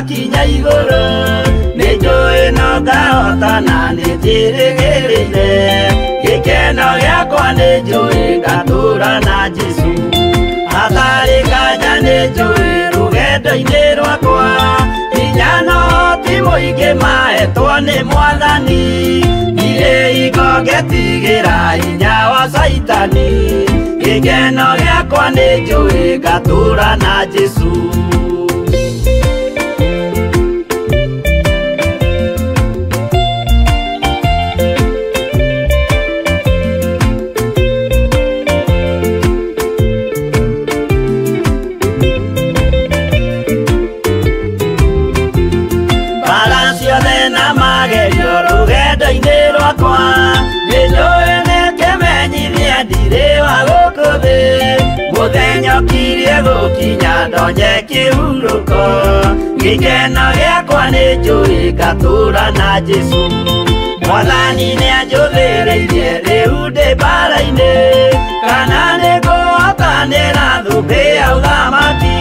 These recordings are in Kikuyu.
ngakinya igũrũ nĩ njũĩ no ngahotana nĩ njĩrĩgĩrĩire gĩkeno gĩakwa nĩ njũĩ ngatũũra na Jesũ hatarĩ nganja nĩ njũĩ rũgendo-inĩ rwakwa hinya no ti mũingĩ mahetwo nĩ Mwathani ndirĩ hingo ngetigĩra hinya wa Caitani gĩkeno gĩakwa nĩ njũĩ ngatũũra na Jesũ. Mũthenya ũkirie gũkinya ndonye kĩhurũko gĩkeno gĩakwa nĩ njũĩ ngatũũra na Jesũ Mwathani nĩanjũthĩrĩirie rĩu ndĩ mbara-inĩ kana nĩngũhotanĩra thũmbĩ ya ũthamaki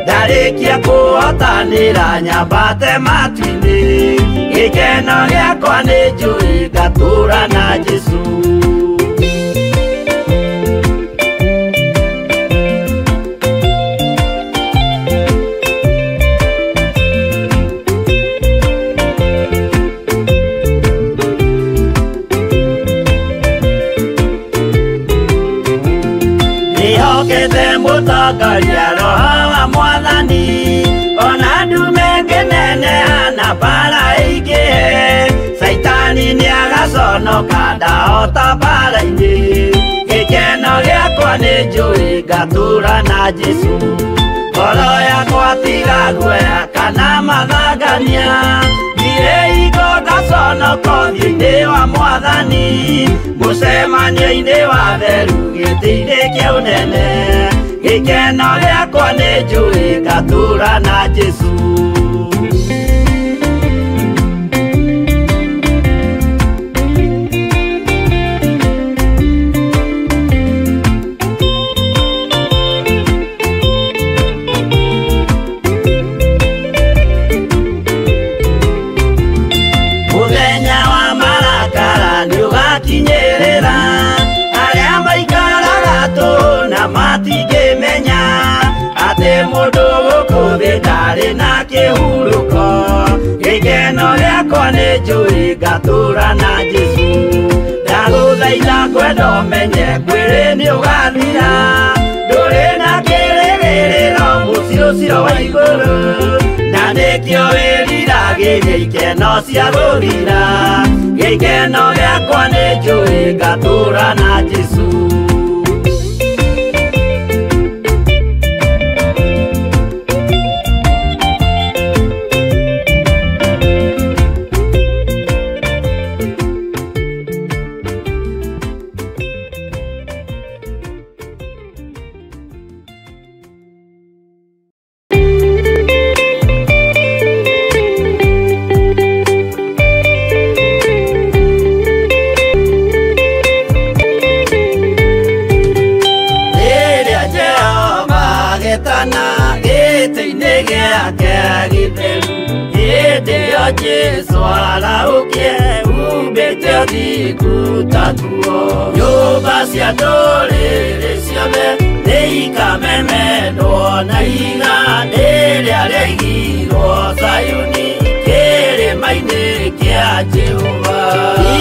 ndarĩkia kũhotanĩra nyambate matu-inĩ gĩkeno gĩakwa nĩ njũĩ ngatũũra na Jesũ. Mũtongoria Roho wa Mwathani ona ndume ngĩneneha na mbara ĩingĩhe Caitani nĩagaconoka ndahota mbara-inĩ gĩkeno gĩakwa nĩ njũĩ ngatũũra na Jesũ ngoro yakwa tiga guoya kana mathangania ndirĩ hingo ngaconoka ũthiũ-inĩ wa Mwathani mũcemanio-inĩ wa theru gĩtĩ-inĩ kĩa ũnene gĩkeno gĩakwa nĩ njũĩ ngatũũra na Jesũ. Mũthenya wa marakara nĩũgakinyĩrĩra arĩa maikaraga tũhũ na matingĩmenya atĩ mũndũ gũkũ thĩ ndarĩ na kĩhurũko gĩkeno gĩakwa nĩ njũĩ ngatũũra na Jesũ ndagũthaitha ngwenda ũmenye mwĩrĩ nĩũgathira ndũrĩ na kĩrĩgĩrĩro mũciĩ ũcio wa igũrũ na nĩkĩo wĩriragĩria ikeno cia gũthira gĩkeno gĩakwa nĩ njũĩ ngatũũra na Jesũ. Jesũ arahũkie umbĩte ũthingu ta nguo nyũmba cia ndũrĩrĩ ciothe nĩikamemendwo na ihiga rĩrĩa rĩaigirwo Zayuni kĩrĩma-inĩ kĩa Jehova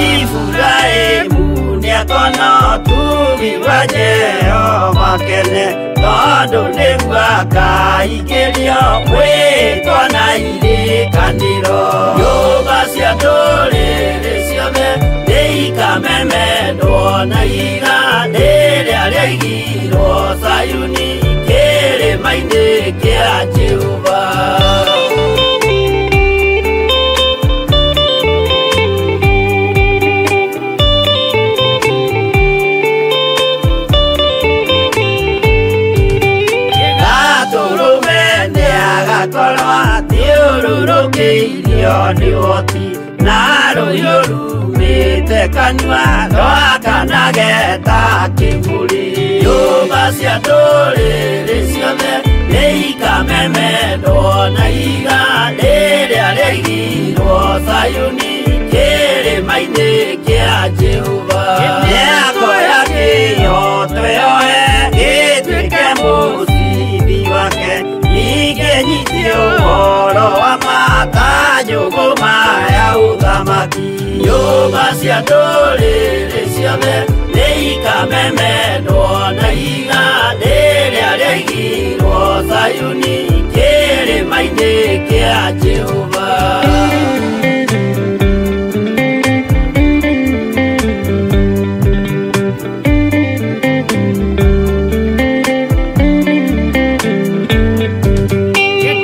Iburahĩmu nĩakona ũtugi wa Jehova kene tondũ nĩguo akaingĩrio mwĩtwa na irĩkanĩro nyũmba cia ndũrĩrĩ ciothe nĩikamemendwo na ihiga rĩrĩa rĩaigirwo Zayuni kĩrĩma-inĩ kĩa Jehova. Athiũrũrũkĩirio nĩ ũhoti na rũhiũ rumĩte kanua rwakanage ta kĩburi nyũmba cia ndũrĩrĩ ciothe Nĩikamemendwo na ihiga rĩrĩa rĩaigirwo Zayuni kĩrĩma-inĩ kĩa Jehova. Mĩako ya kĩhooto yoe ĩtuĩke mũcibi wake, ningĩ nyite ũhoro wa ma ta njũgũma ya ũthamaki. Nyũmba cia ndũrĩrĩ ciothe nĩikamemendwo na ihiga rĩrĩa rĩaigirwo Zayuni kĩrĩma-inĩ kĩa Jehova.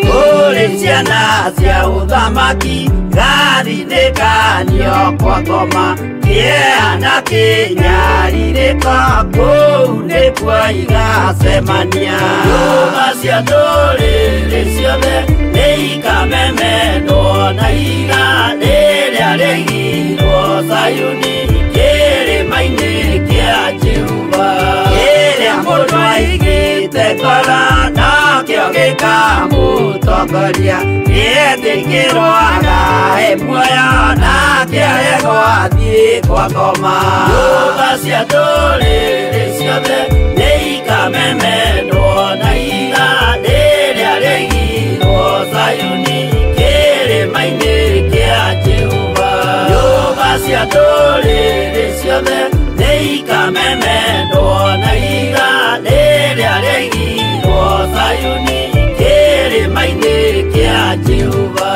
Kũrĩ ciana cia ũthamaki gathinĩkanio kwa ngoma, kĩeha na kĩnyarirĩko kũu nĩkuo igacemania. Nyũmba cia ndũrĩrĩ ciothe nĩikamemendwo na ihiga rĩrĩa rĩaigirwo Zayuni kĩrĩma-inĩ kĩa Jehova. Kĩrĩa mũndũ aigĩte ngoro nakĩo gĩkamũtongoria, nĩetĩkĩrwo agae muoyo nake aregwo athiĩ kwa ngoma. Nyũmba cia ndũrĩrĩ ciothe nĩikamemendwo na ihiga rĩrĩa rĩaigirwo Zayuni kĩrĩma-inĩ kĩa Jehova. Nyũmba cia ndũrĩrĩ ciothe nĩikamemendwo na ihiga rĩrĩa rĩaigirwo Zayuni kĩrĩma-inĩ kĩa Jehova.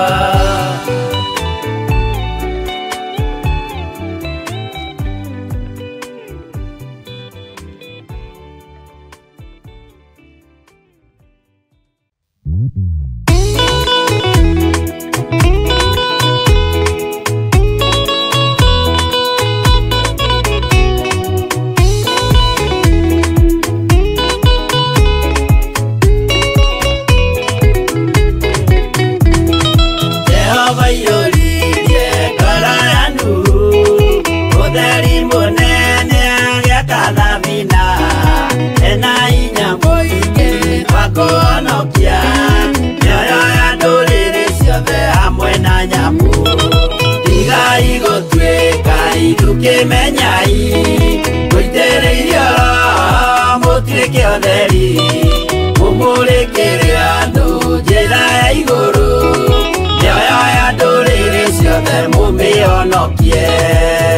Jehova aiyũririe ngoro ya Nuhu ũtheri mũnene agĩaka thabina, ena hinya mũingĩ wa kũhonokia mĩoyo ya ndũrĩrĩ ciothe hamwe na nyamũ. Tigai gũtuĩka ithukĩmenyai, mũitĩrĩirio Roho mũtuĩke ũtheri, mũmũrĩkĩre andũ njĩra ya igũrũ, mĩoyo ya ndũrĩrĩ ciothe mũmĩhonokie.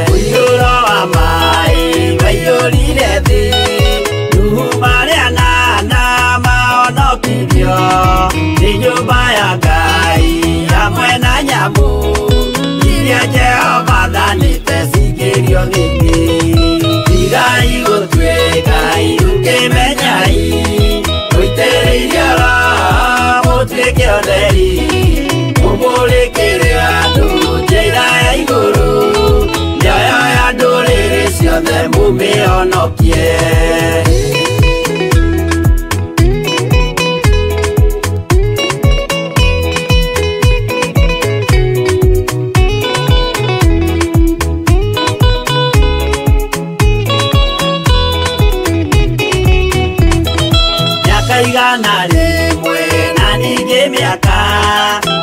Mũiyũro wa maĩ waiyũrire thĩ, Nuhu marĩ anana mahonokirio nĩ nyũmba ya Ngai hamwe na nyamũ iria Jehova athanĩte cingĩrio thĩinĩ. Tigai gũtuĩka ithukĩmenyai, mũitĩrĩirio Roho mũtuĩke ũtheri, mũmũrĩkĩre andũ njĩra ya igũrũ, mĩoyo ya ndũrĩrĩ ciothe mũmĩhonokie. Mĩaka 100 na ningĩ mĩaka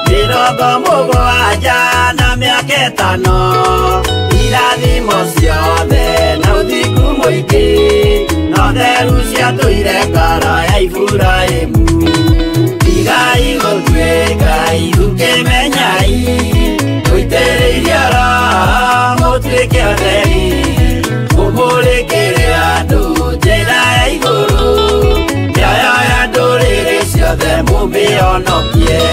70 na mĩaka 5, irathimo ciothe na ũthingu mũingĩ no theru ciatũire ngoro ya Iburahĩmu. Tigai gũtuĩka ithukĩmenyai, mũitĩrĩirio Roho mũtuĩke ũtheri, mũmũrĩkĩre andũ njĩra ya igũrũ, mĩoyo ya ndũrĩrĩ ciothe mũmĩhonokie.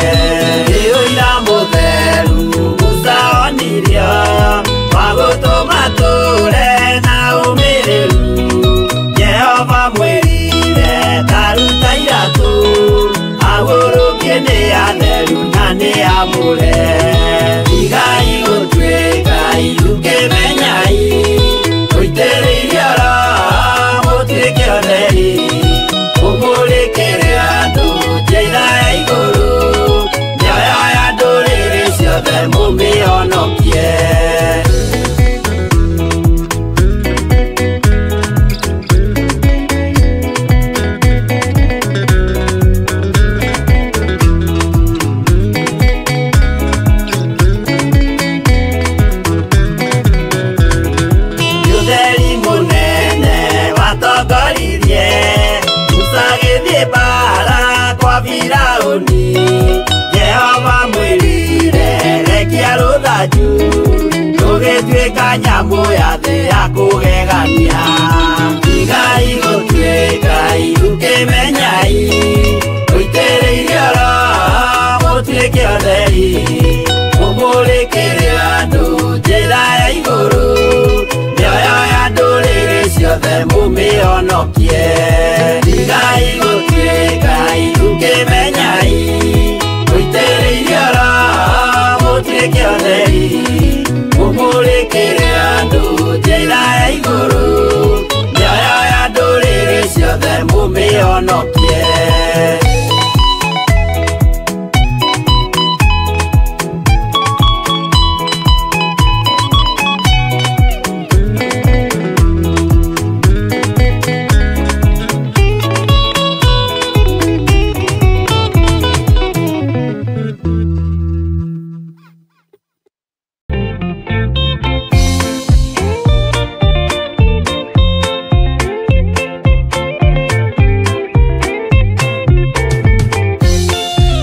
Nĩ ũira mũtheru Musa onirio wa gũtũma tũre na ũmĩrĩru, Jehova mwĩrire ta ruta iratũ, ahurũkie nĩ atheru na nĩ amũre. Tigai gũtuĩka ithukĩmenyai, mũitĩrĩirio Roho mũtuĩke ũtheri, mũmũrĩkĩre andũ njĩra ya igũrũ, mĩoyo ya ndũrĩrĩ ciothe mũmĩhonokie. Gũthiĩ mbara kwa Firaũni, Jehova mwĩrire rekia rũthanju, rũgĩtuĩka nyamũ ya thĩ ya kũgegania. Tigai gũtuĩka irukĩmenyai, mũitĩrĩirio Roho mũtuĩke atheri, mũmũrĩkĩre andũ njĩra ya igũrũ, mĩoyo ya ndũrĩrĩ ciothe mũmĩhonokie. Tigai gũtuĩka irukĩmenyai, mũitĩrĩirio Roho mũtuĩke atheri, mũmũrĩkĩre andũ njĩra ya igũrũ, mĩoyo ya ndũrĩrĩ ciothe mũmĩhonokie.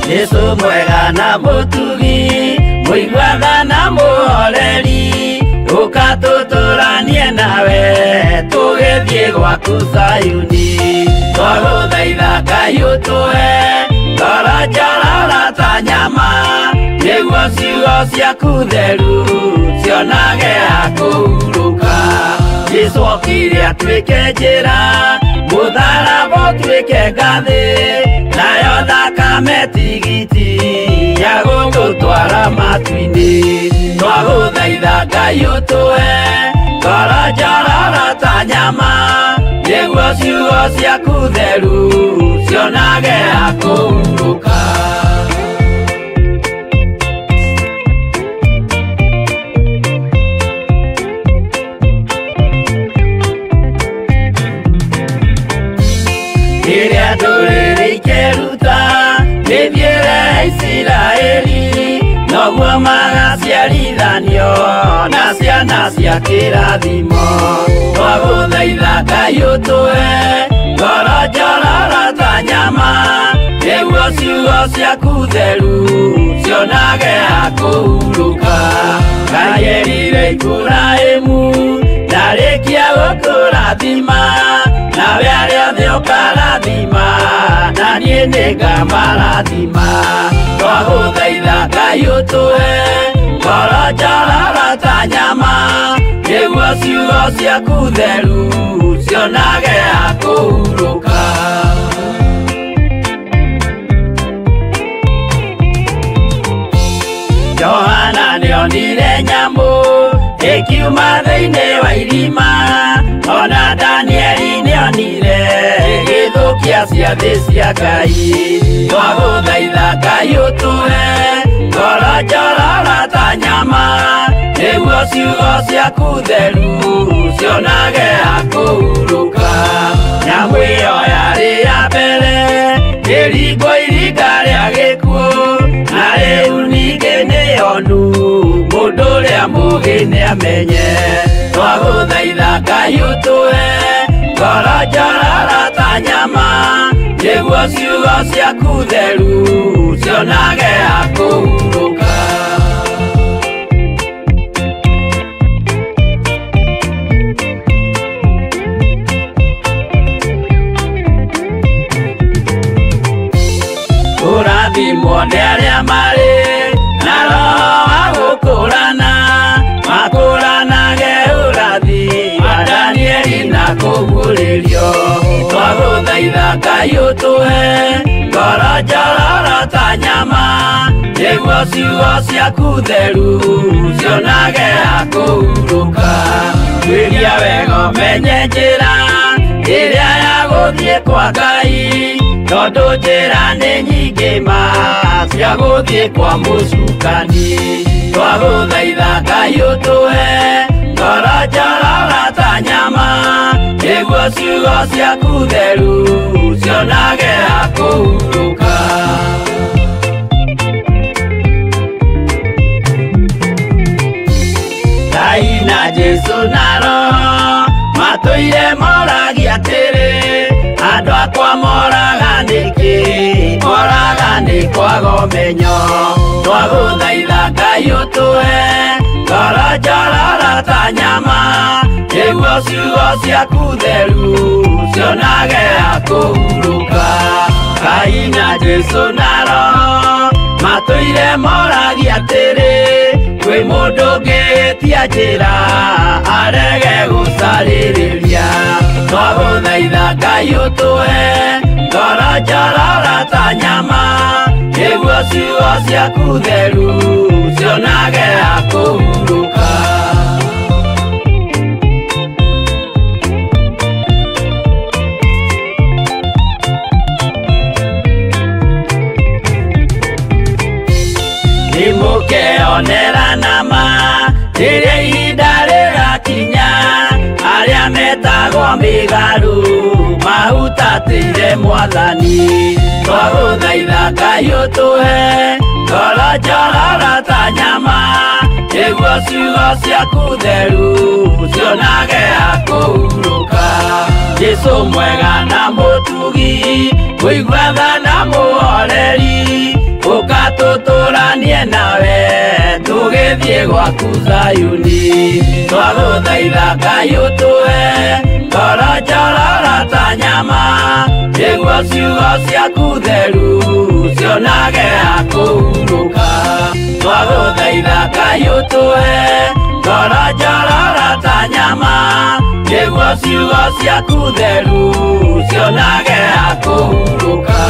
Yesu mwega na mũtugi, mũiguaga na mũhoreri, ũka tũtũranie nawe tũgĩthiĩ gwaku Zayuni. Twagũthaitha Ngai ũtũhe ngoro njororo ta nyama, nĩguo ciugo ciaku theru cionage ha kũhurũka. Jesũ okire atuĩke njĩra, mũtharaba ũtuĩke ngathĩ, nayo thakame tigiti ya gũgũtwara matu-inĩ. Twagũthaitha Ngai ũtũhe ngoro njororo ta nyama, nĩguo ciugo ciaku theru cionage ha kũhurũka. Rĩrĩa ndũrĩrĩ ikeruta mĩthiĩre ya Isiraeli, noguo magaciarithanio na ciana cia kĩrathimo. Twagũthaitha Ngai ũtũhe ngoro njororo ta nyama, nĩguo ciugo ciaku theru cionage ha kũhurũka. Ngai erire Iburahĩmu ndarĩkia gũkũrathima, nawe arĩa othe ũkarathima, na niĩ nĩngamarathima. Twagũthaitha Ngai ũtũhe ngoro njororo ta nyama, nĩguo ciugo ciaku theru cionage ha kũhurũka. Johana nĩonire nyamũ ĩkiuma thĩinĩ wa irima, ona Danieli nĩonire ĩgĩthũkia ciathĩ cia Ngai. Twagũthaitha Ngai ũtũhe ngoro njororo ta nyama, nĩguo ciugo ciaku theru cionage ha kũhurũka. Nyamũ ĩyo yarĩ ya mbere ĩringwo iringa rĩa gĩkuũ, na rĩu ningĩ nĩyonu mũndũ ũrĩa mũũgĩ nĩamenye. Twagũthaitha Ngai ũtũhe ngoro njororo ta nyama, nĩguo ciugo ciaku theru cionage ha kũhurũka. Kũrathimwo nĩ arĩa marĩ na roho wa gũkũrana, makũranage ũrathi wa Danieli na kũguũrĩrio. Twagũthaitha Ngai ũtũhe ngoro njororo ta nyama, nĩguo ciugo ciaku theru cionage ha kũhurũka. Tuĩria wega ũmenye njĩra ĩrĩa ya gũthiĩ kwa Ngai, tondũ njĩra nĩ nyingĩ ma cia gũthiĩ kwa mũcukani. Twagũthaitha Ngai ũtũhe ngoro njororo ta nyama, nĩguo ciugo ciaku theru cionage ha kũhurũka. Ngai na Jesũ na Roho matũire moragia atĩrĩ, andũ akwa moraga kwaga ũmenyo. Twagũthaitha Ngai ũtũhe ngoro njororo ta nyama, nĩguo ciugo ciaku theru cionage ha kũhurũka. Ngai na Jesũ na Roho matũire moragia atĩrĩ, kwĩ mũndũ ũngĩtia njĩra arege gũcarĩrĩria. Twagũthaitha Ngai ũtũhe ngoro njororo ta nyama, nĩguo ciugo ciaku theru cionage ha kũhurũka. Nĩmũkeonera nama rĩrĩa ihinda rĩgakinya, arĩa metagwo mĩgarũ mahutatĩire Mwathani. Twagũthaitha Ngai ũtũhe ngoro njororo ta nyama, nĩguo ciugo ciaku theru cionage ha kũhurũka. Jesũ mwega na mũtugi, mũigua tha na mũhoreri, ũka tũtũranie nawe tũgĩthiĩ gwaku Zayuni. Twagũthaitha Ngai ũtũhe ngoro njororo ta nyama, nĩguo ciugo ciaku theru cionage ha kũhurũka. Twagũthaitha Ngai ũtũhe ngoro njororo ta nyama, nĩguo ciugo ciaku theru cionage ha kũhurũka.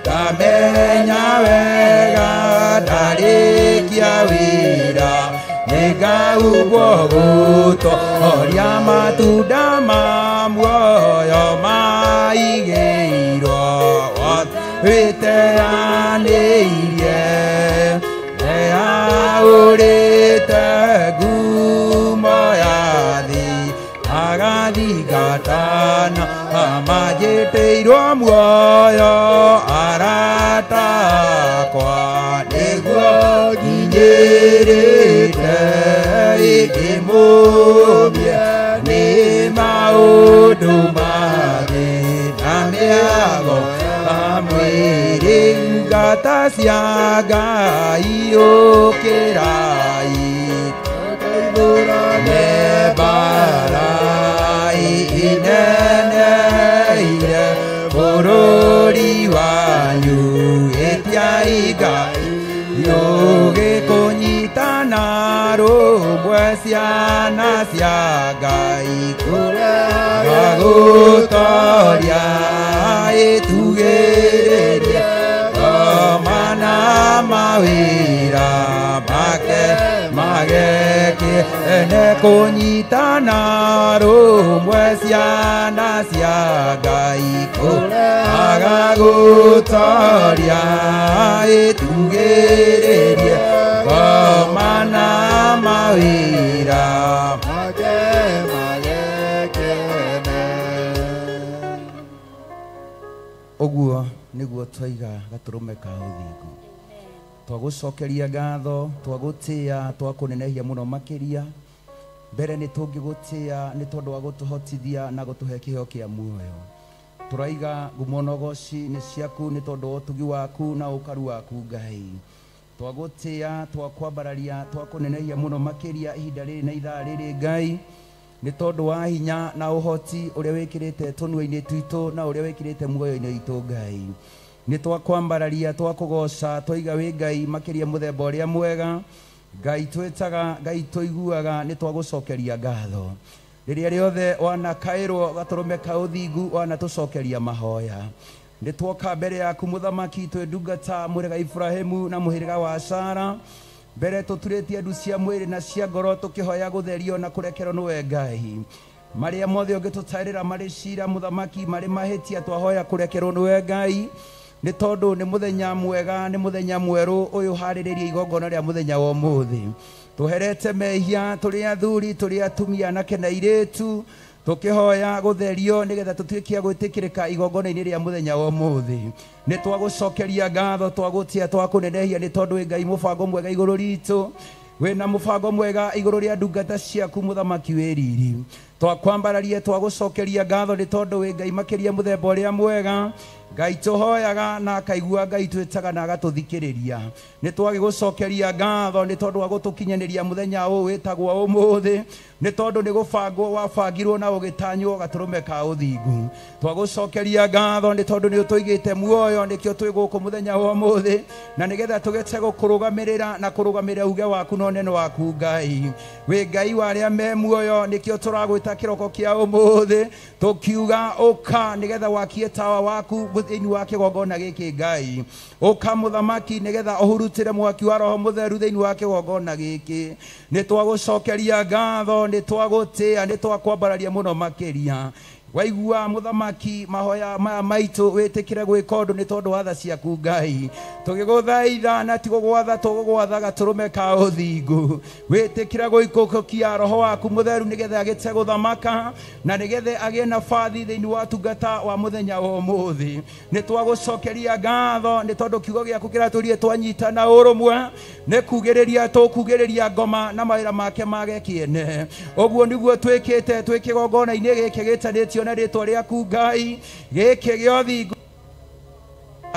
Tamenya wega ndarĩkia wĩra. Nĩngahumbwo gũtoria matunda ma muoyo maigĩirwo wĩteanĩirie eaũrĩte ngumo ya thĩ agathingatana amanjĩtĩirwo muoyo arata akwa nĩguo nginyĩrĩte ĩngĩmũmia nĩ maũndũ mathĩ na mĩago ya mwĩrĩ ngata cia Ngai ũkĩrai tũteithũrane mbara ineneire bũrũri wanyu ĩtiai Ngai yũgĩkũnyitana rũmwe ciana cia Ngai kũrega gũtoria ĩtugĩrĩrie ngoma na mawĩra make magekĩene kũnyitana rũmwe ciana cia Ngai kũrega gũtoria ĩtugĩrĩrie ngoma na mawĩra make magekĩene. Ũguo nĩguo twaiga gatũrũme ka ũthingu. Twagũcokeria ngatho, twagũtĩa, twakũnenehia mũno makĩria. Mbere nĩ tũngĩgũtĩa nĩ tondũ wa gũtũhotithia na gũtũhe kĩheo kĩa muoyo. Tũraiga ngumo na ũgoci nĩ ciaku nĩ tondũ wa ũtugi waku na ũkaru waku Ngai. Twagũtĩa, twakwambararia, twakũnenehia mũno makĩria ihinda rĩrĩ na ithaa rĩrĩ Ngai, nĩ tondũ wa hinya na ũhoti ũrĩa wĩkĩrĩte tũnua-inĩ twitũ na ũrĩa wĩkĩrĩte muoyo-inĩ witũ Ngai. Nĩ twakwambararia, twakũgoca, twaiga wĩ Ngai makĩria mũthemba ũrĩa mwega. Ngai twĩtaga, Ngai tũiguaga, nĩ twagũcokeria ngatho. Rĩrĩa rĩothe wanakaĩrwo gatũrũme ka ũthingu wanatũcokeria mahoya. Nĩ twoka mbere yaku mũthamaki twĩ ndungata mũhĩrĩga Ibrahimu na mũhĩrĩga wa Sara. Mbere tũturĩtie ndu cia mwĩrĩ na cia ngoro tũkĩhoya gũtherio na kũrekerwo nĩwe Ngai. Marĩa mothe ũngĩtũtarĩra marĩ cira mũthamaki marĩ mahĩtia twahoya kũrekerwo nĩwe Ngai. Nĩ tondũ nĩ mũthenya mwega, nĩ mũthenya mwerũ ũyũ harĩrĩrie igongona rĩa mũthenya wa ũmũthĩ. Tũherete mehia tũrĩ athuri, tũrĩ atumia, anake na airĩtu, tũkĩhoya gũtherio nĩgetha tũtuĩke a gwĩtĩkĩrĩka igongona-inĩ rĩa mũthenya wa ũmũthĩ. Nĩ twagũcokeria ngatho, twagũtĩa, twakũnenehia nĩ tondũ wĩ Ngai mũbango mwega igũrũ ritũ. Wĩna mũbango mwega igũrũ rĩa ndungata ciaku mũthamaki wĩ riri. Twakwambararia, twagũcokeria ngatho nĩ tondũ wĩ Ngai makĩria mũthemba ũrĩa mwega. Ngai tũhoyaga na akaigua, Ngai twĩtaga na agatũthikĩrĩria. Nĩ twagĩgũcokeria ngatho nĩ tondũ wa gũtũkinyanĩria mũthenya ũyũ wĩtagwo ũmũthĩ, nĩ tondũ nĩ gũbangwo wabangirwo na ũgĩtanywo gatũrũme ka ũthingu. Twagũcokeria ngatho nĩ tondũ nĩ ũtũigĩte muoyo, nĩkĩo twĩ gũkũ mũthenya wa ũmũthĩ, na nĩgetha tũgĩte gũkũrũgamĩrĩra na kũrũgamĩrĩra uge waku na ũnene waku Ngai. Wĩ Ngai wa arĩa me muoyo, nĩkĩo tũragwĩta kĩroko kĩa ũmũthĩ tũkiuga ũka nĩgetha wakie tawa waku thĩinĩ wa kĩgongona gĩkĩ Ngai. Ũka mũthamaki nĩgetha ũhurutĩre mwaki wa Roho Mũtheru thĩinĩ wa kĩgongona gĩkĩ. Nĩ twagũcokeria ngatho, nĩ twagũtĩa, nĩ twakwambararia mũno makĩria. Waigua mũthamaki mahoya maya maitũ, wĩtĩkĩre gwĩka ũndũ nĩ tondũ wa tha ciaku Ngai. Tũgĩgũthaitha na ti gũgwatha tũgũgwatha gatũrũme ka ũthingu. Wĩtĩkĩre gũikũrũkia Roho waku Mũtheru nĩgetha agĩte gũthamaka na nĩgetha agĩe na bathi thĩinĩ wa tungata wa mũthenya wa ũmũthĩ. Nĩ twagũcokeria ngatho nĩ tondũ kiugo gĩaku kĩratũrie twanyitana ũrũmwe, nĩ kugĩrĩria tũkugĩrĩria ngoma na mawĩra make mage kĩene. Ũguo nĩguo twĩkĩte twĩ kĩgongona-inĩ gĩkĩ gĩtanĩtio na rĩtwa rĩaku Ngai, gĩkĩ gĩa ũthingu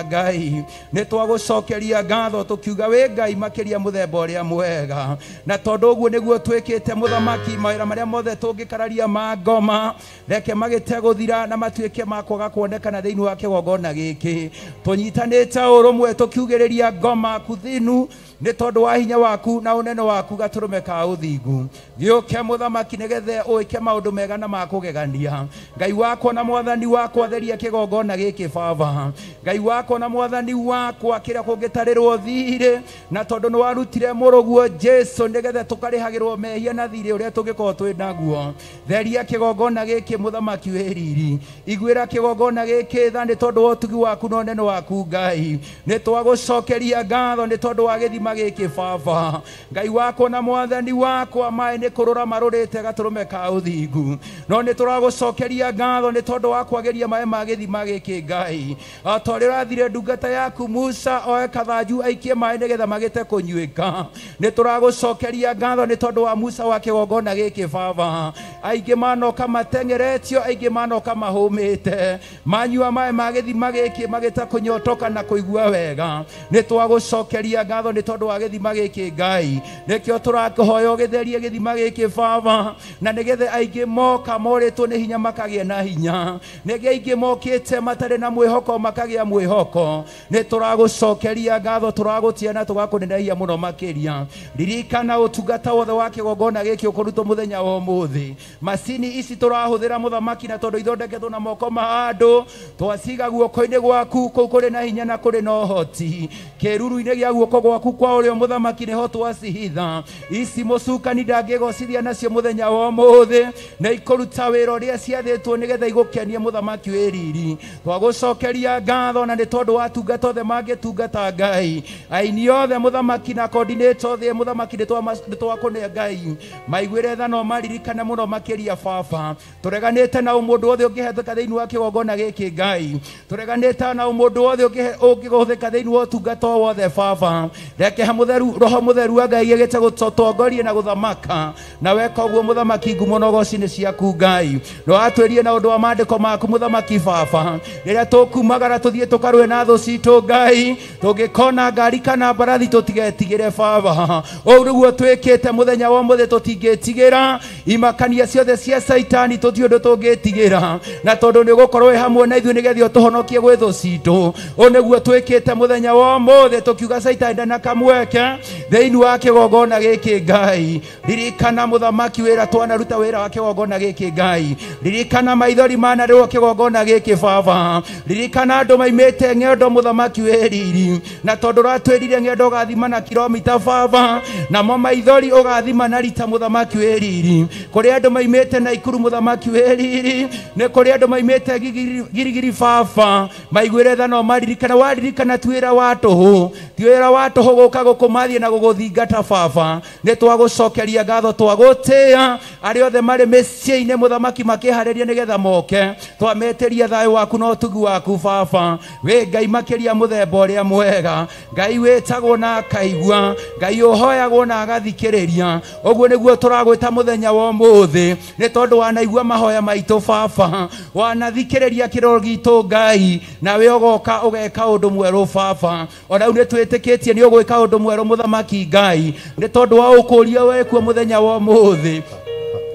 Ngai. Nĩ twagũcokeria ngatho tũkiuga wĩ Ngai makĩria mũthemba ũrĩa mwega, na tondũ ũguo nĩguo twĩkĩte mũthamaki, mawĩra marĩa mothe tũngĩkararia ma ngoma reke magĩte gũthira na matuĩke ma kwaga kuonekana thĩinĩ wa kĩgongona gĩkĩ. Tũnyitanĩte ũrũmwe tũkiugĩrĩria ngoma kuthinu Nĩ tondũ wa hinya waku na ũnene waku gatũrũme ka ũthingu. Gĩũke mũthamaki nĩgetha ũĩke maũndũ mega na ma kũgegania. Ngai wakwa na mwathani wakwa theria kĩgongona gĩkĩ baba. Ngai wakwa na mwathani wakwa kĩrĩa kũngĩtarĩrwo thirĩ, na tondũ nĩ warutire mũrũguo Jesu nĩgetha tũkarĩhagĩrwo mehia na thirĩ ũrĩa tũngĩkorwo twĩ naguo. Theria kĩgongona gĩkĩ mũthamaki wĩ riri. Iguĩra kĩgongona gĩkĩ tha nĩ tondũ wa ũtugi waku na ũnene waku Ngai. Nĩ twagũcokeria ngatho nĩ tondũ wa gĩthima gĩkĩ baba. Ngai wakwa na mwathani wakwa maĩ nĩ kũrũra marũrĩte gatũrũme ka ũthingu. No nĩ tũragũcokeria ngatho nĩ tondũ wa kwagĩria maĩ ma gĩthima gĩkĩ Ngai. O ta ũrĩa ũrathire ndungata yaku Musa oe kathanju aikie maĩ nĩgetha magĩte kũnyuĩka. Nĩ tũragũcokeria ngatho nĩ tondũ wa Musa wa kĩgongona gĩkĩ baba. Aingĩ manoka mateng'eretio, aingĩ manoka mahũmĩte, manyua maĩ ma gĩthima gĩkĩ magĩta kũnyotoka na kũigua wega. Nĩ twagũcokeria ngatho nĩ tondũ wa gĩthima gĩkĩ Ngai. Nĩkĩo tũrakũhoya ũgĩtherie gĩthima gĩkĩ baba, na nĩgetha aingĩ moka morĩtwo nĩ hinya makagĩa na hinya, nĩgetha aingĩ mokĩte matarĩ na mwĩhoko makagĩa mwĩhoko. Nĩ tũragũcokeria ngatho, tũragũtĩa na tũgakũnenehia mũno makĩria. Ririkana ũtungata wothe wa kĩgongona gĩkĩ ũkũrutwo mũthenya wa ũmũthĩ. Macini ici tũrahũthĩra mũthamaki, na tondũ ithondeketwo na moko ma andũ, twaciga guoko-inĩ gwaku kũu kũrĩ na hinya na kũrĩ na ũhoti. Kĩruru-inĩ gĩa guoko gwaku kwa ũrĩo mũthamaki nĩho twacihitha. Ici mũcukani ndangĩgocithia nacio mũthenya wa ũmũthĩ, na ikũruta wĩra ũrĩa ciathĩtwo nĩgetha igũkenie mũthamaki wĩ riri. Twagũcokeria ngatho na nĩ tondũ wa atungata othe mangĩtungata Ngai, aini othe mũthamaki na coordinator othe mũthamaki nĩ twakũne Ngai. Maiguĩre tha no maririkane mũno makĩria baba. Tũreganĩte na ũmũndũ wothe ũngĩhethũka thĩinĩ wa kĩgongona gĩkĩ Ngai. Tũreganĩte na ũmũndũ wothe ũngĩhũthĩka thĩinĩ wa ũtungata o wothe baba. Reke mũtheru roho mũtheru wa Ngai agĩte gũtũtongoria na gũthamaka, na weka ũguo mũthamaki ngumo na ũgoci nĩ ciaku Ngai. No atwĩrie na ũndũ wa maandĩko maku mũthamaki baba, rĩrĩa tũkumagara tũthiĩ tũkarũe na thũ citũ Ngai, tũngĩkona ngari kana mbarathi tũtigetigĩre baba. Ũũ nĩguo twĩkĩte mũthenya wa ũmũthĩ, tũtingĩtigĩra imakania ciothe cia Saitani, tũtirĩ ũndũ tũngĩtigĩra, na tondũ nĩ ũgũkorwo wĩ hamwe na ithuĩ nĩgetha ũtũhonokie gwĩ thũ citũ. Ũũ nĩguo twĩkĩte mũthenya wa ũmũthĩ, tũkiuga Saitani ndana kamweke thĩinĩ wa kĩgongona gĩkĩ Ngai. Ririkana mũthamaki wĩra twanaruta wĩra wa kĩgongona gĩkĩ Ngai. Ririkana maithori manarĩrwo kĩgongona gĩkĩ baba. Ririkana andũ maimĩte ng'endo mũthamaki wĩ riri, na tondũ ũratwĩrire ng'endo ũgathima na kilomita baba, namo maithori ũgathima na rita mũthamaki wĩ riri. Kũrĩ andũ maimĩte Naikuru mũthamaki wĩ riri, nĩ kũrĩ andũ maimĩte Girigiri baba. Maiguĩre tha no maririkana, waririkana ti wĩra wa tũhũ, ti wĩra wa tũhũ gũka gũkũmathie na gũgũthingata baba. Nĩ twagũcokeria ngatho, twagũtĩa arĩa othe marĩ mĩciĩ-inĩ mũthamaki makĩharĩria nĩgetha moke. Twametĩria thayũ waku na ũtugi waku baba. Wĩ Ngai makĩria mũthemba ũrĩa mwega, Ngai wĩtagwo na akaigua, Ngai ũhoyagwo na agathikĩrĩria. Ũguo nĩguo tũragwĩta mũthenya wa ũmũthĩ, nĩ tondũ wanaigua mahoya maitũ baba, wanathikĩrĩria kĩrĩro gitũ Ngai, nawe ũgoka ũgeka ũndũ mwerũ baba. Ona rĩu nĩ twĩtĩkĩtie nĩ ũgwĩka ũndũ mwerũ mũthamaki Ngai, nĩ tondũ wa ũkũria wekuo mũthenya wa ũmũthĩ.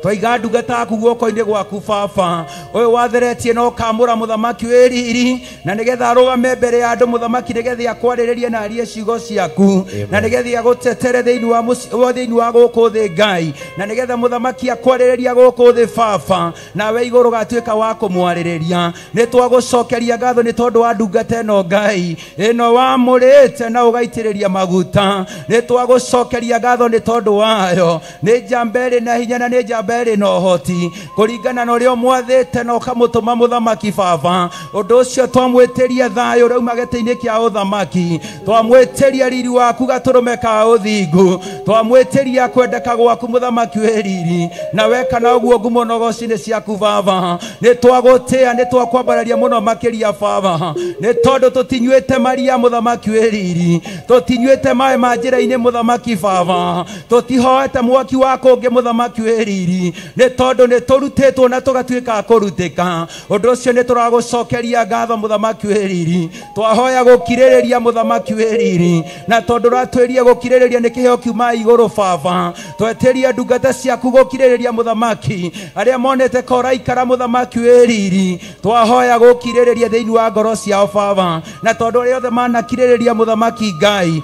Twaiga ndungata yaku guoko-inĩ gwaku baba, ũyũ watheretie na ũkamũra mũthamaki wĩ riri, na nĩgetha arũgame mbere ya andũ mũthamaki, nĩgetha akwarĩrĩrie na arie ciugo ciaku, na nĩgetha agũtetere thĩinĩ wa thĩinĩ wa gũkũ thĩ Ngai, na nĩgetha mũthamaki akwarĩrĩria gũkũ thĩ baba, nawe igũrũ ũgatuĩka wa kũmwarĩrĩria. Nĩ twagũcokeria ngatho nĩ tondũ wa ndungata ĩno Ngai, ĩno wamũrĩte na ũgaitĩrĩria maguta. Nĩ twagũcokeria ngatho nĩ tondũ wayo, nĩ njamba ĩrĩ na hinya na nĩ njamba ĩrĩ na ũhoti, kũringana na ũrĩa ũmwathĩte na ũkamũtũma mũthamaki baba. Ũndũ ũcio twamwĩtĩria thayũ ũrauma gĩtĩ-inĩ kĩa ũthamaki, twamwĩtĩria riri waku gatũrũme ka ũthingu, twamwĩtĩria kwendeka gwaku mũthamaki wĩ riri, na weka na ũguo ngumo na ũgoci nĩ ciaku baba. Nĩ twagũtĩa, nĩ twakwambararia mũno makĩria baba, nĩ tondũ tũtinyuĩte maria mũthamaki wĩ riri, tũtinyuĩte maĩ ma njĩra-inĩ mũthamaki baba, tũtihoete mwaki wa kũngĩ mũthamaki wĩ riri. riri nĩ tondũ nĩ tũrutĩtwo na tũgatuĩka kũrutĩka ũndũ ũcio nĩ tũragũcokeria ngatho mũthamaki wĩ riri twahoya gũkirĩrĩria mũthamaki wĩ riri na tondũ ũratwĩria gũkirĩrĩria nĩ kĩheo kiuma igũrũ baba twetĩria ndungata ciaku gũkirĩrĩria mũthamaki arĩa monete ka ũraikara mũthamaki wĩ riri twahoya gũkirĩrĩria thĩinĩ wa ngoro ciao baba na tondũ arĩa othe manakirĩrĩria mũthamaki Ngai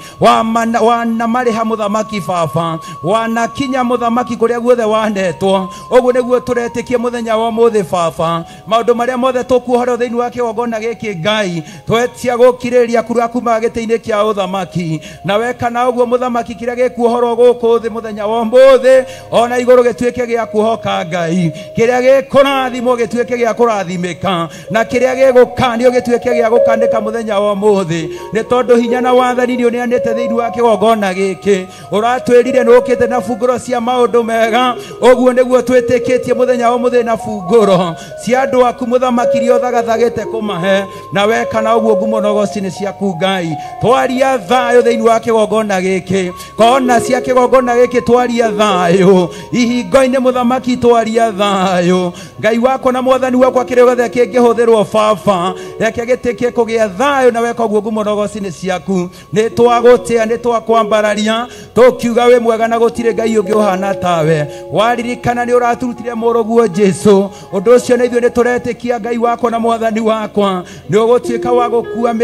wanamarĩha mũthamaki baba wanakinya mũthamaki kũrĩa guothe wanetwo ũguo nĩguo tũretĩkia mũthenya wa ũmũthĩ baba maũndũ marĩa mothe tũkuohorwo thĩinĩ wa kĩgongona gĩkĩ Ngai twetia gũkirĩrĩria kũrĩa kumaga gĩtĩ-inĩ kĩa ũthamaki na weka na ũguo mũthamaki kĩrĩa gĩkuohorwo gũkũ thĩ mũthenya wa ũmũthĩ ona igũrũ gĩtuĩke gĩa kuohoka Ngai kĩrĩa gĩkũrathimwo gĩtuĩke gĩa kũrathimĩka na kĩrĩa gĩgũkanio gĩtuĩke gĩa gũkanĩka mũthenya wa ũmũthĩ nĩ tondũ hinya na wathani nĩ ũneanĩte thĩinĩ wa kĩgongona gĩkĩ ũratwĩrire nĩ ũkĩte na bungũro cia maũndũ mega ũguo nĩguo twĩtĩkĩtie mũthenya wa ũmũthĩ na bungũro cia andũ aku mũthamaki iria ũthagathagĩte kũmahe na weka na ũguo ngumo na ũgoci nĩ ciaku Ngai twaria thayũ thĩinĩ wa kĩgongona gĩkĩ kona cia kĩgongona gĩkĩ twaria thayũ ihingo-inĩ mũthamaki twaria thayũ Ngai wakwa na mwathani wakwa kĩrĩa gĩothe kĩngĩhũthĩrwo baba reke gĩtĩkie kũgĩa thayũ na weka ũguo ngumo na ũgoci nĩ ciaku nĩ twagũtĩa nĩ twakwambararia tũkiuga wĩ mwega na gũtirĩ Ngai ũngĩ ũhana tawe waririkana nĩ ũraturutire mũrũguo Jesũ ũndũ ũcio na ithuĩ nĩ tũretĩkia Ngai wakwa na mwathani wakwa nĩ ũgũtuĩka wa gũkua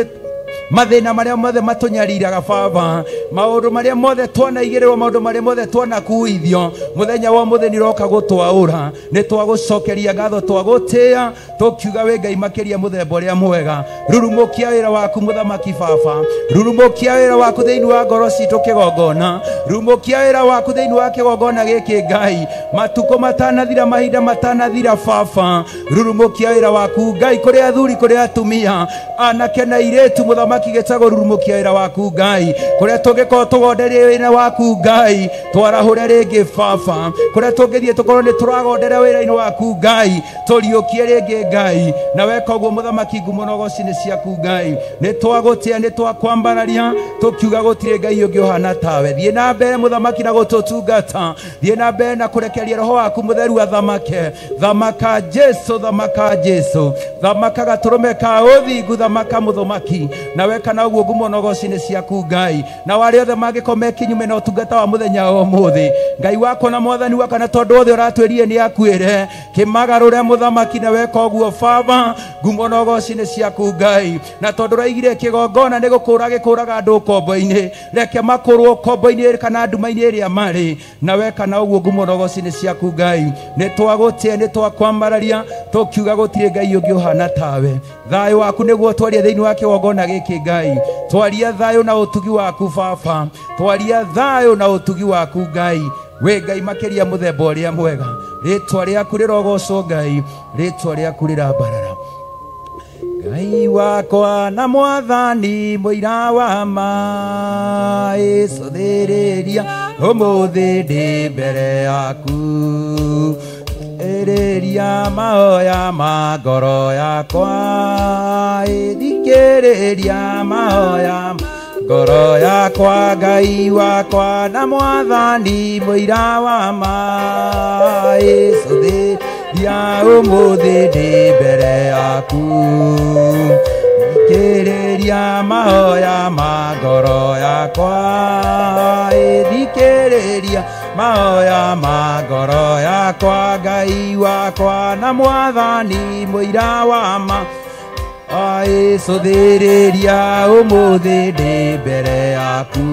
mathĩna marĩa mothe matũnyariraga baba maũndũ marĩa mothe twanaigĩrĩrwo maũndũ marĩa mothe twanakuithio mũthenya wa ũmũthĩ nĩ ũroka gũtwaũra nĩ twagũcokeria ngatho twagũtĩa tũkiuga wĩ Ngai makĩria mũthemba ũrĩa mwega rurumũkia wĩra waku mũthamaki baba rurumũkia wĩra waku thĩinĩ wa ngoro citũ kĩgongona rurumũkia wĩra waku thĩinĩ wa kĩgongona gĩkĩ Ngai matukũ matanathira mahinda matanathira baba rurumũkia wĩra waku Ngai kũrĩ athuri kũrĩ atumia anake na airĩtu mũthamaki gĩtagwo rurumũkia wĩra waku Ngai kũrĩa tũngĩkorwo tũgonderie wĩra waku Ngai twarahũre rĩngĩ baba kũrĩa tũngĩthiĩ tũkorwo nĩ tũragondera wĩra-inĩ waku Ngai tũriũkie rĩngĩ Ngai na weka ũguo mũthamaki ngumo na ũgoci nĩ ciaku Ngai nĩ twagũtĩa nĩ twakwambararia tũkiuga gũtirĩ Ngai ũngĩ ũhana tawe thiĩ na mbere mũthamaki na gũtũtungata thiĩ na mbere na kũrekeria roho waku mũtheru athamake thamaka Jesũ thamaka Jesũ thamaka gatũrũme ka ũthingu thamaka mũthamaki na weka na ũguo ngumo na ũgoci nĩ ciaku Ngai na arĩa othe mangĩkorwo me kinyume na ũtungata wa mũthenya wa ũmũthĩ Ngai wakwa na mwathani wakwa na tondũ othe ũratwĩrire nĩ akuĩre kĩmagarũre mũthamaki na weka ũguo baba ngumo na ũgoci nĩ ciaku Ngai na tondũ ũraigire kĩgongona nĩ gũkũra gĩkũraga andũ ũkombo-inĩ reke makũrwo ũkombo-inĩ kana nduma-inĩ ĩrĩa marĩ na weka na ũguo ngumo na ũgoci nĩ ciaku Ngai nĩ twagũtĩa nĩ twakwambararia tũkiuga gũtirĩ Ngai ũngĩ ũhana tawe thayũ waku nĩguo twaria thĩinĩ wa kĩgongona gĩkĩ Ngai twaria thayũ na ũtugi waku baba twaria thayũ na ũtugi waku Ngai wĩ Ngai makĩria mũthemba ũrĩa mwega rĩtwa rĩaku rĩrogocwo Ngai rĩtwa rĩaku rĩrambarara Ngai wakwa na mwathani mũira wa ma ĩcũthĩrĩria ũmũthĩ ndĩ mbere yaku ĩrĩria mahoya ma ngoro yakwa ĩthikĩrĩria mahoya ngoro yakwa Ngai wakwa na mwathani mũira wa ma ĩcũthĩrĩria ũmũthĩ ndĩ mbere yaku thikĩrĩria mahoya ma ngoro yakwa ĩthikĩrĩria mahoya ma ngoro yakwa Ngai wakwa na mwathani mũira wa ma ĩcũthĩrĩria ũmũthĩ ndĩ mbere yaku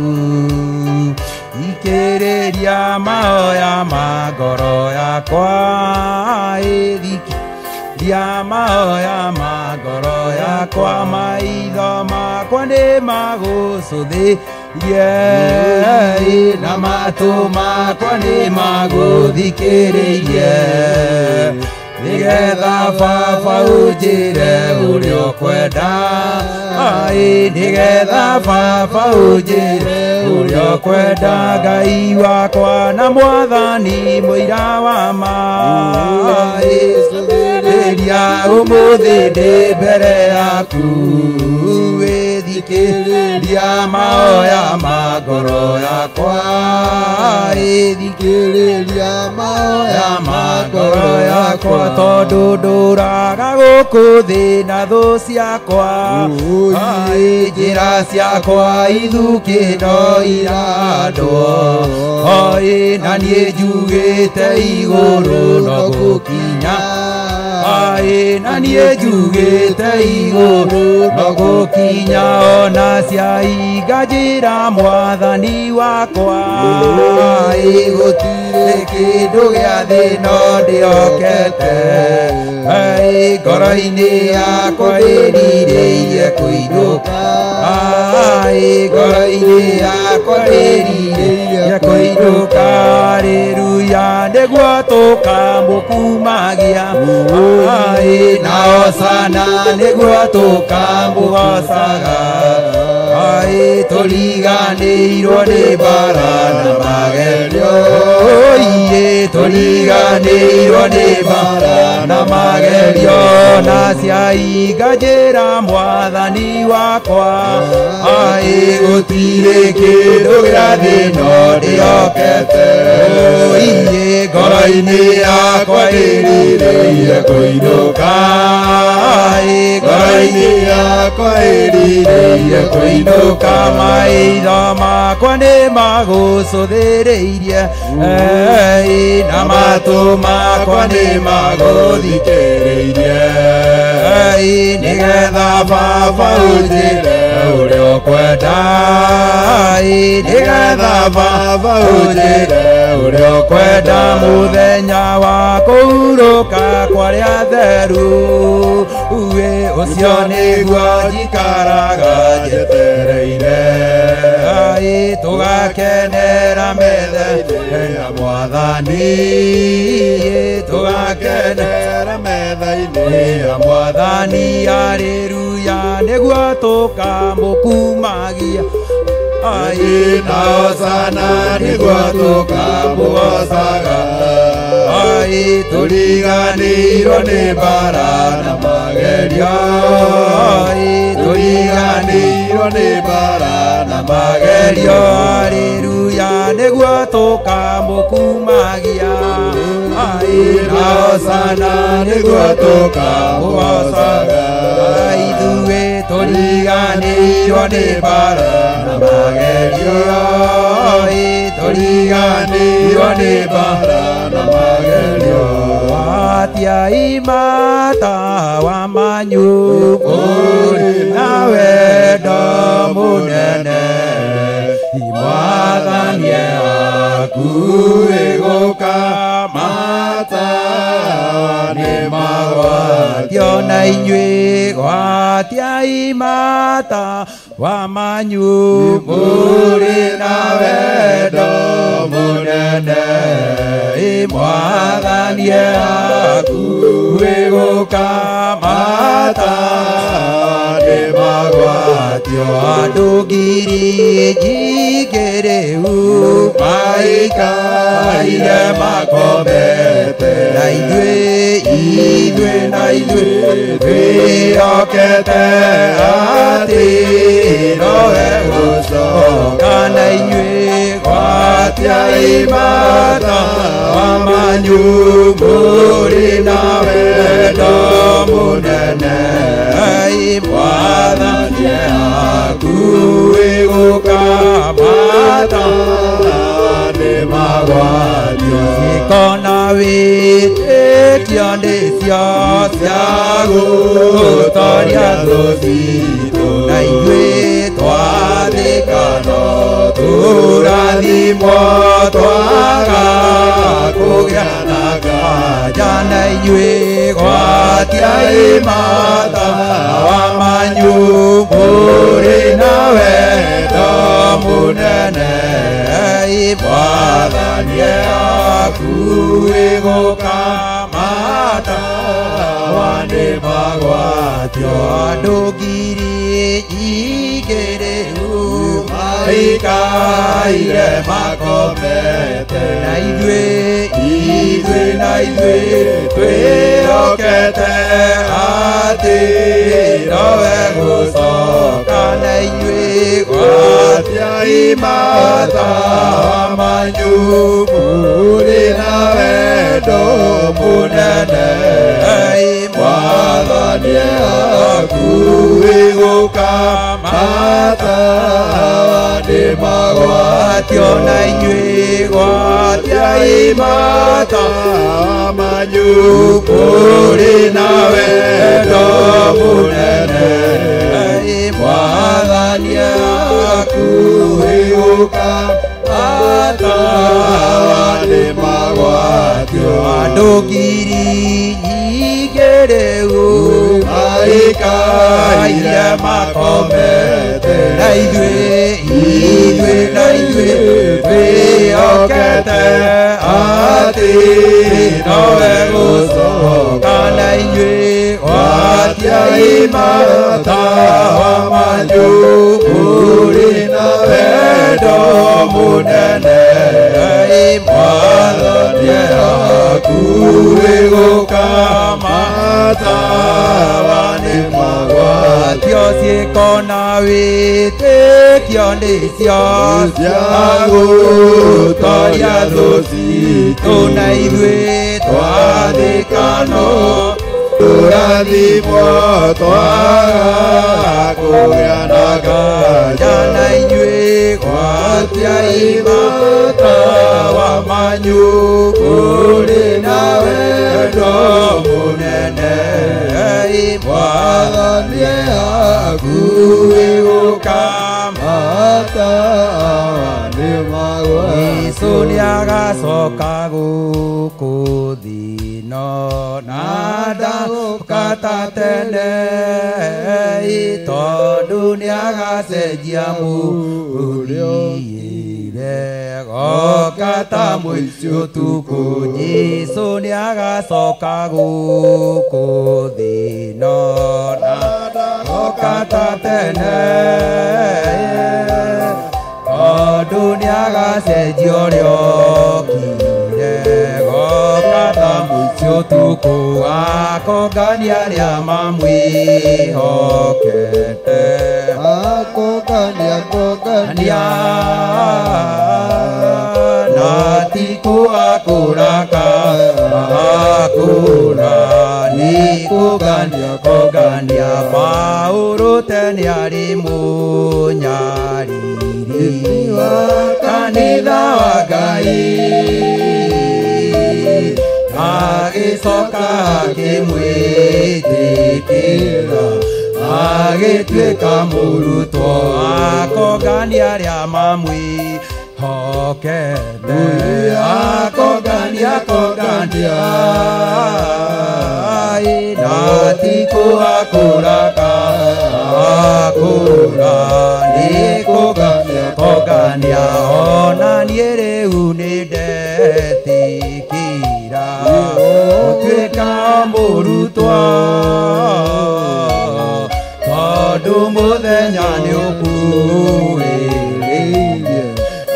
thikĩrĩria mahoya ma ngoro yakwa ĩthikĩrĩria mahoya ma ngoro yakwa maitho makwa nĩ magũcũthĩrĩrie na matũ makwa nĩ magũthikĩrĩrie nĩgetha baba ũnjĩre ũrĩa ũkwenda nĩgetha baba ũnjĩre ũrĩa ũkwenda Ngai wakwa na mwathani mũira wa ma ĩcũthĩrĩria ũmũthĩ ndĩ mbere yaku. Thikĩrĩria mahoya ma ngoro yakwa. Thikĩrĩria mahoya ma ngoro yakwa. Tondũ ndũraga gũkũ thĩ na thũ ciakwa. Njĩra ciakwa ithukĩ no irandwo. Na niĩ njugĩte igũrũ no gũkinya. Na niĩ njugĩte igũrũ no gũkinya. Ona ciainga njĩra mwathani wakwa. Gũtirĩ kĩndũ gĩa thĩ no ndĩhokete. Ngoro-inĩ yakwa ndĩrirĩirie kũinũka. Ngoro-inĩ yakwa ndĩrirĩirie kũinũka. Haleluya nĩguo tũkamũkumagia. Na hosana nĩguo tũkamũgocaga. Tũriganĩirwo nĩ mbara na magerio. Tũriganĩirwo nĩ mbara na magerio. Na ciainga njĩra mwathani wakwa. Gũtirĩ kĩndũ gĩa thĩ no ndĩhokete. Ngoro-inĩ yakwa ndĩrirĩirie kũinũka. Ngoro-inĩ yakwa ĩrirĩirie kũinũka. Maitho makwa nĩ magũcũthĩrĩirie. Na matũ makwa nĩ magũthikĩrĩirie. Nĩgetha Baba ũnjĩre ũrĩa ũkwenda. Nĩgetha Baba ũnjĩre ũrĩa ũkwenda. Mũthenya wa kũhurũka kwa arĩa atheru. Ũcio nĩguo njikaraga njetereire. Tũgakenera metha-inĩ ya mwathani. Tũgakenera metha-inĩ ya mwathani. Haleluya nĩguo tũkamũkumagia. Na hosana nĩguo tũkamũgocaga. Tũriganĩirwo nĩ mbara na magerio. Tũriganĩirwo nĩ mbara na magerio. Haleluya nĩguo tũkamũkumagia. Na hosana nĩguo tũkamũgocaga. Ithuĩ tũriganĩirwo nĩ mbara na magerio. Tũriganĩirwo nĩ mbara na magerio. Gwatiai matawa manyu mũrĩ na wendo mũnene. Mwathani akuĩ gũka matawa nĩ magwatio. Na inyuĩ gwatiai matawa manyu mũrĩ na wendo mũnene. Mwathani akuĩ gũka matawa nĩ magwatio. Andũ ngiri nyingĩ rĩu maikaire makomete. Na ithuĩ ithuĩ na ithuĩ twĩhokete atĩ nowe gũcoka. Na inyuĩ gwatiai matawa manyu mũrĩ na wendo mũnene. Mwathani akuĩ gũka matawa nĩ magwatio. Ciĩko na wĩtĩkio nĩcio cia gũtoria thũ citũ. Na ithuĩ twathĩka no tũrathimwo twaga kũgĩa na nganja. Na inyuĩ gwatiai matawa manyu mũrĩ na wendo mũnene. Mwathani akuĩ gũka matawa nĩ magwatio. Andũ ngiri nyingĩ rĩu Maikaire makomete na ithuĩ ithuĩ na ithuĩ twĩhokete atĩ nowe gũcoka na inyuĩ gwatiai matawa manyu mũrĩ na wendo mũnene Mwathani hakuhĩ gũka matawa nĩ magwatio na inyuĩ gwatiai matawa manyu mũrĩ na wendo mũnene Mwathani hakuhĩ gũka matawa nĩ magwatio Andũ ngiri nyingĩ rĩu maikaire makomete na ithuĩ ithuĩ na ithuĩ twĩhokete atĩ nowe gũcoka na inyuĩ gwatiai matawa manyu mũrĩ na wendo mũnene Mwathani hakuhĩ gũka matawa nĩ magwatio Gwatio ciĩko na wĩtĩkio nĩcio cia gũtoria thũ citũ na ithuĩ twathĩkano tũrathimwo twaga kũgĩa na nganja na inyuĩ gwatiai matawa manyu mũrĩ na wendo mũnene Mwathani hakuhĩ gũka matawa nĩ magwatio Jesũ nĩagacoka gũkũ thĩ ĩno na ndagoka ta tene tondũ nĩagacenjia mũthiĩre goka ta mũici ũtukũ Jesũ nĩagacoka gũkũ thĩ ĩno na ndagoka ta tene tondũ nĩagacenjia ũrĩa okire goka ta mũici ũtukũ akongania arĩa mamwĩhokete akongania Ania na ti kũakũraka akũra nĩ kũngania kũngania Paũlũ tene arĩ mũnyariri wa kanitha wa Ngai agĩcoka akĩmwĩtĩkĩra agĩtuĩka mũrutwo akongania arĩa mamwĩhokete akongania kongania na ti kũakũraka akũra nĩ kũngania kongania ona niĩ rĩu nĩ ndetĩkĩra gũtuĩka mũrutwo tondũ mũthenya nĩ ũkuhĩrĩirie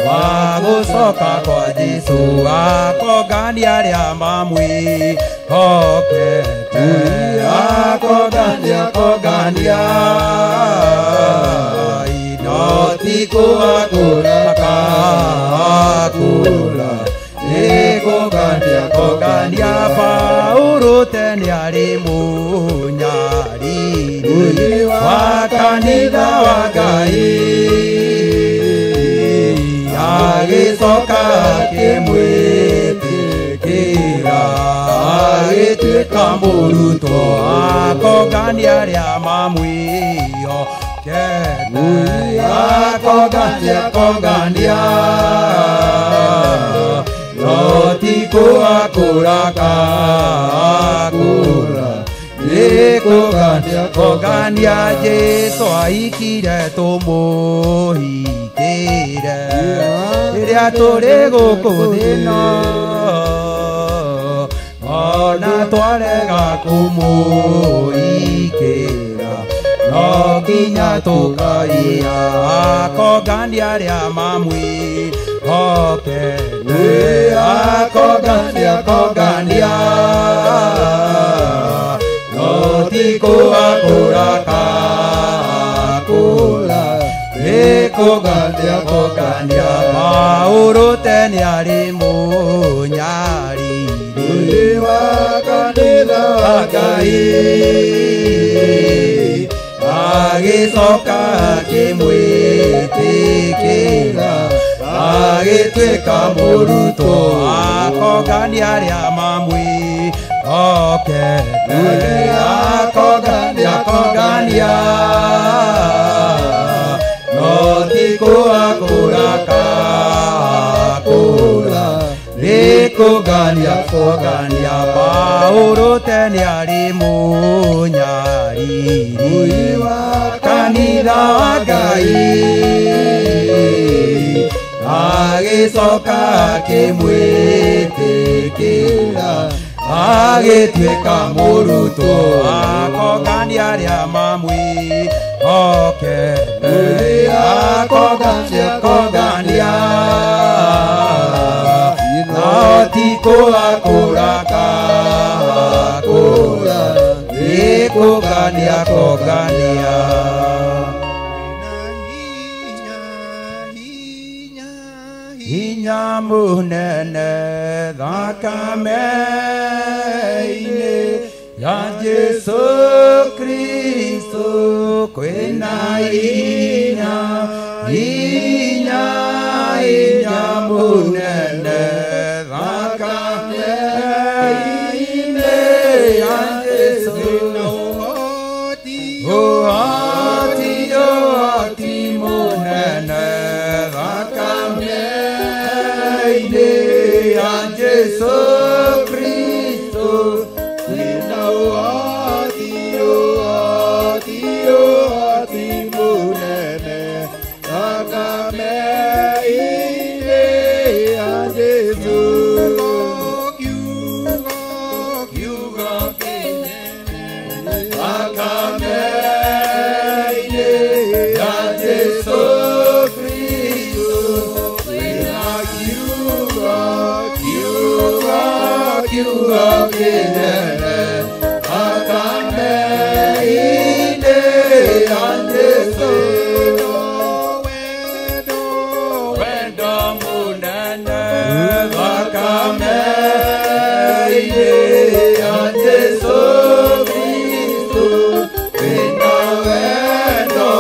wa gũcoka kwa Jesũ akongania arĩa mamwĩhokete akongania kongania no ti kũakũraka akũra nĩ kũngania kongania Paũlũ tene arĩ mũnyariri wa kanitha wa Ngai agĩcoka akĩmwĩtĩkĩra agĩtuĩka mũrutwo akongania arĩa mamwĩhokete akongania kongania no ti kũakũraka akũra nĩ kũngania kongania Jesũ aikire tũmũhikĩre rĩrĩa tũrĩ gũkũ thĩ ĩno ona twarega kũmũhikĩra No nginya tũkaiya akongani arĩa mamwĩhokete akongani akongania no ti kũakũra kũra nĩ kũngania kũngania Paũlũ tene arĩ mũnyariri wa kanitha wa Ngai agĩcoka akĩmwĩtĩkĩra agĩtuĩka mũrutwo akongania arĩa mamwĩhokete akongania akongania no ti kũakũra kũra nĩ kũngania kũngania Paũlũ tene arĩ mũnyariri wa kanitha wa Ngai agĩcoka akĩmwĩtĩkĩra agĩtuĩka mũrutwo akongania arĩa mamwĩhokete akongania akongania no ti kũakũra kũra nĩ kũngania kũngania hinya mũnene thakame-inĩ ya Jesũ Kristo kwĩna hinya hinya hinya mũnene thakame-inĩ ya Jesũ ũhoti ũhoti mũnene thakame-inĩ ya Jesũ Kristo kwĩna ũhoti ũhoti ũhoti mũnene thakame-inĩ ya Jesũ kiugo kĩnene thakame-inĩ ya Jesũ Kristo kwĩna kiugo kiugo kiugo kĩnene thakame-inĩ ya Jesũ wendo mũnene thakame-inĩ ya Jesũ Kristo kwĩna wendo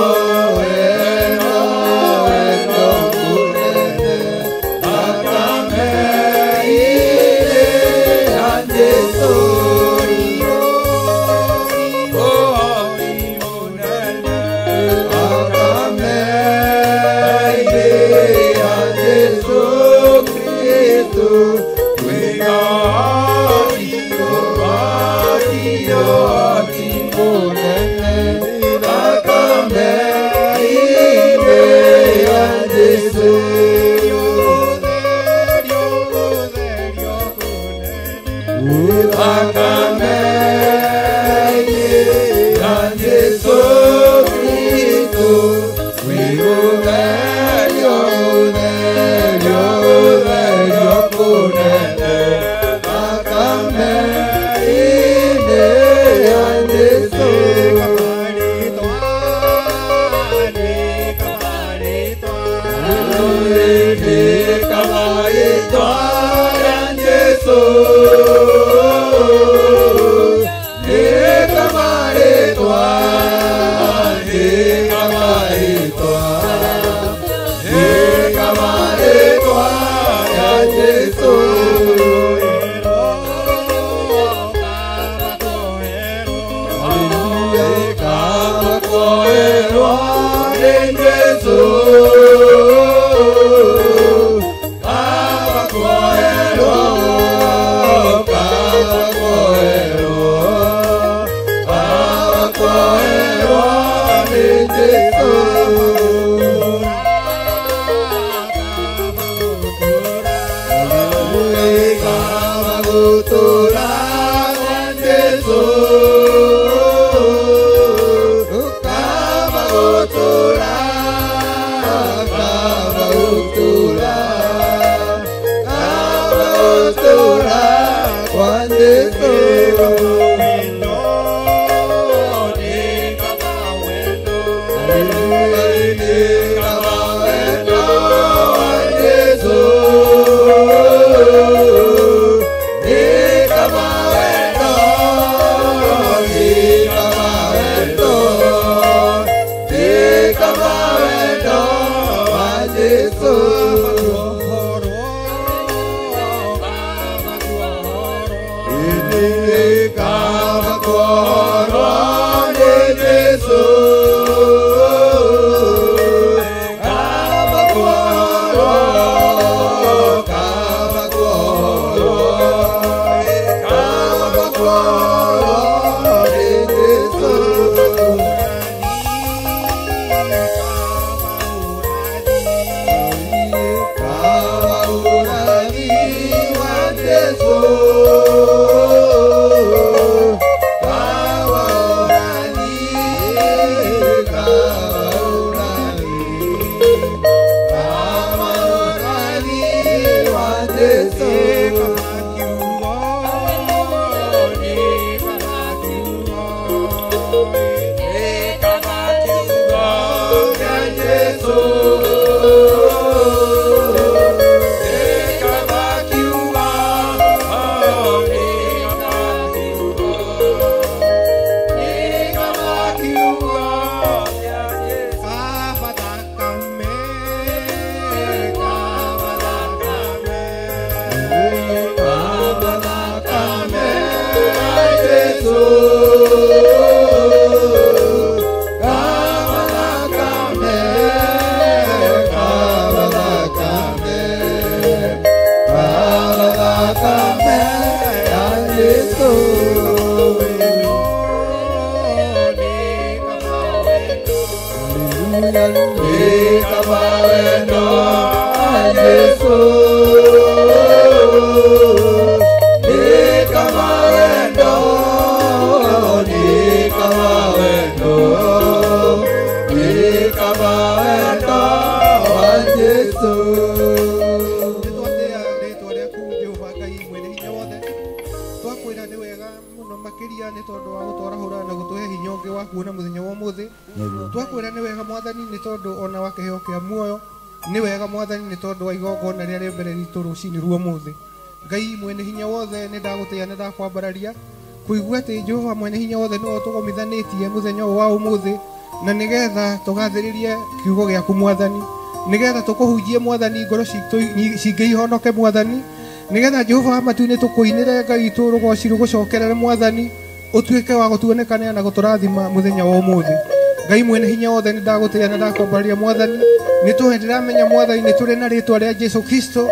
wendo wendo mũnene thakame-inĩ ya Jesũ ũhoti mũnene thakame-inĩ ya Jesũ Kristo kwĩna ũhoti ũhoti ũhoti mũnene thakame-inĩ ya Jesũ thakame-inĩ ya Jesũ Kristo kwĩ ũtherio ũtherio ũtherio kũnene thakame-inĩ ya Jesũ Jesu. Kaba kiugo kĩa Jesũ, kaba kiugo, kaba kiugo, kĩa Jesũ. Kaba thakame, kaba thakame, Kaba thakame ya Jesũ, kaba thakame, kaba thakame, kaba thakame ya Jesũ. Nĩ kaba wendo wa Jesũ, nĩ kaba wendo, nĩ kaba wendo, nĩ kaba wendo wa Jesũ. Nĩtwatĩa rĩtwa rĩaku Jehova Ngai mwene hinya wothe. Twakwĩra nĩ wega mũno makĩria nĩ tondũ wa gũtwarahũra na gũtũhe hinya ũngĩ wa kuona mũthenya wa ũmũthĩ. Twakwĩra nĩ wega Mwathani nĩ tondũ ona wa kĩheo kĩa muoyo. Nĩ wega Mwathani nĩ tondũ wa igongona rĩrĩa rĩ mbere ritũ rũcinĩ rwa ũmũthĩ. Ngai mwene hinya wothe nĩ ndagũtĩĩa na ndakwambararia kũigua atĩ Jehova mwene hinya wothe nĩwe ũtũgomithanĩtie mũthenya ũyũ wa ũmũthĩ na nĩgetha tũgathĩrĩrie kiugo gĩaku Mwathani, nĩgetha tũkũhunjie Mwathani ngoro citũ cingĩihonoke Mwathani, nĩgetha Jehova wa matu-inĩ tũkũinĩre Ngai witũ rũgoci rũgũcokerere Mwathani, ũtuĩke wa gũtuonekanĩra na gũtũrathima mũthenya wa ũmũthĩ. Ngai mwene hinya wothe nĩ ndagũtĩĩa na ndakwambararia Mwathani, nĩ tũĩ ndĩramenya Mwathani nĩ tũrĩ na rĩtwa rĩa Jesũ Kristo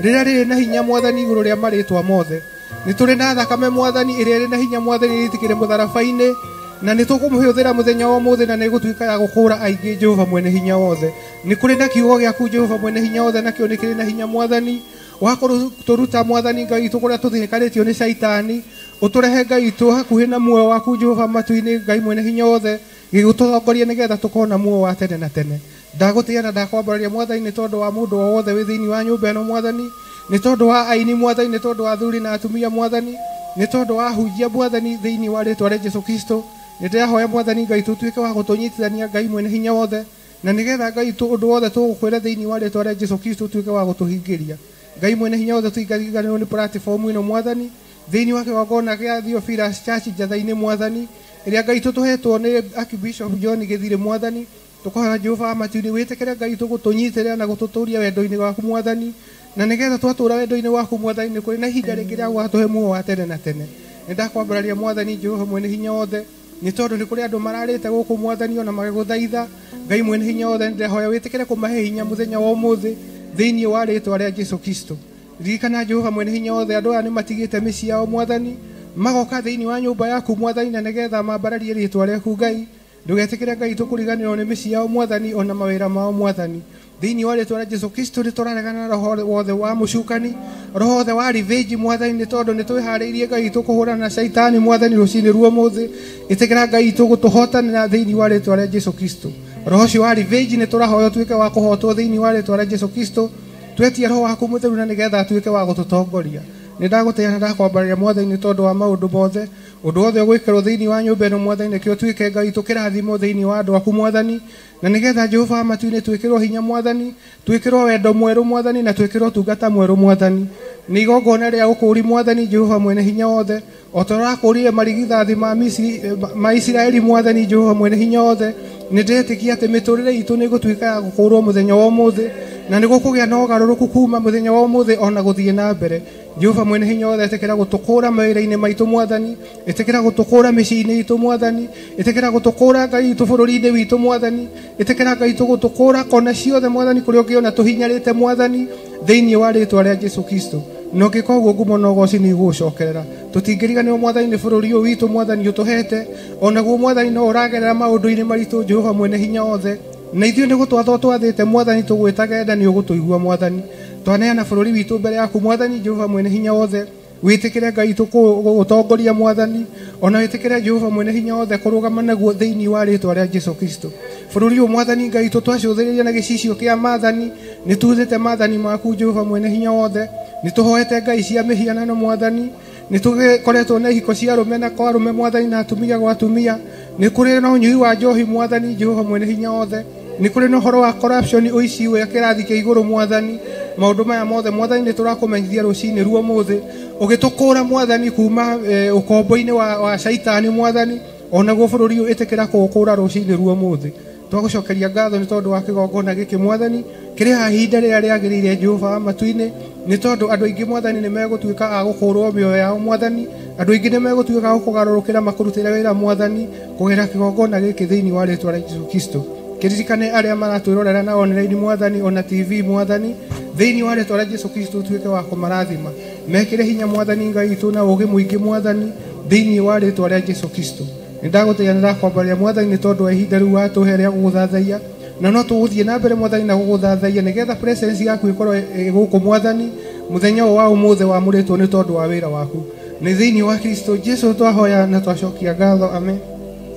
rĩrĩa rĩrĩ na hinya Mwathani igũrũ rĩa marĩtwa mothe. Nĩ tũrĩ na thakame Mwathani ĩrĩa ĩrĩ na hinya Mwathani ĩrĩtĩkĩre mũtharaba-inĩ, na nĩ tũkũmũhũthĩra mũthenya wa ũmũthĩ na nĩ ĩgũtuĩka ya gũkũũra aingĩ Jehova mwene hinya wothe. Nĩ kũrĩ na kiugo gĩaku Jehova mwene hinya wothe, nakĩo nĩ kĩrĩ na hinya Mwathani wa kũrũtũruta Mwathani Ngai witũ kũrĩa tũthĩnĩkanĩtio nĩ Caitani, ũtũrehe Ngai witũ hakuhĩ na muoyo waku Jehova matu-inĩ Ngai mwene hinya wothe, gĩgũtũtongoria nĩgetha tũkorwo na muoyo wa tene na tene. Ndagũtĩĩa na ndakwambararia Mwathani nĩ tondũ wa mũndũ o wothe wĩ thĩinĩ wa nyũmba ĩno Mwathani, nĩ tondũ wa aini Mwathani, nĩ tondũ wa athuri na atumia Mwathani, nĩ tondũ wa ahunjia Mwathani thĩinĩ wa rĩtwa rĩa Jesũ Kristo. Nĩ ndĩrahoya Mwathani Ngai tũtuĩke wa gũtũnyitithania Ngai mwene hinya wothe, na nĩgetha Ngai witũ ũndũ wothe tũgũkwĩra thĩinĩ wa rĩtwa rĩa Jesũ Kristo ũtuĩke wa gũtũhingĩria. Ngai mwene hinya wothe tũingariganĩrwo nĩ platform ĩno Mwathani thĩinĩ wa kĩgongona kĩa Theophilus Church Njatha-inĩ Mwathani, ĩrĩa Ngai witũ tũhetwo nĩ Archbishop John Gĩthirĩ Mwathani. Tũkohoya Jehova wa matu-inĩ wĩtĩkĩre Ngai witũ gũtũnyitĩrĩra na gũtũtũria wendo-inĩ waku Mwathani, na nĩgetha twatũra wendo-inĩ waku Mwathani nĩ kũrĩ na ihinda rĩngĩ rĩa gũgatũhe muoyo wa tene na tene. Nĩ ndakwambararia Mwathani Jehova mwene hinya wothe, nĩ tondũ nĩ kũrĩ andũ mararĩte gũkũ Mwathani ona magĩgũthaitha. Ngai mwene hinya wothe nĩ ndĩrahoya wĩtĩkĩre kũmahe hinya mũthenya wa ũmũthĩ thĩinĩ wa rĩtwa rĩa Jesũ Kristo. Ririkana Jehova mwene hinya wothe andũ aya nĩ matigĩte mĩciĩ yao Mwathani, magoka thĩinĩ wa nyũmba yaku Mwathani, na nĩgetha mambararie rĩtwa rĩaku Ngai. Ndũgetĩkĩre Ngai tũkũriganĩrwo nĩ mĩciĩ yao Mwathani ona mawĩra mao Mwathani. Thĩinĩ wa rĩtwa rĩa Jesũ Kristo nĩ tũraregana na roho wothe wa mũcukani, roho wothe wa revenge Mwathani, nĩ tondũ nĩ twĩharĩirie Ngai witũ kũhũrana na Caitani Mwathani rũcinĩ rwa ũmũthĩ. Ĩtĩkĩra Ngai witũ gũtũhotanĩra thĩinĩ wa rĩtwa rĩa Jesũ Kristo. Roho ũcio wa revenge nĩ tũrahoya ũtuĩke wa kũhotwo thĩinĩ wa rĩtwa rĩa Jesũ Kristo. Twetie roho waku mũtheru na nĩgetha atuĩke wa gũtũtongoria. Nĩ ndagũtĩĩa na ndakwambararia Mwathani nĩ tondũ wa maũndũ mothe, ũndũ wothe ũgwĩkĩrwo thĩinĩ wa nyũmba ĩno Mwathani, nĩkĩo ũtuĩke Ngai witũ kĩrathimo thĩinĩ wa andũ aku Mwathani, na nĩgetha Jehova wa matu-inĩ twĩkĩrwo hinya Mwathani, twĩkĩrwo wendo mwerũ Mwathani, na twĩkĩrwo ũtungata mwerũ Mwathani. Nĩ igongona rĩa ũkũũri Mwathani Jehova mwene hinya wothe, o ta ũrĩa ũrakũũrire marigithathi ma Misiri ma Isiraeli Mwathani Jehova mwene hinya wothe. Nĩ ndĩretĩkia atĩ mĩtũrĩre itũ nĩ ĩgũtuĩka ya gũkũũrwo mũthenya wa ũmũthĩ, na nĩ gũkũgĩa na ũgarũrũku kuma mũthenya wa ũmũthĩ ona gũthiĩ na mbere. Jehova mwene hinya wothe ĩtĩkĩra gũtũkũũra mawĩra-inĩ maitũ Mwathani, ĩtĩkĩra gũtũkũũra mĩciĩ-inĩ itũ Mwathani, ĩtĩkĩra gũtũkũũra Ngai witũ bũrũri-inĩ witũ Mwathani, ĩtĩkĩra Ngai witũ gũtũkũũra kona ciothe Mwathani kũrĩa ũngĩona tũhinyarĩte Mwathani thĩinĩ wa rĩtwa rĩa Jesũ Kristo. Na ũngĩka ũguo ngumo na ũgoci nĩ igũgũcokerera. Tũtingĩriganĩrwo Mwathani nĩ bũrũri ũyũ witũ Mwathani ũtũhete, onaguo Mwathani no ũragerera maũndũ-inĩ maritũ Jehova mwene hinya wothe, na ithuĩ nĩ gũtwathwo twathĩte Mwathani tũgwĩtage nda nĩ ũgũtũigua Mwathani. Twaneana bũrũri witũ mbere yaku Mwathani Jehova mwene hinya wothe, wĩtĩkĩre Ngai witũ gũtongoria Mwathani, ona wĩtĩkĩre Jehova mwene hinya wothe kũrũgama naguo thĩinĩ wa rĩtwa rĩa Jesũ Kristo. Bũrũri ũyũ Mwathani Ngai witũ twacũthĩrĩria na gĩcicio kĩa maathani, nĩ tuthĩte maathani maku Jehova mwene hinya wothe, nĩ tũhoete Ngai cia mĩhianano Mwathani, nĩ tũkoretwo na ihiko cia arũme na kwa arũme Mwathani na atumia gwa atumia. Nĩ kũrĩ na ũnyui wa njohi mwathani Jehova mwene hinya wothe. Nĩ kũrĩ na ũhoro wa corruption ũici wa kĩrathi kĩa igũrũ mwathani. Maũndũ maya mothe mwathani nĩ tũrakũmenyithia rũcinĩ ruo mũthĩ ũgĩtũkũra mwathani kuma ũkombo-inĩ wa caitani mwathani onaguo bũrũri ũyũ ĩtĩkĩra kũũkũra rũcinĩ ruo mũthĩ. Twagũcokeria ngatho nĩ tondũ wa kĩgongona gĩkĩ mwathani kĩrĩ haha ihinda rĩrĩa rĩagĩrĩire Jehova wa matu-inĩ nĩ tondũ andũ aingĩ mwathani nĩ megũtuĩka a gũkũrwo mĩoyo yao mwathani. Andũ aingĩ nĩ megũtuĩka a gũkũgarũrũkĩra makũrutĩre wĩra mwathani kũgerera kĩgongona gĩkĩ thĩinĩ wa rĩtwa rĩa Jesũ Kristo. Kĩririkane arĩa maratwĩrorera na online mwathani ona TV mwathani thĩinĩ wa rĩtwa rĩa Jesũ Kristo ũtuĩke wa kũmarathima mekĩre hinya mwathani Ngai witũ na ũũgĩ mũingĩ mwathani thĩinĩ wa rĩtwa rĩa Jesũ Kristo. Nĩndagũtĩĩa nĩndakwambaria mwathani nĩ tondũ wa ihinda rĩu watũhe rĩa gũgũthathaiya na no tũgũthiĩ na mbere mwathani na gũgũthathaiya nĩgetha presence yaku ĩkorwo ĩ gũkũ mwathani mũthenya ũyũ wa ũmũthĩ wamũrĩtwo nĩ tondũ wa wĩra waku. Nĩ thĩinĩ wa Kristo Jesũ twahoya na twacokia ngatho. Amen.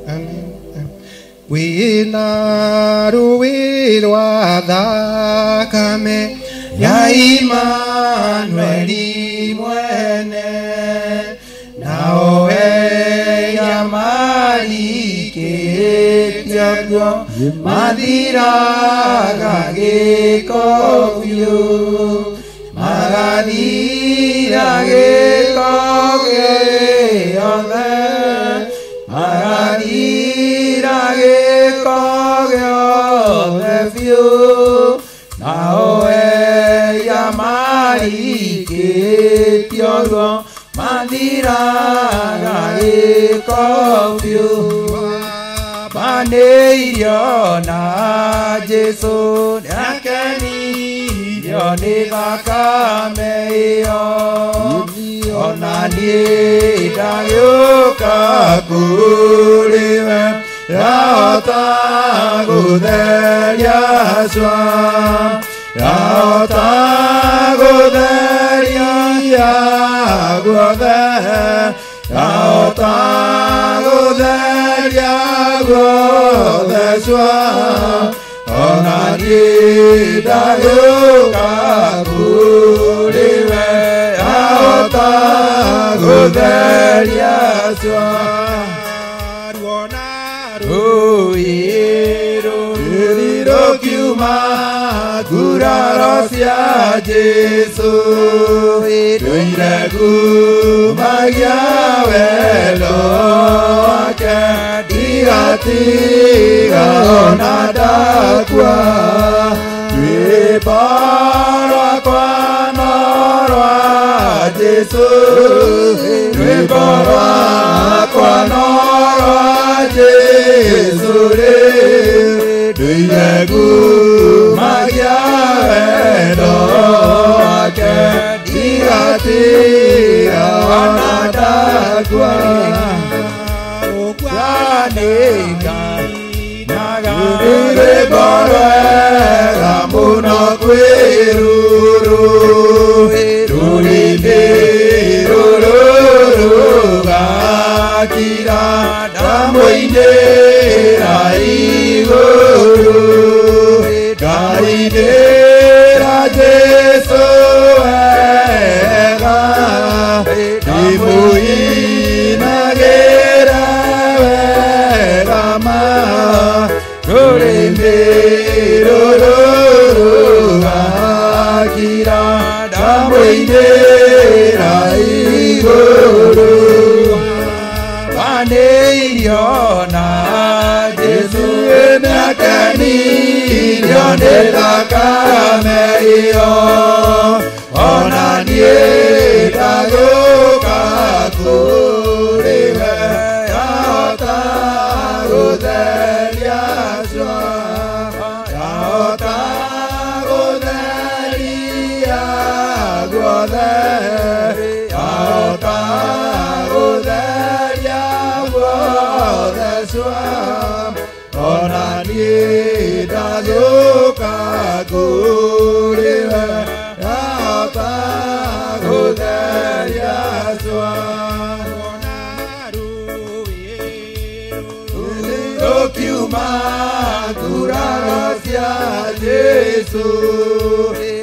Amen. Wĩna rũĩ rwa thakame ya Imanueli mwene nao eya marikĩtie kuo mathiraga gĩko biũ magathira gĩko gĩothe magathira gĩko gĩothe biũ nao eya marikĩtie kuo mathiraga gĩko biũ manĩirio na Jesũ nĩakenirio nĩ thakame ĩyo ona niĩ ndagĩũka kũrĩ we yahota gũtheria cua yahota gũtheria guothe yahota gũtheria guothe cua ona niĩ ndagĩũka kũrĩ we yahota gũtheria cua rũĩ rũkiuma nguraro cia Jesũ ndũire ngumagia wendo wake ndigatiga ona ndakua rwĩmbo rwakwa no rwa Jesũ rwĩmbo rwakwa no rwa Jesũ rĩu ndũire ngumagia wendo wake ndigatiga ona ndakua rwĩmbo rwega mũno kwĩ rũrũ rũrĩmĩ rũrũ rũgakira ndamũinĩra igũrũ ngainĩra Jesũ wega ndĩmũinagĩra wega ma rũrĩmĩ rũrũ rũgakira ndamũinĩra igũrũ manĩirio na Jesũ nĩakenirio nĩ thakame ĩyo ona niĩ ndagĩũka kũrĩ we yahota gũtheria cua yahota gũtheria guothe yahota gũtheria guothe cua ona niĩ ndagĩũka kũrĩ we yahota gũtheria cua rũkiuma nguraro cia Jesũ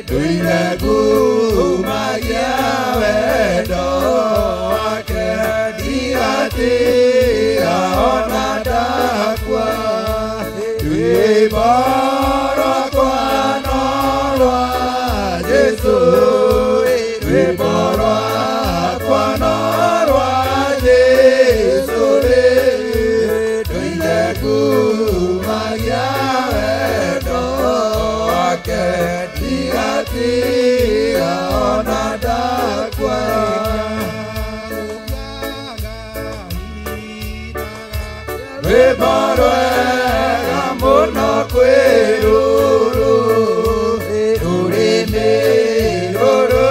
ndũire ngumagia wendo wake ndigatiga ona Rwĩmbo rwakwa no rwa Jesũ, rwĩmbo rwakwa no rwa Jesũ, ndũire ngumagia wendo wake, ndigatiga ona ndakua. Rwĩmbo rwega mũno kwĩ rũrũ, rũrĩmĩ rũrũ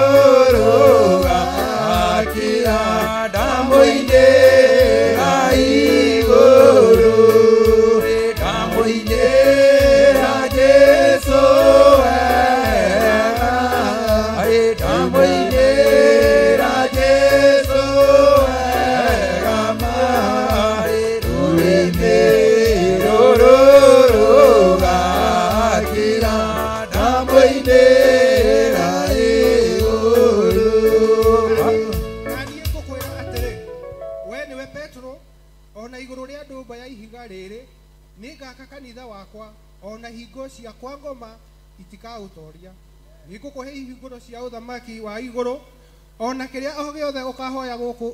rũgakira, ndamũinĩra igũrũ, ndamũinĩra Jesũ wega, ndamũinĩra Jesũ wega ma, rũrĩmĩ rũrũ rũgakira, ndamũinĩra igũrũ. Na niĩ ngũkwĩra atĩrĩ, we nĩwe Petro, ona igũrũ rĩa ndũmba ya ihiga rĩrĩ nĩngaka kanitha wakwa, ona hingo cia kwa ngoma itikaũtoria. Nĩngũkũhe ihingũro cia ũthamaki wa igũrũ, ona kĩrĩa o gĩothe ũkahoya gũkũ,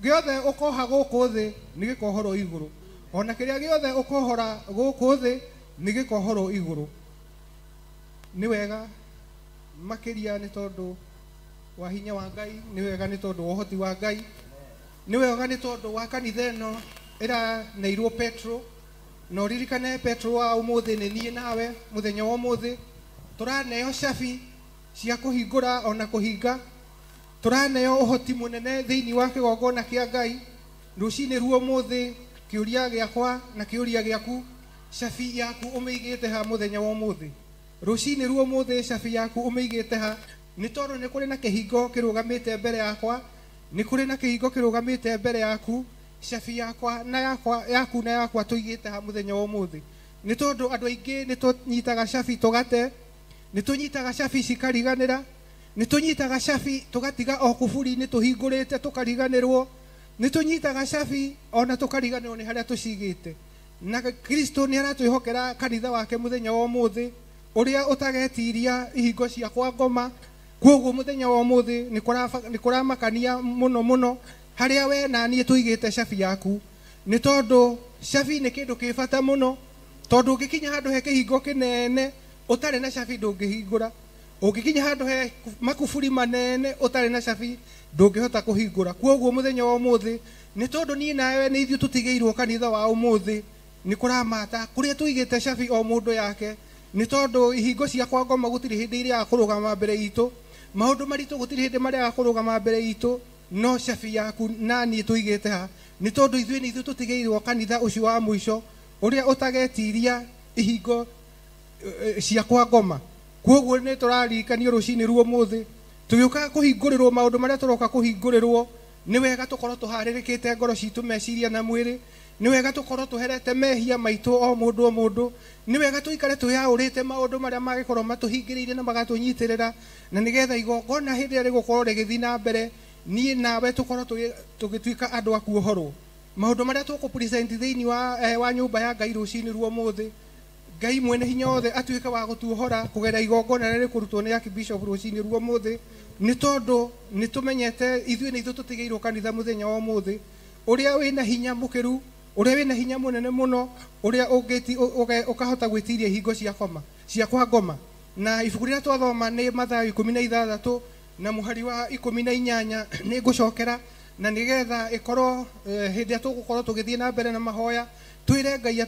gĩothe ũkoha gũkũ thĩ nĩgĩkohorwo igũrũ, ona kĩrĩa gĩothe ũkohora gũkũ thĩ nĩgĩkohorwo igũrũ. Nĩ wega makĩria nĩ tondũ wa hinya wa Ngai, nĩ wega nĩ tondũ wa ũhoti wa Ngai, nĩ wega nĩ tondũ wa kanitha ĩno ĩraneirwo Petro. Na ũririkane Petro wa ũmũthĩ nĩ niĩ nawe mũthenya wa ũmũthĩ tũraneo cabi cia kũhingũra ona kũhinga, tũraneo ũhoti mũnene thĩinĩ wa kĩgongona kĩa Ngai. Rũcinĩ ruo ũmũthĩ, kĩũria gĩakwa na kĩũria gĩaku, cabi yaku ũmĩigĩte ha mũthenya wa ũmũthĩ? Rũcinĩ ruo ũmũthĩ, cabi yaku ũmĩigĩte ha? Nĩ tondũ nĩ kũrĩ na kĩhingo kĩrũgamĩte mbere yakwa, nĩ kũrĩ na kĩhingo kĩrũgamĩte mbere yaku. Cabi yakwa na yakwa, yaku na yakwa tũigĩte ha mũthenya wa ũmũthĩ? Nĩ tondũ andũ aingĩ nĩ tũnyitaga cabi tũgate, nĩ tũnyitaga cabi cikariganĩra, nĩ tũnyitaga cabi tũgatiga o kuburi-inĩ tũhingũrĩte tũkariganĩrwo, nĩ tũnyitaga cabi ona tũkariganĩrwo nĩ harĩa tũcigĩte. Na Kristo nĩ aratwĩhokera kanitha wake mũthenya wa ũmũthĩ, ũrĩa ũtagetiria ihingo cia kwa ngoma. Kwoguo mũthenya wa ũmũthĩ nĩ kũramakania mũno mũno harĩa we na niĩ tũigĩte cabi yaku, nĩ tondũ cabi nĩ kĩndũ kĩ bata mũno, tondũ ũngĩkinya handũ he kĩhingo kĩnene ũtarĩ na cabi ndũngĩhingũra, ũngĩkinya handũ he makuburi manene ũtarĩ na cabi ndũngĩhota kũhingũra. Kwoguo mũthenya wa ũmũthĩ, nĩ tondũ niĩ nawe nĩ ithuĩ tũtigĩirwo kanitha wa ũmũthĩ, nĩ kũramata kũrĩa tũigĩte cabi o mũndũ yake, nĩ tondũ ihingo cia kwa ngoma gũtirĩ hĩndĩ irĩaga kũrũgama mbere itũ, maũndũ maritũ gũtirĩ hĩndĩ marĩaga kũrũgama mbere itũ, no cabi yaku na niĩ tũigĩte ha? Nĩ tondũ ithuĩ nĩ ithuĩ tũtigĩirwo kanitha ũcio wa mũico, ũrĩa ũtagetiria ihingo cia kwa ngoma. Kwoguo nĩ tũrarikanio rũcinĩ ruo ũmũthĩ, tũgĩũka kũhingũrĩrwo maũndũ marĩa tũroka kũhingũrĩrwo, nĩ wega tũkorwo tũharĩrĩkĩte ngoro citũ, meciria na mwĩrĩ, nĩ wega tũkorwo tũherete mehia maitũ o mũndũ o mũndũ, nĩ wega tũikare twĩyaũrĩte maũndũ marĩa mangĩkorwo matũhingĩrĩirie na magatũnyitĩrĩra, na nĩgetha igongona hĩndĩ ĩrĩa rĩgũkorwo rĩgĩthiĩ na mbere, niĩ nawe tũkorwo tũgĩtuĩka andũ a kuohorwo. Maũndũ marĩa tũkũ-present thĩinĩ wa nyũmba ya Ngai rũcinĩ ruo ũmũthĩ, Ngai mwene hinya wothe atuĩke wa gũtuohora kũgerera igongona rĩrĩa rĩkũrutwo nĩ Archbishop rũcinĩ ruo ũmũthĩ, nĩ tondũ nĩ tũmenyete ithuĩ nĩ ithuĩ tũtigĩirwo kanitha mũthenya wa ũmũthĩ, ũrĩa wĩna hinya mũkĩru, ũrĩa wĩna hinya mũnene mũno, ũrĩa ũkahota gwĩtiria ihingo cia koma, cia kwa ngoma. Na ibuku rĩrĩa twathoma nĩ Mathayo 16 na mũhari wa 18, nĩ ngũcokera na nĩgetha ĩkorwo hĩndĩ ĩrĩa tũgũkorwo tũgĩthiĩ na mbere na mahoya, twĩre Ngai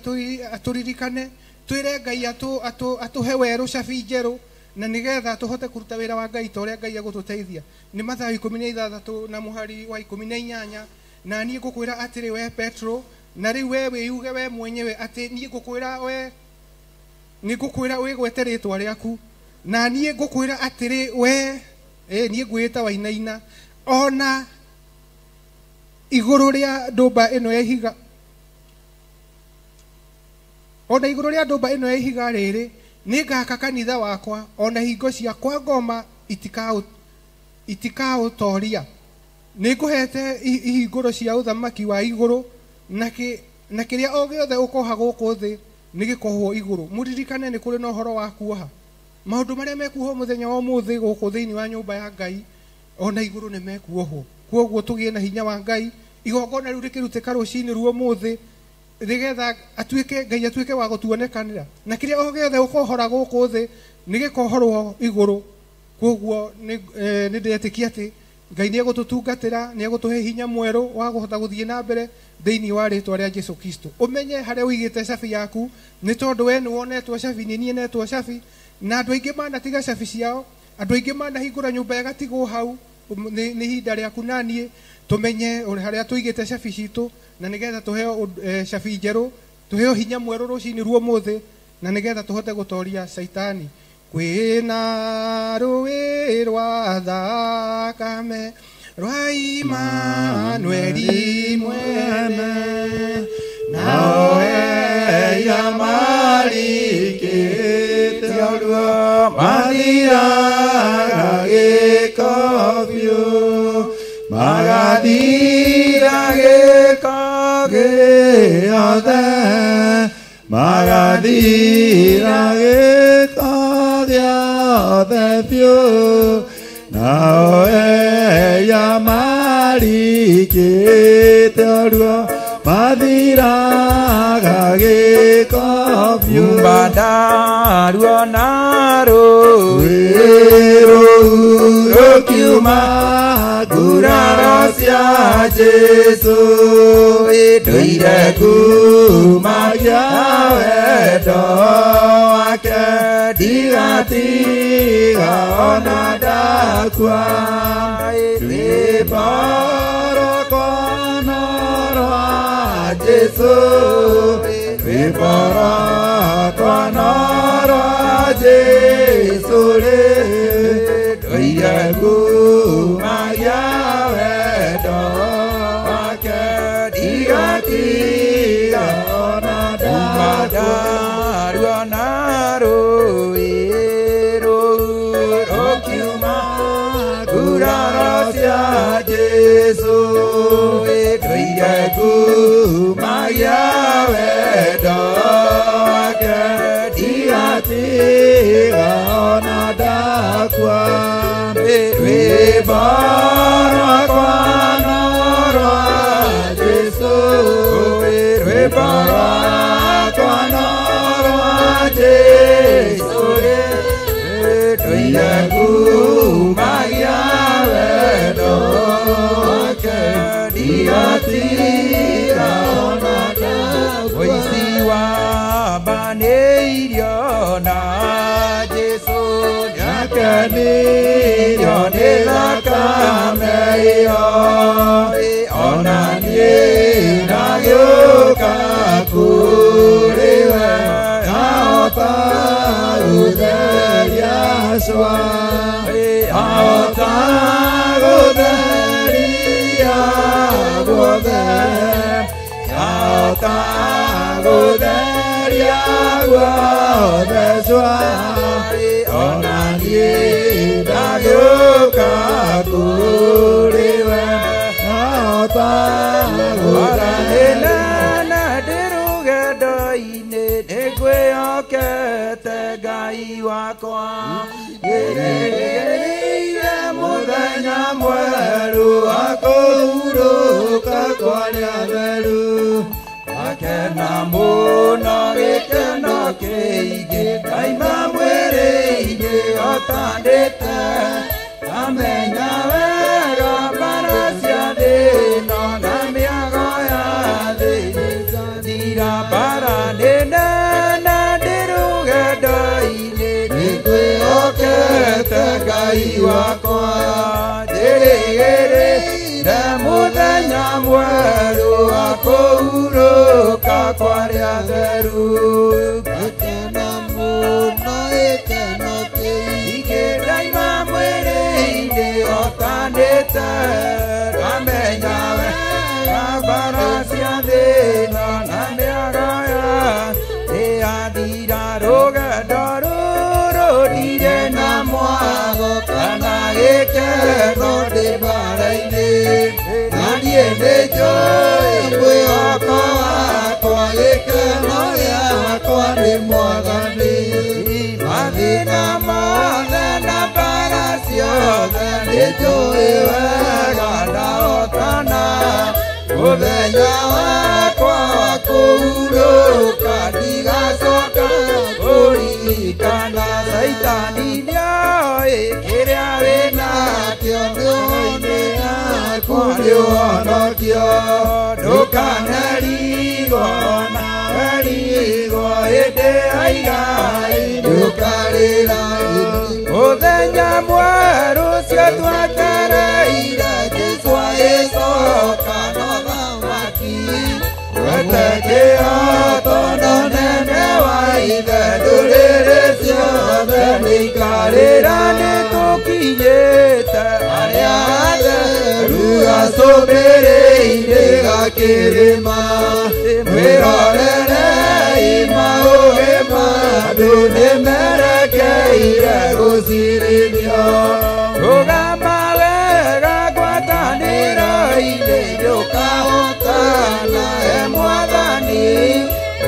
atũririkane, twĩre Ngai atũhe werũ cabi njerũ, na nĩgetha tũhote kũruta wĩra wa Ngai ta ũrĩa Ngai egũtũteithia. Nĩ Mathayo 16 na mũhari wa 18, na niĩ ngũkwĩra atĩrĩ we Petro, na rĩu we wĩuge we mwenyewe atĩ niĩ ngũkwĩra we, nĩ ngũkwĩra wĩgwete rĩtwa rĩaku, na niĩ ngũkwĩra atĩrĩ we, niĩ ngwĩta Wainaina, ona igũrũ rĩa ndũmba ĩno ya ihiga, ona igũrũ rĩa ndũmba ĩno ya ihiga rĩrĩ nĩngaka kanitha wakwa, ona hingo cia kwa ngoma itikaũtoria. Nĩngũhete ihingũro cia ũthamaki wa igũrũ, na kĩrĩa o gĩothe ũkoha gũkũ thĩ nĩ gĩkohwo igũrũ. Mũririkane nĩ kũrĩ na ũhoro wa kuoha. Maũndũ marĩa mekuohwo mũthenya wa ũmũthĩ gũkũ thĩinĩ wa nyũmba ya Ngai ona igũrũ nĩ mekuohwo. Kwoguo tũgĩe na hinya wa Ngai, igongona rĩu rĩkĩrutĩka rũcinĩ ruo ũmũthĩ nĩgetha atuĩke Ngai atuĩke wa gũtuonekanĩra, na kĩrĩa o gĩothe ũkohora gũkũ thĩ nĩ gĩkohorwo igũrũ. Kwoguo nĩ ndĩretĩkia atĩ Ngai nĩ egũtũtungatĩra, nĩ egũtũhe hinya mwerũ wa kũhota gũthiĩ na mbere thĩinĩ wa rĩtwa rĩa Jesũ Kristo. Ũmenye harĩa ũigĩte cabi yaku, nĩ tondũ we nĩ wonetwo cabi, nĩ niĩ netwo cabi, na andũ aingĩ manatiga cabi ciao, andũ aingĩ manahingũra nyũmba ĩgatigwo hau. Nĩ ihinda rĩaku na niĩ tũmenye harĩa tũigĩte cabi citũ, na nĩgetha tũheo cabi njerũ, tũheo hinya mwerũ rũcinĩ ruo ũmũthĩ, na nĩgetha tũhote gũtoria Caitani. Kwĩna rũĩ rwa thakame rwa Imanueli mwene, nao eya marikĩte ruo mathiraga gĩko biũ, magathira gĩko gĩothe, magathira gĩko gĩothe biũ, nao eya marikĩte ruo mathiraga gĩko biũ. Mbandaruo na rũĩ rũu rũkiuma nguraro cia Jesũ, ndũire kumagia wendo wake, ndigatiga ona ndakua. Rwĩmbo rwakwa no rwa Jesũ, rwĩmbo rwakwa no rwa Jesũ rĩ, ndũire kumagia wendo wake, ndigatiga ona ndakua. Mbandaruo na rũĩ rũu rũkiuma nguraro cia Jesũ, ndũire kumagia wendo wake, ndigatiga ona ndakua. Rwĩmbo rwakwa no rwa Jesũ, rwĩmbo rwakwa no rwa Jesũ rĩ, ndũire kumagia wendo wake, ndigatiga ona ndakua. Mũici wambanĩirio na Jesũ nĩakenirio nĩ thakame ĩyo, ona niĩ ndagĩũka kũrĩ we, ndahota gũtheria cwa, ndahota gũtheria guothe, ndahota gũtheria guothe cwa, ona niĩ ndagĩũka kũrĩ we, ndahota gũtheria. Na ndĩ rũgendo-inĩ nĩngwĩhokete Ngai wakwa, ngĩrĩgĩrĩire mũthenya mwerũ wa kũhurũka kwa arĩa atheru. Ngakena mũno gĩkeno kĩingĩ, ngaima mwĩrĩ-inĩ o ta ndĩte, ngamenya wega mbara cia thĩ ĩno na mĩago ya thĩ. Thira mbara nĩ nene ndĩ rũgendo-inĩ, nĩngwĩhokete Ngai wakwa, njĩrĩgĩrĩire mũthenya mwerũ wa kũhurũka kwa arĩa atheru. Ngakena mũno gĩkeno kĩingĩ, Ndaima mwĩrĩ-inĩ o ta ndĩte, ngamenya wega mbara cia thĩ ĩno na mĩago ya thĩ yathira. Rũgendo rũrũ ndirĩ na mwago kana gĩkeno ndĩ mbara-inĩ, na niĩ nĩnjũĩ mwĩhoko wakwa, gĩkeno gĩakwa Ũconokio ndũkanerigwo nawerigwo hĩndĩ ya igai ndũkarĩra. Mũthenya mwerũ ũcio twetereire Jesũ agĩcoka na ũthamaki gwete kĩhooto na ũnene wa Ithe ndũrĩrĩ ciothe nĩikarĩra. Nĩtũkinyĩte harĩa hatheru gacũmbĩrĩ-inĩ ga kĩrĩma. Mwĩrorerei maũĩ ma andũ nĩmerekeire gũcirithio. Rũgama wega ngwatanĩro-inĩ ndũkahotana he Mwathani.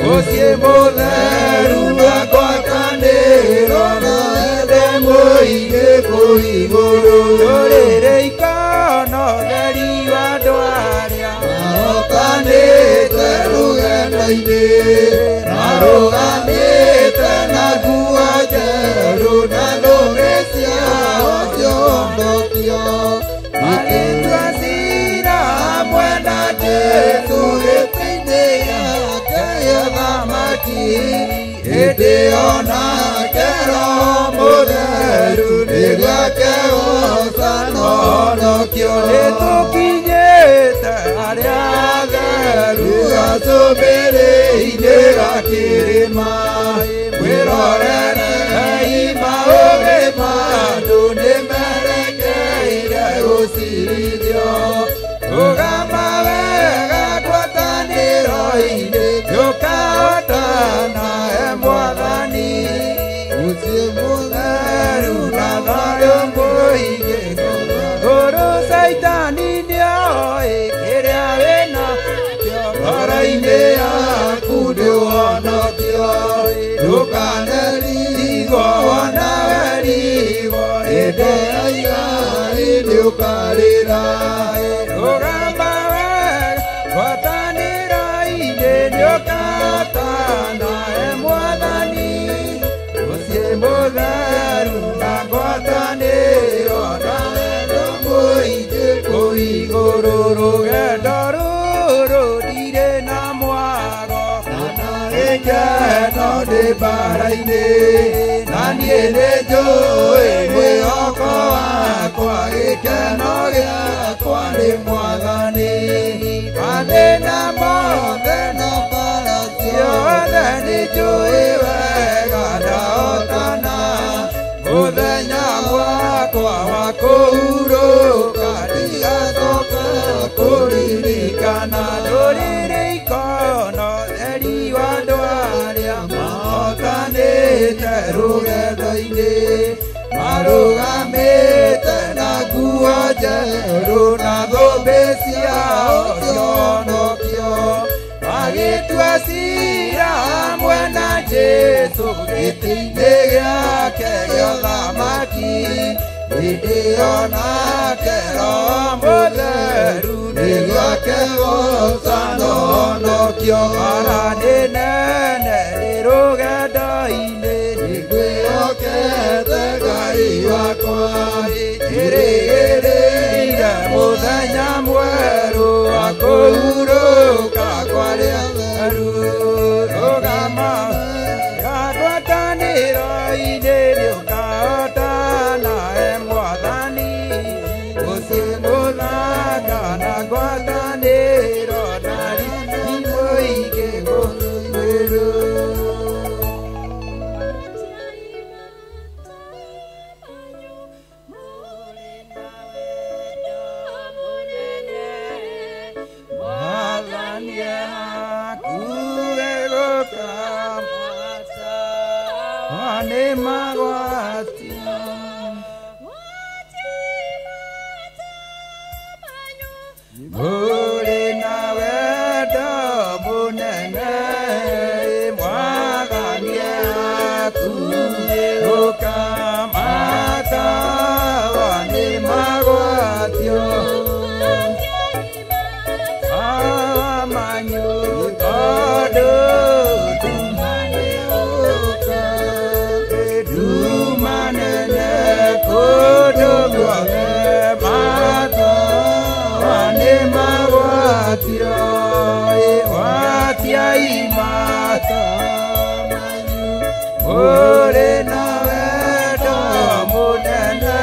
Mũciĩ mũtheru wa ngwatanĩro na wendo mũingĩ kũu igũrũ. Ndũrĩrĩ ikona ũtheri wa andũ arĩa mahotanĩte rũgendo-inĩ, marũgamĩte na nguo njerũ na thũmbĩ ciao cionokio. Magĩtua ciira hamwe na Jesũ gĩtĩ-inĩ gĩake gĩa ũthamaki. Hĩndĩ ĩyo nake Roho Mũtheru nĩguo akegooca na ũhonokio. Nĩtũkinyĩte harĩa hatheru gacũmbĩrĩ-inĩ ga kĩrĩma. Mwĩrorerei maũgĩ ma andũ nĩmerekeire gũcirithio. Rũgama wega ngwatanĩro-inĩ ndũkahotana he Mwathani. Mũciĩ mũtheru na thayũ mũingĩ ngũrũ Caitani nĩoĩ kĩrĩa wĩnakĩo ngoro-inĩ yaku ndĩwonokio. Ndũkanerigwo wona werigwo hĩndĩ ya igai nĩũkarĩra. Rũgama wega ngwatanĩro-inĩ nĩũkahotana he Mwathani. Mũciĩ mũtheru na ngwatanĩro na wendo mũingĩ kũu igũrũ. Rũgendo rũrũ ndirĩ na mwago kana gĩkeno ndĩ mbara-inĩ. Na niĩ nĩnjũĩ mwĩhoko wakwa gĩkeno gĩakwa nĩ Mwathani. Mathĩna mothe na mbara ciothe nĩnjũĩ wega ndahotana. Mũthenya wakwa wa kũhurũka ndigacoka kũririkana. Ndũrĩrĩ ikona ũtheri wa andũ arĩa mahotanĩte rũgendo-inĩ, marũgamĩte na nguo njerũ na thũmbĩ ciao cionokio. Magĩtua ciira hamwe na Jesũ gĩtĩ-inĩ gĩake gĩa ũthamaki. Hĩndĩ ĩyo nake Roho Mũtheru nĩguo akegooca na ũhonokio. Mbara nĩ nene ndĩ rũgendo-inĩ nĩngwĩhokete Ngai wakwa. Njĩrĩgĩrĩire mũthenya mwerũ wa kũhurũka kwa arĩa atheru. Rũgama wega ngwatanĩro-inĩ nĩũkahotana he Mwathani. Mũciĩ mũthaka na ngwatanĩro na riri mũingĩ kũu igũrũ. Mwathani akuwe gũkamata nĩ magwatio. Mũrĩ na wendo mũnene Mwathani akuwe gũkamata nĩ magwatio. Amanyu tondũ nduma nĩũka, nduma Mũrĩ na wendo mũnene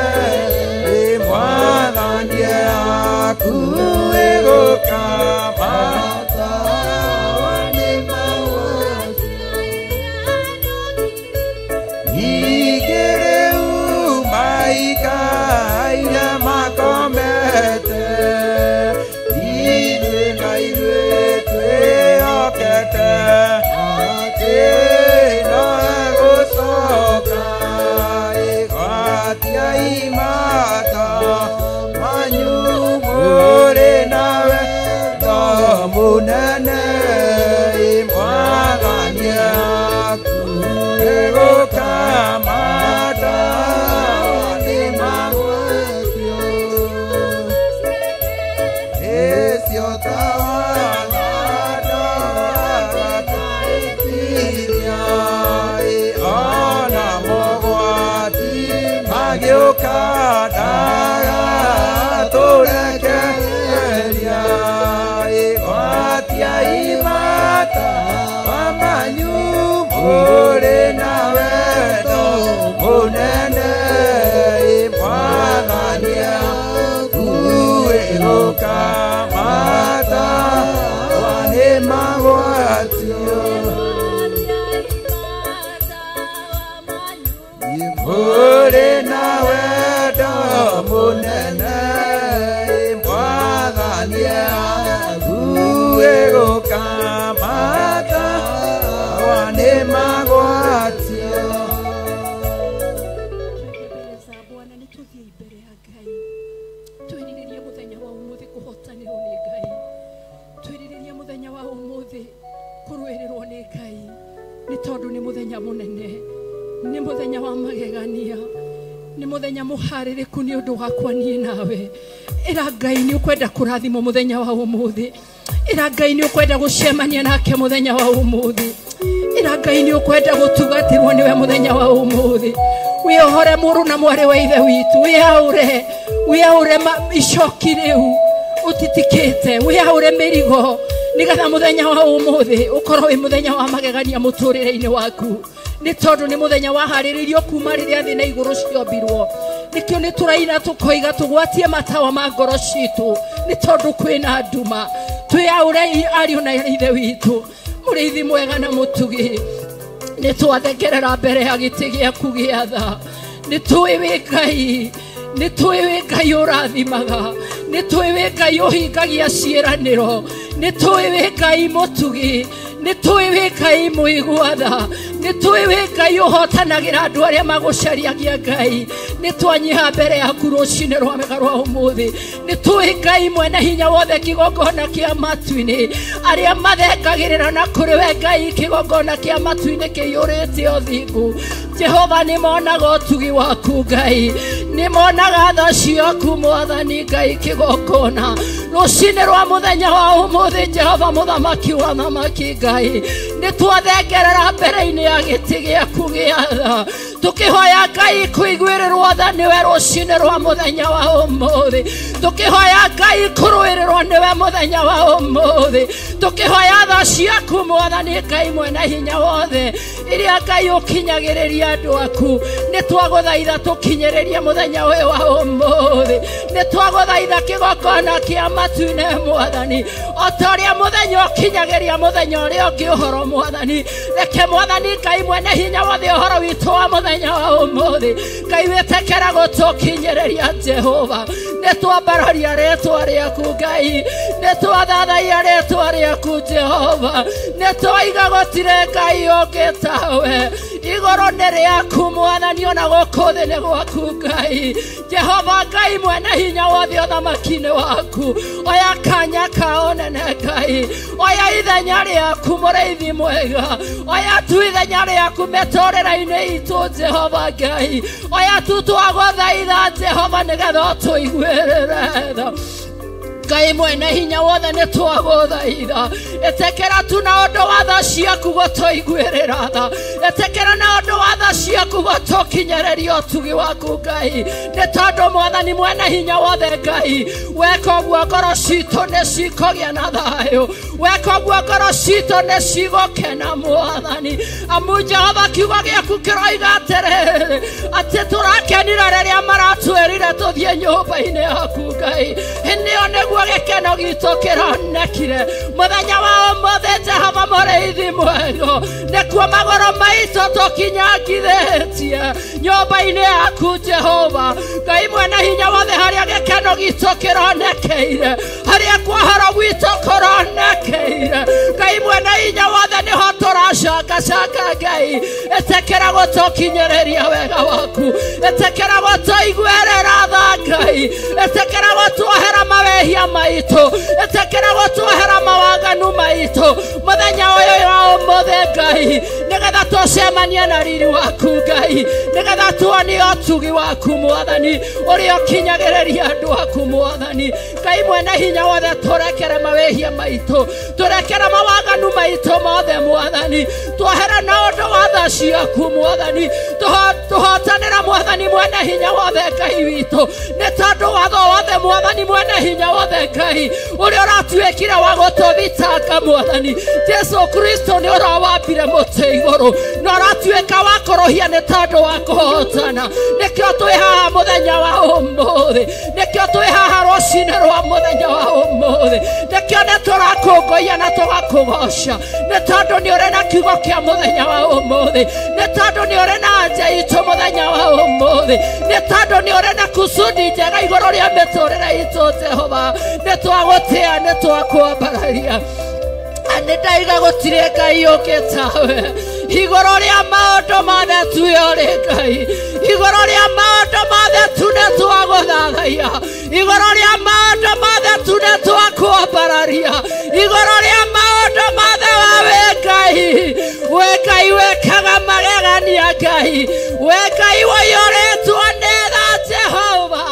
Mwathani akuĩ gũkamata Ningĩ rĩu maikaire makomete Ithuĩ na ithuĩ twĩhokete atĩ no egũcoka ĩgwatia imata manyu mũrĩ na wendo mũnene Mwathani akuĩ gũkamata nĩ magwatio Esio tawala gataitiria ona mogwati magĩũka ndagatũrekereria ĩgwatia imata wamanyu mũrĩ na wendo mũnene Mwathani akuĩ gũkamata nĩ magwatio Mũrĩ na wendo mũnene Mwathani akuĩ gũkamata nĩ magwatio Mbere za Bwana nĩ tũthiĩ mbere ya Ngai twĩrirĩrie mũthenya wa ũmũthĩ kũhotanĩrwo nĩ Ngai twĩrirĩrie mũthenya wa ũmũthĩ kũrũĩrĩrwo nĩ Ngai nĩ tondũ nĩ mũthenya mũnene nĩ mũthenya wa magegania nĩ mũthenya mũharĩrĩku nĩ ũndũ wakwa niĩ nawe ĩra Ngai nĩ ũkwenda kũrathimwo mũthenya wa ũmũthĩ ĩra Ngai nĩ ũkwenda gũcemania nake mũthenya wa ũmũthĩ ĩra Ngai nĩ ũkwenda gũtungatĩrwo nĩwe mũthenya wa ũmũthĩ wĩohore mũrũ na mwarĩ wa ithe witũ wĩaũre wĩaũre icoki rĩu ũtitikĩte wĩaũre mĩrigo nĩgetha mũthenya wa ũmũthĩ ũkorwo wĩ mũthenya wa magegania mũtũrĩre-inĩ waku nĩ tondũ nĩ mũthenya waharĩrĩirio kuma rĩrĩa thĩ na igũrũ ciombirwo nĩkĩo nĩ tũraina tũkoiga tũgwatie matawa ma ngoro citũ nĩ tondũ kwĩna nduma twĩaũre ariũ na ithe witũ mũrĩithi mwega na mũtugi nĩ twathengerera mbere ya gĩtĩ gĩaku gĩa tha nĩ tũĩ wĩ Ngai nĩ tũĩ wĩ Ngai ũrathimaga nĩ tũĩ wĩ Ngai ũhingagia ciĩranĩro nĩ tũĩ wĩ Ngai mũtugi nĩ tũĩ wĩ Ngai mũigua tha nĩ tũĩ wĩ Ngai ũhotanagĩra andũ arĩa magũcariagia Ngai nĩ twanyiha mbere yaku rũcinĩ rwa wega rwa ũmũthĩ nĩ tũĩ Ngai mwene hinya wothe kĩgongona kĩa matu-inĩ arĩa mathengagĩrĩra na kũrĩ we Ngai kĩgongona kĩa matu-inĩ kĩiyũrĩte ũthingu Jehova nĩ monaga ũtugi waku Ngai nĩ monaga tha ciaku Mwathani Ngai kĩgongona rũcinĩ rwa mũthenya wa ũmũthĩ Jehova mũthamaki wa thamaki Ngai nĩ twathengerera mbere-inĩ ya gĩtĩ gĩaku gĩa tha tũkĩhoya Ngai kũiguĩrĩrwo tha nĩwe rũcinĩ rwa mũthenya wa ũmũthĩ tũkĩhoya Ngai kũrũĩrĩrwo nĩwe mũthenya wa ũmũthĩ tũkĩhoya tha ciaku Mwathani Ngai mwene hinya wothe iria Ngai ũkinyagĩrĩria andũ aku nĩ twagũthaitha tũkinyĩrĩrie mũthenya ũyũ wa ũmũthĩ nĩ twagũthaitha kĩgongona kĩa matu-inĩ Mwathani o ta ũrĩa mũthenya ũkinyagĩria mũthenya ũrĩa ũngĩ ũhoro Mwathani reke Mwathani Ngai mwene hinya wothe ũhoro witũ wa mũthenya wa ũmũthĩ Ngai wĩtĩkĩra gũtũkinyĩrĩria Jehova nĩ twambararia rĩtwa rĩaku Ngai nĩ twathathaia rĩtwa rĩaku Jehova nĩ twaiga gũtirĩ Ngai ũngĩ tawe igũrũ nĩ rĩaku Mwathani ona gũkũ thĩ nĩ gwaku Ngai Jehova Ngai mwene hinya wothe ũthamaki-inĩ waku oya kanya ka ũnene Ngai oya ithenya rĩaku mũrĩithi mwega oya tu ithenya rĩaku mĩtũrĩre-inĩ itũ Jehova Ngai oya tu twagũthaitha Jehova nĩgetha ũtũiguĩrĩre tha Ngai mwene hinya wothe nĩ twagũthaitha ĩtĩkĩra tu na ũndũ wa tha ciaku gũtũiguĩrĩra tha ĩtĩkĩra na na ũndũ wa tha ciaku gũtũkinyĩrĩria ũtugi waku Ngai nĩ tondũ mwathani mwene hinya wothe Ngai weka ũguo ngoro citũ nĩ cikũgĩa na thayũ weka ũguo ngoro citũ nĩ cigũkena mwathani amu Jehova kiugo gĩaku kĩroiga atĩrĩrĩ atĩ tũrakenire rĩrĩa maratwĩrire tũthiĩ nyũmba-inĩ yaku Ngai nĩo nĩguo gĩkeno gitũ kĩronekire mũthenya wa ũmũthĩ Jehova mũrĩithi mwega nĩkuo magũrũ maitũ tũkinyangithĩtie nyũmba-inĩ yaku Jehova Ngai mwene hinya wothe harĩa gĩkeno gitũ kĩronekeire harĩa kwahoro gwitũ kũronekeire Ngai mwene hinya wothe nĩho tũracangacanga Ngai ĩtĩkĩra gũtũkinyĩrĩria wega waku ĩtĩkĩra gũtũiguĩrĩra tha Ngai ĩtĩkĩra gũtuohera mawehia maitũ ĩtĩkĩra gũtuohera mawaganu maitũ mũthenya ũyũ wa ũmũthĩ Ngai nĩgetha tũcemanie na riri waku Ngai nĩgetha tuonie ũtugi waku mwathani ũrĩa ũkinyagĩrĩria andũ aku mwathani Ngai mwene hinya wothe tũrekere mawehia maitũ tũrekere mawaganu maitũ mothe mwathani tuohere na ũndũ wa tha ciaku mwathani tũhotanĩra mwathani mwene hinya wothe Ngai witũ nĩ tondũ watho wothe mwathani mwene hinya wothe Ngai ũrĩa ũratuĩkire wa gũtũthitanga mwathani Jesu Kristo nĩ ũrawambire mũtĩ igũrũ na ũratuĩka wa kũrũhia nĩ tondũ wa kũhotana nĩkĩo twĩ haha mũthenya wa ũmũthĩ nĩkĩo twĩ haha rũcinĩ rwa mũthenya wa ũmũthĩ nĩkĩo nĩ tũrakũngũiya na tũgakũgoca nĩ tondũ nĩ ũrĩ na kiugo kĩa mũthenya wa ũmũthĩ nĩ tondũ nĩ ũrĩ na anja itũ mũthenya wa ũmũthĩ nĩ tondũ nĩ ũrĩ na kusudi njega igũrũ rĩa mĩtũrĩre itũ Jehova nĩ twagũtĩa nĩ twakwambararia nĩ ndaiga gũtirĩ Ngai ũngĩ tawe igũrũ rĩa maũndũ mothe tuwe ũrĩ Ngai igũrũ rĩa maũndũ mothe tu nĩ twagũthathaiya igũrũ rĩa maũndũ mothe tu nĩ twakwambararia igũrũ rĩa maũndũ mothe we Ngai we Ngai wĩkaga magegania Ngai we Ngai woiyũrĩtwo nĩ tha Jehova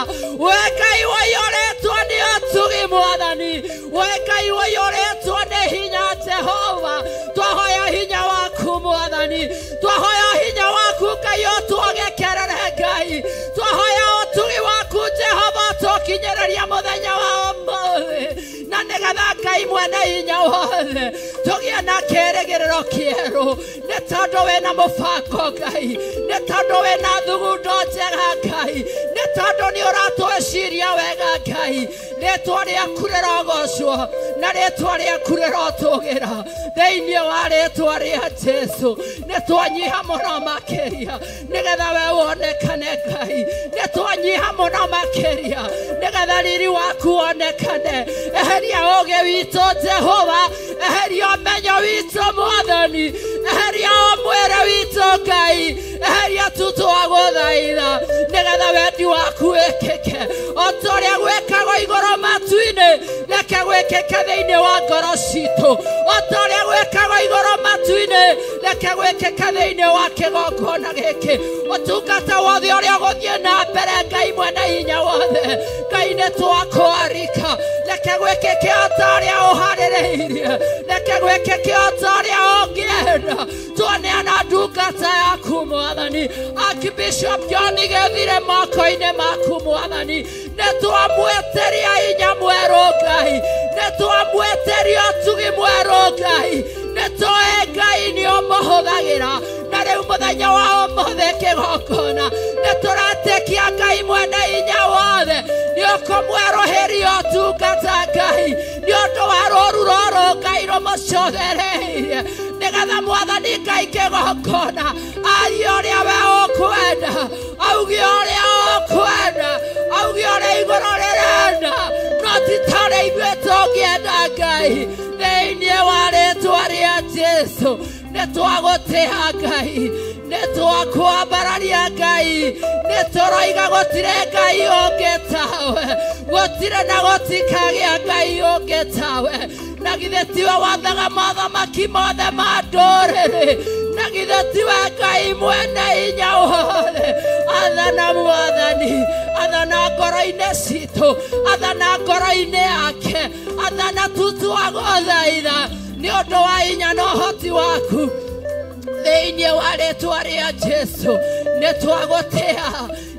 we Ngai woiyũrĩtwo nĩ ũtugi mwathani we Ngai woiyũrĩtwo nĩ hinya Jehova twahoya hinya waku mwathani twahoya hinya waku Ngai ũtuogekerere Ngai twahoya ũtugi waku Jehova tũkinyĩrĩria mũthenya wa ũmũthĩ na nĩgetha Ngai mwene hinya wothe tũgĩe na kĩĩrĩgĩrĩro kĩerũ nĩ tondũ wĩna mũbango Ngai nĩ tondũ wĩna thugundo njega Ngai nĩ tondũ nĩ ũratwĩciria wega Ngai rĩtwa rĩaku rĩrogocwo na rĩtwa rĩaku rĩrotũgĩra thĩinĩ wa rĩtwa rĩa Jesu nĩ twanyiha mũno makĩria nĩgetha we wonekane Ngai nĩ twanyiha mũno makĩria nĩgetha riri waku wonekane eheria ũũgĩ witũ Jehova eheria ũmenyo witũ mwathani eheria mwĩrĩ witũ Ngai eheria tutwagũthaitha nĩgetha wendi waku wĩkĩke o ta ũrĩa gwĩkagwo igũrũ matu-inĩ reke gwĩkĩke thĩinĩ wa ngoro citũ o ta ũrĩa gwĩkagwo igũrũ matu-inĩ reke gwĩkĩke thĩinĩ wa kĩgongona gĩkĩ ũtungata wothe ũrĩa ũgũthiĩ na mbere Ngai mwene hinya wothe Ngai nĩ twakwarika reke gwĩkĩke o ta ũrĩa ũharĩrĩirie reke gwĩkĩke o ta ũrĩa ũngĩenda twaneana ndungata yaku mwathani Archbishop John Gĩthire moko-inĩ maku mwathani nĩ twamwĩtĩria hinya mwerũ Ngai nĩ twamwĩtĩria ũtugi mwerũ Ngai nĩ tũĩ Ngai nĩ ũmũhũthagĩra na rĩu mũthenya wa ũmũthĩ kĩgongona nĩ tũretĩkia Ngai mwene hinya wothe nĩ ũkũmwerũhĩria ũtungata Ngai nĩ ũndũ wa rũũru rũrũ Ngai rũmũcothereirie nĩgetha mwathani Ngai kĩgongona arie ũrĩa we ũkwenda auge ũrĩa ũkwenda auge ũrĩa igũrũ rĩrenda no ti ta ũrĩa ithuĩ tũngĩenda Ngai thĩinĩ wa rĩtwa rĩa Jesu nĩ twagũtĩa Ngai nĩ twakwambararia Ngai nĩ tũroiga gũtirĩ Ngai ũngĩ tawe gũtirĩ na gũtikagĩa Ngai ũngĩ tawe na githĩ tiwe wathaga mothamaki mothe ma ndũrĩrĩ na githĩ tiwe Ngai mwene hinya wothe athana mwathani athana ngoro-inĩ citũ athana ngoro-inĩ yake athana tutwagũthaitha nĩ ũndũ wa hinya na ũhoti waku. Thĩinĩ wa rĩtwa rĩa Jesu nĩ twagũtĩa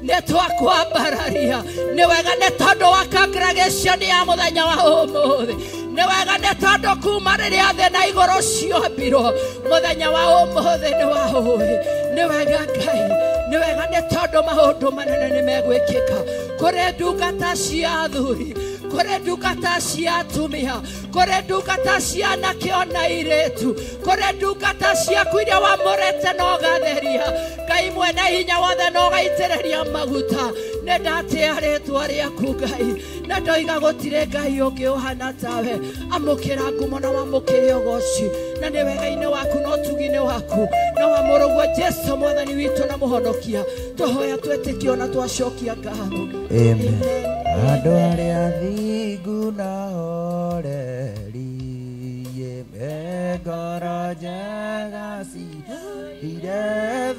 nĩ twakwambararia nĩ wega nĩ tondũ wa congregation ya mũthenya wa ũmũthĩ nĩ wega nĩ tondũ kuma rĩrĩa thĩ na igũrũ ciombirwo mũthenya wa ũmũthĩ nĩ wa ũĩ nĩ wega Ngai nĩ wega nĩ tondũ maũndũ manene nĩ megwĩkĩka kũrĩ ndungata cia athuri kũrĩ ndungata cia atumia kũrĩ ndungata cia anake ona airĩtu kũrĩ ndungata ciaku iria wamũrĩte na ũgatheria Ngai mwene hinya wothe na ũgaitĩrĩria maguta nĩ ndatĩa rĩtwa rĩaku Ngai na ndoiga gũtirĩ Ngai ũngĩ ũhana tawe amũkĩra ngumo na wamũkĩre ũgoci na nĩ wega-inĩ waku na ũtugi-inĩ waku na wa mũrũguo Jesu mwathani witũ na mũhonokia twahoya twĩtĩkio na twacokia ngatho. Amen. Andũ arĩa athingu na horeri me ngoro njega ciire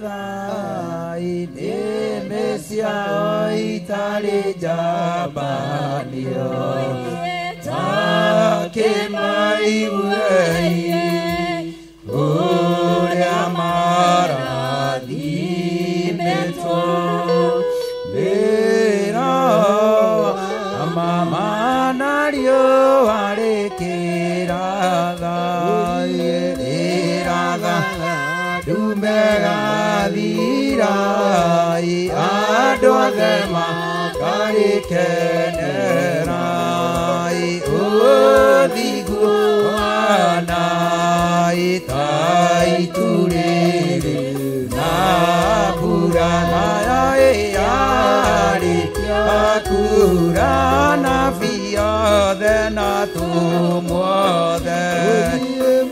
thaĩ nĩmĩ ciao itarĩ njambanio takĩmaiguei ũrĩa marathimĩtwo mĩra mama nario arĩkĩratha ĩratha ndumegathira andũ othe makarĩkenera ũthingu wana ta itu rĩrĩ na mbura nayo ĩarĩ akura nabii othe na atũmwo othe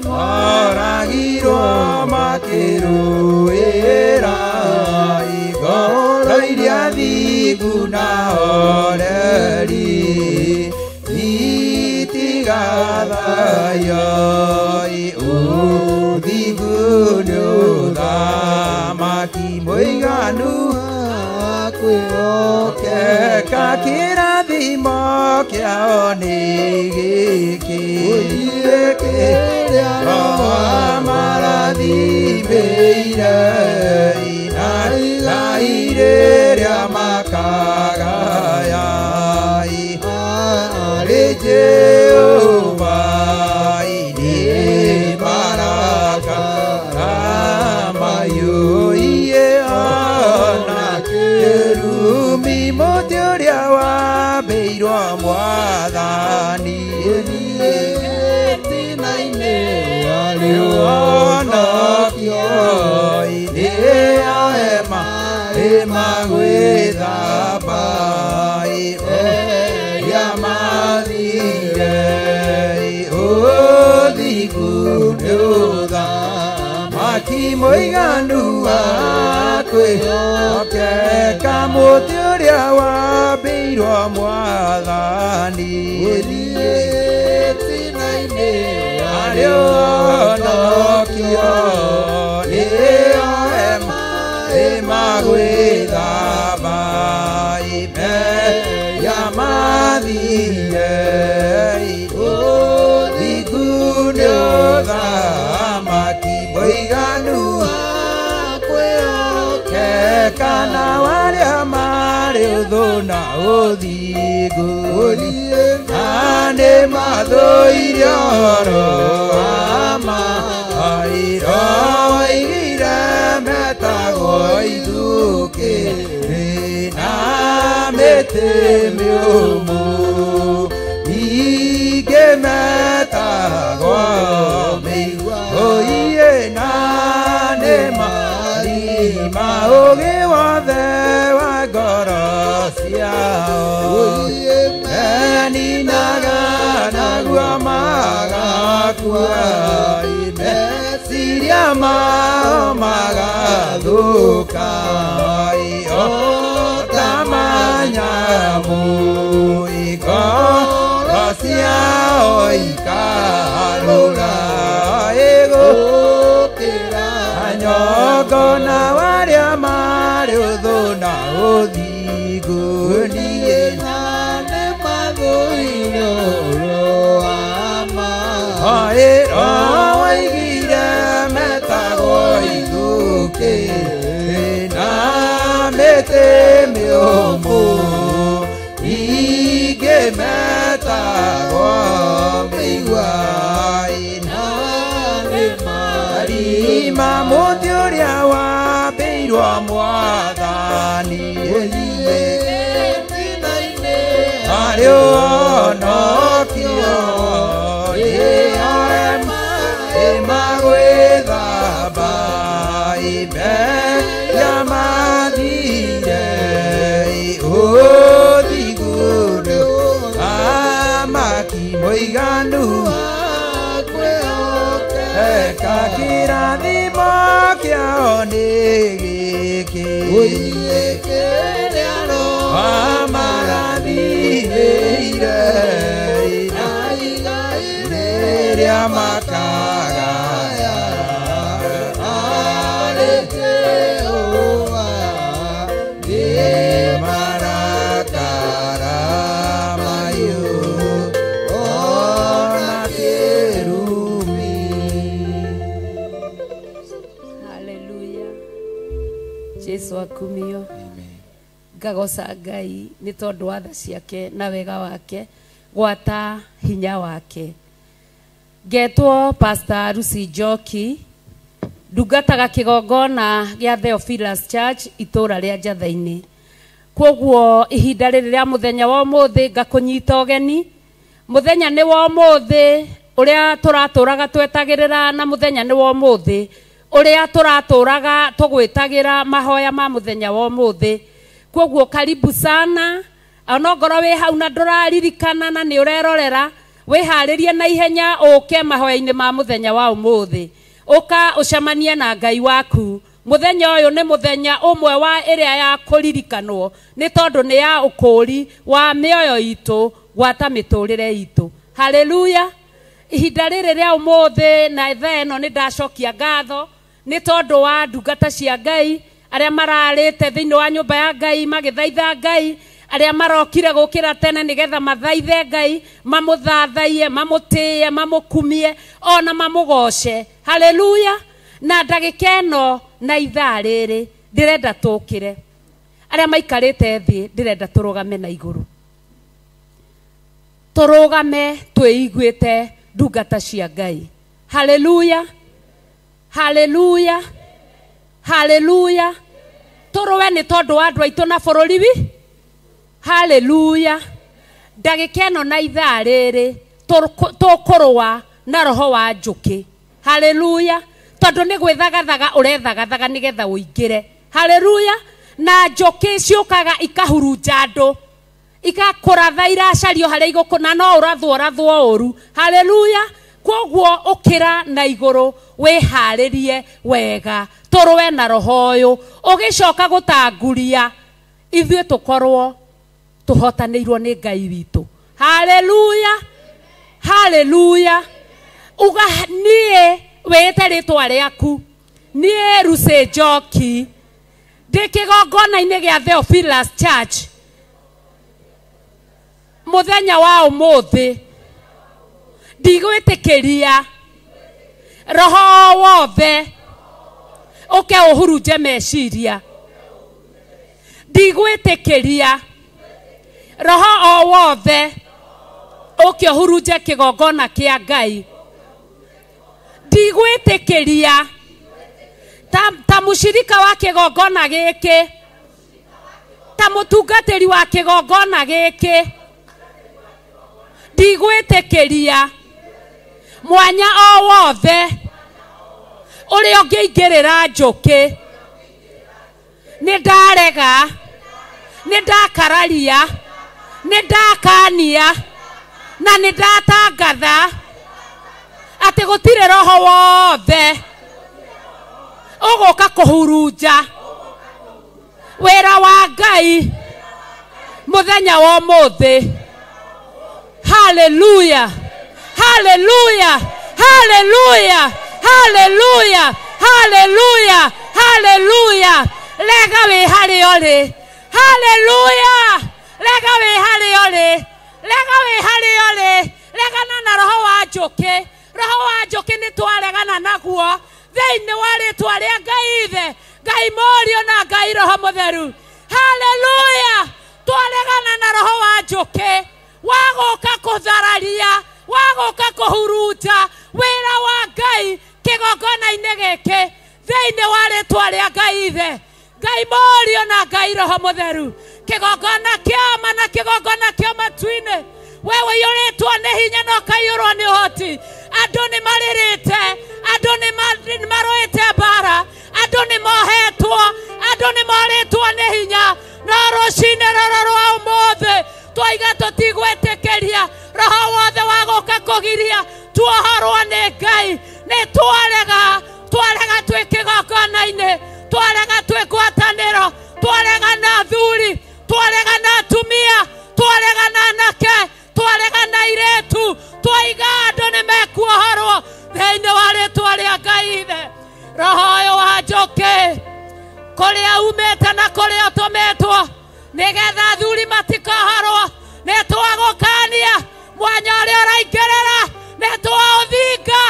moragirwo makĩrũĩra igoro iria thingu na horeri itigathayo ũthingu nĩ ũthamaki mũiganu kwĩhokeka kĩrathimo kĩao nĩ gĩkĩ Roho amarathimĩire na igai rĩrĩa makagaya harĩ Jehova nĩ baraka maiyũiye ona kĩrumi mũtĩ ũrĩa wambĩirwo mwathani gĩtina-inĩ arĩwonokio nĩo hema ĩmagwĩthamba ĩrĩa mathire ũthingu nĩ ũthamaki mũiganu wa kwĩhokeka mũtĩ ũrĩa wambĩirwo mwathani gĩtina-inĩ arĩwonokio nĩo hema ĩmagwĩthamba ya mathire ũthingu nĩ ũthamaki mũiganu wa kwĩhokeka na arĩa marĩ ũthũ na ũthingu na nĩ mathũire ũhoro wa ma airũigire metagwo ithukĩ na mĩtĩ mĩũmũ ningĩ metagwo mĩigua oiye na nĩ marima ũgĩ wothe wa ngoro ciao meninaga naguo magakua meciria mao magathũka o ta manyamũ ngoro ciao ikarũra ĩgũkĩra nyongo na arĩa marĩ ũthũ na ũthingu niĩ na nĩ mathũire ũhoro wa ma ĩro waigire metagwo Na mĩtĩ mĩũmũ ingĩ metagwo mĩigua na marima mũtĩ ũrĩa wambĩirwo mwathani harĩ ũhonokio ĩmagwĩthamba imeria mathire ũthingu amaki mũiganu eka kĩrathimo kĩao nĩ gĩkĩ amarathimĩire rĩrĩa makagaya arĩ Jehova nĩ marakara mahiũ ona kĩrumi. Haleluya. Jesu akumio. Ngagoca Ngai nĩ tondũ wa tha ciake na wega wake gwata hinya wake. Ngetwo Pastor Lucy Njoki, ndungataga kĩgongona gĩa Theophilus Church itũra rĩa Njatha-inĩ. Kwoguo ihinda rĩrĩ rĩa mũthenya wa ũmũthĩ ngakũnyita ũgeni. Mũthenya nĩ wa ũmũthĩ ũrĩa tũratũraga twetagĩrĩra, na mũthenya nĩ wa ũmũthĩ ũrĩa tũratũraga tũgwĩtagĩra mahoya ma mũthenya wa ũmũthĩ. Kwoguo karibu sana, onongorwo wĩ hau na ndũraririkana na nĩ ũrerorera, wĩharĩrie na ihenya ũke mahoya-inĩ ma mũthenya wa ũmũthĩ. Ũka ũcemanie na Ngai waku. Mũthenya ũyũ nĩ mũthenya ũmwe wa ĩrĩa ya kũririkanwo nĩ tondũ nĩ ya ũkũũri wa mĩoyo itũ gwata mĩtũrĩre itũ. Haleluya. Ihinda rĩrĩ rĩa ũmũthĩ na thaa ĩno nĩ ndacokia ngatho nĩ tondũ wa ndungata cia Ngai arĩa mararĩte thĩinĩ wa nyũmba ya Ngai magĩthaitha Ngai, arĩa marokire gũkĩra tene nĩgetha mathaithe Ngai, mamũthathaiye, mamũtĩye, mamũkumie ona mamũgoce. Haleluya. Na ndagĩka ĩno na ithaa rĩrĩ ndĩrenda tũkĩre. Arĩa maikarĩte thĩ ndĩrenda tũrũgame na igũrũ, tũrũgame twĩiguĩte ndungata cia Ngai. Haleluya. Haleluya. Haleluya. Tũrũe nĩ tondũ wa andũ aitũ na bũrũri wi. Haleluya. Ndagĩka ĩno na ithaa rĩrĩ tũkũrũa na roho wa njũkĩ. Haleluya. Tondũ nĩ gwĩthagathaga ũrethagathaga nĩgetha ũingĩre. Haleluya. Na njũkĩ ciũkaga ikahurunja andũ, ikakũratha iracario harĩa igũkũ, na no ũrathwo ũrathwo ũru. Haleluya. Kwoguo ũkĩra na igũrũ wĩharĩrie wega, tũrũe na roho ũyũ ũgĩcoka gũtanguria ithuĩ tũkorwo tũhotanĩirwo nĩ Ngai witũ. Haleluya. Haleluya. Uga niĩ wĩĩte rĩtwa rĩaku, niĩ Lucy Njoki ndĩ kĩgongona-inĩ gĩa Theophilus Church mũthenya wa ũmũthĩ ndigwĩtĩkĩria roho wothe ũke ũhurunje meciria, ndigwĩtĩkĩria roho o wothe ũke ũhurunje kĩgongona kĩa Ngai, ndigwĩtĩkĩria ta mũcirika wa kĩgongona gĩkĩ, ta mũtungatĩri wa kĩgongona gĩkĩ, ndigwĩtĩkĩria mwanya o wothe ũrĩa ũngĩingĩrĩra njũkĩ. Nĩ ndarega, nĩ ndakararia, nĩ ndakania na nĩ ndatangatha atĩ gũtirĩ roho wothe ũgũka kũhurunja wĩra wa Ngai mũthenya wa ũmũthĩ. Haleluya. Haleluya. Haleluya. Haleluya. Haleluya. Haleluya. Rega wĩ harĩa ũrĩ. Haleluya. Rega wĩ harĩa ũrĩ. Rega wĩ harĩa ũrĩ. Regana na roho wa njũkĩ. Roho wa njũkĩ nĩ twaregana naguo thĩinĩ wa rĩtwa rĩa Ngai Ithe, Ngai Mũriũ na Ngai Roho Mũtheru. Haleluya! Twaregana na roho wa njũkĩ wa gũka kũthararia, wa gũka kũhurunja wĩra wa Ngai kĩgongona-inĩ gĩkĩ thĩinĩ wa rĩtwa rĩa Ngai Ithe, Ngai Mũriũ na Ngai Roho Mũtheru. Kĩgongona kĩa ma na kĩgongona kĩa matu-inĩ, we ũiyũrĩtwo nĩ hinya na ũkaiyũrwo nĩ ũhoti. Andũ nĩ marĩrĩte, andũ nĩ marũĩte mbara, andũ nĩ mohetwo, andũ nĩ morĩtwo nĩ hinya. No rũcinĩ rũrũ rwa ũmũthĩ twaiga tũtigwĩtĩkĩria roho wothe wa gũka kũgiria tuohorwo nĩ Ngai. Nĩ twarega, twarega twĩ kĩgongona-inĩ, twarega twĩ ngwatanĩro, twarega na athuri, twarega na atumia, twarega na anake, twarega na airĩtu, twaiga andũ nĩ mekuohorwo thĩinĩ wa rĩtwa rĩa Ngai Ithe. Roho ũyũ wa njũkĩ kũrĩa umĩte na kũrĩa ũtũmĩtwo nĩgetha athuri matikohorwo, nĩ twagũkania mwanya ũrĩa ũraingĩrĩra, nĩ twaũthinga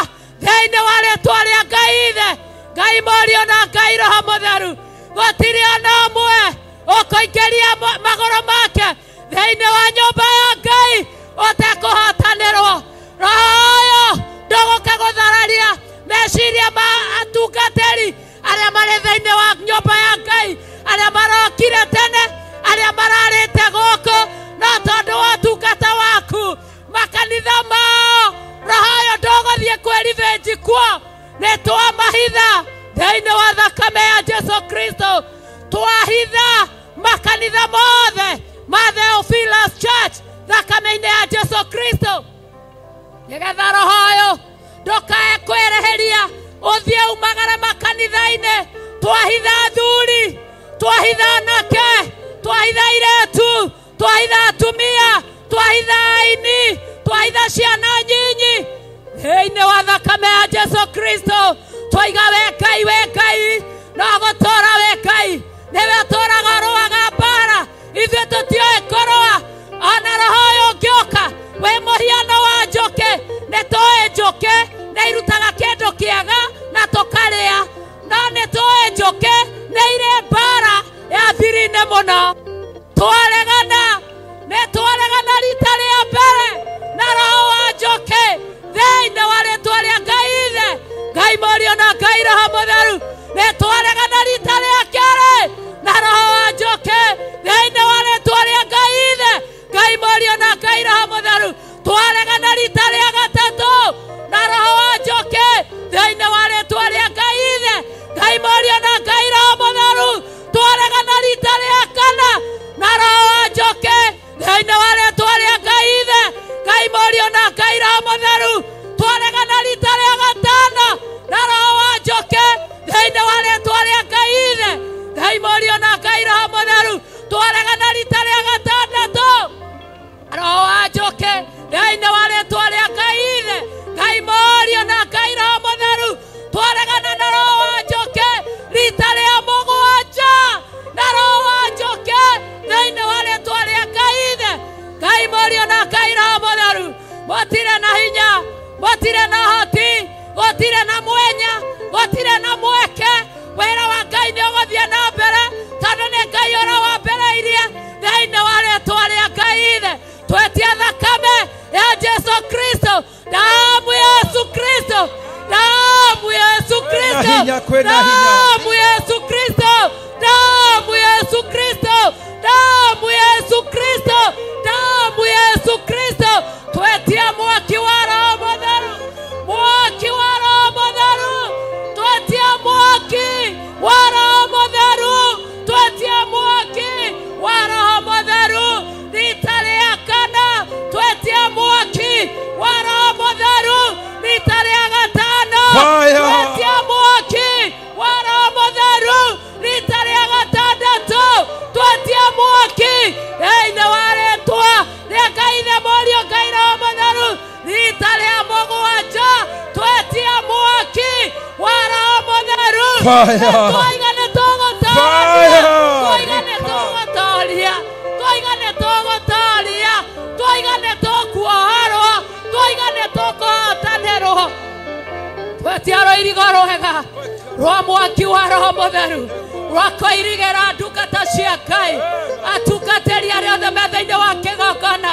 thĩinĩ wa rĩtwa rĩa Ngai Ithe, Ngai Mũriũ na Ngai Roho Mũtheru. Gũtirĩ ona ũmwe ũkũingĩria magũrũ make thĩinĩ wa nyũmba ya Ngai ũtekũhotanĩrwo. Roho ũyũ ndũgũka gũthararia meciria ma atungatĩri arĩa marĩ thĩinĩ wa nyũmba ya Ngai, arĩa marokire tene, arĩa mararĩte gũkũ, no tondũ wa ũtungata waku makanitha mao roho ũyũ ndũgũthiĩ kwĩrivĩnji kuo. Nĩ twamahitha thĩinĩ wa thakame ya Jesu Kristo, twahitha makanitha mothe ma Theophilus Church thakame-inĩ ya Jesu Kristo, nĩgetha roho ũyũ ndũkae kwĩrĩhĩria ũthiĩ umagare makanitha-inĩ. Twahitha athuri, twahitha anake, twahitha airĩtu, twahitha atumia, twahitha aini, twahitha ciana nyinyi thĩinĩ wa thakame ya Jesu Kristo. Twaiga we Ngai, we Ngai, no gũtũũra we Ngai, nĩwe ũtũũraga ũrũaga mbara, ithuĩ tũtiũĩ kũrũa. Ona roho ũyũ ũngĩũka wĩ mũhiano wa njũkĩ, nĩ tũĩ njũkĩ nĩ irutaga kĩndũ kĩega na tũkarĩa, no nĩ tũĩ njũkĩ nĩ irĩ mbara ya thiri-inĩ mũno. Twaregana, nĩ twaregana rita rĩa mbere na roho wa njũkĩ thĩinĩ wa rĩtwa rĩa Ngai Ithe, Ngai Mũriũ na Ngai Roho Mũtheru. Nĩ twaregana rita rĩa kerĩ na roho wa njũkĩ thĩinĩ wa rĩtwa rĩa Ngai Ithe, Ngai Mũriũ na Ngai Roho Mũtheru. Twaregana rita rĩa gatatũ na roho wa njũkĩ thĩinĩ wa rĩtwa rĩa Ngai Ithe, Ngai Mũriũ na Ngai Roho Mũtheru. Twaregana rita rĩa kana na roho wa njũkĩ thĩinĩ wa rĩtwa rĩa Ngai Ithe, Ngai Mũriũ na Ngai Roho Mũtheru. Twaregana rita rĩa gatano na roho wa njũkĩ thĩinĩ wa rĩtwa rĩa Ngai Ithe, Ngai Mũriũ na Ngai Roho Mũtheru. Twaregana rita rĩa gatandatũ roho wa njũkĩ thĩinĩ wa rĩtwa rĩa Ngai Ithe, Ngai Mũriũ na Ngai Roho Mũtheru. Twaregana na roho wa njũkĩ rita rĩa mũgwanja na roho wa njũkĩ thĩinĩ wa rĩtwa rĩa Ngai Ithe, Ngai Mũriũ na Ngai Roho Mũtheru. Gũtirĩ na hinya, gũtirĩ na ũhoti, gũtirĩ na mwenya, gũtirĩ na mweke. Wĩra wa Ngai nĩ ũgũthiĩ na mbere tondũ nĩ Ngai ũrawambĩrĩirie thĩinĩ wa rĩtwa rĩa Ngai Ithe. Twetia thakame ya Jesu Kristo, damu ya Yesu Kristo, damu ya Yesu Kristo, damu ya Yesu Kristo, damu ya Yesu Kristo, damu ya Yesu Kristo, damu ya Yesu Kristo. Twetia mwaki wa Roho Mũtheru, mwaki wa Roho Mũtheru, twetia mwaki wa Roho Mũtheru, twetia mwaki wa Roho Mũtheru. Rita rĩa kana twetia mwaki wa Roho Mũtheru. Rita rĩa gatano twetia mwaki wa Roho Mũtheru. Rita rĩa gatandatũ twetia mwaki thĩinĩ wa rĩtwa rĩa Ngai Ithe, Mũriũ, Ngai Roho Mũtheru. Rita rĩa mũgwanja twetia mwaki wa Roho Mũtheru. Twaiga nĩ tũgũtoria, twaiga nĩ tũgũtoria, twaiga nĩ tũgũtoria, twaiga nĩ tũkuohorwo, twaiga nĩ tũkũhotanĩrwo. Twetia rũirigo rwega, Rwa mwaki wa Roho Mũtheru rwa kũirigĩra ndungata cia Ngai atungatĩri arĩa othe me thĩinĩ wa kĩgongona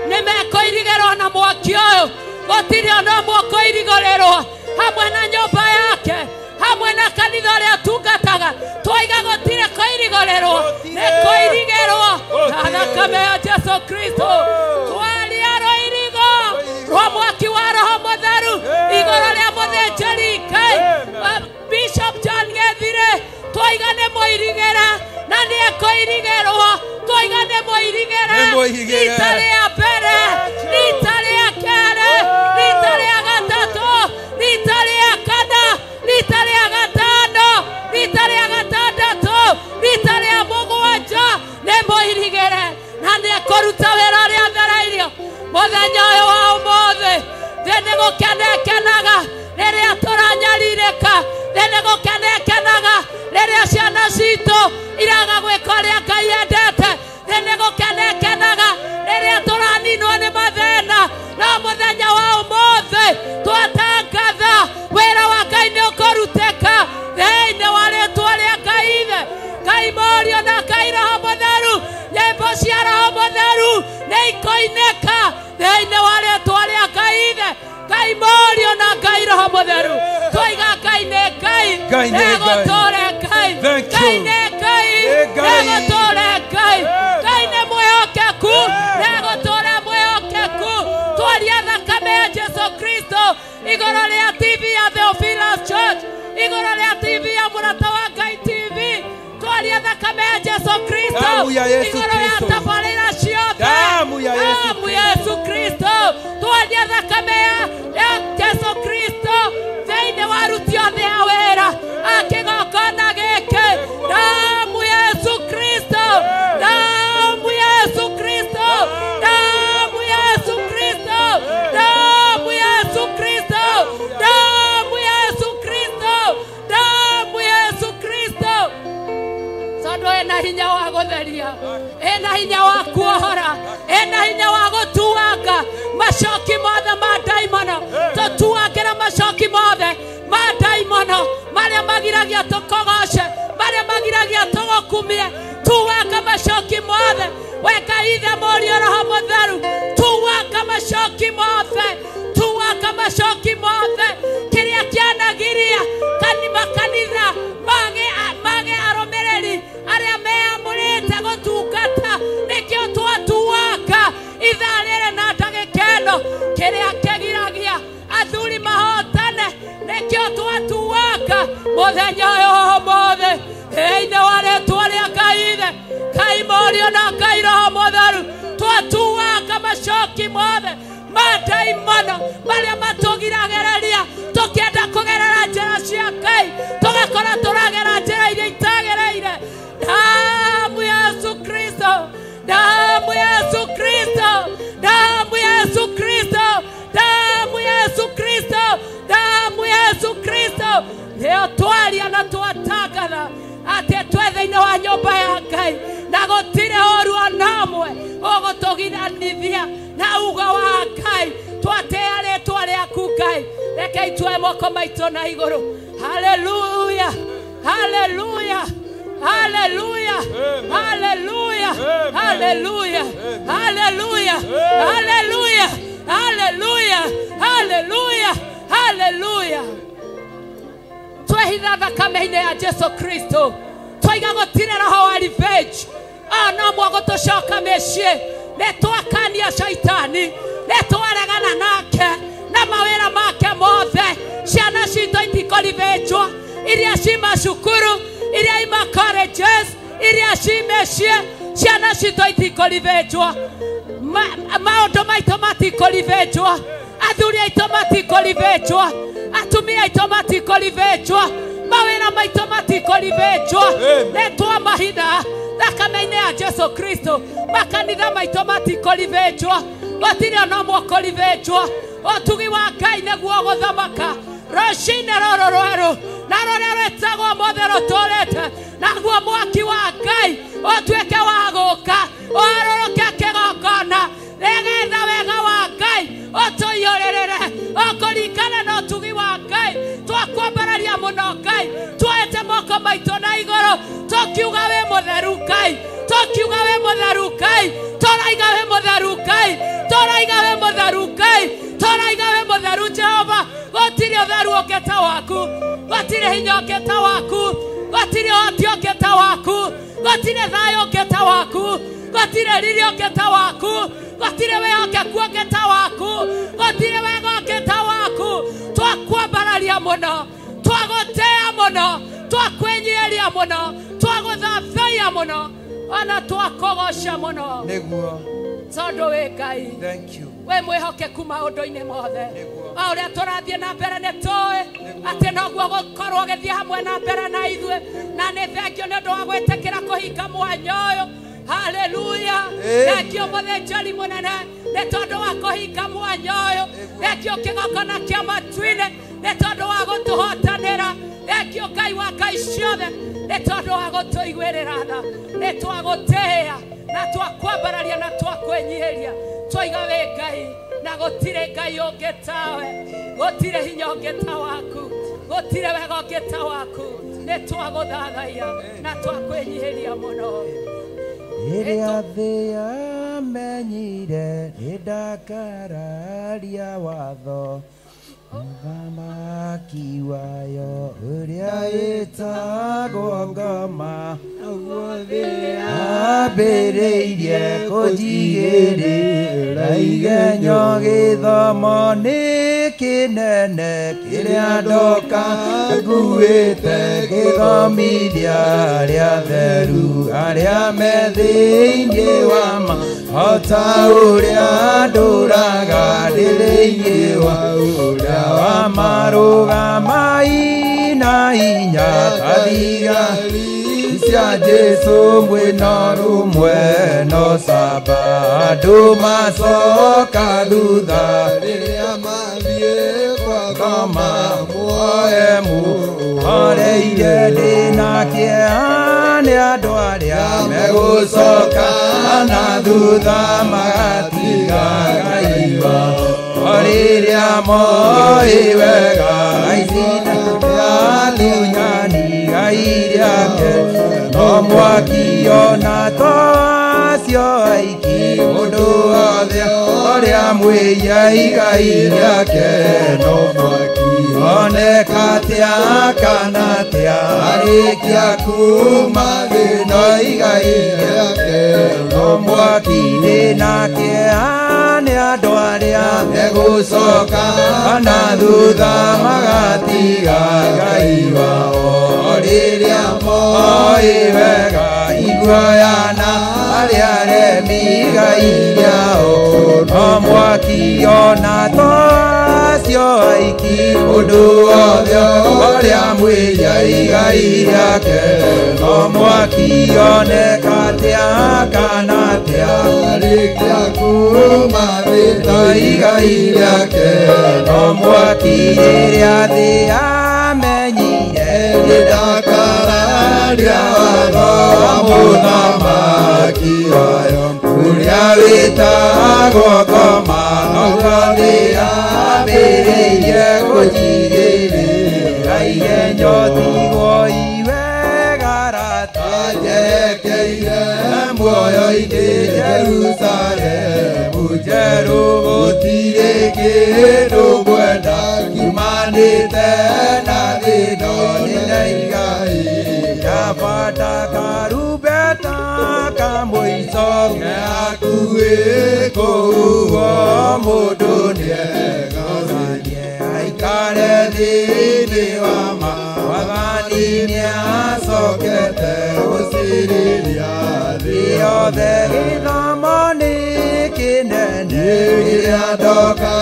nĩ mekũirigĩrwo na mwaki ũyũ gũtirĩ ona ũmwe ũkũirigũrĩrwo hamwe na nyũmba yake hamwe na kanitha ũrĩa atungataga twaiga gũtirĩ kũirigũrĩrwo nĩ kũirigĩrwo na thakame ya Jesu Kristo twaria rũirigo rwa mwaki wa Roho Mũtheru igũrũ rĩa mũthĩnjĩri Ngai Bishop John Gethire twaiga nĩ mũirigĩre na nĩ ekũirigĩrwo twaiga nĩ mũirigĩre rita rĩa mbere rita rĩa kerĩ rita rĩa gatatũ rita rĩa kana rita rĩa gatano rita rĩa gatandatũ rita rĩa mũgwanja nĩ mũirigĩre na nĩ ekũruta wĩra ũrĩa athereirio mũthenya ũyũ wa ũmũthĩ thĩ nĩ gũkena ĩkenaga rĩrĩa tũranyarirĩka thĩ nĩ gũkena ĩkenaga rĩrĩa ciana citũ iraga gwĩka ũrĩa Ngai endete thĩ nĩ gũkena ĩkenaga rĩrĩa tũraninwo nĩ mathĩna no mũthenya wa ũmũthĩ twatangatha wĩra wa Ngai nĩ ũkũrutĩka thĩinĩ wa rĩtwa rĩa Ngai Ithe Ngai Mũriũ na Ngai Roho Mũtheru nyĩmbo cia Roho Mũtheru nĩ ikoinĩka thĩinĩ wa rĩtwa rĩa Ngai Ithe Ngai Mũriũ na Ngai Roho Mũtheru twaiga Ngai nĩ Ngai nĩegũtũũre Ngai Ngai nĩ Ngai nĩegũtũũre Ngai Ngai nĩ mwĩhokeku nĩegũtũũra mwĩhokeku twaria thakame ya Jesu Kristo igũrũ rĩa TV ya Theophilus Church igũrũ rĩa TV ya Mũrata wa Ngai TV twaria thakame ya Jesu Kristo igũrũ rĩa tabarĩra ciothe damu ya Yesu Kristo twaria thakame ya Jesu Kristo thĩinĩ wa aruti othe a wĩra a kĩgongona gĩkĩ damu ya Yesu Kristo damu ya Yesu Kristo damu ya Yesu Kristo damu ya Yesu Kristo damu ya Yesu Kristo damu ya Yesu Kristo tondũ ĩna hinya wa gũtheria ĩna hinya wa kuohora ĩna hinya wa gũtuanga macoki mothe ma ndaimono tũtuangĩra macoki mothe ma ndaimono marĩa magiragia tũkũgoce marĩa magiragia tũgũkumie tuanga macoki mothe we Ngai Ithe Mũriũ Roho Mũtheru tuanga macoki mothe tuanga macoki mothe kĩrĩa kĩanagiria makanitha mage arũmĩrĩri arĩa meamũrĩte gũtungata nĩkĩo twatuanga ithaa rĩrĩ na ndagĩka ĩno kĩrĩa kĩgiragia athuri mahotane nĩkĩo twatuanga mũthenya ũyũ ũmũthĩ thĩinĩ wa rĩtwa rĩa Ngai Ithe Ngai Mũriũ na Ngai Roho Mũtheru twatuanga macoki mothe ma ndaimono marĩa matũgiragĩrĩria tũkĩenda kũgerera njĩra cia Ngai tũgakora tũragera njĩra iria itagĩrĩire damu ya Yesu Kristo damu ya Yesu Kristo damu ya Yesu Kristo damu ya Yesu Kristo damu ya Yesu Kristo nĩyo twaria na twatangatha atĩ twĩ thĩinĩ wa nyũmba ya Ngai na gũtirĩ ũru ona ũmwe ũgũtũgiranithia na uga wa Ngai twatĩa rĩtwa rĩaku Ngai reke itue moko maitũ na igũrũ haleluya haleluya haleluya haleluya haleluya haleluya haleluya haleluya haleluya haleluya twehitha thakame-inĩ ya Jesu Kristo twaiga gũtirĩ roho wa revenge ona ũmwe ũgũtũcoka mĩciĩ nĩ twakania caitani nĩ twaregana nake na mawĩra make mothe ciana citũ itikũrivĩnjwo iria ci macukuru iria ima colleges iria ci mĩciĩ ciana citũ itikũrivĩnjwo maũndũ maitũ matikũrivĩnjwo athuri aitũ matikũrivĩnjwo atumia aitũ matikũrivĩnjwo mawĩra maitũ matikũrivĩnjwo nĩ twamahitha thakame-inĩ ya Jesu Kristo makanitha maitũ matikũrivĩnjwo gũtirĩ ona ũmwe ũkũrivĩnjwo ũtugi wa Ngai nĩguo ũgũthamaka rũcinĩ rũrũ rwerũ na rũrĩa rwĩtagwo ũmũthĩ rũtũũrĩte naguo mwaki wa Ngai ũtuĩke wa gũka ũharũrũke kĩgongona nĩgetha wega wa Ngai ũtũiyũrĩrĩre ũkũringana na ũtugi wa Ngai twakwambararia mũno Ngai. Tũkiuga wĩ mũtheru Ngai, tũkiuga wĩ mũtheru Ngai, tũraiga wĩ mũtheru Ngai, tũraiga wĩ mũtheru Ngai, tũraiga wĩ mũtheru Jehova. Gũtirĩ ũtheru ũngĩ ta waku, gũtirĩ hinya ũngĩ ta waku, gũtirĩ ũhoti ũngĩ ta waku, gũtirĩ thayũ ũngĩ ta waku, gũtirĩ riri ũngĩ ta waku, gũtirĩ wĩhokeku ũngĩ ta waku, gũtirĩ wega ũngĩ ta waku. Twakwambararia mũno, twagũtĩa mũno, twakwĩnyihĩria mũno, twagũthathaiya mũno, ona twakũgoca mũno. Nĩguo. Tondũ wĩ Ngai. Thank you. Wĩ mwĩhokeku maũndũ-inĩ mothe. O ũrĩa tũrathiĩ na mbere nĩ tũĩ atĩ noguo gũkorwo ũgĩthiĩ hamwe na mbere na ithuĩ, na nĩ thengio nĩ ũndũ wa gwĩtĩkĩra kũhinga mwanya ũyũ. Haleluya. Thengio mũthĩnjĩri mũnene nĩ tondũ wa kũhinga mwanya ũyũ. Thengio kĩgongona kĩa matu-inĩ nĩ tondũ wa gũtũhotanĩra. Thengio Ngai wa Ngai ciothe nĩ tondũ wa gũtũiguĩrĩra tha. Nĩ twagũtĩĩa na twakwambararia na twakwĩnyihĩria. Twaiga wĩ Ngai na gũtirĩ Ngai ũngĩ tawe, gũtirĩ hinya ũngĩ ta waku, gũtirĩ wega ũngĩ ta waku. Nĩ twagũthathaiya na twakwĩnyihĩria mũno. Rĩrĩa thĩ yamenyire nĩ ndakararia watho, mũthamaki wayo ũrĩa wĩtagwo ngoma ambĩrĩirie kũnjigĩrĩra igenyo. Gĩthomo nĩ kĩnene kĩrĩa ndoka nguĩte, gĩthomithia arĩa atheru arĩa me thĩinĩ wa ma, o ta ũrĩa ndũraga ndĩ thĩinĩ wa ũrĩa wa marũgama ina hinya ta thigari cia Jesũ mwĩna rũmwe no saba, andũ macoka thutha rĩrĩa mathiĩ kwa ngoma muoe muoreire. Ndĩna kĩeha nĩ andũ arĩa megũcoka na thutha magatiga Ngai wao, o rĩrĩa moĩ wega aici na atunyani Ngai rĩake no mwaki ona to acio aiki. Mũndũ wothe ũrĩa mwĩia igai rĩake no mwaki, oneka atĩa kana atĩa arĩkia kuma thĩ no igai rĩake no mwaki. Ndĩna kĩeha nĩ andũ arĩa megũcoka na thutha magatiga Ngai wao, o rĩrĩa moĩ wega iguoya na arĩa aremi igai rĩao no mwaki ona to acio aiki. Mũndũ wothe ũrĩa mwĩia igai rĩake no mwaki, oneka atĩa kana atĩa arĩkia kuma thĩ no igai rĩake no mwaki. Rĩrĩa thĩ yamenyire nĩ ndakararia watho wa mũthamaki wayo ũrĩa wĩtagwo ngoma, noguo thĩ yambĩrĩirie kũnjigĩrĩra igenyo. Tigwo iwega rata njerekeire muoyo-inĩ Jerusalemu njerũ, gũtirĩ kĩndũ ngwenda kiumanĩte na thĩ ĩno nĩ igai. Ndabata karumbeta ka mũico ke hakuhĩ kũhuhwo, mũndũ nĩegocanie aikare thĩinĩ wa ma. Mwathani nĩacokete gũcirĩria thĩ yothe. Gĩthomo nĩ kĩnene rĩrĩa ndoka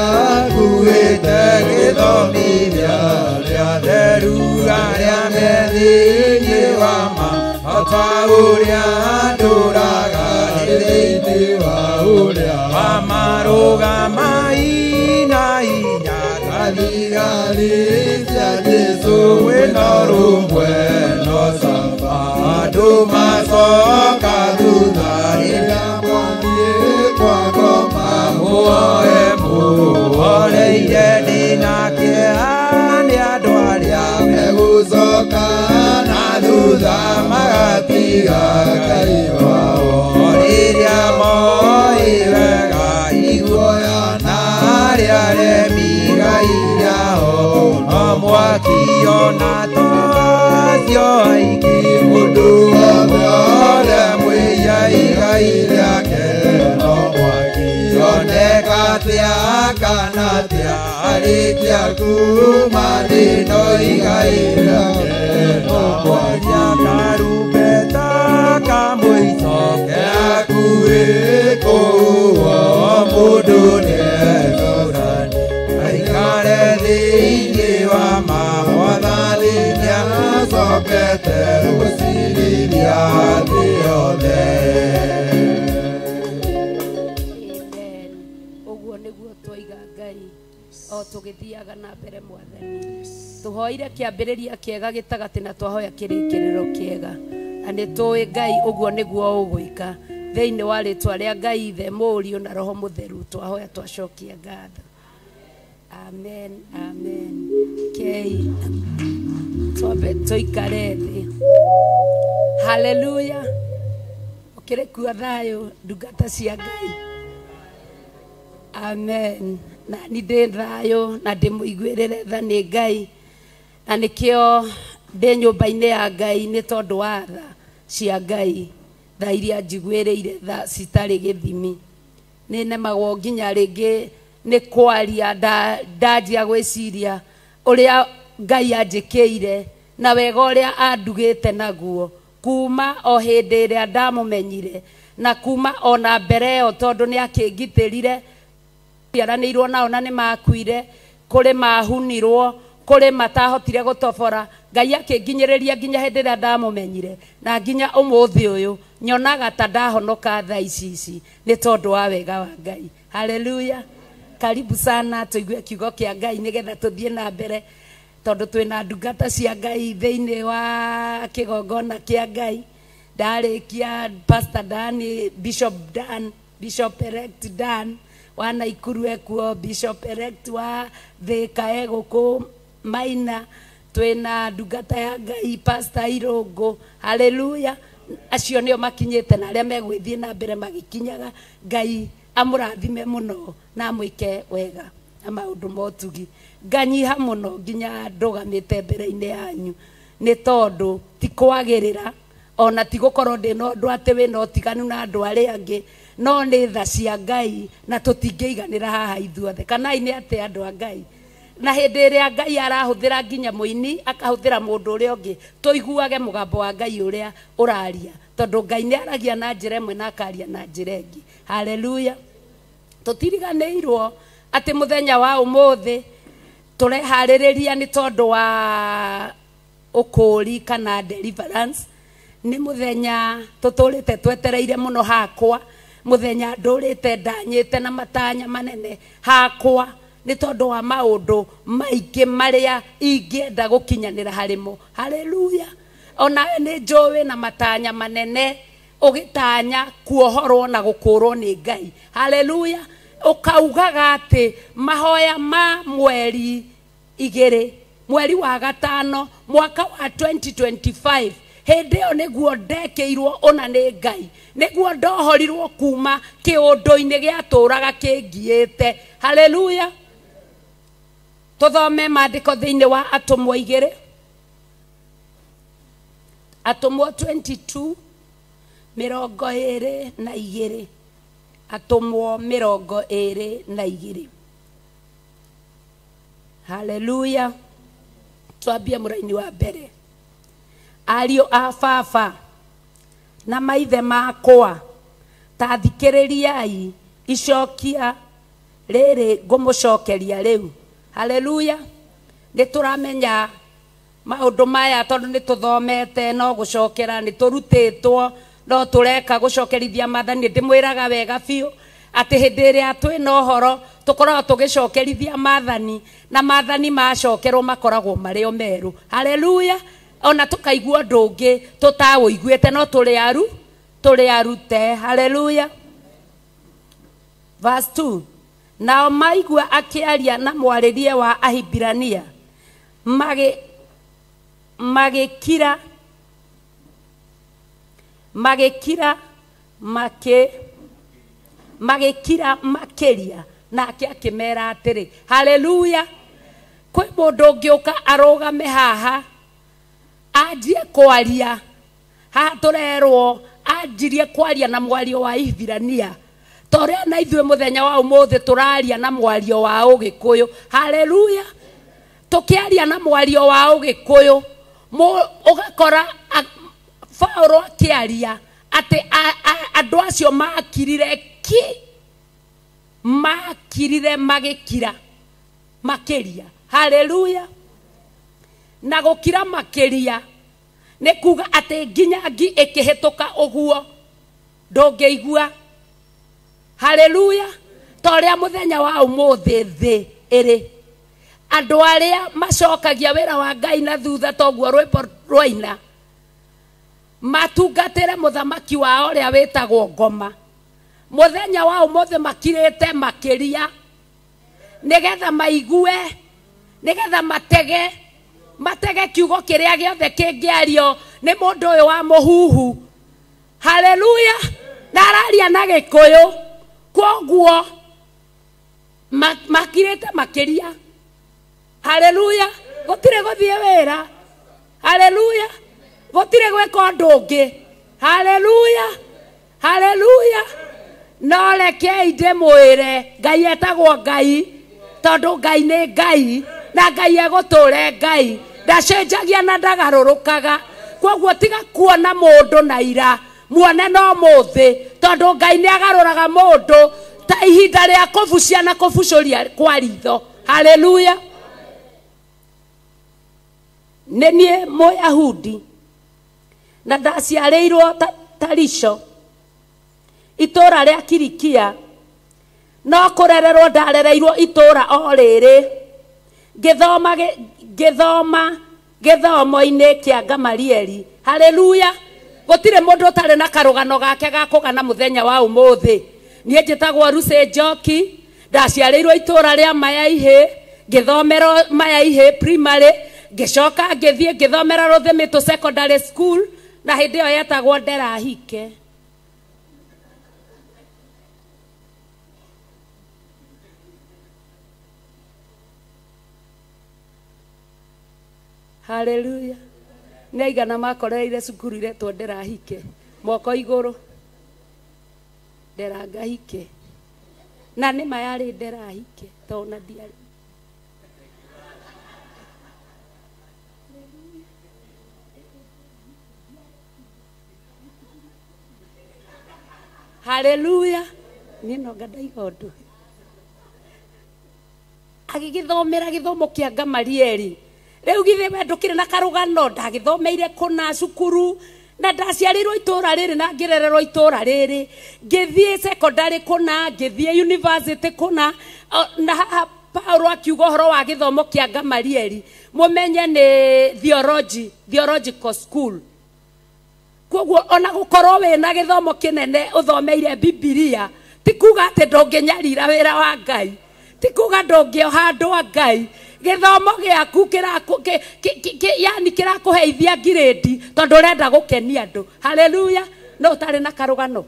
nguĩte, gĩthomithia arĩa atheru arĩa me thĩinĩ wa ma, o ta ũrĩa ndũraga ndĩ thĩinĩ wa ũrĩa wa marũgama ina hinya ta thigari cia Jesũ mwĩna rũmwe no saba, andũ macoka thutha rĩrĩa mathiĩ kwa ngoma muoe muoreire. Ndĩna kĩeha nĩ andũ arĩa megũcoka na thutha magatiga Kuma thĩno igai rĩake Tũkwaria karumbeta ka mũico Kehakuhĩ kũhuhwo mũndũ nĩecũranie Aikare thĩinĩ wa ma Mwathani nĩacokete gũcirithia thĩ yothe. Amen. Ũguo nĩguo twaiga Ngai o tũgĩthiaga na mbere Mwathani. Tũhoire kĩambĩrĩria kĩega gĩtagatĩ na twahoya kĩrĩkĩrĩro kĩega. Na nĩ tũĩ Ngai ũguo nĩguo ũgwĩka. Thĩinĩ wa rĩtwa rĩa Ngai Ithe, Mũriũ na Roho Mũtheru twahoya twacokia ngatho. Amen, amen. Kei twambe tũikare thĩ. Haleluya. Ũkĩrĩ kuo thayũ ndungata cia Ngai. Amen. Na nĩ ndĩ thayũ na ndĩmũiguĩrĩre tha nĩ Ngai. Na nĩkĩo ndĩ nyũmba-inĩ ya Ngai nĩ tondũ wa tha cia Ngai. Tha iria njiguĩrĩire tha citarĩ gĩthimi. Nĩ nemagwo nginya rĩngĩ nĩ kwaria ndanjia gwĩciria ũrĩa Ngai anjĩkĩire na wega ũrĩa andugĩte naguo kuma o hĩndĩ ĩrĩa ndamũmenyire na kuma ona mbere ĩyo tondũ nĩ akĩngitĩrire ciaranĩirwo nao na nĩ makuire kũrĩ mahunirwo kũrĩ matahotire gũtobora. Ngai akĩnginyĩrĩria nginya hĩndĩ ĩrĩa ndamũmenyire na nginya ũmũthĩ ũyũ nyonaga ta ndahonoka thaa ici ici nĩ tondũ wa wega wa Ngai. Haleluya. Karibu sana tũigue kiugo kĩa Ngai nĩgetha tũthiĩ na mbere tondũ twĩna ndungata cia Ngai thĩinĩ wa kĩgongona kĩa Ngai. Ndarĩkia Pastor Dan, Bishop Dan, Bishop Elect Dan wa Naikuru ekuo, Bishop Elect wa Thika egũkũ Maina, twĩna ndungata ya Ngai Pastor Irũngũ. Haleluya. Acio nĩo makinyĩte na arĩa megwĩthiĩ na mbere magĩkinyaga. Ngai amũrathime mũno na amwĩke wega na maũndũ ma ũtugi. Nganyiha mũno nginya ndũgamĩte mbere-inĩ yanyu nĩ tondũ ti kwagĩrĩra ona ti gũkorwo ndĩ na ũndũ atĩ wĩna ũtiganu na andũ arĩa angĩ, no nĩ tha cia Ngai na tũtingĩiganĩra haha ithuothe. Kanai nĩ atĩ andũ a Ngai. Na hĩndĩ ĩrĩa Ngai arahũthĩra nginya mũini akahũthĩra mũndũ ũrĩa ũngĩ tũiguage mũgambo wa Ngai ũrĩa ũraria tondũ Ngai nĩ aragia na njĩra ĩmwe na akaria na njĩra ĩngĩ. Haleluya. Tũtiriganĩirwo atĩ mũthenya wa ũmũthĩ tũreharĩrĩria nĩ tondũ wa ũkũũri kana deliverance. Nĩ mũthenya tũtũrĩte twetereire mũno hakwa, mũthenya ndũrĩte ndanyĩte na matanya manene hakwa nĩ tondũ wa maũndũ maingĩ marĩa ingĩenda gũkinyanĩra harĩmo. Haleluya. Onawe nĩ njũĩ na matanya manene ũgĩtanya kuohorwo na gũkũrwo nĩ Ngai. Haleluya. Ũkaugaga atĩ mahoya ma mweri igĩrĩ mweri wa gatano mwaka wa 2025 hĩndĩ ĩyo nĩguo ndekĩirwo ũna nĩ Ngai, nĩguo ndohorirwo kuma kĩũndũ-inĩ gĩatũraga kĩngiĩte. Haleluya. Tũthome maandĩko thĩinĩ wa Atũmwo igĩrĩ, Atũmwo 22 22, Atũmwo 22. Haleluya. Twambie mũraini wa mbere. Ariũ a baba na maithe makwa, ta thikĩrĩriai icokia rĩrĩ ngũmũcokeria rĩu. Haleluya. Nĩ tũramenya maũndũ maya tondũ nĩ tũthomete, no gũcokera nĩ tũrutĩtwo, no tũreka gũcokerithia maathani. Ndĩmwĩraga wega biũ atĩ hĩndĩ ĩrĩa twĩna ũhoro tũkoragwo tũgĩcokerithia maathani, na maathani macokerwo makoragwo marĩ o merũ. Haleluya. Ona tũkaigua ũndũ ũngĩ tũtaũiguĩte, no tũrĩ arute. Haleluya. Verse 2. Nao maigua akĩaria na mwarĩrie wa Ahibirania magĩkira magĩkira makĩria, nake akĩmera atĩrĩ. Haleluya. Kwĩ mũndũ ũngĩũka arũgame haha anjie kwaria haha tũrerwo anjirie kwaria na mwario wa Ihibirania ta ũrĩa na ithuĩ mũthenya wa ũmũthĩ tũraria na mwario wa Ũgĩkũyũ. Haleluya. Tukiaria na mwario wa Ũgĩkũyũ ũgakora Paũlũ akĩaria atĩ andũ acio makirire ki, makirire magĩkira makĩria. Haleluya. Na gũkira makĩria nĩ kuga atĩ nginya ngi ĩkĩhĩtũka ũguo ndũngĩigua. Haleluya. Ta ũrĩa mũthenya wa ũmũthĩ thĩ ĩrĩ, andũ arĩa macokagia wĩra wa Ngai na thutha toguo rwĩmbo rwaina, matungatĩre mũthamaki wao ũrĩa wĩtagwo ngoma, mũthenya wa ũmũthĩ makirĩte makĩria nĩgetha maigue, nĩgetha matege kiugo kĩrĩa gĩothe kĩngĩario nĩ mũndũ ũyũ wa mũhuhu. Haleluya. Na araria na Gĩkũyũ, kwoguo makirĩte makĩria. Haleluya. Gũtirĩ gũthiĩ wĩra. Haleluya. Gũtirĩ gwĩka ũndũ ũngĩ. Haleluya. Haleluya. No rekei ndĩmwĩre, Ngai etagwo Ngai tondũ Ngai nĩ Ngai na Ngai egũtũre Ngai, ndacenjagia na ndagarũrũkaga. Kwoguo tiga kuona mũndũ na ira, muone no mũthĩ, tondũ Ngai nĩ agarũraga mũndũ ta ihinda rĩa kũbucia na kũbucũria kwa ritho. Haleluya. Nĩ niĩ Mũyahudi na ndaciarĩirwo Tarisho, itũũra rĩa Kilikia, no kũrererwo ndarereirwo itũũra o rĩrĩ, ngĩthoma gĩthomo-inĩ kĩa Gamalieli. Haleluya. Gũtirĩ mũndũ ũtarĩ na karũgano gake ga kũgana mũthenya wa ũmũthĩ. Niĩ njĩtagwo Lucy Njoki, ndaciarĩirwo itũũra rĩa Mayaihĩ, ngĩthomera Mayaihĩ primary, ngĩcoka ngĩthiĩ ngĩthomera Rũthĩmĩtũ secondary school, na hĩndĩ ĩyo yetagwo Nderahike. Haleluya. Nĩ aigana makorereire cukuru iretwo Nderahike, moko igũrũ. Nderangahike. Na nĩ ma yarĩ Nderahike, tondũ na ndiarĩ. Haleluya. Niĩ no ngandaiga ũndũ. Agĩgĩthomera gĩthomo kĩa Gamalieli. Rĩu githĩ we ndũkĩrĩ na karũgano, ndagĩthomeire kũna cukuru na ndaciarĩirwo itũũra rĩrĩ na ngĩrererwo itũũra rĩrĩ, ngĩthiĩ secondary kũna, ngĩthiĩ university kũna. Na haha Paulo akiuga ũhoro wa gĩthomo kĩa Gamalieli, mũmenye nĩ theological school. Kwoguo ona gũkorwo wĩna gĩthomo kĩnene ũthomeire Bibilia ti kuga atĩ ndũngĩnyarira wĩra wa Ngai, ti kuga ndũngĩoha andũ a Ngai. Gĩthomo gĩaku yani kĩrakũheithia ngirĩndi tondũ ũrenda gũkenia andũ. Haleluya. No ũtarĩ na karũgano,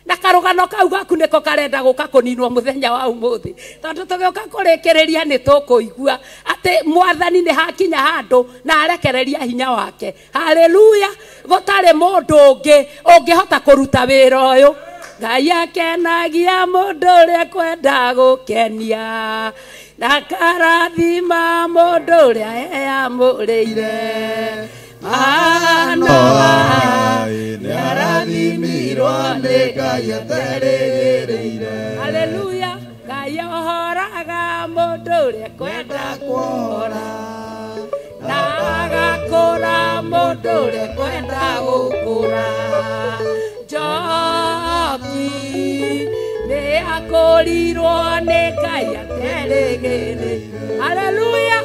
na karũgano kau gaku nĩko karenda gũka kũninwo mũthenya wa ũmũthĩ, tondũ tũgĩũka kũrĩkĩrĩria nĩ tũkũigua atĩ mwathani nĩ hakinya handũ na arekereria hinya wake. Haleluya. Gũtarĩ mũndũ ũngĩ ũngĩhota kũruta wĩra ũyũ. Ngai akenagia mũndũ ũrĩa kwenda gũkenia, na karathima mũndũ ũrĩa eyamũrĩire. Mana nĩarathimirwo nĩ Ngai aterĩgĩrĩire. Haleluya. Ngai ohoraga mũndũ ũrĩa kwenda kuohora, na agakũra mũndũ ũrĩa kwenda gũkũra. Njoki nĩ akũrirwo nĩ Ngai aterĩgĩrĩire. Haleluya.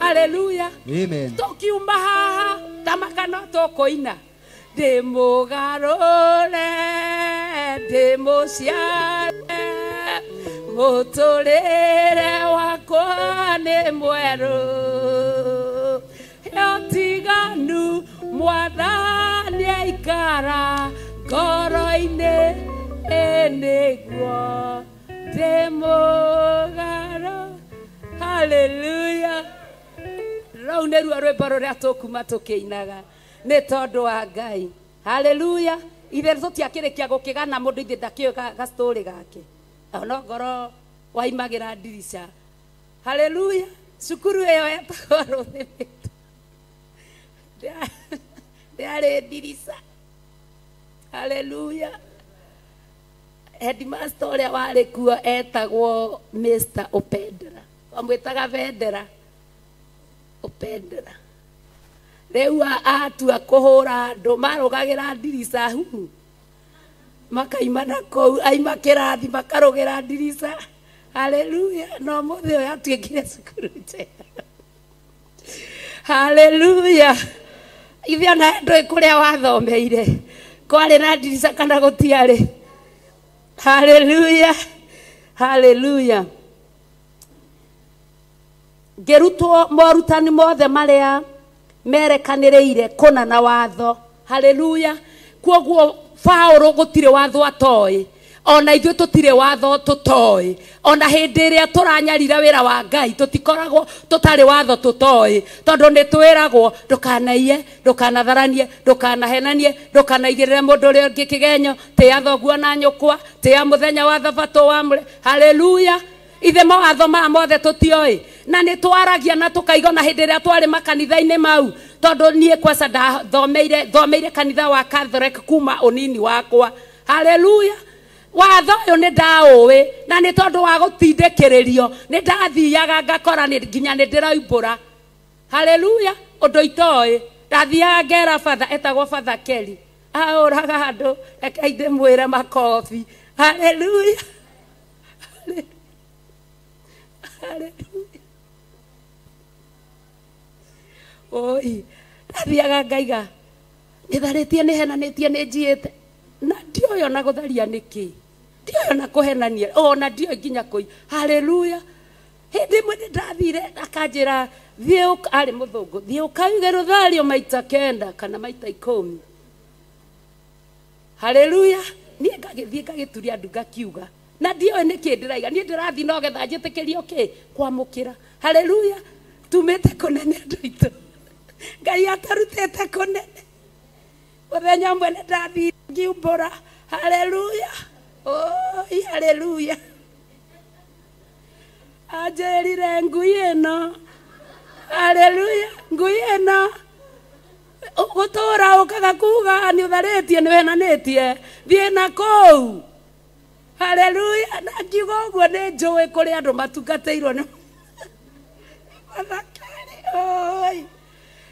Haleluya. Amen. Tũkiuma haha ta makano tũkũina, ndĩmũgarũre ndĩmũciare, mũtũrĩre wakwa nĩ mwerũ. Ũtiganu mwathani aikara ngoro-inĩ nĩguo ndĩmũgarũ. Haleluya. Rũu nĩruo rwĩmbo rũrĩa tũkuma tũkĩinaga nĩ tondũ wa Ngai. Haleluya. Ithe tũtiakĩrĩkia gũkĩgana mũndũ ithe ndakĩũĩ gastorĩ gake, ona ngoro waimagĩra ndirica. Haleluya. Cukuru ĩyo yetagwo Rũthĩmĩtũ. Ndĩarĩ ndirica. Haleluya. Headmaster ũrĩa warĩ kuo etagwo Mr. Opendera. Twamwĩtaga Bendera. Opendera. Rĩu atua kũhũra andũ marũgagĩra ndirica hu. Makaima na kũu aima kĩrathi makarũgĩra ndirica. Haleluya. No mũthĩ ũyũ atuĩkire cukuru njega. Haleluya. Ithe ona ndũĩ kũrĩa wathomeire. Kwarĩ na ndirica kana gũtiarĩ. Haleluya. Haleluya. Ngĩrutwo morutani mothe marĩa merekanĩrĩire kũna na watho. Haleluya. Kwoguo Paũlũ gũtirĩ watho atoĩ. Ona ithuĩ tũtirĩ watho tũtoĩ. Ona hĩndĩ ĩrĩa tũranyarira wĩra wa Ngai tũtikoragwo tũtarĩ watho tũtoĩ, tondũ nĩ twĩragwo ndũkanaiye, ndũkanatharanie, ndũkanahenanie, ndũkanaigĩrĩre mũndũ ũrĩa ũngĩ kĩgenyo, tĩa thoguo na nyũkwa, tĩa mũthenya wa thabatũ wamũre. Haleluya. Ithe mawatho maya mothe tũtioĩ, na nĩ twaragia na tũkaiga na hĩndĩ ĩrĩa twarĩ makanitha-inĩ mau, tondũ niĩ kwaca ndathomeire thomeire kanitha wa Catholic kuma ũnini wakwa. Haleluya. Watho ũyũ nĩ ndaũĩ, na nĩ tondũ wa gũtindĩkĩrĩrio nĩ ndathiaga ngakora nginya nĩ ndĩraumbũra. Haleluya. Ũndũ itoĩ, ndathiaga ngera batha etagwo Father Kelly, ahũraga andũ, reke ndĩmwĩre makobi. Haleluya. Haleluya. Oi, ndathiaga ngaiga nĩ tharĩtie, nĩ henanĩtie, nĩ njiĩte, na ndioĩ ona gũtharia nĩkĩ, ndioĩ ona kũhenania, ona ndioĩ nginya kũi. Haleluya. Hĩndĩ ĩmwe nĩ ndathire akanjĩra thiĩ, arĩ mũthũngũ, thiĩ ũkauge rũthario maita 9 kana maita 10. Haleluya. Niĩ ngagĩthiĩ ngagĩturia andũ ngakiuga, na ndioĩ nĩkĩ ndĩraiga, niĩ ndĩrathiĩ no getha njĩtĩkĩrio kĩ kwamũkĩra. Haleluya. Tumĩte kũnene andũ aitũ, Ngai atarutĩte kũnene. Mũthenya ũmwe nĩ ndathire ngiumbũra. Haleluya. Oi, haleluya. Anjĩrire ngui ĩno. Haleluya. Ngui ĩno ũgũtũra ũkaga kuga nĩ ũtharĩtie, nĩ wenanĩtie, thiĩ na kũu. Haleluya. Na ngiuga ũguo nĩ njũĩ kũrĩ andũ matungatĩirwo nĩ mathakari. Oi,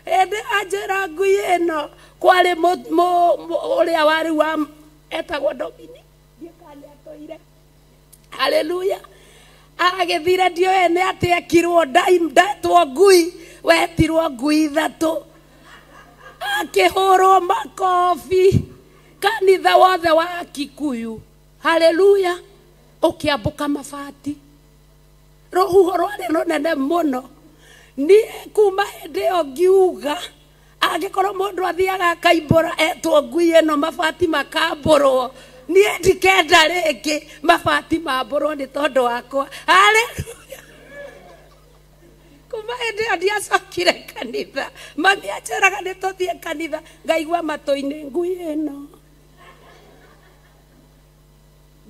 hĩndĩ anjĩra ngui ĩno kwarĩ ũrĩa warĩ wa etagwo Dominic, ndiũĩ kana nĩatũire. Haleluya. Agĩthire ndioĩ nĩ atĩ ekirwo ndetwo ngui, wetirwo ngui 3, akĩhũrwo makobi kanitha wothe wa Kikuyu. Haleluya. Ũkĩambũka mabati, rũhuho rwarĩ rũnene mũno. Niĩ kuma hĩndĩ ĩyo ngiuga angĩkorwo mũndũ athiaga akaimbũra etwo ngui ĩno mabati makambũrwo, niĩ ndikenda rĩngĩ mabati mambũrwo nĩ tondũ wakwa. Haleluya. Kuma hĩndĩ ĩyo ndiacokire kanitha. Mami anjĩraga nĩ tũthiĩ kanitha, ngaigua matũ-inĩ ngui ĩno,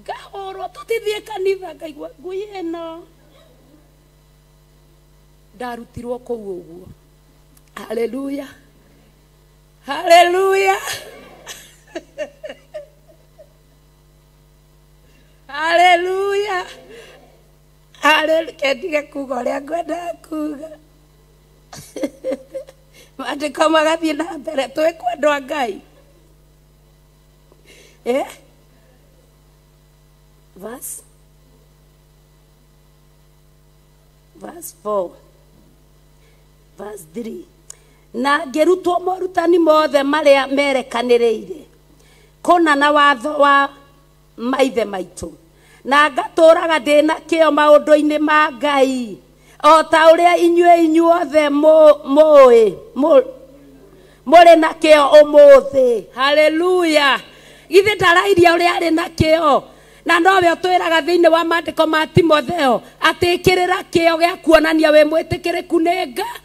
ngahũrwo tũtithiĩ kanitha, ngaigua ngui ĩno. Ndarutirwo kũu ũguo. Haleluya. Haleluya. Haleluya. Haleluya. Kendige kuga ũrĩa ngwendaga kuga. Maandĩko magathiĩ na mbere, twĩ kwendwa Ngai. Verse 4 verse 3. Na ngĩrutwo morutani mothe marĩa merekanĩrĩire kũna na watho wa maithe maitũ, na ngatũraga ndĩna kĩo maũndũ-inĩ ma Ngai, o ta ũrĩa inyuĩ inyuothe mũĩ mũrĩ na kĩo ũmũthĩ. Haleluya. Githĩ ndarairia ũrĩa arĩ na kĩo? Na nowe ũtwĩraga thĩinĩ wa maandĩko ma Timotheo atĩ ĩkĩrĩra kĩo gĩa kuonania wĩ mwĩtĩkĩrĩku nĩ Ngai,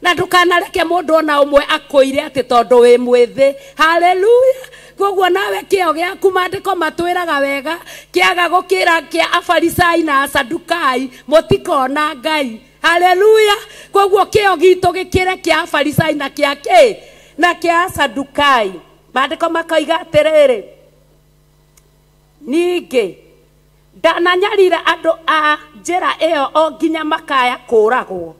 na ndũkanareke mũndũ ona ũmwe akũire atĩ tondũ wĩ mwĩthĩ. Haleluya. Koguo nawe kĩo gĩaku maandĩko matwĩraga wega kĩaga gũkĩra kĩa Afarisai na Asadukai, mũtikona Ngai. Haleluya. Koguo kĩo gitũ gĩkĩre kĩa Farisai na kĩa kĩ na kĩa Sadukai. Maandĩko makoiga atĩrĩrĩ, ningĩ ndananyarira andũ a njĩra ĩyo o nginya makaya kũragwo,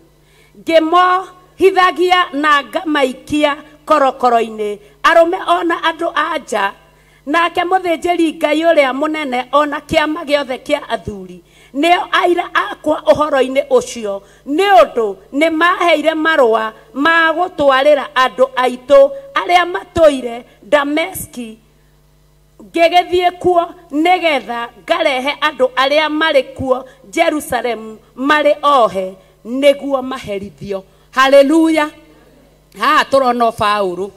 ngĩmohithagia na ngamaikia korokoro-inĩ arũme ona andũ a nja. Nake mũthĩnjĩri Ngai ũrĩa mũnene ona kĩama gĩothe kĩa athuri nĩo aira akwa ũhoro-inĩ ũcio, nĩ ũndũ nĩ maheire marũa ma gũtwarĩra andũ aitũ arĩa matũire Dameski. Ngĩgĩthiĩ kuo nĩgetha ngarehe andũ arĩa marĩ kuo Jerusalemu marĩ ohe nĩguo maherithio. Haleluya. Haha tũrona Paũlũ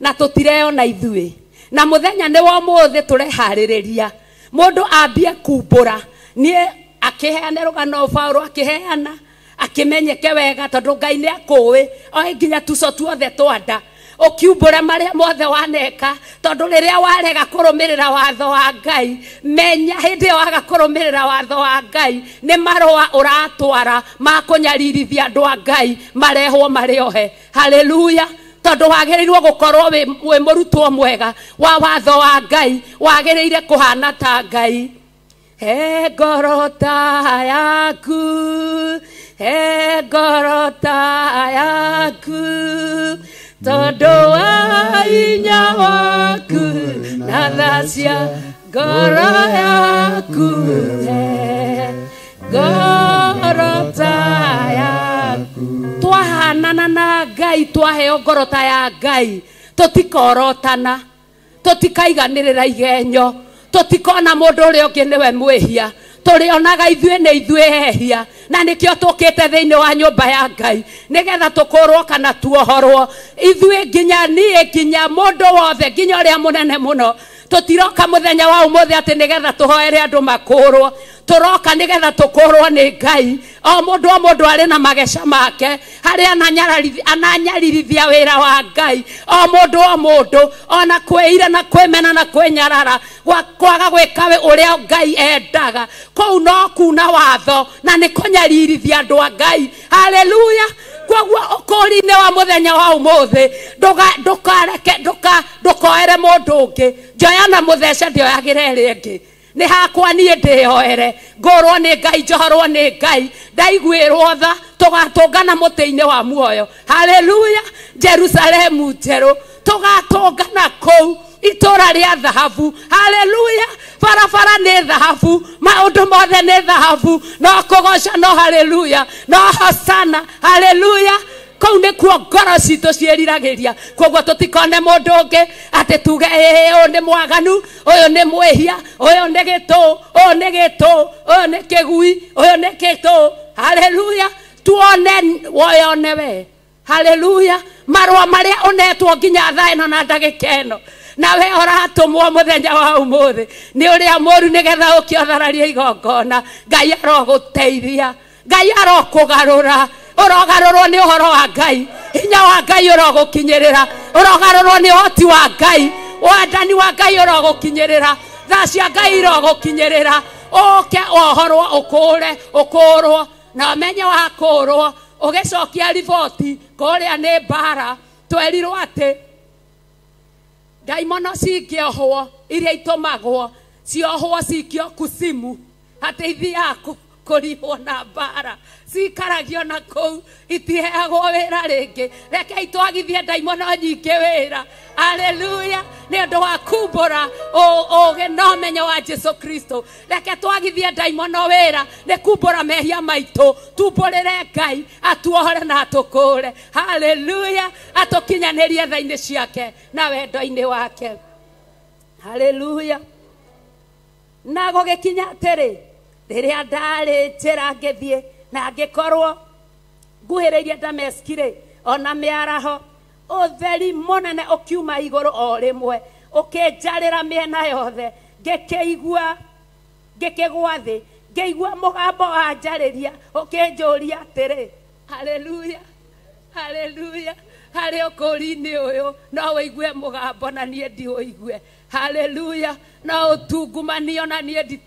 na tũtireyona ithuĩ, na mũthenya nĩ wa ũmũthĩ tũreharĩrĩria mũndũ ambie kumbũra. Niĩ akĩheana rũgano Paũlũ akĩheana akĩmenyeke wega, tondũ Ngai nĩ akũĩ oĩ nginya tuco tuothe twanda ũkiumbũra marĩa mothe waneka, tondũ rĩrĩa warega kũrũmĩrĩra watho wa Ngai, menya hĩndĩ ĩyo waga kũrũmĩrĩra watho wa Ngai nĩ marũa ũratwara ma kũnyaririthia andũ a Ngai marehwo marĩ ohe. Haleluya. Tondũ wagĩrĩirwo gũkorwo wĩ mũrutwo mwega wa watho wa Ngai, wagĩrĩire kũhana ta Ngai. He ngoro ta yaku, he ngoro ta yaku, tondũ wa hinya waku na tha cia ngoro yaku, he ngoro ta yaku. Twahanana na Ngai, twaheo ngoro ta ya Ngai, tũtikorotana, tũtikaiganĩrĩra igenyo, tũtikona mũndũ ũrĩa ũngĩ nĩwe mwĩhia, tũrĩonaga ithuĩ nĩ ithuĩ ehia, na nĩkĩo tũkĩte thĩinĩ wa nyũmba ya Ngai nĩgetha tũkũrwo kana tuohorwo ithuĩ, nginya niĩ, nginya mũndũ wothe, nginya ũrĩa mũnene mũno. Tũtiroka mũthenya wa ũmũthĩ atĩ nĩgetha tũhoere andũ makũrwo, tũroka nĩgetha tũkũrwo nĩ Ngai. O mũndũ arĩ na mageca make, harĩa ananyaririthia wĩra wa Ngai. O mũndũ ona kwĩira na kwĩmena na kwĩnyarara, kwaga gwĩka ũrĩa Ngai endaga, kũu no kuna watho na nĩ kũnyaririthia andũ a Ngai. Haleluya. Koguo ũkũri-inĩ wa mũthenya wa ũmũthĩ ndũkareke ndũkoere mũndũ ũngĩ. Njoya na mũthece ndĩoyagĩra ĩrĩa ĩngĩ, nĩ hakwa niĩ ndĩyoere, ngũrwo nĩ Ngai, njohorwo nĩ Ngai, ndaiguĩrwo tha, tũgatũngana mũtĩ-inĩ wa muoyo. Haleluya. Jerusalemu njerũ tũgatũngana kũu, itũra rĩa thahabu. Haleluya. Barabara nĩ thahabu, maũndũ mothe nĩ thahabu, no kũgoca, no haleluya, no hosana. Haleluya. Kũu nĩkuo ngoro citũ ciĩriragĩria. Koguo tũtikone mũndũ ũngĩ atĩ tuge ĩĩ ũyũ nĩ mwaganu, ũyũ nĩ mwĩhia, ũyũ nĩ gĩtũ, ũyũ nĩ gĩtũ, ũyũ nĩ kĩgui, ũyũ nĩ gĩtũ. Haleluya. Tuone woyone we. Haleluya. Marũa marĩa ũnetwo nginya thaa ĩno na ndagĩka ĩno, nawe ũratũmwo mũthenya wa ũmũthĩ nĩ ũrĩa mũru nĩgetha ũke ũthararie igongona. Ngai arogũteithia, Ngai arokũgarũra, ũrogarũrwo nĩ ũhoro wa Ngai, hinya wa Ngai ũrogũkinyĩrĩra, ũrogarũrwo nĩ ũhoti wa Ngai, wendani wa Ngai ũrogũkinyĩrĩra, tha cia Ngai irogũkinyĩrĩra, ũke wohorwo, ũkũũre, ũkũũrwo na ũmenye wakũũrwo, ũgĩcokia riboti kũrĩa nĩ mbara. Twerirwo atĩ ndaimono cingĩohwo iria itũmagwo ciohwo cikio kusimu, atĩ ithiaga kũrihwo na mbara, cikaragio na kũu, itiheagwo wĩra rĩngĩ. Rekei twagithie ndaimono nyingĩ wĩra. Haleluya. Nĩ ũndũ wa kumbũra ũũgĩ na ũmenyo wa Jesu Kristo, reke twagithie ndaimono wĩra nĩ kumbũra mehia maitũ, tumbũrĩre Ngai atuohore na atũkũũre. Haleluya. Atũkinyanĩrie tha-inĩ ciake na wendo-inĩ wake. Haleluya. Na gũgĩkinya atĩrĩ, rĩrĩa ndarĩ njĩra ngĩthiĩ na ngĩkorwo nguhĩrĩirie Dameski rĩ, ona mĩaraho, ũtheri mũnene ũkiuma igũrũ o rĩmwe ũkĩnjarĩra mĩena yothe, ngĩkĩigua ngĩkĩgwa thĩ, ngĩigua mũgambo wanjarĩria ũkĩnjũria atĩrĩ. Haleluya. Haleluya. Harĩ ũkũri-inĩ ũyũ no ũigue mũgambo na niĩ ndiũigue. Haleluya. No ũtungumanio na niĩ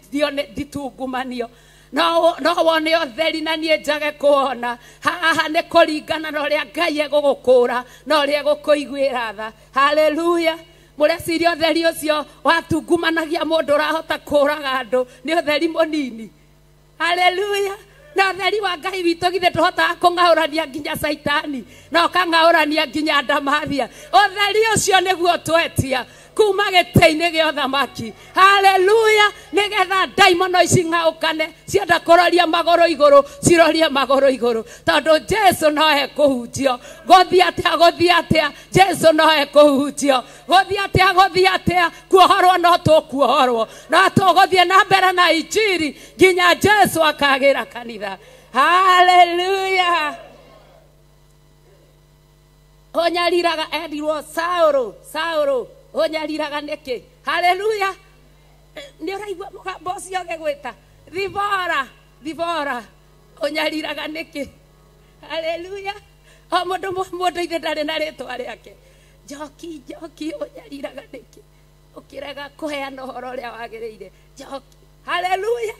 nditungumanio. No wone ũtheri na niĩ njage kuona. Haha nĩ kũringana na ũrĩa Ngai egũgũkũra na ũrĩa egũkũiguĩra tha. Haleluya. Mũreciria ũtheri ũcio watungumanagia mũndũ ũrahota kũraga andũ nĩ ũtheri mũnini. Haleluya. Na ũtheri wa Ngai witũ githĩ ndũhotaga kũng'aũrania nginya Caitani na ũkang'aũrania nginya ndamathia. Ũtheri ũcio nĩguo twetia kuma gĩtĩ-inĩ gĩa ũthamaki. Haleluya. Nĩgetha ndaimono ici ng'aũkane cienda kũroria magũrũ igũrũ cirorie magũrũ igũrũ, tondũ Jesu no ekũhunjio. Gũthiĩ atĩa, gũthiĩ atĩa, Jesu no ekũhunjio. Gũthiĩ atĩa, gũthiĩ atĩa, kuohorwo no tũkuohorwo, no tũgũthiĩ na mbere na injiri nginya Jesu akagĩra kanitha. Haleluya. Ũnyariraga erirwo Saũlũ, Saũlũ ũnyariraga nĩkĩ? Haleluya. Nĩ ũraigua mũgambo ũcio ũgĩgwĩta Thibora, Thibora, ũnyariraga nĩkĩ? Haleluya. O mũndũ mũndũ ithe ndarĩ na rĩtwa rĩake. Njoki, njoki, ũnyariraga nĩkĩ? Ũkĩrega kũheana ũhoro ũrĩa wagĩrĩire. Njoki. Haleluya.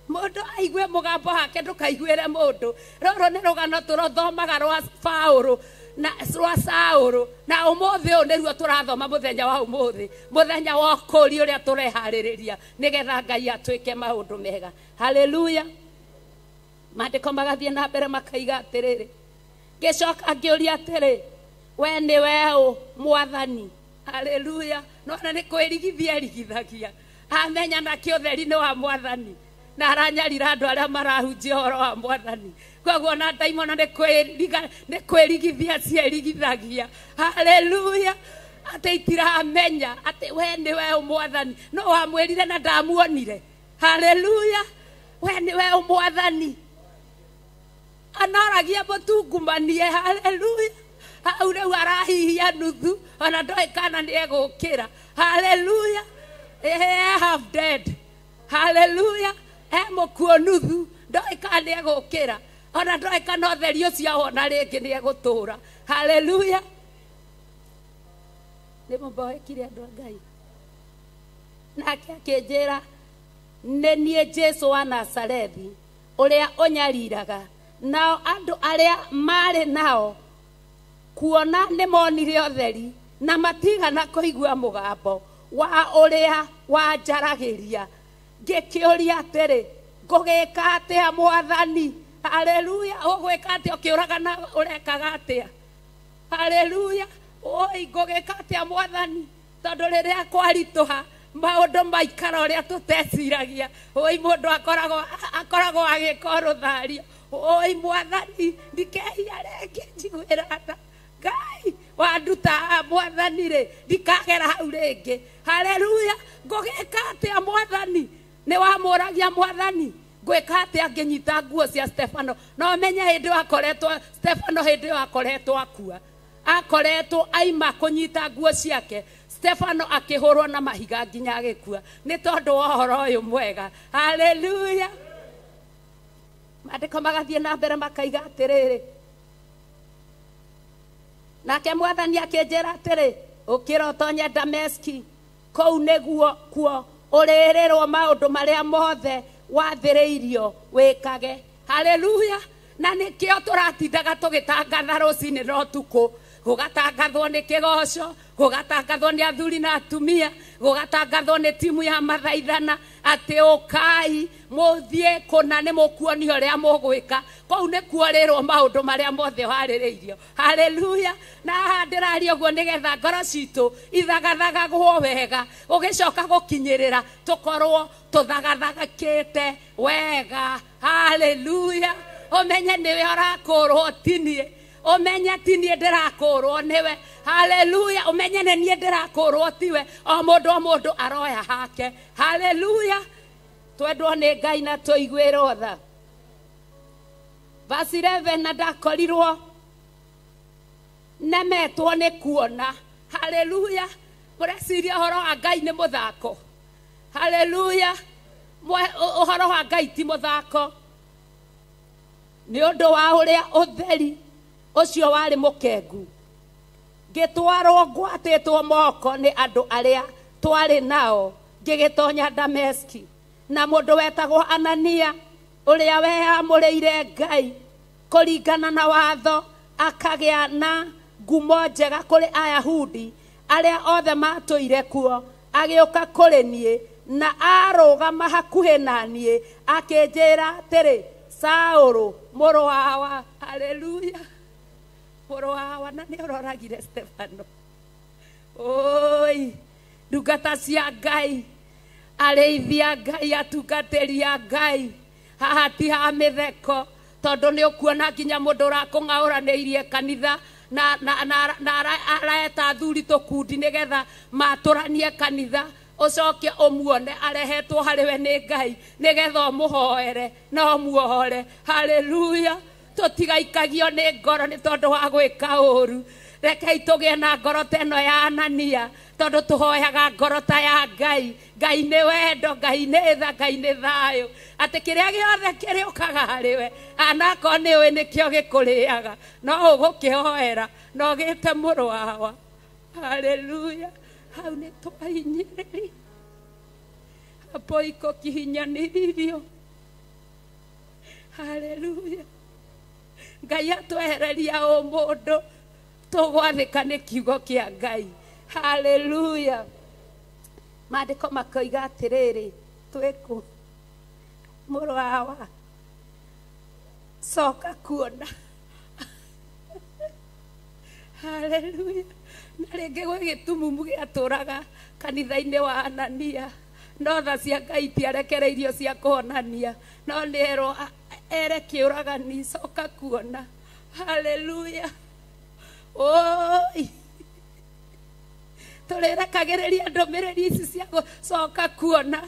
Mũndũ aigue mũgambo wake ndũkaiguĩre mũndũ. Rũrũ nĩ rũgano tũrothomaga rwa Paũlũ na rwa Saũlũ, na ũmũthĩ ũyũ nĩruo tũrathoma mũthenya wa ũmũthĩ, mũthenya wa ũkũũri ũrĩa tũreharĩrĩria nĩgetha Ngai atwĩke maũndũ mega. Haleluya. Maandĩko magathiĩ na mbere makaiga atĩrĩrĩ, ngĩcoka ngĩũria atĩrĩ, we nĩwe ũ Mwathani? Haleluya. Nona nĩ kwĩrigithia erigithagia, amenya na kĩ ũtheri nĩ wa Mwathani na aranyarira andũ arĩa marahunjia ũhoro wa Mwathani. Koguo na ndaimono nĩ kwĩrigithia ciĩrigithagia. Haleluya. Atĩ itiramenya atĩ we nĩwe Mwathani. No wamwĩrire na ndamuonire. Haleluya. We nĩwe Mwathani. Anoragia mũtungumanie. Haleluya. Hau rĩu arahihia nuthu ona ndoĩ kana nĩ egũkĩra. Haleluya. Half dead. Haleluya. He mũkuo nuthu ndoĩ kana nĩ egũkĩra ona ndoĩ kana ũtheri ũcio awona rĩngĩ nĩ egũtũra. Haleluya. Nĩ mũmboekire andũ a Ngai. Nake akĩnjĩra, nĩ niĩ Jesu wa Nazarethi ũrĩa ũnyariraga. Nao andũ arĩa marĩ nao kuona nĩ monire ũtheri na matigana kũigua mũgambo wa ũrĩa wanjaragĩria. Ngĩkĩũria atĩrĩ, ngũgĩka atĩa Mwathani? Haleluya. Ũgwĩka atĩa ũkĩũragana ũrekaga atĩa? Haleluya. Oi, ngũgĩka atĩa Mwathani? Tondũ rĩrĩa kwaritũha maũndũ maikara ũrĩa tũteciragia, oi mũndũ akoragwo agĩka rũthario. Oi Mwathani, ndikehia rĩngĩ, njiguĩra tha. Ngai wanduta Mwathani rĩ, ndikagera hau rĩngĩ. Haleluya. Ngũgĩka atĩa Mwathani? Nĩ wamũragia Mwathani, ngwĩka atĩa ngĩnyita nguo cia Stefano? No menye hĩndĩ ĩyo akoretwo Stefano, hĩndĩ ĩyo akoretwo akua, akoretwo aima kũnyita nguo ciake. Stefano akĩhũrwo na mahiga nginya agĩkua nĩ tondũ wa ũhoro ũyũ mwega. Haleluya. Maandĩko magathiĩ na mbere makaiga atĩrĩrĩ, nake Mwathani akĩnjĩra atĩrĩ, ũkĩra ũtonye Dameski, kũu nĩguo kuo ũrĩrĩrwo maũndũ marĩa mothe wathĩrĩirio wĩkage. Haleluya. Na nĩkĩo tũratindaga tũgĩtangatha rũcinĩ na ũtukũ, gũgatangathwo nĩ kĩgoco, gũgatangathwo nĩ athuri na atumia, gũgatangathwo nĩ timu ya mathaithana atĩ ũkai mũthiĩ kũna nĩ mũkuonio ũrĩa mũgwĩka. Kũu nĩkuo rĩrwo maũndũ marĩa mothe warĩrĩirio. Haleluya. Na haha ndĩraria ũguo nĩgetha ngoro citũ ithagathagagwo wega, ũgĩcoka gũkinyĩrĩra tũkorwo tũthagathagĩte wega. Haleluya. Ũmenye nĩwe ũrakũrwo ti niĩ, ũmenye ti niĩ ndĩrakũrwo nĩwe. Haleluya. Ũmenye nĩ niĩ ndĩrakũrwo tiwe. O mũndũ o mũndũ aroya hake. Haleluya. Twendwo nĩ Ngai na tũiguĩrwo tha. Verse 11, na ndakorirwo nemetwo nĩ kuona. Haleluya. Mũreciria ũhoro wa Ngai nĩ mũthako? Haleluya. Ũhoro wa Ngai ti mũthako. Nĩ ũndũ wa ũrĩa ũtheri ũcio warĩ mũkengu, ngĩtwarwo ngwatĩtwo moko nĩ andũ arĩa twarĩ nao, ngĩgĩtonya Dameski. Na mũndũ wetagwo Anania Ũrĩa weyamũrĩire Ngai kũringana na watho akagĩa na ngumo njega kũrĩ Ayahudi arĩa othe matũire kuo, agĩũka kũrĩ niĩ na arũgama hakuhĩ na niĩ akĩnjĩra atĩrĩ, Saũlũ mũrũ wawa. Haleluya, mũrũ wawa. Na nĩ ũroragire Stefano. Oi, ndungata cia Ngai, arĩithia Ngai, atungatĩri a Ngai, haha ti ha mĩtheko, tondũ nĩ ũkuona nginya mũndũ ũrakũng'aũranĩirie kanitha na araeta athuri tũkundi nĩgetha matũranie kanitha, ũcoke ũmuone arehetwo harĩ we nĩ Ngai nĩgetha ũmũhoere na ũmuohore. Haleluya. Tũtigaikagio nĩ ngoro nĩ tondũ wa gwĩka ũru. Rekei tũgĩe na ngoro ta ĩno ya Anania, tondũ tũhoyaga ngoro ta ya Ngai. Ngai nĩ wendo, Ngai nĩ tha, Ngai nĩ thayũ, atĩ kĩrĩa gĩothe kĩrĩũkaga harĩ we anakorwo nĩ ũĩ nĩkĩo gĩkũrĩaga, no ũgũkĩhoera na ũgĩte mũrũ wawa. Haleluya. Hau nĩ twahinyĩrĩrio, hapo iko kihinyanĩrio. Haleluya. Ngai atwehereria o mũndũ tũgwathĩka nĩ kiugo kĩa Ngai. Haleluya. Maandĩko makoiga atĩrĩrĩ, twĩkũ mũrũ wawa, coka kuona. Haleluya. Na rĩngĩ gwĩ gĩtumumu gĩatũraga kanitha-inĩ wa Anania, no tha cia Ngai itiarekereirio cia kũhonania, no nĩ erwo ere kĩũragani, coka kuona. Haleluya. Oi, tũrĩrekagĩrĩria ndũmĩrĩri ici cia gũcoka kuona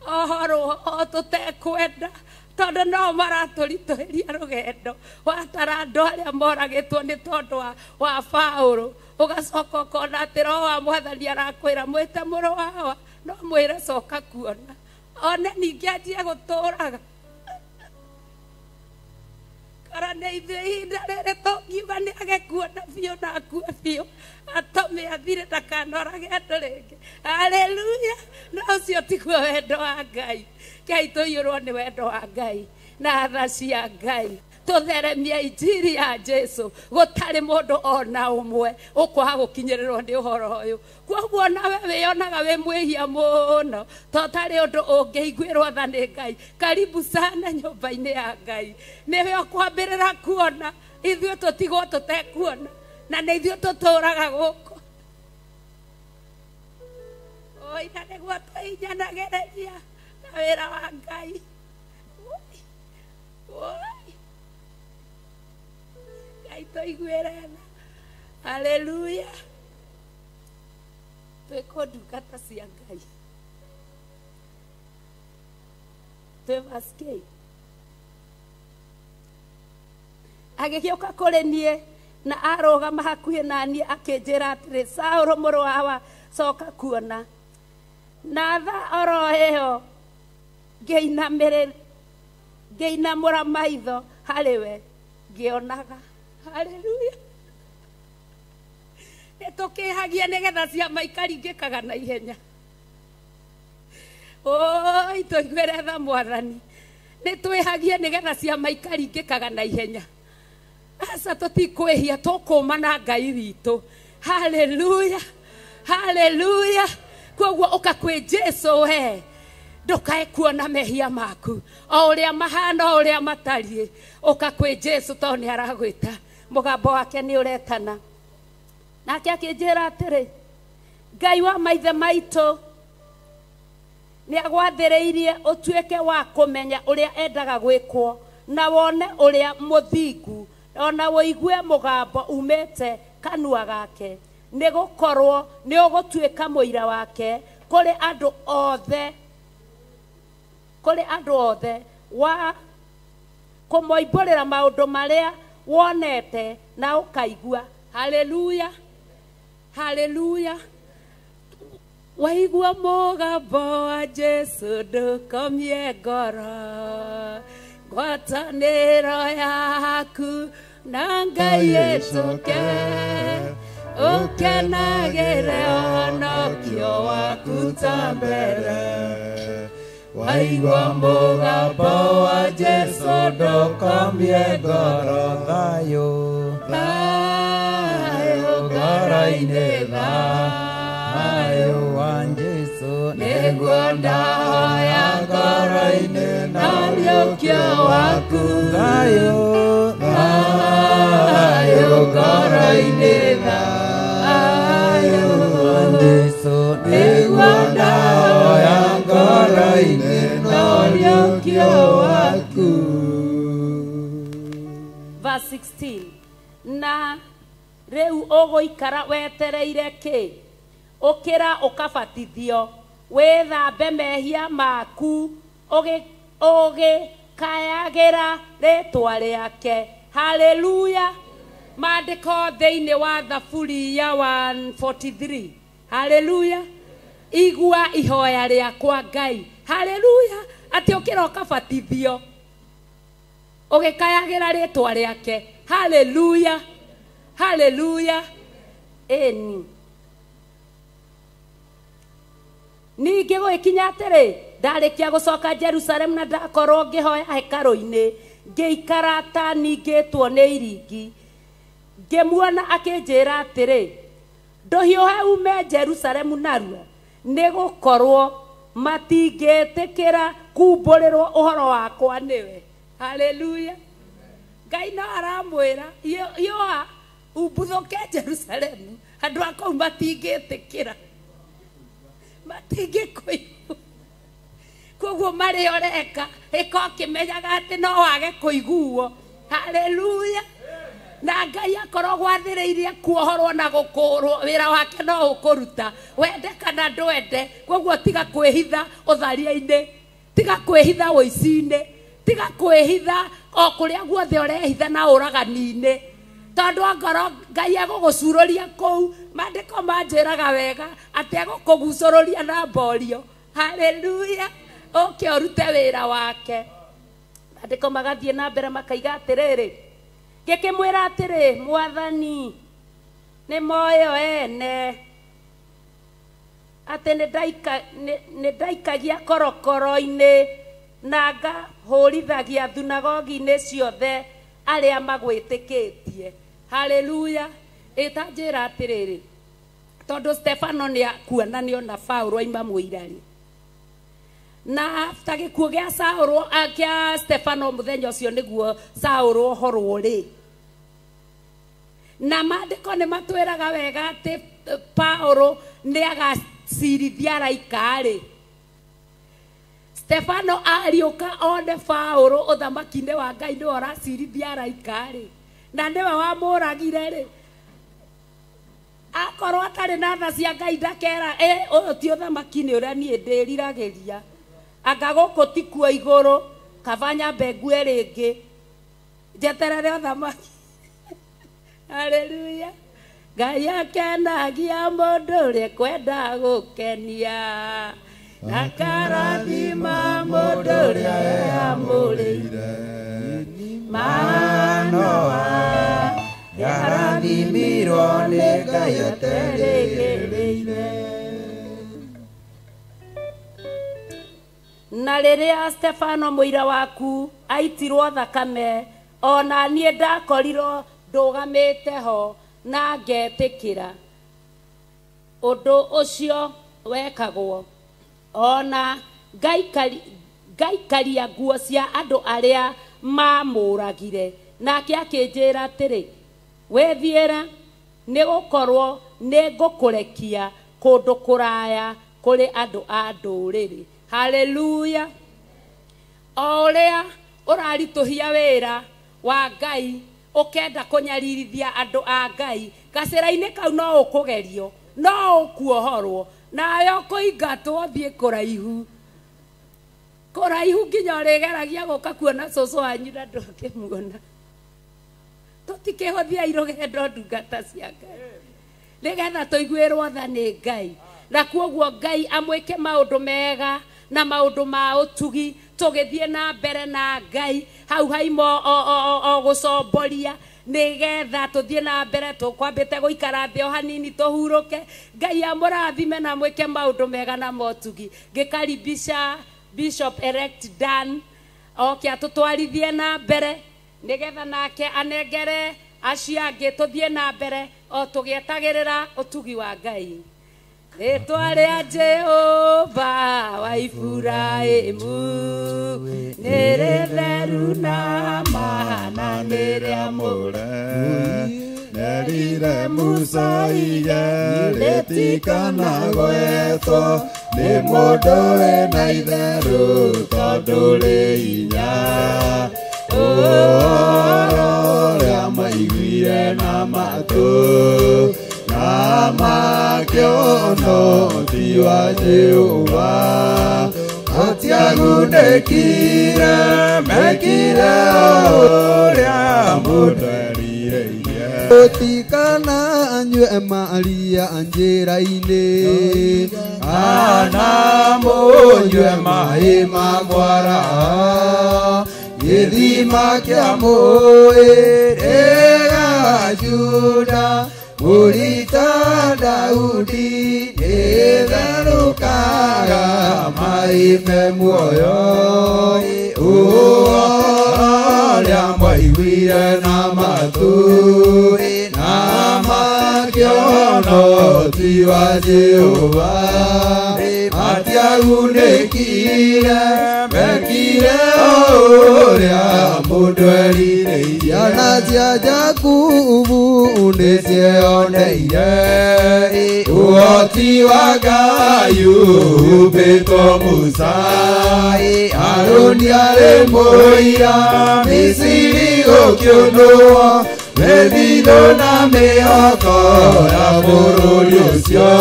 ohorwo o tũtekwenda, tondũ no maratũritũhĩria rũgendo. Watara andũ arĩa moragĩtwo nĩ tondũ wa Paũlũ, ũgacoka ũkona atĩ Roho wa Mwathani arakwĩra mwĩte mũrũ wawa, no mwĩre coka kuona, one ningĩ anjie gũtũraga. Kora nĩ ithuĩ ihinda rĩrĩ tũngiuga nĩ age kuona biũ na akue biũ, atũme athire ndakanorage andũ rĩngĩ. Haleluya. No ũcio tiguo wendo wa Ngai. Ngai tũiyũrwo nĩ wendo wa Ngai na tha cia Ngai, tũtheremie injiri ya Jesu, gũtarĩ mũndũ ona ũmwe ũkwaga gũkinyĩrĩrwo nĩ ũhoro ũyũ. Kwoguo nawe wĩyonaga wĩ mwĩhia mũno, to tarĩ ũndũ ũngĩiguĩrwo tha nĩ Ngai. Karibu sana nyũmba-inĩ ya Ngai, nĩwe ũkwambĩrĩra kuona. Ithuĩ tũtigwo tũtekuona, na nĩ ithuĩ tũtũraga gũkũ. Oi, na nĩguo tũhinyanagĩrĩria na wĩra wa Ngai. Oi, Ngai tũiguĩre tha. Haleluya. Twĩkwo ndungata cia Ngai, twĩ verse. Agĩgĩũka kũrĩ niĩ na arũgama hakuhĩ na niĩ akĩnjĩra atĩrĩ, Saũlũ mũrũ wawa, coka kuona. Na tha oro ĩyo ngĩinamũra maitho harĩ we ngĩonaga. Haleluya. Nĩ tũkĩhagia nĩgetha ciama ikaringĩkaga na ihenya. Oi, tũiguĩre tha Mwathani. Nĩ twĩhagie nĩgetha ciama ikaringĩkaga na ihenya. Aca tũtikwĩhia, tũkũma na Ngai witũ. Haleluya, haleluya. Kwoguo ũka kwĩ Jesu we, ndũkae kuona mehia maku o ũrĩa mahana, o ũrĩa matariĩ. Ũka kwĩ Jesu tondũ nĩ aragwĩta, mũgambo wake nĩ ũretana. Nake akĩnjĩra atĩrĩ, Ngai wa maithe maitũ nĩ agwathĩrĩirie ũtuĩke wa kũmenya ũrĩa endaga gwĩkwo, na wone ũrĩa mũthingu, ona ũigue mũgambo umĩte kanua gake, nĩ gũkorwo nĩ ũgũtuĩka mũira wake kũrĩ andũ othe, kũrĩ andũ othe, wa kũmoimbũrĩra maũndũ marĩa wonete na ũkaigua. Haleluya, haleluya. Waigua mũgambo wa Jesu ndũkomie ngoro, ngwatanĩro yaku na Ngai ĩcoke, ũkenagĩre ũhonokio waku ta mbere. Waigua mũgambo wa Jesũ ndũkomie ngoro. Thayũ, Thayũ ngoro-inĩ, thayũ wa Jesũ nĩguo ndahoya ngoro-inĩ na ũriũkio waku. Thayũ, Thayũ ngoro-inĩ, thayũ wa Jesũ nĩguo ndahoya ngoro-inĩ na ũriũkio waku. Verse 16. Na rĩu ũgũikara wetereire kĩ? Ũkĩra ũkabatithio, wĩthambe mehia maku, ũgĩkayagĩra rĩtwa rĩake. Haleluya. Maandĩko thĩinĩ wa Thaburi ya 143. Haleluya. Igua ihoya rĩakwa Ngai. Haleluya. Atĩ ũkĩra ũkabatithio, ũgĩkayagĩra rĩtwa rĩake. Haleluya. Haleluya. Ĩni. Ningĩ gũgĩkinya atĩrĩ, ndarĩkia gũcoka Jerusalemu na ndakorwo ngĩhoya hekarũ-inĩ, ngĩikara ta ningĩtwo nĩ iringi. Ngĩmuona akĩnjĩra atĩrĩ, ndũhiũhe ume Jerusalemu narua, nĩgũkorwo matingĩtĩkĩra kumbũrĩrwo ũhoro wakwa nĩwe. Haleluya. Ngai no aramwĩra, hiũha umbuthũke Jerusalemu, andũ a kũu matingĩtĩkĩra, matingĩkũigua. Koguo marĩa ũreka, ĩka ũkĩmenyaga atĩ no wage kũiguo. Haleluya. Na Ngai akorwo gwathĩrĩirie kuohorwo na gũkũrwo, wĩra wake no ũkũruta, wende kana ndwende. Koguo tiga kwĩhitha ũtharia-inĩ, tiga kwĩhitha ũici-inĩ, tiga kwĩhitha o kũrĩa guothe ũrehitha na ũragani-inĩ, tondũ angorwo Ngai egũgũcurũria kũu. Maandĩko manjĩraga wega atĩ egũkũgucũrũria na mborio. Haleluya. Ũke ũrute wĩra wake. Maandĩko magathiĩ na mbere makaiga atĩrĩrĩ, ngĩkĩmwĩra atĩrĩ, Mwathani, nĩ moyo ene atĩ nĩ ndaikagia korokoro-inĩ na ngahũrithagia thunagogi-inĩ ciothe arĩa magwĩtĩkĩtie. Haleluya. Ĩtanjĩra atĩrĩrĩ, tondũ Stefano nĩ akuonanio na Paulo aima mũira-rĩ, na after gĩkuũ gĩa Saũlũ, kĩa Stefano mũthenya ũcio nĩguo Saũlũ ohorwo rĩ, na maandĩko nĩ matwĩraga wega atĩ Paulo nĩ agacirithia araika rĩ. Stefano ariũka one Paulo ũthamaki-inĩ wa Ngai nĩwe ũracirithia araika rĩ, na nĩwe wamũragire rĩ. Akorwo atarĩ na tha cia Ngai ndakera, ũyũ ti ũthamaki-inĩ ũrĩa niĩ ndĩriragĩria, anga gũkũ ti kuo igũrũ, kaba nyambe ngue rĩngĩ njeterere ũthamaki. Haleluya. Ngai akenagia mũndũ ũrĩa kwenda gũkenia, akarathima mũndũ ũrĩa eamũrĩire. Manoa yarathimirwo nĩ Ngai aterĩgĩrĩire. Na rĩrĩa Stefano mũira waku aitirwo thakame, ona niĩ ndakorirwo ndũgamĩte ho na ngetĩkĩra ũndũ ũcio wekagwo, ona ngaikaria nguo cia andũ arĩa mamũragire. Nake akĩnjĩra atĩrĩ, wĩthiĩre, nĩgũkorwo nĩngũkũrekia kũndũ kũraya kũrĩ andũ a ndũrĩrĩ. Haleluya. O ũrĩa ũraritũhia wĩra wa Ngai, ũkenda kũnyaririthia andũ a Ngai, gacĩra-inĩ kau no ũkũgerio, no ũkuohorwo, nawe ũkũingatwo ũthiĩ kũraihu kũraihu nginya ũrĩgeragia gũka kuona cũcũ wanyu na ndũngĩmuona. Tũtikĩhũthia rũgendo ndungata cia Ngai, nĩgetha tũiguĩrwo tha nĩ Ngai, na kuoguo Ngai amwĩke maũndũ mega na maũndũ ma ũtugi, tũgĩthiĩ na mbere na Ngai hau haimo o gũcomboria, nĩgetha tũthiĩ na mbere. Tũkwambĩte gũikara thĩ o hanini tũhurũke. Ngai amũrathime na mwĩke maũndũ mega na motugi. Ngĩkaribisha Bishop Elect Dan oke atũtwarithie na mbere nĩgetha nake anengere acio angĩ tũthiĩ na mbere o tũgĩetagĩrĩra ũtugi wa Ngai. Rĩtwa rĩa Jehova wa Iburahĩmu nĩ rĩtheru na mana nĩ rĩamũre. Nerire Musa ige rĩtikanagwetwo nĩ mũndũ wĩna itherũ tondũ rĩ hinya. Ũhoro ũrĩa maiguire na matũ na makĩona ũthiũ wa Jehova matiagunĩkire mekire ũrĩa mũndũ erirĩirie. Mũtikana anyue maria njĩra-inĩ kana mũnyue maĩ ma mwara gĩthima kĩa mũĩrĩga Juda mũrita Daudi nĩtherũkaga maĩ me muoyo. Ũhoro ũrĩa mwaiguire na matũ na makĩona ũthiũ wa Jehova matiagunĩkire mekire ũrĩa mũndũ erirĩirie. Ciana cia Jakubu nĩcieoneire ũhoti wa Ngai ũhumbĩtwo Musa. Harũni arĩ mũira Misiri gũkĩũnũrwo mĩthithũ na mĩhoko ya bũrũri ũcio.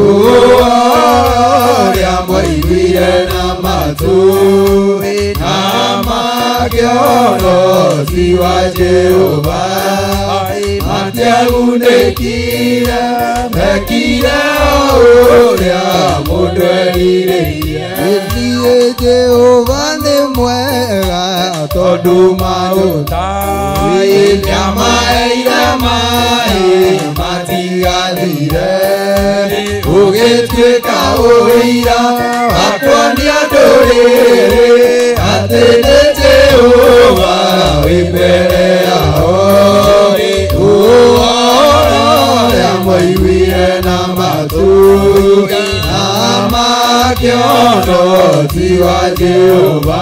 Ũhoro ũrĩa mwaiguire na matũ na makĩona ũthiũ wa Jehova matiagunĩkire mekire ũrĩa mũndũ erirĩirie. Gĩthiĩ Jehova nĩ mwega tondũ maũta nĩamaheire maĩ matigathire ũgĩtuĩka ũira wa kuonia ndũrĩrĩ atĩ nĩ Jehova wĩ mbere yao. Ũhoro ũrĩa mwaiguire na matũ na makĩona ũthiũ wa Jehova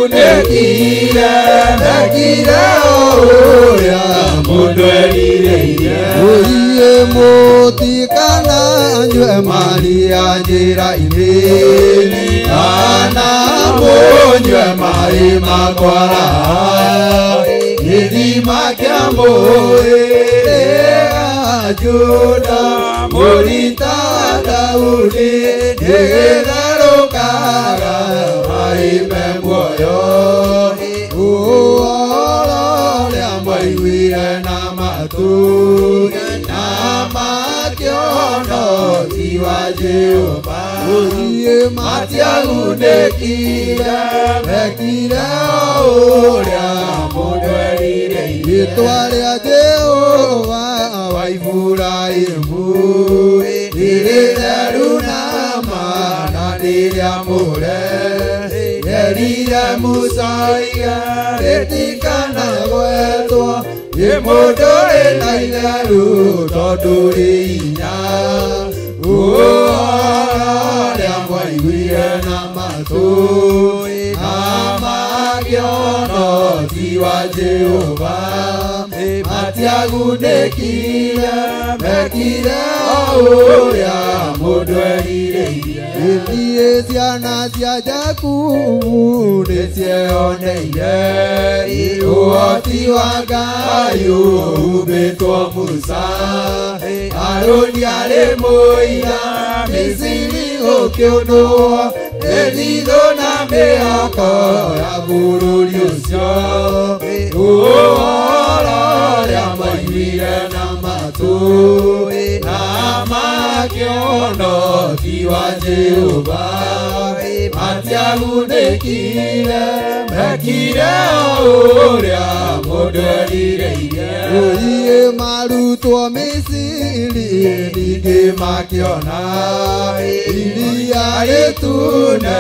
matiagunĩkire mekire ũrĩa mũndũ erirĩirie. Ũiĩ mũtikana anyue maria njĩra-inĩ kana mũnyue maĩ ma kwara gĩthima kĩa mũĩrĩga Juda mũrita Daudi nĩgĩtherũkaga maĩ me muoyo. Ũhoro ũrĩa mwaiguire na matũ na makĩona ũthiũ wa Jehova matiagunĩkire mekire ũrĩa mũndũ erirĩirie. Rĩtwa rĩa Jehova wa Iburahĩmu nĩ rĩtheru na mana nĩ rĩamũre. Erire Musa iga rĩtikanagwetwo nĩ mũndũ wĩna itherũ tondũ rĩ hinya. Ũhoro ũrĩa mwaiguire na matũ na makĩona ũthiũ wa Jehova matiagunĩkire mekire ũrĩa mũndũ erirĩirie. Gĩthiĩ ciana cia Jakubu nĩcieoneire ũhoti wa Ngai ũhumbĩtwo Musa. Harũni arĩ mũira Misiri gũkĩũnũrwo mĩthithũ na mĩhoko ya bũrũri ũcio. Ũhoro ũrĩa mwaiguire na matũ na makĩona ũthiũ wa Jehova matiagunĩkire mekire ũrĩa mũndũ erirĩirie. Ũiĩ maruta Makĩrutwo Misiri ningĩ makĩona iria rĩtune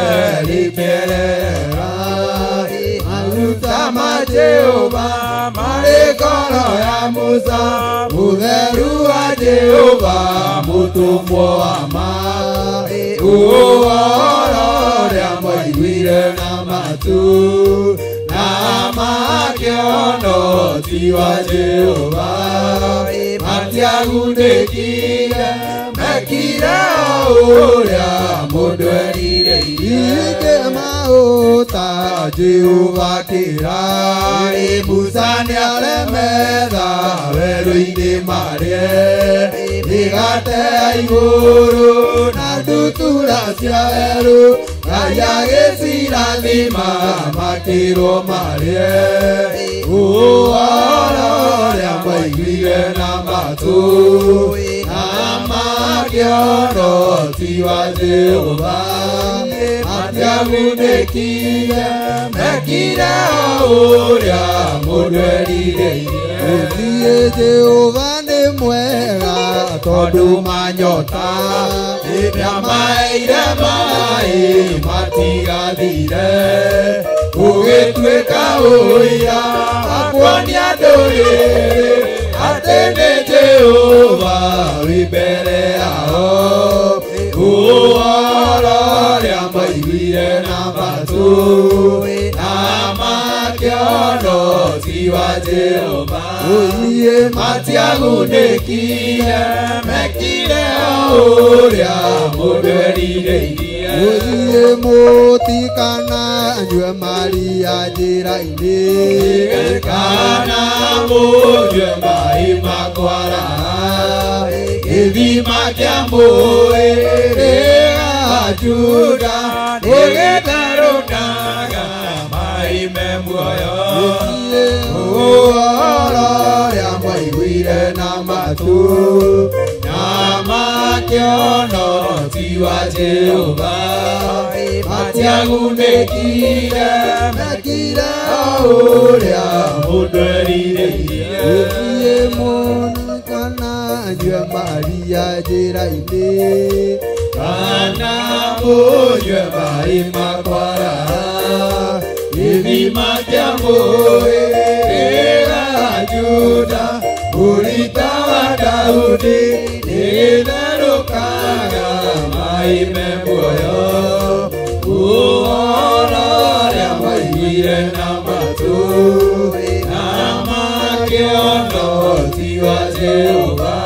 rĩkĩerera maruta ma Jehova marĩ ngoro ya Musa mũtheru wa Jehova mũtũmwo wa ma ũhoro ũrĩa mwaiguire na matũ na makĩona ti wa Jehova matiagunĩkire mekire ũrĩa mũndũ erirĩirie ningĩ maũta Jehova akĩra Musa nĩaremetha werũ-inĩ marĩe mĩgate ya igũrũ na ndutura cia werũ Ngai agĩcirathima makĩrwo marĩe ũhoro ũrĩa mwaiguire na matũ na makĩona ti wa Jehova matiagunĩkire mekire ũrĩa mũndũ erirĩirie Thiĩ Jehova nĩ mwega tondũ manyota nĩamaheire maĩ matigathire ũgĩtuĩka ũira wa kuonia ndũrĩrĩ atĩ nĩ Jehova wĩ mbere yao ũhoro ũrĩa maiguire na matũ na makĩona ti wa Jehova matiagunĩkire mekire ũrĩa mũndũ erirĩirie Thiĩ mũtikananyue maria njĩra-inĩ kana mũnyue maĩ makwara gĩthima kĩa mũĩrĩga Juda nĩgĩtherũkaga maĩ me muoyo ũhoro ũrĩa mwaiguire na matũ na makĩona ti wa Jehova matiagunĩkire mekire ũrĩa mũndũ erirĩirie Thiĩ mũtikananyue maria njĩra-inĩ kana mũnyue maĩ makwara gĩthima kĩa mũĩrĩga Juda ũrita wa Daudi nĩgĩtherũkaga maĩ me muoyo ũhoro ũrĩa mwaiguire na matũ na makĩona ti wa Jehova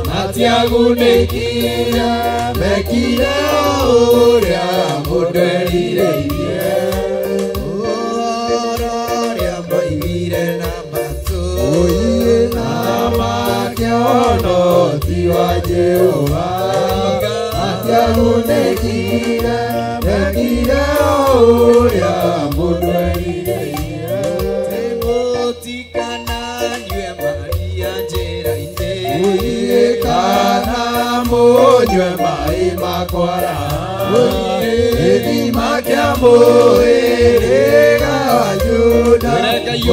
matiagunĩkire mekire ũrĩa mũndũ erirĩirie ũhoro ũrĩa mwaiguire na matũ na makĩona ti wa Jehova matiagunĩkire mekire ũrĩa mũndũ erirĩirie Mũtikananyue maria njĩra-inĩ kana mũnyue maĩ makwara gĩthima kĩa mũĩrĩga Juda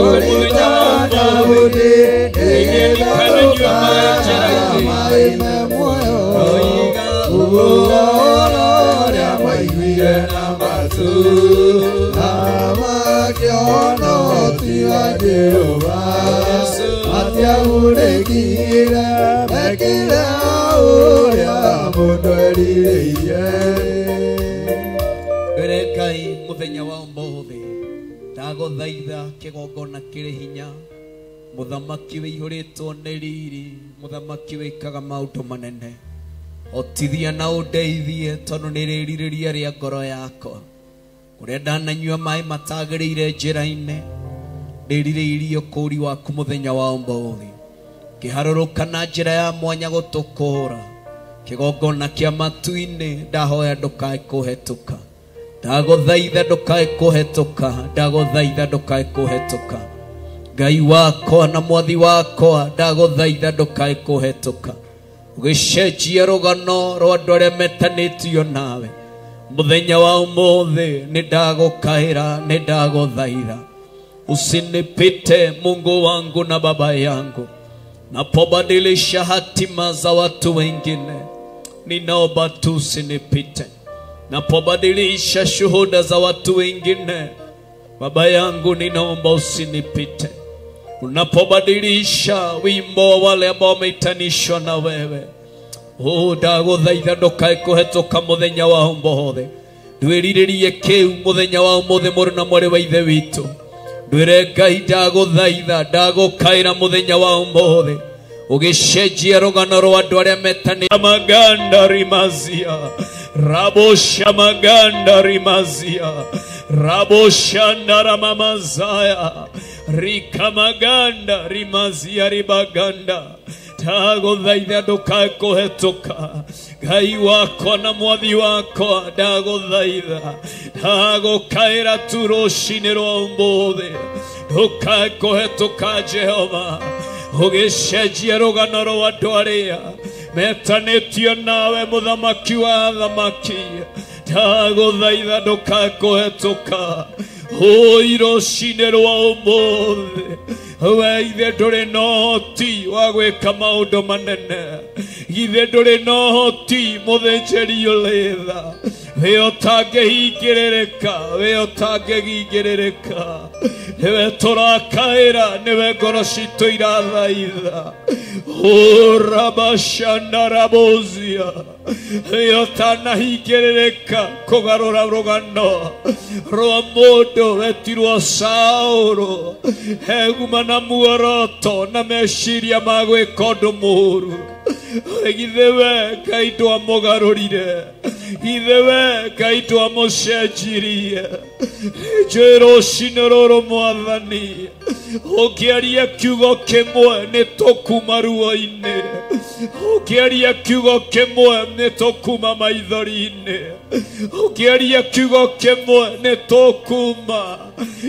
ũrita wa Daudi nĩgĩtherũkaga maĩ me muoyo ũhoro ũrĩa mwaiguire na matũ na makĩona ti wa Jehova matiagunĩkire mekire ũrĩa mũndũ erirĩirie Mbere Ngai mũthenya wa ũmũthĩ ndagũthaitha kĩgongona kĩrĩ hinya mũthamaki wĩihũrĩtwo nĩ riri mũthamaki wĩkaga maũndũ manene hotithia na ũndeithie tondũ nĩ rĩrirĩria rĩa ngoro yakwa kũrĩa ndananyua maĩ matagĩrĩire njĩra-inĩ ndĩrirĩirie ũkũũri waku mũthenya wa ũmũthĩ kĩharũrũka na njĩra ya mwanya gũtũkũũra kĩgongona kĩa matu-inĩ ndahoya ndũkae kũhetũka ndagũthaitha ndũkae kũhetũka ndagũthaitha ndũkae kũhetũka Ngai wakwa na mwathi wakwa ndagũthaitha ndũkae kũhetũka ũgĩcenjia rũgano rwa andũ arĩa metanĩtio nawe mũthenya wa ũmũthĩ nĩ ndagũkaĩra nĩ ndagũthaitha usinipite Mungu wangu na baba yangu. Napobadilisha hatima za watu wengine, ninaomba tu usinipite. Napobadilisha shuhuda za watu wengine, Baba yangu ninaomba usinipite. Unapobadilisha wimbo wa wale ambao wameitanishwa na wewe, ndagũthaitha ndũkae kũhetũka mũthenya wa ũmũthĩ. Ndwĩrirĩrie kĩu mũthenya wa ũmũthĩ, mũrũ na mwarĩ wa ithe witũ. Ndwĩre Ngai ndagũthaitha, ndagũkaĩra mũthenya wa ũmũthĩ, ũgĩcenjia rũgano rwa andũ arĩa metanĩte. Maganda rimazia rabosha maganda rimazia raboshanda ramamazaya rikamaganda rimazia ribaganda. Ndagũthaitha ndũkae kũhetũka, Ngai wakwa na mwathi wakwa, ndagũthaitha, ndagũkaĩra tu rũcinĩ rwa ũmũthĩ, ndũkae kũhetũka Jehova, ũgĩcenjia rũgano rwa andũ arĩa metanĩtio nawe, mũthamaki wa athamaki. Ndagũthaitha ndũkae kũhetũka rũcinĩ rwa ũmũthĩ. We ithe ndũrĩ na ũhoti wa gwĩka maũndũ manene, ithe ndũrĩ na ũhoti mũthĩnjĩri ũrĩ tha, we ũtangĩhingĩrĩrĩka, we ũtangĩhingĩrĩrĩka, nĩwe tũrakaĩra, nĩwe ngoro citũ irathaitha. Rabashandarabozia, we ũtanahingĩrĩrĩka kũgarũra rũgano rwa mũndũ wetirwo Saũlũ, heguma na muoroto na meciria ma gwĩka ũndũ mũũru. Githĩ we Ngai ndwamũgarũrire, githĩ we Ngai ndwamũcenjirie. Njũĩ rũcinĩ rũrũ Mwathani, ũngĩaria kiugo kĩmwe nĩ tũkuma ruo-inĩ, ũngĩaria kiugo kĩmwe nĩ tũkuma maithori-inĩ, ũngĩaria kiugo kĩmwe nĩ tũkuma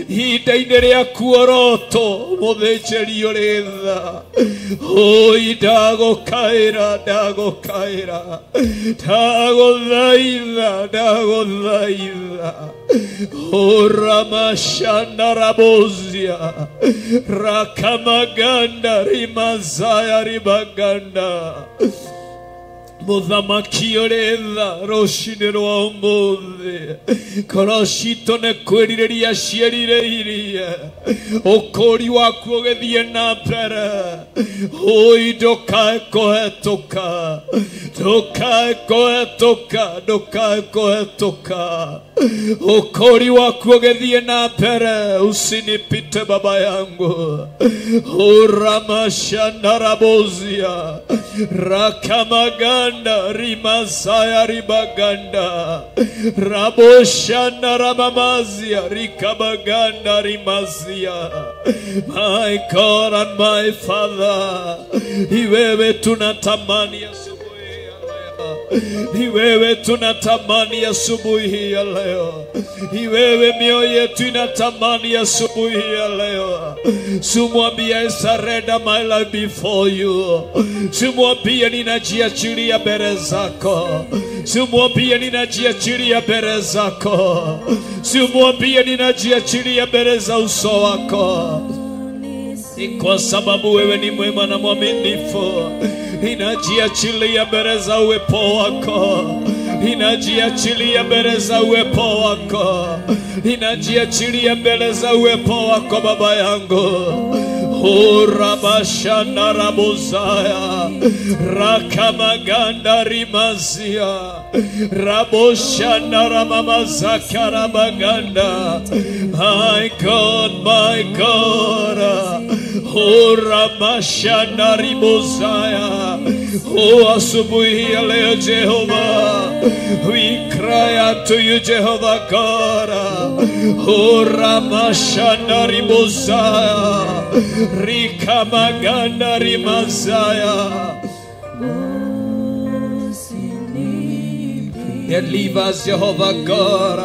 ihinda-inĩ rĩa kuoroto, mũthĩnjĩri ũrĩ tha. Oi ndagũkaĩra, ndagũkaĩra, ndagũthaitha, ndagũthaitha. Oramashandarabozia rakamaganda rimazaya ribaganda. Mũthamaki ũrĩ tha, rũcinĩ rwa ũmũthĩ, ngoro citũ nĩ kwĩrirĩria ciĩrirĩirie ũkũũri waku ũgĩthiĩ na mbere. Oi ndũkae kũhetũka, ndũkae kũhetũka, ndũkae kũhetũka, ũkũũri waku ũgĩthiĩ na mbere. Usinipite baba yangu. Oramashandarabozia rakamaganda rimasaya ribaganda raboshana ramamazia rikabaganda rimazia. My God and my Father, iwewe tunatamani asubuhi ya leo, iwewe tunatamani asubuhi ya leo, iwewe mioyo yetu inatamani asubuhi ya leo. Simwambie I surrender my life before you. Simwambie ninajiachilia mbele zako. Simwambie ninajiachilia mbele zako. Simwambie ninajiachilia mbele za uso wako. Ni kwa sababu wewe ni mwema na mwaminifu. Ninajiachilia mbele za uwepo wako. Ninajiachilia mbele za uwepo wako. Ninajiachilia mbele za uwepo wako Baba yangu. Rabashandarabozaya rakamaganda rimazia raboshandaramamazakarabaganda. My God, my God. Ramashandaribozaya. Oh, asubuhi ya leo Jehova, we cry out to you Jehovah God. Oh, Ramashandaribozaya rikamaganda rimazaya. Deliver us Jehovah God.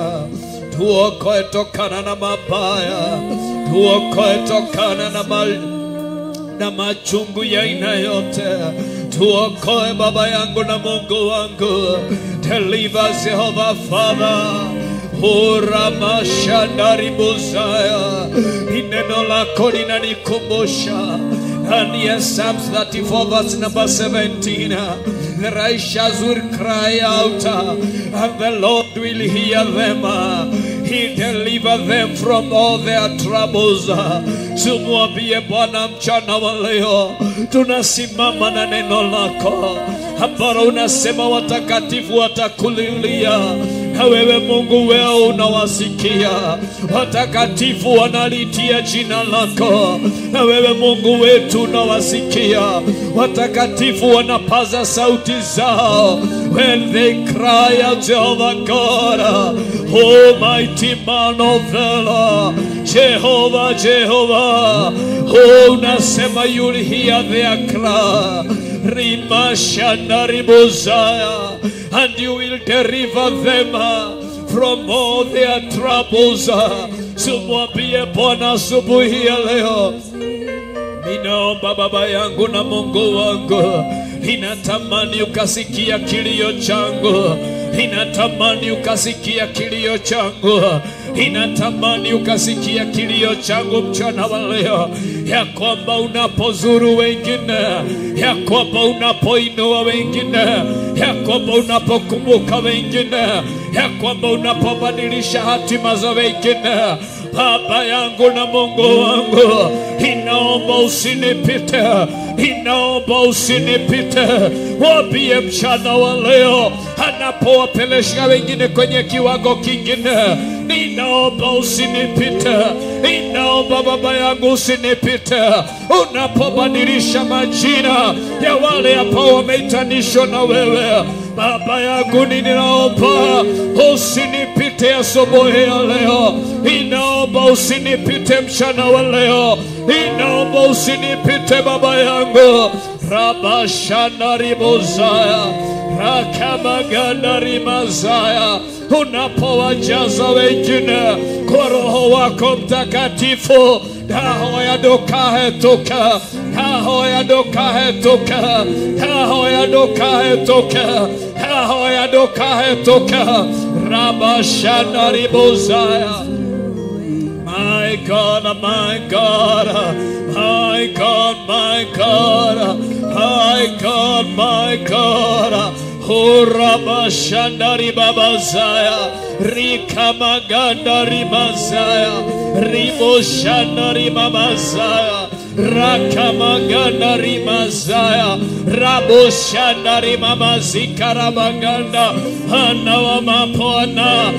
Tuokoe tokana na mabaya, tuokoe tokana na machungu ya aina yote. Tuokoe Baba yangu na Mungu wangu. Deliver us Jehovah Father. Ramashandaribozaya. Ni neno lako linanikumbusha Ndani ya Psalms 34 verse number 17, the righteous will cry out, and the Lord will hear them. He deliver them from all their troubles. Tumwambie Bwana mchana wa leo, tunasimama na neno lako ambalo unasema watakatifu watakulilia, na wewe Mungu wewe unawasikia. Watakatifu wanalitia jina lako, na wewe Mungu wetu unawasikia. Watakatifu wanapaza sauti zao, when they cry out, Jehovah God, oh mighty man of valor, Jehovah, Jehovah, oh unasema you'll hear their cry. Rimashandaribozaya, and you will deliver them from all their troubles. Tumwambie Bwana asubuhi ya leo, ninaomba Baba yangu na Mungu wangu, ninatamani ukasikia kilio changu, ninatamani ukasikia kilio changu, ninatamani ukasikia kilio changu mchana wa leo, ya kwamba unapozuru wengine, ya kwamba unapoinua wengine, ya kwamba unapokumbuka wengine, ya kwamba unapobadilisha hatima za wengine. Baba yangu na Mungu wangu, ninaomba usinipite, ninaomba usinipite. Waambie mchana wa leo, anapowapelesha wengine kwenye kiwango kingine, ninaomba usinipite, ninaomba Baba yangu usinipite. Unapobadilisha majina ya wale ambao wameitanishwa na wewe, Baba yangu ninaomba usinipite asubuhi ya leo, ninaomba usinipite mchana wa leo, ninaomba usinipite Baba yangu. Rabashanaribozaya, Rakamaganarimazaya, unapowajaza wengine kwa Roho wako Mtakatifu, Dahoya dokahe toka, dahoya dokahe toka, dahoya dokahe toka, dahoya dokahe toka. Rabashanaribozaya. My God, my God, my God, my God, my God, my God. Horabashandari babazaya, Rikamagandari mazaya, Riboshandari mamazaya, Rakamagandari mazaya, Raboshandari mamazikarabaganda. Hana mapona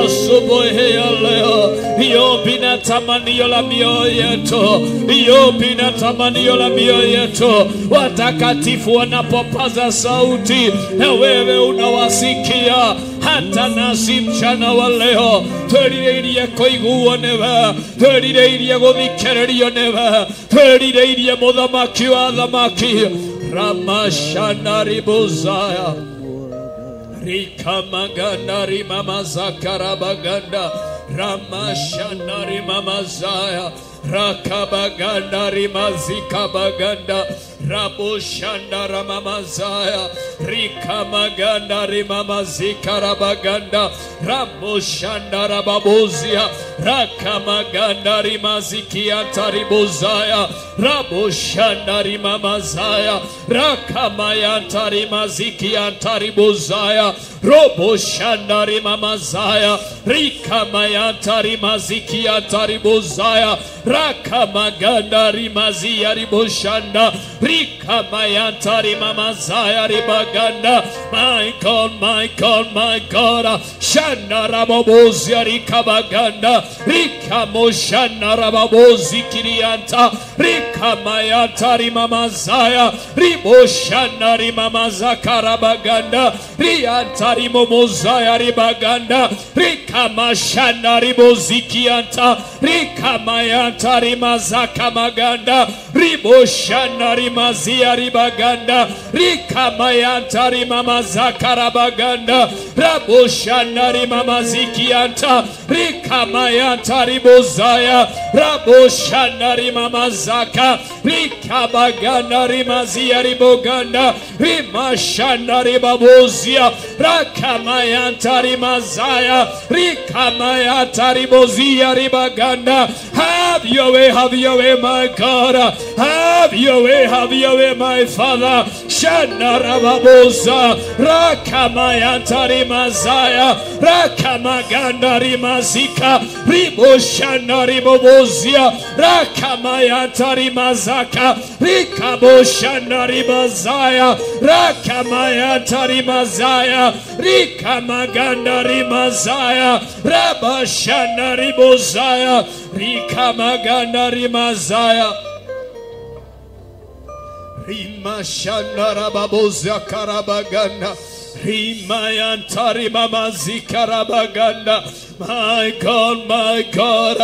asubuhi ya leo, iyo bina tamanio la mioyo yetu, iyo bina tamanio la mioyo yetu. Watakatifu wanapopaza sauti, na wewe unawasikia. Hata nasi mchana wa leo twerirĩirie kũiguo nĩwe, twerirĩirie gũthikĩrĩrio nĩwe, twerirĩirie mũthamaki wa athamaki. Ramashanaribozaya, Rikamagandari mamazakarabaganda, Ramashanari mamazaya, Rakabagandari mazikabaganda, Raboshandara mamazaya, Rikamagandari mamazikarabaganda, Raboshandara babozia, Rakamagandari mazikiantaribozaya, Raboshandari mamazaya, Rakamayantari mazikiantaribozaya, Roboshandari mamazaya, Rikamayantari mazikiantaribozaya, Rakamagandari maziariboshanda, Rikamayantari mamazaya ribaganda. My God, my God, my God. Shanda rabobozia rikabaganda, Rikamoshanda rababozi kirianta, Rikamayantari mamazaya, Riboshanda rimamazakarabaganda, Riantari momozaya ribaganda, Rikamashanda ribozikianta, Rikamayanta rimazakamaganda, Riboshanda rimazia ribaganda, Rikamayanta rimamazakarabaganda, Raboshanari mamazikianta rikamayanta ribozaya raboshanari mamazaka rikabagana rimazia riboganda rimashanari babozia rakamayanta rimazaya rikamayanta ribozia ribaganda. Have your way, have your way, my God. Have your way, have your way, my Father. Shanarababoza rakamayanta rimazaya rakamaganda rimazika riboshana ribobozia rakamayanta rimazaka rikaboshana rimazaya rakamayanta rimazaya rikamaganda rimazaya rabashana ribozaya rikamaganda rimazaya rimashana rababozia karabaganda rimayantari mamazikarabaganda. My God, my God,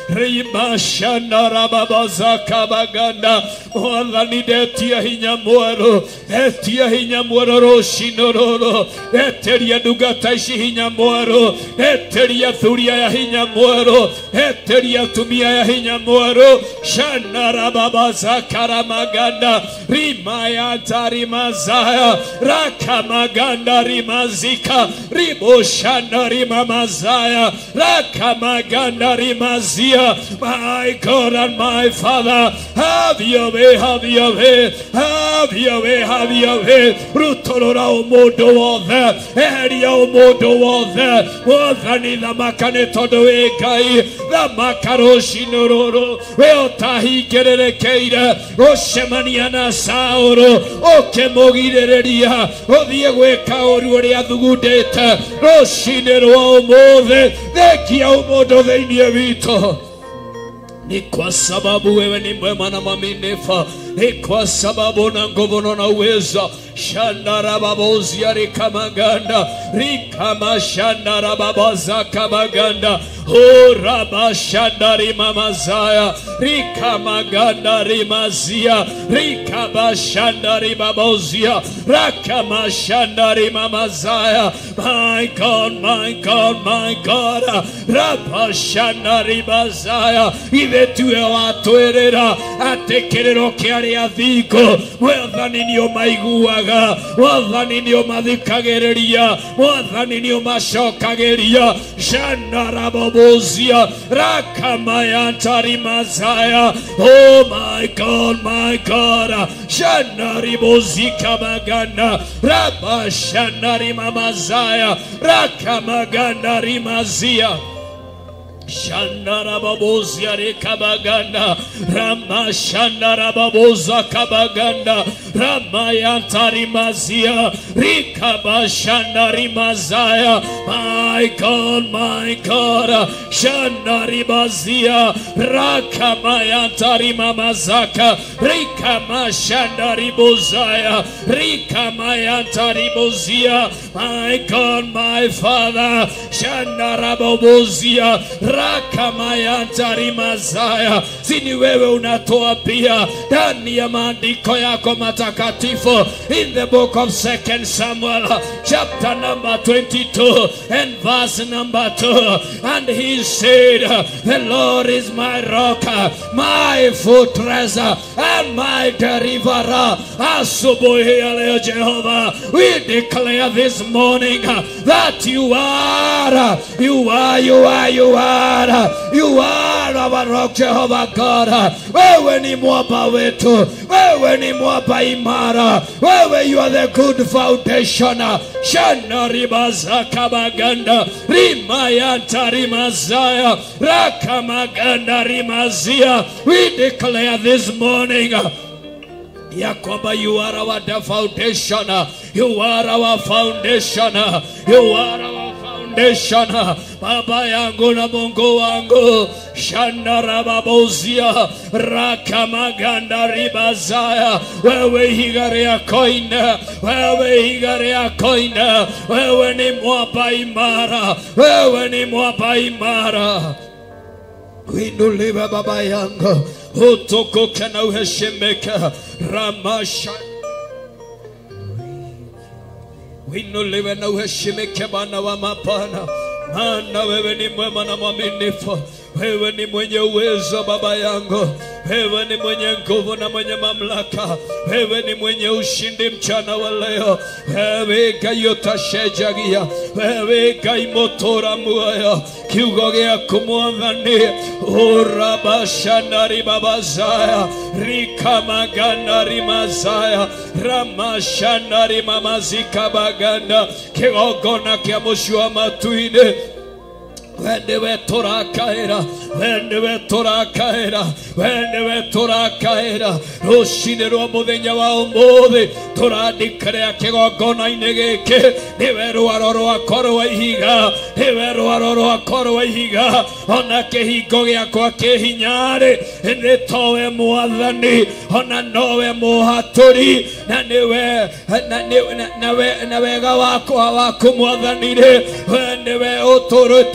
rimashana rababazakabaganda. Mwathani ndetia hinya mwerũ, etia hinya mwerũ rũcinĩ rũrũ, eteria ndungata ici hinya mwerũ, eteria athuri aya hinya mwerũ, eteria atumia aya hinya mwerũ. Shana rababazakaramaganda rimayantari mazaya rakamaganda rimazika riboshana rimamazaya rakamaganda rimazia. My God and my Father, have your way, have your way, have your way, have your way. Rutorora ũmũndũ wothe, eheria ũmũndũ wothe. Mwathani thamaka nĩ tondũ wĩ Ngai, thamaka rũcinĩ rũrũ we ũtahingĩrĩrĩkĩire gũcemania na Saũlũ ũkĩmũgirĩrĩria ũthiĩ gwĩka ũru ũrĩa athugundĩte. Rũcinĩ rwa ũmũthĩ thengia ũmũndũ thĩinĩ witũ. Ni kwa sababu wewe ni mwema na mwaminifu, ni kwa sababu una nguvu na uwezo. Shandarababozia rikamaganda rikamashandarababazakabaganda horabashandari mamazaya rikamaganda rimazia rikabashandari babozia rakamashandari mamazaya. My God, my God, my God, rabashandari bazaya. Ithe tuwe watwĩrĩra atĩ kĩrĩro kĩa arĩa athingu Mwathani nĩ ũmaiguaga, Mwathani nĩ ũmathikagĩrĩria, Mwathani nĩ ũmacokagĩria. Shandarabobozia rakamayantari mazaya. Oh my God, my God, shanaribozika maganda rabashanari mamazaya rakamaganda rimazia. Shandarababozia rekabaganda ramashandarababoza kabaganda ramayantari mazia rikabashandari mazaya. My God, my God, shandaribazia rakamayantari mamazaka rikamashandaribozaya rikamayantari bozia. My God, my Father, shandarababozia rakamayantari mazaya. Sini wewe unatoa pia ndani ya maandiko yako matakatifu, in the book of 2 Samuel chapter number 22 and verse number 2, and he said, the Lord is my rock, my fortress, and my deliverer. Asubuhi ya leo Jehovah, we declare this morning that you are, you are, you are, you are, you are our rock, Jehovah God. Wewe ni mwamba wetu, wewe ni mwamba imara, wewe you are the good foundation. Shana ribazaka baganda rimayanta rimazaya rakamaganda rimazia. We declare this morning ya kwamba you are our foundation, you are our foundation, you are our foundation. Baba yangu na Mungu wangu, shandarababozia rakamaganda ribazaya. Wewe higare ya koina, wewe higare ya koina, wewe ni mwamba imara, wewe ni mwamba imara. Uinuliwe baba yangu, utukuke na uheshimike. Ramasha Uinuliwe na uheshimike Bwana wa mabwana, maana wewe ni mwema na mwaminifu. Wewe ni mwenye uwezo Baba yangu, wewe ni mwenye nguvu na mwenye mamlaka, wewe ni mwenye ushindi mchana wa leo. Wewe Ngai ũtacenjagia, wewe Ngai mũtũra muoyo, kiugo gĩaku Mwathani urabashanari babazaya rikamagana rimazaya ramashanari mamazikabaganda kĩgongona kĩa mũciĩ wa matu-inĩ. We nĩwe tũrakaĩra, we nĩwe tũrakaĩra, we nĩwe tũrakaĩra. Rũcinĩ rwa mũthenya wa ũmũthĩ tũrandĩkĩrĩa kĩgongona-inĩ gĩkĩ, nĩwe rwaro rwakwa rwa ihiga, nĩwe rwaro rwakwa rwa ihiga. Ona kĩhingo gĩakwa kĩ hinya-rĩ, nĩ towe Mwathani, ona nowe mũhatũri, na nĩwe na wega wakwa waku Mwathani-rĩ, we nĩwe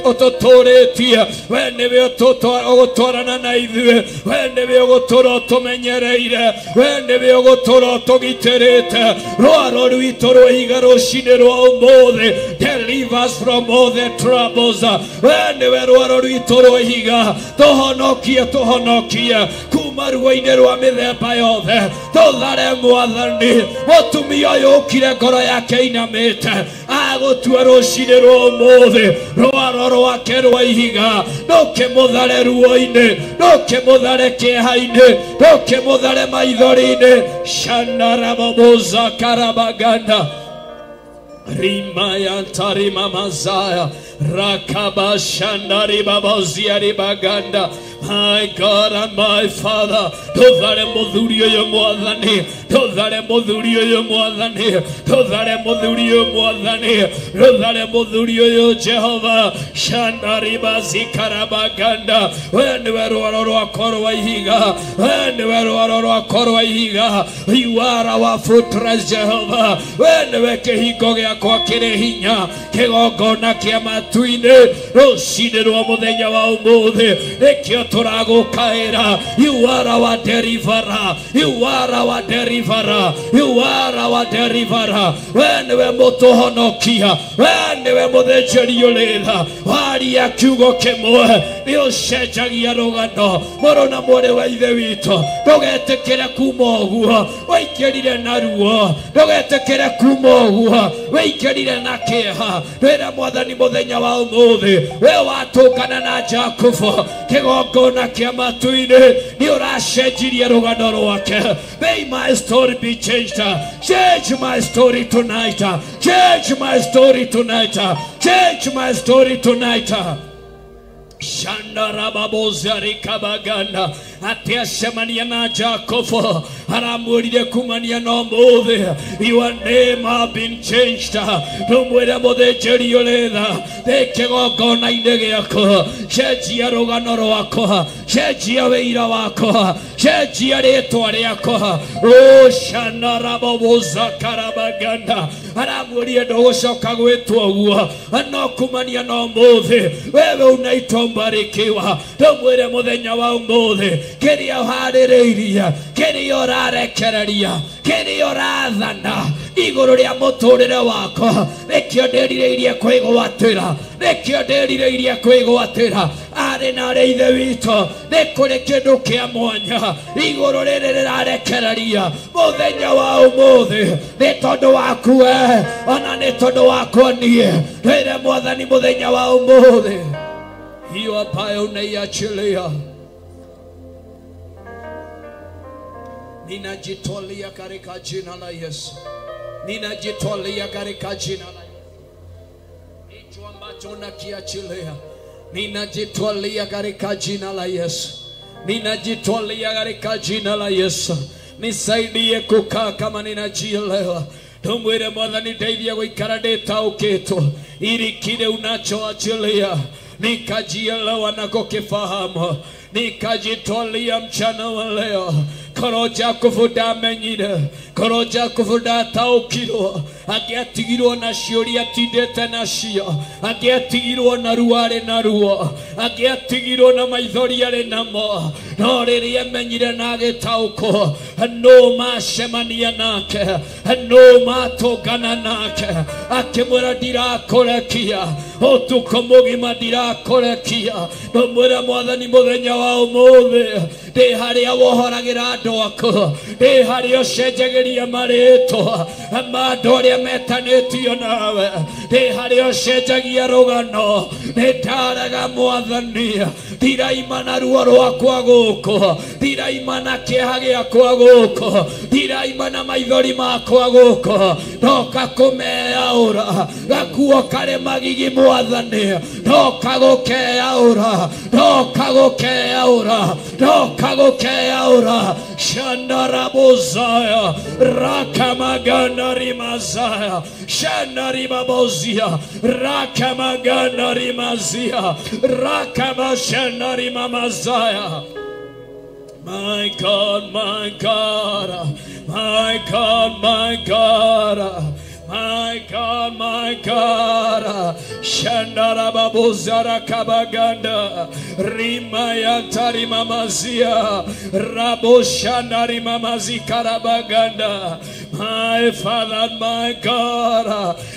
ũtũtũrĩtie, we nĩwe ũgũtwarana na ithuĩ, we nĩwe ũgũtũra ũtũmenyereire, we nĩwe ũgũtũra ũtũgitĩrĩte. Rwaro rwitũ rwa ihiga rũcinĩ rwa ũmũthĩ, deliver us from all the troubles. We nĩwe rwaro rwitũ rwa ihiga, tũhonokie, tũhonokie kuma ruo-inĩ rwa mĩthemba yothe. Tũthare Mwathani, mũtumia ũyũ ũkire ngoro yake inamĩte, agũtua rũcinĩ rwa ũmũthĩ rwaro rwake rwa ihiga. Ndũkĩmũthare ruo-inĩ, ndũkĩmũthare kĩeha-inĩ, ndũkĩmũthare maithori-inĩ. Shanarabobozakarabaganda rimayantarimamazaya rakabashandaribaboziaribaganda. My God and my Father, tuthare muthuri uyu Mwathani, tuthare muthuri uyu Mwathani, tuthare muthuri uyu Mwathani, tuthare muthuri uyu Jehova. Shandaribazikarabaga we niwe rwaro rwakwa rwa ihiga, we niwe rwaro rwakwa rwa ihiga. You are our fortress, Jehova. We niwe kĩhingo gĩakwa kĩrĩ hinya, kĩgongona kĩa matu-inĩ rũcinĩ rwa mũthenya wa ũmũthĩ, nĩkĩo tũragũkaĩra. You are our deliverer, you are our deliverer, you are our deliverer. We niwe mũtũhonokia, we niwe mũthĩnjĩri ũrĩ tha. Waria kiugo kĩmwe nĩ ũcenjagia rũgano. Mũrũ na mwarĩ wa Ithe witũ, ndũgetĩkĩre kuma ũguo waikĩrire na ruo, ndũgetĩkĩre kuma ũguo waikĩrire na kĩeha. Twĩre Mwathani mũthenya wa ũmũthĩ, we watũngana na Jakubu kĩgongona kĩa matu-inĩ, nĩ ũracenjirie rũgano rwake. May my story be changed. Change my story tonight. Change my story tonight. Change my story tonight. Shandarababozarikabaganda atiacemania na Jacobo aramwĩrire kumania na ũmũthĩ, your name have been changed. Ndũmwĩre mũthĩnjĩri ũrĩ tha, thĩ kĩgongona-inĩ gĩaku, cenjia rũgano rwakwa, cenjia wĩira wakwa, cenjia rĩtwa rĩakwa. Shandarababozarikabaganda aramwĩrire ndũgũcoka gwĩtwo ũguo, no kumania na ũmũthĩ wewe unaitwa mbarikiwa. Ndũmwĩre mũthenya wa ũmũthĩ, kĩrĩa ũharĩrĩirie, kĩrĩa ũrarekereria, kĩrĩa ũrathana igũrũ rĩa mũtũrĩre wakwa, nĩkĩo ndĩrirĩirie kwĩgwatĩra, nĩkĩo ndĩrirĩirie kwĩgwatĩra. Arĩ na arĩ Ithe witũ, nĩ kũrĩ kĩndũ kĩa mwanya igũrũ rĩrĩ rĩrarekereria mũthenya wa ũmũthĩ, nĩ tondũ waku we, ona nĩ tondũ wakwa niĩ. Twĩre Mwathani mũthenya wa ũmũthĩ, hiyo ambayo unaiachilia, ninajitolea katika jina la Yesu, ninajitolea katika jina la Yesu. Hicho ambacho unakiachilia, ninajitolea katika jina la Yesu, ninajitolea katika jina la Yesu. Nisaidie kukaa kama ninajielewa. Tumwire Mwathani ndeithie gũikara ndĩtaũkĩtwo ili kile unachoachilia nikajielewa na kukifahamu, nikajitolea mchana wa leo. Korwo Jakubu ndamenyire, korwo Jakubu ndataũkirwo, angĩatigirwo na ciũria atindĩte nacio, angĩatigirwo na ruo arĩ naruo, angĩatigirwo na maithori arĩ namo. No rĩrĩa amenyire na agĩtaũkwo, nũ macemania nake, nũ matũngana nake, akĩmwĩra ndirakũrekia ũtukũ mũgima, ndirakũrekia. Ndũmwĩre Mwathani mũthenya wa ũmũthĩ, ndĩ harĩa wohoragĩra andũ aku, ndĩ harĩa ũcenjagĩria marĩtwa ma andũ arĩa metanĩtio nawe, ndĩ harĩa ũcenjagia rũgano. Nĩ ndaraga Mwathani, ndiraima na ruo rwakwa gũkũ, ndiraima na kĩeha gĩakwa gũkũ, ndiraima na maithori makwa gũkũ. Ndoka kũmeyaũra gakuo karĩ magigi Mwathani, ndoka gũkeyaũra, ndoka gũkeyaũra, ndoka gũkeyaũra. Shandarabozaya rakamagana rimazaya shandarimabozia rakamagana rimazia rakamashandarimamazaya. My God, my God, my God, my God, my God, my God. Shandarababozara kabaganda rimayantari mamazia raboshandari mamazi karabaganda. My Father, my God.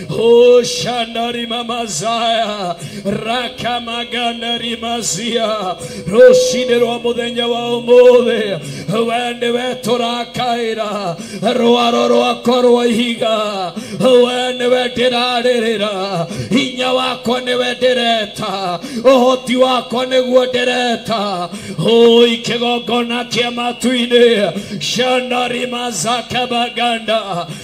Oh, shandari mamazaya rakamaganda rimazia roshide rwa muthenya wa umuthi we niwe turakaira rwaro rwakwa rwa ihiga, we niwe ndĩrarĩrĩra, hinya wakwa niwe ndĩreta, ũhoti wakwa nĩguo ndĩreta. Oi kĩgongona kĩa matu-inĩ shandarimazakabaganda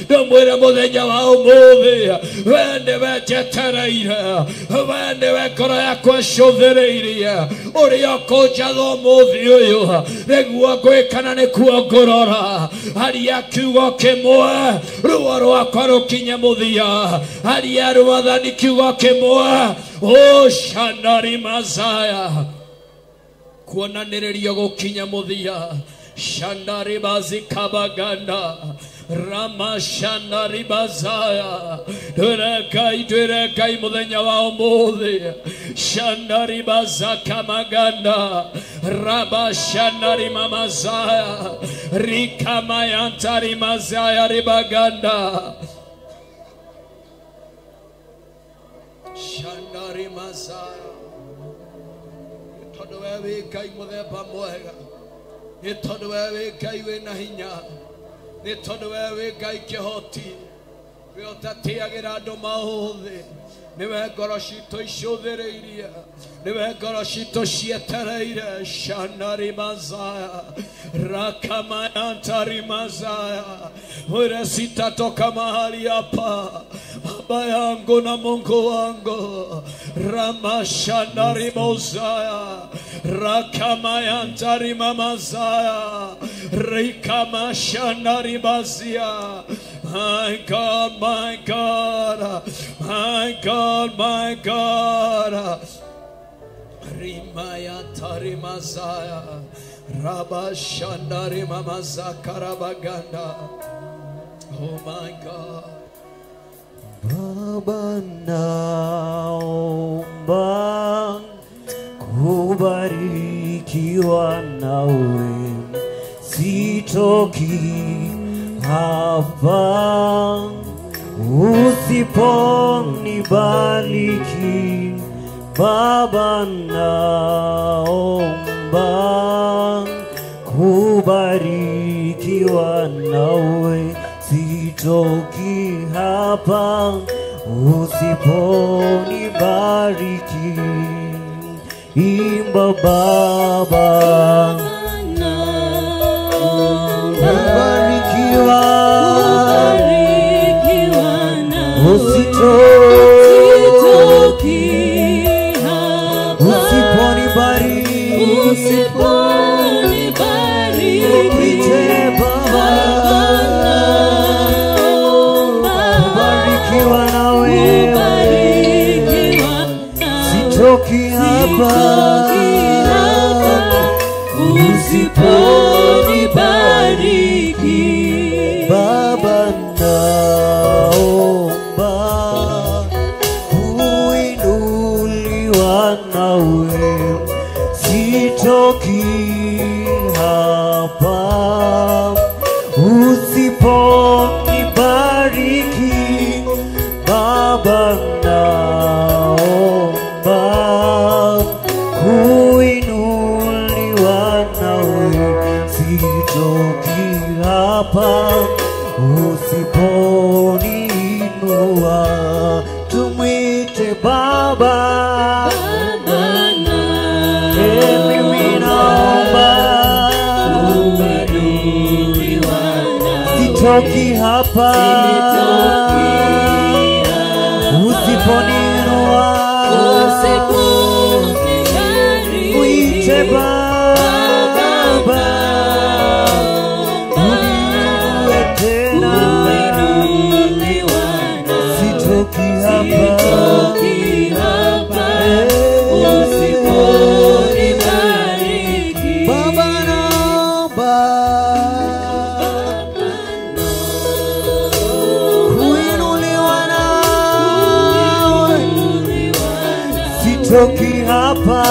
ndũmwĩre mũthenya wa ũmũthĩ we niwe njetereire, we niwe ngoro yakwa ĩcũthĩrĩirie, ũrĩa ũkũnjatha ũmũthĩ ũyũ nĩguo ngwĩka na nĩkuo ngũrora. Aria kiugo kĩmwe ruo rwakwa rũkinye mũthia, aria Mwathani kiugo kĩmwe. O shandari mazaya kuonanĩrĩrio gũkinya mũthia. Shandari bazikabaganda ramashandari bazaya ndwĩre Ngai mũthenya wa ũmũthĩ. Shandari bazakamaganda rabashandari mamazaya rikamayantari mazaya ribaganda shandari mazaya. Tondũ we wĩ Ngai mũthemba mwega, nĩ tondũ we wĩ Ngai wĩna hinya, nĩ tondũ we wĩ Ngai kĩhoti, we ũtatĩagĩra andũ maũthĩ, nĩwe ngoro citũ icũthĩrĩirie, nĩwe ngoro citũ cietereire. Shandari mazaya rakamayantari mazaya mwĩre sitatoka mahali hapa, Baba yangu na Mungu wangu. Ramashandari mozaya rakamayantari mamazaya rikamashandari bazia. My God, my God, my God, my God. Rimayantari mazaya rabashandari mamazakarabaganda. Oh my God. Baba naomba kubarikiwa nawe, sitoki hapa usiponibariki. Baba naomba kubarikiwa nawe, sitoki hapa usiponibariki. Imba Baba kubarikiwa, usitoki hapa usiponibariki, usiponibariki Baba kubarikiwa nawe, sitoki hapa usiponibariki. naomba kuinuliwa nawe, sitoki hapa usiponiinua. Tumwite Baba, mimi naomba sitoki hapa usiponiinua. Mwite Baba, uniinue tena, sitoki hapa, Baba naomba kuinuliwa nawe, sitoki hapa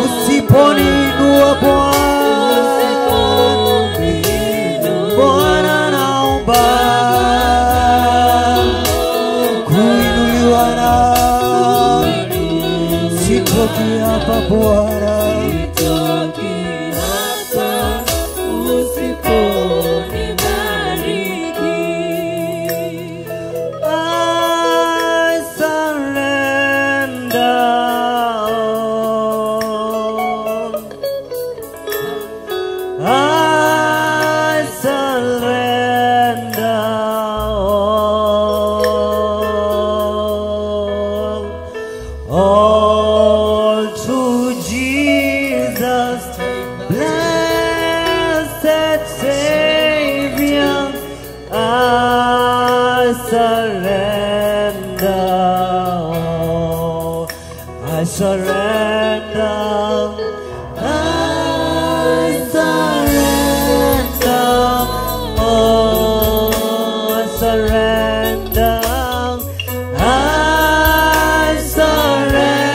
usiponiinua Bwana. Bwana naomba kuinuliwa nawe, sitoki hapa Bwana. I surrender all. I surrender all. All to Jesus, blessed Savior, I surrender all. I surrender. I surrender all. I surrender. I surrender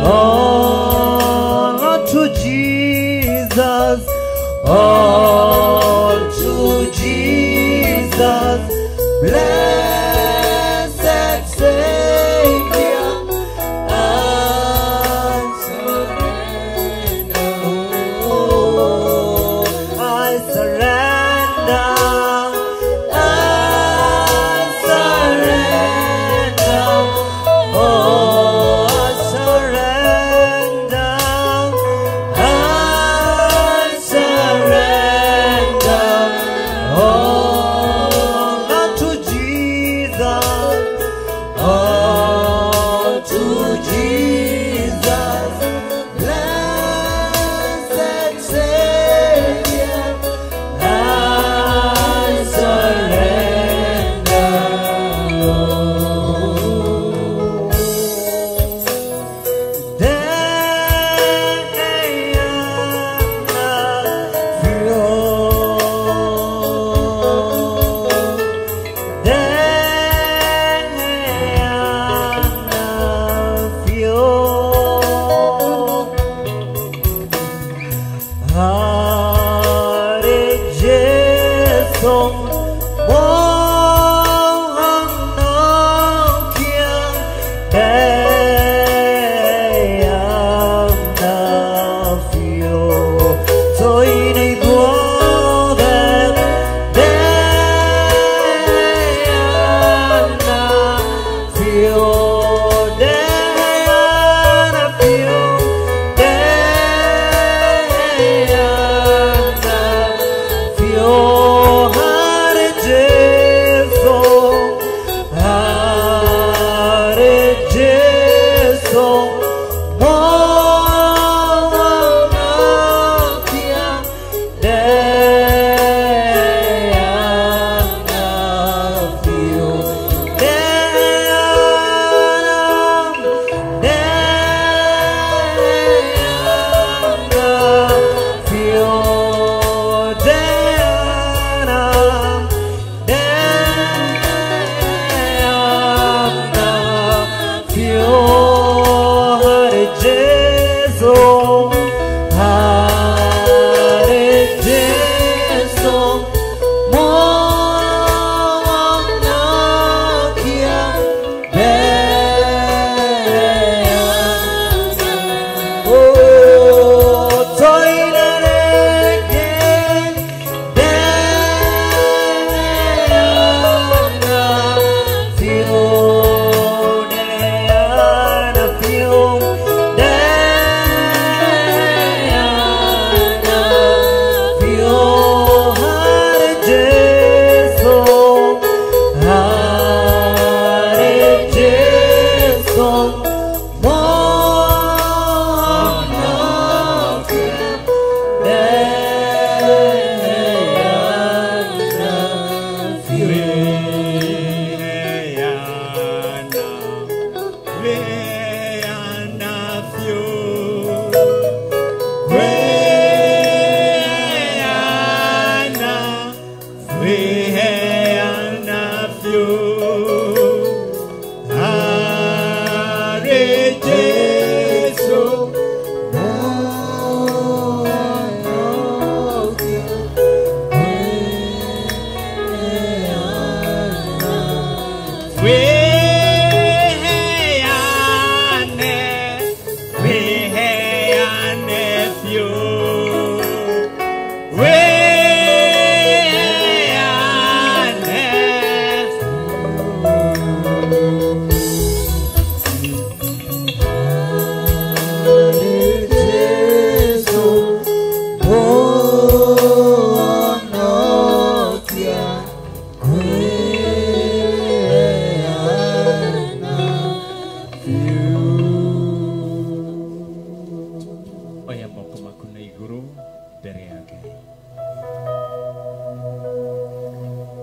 all to Jesus. All to Jesus, blessed Savior, I biũ harĩ Jesũ Wĩheane, wĩheane biũ. Wĩheane. Oya moko maku na igũrũ mbere ya Ngai.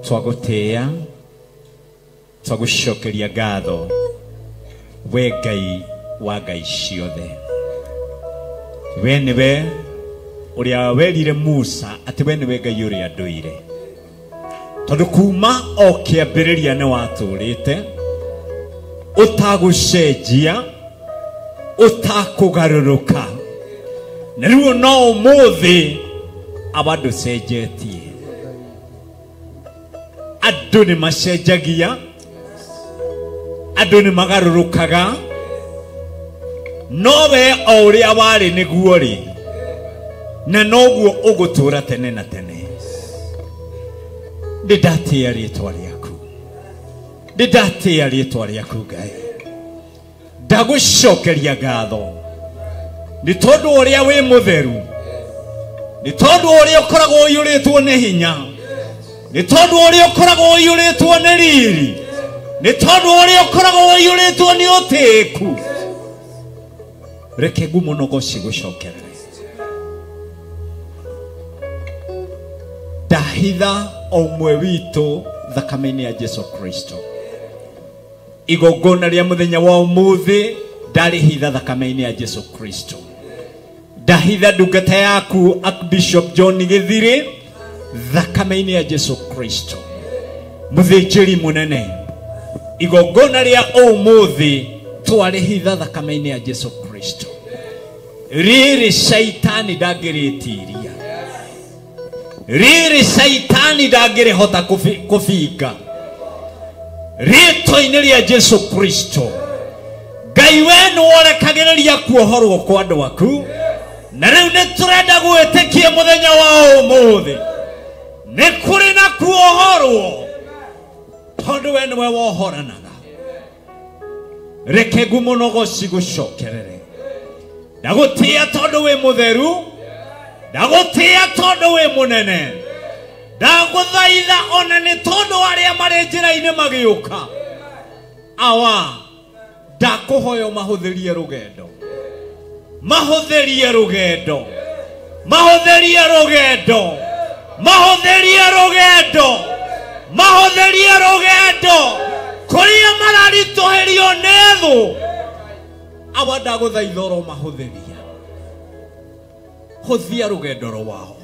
Twagũtĩĩa, twagũcokeria ngatho we Ngai wa ngai ciothe. We nĩwe ũrĩa werire Musa atĩ we nĩwe Ngai ũrĩa ndũire. Tondũ kuma o kĩambĩrĩria nĩ watũrĩte ũtagũcenjia, ũtakũgarũrũka. Na rĩu no ũmũthĩ aba ndũcenjetie. Andũ nĩ macenjagia, andũ nĩ magarũrũkaga, no we o ũrĩa warĩ nĩguo rĩ, na noguo ũgũtũũra tene na tene. Nĩ ndatĩĩa rĩtwa rĩaku, nĩ ndatĩĩa rĩtwa rĩaku Ngai. Ndagũcokeria ngatho nĩ tondũ ũrĩa wĩ mũtheru, nĩ tondũ ũrĩa ũkoragwo ũiyũrĩtwo nĩ hinya, nĩ tondũ ũrĩa ũkoragwo ũiyũrĩtwo nĩ riri, nĩ tondũ ũrĩa ũkoragwo ũiyũrĩtwo nĩ ũtĩĩku. Reke ngumo na ũgoci gũcokerere. Ndahitha o ũmwe witũ thakame-inĩ ya Jesu Kristo. Igongona rĩa mũthenya wa ũmũthĩ ndarĩhitha thakame-inĩ ya Jesu Kristo. Ndahitha ndungata yaku Archbishop John Githiri thakame-inĩ ya Jesu Kristo. Mũthĩnjĩri mũnene, igongona rĩa ũmũthĩ twarĩhitha thakame-inĩ ya Jesu Kristo. Rĩrĩ caitani ndangĩrĩtiria, rĩrĩ caitani ndangĩrĩhota kũbinga. Rĩtwa-inĩ rĩa Jesu Kristo, Ngai we nĩworekagĩrĩria kuohorwo kwa andũ aku, na rĩu nĩ tũrenda gwĩtĩkia mũthenya wa ũmũthĩ nĩ kũrĩ na kuohorwo, tondũ we nĩwe wohoranaga. Reke ngumo na ũgoci gũcokerere. Ndagũtĩĩa tondũ wĩ mũtheru, ndagũtĩĩa tondũ wĩ mũnene, ndagũthaitha ona nĩ tondũ arĩa marĩ njĩra-inĩ magĩũka. Awa, ndakũhoya mahũthĩrie rũgendo, mahũthĩrie rũgendo, mahũthĩrie rũgendo, mahũthĩrie rũgendo, mahũthĩrie rũgendo kũrĩa mararitũhĩrio nĩ thũ. Awa, ndagũthaitha oro mahũthĩria. Hũthia rũgendo rwao,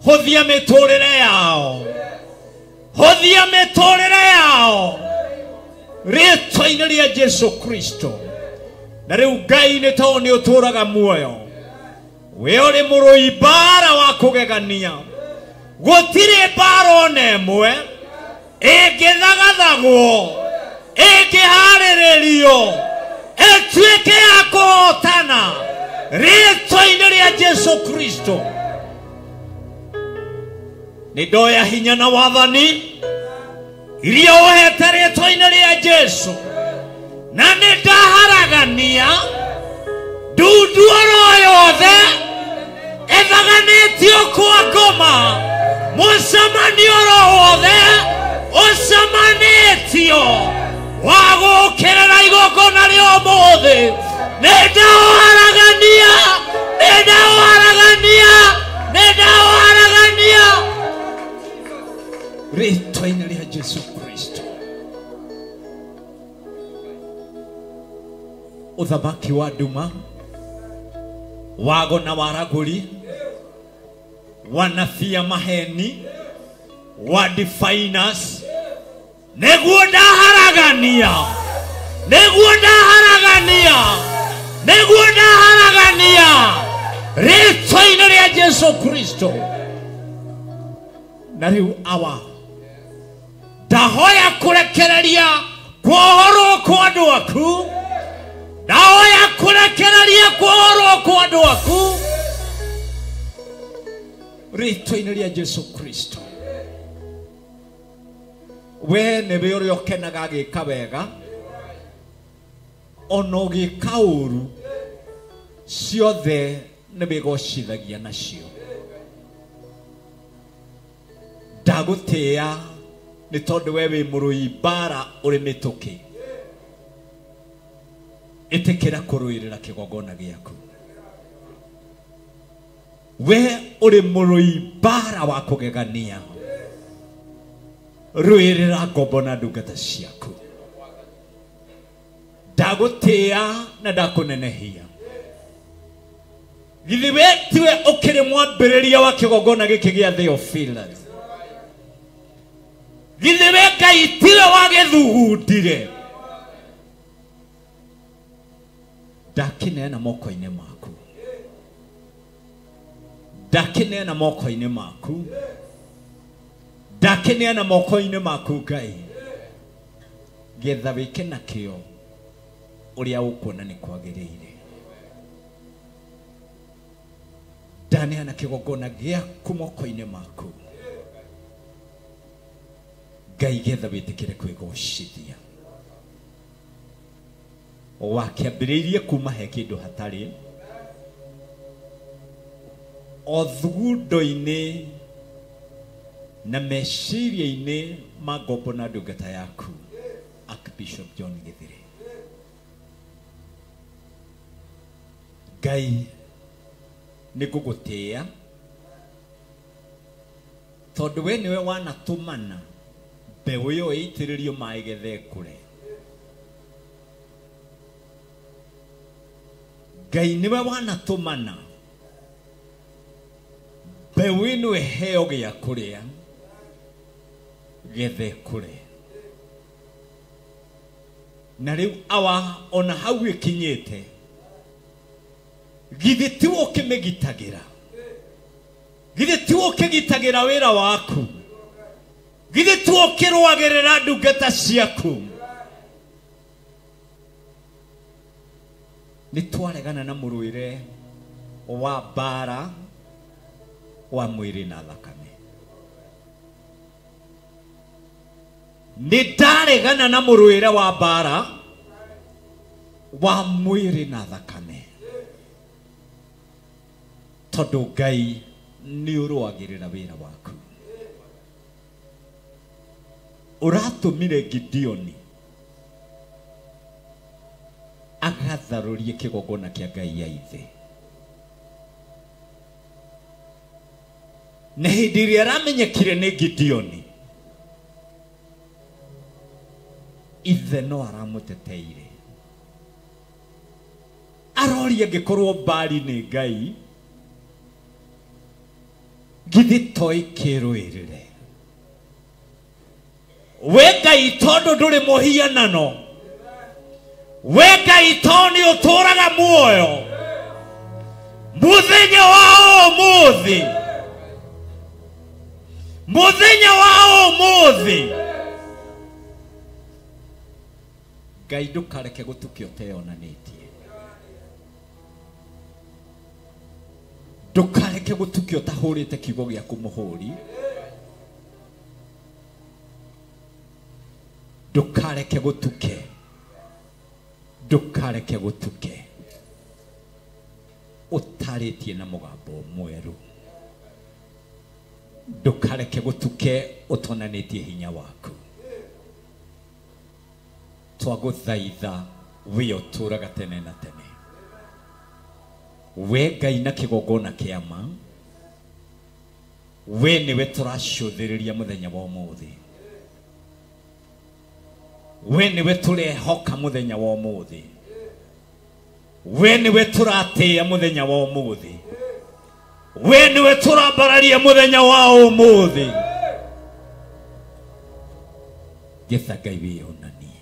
hũthia mĩtũrĩre yao, hũthia mĩtũrĩre yao rĩtwa-inĩ rĩa Jesu Kristo. Na rĩu Ngai nĩ tondũ nĩ ũtũũraga muoyo, we ũrĩ mũrũi mbara wa kũgegania. Gũtirĩ mbara ona ĩmwe ĩngĩthagathagwo, ĩngĩharĩrĩrio ĩtuĩke ya kũhotana rĩtwa-inĩ rĩa Jesu Kristo. Nĩ ndoya hinya na wathani iria ũhete rĩtwa-inĩ rĩa Jesu, na nĩ ndaharagania ndundu oro yothe ĩthaganĩtio kwa ngoma, mũcemanio oro wothe ũcemanĩtio wa gũũkĩrĩra igongona rĩa ũmũthĩ. Nĩ ndaũharagania, nĩ ndaũharagania, nĩ ndaũharagania rĩtwa-inĩ rĩa Jesu Kristo. Ũthamaki wa nduma, wago na waragũri, wanabia maheni, wa diviners, Nĩguo ndaharagania, nĩguo ndaharagania, nĩguo ndaharagania rĩtwa-inĩ rĩa Jesu Kristo. Na rĩu awa ndahoya kũrekereria kuohorwo kwa andũ aku, ndahoya kũrekereria kuohorwo kwa andũ aku rĩtwa-inĩ rĩa Jesu Kristo. We nĩwe ũrĩa ũkenaga agĩka wega ona ũgĩka ũru, ciothe nĩwĩgocithagia nacio. Ndagũtĩĩa nĩ tondũ we wĩ mũrũi mbara ũrĩ mĩtũkĩ. Ĩtĩkĩra kũrũĩrĩra kĩgongona gĩaku. We ũrĩ mũrũi mbara wa kũgegania, rũĩrĩra ngombo na ndungata ciaku. Ndagũtĩĩa na ndakũnenehia. Githĩ we tiwe ũkĩrĩ mwambĩrĩria wa kĩgongona gĩkĩ gĩa Theophilus? Githĩ we Ngai tiwe wagĩthugundire? Ndakĩneana moko-inĩ maku, ndakĩneana moko-inĩ maku, ndakĩneana moko-inĩ maku Ngai, getha wĩke nakĩo ũrĩa ũkuona nĩ kwagĩrĩire. Ndaneana kĩgongona gĩaku moko-inĩ maku Ngai, getha wĩtĩkĩre kwĩgocithia. Wakĩambĩrĩirie kuma he kĩndũ hatarĩ, o thugundo-inĩ na meciria-inĩ ma ngombo na ndungata yaku Archbishop John Githire. Ngai nĩngũgũtĩĩa tondũ we nĩwe wanatũmana mbeũ ĩyo ĩitĩrĩrio maĩ getha ĩkũre. Ngai nĩwe wanatũmana mbeũ ĩno ĩheo gĩa kũrĩa getha ĩkũre. Na rĩu awa ona hau ĩkinyĩte, githĩ tiwe ũkĩmĩgitagĩra? Githĩ tiwe ũkĩgitagĩra wĩra waku? Githĩ tiwe ũkĩrũagĩrĩra ndungata ciaku? Nĩ twaregana na mũrũĩre wa mbara wa mwĩrĩ na thakame. Nĩ ndaregana na mũrũĩre wa mbara wa mwĩrĩ na thakame, tondũ Ngai nĩ ũrũagĩrĩra wĩra waku. Ũratũmire Gideoni agatharũrie kĩgongona kĩa Ngai ya ithe, na hĩndĩ ĩrĩa aramenyekire nĩ Gideoni, ithe no aramũteteire. Aroria angĩkorwo Baali nĩ Ngai, githĩ to ĩkĩrũĩrĩre? We Ngai tondũ ndũrĩ mũhianano, we Ngai tondũ nĩ ũtũũraga muoyo mũthenya wa ũmũthĩ, mũthenya wa ũmũthĩ, Ngai ndũkareke gũtuke ũteyonanĩtie. Ndũkareke gũtuke ũtahũrĩte kiugo gĩaku mũhũri. Ndũkareke gũtuke, ndũkareke gũtuke ũtarĩtie na mũgambo mwerũ. Ndũkareke gũtuke ũtonanĩtie hinya waku. Twagũthaitha we ũtũũraga tene na tene, we Ngai na kĩgongona kĩa ma, we nĩwe tũracũthĩrĩria mũthenya wa ũmũthĩ, we nĩwe tũrehoka mũthenya wa ũmũthĩ, we nĩwe tũratĩĩa mũthenya wa ũmũthĩ, we nĩwe tũrambararia mũthenya wa ũmũthĩ. Getha Ngai wĩyonanie.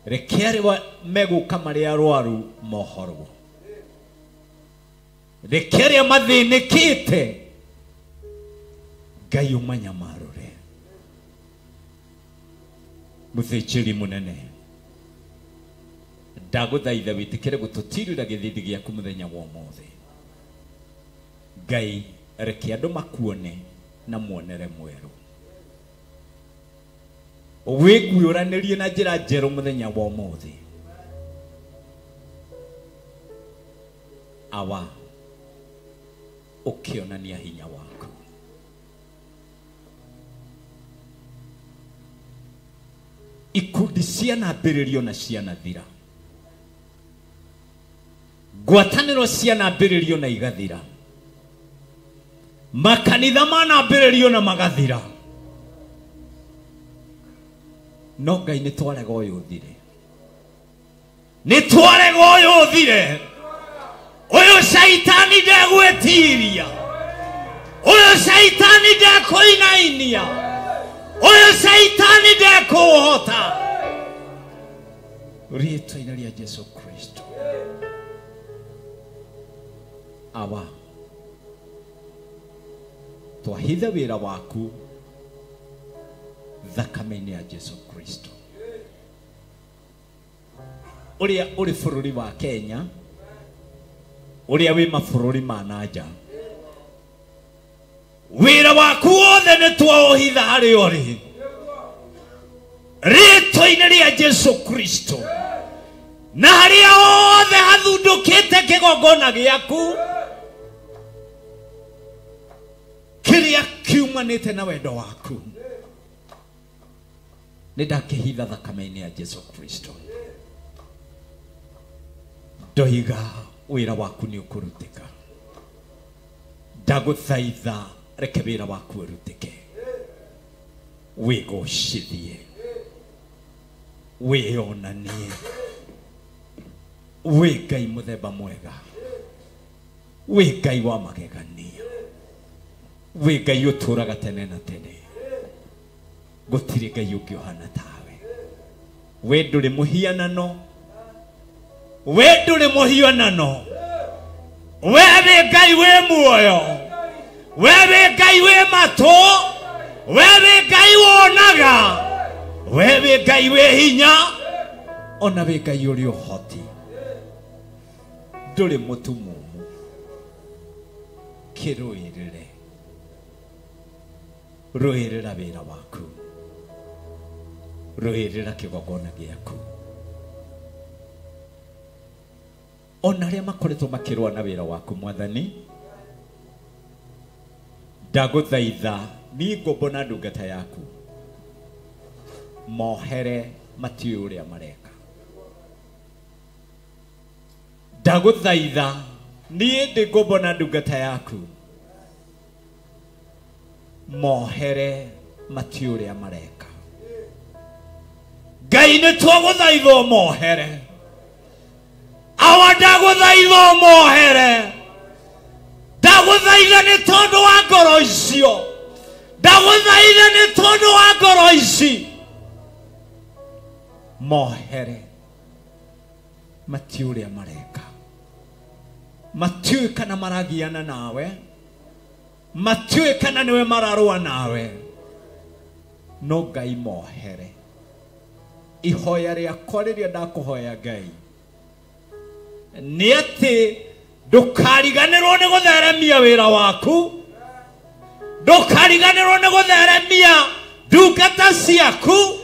Reke arĩa megũka marĩ arwaru mohorwo. Reke arĩa mathĩnĩkĩte Ngai ũmanyamarũre. Mũthĩnjĩri mũnene, ndagũthaitha wĩtĩkĩre gũtũtirĩra gĩthithi gĩaku mũthenya wa ũmũthĩ. Ngai reke andũ makuone na muonere mwerũ. Wĩguũranĩrie na njĩra njerũ mũthenya wa ũmũthĩ. Awa, ũkĩonania hinya waku. Ikundi cianambĩrĩrio na cianathira. Ngwatanĩro cianambĩrĩrio na igathira. Makanitha manambĩrĩrio na magathira. No Ngai nĩ twarega ũyũ ũthire. Nĩ twarega ũyũ ũthire. Ũyũ caitani ndegwĩtiria. Ũyũ caitani ndekũinainia. Ũyũ caitani ndekũũhota. Rĩĩtwa-inĩ rĩa Jesu Kristo. Awa, twahithe wĩra waku thakame-inĩ ya Jesu Kristo. Ũrĩa ũrĩ bũrũri wa Kenya, ũrĩa wĩ mabũrũri ma na nja, wĩra waku wothe nĩ twaũhitha harĩa ũrĩ. Rĩĩtwa-inĩ rĩa Jesu Kristo. Na harĩa hothe hathundũkĩte kĩgongona gĩaku kĩrĩa kiumanĩte na wendo waku, nĩ ndakĩhitha thakame-inĩ ya Jesu Kristo. Ndoiga wĩra waku nĩ ũkũrutĩka. Ndagũthaitha reke wĩra waku ũrutĩke. Wĩgocithie, wĩyonanie. Wĩ Ngai mũthemba mwega, wĩ Ngai wa magegania, wĩ Ngai ũtũũraga tene na tene. Gũtirĩ Ngai ũngĩ ũhana tawe. We ndũrĩ mũhianano, we ndũrĩ mũhianano. We wĩ Ngai wĩ muoyo, we wĩ Ngai wĩ matũ, we wĩ Ngai wonaga, we wĩ Ngai wĩ hinya, ona wĩ Ngai ũrĩ ũhoti. Ndũrĩ mũtumumu. Kĩrũĩrĩre, rũĩrĩra wĩra waku, rũĩrĩra kĩgongona gĩaku. Ona arĩa makoretwo makĩrũa na wĩra waku Mwathani, ndagũthaitha niĩ ngombo na ndungata yaku, mohere matiũĩ ũrĩa mareka. Ndagũthaitha niĩ ndĩ ngombo na ndungata yaku, mohere matiũĩ ũrĩa mareka. Ngai nĩ twagũthaitha mohere. Awa, ndagũthaitha mohere. Ndagũthaitha nĩ tondũ wa ngoro icio. Ndagũthaitha nĩ tondũ wa ngoro ici. Mohere matiũĩ ũrĩa mareka. Matiũĩ kana maragiana nawe, matiũĩ kana nĩwe mararũa nawe. No Ngai mohere. Ihoya rĩakwa rĩrĩa ndakũhoya Ngai nĩ atĩ ndũkariganĩrwo nĩ gũtheremia wĩra waku, ndũkariganĩrwo nĩ gũtheremia ndungata ciaku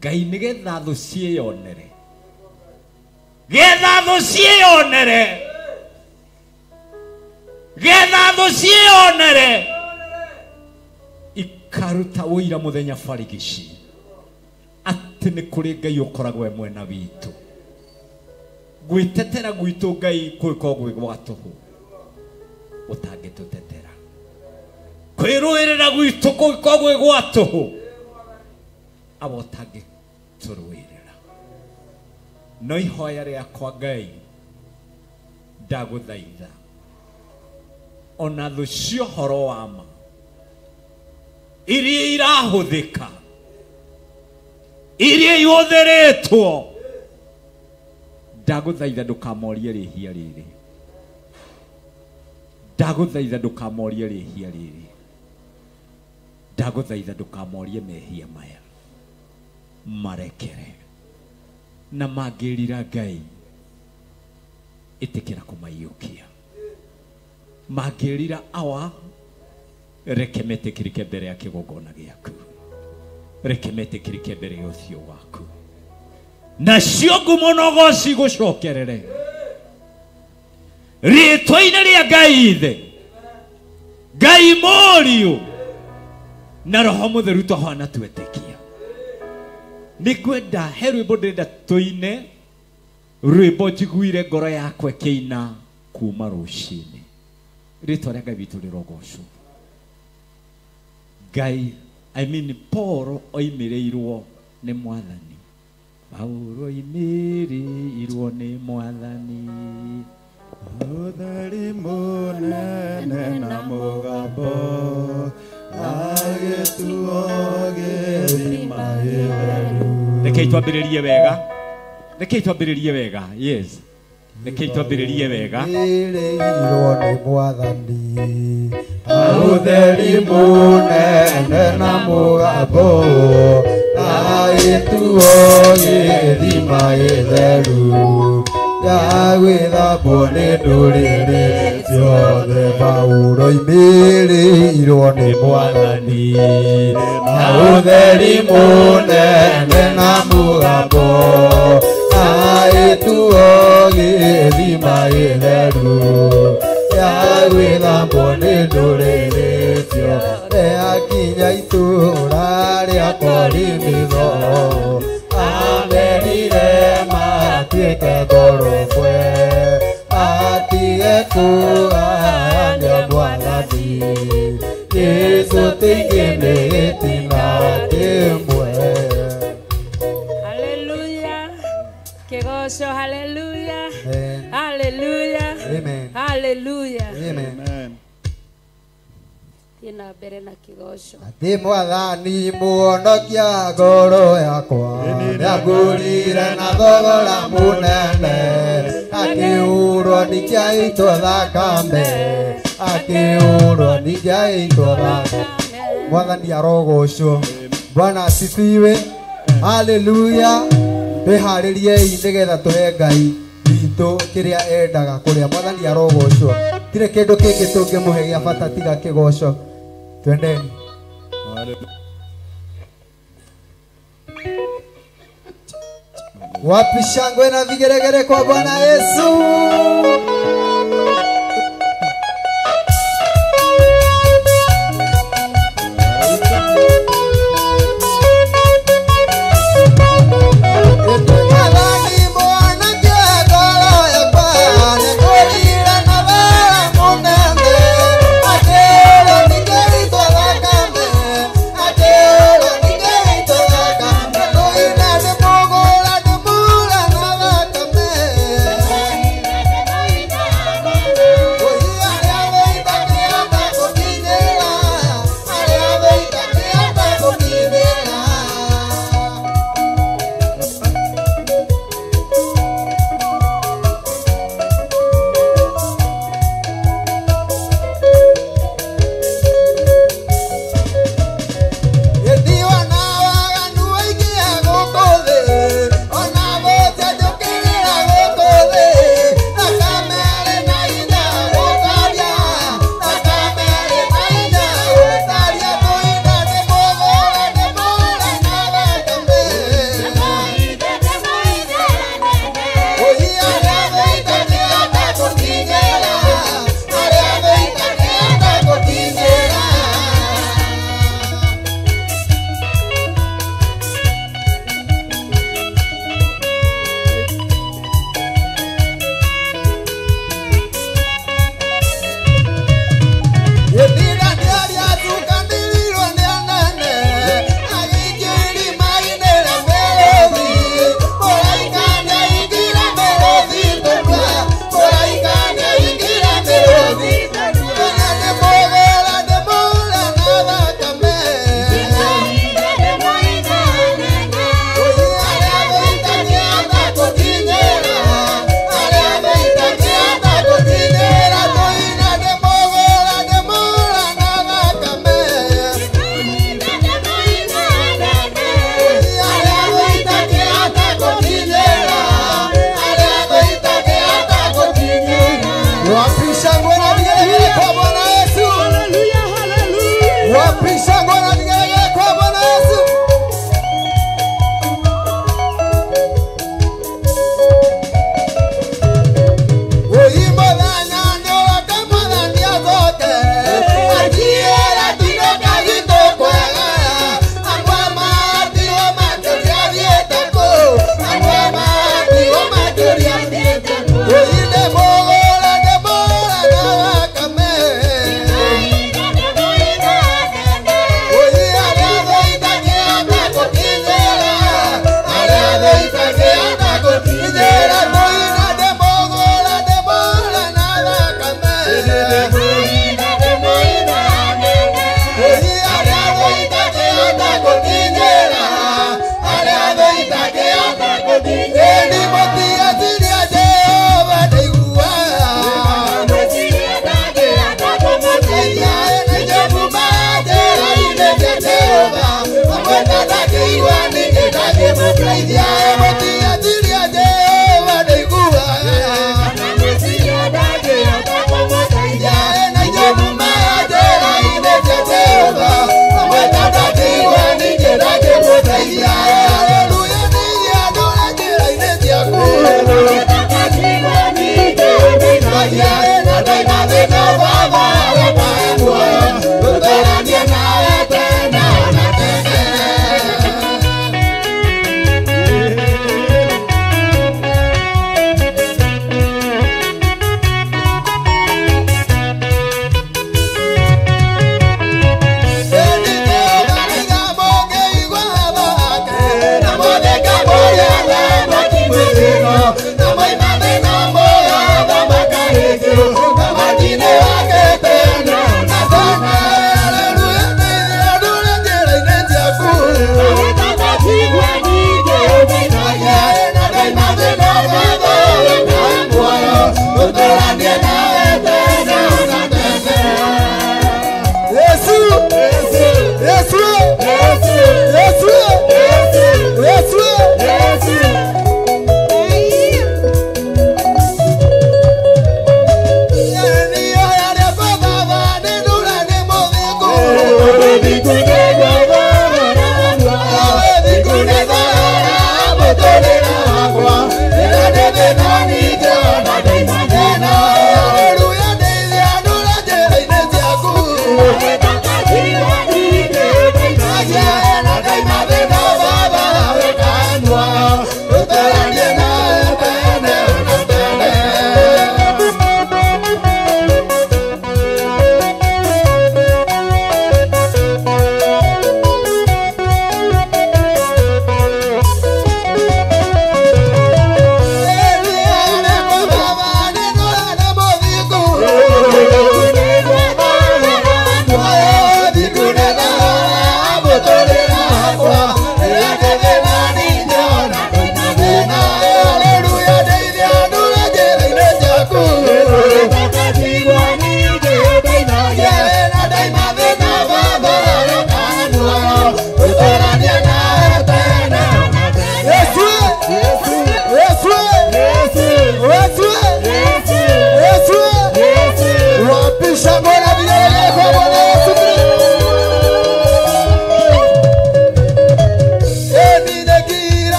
Ngai, nĩgetha thũ ciĩyonere, getha thũ ciĩyonere, getha thũ ciĩyonere, ikaruta ũira mũthenya barigici atĩ nĩ kũrĩ Ngai ũkoragwo e mwena witũ. Gwĩtetera gwitũ Ngai kwĩkorwo gwĩ gwa tũhũ, ũtangĩtũtetera. Kwĩrũĩrĩra gwitũ kũngĩkorwo gwĩ gwa tũhũ, awa ũtangĩtũrũĩrĩra. No ihoya rĩakwa Ngai, ndagũthaitha ona thũ cia ũhoro wa ma Iria irahũthĩka, iria ihũthĩrĩtwo, ndagũthaitha ndũkamorie rĩhia rĩrĩ. Ndagũthaitha ndũkamorie rĩhia rĩrĩ. Ndagũthaitha ndũkamorie mehia maya. Marekere. Na mangĩrira Ngai, ĩtĩkĩra kũmaiyũkia. Mangĩrira awa, reke metĩkĩrĩke mbere ya kĩgongona gĩaku. Reke metĩkĩrĩke mbere ya ũthiũ waku. Nacio ngumo na ũgoci gũcokerere rĩtwa-inĩ rĩa Ngai Ithe, Ngai Mũriũ na Roho Mũtheru twahana twetĩkia. Nĩ ngwenda he rwĩmbo ndĩrenda tũine, rwĩmbo njiguire ngoro yakwa ĩkĩina kuma rũcinĩ. Rĩtwa rĩa Ngai witũ rĩrogocwo. Ngai, I mean Paul oimĩrĩirwo nĩ Mwathani. Paulo oimĩrĩirwo nĩ Mwathani. Ũtheri mũnene na mũgambo, agĩtuo gĩthima gĩtheru. Rekei twambĩrĩrie wega. Rekei twambĩrĩrie wega. Yes. Rekei twambĩrĩrie wega. Oimĩrĩirwo nĩ Mwathani. Ũtheri mũnene na mũgambo, agĩtuo gĩthima gĩtheru. Yagwĩthambwo nĩ ndũrĩrĩ ciothe. Paulo oimĩrĩirwo nĩ Mwathani. Na ũtheri mũnene na mũgambo, agĩtuo gĩthima gĩtheru. Yagwĩthambwo nĩ ndũrĩrĩ ciothe. Akinya itũũra rĩa Korinitho, amerire matuĩke ngoro ĩmwe, matige kũgayania Mwathani. Jesũ tingĩ nĩ gĩtina kĩmwe. Haleluya. Kĩgoco, haleluya. Haleluya. Amen. Haleluya. Amen. Thiĩ na mbere na kĩgoco. Atĩ Mwathani mũhonokia ngoro yakwa, nĩangũrire na thogora mũnene, akĩhũrwo ningĩaitwo thakame, akĩhũrwo ningĩaitwo thakame. Mwathani arogocwo. Bwana asifiwe. Haleluya. Twĩharĩriei nĩgetha tũhe Ngai witũ kĩrĩa endaga kũrĩa. Mwathani arogocwo. Tirĩ kĩndũ kĩngĩ tũngĩmũhe gĩa bata tiga kĩgoco. Twendeni. Wapi shangwe na vigeregere kwa Bwana Yesu? Mwathani.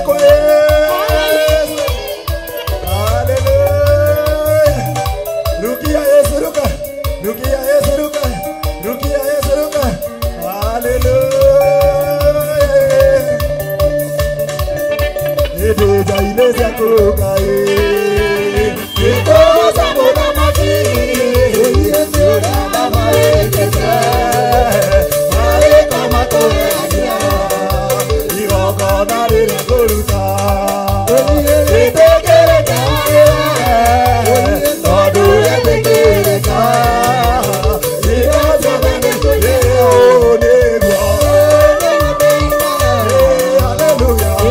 kwa Yesu. Haleluya. Rukia Yesu ruka. Rukia Yesu ruka. Rukia Yesu ruka. Haleluya. Ede jaile zakuka e. Eko samona maki. Yesu na maekete. Mare kama toya. Igo na re goruta. Ete kere kare. Todo ete kere ka. Igo samona ne o ne go. Hallelujah.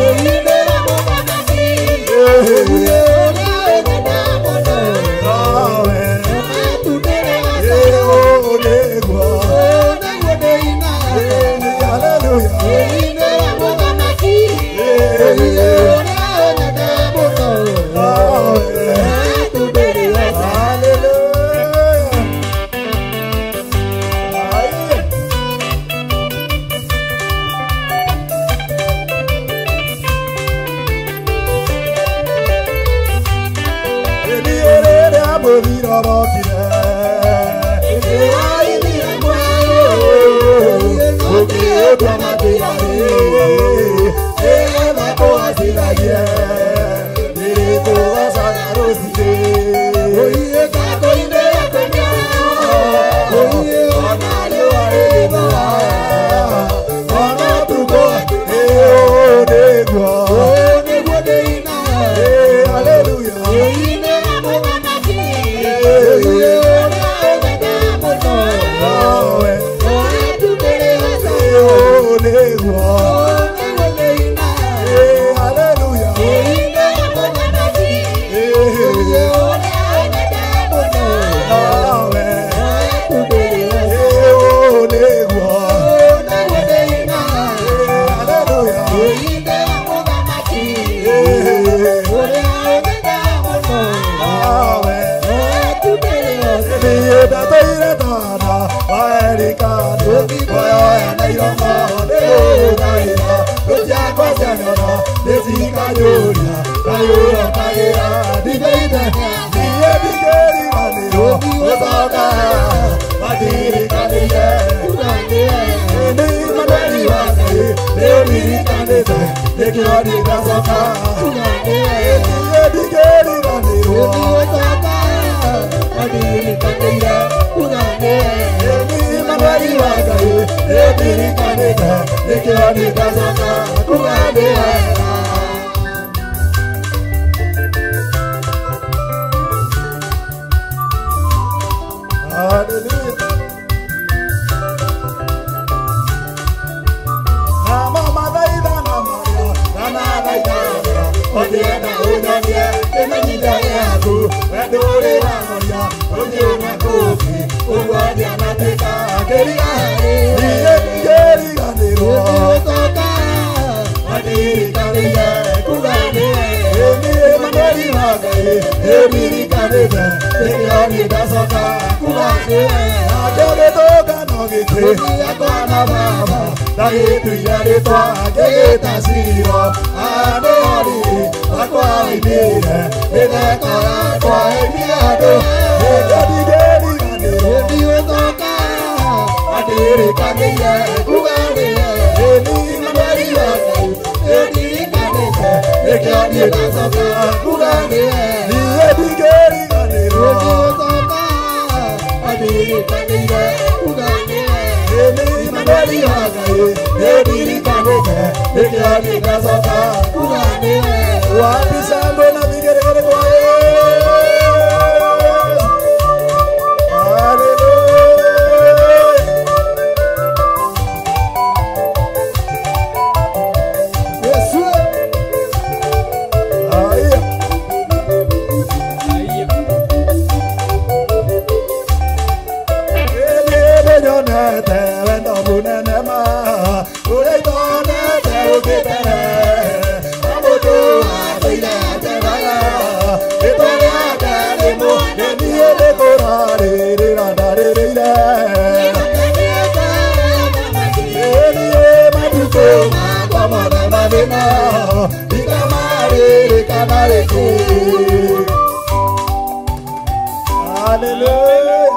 Hallelujah.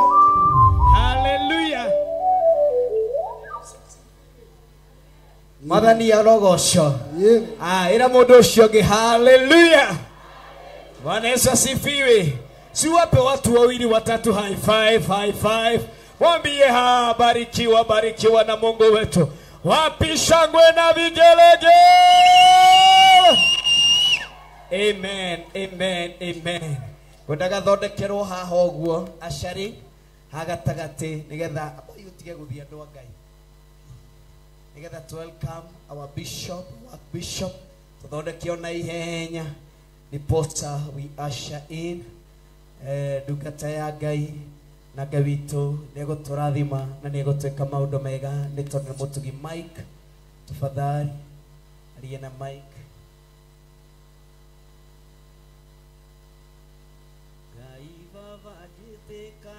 Hallelujah. Mwathani arogocwo. Ah, ira mundu ucio ngi hallelujah. Bwana Yesu asifiwe. Si wape watu wawili watatu high five, high five. Mwambie ha, barikiwa, barikiwa na Mungu wetu. Wapi shangwe na vigelegele. Amen, amen, amen. Ngwendaga thondekerwo haha ũguo acari hagatagati nigetha utige guthie andu a Ngai. Nigetha to welcome our bishop, our bishop tuthondeke ona ihenya niposa we usher in ndungata ya Ngai na Ngai witũ nĩegũtũrathima na nĩegũtwĩka maũndũ mega nĩ tondũ nĩ mũtugi. Mike tafadhali arie na Mike. Ngai baba njĩtĩka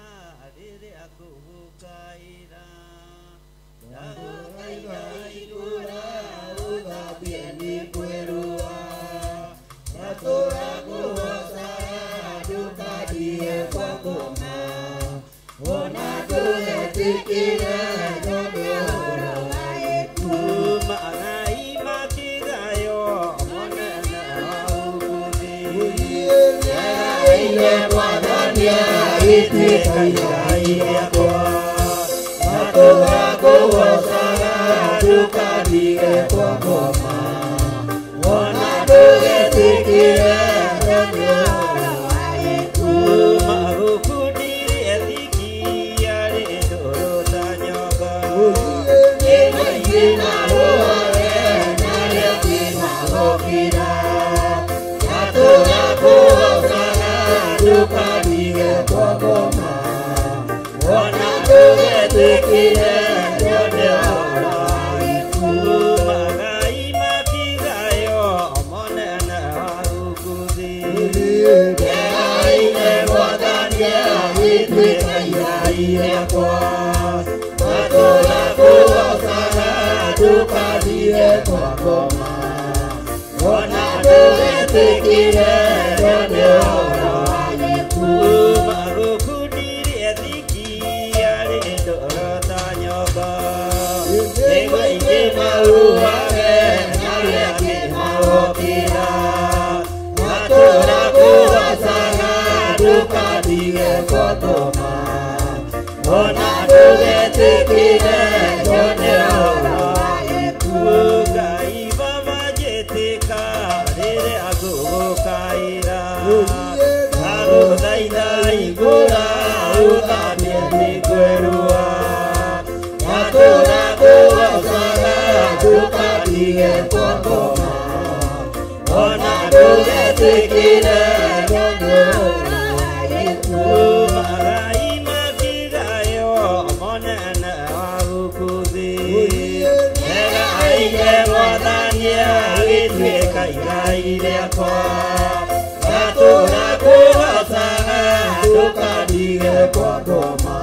rĩrĩa ngũgũkaĩra ndagũthaitha igũra ũthambie nĩ kwĩrua ndatũra ngũgocaga ndũkandige kwa ngoma ona ndũgetĩkĩre tondũ ũhoro wa gĩkuũ Ngai makĩgayo monene wa ũgũthĩ Ngai Mwathani agĩtuĩka igai rĩakwa ndatũra ngũgocaga ndũkandige kwa ngoma ona ndũgetĩkĩre tondũ ũhoro wa gĩkuũ Magũkundirie thiki yarĩ ndũrũ ta nyongo Nĩngũingĩ marũare na arĩa angĩ magokĩra ndatũra ngũgocaga ndũkandige kwa ngoma ona ndũgetĩkĩre tondũ ũhoro wa gĩkuũ Ngai makĩgayo monene wa gũkũ thĩ Ngai Mwathani agĩtuĩka igai rĩakwa ndatũra ngũgocaga ndũkandige kwa ngoma ona ndũgetĩkĩre tondũ ũhoro wa gĩkuũ Magũkundirie thiki yarĩ ndũrũ ta nyongo Nĩguo aingĩ maruage na arĩa angĩ magokĩra ndatũra ngũgocaga ndũkandige kwa ngoma ona ndũgetĩkĩre tondũ ũhoro wa gĩkuũ Ngai baba njĩtĩka rĩrĩa ngũgũkaĩra ndagũthaitha igũra ũthambie nĩ kwĩrua ndatũra ngũgocaga ndũkandige kwa ngoma ona ndũgetĩkĩre tondũ ũhoro wa gĩkuũ Ngai makĩgayo monene wa gũkũ thĩ Ngai Mwathani agĩtuĩka igai rĩakwa ndatũra ngũgocaga ndũkandige kwa ngoma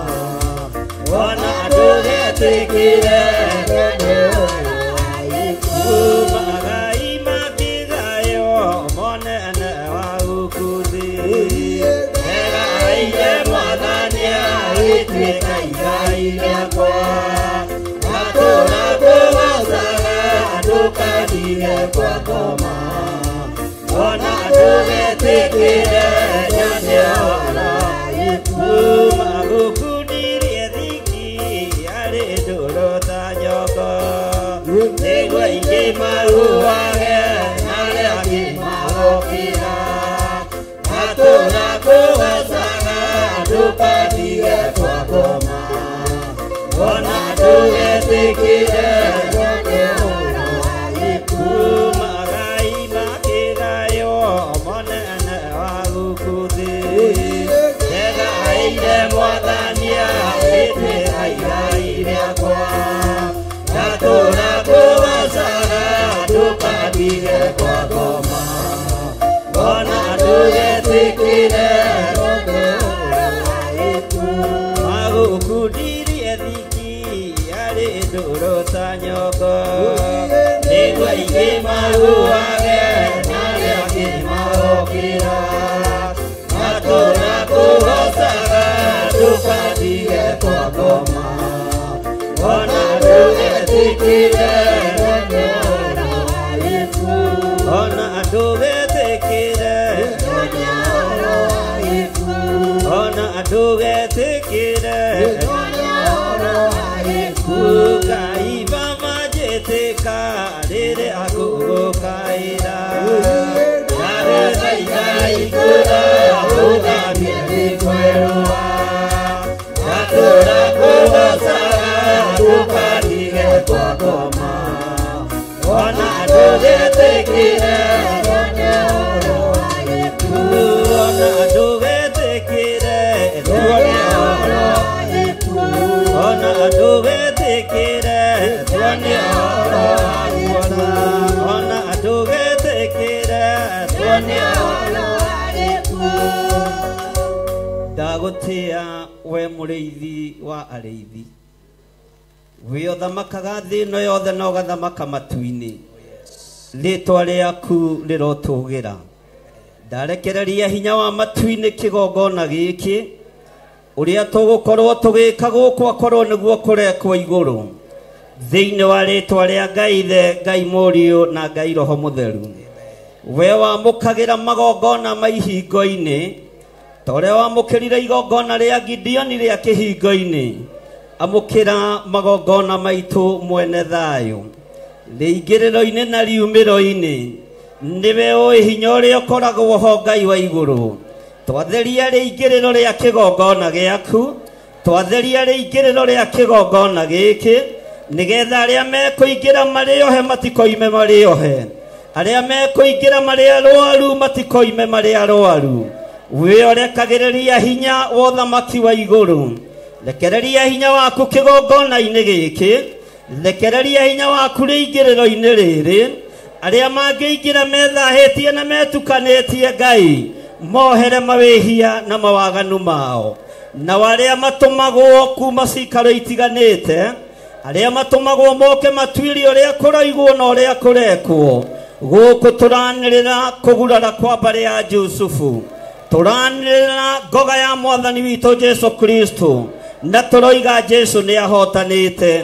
ona ndũgetĩkĩre tondũ ũhoro wa gĩkuũ Ngai makĩgayo monene wa gũkũ thĩ Ngai Mwathani agĩtuĩka igai rĩakwa ndatũra ngũgocaga ndũkandige kwa ngoma ona ndũgetĩkĩre tondũ ũhoro wa gĩkuũ Magũkundirie thiki yarĩ ndũrũ ta nyongo nĩguo aingĩ maruage na arĩa angĩ magokĩra ndatũra ngũgocaga ndũkandige kwa ngoma ona ndũgetĩkĩre tondũ ũhoro wa gĩkuũ Ngai makĩgayo monene wa gũkũ thĩ Ngai Mwathani agĩtuĩka igai rĩakwa ndatũra ngũgocaga ndũkandige kwa ngoma ona ndũgetĩkĩre tondũ ũhoro wa gĩkuũ Magũkundirie thiki yarĩ ndũrũ ta nyongo nĩguo aingĩ maruage na arĩa angĩ magokĩra ndatũra ngũgocaga Ndũgetĩkĩre ona ndũgetĩkĩre ona ndũgetĩkĩre Ngai Baba njĩtĩka rĩrĩa ngũgũkaĩra ndagũthaitha igũra ũthambie nĩngwerũha ndatũra kũgocaga ndũkandige kwakoma ona ndũgetĩkĩre ona ndũgetĩkĩre tuone ũhoro ona ndũgetĩkĩre tuone ũhoro ona ndũgetĩkĩre tuone ũhoro. Ndagũtĩa we mũrĩithi wa arĩithi, wĩ ũthamakaga thĩ ĩno yothe na ũgathamaka matu-inĩ, rĩtwa rĩaku rĩrotũgĩra. Ndarekereria hinya wa matu-inĩ kĩgongona gĩkĩ ũrĩa tũgũkorwo tũgĩka gũkũ akorwo nĩguo kũrekwo igũrũ, thĩinĩ wa rĩtwa rĩa Ngai Ithe, Ngai Mũriũ na Ngai Roho Mũtheru. We wamũkagĩra magongona ma ihingo-inĩ ta ũrĩa wamũkĩrire igongona rĩa Gideoni rĩa kĩhingo-inĩ, amũkĩra magongona maitũ mwene thayũ rĩingĩrĩro-inĩ na riumĩro-inĩ. Nĩwe ũĩ hinya ũrĩa ũkoragwo ho Ngai wa igũrũ. Twatheria rĩingĩrĩro rĩa kĩgongona gĩaku, twatheria rĩingĩrĩro rĩa kĩgongona gĩkĩ, nĩgetha arĩa mekũingĩra marĩ ohe matikoime marĩ ohe, arĩa mekũingĩra marĩ arwaru matikoime marĩ arwaru. Wĩ ũrekagĩrĩria hinya wa ũthamaki wa igũrũ, rekereria hinya waku kĩgongona-inĩ gĩkĩ, rekereria hinya waku rĩingĩrĩro-inĩ rĩrĩ. Arĩa mangĩingĩra methahĩtie na metukanĩtie Ngai mohere mawĩhia na mawaganu mao, na arĩa matũmagwo kuma cikaro itiganĩte, arĩa matũmagwo moke matuĩrie ũrĩa kũroigwo na ũrĩa kũrekwo. Gũkũ tũranĩrĩra kũgurara kwa mbarĩ ya Jusufu, tũranĩrĩra ngoga ya mwathani witũ Jesu Kristo, na tũroiga Jesu nĩ ahotanĩte.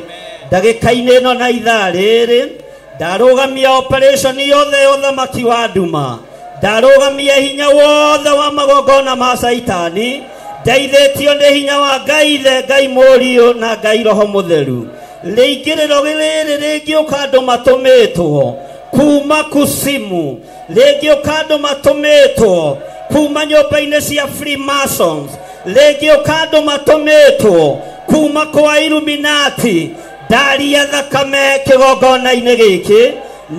Ndagĩka-inĩ ĩno na ithaa rĩrĩ ndarũgamia operation yothe ya ũthamaki wa nduma, ndarũgamia hinya wothe wa magongona ma Caitani, ndeithĩtio nĩ hinya wa Ngai Ithe, Ngai Mũriũ na Ngai Roho Mũtheru. Rĩingĩrĩro rĩrĩ rĩngĩũka andũ matũmĩtwo kuma kusimu, rĩngĩũka andũ matũmĩtwo kuma nyũmba-inĩ cia Freemasons, rĩngĩũka andũ matũmĩtwo kuma kwa Illuminati, ndaria thakame kĩgongona-inĩ gĩkĩ,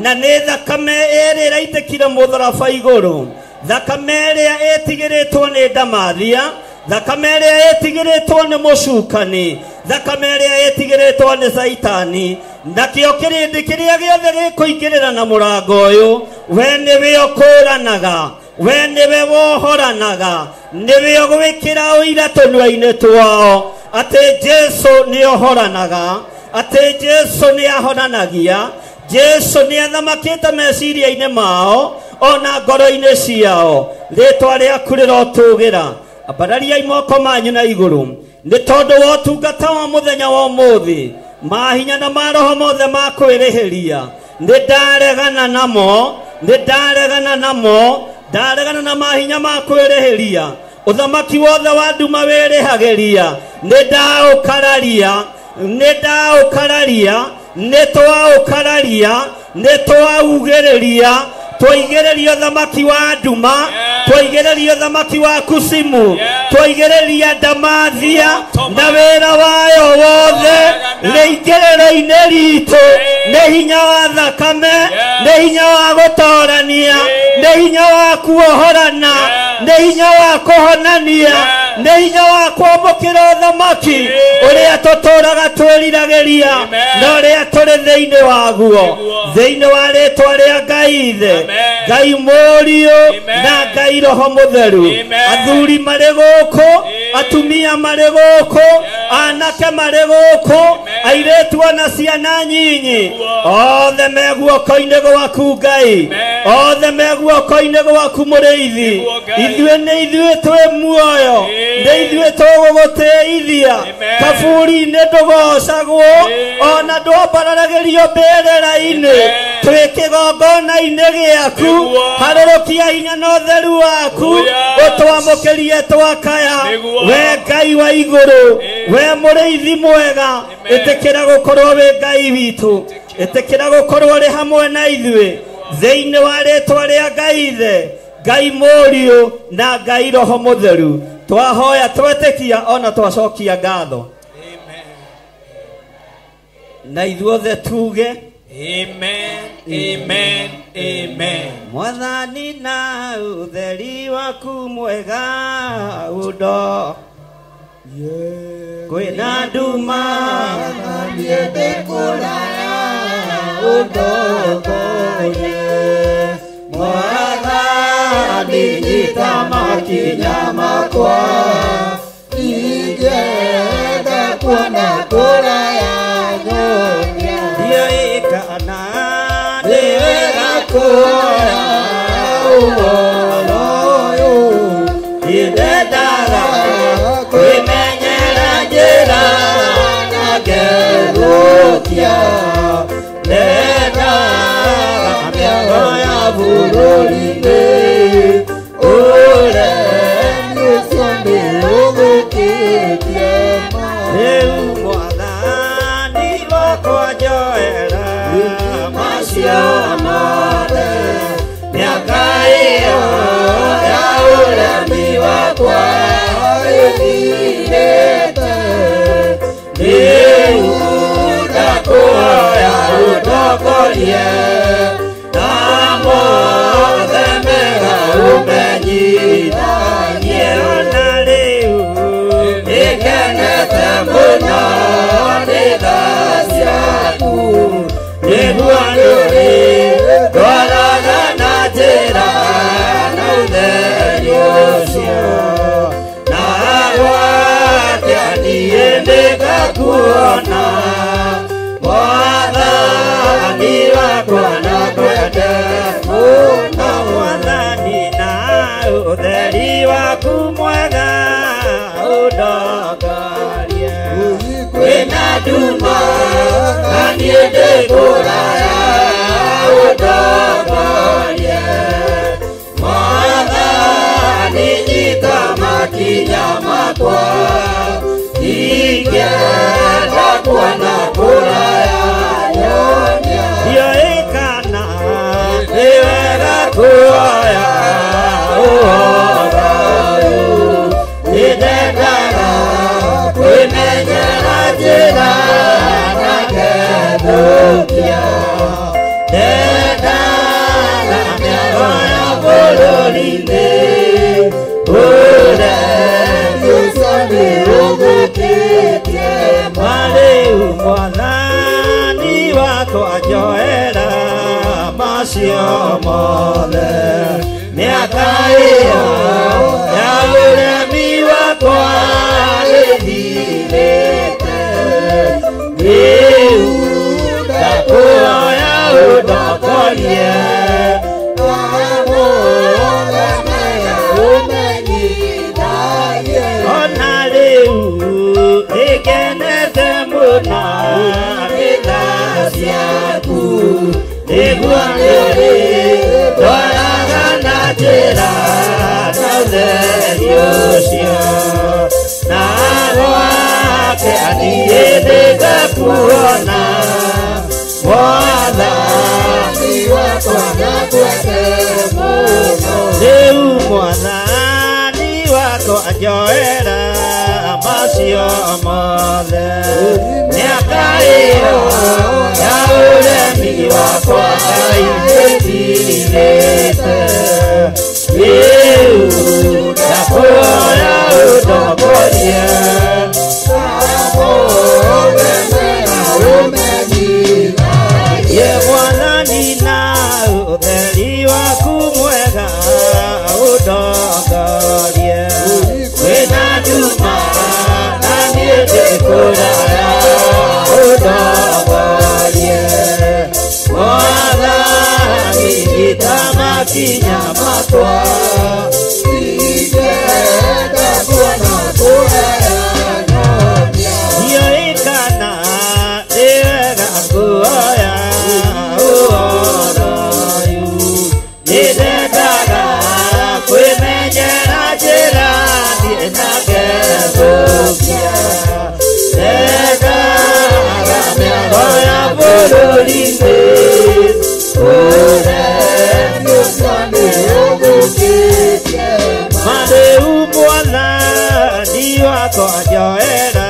na nĩ thakame ĩrĩa ĩraitĩkire mũtharaba igũrũ, thakame ĩrĩa ĩtigĩrĩtwo nĩ ndamathia, thakame ĩrĩa ĩtigĩrĩtwo nĩ mũcukani, thakame ĩrĩa ĩtigĩrĩtwo nĩ Caitani. Nakĩo kĩrĩndĩ kĩrĩa gĩothe gĩkũingĩrĩra na mũrango ũyũ, we nĩwe ũkũranaga, we nĩwe wohoranaga, nĩwe ũgwĩkĩra ũira tũnua-inĩ twao atĩ Jesu nĩ ohoranaga, atĩ Jesu nĩ ahonanagia, Jesu nĩ athamakĩte meciria-inĩ mao ona ngoro-inĩ ciao. Rĩtwa rĩaku rĩrotũgĩra. Ambarariai moko manyu na igũrũ nĩ tondũ wa ũtungata wa mũthenya wa ũmũthĩ, mahinya na maroho mothe ma kwĩrĩhĩria nĩ ndaregana namo, nĩ ndaregana namo, ndaregana na mahinya ma kwĩrĩhĩria. Ũthamaki wothe wa nduma wĩrĩhagĩria nĩ ndaũkararia, nĩ ndaũkararia, nĩ twaũkararia, nĩ twaugĩrĩria. Twaigĩrĩria ũthamaki wa nduma, twaigĩrĩria ũthamaki wa kusimu, twaigĩrĩria ndamathia na wĩra wayo wothe rĩingĩrĩro-inĩ ritũ. Nĩ hinya wa thakame, nĩ hinya wa gũtorania, nĩ hinya wa kuohorana, nĩ hinya wa kũhonania, nĩ hinya wa kwamũkĩra ũthamaki ũrĩa tũtũraga twĩriragĩria na ũrĩa tũrĩ thĩinĩ waguo, thĩinĩ wa rĩtwa rĩa Ngai Ithe, Ngai Mũriũ na Ngai Roho Mũtheru. Athuri marĩ gũkũ Atumia marĩ gũkũ, anake marĩ gũkũ, airĩtu ona ciana nyinyi, othe me guoko-inĩ gwaku Ngai, othe me guoko-inĩ gwaku mũrĩithi. Ithuĩ nĩ ithuĩ twĩ muoyo, nĩ ithuĩ tũgũgũtĩithia. Kaburi-inĩ ndũgocagwo, ona ndwambararagĩrio mbĩrĩra-inĩ. Twĩ kĩgongona-inĩ gĩaku, harũrũkia hinya na ũtheru waku, ũtwamũkĩrie twakaya. We Ngai wa igũrũ, we mũrĩithi mwega, ĩtĩkĩra gũkorwo wĩ Ngai witũ, ĩtĩkĩra gũkorwo ũrĩ hamwe na ithuĩ, thĩinĩ wa rĩtwa rĩa Ngai Ithe, Ngai Mũriũ na Ngai Roho Mũtheru. Twahoya twetĩkia ona twacokia ngatho. Na ithuothe tuge Amen, amen, amen. Mwathani na ũtheri waku mwega ũndo kwĩna nduma na niĩ ndĩ kũraya ũndongorie. Mwathani nyita makinya makwa, ingĩenda kuona kũraya nyonia. Ndiũĩ kana nĩ wega kuoya ũhoro ũyũ, ndendaga kwĩmenyera njĩra na ngethũkia. Ndendaga mĩago ya bũrũri-inĩ, ũremi ũcio nĩ ũthũkĩtie ma. Rĩu Mwathani wakwa njoera macio mothe, mĩaka ĩyo ya ũremi wakwa ĩthirĩte. Rĩu ndakũhoya ũndongorie na mothe mega ũmenyithanie. Ona rĩu nĩngenete mũno nĩ tha ciaku, nĩguo nĩũrĩ ndwaraga na njĩra na ũtheri ũcio, na gwakĩa niĩ nĩngakuona. Mwathani wakwa nakwende mũno, Mwathani na ũtheri waku mwega ũndongorie. Kwĩna nduma na niĩ ndĩ kũraya ũndongorie. Mwathani nyita makinya makwa, ingĩenda kuona kũraya nyonia. Ndiũĩ kana nĩ wega kuoya ũhoro ũyũ, nĩndendaga kwĩmenyera njĩra na ngethũkia. Ndendaga mĩago ya bũrũri-inĩ, ũremi ũcio nĩ ũthũkĩtie ma. Rĩu Mwathani wakwa njoera macio mothe, mĩaka ĩyo ya ũremi wakwa ĩthirĩte. Rĩu ndakũhoya ũndongorie na mothe mega ũmenyithanie. Ona rĩu nĩngenete mũno nĩ tha ciaku, nĩguo nĩũrĩ ndwaraga na njĩra na ũtheri ũcio, na gwakĩa niĩ nĩngakuona. Mwathani wakwa nakwende mũno, rĩu Mwathani wakwa njoera macio mothe, mĩaka ĩyo ya ũremi wakwa ĩthirĩte. Rĩu ndakũhoya ũndongorie na mothe mega ũmenyithanie. Ye Mwathani na ũtheri waku mwega ũndongorie. Kwĩna nduma makinya makwa Ingĩenda kuona kũheanania Ndiũĩ kana nĩ wega kuoya ũhoro ũyũ Nĩndendaga kwĩmenyera njĩra thiĩ na ngethũkia Ndendaga mĩago ya bũrũri-inĩ Ũremi ũcio nĩ ũthũkĩtie Marĩu mwathani wakwa njoera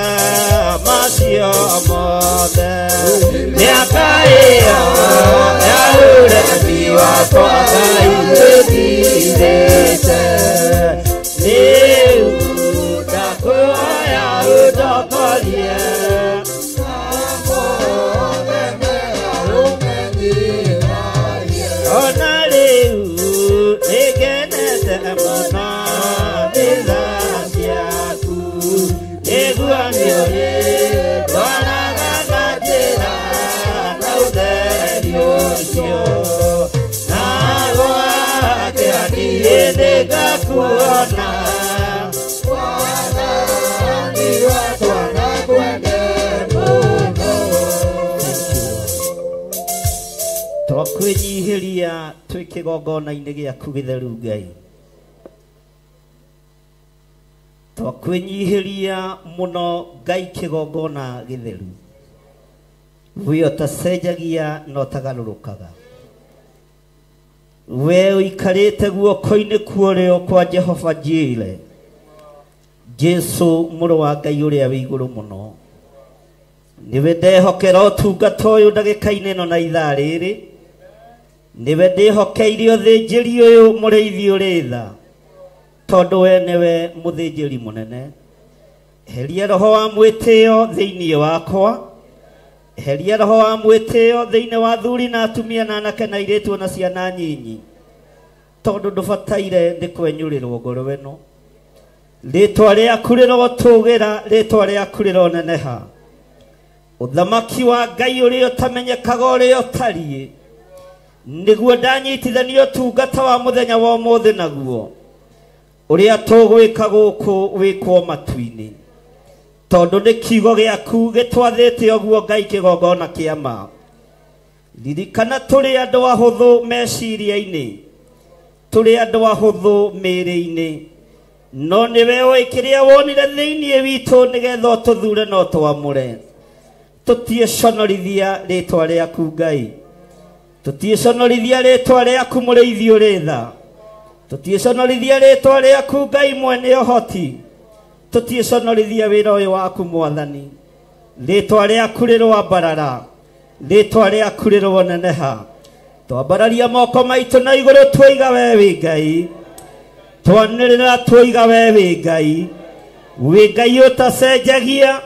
macio mothe Mĩaka ĩyo ya ũremi wakwa Ngai ĩthirĩte Rĩu ndakũhoya ũndokorie Mothe mega ũmenyithagie Ona rĩu nĩngenete mũno nĩ tha ciaku Nĩguo nĩũrĩ ndwaraga na njĩra na ũtheri ũcio Na gwakĩa niĩ nĩngakuona Mwathani wakwa nakwende mũno Twakwĩnyihĩria twĩ kĩgongona-inĩ gĩaku gĩtheru Ngai Twakwĩnyihĩria mũno Ngai kĩgongona gĩtheru We ũtacenjagia na ũtagarũrũkaga We ũikarĩte guoko-inĩ kwa ũrĩo kwa Jehova Jire Jesu mũrũ wa Ngai ũrĩa wĩ igũrũ mũno Nĩwe ndehokera ũtungata ũyũ ndagĩka-inĩ ĩno na ithaa rĩrĩ Nĩwe ndĩhokeire ũthĩnjĩri ũyũ mũrĩithi ũrĩ tha tondũ we nĩwe mũthĩnjĩri mũnene Heria roho wa mwĩtĩo thĩinĩ wakwa Heria roho wa mwĩtĩo thĩinĩ wa athuri na atumia na anake na airĩtu na ciana nyinyi tondũ ndũbataire nĩ kwenyũrĩrwo ngoro ĩno Rĩtwa rĩaku rĩrotũgĩra rĩtwa rĩaku rĩroneneha Ũthamaki wa Ngai ũrĩa ũtamenyekaga ũrĩa ũtariĩ nĩguo ndanyitithania ũtungata wa mũthenya wa ũmũthĩ naguo ũrĩa tũgwĩka gũkũ wĩkwo matu-inĩ tondũ nĩ kiugo gĩaku gĩtwathĩte ũguo Ngai kĩgongona kĩa ma Ririkana tũrĩ andũ ahũthũ meciria-inĩ tũrĩ andũ ahũthũ mĩĩrĩ-inĩ no nĩwe ũĩ kĩrĩa wonire thĩinĩ witũ nĩgetha ũtũthure na ũtwamũre Tũtiĩconorithia rĩtwa rĩaku Ngai Tũtiĩconorithia rĩtwa rĩaku mũrĩithi ũrĩ tha Tũtiĩconorithia rĩtwa rĩaku Ngai mwene ũhoti Tũtiĩconorithia wĩra ũyũ waku Mwathani Rĩtwa rĩaku rĩroambarara Rĩtwa rĩaku rĩroneneha Twambararia moko maitũ na igũrũ twoiga we wĩ Ngai Twanĩrĩra twoiga we wĩ Ngai Wĩ Ngai ũtacenjagia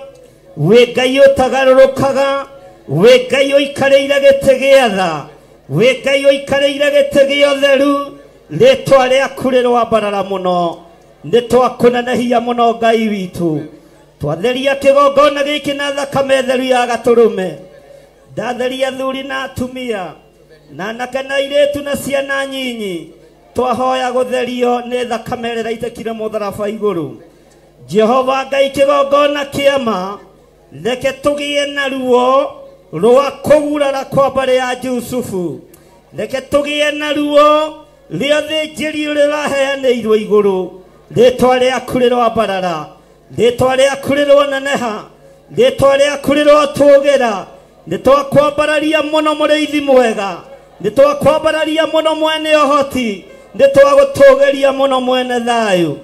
Wĩ Ngai ũtagarũrũkaga Wĩ Ngai ũikarĩire gĩtĩ gĩa tha Wĩ Ngai ũikarĩire gĩtĩ gĩa ũtheru Rĩtwa rĩaku rĩroambarara mũno Nĩ twakũnenehia mũno Ngai witũ Twatheria kĩgongona gĩkĩ na thakame theru ya gatũrũme Ndatheria athuri na atumia na anake na airĩtu na ciana nyinyi Twahoya gũtherio nĩ thakame ĩrĩa ĩraitĩkire mũtharaba igũrũ Jehova Ngai kĩgongona kĩa ma reke tũgĩe na ruo rwa kũgurara kwa mbarĩ ya Jusufu Reke tũgĩe na ruo rĩa ũthĩnjĩri ũrĩa ũraheanĩirwo igũrũ Rĩtwa rĩaku rĩroambarara Rĩtwa rĩaku rĩroneneha Rĩtwa rĩaku rĩrotũgĩra Nĩ twakwambararia mũno mũrĩithi mwega Nĩ twakwambararia mũno mwene ũhoti Nĩ twagũtũgĩria mũno mwene thayũ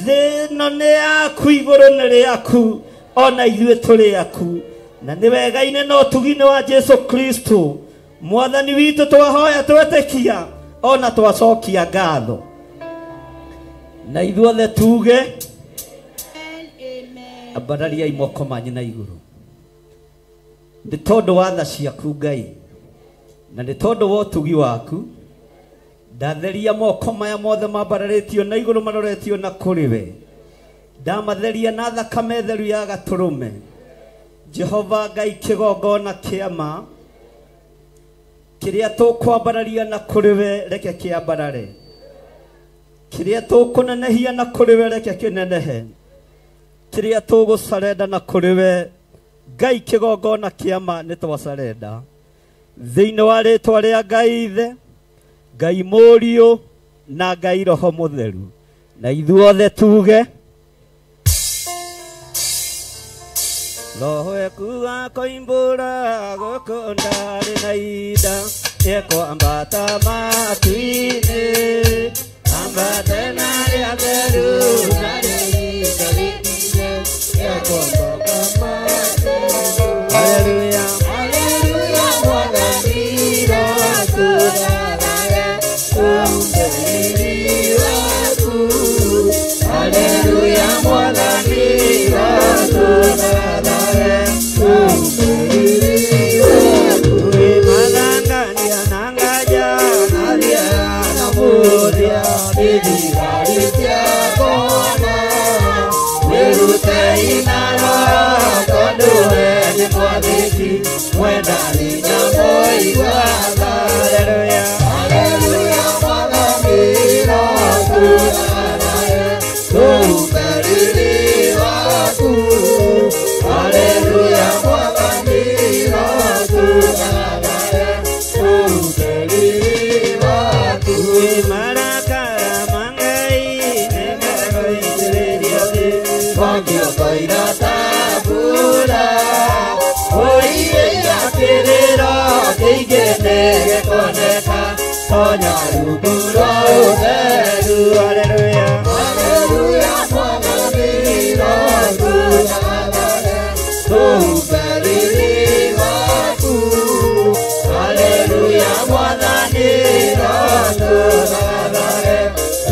Thĩ ĩno nĩ yaku igũrũ nĩ rĩaku ona ithuĩ tũrĩ aku Na nĩ wega-inĩ na ũtugi-inĩ wa Jesu Kristo Mwathani witũ twahoya twetĩkia ona twacokia ngatho Na ithuothe tuge Ambarariai moko manyu na igũrũ Nĩ tondũ wa tha ciaku Ngai na nĩ tondũ wa ũtugi waku Ndatheria moko maya mothe mambararĩtio na igũrũ maroretio na kũrĩ we Ndamatheria na thakame theru ya gatũrũme Jehova Ngai kĩgongona kĩa ma Kiria tũkwambararia na kũrĩ we reke kĩambarare. Kiria tũkũnenehia na kũrĩ we reke kĩnenehe. Kiria tũgũcarenda na kũrĩ we Ngai kĩgongona kĩama nĩ twacarenda. Thĩinĩ wa rĩtwa rĩa Ngai Ithe, Ngai Mũriũ na Ngai Roho Mũtheru. Na ithuothe tuge Roho ekuga koimbũra gũkũ ndarĩ na inda ekwambata matu-inĩ ambate na rĩa theru na rĩa ihinda rĩkinye ekwambata matu-inĩ. Haleluya, haleluya, Mwathani rotũrathage ũmbe riri waku. Haleluya, Mwathani rotũrathage ũmbe riri waku. Mathangania na ngaja na thia na mũthia ithigari cia ngoma wĩrutei na roho tondũ we nĩ mwathĩki mwendani na mũigua tha. Haleluya, haleluya, Mwathani rotũrathage ũmbe riri waku. Haleluya, Mwathani rotũrathage ũmbe riri waku. Marakara ma Ngai nĩmegũitĩrĩrio thĩ mwangĩokoira ta mbura ũiĩia kĩrĩro kĩingĩ nĩgĩkuoneka tonya rungu rwa ũtheru. Haleluya, haleluya, Mwathani rotũrathage ũmbe riri waku. Haleluya, Mwathani rotũrathage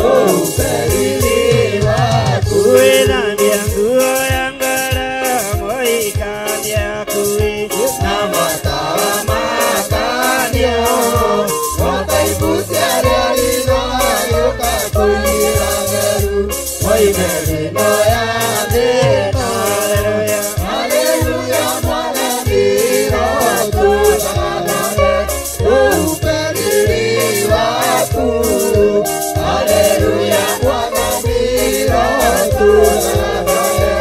ũmbe riri waku. Wĩthambia nguo ya ngoro mũhikania akui na matawa makanio wataibucia rĩa ritho agĩũka kũira theru moime thĩno ya thĩna. Haleluya, haleluya, Mwathani rotũrathage ũmbe riri waku. Haleluya, Mwathani rotũrathage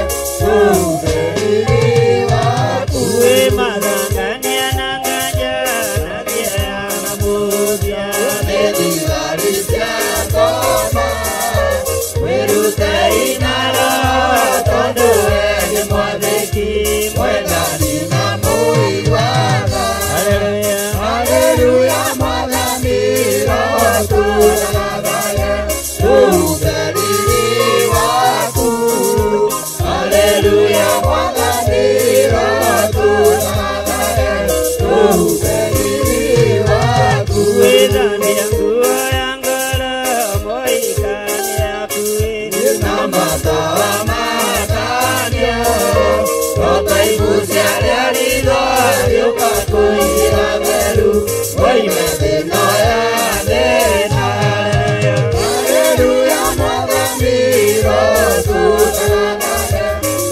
ũmbe riri waku. Mathangania na nganja na thia na mũthia nĩ thigari cia ngoma wĩrutei na roho tondũ we nĩ mwathĩki mwendani na mũigua tha. Haleluya, haleluya, Mwathani rotũrathage ũmbe riri waku. Haleluya, Mwathani rotũrathage ũmbe riri waku. Wĩthambia nguo ya ngoro mũhikania akui na matawa makanio rotaibucia rĩa ritho agĩũka kũira theru moime thĩno ya thĩna. Haleluya, Mwathani rotũrathage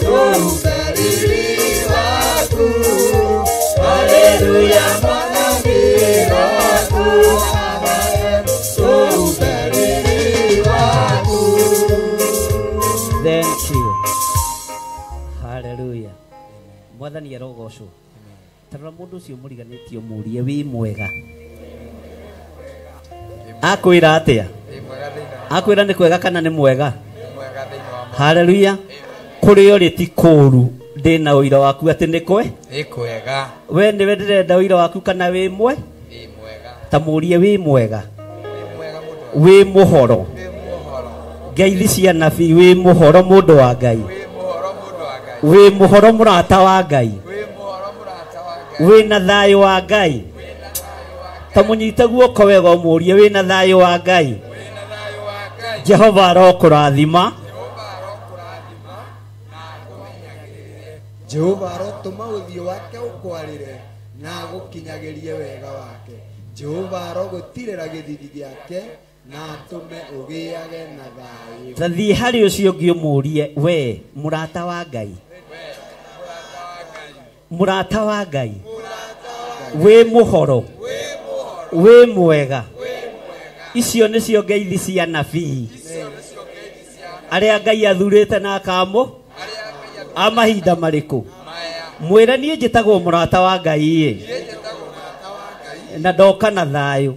ũmbe riri waku. Haleluya, Mwathani rotũrathage ũmbe riri waku. Thank you. Hallelujah. Mwathani arogocwo. Tarora mũndũ ũcio mũriganĩtio mũrie wĩ mwega. Akwĩra atĩa? Akwĩra nĩ kwega kana nĩ mwega? Hallelujah. Kũrĩ ũrĩ ti kũũru ndĩna ũira waku atĩ nĩ kwe? Nĩ kwega. We nĩwe ndĩrenda ũira waku kana wĩ mwe? Wĩ mwega. Ta mũrie wĩ mwega. Wĩ mũhoro. Ngeithi cia nabii wĩ mũhoro mũndũ wa Ngai. Wĩ mũhoro mũrata wa Ngai. Wĩ na thayũ wa Ngai. Ta mũnyite guoko wega ũmũrie wĩ na thayũ wa Ngai. Jehova arokũrathima. Jehova arotũma ũthiũ wake ũkwarĩre na agũkinyagĩrie wega wake. Jehova arogũtirĩra gĩthithi gĩake na atũme ũgĩage na thayũ. Ta thiĩ harĩ ũcio ũngĩ ũmũrie we mũrata wa Ngai. Mũrata wa Ngai. Wĩ mũhoro. Wĩ mwega. Icio nĩcio ngeithi cia nabii arĩa Ngai athurĩte na akamo a mahinda marĩkũ. Mwĩre niĩ njĩtagwo mũrata wa Ngai ĩ, na ndoka na thayũ,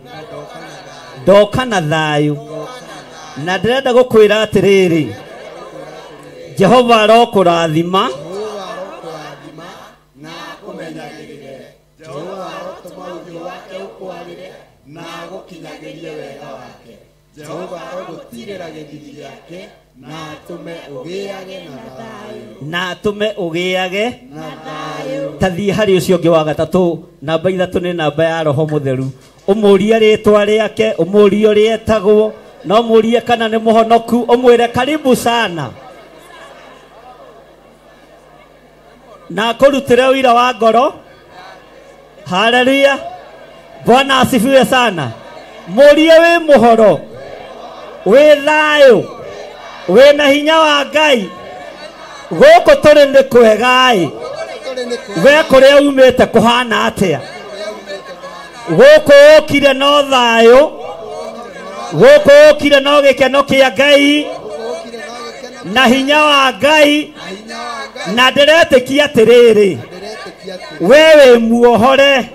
ndoka na thayũ, na ndĩrenda gũkwĩra atĩrĩrĩ, Jehova arokũrathima na akũmenyagĩrĩre. Jehova arotũma ũthiũ wake ũkwarĩre na agũkinyagĩrie wega wake. Jehova arogũtirĩra gĩthithi gĩake na atũme ũgĩage na thayũ, na atũme ũgĩage na thayũ. Ta thiĩ harĩ ũcio ũngĩ wa gatatũ. Namba 3 nĩ namba ya Roho Mũtheru. Ũmũrie rĩtwa rĩake, ũmũrie ũrĩa etagwo, na ũmũrie kana nĩ mũhonoku, ũmwĩre karibu sana, na akũrutĩre ũira wa ngoro. Haleluya, Bwana asifiwe sana. Mũrie wĩ mũhoro, wĩ thayũ, wĩ na hinya wa Ngai. Gũkũ tũrĩ nĩ kwega-ĩ, we kũrĩa umĩte kũhana atĩa? Gũkũ ũkire no thayũ, gũkũ ũkire no gĩkeno kĩa Ngai na hinya wa Ngai, na ndĩretĩkia atĩrĩrĩ, we wĩ muohore,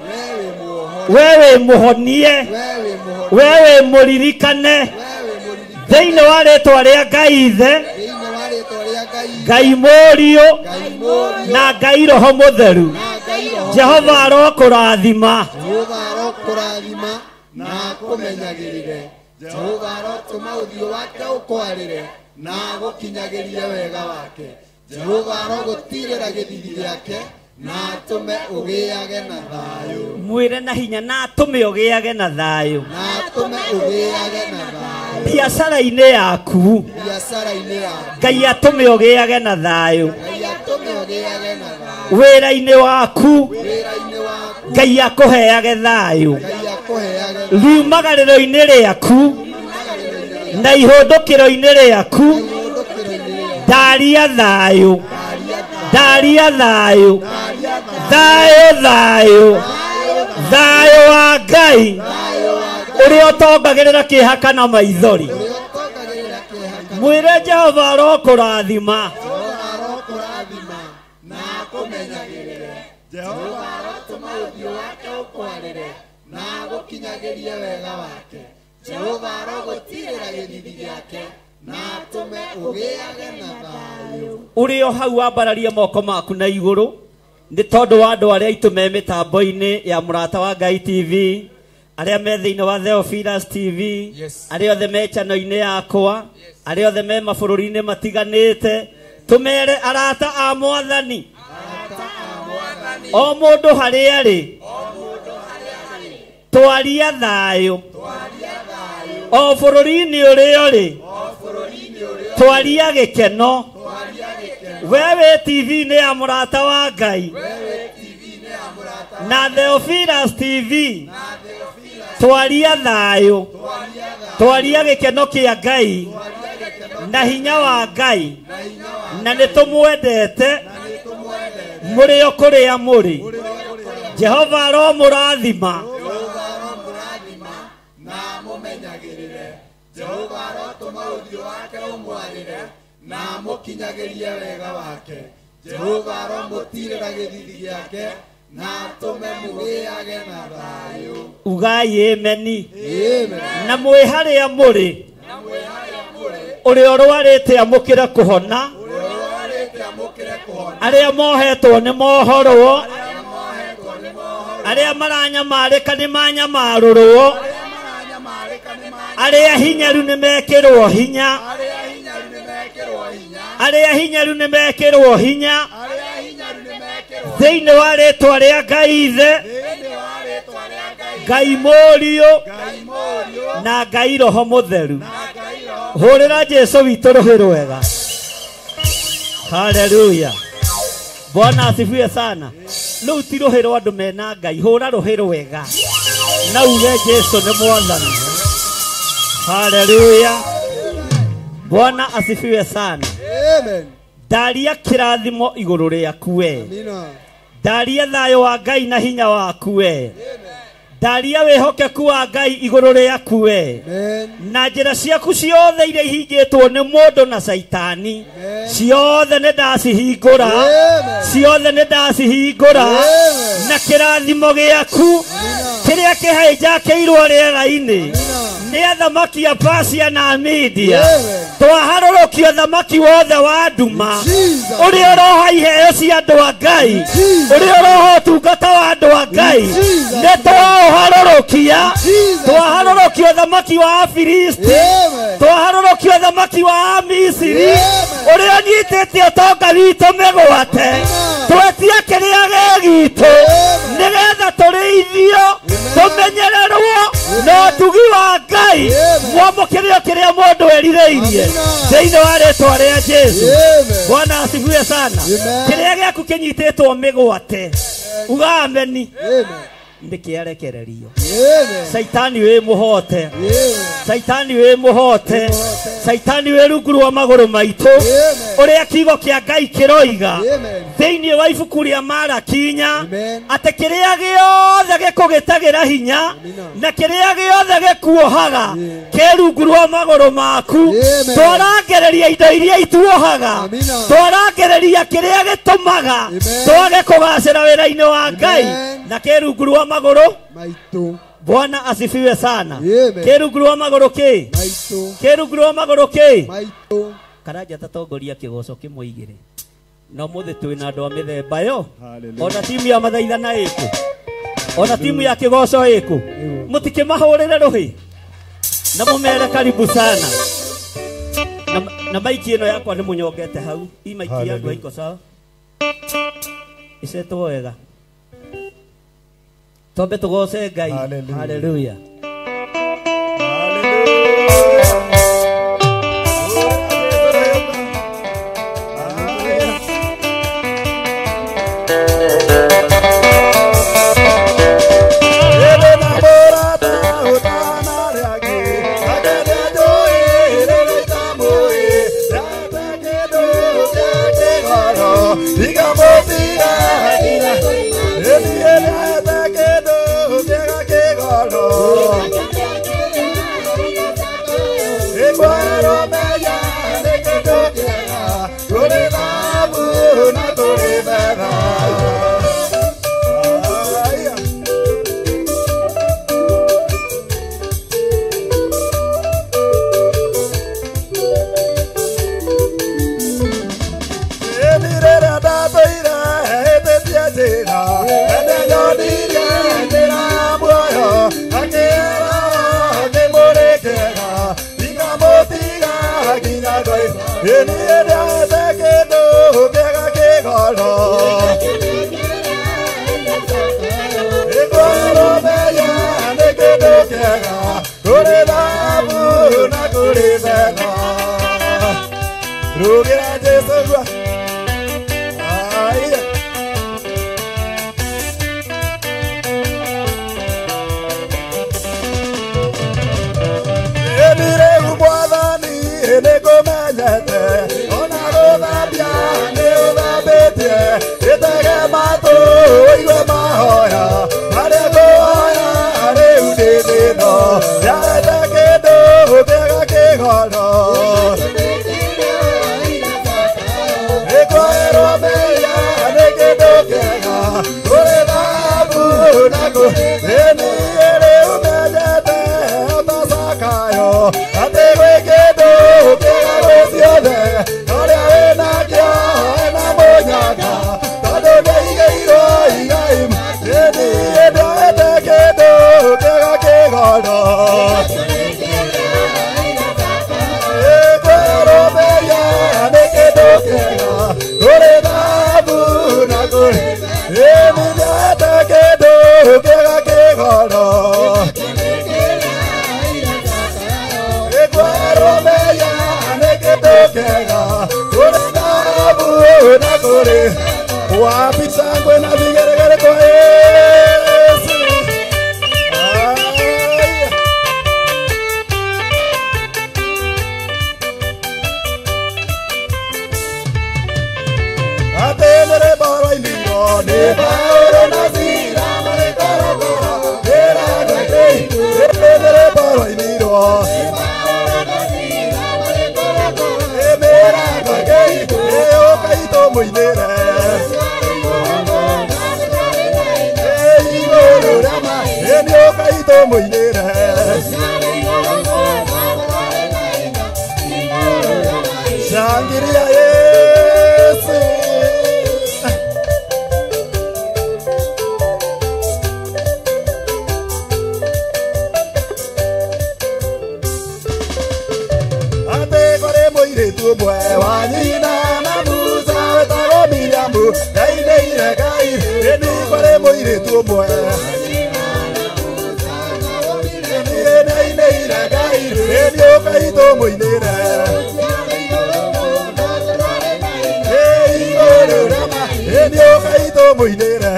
we wĩ mũhonie, we wĩ mũririkane thĩinĩ wa rĩtwa rĩa Ngai Ithe, Ngai Mũriũ na Ngai Roho Mũtheru. Jehova arokũrathima, Jehova arokũrathima na akũmenyagĩrĩre. Jehova arotũma ũthiũ wake ũkwarĩre na agũkinyagĩrie wega wake. Jehova arogũtirĩra gĩthithi gĩake na atũme ũgĩage na thayũ. Mwĩre na hinya, na atũme ũgĩage na thayũ, na atũme ũgĩage na thayũ. Biacara-inĩ yaku, biacara-inĩ yaku, Ngai atũme ũgĩage na thayũ. Ngai atũme ũgĩage na thayũ. Wĩra-inĩ waku, wĩra-inĩ waku, Ngai akũheage thayũ. Ngai akũheage thayũ. Riumagarĩro-inĩ rĩaku na ihũndũkĩro-inĩ rĩaku, ndaria thayũ, ndaria thayũ, thayũ, thayũ, thayũ wa Ngai ũrĩa ũtongagĩrĩra kĩeha kana maithori. Mwĩre Jehova arokũrathima, Jehova arokũrathima na akũmenyagĩrĩre. Jehova arotũma ũthiũ wake ũkwarĩre na agũkinyagĩrie wega wake. Jehova arogũtirĩra gĩthithi gĩake na atũme ũgĩage na thayũ. Ũrĩ o hau wambararie moko maku na igũrũ nĩ tondũ wa andũ arĩa aitũ me mĩtambo-inĩ ya Mũrata wa Ngai TV, arĩa me thĩinĩ wa Theophilus TV, arĩa othe me channel-inĩ yakwa, arĩa othe me mabũrũri-inĩ matiganĩte, tũmere arata a Mwathani, o mũndũ harĩa arĩ, twaria thayũ, o bũrũri-inĩ ũrĩa ũrĩ, twaria gĩkeno. We wĩ TV-inĩ ya Mũrata wa Ngai na Theophilus TV, twaria thayũ, twaria gĩkeno kĩa Ngai na hinya wa Ngai, na nĩ tũmwendete mũrĩ o kũrĩa mũrĩ. Jehova aromũrathima, Jehova aromũrathima na amũmenyagĩrĩre. Jehova arotũma ũthiũ wake ũmwarĩre na amũkinyagĩrie wega wake. Jehova aromũtirĩra gĩthithi gĩake na atũme mũgĩage na thayũ. Ugai ameni. Amen. Na mwĩ harĩa mũrĩ, ũrĩa ũrwarĩte amũkĩre kũhona, arĩa mohetwo nĩ mohorwo, arĩa maranyamarĩka nĩ manyamarũrwo, arĩa hinyaru nĩ mekĩrwo hinya, arĩa hinyaru nĩ mekĩrwo hinya thĩinĩ wa rĩtwa rĩa Ngai Ithe, Ngai Mũriũ na Ngai Roho Mũtheru. Hũrĩra Jesũ witũ rũhĩ rwega. Haleluya, Bwana asifiwe sana. Rĩu ti rũhĩ rwa andũ mena Ngai, hũra rũhĩ rwega na uge Jesũ nĩ Mwathani. Haleluya, Bwana asifiwe sana. Amen. Ndaria kĩrathimo igũrũ rĩaku we, Amina. ndaria thayũ wa Ngai na hinya waku we, Ndaria wĩhokeku wa Ngai igũrũ rĩaku we. Na njĩra ciaku ciothe iria ihingĩtwo nĩ mũndũ na Caitani, ciothe nĩ ndacihingũra, ciothe nĩ ndacihingũra. Na kĩrathimo gĩaku kĩrĩa kĩhaijakĩirwo rĩera-inĩ nĩ athamaki a Persia na Media, twaharũrũkia thamaki wothe wa nduma ũrĩa ũroha iheo cia andũ a Ngai, ũrĩa ũroha ũtungata wa andũ a Ngai, nĩ twaũharũrũkia. Twaharũrũkia thamaki wa Afilisti, twaharũrũkia thamaki wa Amisiri ũrĩa ũnyitĩte ũtonga witũ mĩgwate, twetie kĩrĩa gĩ gitũ nĩgetha tũrĩithio, tũmenyererwo na ũtugi wa Ngai, mwamũkĩre kĩrĩa mũndũ erirĩirie thĩinĩ wa rĩtwa rĩa Jesu. Bwana asifiwe sana. Kĩrĩa gĩaku kĩnyitĩtwo mĩgwate, uga ameni. Nĩkĩarekererio. Caitani wĩ mũhote, Caitani wĩ mũhote, Caitani wĩ rungu rwa magũrũ maitũ. Ũrĩa kiugo kĩa Ngai kĩroiga thĩinĩ wa ibuku rĩa Marakinya atĩ kĩrĩa gĩothe gĩkũgĩtagĩra hinya na kĩrĩa gĩothe gĩkuohaga kĩ rungu rwa magũrũ maku. Twarangereria indo iria ituohaga, twarangereria kĩrĩa gĩtũmaga twage kũgacĩra wĩra-inĩ wa Ngai na kĩ rungu rwa magũrũ maitũ. Bwana asifiwe sana. Kĩ rungu rwa magũrũ kĩ maitũ, kĩ rungu rwa magũrũ kĩ maitũ. Karanja tatongoria kĩgoco kĩmwe igĩrĩ na ũmũthĩ twĩna andũ a mĩthemba yo, ona timu ya mathaithana ĩkũ, ona timu ya kĩgoco ĩkũ, mũtikĩmahũrĩre rũhĩ na mũmere karibu sana. Na maiki ĩno yakwa nĩ mũnyongete hau, i maiki yangu iko sawa, icetwo wega. Twambe tũgoce Ngai. Hallelujah. Atenere baro y miro, ne baro nazira, mare koro koro, mũinĩre. Shangilia Yesu. Ate kore mũirĩtu ũmwe wa nyina na Musa wetagwo Miriamu, ndainĩire Ngai. Ĩni kwarĩ mũirĩtu ũmwe ndainĩire Ngai, ĩni ũkai tũmũinĩre. Igũrũ rĩa ma, ĩni ũkai tũmũinĩre.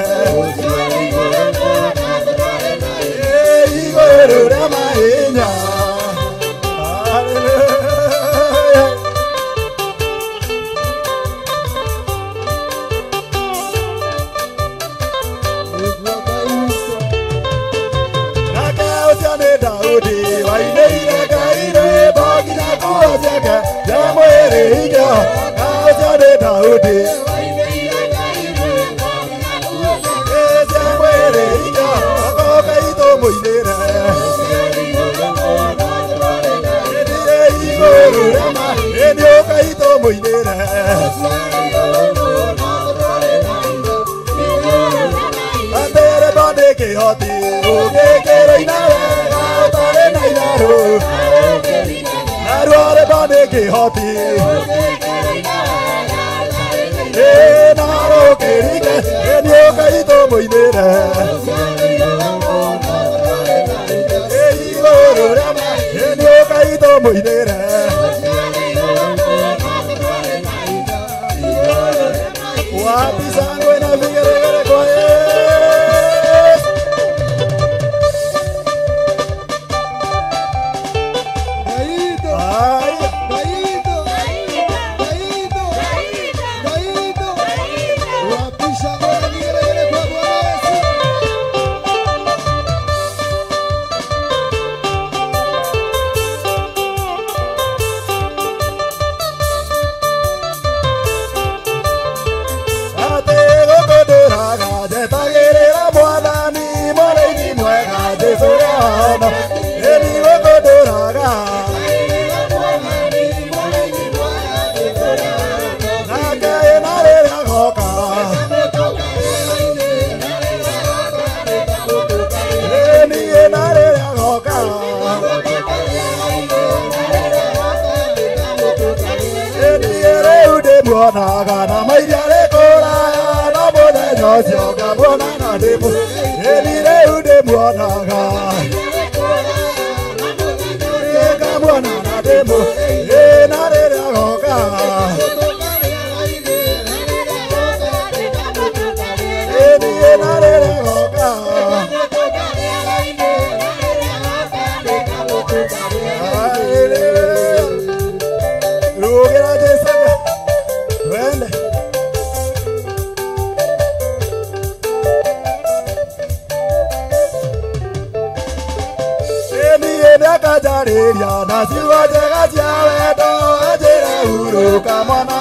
Igũrũ rĩa mahinya. Hallelujah. Nake ũcio nĩ Daudi wainĩire Ngai rwĩmbo nginya nguo ciake cia mwĩrĩ ikĩoha. Ũcio nĩ Daudi cia mwĩrĩ ikĩoha, ũkai tũmũinĩre. Igũrũ rĩa ma, ĩni ũkai tũmũinĩre. Atĩrĩ mbondĩ kĩhoti ũngĩkĩrũina wega ũtarĩ na itherũ. Naruo rwĩmbo nĩ kĩhoti ĩ na rũkĩrike, ĩni ũkai tũmũinĩre. Igũrũ rĩa ma, ĩni ũkai tũmũinĩre. Wapi shangwe na vigelegele kwa Yesu. Ai. Ate gũkũndũraga njetagĩrĩra Mwathani mũrĩithi mwega Jesũ ũrĩa wa ĩni gũkũndũraga nake ĩna rĩrĩa agoka ĩni ĩna rĩrĩa agoka ĩni rĩu ndĩmuonaga na mairia rĩ kũraya na mũthenya ũcio ngamuona na ndĩmu ĩni rĩu ndĩmuonaga ngamuona na ndĩmu ĩna rĩrĩa agoka ĩni ĩna rĩrĩa agoka. Hallelujah. Rugĩra Jesũ twende. Ĩni nĩakanjarĩria na ciugo njega cia wendo anjĩre hurũka mwana.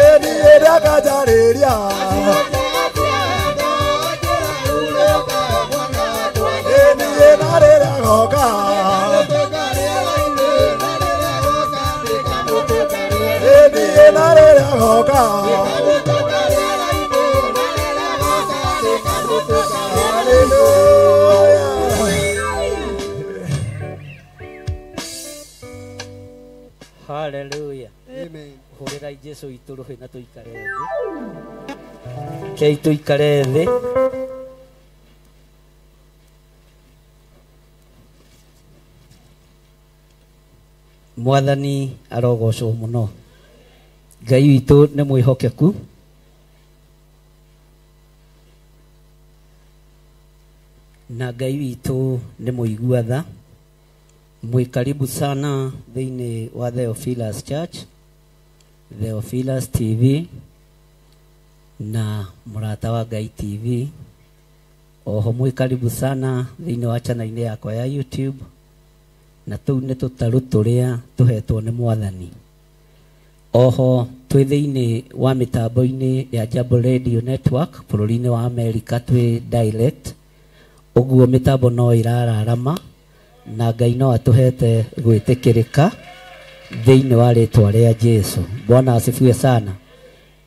Ĩni nĩakanjarĩria ĩni na rĩrĩa agoka ĩni na rĩrĩa agoka. Hallelujah. Hallelujah. Hũrĩrai Jesũ witũ rũhĩ na tũikare thĩ. Kei tũikare thĩ. Mwathani arogocwo mũno. Ngai witũ nĩ mwĩhokeku. Na Ngai witũ nĩ mũigua tha. Mwĩ karibu sana thĩinĩ wa Theophilus Church, Theophilus TV na Mũrata wa Ngai TV. Oho mwĩ karibu sana thĩinĩ wa channel-inĩ yakwa ya YouTube. Na tũu nĩ tũtarũ tũrĩa tũhetwo nĩ Mwathani. Oho twĩ thĩinĩ wa mĩtambo-inĩ ya Jambo Radio Network bũrũri-inĩ wa America twĩ direct. Ũguo mĩtambo no ĩrararama na Ngai no atũhete gwĩtĩkĩrĩka thĩinĩ wa rĩtwa rĩa Jesu. Bwana asifiwe sana.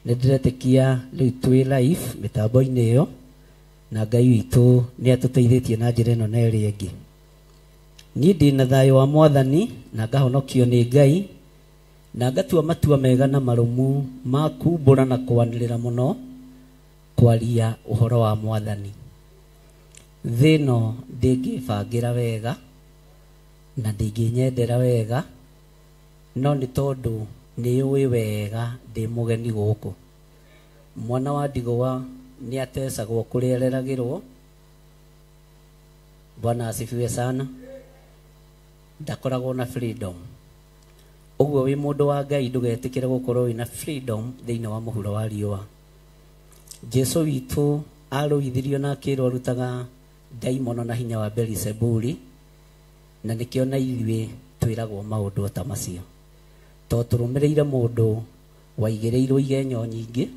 Nĩ ndĩretĩkia rĩu twĩ live mĩtambo-inĩ ĩyo na Ngai witũ nĩ atũteithĩtie na njĩra ĩno na ĩrĩa ĩngĩ. Niĩ ndĩ na thayũ wa Mwathani na ngahonokio nĩ Ngai na ngatua matua mega na marũmu ma kumbũra na kwanĩrĩra mũno kwaria ũhoro wa Mwathani. Thĩ ĩno ndĩngĩbangĩra wega na ndĩngĩnyendera wega, no nĩ tondũ nĩ yũĩ wega ndĩ mũgeni gũkũ. Mwana wa ndigwa nĩ atecagwo kũrĩa areragĩrwo. Bwana asifiwe sana. Ndakoragwo na freedom. Ũguo wĩ mũndũ wa Ngai ndũgetĩkĩre gũkorwo wĩna freedom thĩinĩ wa mũhuro wa riũa. Jesu witũ arũithirio na akĩrwo arutaga ndaimono na hinya wa Beelzebuli, na nĩkĩo na ithuĩ twĩragwo maũndũ ta macio. To tũrũmĩrĩire mũndũ waigĩrĩirwo igenyo nyingĩ,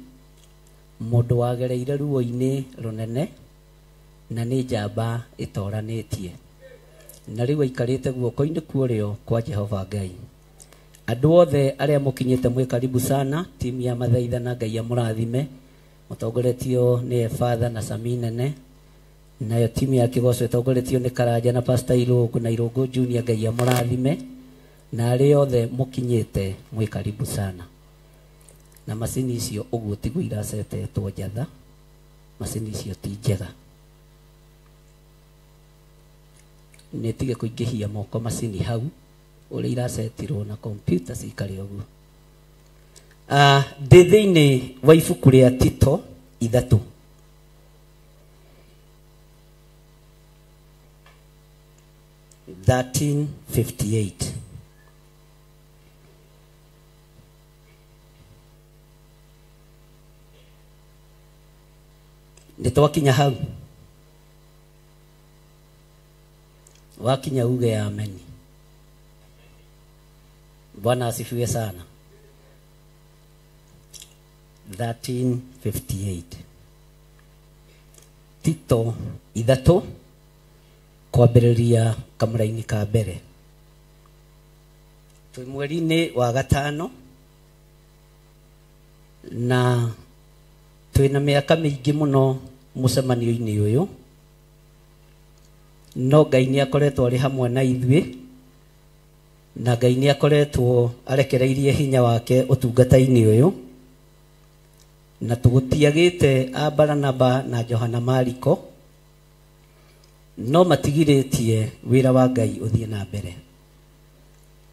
mũndũ wagereire ruo-inĩ rũnene, na nĩ njamba ĩtoranĩtie, na rĩu aikarĩte guoko-inĩ kwa ũrĩo kwa Jehova Ngai. Andũ othe arĩa mũkinyĩte mwĩ karibu sana, timu ya Mathaitha na Ngai amũrathime, mũtongoretio nĩ Father na Sami Nene, nayo timu ya Kĩgoco ĩtongoretio nĩ Karanja na Pastor Irũngũ na Irũngũ Junior, Ngai amũrathime, na arĩa othe mũkinyĩte mwĩ karibu sana. Na macini icio ũguo tiguo iracetetwo njatha, macini icio ti njega. Nĩ tige kũingĩhia moko macini hau ũrĩa iracetirwo na kompyuta cikare ũguo. Ndĩ thĩinĩ wa ibuku rĩa Tito 3. 13:58. Nĩ twakinya hau. Wakinya uge ameni. Bwana asifiwe sana. 13:58. Tito 3 kwambĩrĩria kamũraini ka mbere. Twĩ mweri-inĩ wa gatano na twĩna mĩaka mĩingĩ mũno mũcemanio-inĩ ũyũ, no Ngai nĩ akoretwo arĩ hamwe na ithuĩ, na Ngai nĩ akoretwo arekereirie hinya wake ũtungata-inĩ ũyũ, na tũgũtiagĩte a Baranaba na Johana Mariko, no matigirĩtie wĩra wa Ngai ũthiĩ na mbere,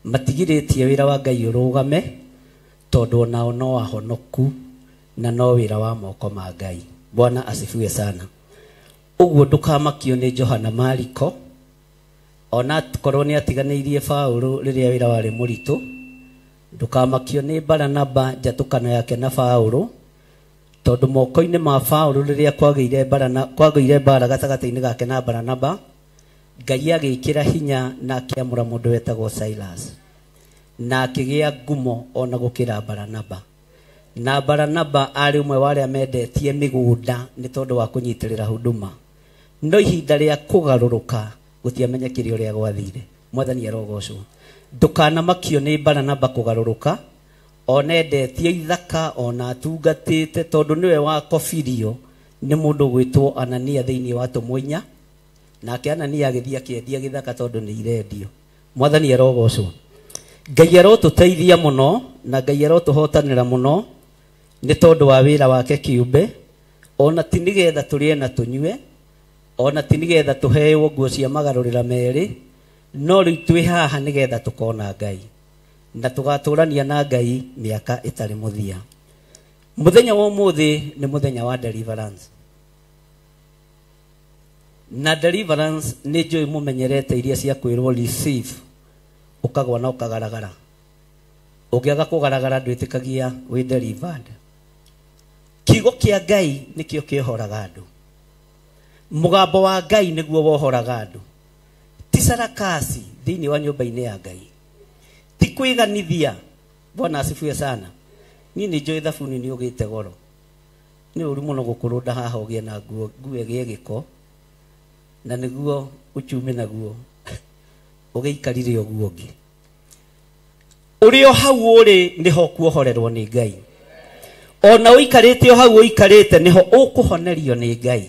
matigirĩtie wĩra wa Ngai ũrũgame, tondũ onao no ahonoku na no wĩra wa moko ma Ngai. Bwana asifiwe sana. Ũguo ndũkamakio nĩ Johana Mariko, ona korwo nĩ atiganĩirie Paũlũ rĩrĩa wĩra warĩ mũritũ. Ndũkamakio nĩ Baranaba njatũkano yake na Paũlũ, tondũ moko-inĩ ma Paũlũ rĩrĩa kwagĩire mbara gatagatĩ-inĩ gake na Baranaba, Ngai agĩkĩra hinya na akĩamũra mũndũ wetagwo Silas, na akĩgĩa ngumo ona gũkĩra Baranaba. Na Baranaba arĩ ũmwe wa arĩa mendetie mĩgũnda nĩ tondũ wa kũnyitĩrĩra huduma, no ihinda rĩa kũgarũrũka gũtiamenyekire ũrĩa gwathire. Mwathani arogocwo. Ndũkanamakio nĩ Baranaba kũgarũrũka, ona endetie ithaka, ona atungatĩte, tondũ nĩwe wakobirio nĩ mũndũ gwĩtwo Anania thĩinĩ wa atũmwo 4, nake Anania agĩthiĩ akĩendia gĩthaka tondũ nĩ irendio. Mwathani arogocwo. Ngai arotũteithia mũno na Ngai arotũhotanĩra mũno nĩ tondũ wa wĩra wake kĩũmbe, ona ti nĩgetha tũrĩe na tũnyue, ona ti nĩgetha tũheo nguo cia magarũrĩra merĩ, no rĩu twĩ haha nĩgetha tũkona Ngai na tũgatũrania na Ngai mĩaka ĩtarĩ mũthia. Mũthenya wa ũmũthĩ nĩ mũthenya wa deliverance. Na deliverance nĩ njũĩ mũmenyerete iria cia kwĩrwo receive, ũkagwa na ũkagaragara. Ũngĩaga kũgaragara ndwĩtĩkagia wĩ delivered. Kiugo kĩa Ngai nĩkĩo kĩohoraga andũ. Mũgambo wa Ngai nĩguo wohoraga andũ. Ti sarakasi thĩinĩ wa nyũmba-inĩ ya Ngai, ti kwĩganithia. Bwana asifiwe sana. Niĩ nĩ njũĩ thabuni nĩ ũgĩte goro, nĩ ũru mũno gũkũrũnda haha ũgĩe na nguo ĩgĩe gĩko, Na nĩguo uchumi naguo ũgĩikarire ũguo ũngĩ. Ũrĩ o hau ũrĩ nĩho kuohorerwo nĩ Ngai. Ona ũikarĩte o hau ũikarĩte nĩho ũkũhonerio nĩ Ngai.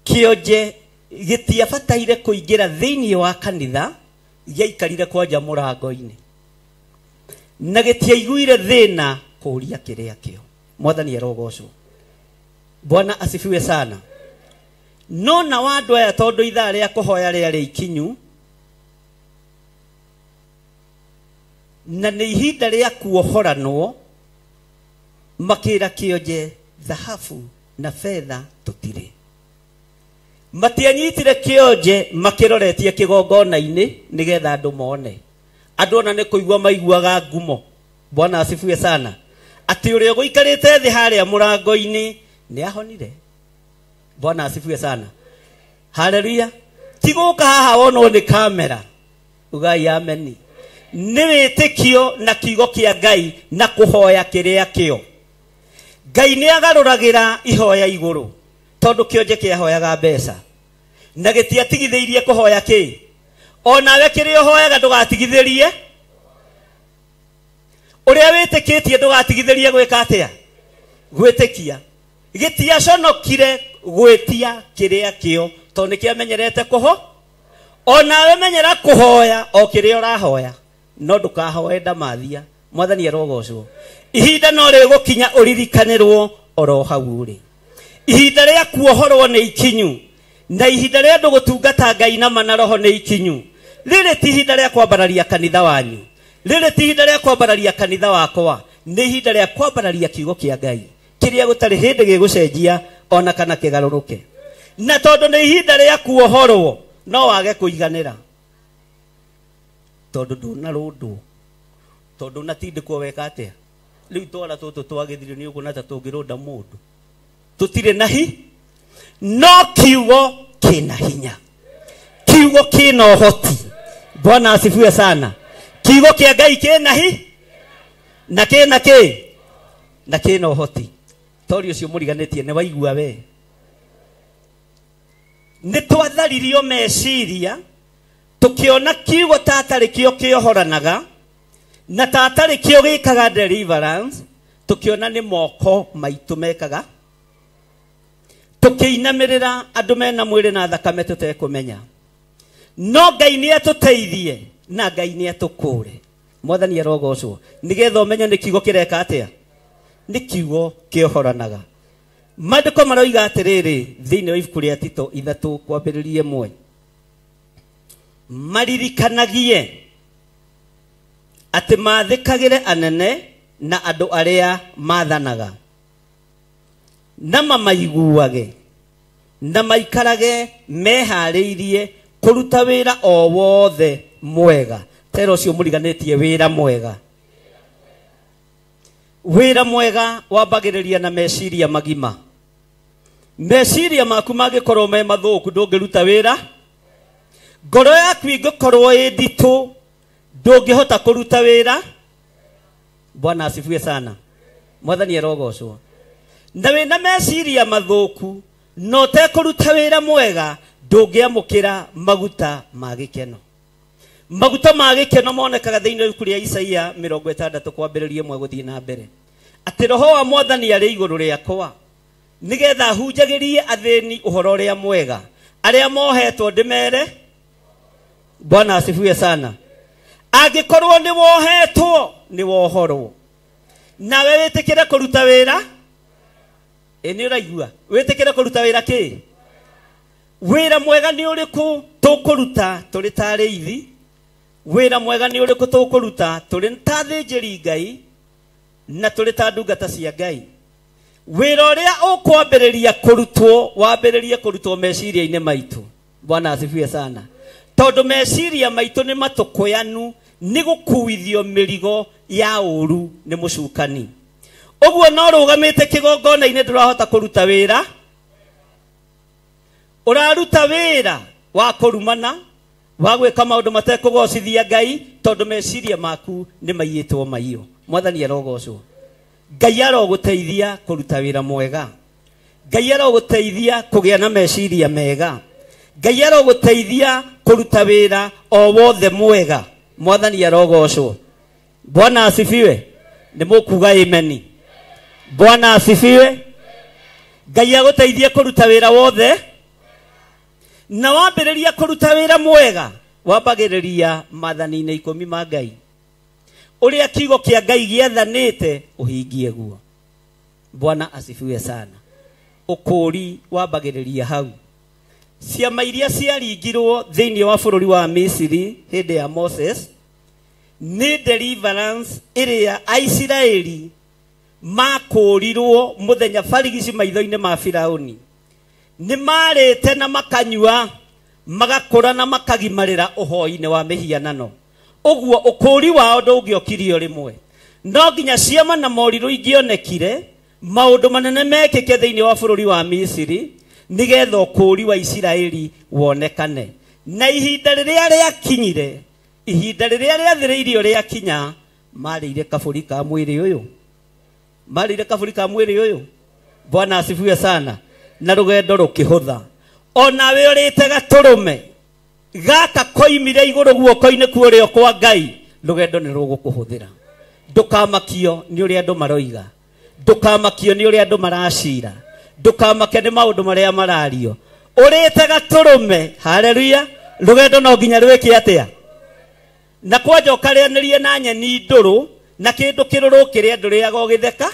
Kĩonje gĩtiabataire kũingĩra thĩinĩ wa kanitha, gĩaikarire kwanja mũrango-inĩ. Na gĩtiaiguire thĩna kũũria kĩrĩa kĩo. Mwathani arogocwo. Bwana asifiwe sana. No na wa andũ aya tondũ ithaa rĩa kũhoya rĩarĩ ikinyu, na nĩ ihinda rĩa kuohoranwo, makĩra kĩonje thahabu na fedha tũtirĩ. Matianyitire kĩonje makĩroretie kĩgongona-inĩ nĩgetha andũ mone. Andũ ona nĩ kũigua maiguaga ngumo. Bwana asifiwe sana. Atĩ ũrĩa ũgũikarĩte thĩ harĩa mũrango-inĩ nĩ ahonire. Bwana asifiwe sana. Haleluya. Ti gũka haha wonwo nĩ kamera. Ugai ameni. Nĩ wĩtĩkio na kiugo kĩa Ngai na kũhoya kĩrĩa kĩo. Ngai nĩ agarũragĩra ihoya igũrũ tondũ kĩonje kĩahoyaga mbeca na gĩtiatigithĩirie kũhoya kĩ. Onawe kĩrĩa ũhoyaga ndũgatigithĩrie. Ũrĩa wĩtĩkĩtie ndũgatigithĩrie gwĩka atĩa? Gwĩtĩkia. Gĩtiaconokire gwĩtia kĩrĩa kĩo tondũ nĩkĩamenyerete kũho. Onawe menyera kũhoya o kĩrĩa ũrahoya, no ndũkahoe ndamathia. Mwathani arogocwo. Ihinda no rĩgũkinya ũririkanĩrwo oro hau ũrĩ. Ihinda rĩa kuohorwo nĩ ikinyu, na ihinda rĩa andũ gũtungata Ngai na ma na roho nĩ ikinyu. Rĩrĩ ti ihinda rĩa kwambararia kanitha wanyu, rĩrĩ ti ihinda rĩa kwambararia kanitha wakwa, nĩ ihinda rĩa kwambararia kiugo kĩa Ngai kĩrĩa gũtarĩ hĩndĩ gĩgũcenjia ona kana kĩgarũrũke. Na tondũ nĩ ihinda rĩa kuohorwo, no wage kũiganĩra tondũ ndũnarũndwo, tondũ ũnatindĩkwo weka atĩa. Rĩu twara tũtũ twagĩthirio nĩ ũkuona ta tũngĩrũnda mũndũ. Tũtirĩ na hi, no kiugo kĩna hinya, kiugo kĩna ũhoti. Bwana asifiwe sana. Kiugo kĩa Ngai kĩna hi na kĩna kĩ na kĩna ũhoti. Tori ũcio mũriganĩtie nĩ waigua we. Nĩ twatharirio meciria tũkĩona kiugo tatarĩ kĩo kĩohoranaga na tatarĩ kĩo gĩkaga deliverance, tũkĩona nĩ moko maitũ mekaga, tũkĩinamĩrĩra andũ mena mwĩrĩ na thakame tũtekũmenya. No Ngai nĩ atũteithie na Ngai nĩ atũkũre. Mwathani arogocwo. Nĩgetha ũmenye nĩ kiugo kĩreka atĩa, nĩ kiugo kĩohoranaga. Maandĩko maroiga atĩrĩrĩ thĩinĩ wa ibuku rĩa Tito 3 kwambĩrĩria 1, maririkanagie atĩ mathĩkagĩre anene na andũ arĩa mathanaga, na mamaiguage, na maikarage meharĩirie kũruta wĩra o wothe mwega. Tera ũcio mũriganĩtie wĩra mwega. Wĩra mwega wambagĩrĩria na meciria magima. Meciria maku mangĩkorwo me mathũku ndũngĩruta wĩra. Ngoro yaku ĩngĩkorwo ĩ nditũ ndũngĩhota kũruta wĩra. Bwana asifiwe sana. Mwathani arogocwo. Na wĩna meciria mathũku no ũtekũruta wĩra mwega ndũngĩamũkĩra maguta ma gĩkeno. Maguta ma gĩkeno monekaga thĩinĩ wa ibuku rĩa Isaia 60 kwambĩrĩria 1 gũthiĩ na mbere. Atĩ roho wa Mwathani arĩ igũrũ rĩakwa nĩgetha hunjagĩrie athĩni ũhoro ũrĩa mwega, arĩa mohetwo ndĩmere. Bwana asifiwe sana. Angĩkorwo nĩ wohetwo nĩ wohorwo, nawe wĩtĩkĩre kũruta wĩra. Ĩ nĩ ũraigua? Wĩtĩkĩre kũruta wĩra kĩ? Wĩra mwega nĩ ũrĩkũ tũkũruta tũrĩ ta arĩithi? Wĩra mwega nĩ ũrĩkũ tũkũruta tũrĩ ta athĩnjĩri Ngai na tũrĩ ta ndungata cia Ngai? Wĩra ũrĩa ũkwambĩrĩria kũrutwo wambĩrĩrie kũrutwo meciria-inĩ maitũ. Bwana asifiwe sana. Tondũ meciria maitũ nĩ matũkũyanu nĩ gũkuithio mĩrigo ya ũru nĩ mũcukani. Ũguo no rũgamĩte kĩgongona-inĩ ndũrahota kũruta wĩra. Ũraruta wĩra wa kũrumana, wa gwĩka maũndũ matekũgocithia Ngai tondũ meciria maku nĩ maiyĩtwo maiyo. Mwathani arogocwo. Ngai arogũteithia kũruta wĩra mwega. Ngai arogũteithia kũgĩa na meciria mega. Ngai arogũteithia kũruta wĩra o wothe mwega. Mwathani arogocwo. Bwana asifiwe. Nĩ mũkuga amen. Bwana asifiwe. Ngai agũteithie kũruta wĩra wothe. Na wambĩrĩria kũruta wĩra mwega, wambagĩrĩria maathani-inĩ 10 ma Ngai. Ũrĩa kiugo kĩa Ngai gĩathanĩte ũhingie guo. Bwana asifiwe sana. Ũkũũri wambagĩrĩria hau. Ciama iria ciaringirwo thĩinĩ wa bũrũri wa Misiri hĩndĩ ya Moses nĩ deliverance ĩrĩa Aisiraeli makũũrirwo mũthenya barigici maitho-inĩ ma Firaũni. Nĩ marĩte na makanyua, magakũra na makagimarĩra ũhoi-inĩ wa mĩhianano. Ũguo ũkũũri wao ndũngĩokirio rĩmwe. No nginya ciama na morirũ ingĩonekire, maũndũ manene mekĩke thĩinĩ wa bũrũri wa Misiri nĩgetha ũkũũri wa Isiraeli wonekane. Na ihinda rĩrĩa rĩakinyire, ihinda rĩrĩa rĩathĩrĩirio rĩakinya, marĩire kabũri ka mwĩrĩ ũyũ. Marĩire kabũri ka mwĩrĩ ũyũ. Bwana asifiwe sana. Na rũgendo rũkĩhũtha. Onawe ũrĩte gatũrũme gaka koimire igũrũ guoko-inĩ kuũrĩo kwa Ngai, rũgendo nĩ rũgũkũhũthĩra. Ndũkamakio nĩ ũrĩa andũ maroiga. Ndũkamakio nĩ ũrĩa andũ maracira. Ndũkamake nĩ maũndũ marĩa marario. Ũrĩte gatũrũme, haleluya, rũgendo no nginya rwĩke atĩa? Na kwanja ũkarĩanĩrie na nyeni ndũrũ na kĩndũ kĩrũrũ kĩrĩa ndũrĩaga ũgĩtheka.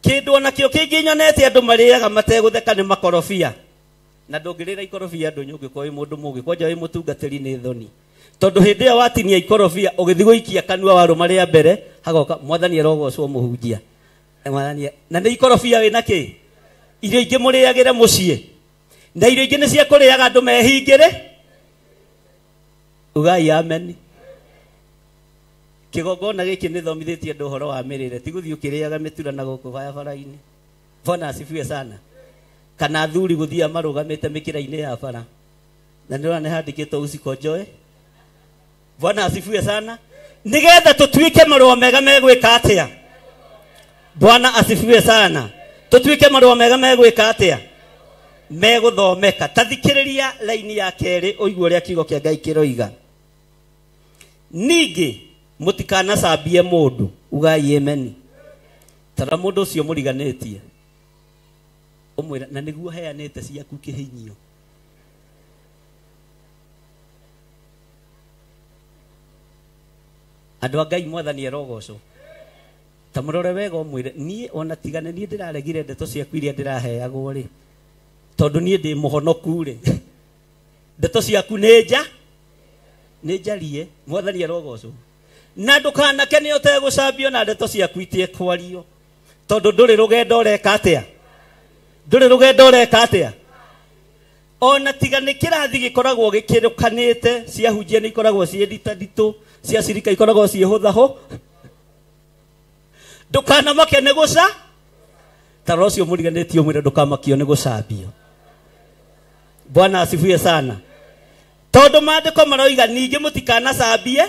Kĩndũ onakĩo kĩngĩ nyonete andũ marĩaga mategũtheka nĩ makorobia. Na ndũngĩrĩra ikorobia ndũnyũ ũngĩkorwo wĩ mũndũ mũũgĩ, kwanja wĩ mũtungatĩri nĩ thoni. Tondũ hĩndĩ ĩyo watinia ikorobia ũgĩthiĩ gũikia kanua warũma rĩa mbere, hagoka mwathani arogocwo mũhunjia. Mwathani, na nĩ ikorobia wĩna kĩ? Irio ingĩ mũrĩagĩre mũciĩ. Na irio ingĩ nĩ cia kũrĩaga andũ mehingĩre. Ugai amen. Kĩgongona gĩkĩ nĩ thomithĩtie andũ ũhoro wa mĩrĩre, ti gũthiĩ ũkĩrĩaga mĩtura na gũkũ barabara-inĩ. Bwana asifiwe sana. Kana athuri gũthiĩ marũgamĩte mĩkĩra-inĩ ya bara. Na nĩ ũrona nĩ handĩkĩtwo usikonjoe. Bwana asifiwe sana. Nĩgetha tũtuĩke marũa mega megwĩka atĩa? Bwana asifiwe sana. Tũtuĩke marũa mega megwĩka atĩa? Megũthomeka. Ta thikĩrĩria laini ya kerĩ ũigue ũrĩa kiugo kĩa Ngai kĩroiga. Ningĩ mũtikanacambie mũndũ, ugai amen. Tara mũndũ ũcio mũriganĩtie, ũmwĩre na nĩguo heanĩte ciaku kĩhinyio. Andũ a Ngai mwathani arogocwo. Ta mũrore wega ũmwĩre niĩ ona tigane niĩ ndĩraregire ndeto ciaku iria ndĩraheagwo rĩ, tondũ niĩ ndĩ mũhonoku rĩ, ndeto ciaku nĩ nja, nĩ njarie. Mwathani arogocwo. Na ndũkanake nĩ ũtegũcambio na ndeto ciaku itiekwario, tondũ ndũrĩ rũgendo ũreka atĩa? Ndũrĩ rũgendo ũreka atĩa? Ona tiga nĩ kĩrathi gĩkoragwo gĩkĩrũkanĩte, ciahunjia nĩ ikoragwo ciĩ nditanditũ, cia cirika ikoragwo ciĩ hũthahũ. Ndũkanamake nĩ gũca. Tara ũcio mũriganĩtie ũmwĩre ndũkamakio nĩ gũcambio. Bwana asifiwe sana. Tondũ maandĩko maroiga ningĩ mũtikanacambie.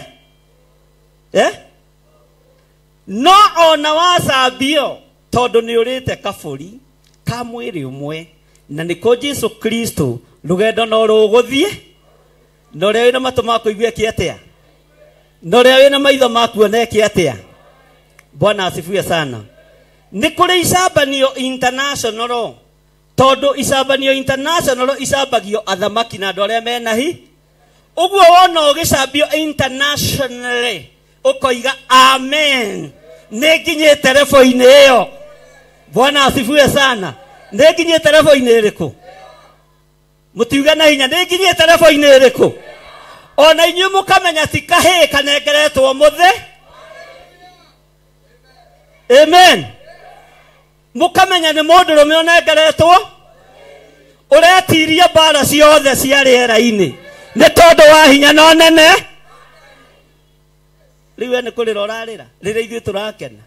No ona wacambio tondũ nĩ ũrĩte kabũri ka mwĩrĩ ũmwe, na nĩko Jesu Kristo, rũgendo no rũgũthiĩ. Na ũrĩa wĩna matũ ma kũigua eke atĩa? Na ũrĩa wĩna maitho ma kuona eke atĩa? Bwana asifiwe sana. Nĩ kũrĩ icambanio international, tondũ icambanio international icambagio athamaki na andũ arĩa mena hi. Ũguo wona ũgĩcambio internationally ũkoiga amen, nĩ nginyĩte rebo-inĩ ĩyo. Bwana asifiwe sana. Nĩ nginyĩte rebo-inĩ ĩrĩkũ? Mũtiuge na hinya, nĩ nginyĩte rebo-inĩ ĩrĩkũ? Ona inyuĩ mũkamenya ti kahĩĩ kanengeretwo mũthĩ. Amen. Mũkamenya nĩ mũndũrũme ũnengeretwo, ũretiria mbara ciothe cia rĩera-inĩ nĩ tondũ wa hinya no nene. Rĩu we nĩ kũrĩra ũrarĩra rĩrĩa ithuĩ tũrakena.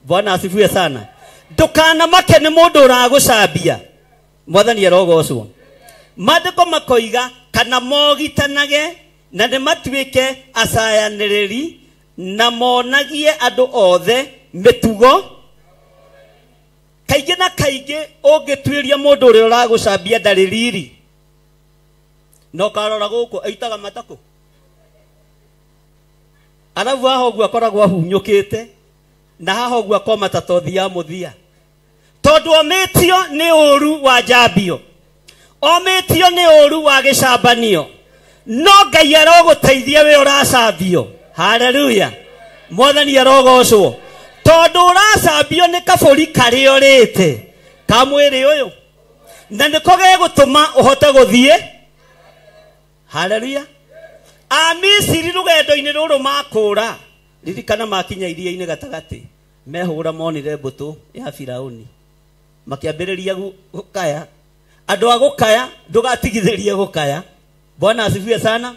Bwana asifiwe sana. Ndũkanamake nĩ mũndũ ũragũcambia. Mwathani arogocwo. Maandĩko makoiga kana mogitanage na nĩ matuĩke acayanĩrĩri na monagie andũ othe mĩtugo. Kaingĩ na kaingĩ ũngĩtuĩria mũndũ ũrĩa ũragũcambia ndarĩ riri. Na ũkarora gũkũ aitaga matakũ. Arabu haha ũguo akoragwo ahunyũkĩte na haha ũguo akoma ta tothi ya mũthia. Tondũ omĩtio nĩ ũru wa njambio. Omĩtio nĩ ũru wa gĩcambanio. No Ngai arogũteithia we ũracambio. Haleluya. Mwathani arogocwo. Tondũ ũracambio nĩ kabũri karĩa ũrĩte ka mwĩrĩ ũyũ. Na nĩko gegũtũma ũhote gũthiĩ. Haleluya. Amisiri rũgendo-inĩ rũrũ makũra. Ririkana makinya iria-inĩ gatagatĩ. Mehũra monire mbũtũ ya Firauni. Makĩambĩrĩria gũkaya. Andũ a gũkaya ndũgatigithĩrie gũkaya. Bwana asifiwe sana.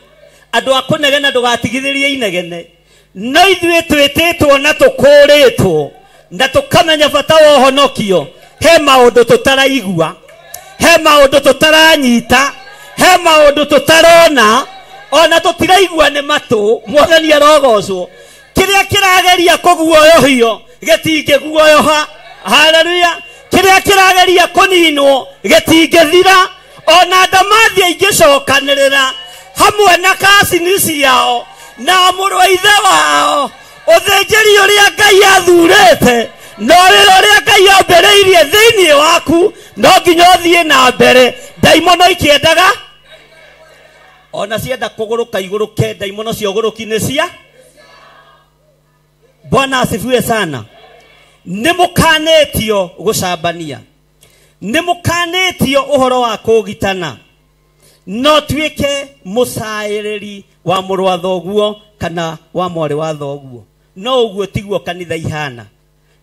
Andũ a kũnegena ndũgatigithĩrie inegene. No ithuĩ twĩtĩtwo na tũkũrĩtwo na tũkamenya bata wa ũhonokio. He maũndũ tũtaraigua, he maũndũ tũtaranyita, he maũndũ tũtarona, ona tũtiraigua nĩ matũ. Mwathani arogocwo. Kĩrĩa kĩrageria kũguoyohio gĩtingĩguoyoha. Haleluya. Kĩrĩa kĩrageria kũninwo gĩtingĩthira. Ona ndamathia ingĩcokanĩrĩra hamwe na kacini ciao na mũrũ wa ithe wao, ũthĩnjĩri ũrĩa Ngai athurĩte na wĩra ũrĩa Ngai ambĩrĩirie thĩinĩ waku no nginya ũthiĩ na mbere. Ndaimono ikĩendaga ona cienda kũgũrũka igũrũke, ndaimono cia ũgũrũki nĩ cia. Bwana asifiwe sana. Nĩ mũkanĩtio gũcambania, nĩ mũkanĩtio ũhoro wa kũgitana, no tuĩke mũcaĩrĩri wa mũrũ wa thoguo kana wa mwarĩ wa thoguo. No ũguo tiguo kanitha ihana.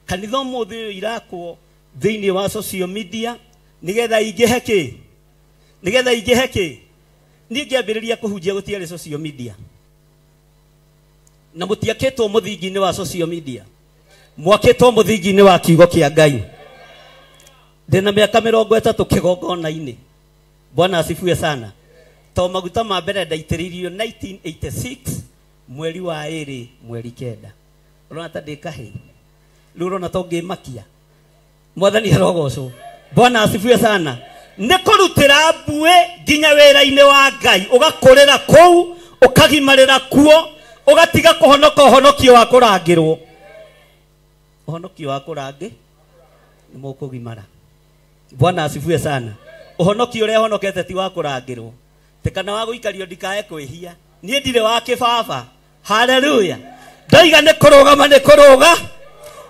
Kanitha ũmũthĩ ũyũ irakwo thĩinĩ wa social media nĩgetha ingĩhe kĩ, nĩgetha ingĩhe kĩ. Niĩ ngĩambĩrĩria kũhunjia gũtiarĩ social media, na mũtiakĩtwo mũthingi-inĩ wa social media, mwakĩtwo mũthingi-inĩ wa kiugo kĩa Ngai. Ndĩna mĩaka 30 kĩgongona-inĩ. Bwana asifiwe sana. To maguta ma mbere ndaitĩrĩirio 1986 mweri wa 2 mweri 9. Ũrona ta ndĩ kahĩĩ. Rĩu ũrona ta ũngĩmakia. Mwathani arogocwo. Bwana asifiwe sana. Nĩ kũrutĩra mbuĩ nginya wĩra-inĩ wa Ngai, ũgakũrĩra kũu, ũkagimarĩra kuo, ũgatiga kũhonoka ũhonokio wa kũrangĩrwo. Ũhonokio wa kũrangĩ nĩ mũkũgimara. Bwana asifiwe sana. Ũhonokio ũrĩa ũhonokete ti wa kũrangĩrwo, ti kana wa gũikario ndikae kwĩhia. Niĩ ndirĩ wa kĩbaba. Haleluya. Ndoiga nĩ kũrũgama nĩ kũrũga,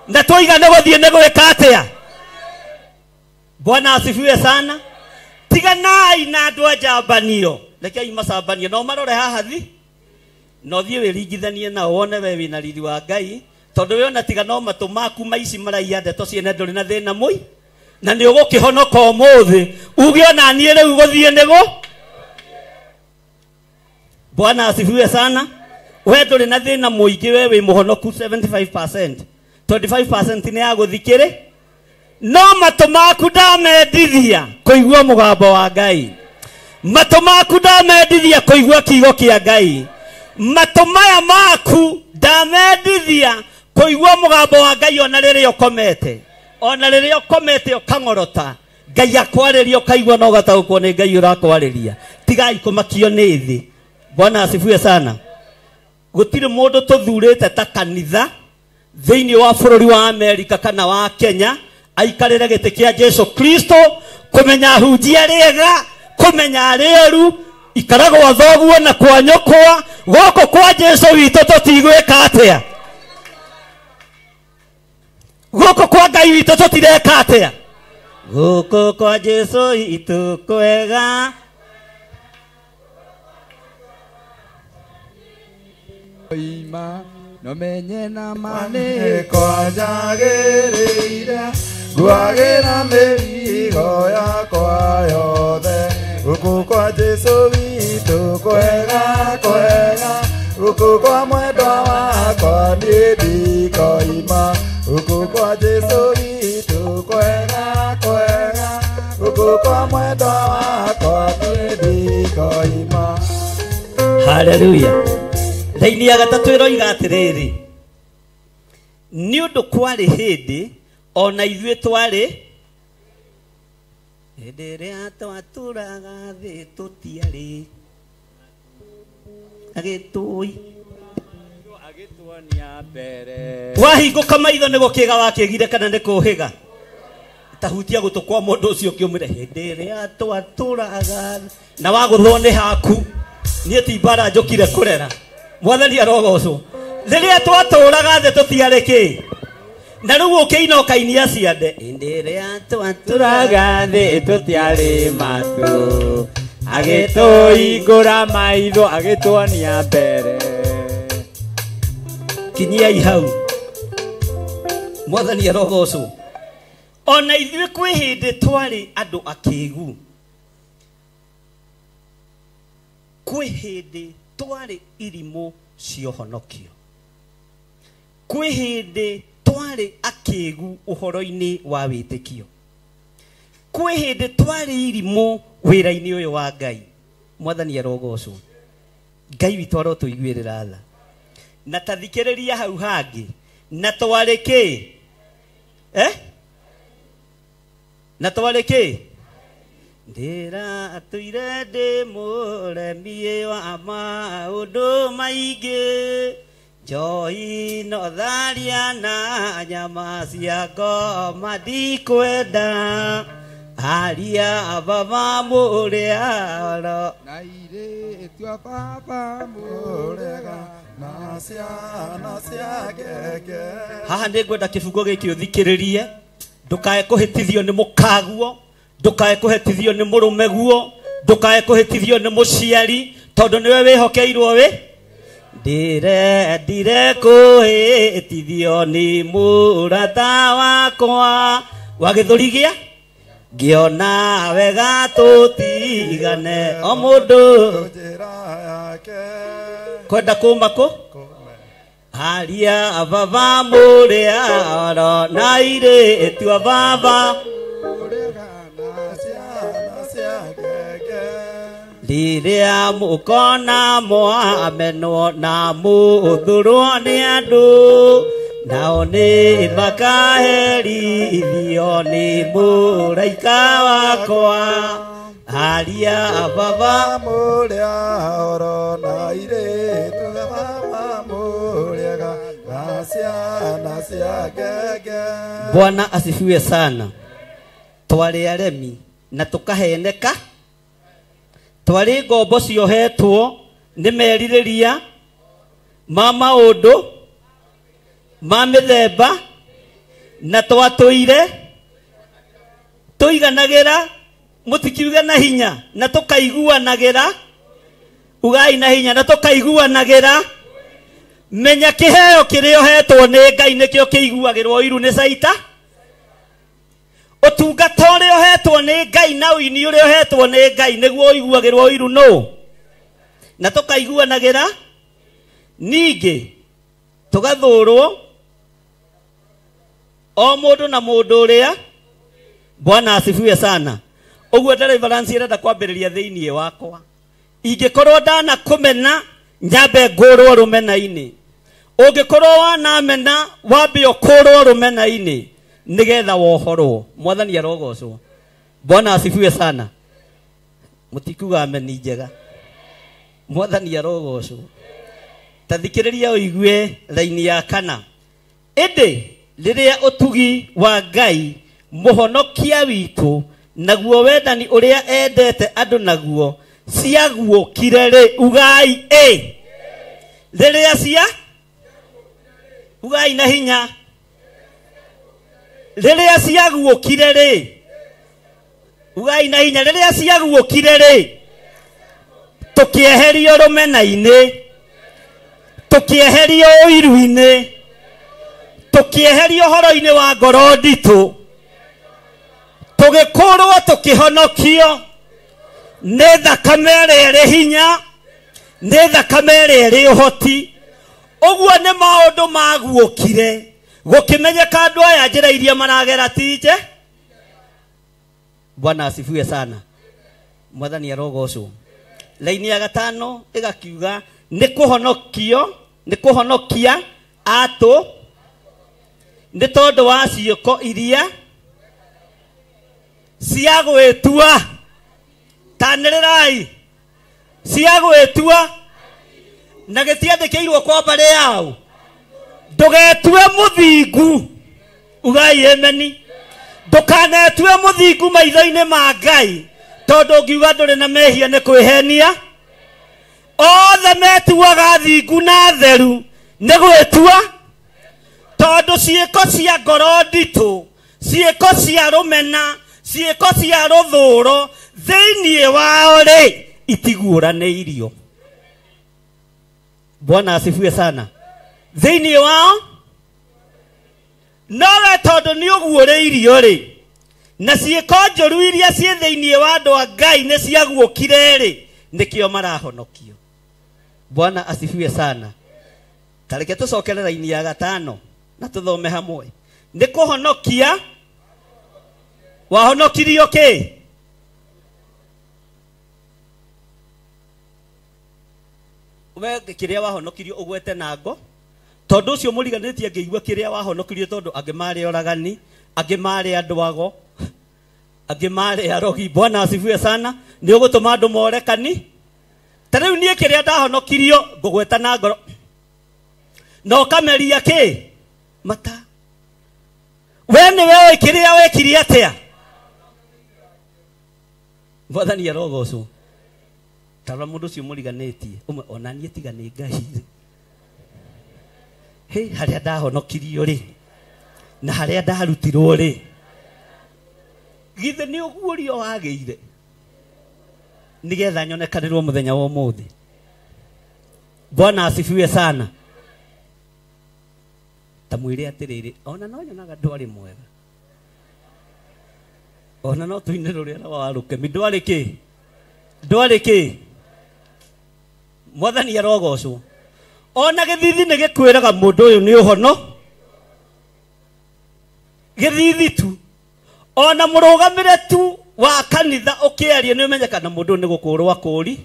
na twoiga nĩ gũthiĩ nĩ gwĩka atĩa. Bwana asifiwe sana. Tiganai na andũ a njambanio, rekei macambanio no marore haha thi, no thiĩ wĩringithanie nao wone we wĩna riri wa Ngai, tondũ we ona tiga no matũ maku maici maraiya ndeto ciene ndũrĩ na thĩna mũi, na nĩ ũgũkĩhonoka ũmũthĩ uge ona niĩ rĩu gũthiĩ nĩgũ. Bwana asifiwe sana. We ndũrĩ na thĩna mũingĩ, we wĩ mũhonoku 75%, 25% nĩ ya gũthikĩrĩ. No matũ maku ndamendithia kũigua mũgambo wa Ngai. Matũ maku ndamendithia kũigua kiugo kĩa Ngai. Matũ maya maku ndamendithia kũigua mũgambo wa Ngai ona rĩrĩa ũkomete. Ona rĩrĩa ũkomete ũkang'orota, Ngai akwarĩria ũkaigua na ũgataũkwo nĩ Ngai ũrakwarĩria. Tigai kũmakio nĩ thĩ. Bwana asifiwe sana. Gũtirĩ mũndũ tũthurĩte ta kanitha thĩinĩ wa bũrũri wa Amerika kana wa Kenya aikarĩre gĩtĩ kĩa Jesu Kristo, kũmenya hunjia rĩega, kũmenya rĩoru, ikara gwa thoguo na kwa nyũkwa. Gũkũ kwa Jesu witũ tũtigwĩka atĩa? Gũkũ kwa Ngai witũ tũtireka atĩa? Gũkũ kwa Jesu witũ kwega. Ima no menye na mane kwa njagĩrĩire, nguagĩra mĩrigo yakwa yothe. Gũkũ kwa Jesu witũ kwega kwega, gũkũ kwa mwendwa wakwa niĩ ndikoima. Gũkũ kwa Jesu witũ kwega kwega, gũkũ kwa mwendwa wakwa niĩ ndikoima. Haleluya. Raini ya gatatũ ĩroiga atĩrĩrĩ, nĩ ũndũ kwarĩ hĩndĩ ona ithuĩ twarĩ Hĩndĩ ĩrĩa twatũraga thĩ tũtiarĩ agĩtũi agĩtuonia mbere. Wahingũka maitho nĩ gũkĩga wakĩgire kana nĩ kũhĩga? Tahutia gũtũ kwa mũndũ ũcio ũkĩũmĩre hĩndĩ ĩrĩa twatũraga na wagũthwo nĩ haku. Niĩ ti mbara njũkire kũrera. Mwathani arogocwo. Rĩrĩa twatũraga thĩ tũtiarĩ kĩ? Na rĩu ũkĩina ũkainia ciande. Hĩndĩ ĩrĩa twatũraga thĩ tũtiarĩ matũ, agĩtũhingũra maitho agĩtuonia mbere. Kinyiai hau. Mwathani arogocwo. Ona ithuĩ kwĩ hĩndĩ twarĩ andũ akĩgu. Kwĩ hĩndĩ twarĩ irimũ ciohonokio. Kwĩ hĩndĩ twarĩ akĩgu ũhoro-inĩ wa wĩtĩkio. Kwĩ hĩndĩ twarĩ irimũ wĩra-inĩ ũyũ wa Ngai. Mwathani arogocwo. Ngai witũ arotũiguĩrĩra tha. Na tathikĩrĩria hau hangĩ. Na twarĩ kĩ? Na twarĩ kĩ? Ndĩratũire ndĩ mũremi wa maũndũ maingĩ. Njohi no tharia na nyama cia ngoma ndikwenda. Aria baba mũrĩa oro. Na irĩtu a baba mũrega na ciana cia ngenge. Haha nĩngwenda kĩbungo gĩkĩ ũthikĩrĩrie. Ndũkae kũhĩtithio nĩ mũkaguo, ndũkae kũhĩtithio nĩ mũrũmeguo, ndũkae kũhĩtithio nĩ mũciari, tondũ nĩwe wĩhokeirwo wĩ. Ndĩrendire kũhĩtithio nĩ mũrata wakwa wa gĩthũri gĩa ngĩona wega tũtigane o mũndũ njĩra yake. Kwenda kũma kũ? Aria baba mũrĩa oro na irĩtu a baba mũrega na ciana cia ngenge. Rĩrĩa mũkona mwamenwo na mũthũrwo nĩ andũ, nao nĩ makaherithio nĩ mũraika wakwa. Aria baba mũrĩa oro na irĩtu a baba mũrega na ciana cia ngenge. Bwana asifiwe sana. Twarĩ aremi na tũkaheneka. Twarĩ ngombo ciohetwo nĩ merirĩria ma maũndũ ma mĩthemba, na twatũire tũiganagĩra, mũtikiuge na hinya, na tũkaiguanagĩra. Ugai na hinya, na tũkaiguanagĩra. Menya kĩheo kĩrĩa ũhetwo nĩ Ngai nĩkĩo kĩiguagĩrwo ũiru nĩ caita. Ũtungata ũrĩa ũhetwo nĩ Ngai na ũini ũrĩa ũhetwo nĩ Ngai nĩguo ũiguagĩrwo ũiru nũ. Na tũkaiguanagĩra. Ningĩ tũgathũrwo o mũndũ na mũndũ ũrĩa. Bwana asifiwe sana. Ũguo deliverance ĩrenda kwambĩrĩria thĩinĩ wakwa. Ingĩkorwo ndanakũmena nyambe ngũrwo rũmena-inĩ. Ũngĩkorwo wanamena wambe ũkũrwo rũmena-inĩ nĩgetha wohorwo. Mwathani arogocwo. Bwana asifiwe sana. Mũtikuga ameni njega. Mwathani arogocwo. Tathikĩrĩria ũigue raini ya kana. Ĩndĩ rĩrĩa ũtugi wa Ngai mũhonokia witũ naguo wendani ũrĩa endete andũ naguo ciaguũkire rĩ, ugai ĩ. Rĩrĩa cia ugai na hinya. Rĩrĩa ciaguũkire rĩ, ugai na hinya. Rĩrĩa ciaguũkire rĩ, tũkĩeherio rũmena-inĩ, tũkĩeherio ũiru-inĩ, tũkĩeherio ũhoro-inĩ wa ngoro nditũ, tũgĩkũrwo tũkĩhonokio nĩ thakame ĩrĩa ĩrĩ hinya, nĩ thakame ĩrĩa ĩrĩ ũhoti. Ũguo nĩ maũndũ maguũkire gũkĩmenyeka andũ aya njĩra iria maragera ti nje. Bwana asifiwe sana. Mwathani arogocwo. Laini ya gatano ĩgakiuga nĩ kũhonokio, nĩ kũhonokia atũ nĩ tondũ wa ciĩko iria Cia gwĩtua. Tanĩrĩrai. Cia gwĩtua. Na gĩtiandĩkĩirwo kwa mbarĩ yao. Ndũgetue mũthingu. Ugai emeni. Ndũkanetue mũthingu maitho-inĩ ma Ngai. Tondũ ũngiuga ndũrĩ na mehia nĩ kwĩhenia. Othe metuaga thingu na theru nĩ gwĩtua. Tondũ ciĩko cia ngoro nditũ, ciĩko cia rũmena, ciĩko cia rũthũro thĩinĩ wao rĩ itiguũranĩirio. Bwana asifiwe sana. Thĩinĩ wao nowe tondũ nĩ ũguũrĩirio rĩ na ciĩko njũru iria ciĩ thĩinĩ wa andũ a Ngai nĩ ciaguũkire rĩ nĩkĩo marahonokio. Bwana asifiwe sana. Tareke tũcokere raini ya gatano na tũthome hamwe. Nĩ kũhonokia. Wahonokirio kĩ? We kĩrĩa wahonokirio ũgwete na ngo. Tondũ ũcio mũriganĩtie ngĩigua kĩrĩa wahonokirio tondũ angĩ marĩ oragani, angĩ marĩ andũ ago, angĩ marĩ arogi. Bwana asifiwe sana. Nĩ ũgũtũma andũ more kani. Ta rĩu niĩ kĩrĩa ndahonokirio ngũgweta na ngoro. Na ũkameria kĩ? Mata. We nĩwe ũĩ kĩrĩa wekire atĩa? Mwathani arogocwo. Tarora mũndũ ũcio mũriganĩtie ũmwe ona niĩ tiga nĩ Ngai. Hĩ, harĩa ndahonokirio rĩ na harĩa ndarutirwo rĩ githĩ nĩ ũguũrio wagĩire nĩgetha nyonekanĩrwo mũthenya wa ũmũthĩ. Bwana asifiwe sana. Ta mwĩre atĩrĩrĩ, ona no nyonaga ndwarĩ mwega, ona no tũine rũrĩa rwa rũkemi ndwarĩ kĩ? Ndwarĩ kĩ? Mwathani arogocwo. Ona gĩthithi nĩ gĩkwĩraga mũndũ ũyũ nĩ ũhono. Gĩthithi tu. Ona mũrũgamĩre tu wa kanitha ũkĩaria nĩ ũmenyekana mũndũ nĩ gũkũrwo akũri.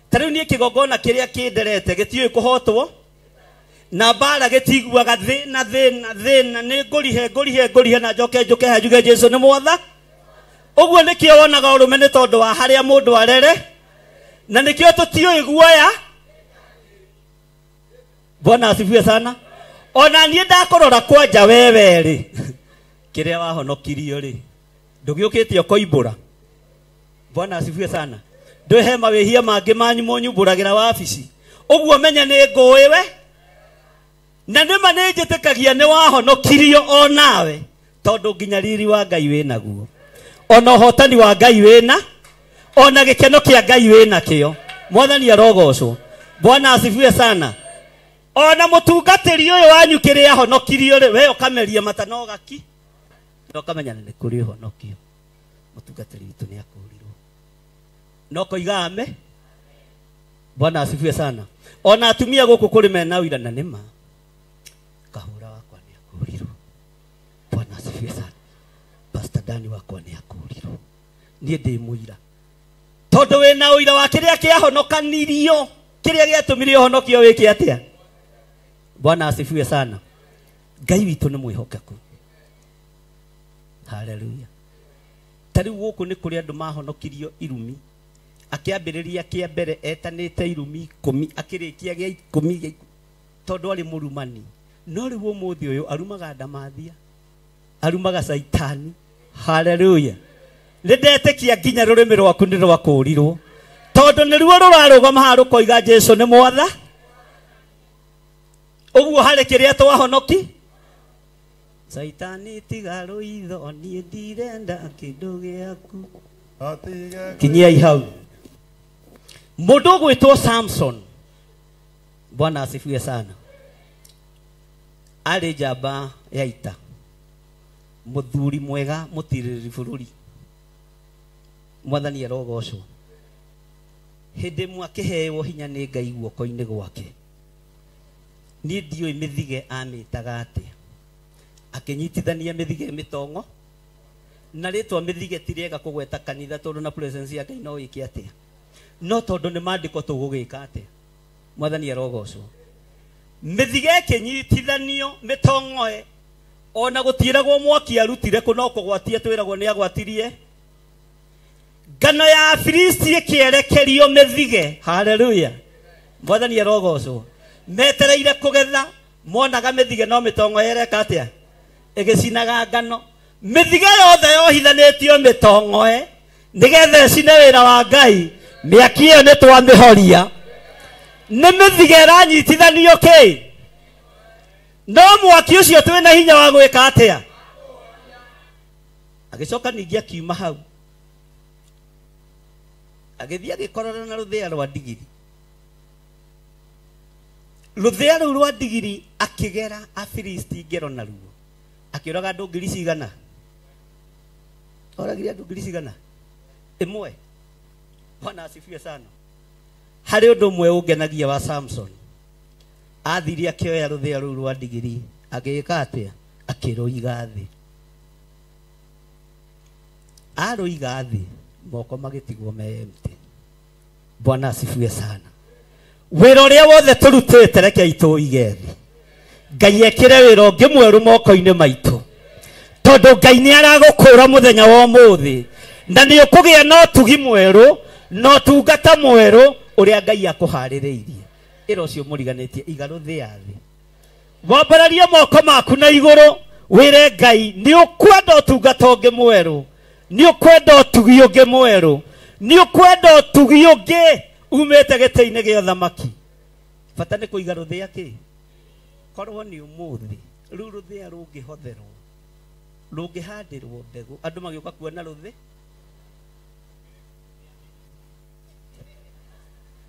Ta rĩu niĩ kĩgongona kĩrĩa kĩnderete gĩtiũĩ kũhotwo. Na mbara gĩtiguaga thĩna thĩna thĩna nĩ ngũrihe ngũrihe ngũrihe na njoke njũke ha njuge Jesũ nĩ mwatha. Ũguo nĩkĩo wonaga ũrũme nĩ tondũ wa harĩa mũndũ arere. Na nĩkĩo tũtiũĩ guoya. Bwana asifiwe sana. Ona niĩ ndakũrora kwanja wewe rĩ kĩrĩa wahonokirio rĩ ndũgĩũkĩte ũkoimbũra. Bwana asifiwe sana. Ndwĩhe mawĩhia mangĩ manyu mũnyumbũragĩra wabici. Ũguo menye nĩ ngũĩ we. Na nĩma nĩ njĩtĩkagia nĩ wahonokirio o nawe tondũ nginya riri wa Ngai wĩnaguo. Ona ũhotani wa Ngai wĩna, ona gĩkeno kĩa Ngai wĩnakĩo. Mwathani arogocwo. Bwana asifiwe sana. Ona mũtungatĩri ũyũ wanyu kĩrĩa ahonokirio rĩ we ũkameria mata no gaki. Na ũkamenya nĩ kũrĩ ũhonokio. Mũtungatĩri witũ nĩ akũrirwo. No koiga ame. Bwana asifiwe sana. Ona atumia gũkũ kũrĩ mena ũira na nĩma. Kahũra wakwa nĩ akũrirwo. Bwana asifiwe sana. Pastor Dani wakwa nĩ akũrirwo. Niĩ ndĩ mũira. Tondũ wĩna ũira wa kĩrĩa kĩahonokanirio, kĩrĩa gĩatũmire ũhonokio wĩke atĩa? Bwana asifiwe sana. Ngai witũ nĩ mwĩhokeku. Haleluya. Ta rĩu gũkũ nĩ kũrĩ andũ mahonokirio irumi. Akĩambĩrĩria kĩa mbere etanĩte irumi 10 akĩrĩkia gĩa 10 tondũ arĩ mũrumani. No rĩu ũmũthĩ ũyũ arumaga ndamathia, arumaga caitani. Haleluya. Nĩ ndetĩkia nginya rũrĩmĩ rwaku nĩ rwakũrirwo. Tondũ nĩruo rũrarũgama haha rũkoiga Jesũ nĩ mwatha. Ũguo harĩ kĩrĩa twahonoki. Caitani tiga rũitho niĩ ndirenda kĩndũ gĩaku. Kinyiai hau. Mũndũ ũgwĩtwo Samson. Bwana asifiwe sana. Arĩ njamba ya ita. Mũthuri mwega mũtirĩrĩri bũrũri. Mwathani arogocwo. Hĩndĩ ĩmwe akĩheo hinya nĩ Ngai guoko-inĩ gwake. Niĩ ndiũĩ mĩthige amĩtaga atĩa. Akĩnyitithania mĩthige mĩtongo. Na rĩtwa mĩthige ti rĩega kũgweta kanitha tondũ na presence ya Ngai no ĩke atĩa. No tondũ nĩ maandĩko tũgũgĩka atĩa. Mwathani arogocwo. Mĩthige ĩkĩnyitithanio mĩtongoe Ona gũtiĩragwo mwaki arutire kũ no kũgwatia twĩragwo nĩ agwatirie. Ngano ya Afilisti ĩkĩerekerio mĩthige. Haleluya. Mwathani arogocwo. Metereire kũgetha monaga mĩthige no mĩtongo yereka atĩa? Ĩgĩcinaga ngano. Mĩthige yothe yohithanĩtio mĩtongoe nĩgetha ĩcine wĩra wa Ngai. Mĩaki ĩyo nĩ twamĩhoria. Nĩ mĩthige ĩranyitithanio kĩ? No mwaki ũcio twĩna hinya wa gwĩka atĩa? Agĩcoka ningĩ akiuma hau. Agĩthiĩ agĩkorana na rũthĩa rwa ndigiri. Rũthĩa rũu rwa ndigiri akĩgera Afilisti ngero naruo. Akĩũraga andũ ngiri cigana? Oragire andũ ngiri cigana? Ĩmwe. Bwana asifiwe sana. Harĩ ũndũ ũmwe ũngenagia wa Samson. Athire akĩoya rũthĩa rũu rwa ndigiri agĩĩka atĩa? Akĩrũiga thĩ. Arũiga thĩ moko magĩtigwo me empty. Bwana asifiwe sana. Wĩra ũrĩa wothe tũrutĩte reke itũige thĩ. Ngai ekĩre wĩra ũngĩ mwerũ moko-inĩ maitũ. Tondũ Ngai nĩ aragũkũra mũthenya wa ũmũthĩ. Na nĩ ũkũgĩa na ũtugi mwerũ, na ũtungata mwerũ ũrĩa Ngai akũharĩrĩirie. Ĩra ũcio mũriganĩtie iga rũthĩa thĩ. Wambararie moko maku na igũrũ wĩre Ngai nĩ ũkwenda ũtungata ũngĩ mwerũ, nĩ ũkwenda ũtugi ũngĩ mwerũ, nĩ ũkwenda ũtugi ũngĩ umĩte gĩtĩ-inĩ gĩa ũthamaki. Bata nĩ kũiga rũthĩa kĩ? Korwo nĩ ũmũthĩ rĩu rũthĩa rũngĩhotherwo, rũngĩhandĩrwo mbegũ, andũ magĩũka kuona rũthĩ.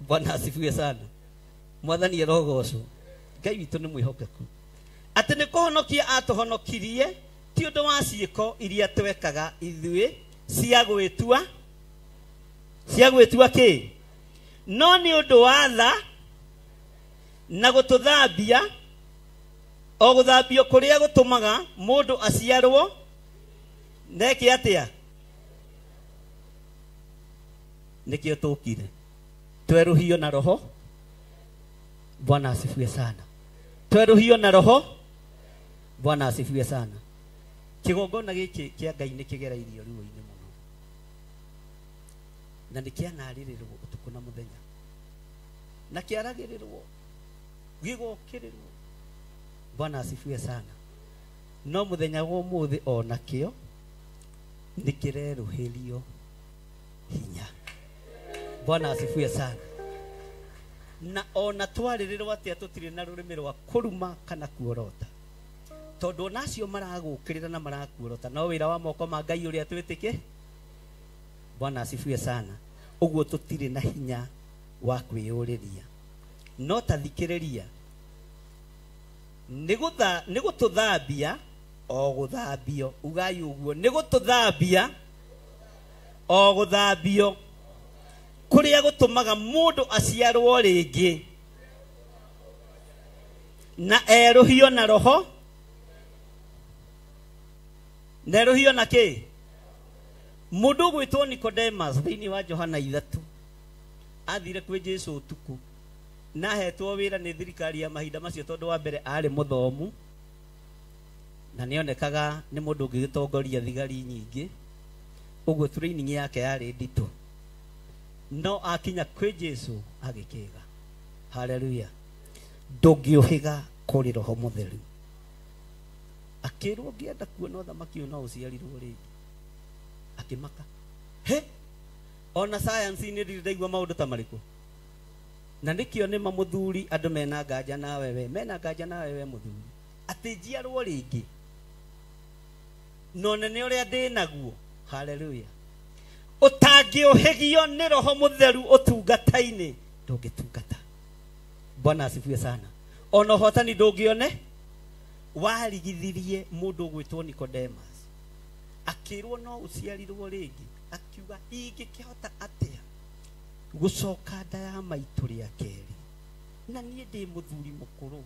Bwana asifiwe sana. Mwathani arogocwo. Ngai witũ nĩ mwĩhokeku. Atĩ nĩ kũhonokia atũhonokirie ti ũndũ wa ciĩko iria twekaga ithuĩ cia gwĩtua kĩ? No nĩ ũndũ wa tha na gũtũthambia, o gũthambio kũrĩa gũtũmaga mũndũ aciarwo neke atĩa? Nĩkĩo tũkire twerũhio na roho. Bwana asifiwe sana. Twerũhio na roho. Bwana asifiwe sana. Kĩgongona gĩkĩ kĩa Ngai nĩ kĩgereirio ruo-inĩ mũno. Na nĩ kĩanarĩrĩrwo ũtukũ na mũthenya. Na kĩaragĩrĩrwo, gĩgokĩrĩrwo. Bwana asifiwe sana. No mũthenya wa ũmũthĩ o nakĩo nĩ kĩrerũhĩrio hinya. Bwana asifiwe sana. Na ona twarĩrĩrwo atĩa tũtirĩ na rũrĩmĩ rwa kũruma kana kuorota. Tondũ ona acio maragũkĩrĩra na marakuorota no wĩra wa moko ma Ngai ũrĩa twĩtĩke. Bwana asifiwe sana. Ũguo tũtirĩ na hinya wa kwĩyũrĩria. No ta thikĩrĩria, nĩ gũtũthambia o gũthambio. Ugai ũguo, nĩ gũtũthambia o gũthambio kũrĩa gũtũmaga mũndũ aciarwo rĩngĩ na erũhio na roho, na erũhio na kĩ? Mũndũ ũgwĩtwo Nicodemus thĩinĩ wa Johana 3 athire kwĩ Jesũ ũtukũ na ahetwo wĩra nĩ thirikari ya mahinda macio tondũ wa mbere arĩ mũthomu na nĩonekaga nĩ mũndũ ũngĩgĩtongoria thigari nyingĩ, ũguo training yake yarĩ nditũ. No akinya kwĩ Jesũ agĩkĩga. Haleluya. Ndũngĩũhĩga kũrĩ roho mũtheru. Akĩrwo ũngĩenda kuona ũthamaki ũyũ no ũciarirwo rĩngĩ. Akĩmaka. He! Ona science-inĩ ndirĩ ndaigua maũndũ ta marĩkũ. Na nĩkĩo nĩ mamũthuri andũ mena nganja nawe we, mena nganja nawe we mũthuri. Atĩ njiarwo rĩngĩ. No nene ũrĩa ndĩ naguo. Haleluya. Ũtangĩũhĩgio nĩ roho mũtheru ũtungata-inĩ ndũngĩtungata. Bwana asifiwe sana. Ona ũhotani ndũngĩone. Warigithirie mũndũ ũgwĩtwo Nicodemus. Akĩrwo no ũciarirwo rĩngĩ. Akiuga ingĩkĩhota atĩa gũcoka nda ya maitũ rĩa kerĩ na niĩ ndĩ mũthuri mũkũrũ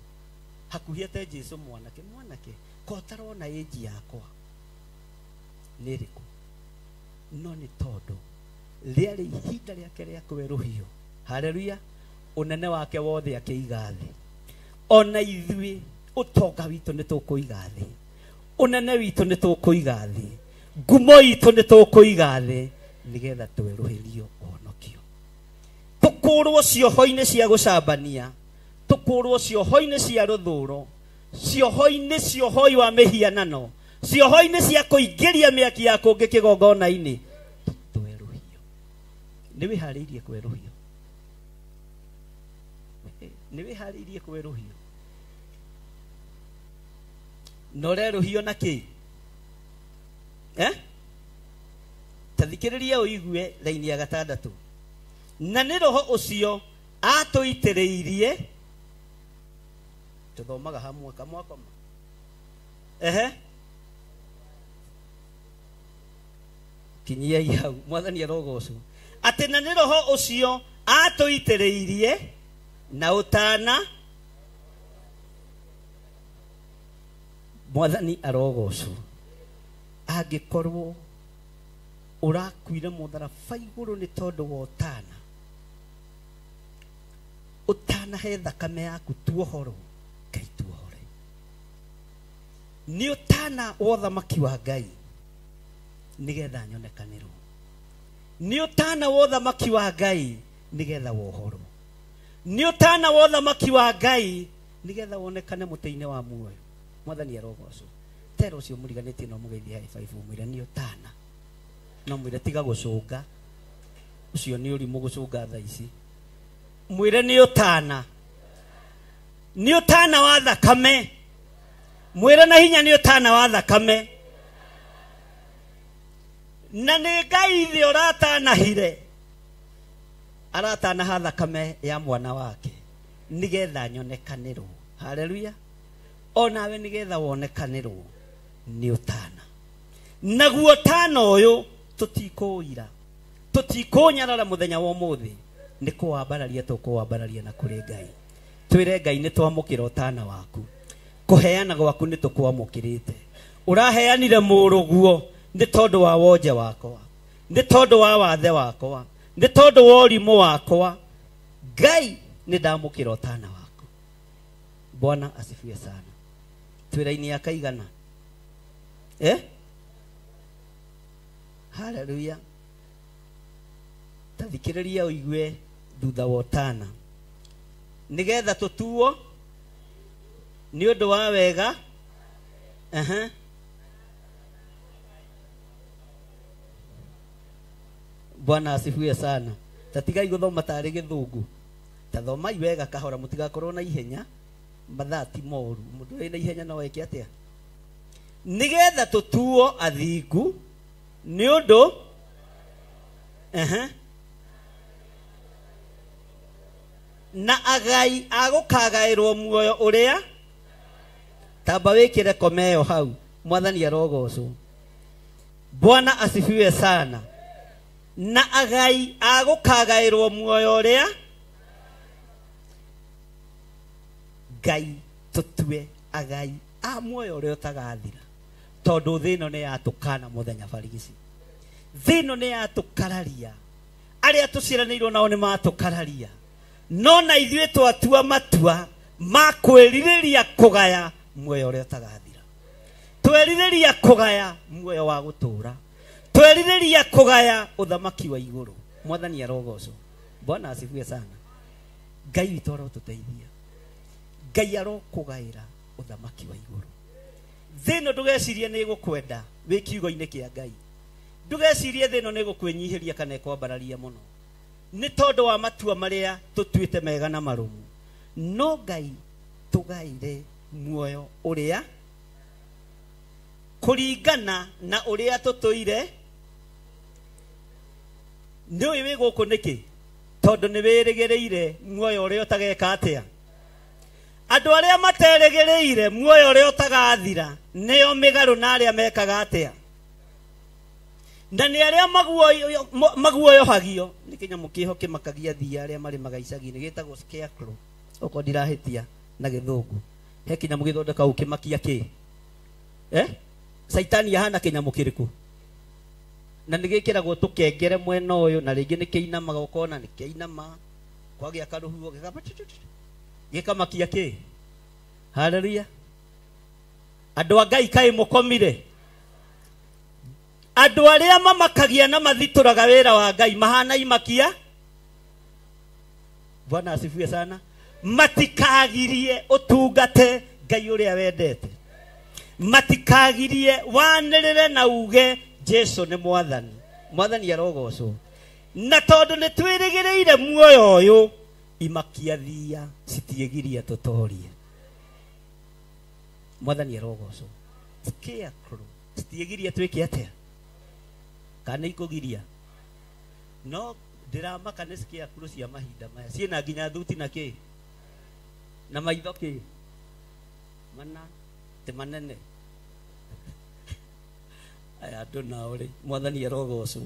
hakuhĩ ate Jesũ mwanake mwanake ko ũtarona ĩnji yakwa nĩ ĩrĩkũ? No nĩ tondũ rĩarĩ ihinda rĩake rĩa kwerũhio. Haleluya. Ũnene wake wothe akĩiga thĩ. Ona ithuĩ ũtonga witũ nĩ tũkũiga thĩ. Unene witũ nĩ tũkũiga thĩ, ngumo itũ nĩ tũkũiga thĩ, nĩgetha twerũhĩrio ũhonokio. Tũkũrwo cioho-inĩ cia gũcambania, tũkũrwo cioho-inĩ cia rũthũro, cioho-inĩ ciohoi wa mĩhianano, cioho-inĩ cia kũingĩria mĩaki ya kũngĩ kĩgongona-inĩ, twerũhio. Nĩ wĩharĩirie kwerũhio? Nĩ wĩharĩirie kwerũhio? Na ũrerũhio na kĩ? Ta thikĩrĩria ũigue raini ya gatandatũ. Na nĩ roho ũcio atũitĩrĩirie, tũthomaga hamwe kamwakoma. Ehe, kinyiai hau, mwathani arogocwo. Atĩ na nĩ roho ũcio atũitĩrĩirie na ũtana, mwathani arogocwo. Angĩkorwo ũrakuire mũtharaba igũrũ nĩ tondũ wa ũtana, ũtanahe thakame yaku tuohorwo, Ngai tuohore. Nĩ ũtana wa ũthamaki wa Ngai nĩgetha nyonekanĩrwo. Nĩ ũtana wa ũthamaki wa Ngai nĩgetha wohorwo. Nĩ ũtana wa ũthamaki wa Ngai nĩgetha wonekane mũtĩ-inĩ wa muoyo. Mwathani arogocwo. Tera ũcio mũriganĩtie no mũgeithie high five ũmwĩre nĩ ũtana. No mwĩre tiga gũcũnga, ũcio nĩ ũrimũ gũcũnga thaa ici. Mwĩre nĩ ũtana, nĩ ũtana wa thakame. Mwĩre na hinya nĩ ũtana wa thakame. Na nĩ Ngai thĩ ũratanahire, aratanaha thakame ya mwana wake nĩgetha nyonekanĩrwo. Haleluya. Onawe nĩgetha wonekanĩrwo nĩ ũtana. Naguo ũtana ũyũ tũtikũũira, tũtikũnyarara mũthenya wa ũmũthĩ, nĩ kũwambararia tũkũwambararia na kũrĩ Ngai. Twĩre Ngai nĩ twamũkĩra ũtana waku, kũheana gwaku nĩ tũkwamũkĩrĩte. Ũraheanire mũrũguo nĩ tondũ wa wonje wakwa, nĩ tondũ wa wathe wakwa, nĩ tondũ wa ũrimũ wakwa. Ngai nĩ ndamũkĩra ũtana waku. Bwana asifiwe sana. Twĩra-inĩ ya kaigana? Haleluya. Ta thikĩrĩria ũigue thutha wa ũtana, nĩgetha tũtuo nĩ ũndũ wa wega. Bwana asifiwe sana. Ta tigai gũthoma tarĩ gĩthũngũ, ta thomai wega kahora, mũtigakorwo na ihenya. Mathaa ti moru, mũndũ wĩna ihenya no eke atĩa? Nĩgetha tũtuo athingu nĩ ũndũ na agai a gũkagaĩrwo muoyo ũrĩa. Tamba wĩkĩre komeo hau. Mwathani arogocwo. Bwana asifiwe sana. Na agai a gũkagaĩrwo muoyo ũrĩa. Ngai tũtue agai a muoyo ũrĩa ũtagathira, tondũ thĩ ĩno nĩ yatũkana mũthenya barigici. Thĩ ĩno nĩ yatũkararia, arĩa tũciaranĩirwo nao nĩ matũkararia, no na ithuĩ twatua matua ma kwĩrirĩria kũgaya muoyo ũrĩa ũtagathira. Twerirĩria kũgaya muoyo wa gũtũũra, twerirĩria kũgaya ũthamaki wa igũrũ. Mwathani arogocwo. Bwana asifiwe sana. Ngai witũ arotũteithia. Ngai arokũgaĩra ũthamaki wa igũrũ. Thĩ ĩno ndũgecirie nĩ ĩgũkwenda wĩ kiugo-inĩ kĩa Ngai. Ndũgecirie thĩ ĩno nĩ ĩgũkwĩnyihĩria kana ĩkwambararia mũno, nĩ tondũ wa matua marĩa tũtuĩte mega na marũmu. No Ngai tũgaĩre muoyo ũrĩa kũringana na ũrĩa tũtũire. Nĩ ũĩ wĩ gũkũ nĩkĩ? Tondũ nĩ wĩrĩgĩrĩire muoyo ũrĩa ũtageka atĩa. Andũ arĩa materĩgĩrĩire muoyo ũrĩa ũtagathira nĩo mĩgarũ na arĩa mekaga atĩa, na nĩ arĩa maguoyohagio nĩ kĩnyamũ kĩho kĩmakagia thia arĩa marĩmaga icagi-inĩ, gĩtagwo scarecrow, okorwo ndirahĩtia na gĩthũngũ. He kĩnyamũ gĩthondeka ũkĩmakia kĩ? Caitani ahana kĩnyamũ kĩrĩkũ? Na nĩ gĩkĩragwo tũkengere mwena ũyũ, na rĩngĩ nĩ kĩinamaga, ũkona nĩ kĩainama kwagĩa karũhuho gĩkamakia kĩ? Haleluya. Andũ a Ngai kaĩ mũkomire? Andũ arĩa mamakagia na mathitũraga wĩra wa Ngai mahana imakia. Bwana asifiwe sana. Matikagirie ũtungate Ngai ũrĩa wendete. Matikagirie wanĩrĩre na uge Jesu nĩ mwathani. Mwathani arogocwo. Na tondũ nĩ twĩrĩgĩrĩire muoyo ũyũ, imakia thia citiĩgiria tũtorie. Mwathani arogocwo. Scarecrow citiĩgiria twĩke atĩa? Kana ikũgiria? No ndĩramaka nĩ scarecrow cia mahinda maya ciĩna nginya thuti na kĩ na maitho kĩ mana ti manene. Aya andũ nao rĩ, mwathani arogocwo.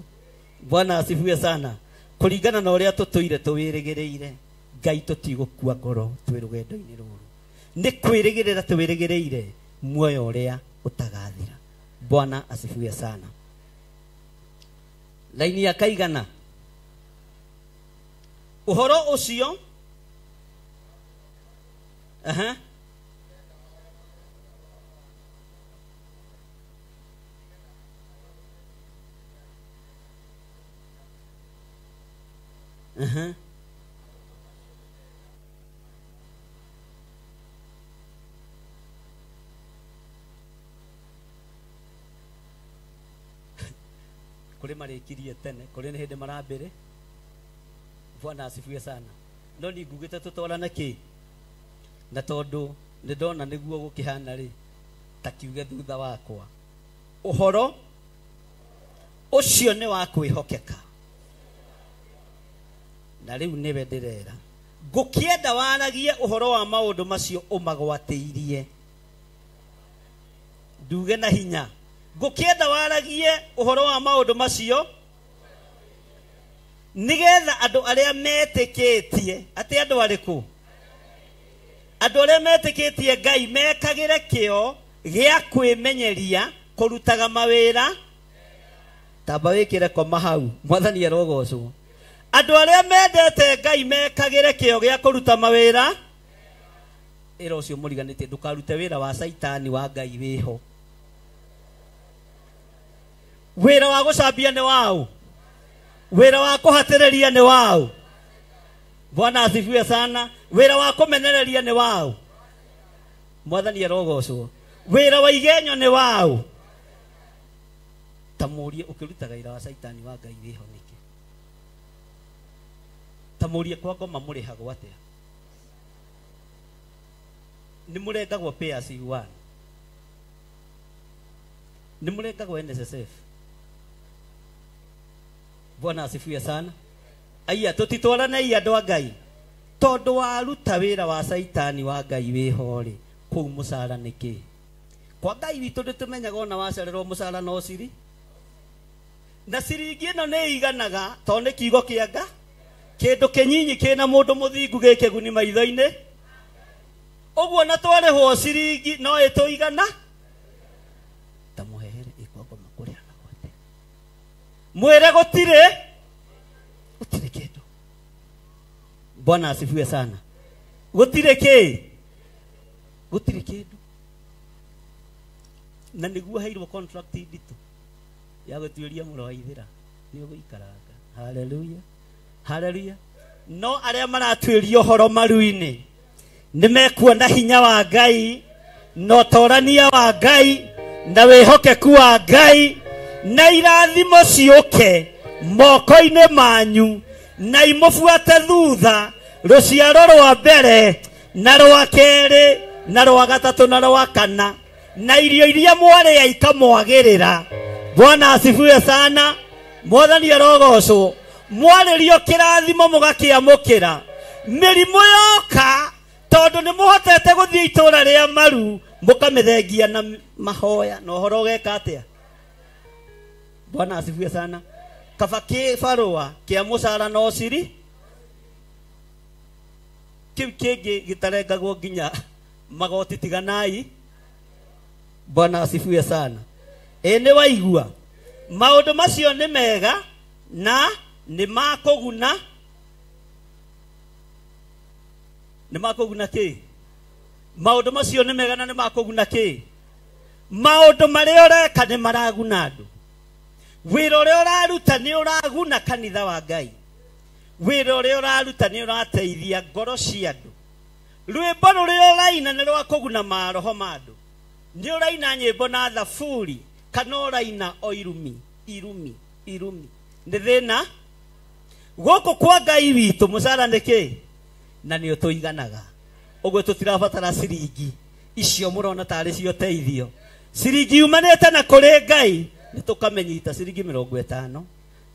Bwana asifiwe sana. Kũringana na ũrĩa tũtũire tũwĩrĩgĩrĩire Ngai, tũtigũkua ngoro twĩ rũgendo-inĩ rũrũ. Nĩ kwĩrĩgĩrĩra twĩrĩgĩrĩire muoyo ũrĩa ũtagathira. Bwana asifiwe sana. Laini ya kaigana ũhoro ũcio. Aha. Aha. Kũrĩ marĩkirie tene, kũrĩ nĩ hĩndĩ marambĩrĩ. Bwana asifiwe sana. No ni ngugĩte tũtwarane kĩ? Na tondũ nĩ ndona nĩguo gũkĩhana rĩ, ta kiuge thutha wakwa. Ũhoro ũcio nĩ wa kwĩhokeka. Na rĩu nĩwe ndĩrera. Ngũkĩenda waragie ũhoro wa maũndũ macio ũmagwatĩirie. Nduge na hinya. Ngũkĩenda waragie ũhoro wa maũndũ macio nĩgetha andũ arĩa metĩkĩtie, atĩ andũ arĩkũ? Andũ arĩa metĩkĩtie Ngai mekagĩre kĩo gĩa kwĩmenyeria kũrutaga mawĩra. Tamba wĩkĩre koma hau. Mwathani arogocwo. Andũ arĩa mendete Ngai mekagĩre kĩo gĩa kũruta mawĩra. Ĩra ũcio mũriganĩtie ndũkarute wĩra wa Caitani wa Ngai wĩho. Wĩra wa gũcambia nĩ waũ? Wĩra wa kũhatĩrĩria nĩ waũ? Bwana asifiwe sana. Wĩra wa kũmenereria nĩ waũ? Mwathani arogocwo. Wĩra wa igenyo nĩ waũ? Ta mũrie ũkĩrutaga wĩra wa Caitani wa Ngai wĩho nĩkĩ? Ta mũrie kwa ngoma mũrĩhagwo atĩa? Nĩ mũrengagwo pay as you earn? Nĩ mũrengagwo NSSF? Bwana asifiwe sana. Aya tũtitwaranei andũ a Ngai. Tondũ waruta wĩra wa Caitani wa Ngai wĩho rĩ, kũu mũcara nĩ kĩ? Kwa Ngai witũ ndĩtũmenyaga ona wacererwo mũcara no ciri. Na ciringi ĩno nĩ iganaga tondũ nĩ kiugo kĩa Nga. Kĩndũ kĩnyinyi kĩna mũndũ mũthingu gĩkĩguni maitho-inĩ. Ũguo na twarĩhwo ciringi no ĩtũigana. Ta mũhehere ĩkwa ngoma kũrĩhanagwo atĩa? Mwĩre gũtirĩ gũtirĩ kĩndũ. Bwana asifiwe sana. Gũtirĩ kĩ? Gũtirĩ kĩndũ. Na nĩguo heirwo contract nditũ ya gũtuĩria mũro wa ithĩra nĩ ũgũikaranga. Haleluya. Haleluya. No arĩa maratuĩria ũhoro maru-inĩ nĩ mekuona hinya wa Ngai na ũtorania wa Ngai na wĩhokeku wa Ngai na irathimo ciũke moko-inĩ manyu na imũbuate thutha rũciaro rwa mbere na rwa kerĩ na rwa gatatũ na rwa kana, na irio iria mwarĩa ikamwagĩrĩra. Bwana asifiwe sana. Mwathani arogocwo. Mwarĩrio kĩrathimo mũgakĩamũkĩra. Mĩrimũ yoka tondũ nĩ mũhotete gũthiĩ itũũra rĩa maru mũkamĩthengia na mahoya na ũhoro ũgeka atĩa? Bwana asifiwe sana. Kaba kĩbarũa kĩa mũcara no ciri kĩu kĩngĩ gĩtarengagwo nginya magoti tiganai. Bwana asifiwe sana. Ĩ nĩ waigua maũndũ macio nĩ mega na nĩ makũguna. Nĩ makũguna kĩ? Maũndũ macio nĩ mega na nĩ makũguna kĩ? Maũndũ marĩa ũreka nĩ maraguna andũ. Wĩra ũrĩa ũraruta nĩ ũraguna kanitha wa Ngai. Wĩra ũrĩa ũraruta nĩ ũrateithia ngoro cia andũ. Rwĩmbo rũrĩa ũraina nĩ rwa kũguna maroho ma andũ. Nĩ ũraina nyĩmbo na thaburi kana ũraina o irumi irumi irumi. Nĩ thĩna gũkũ kwa Ngai witũ mũcara nĩ kĩ? Na nĩ ũtũiganaga. Ũguo tũtirabatara ciringi icio mũrona tarĩ cio teithio. Ciringi yumanĩte na kũrĩ Ngai nĩ tũkamenyita ciringi 50,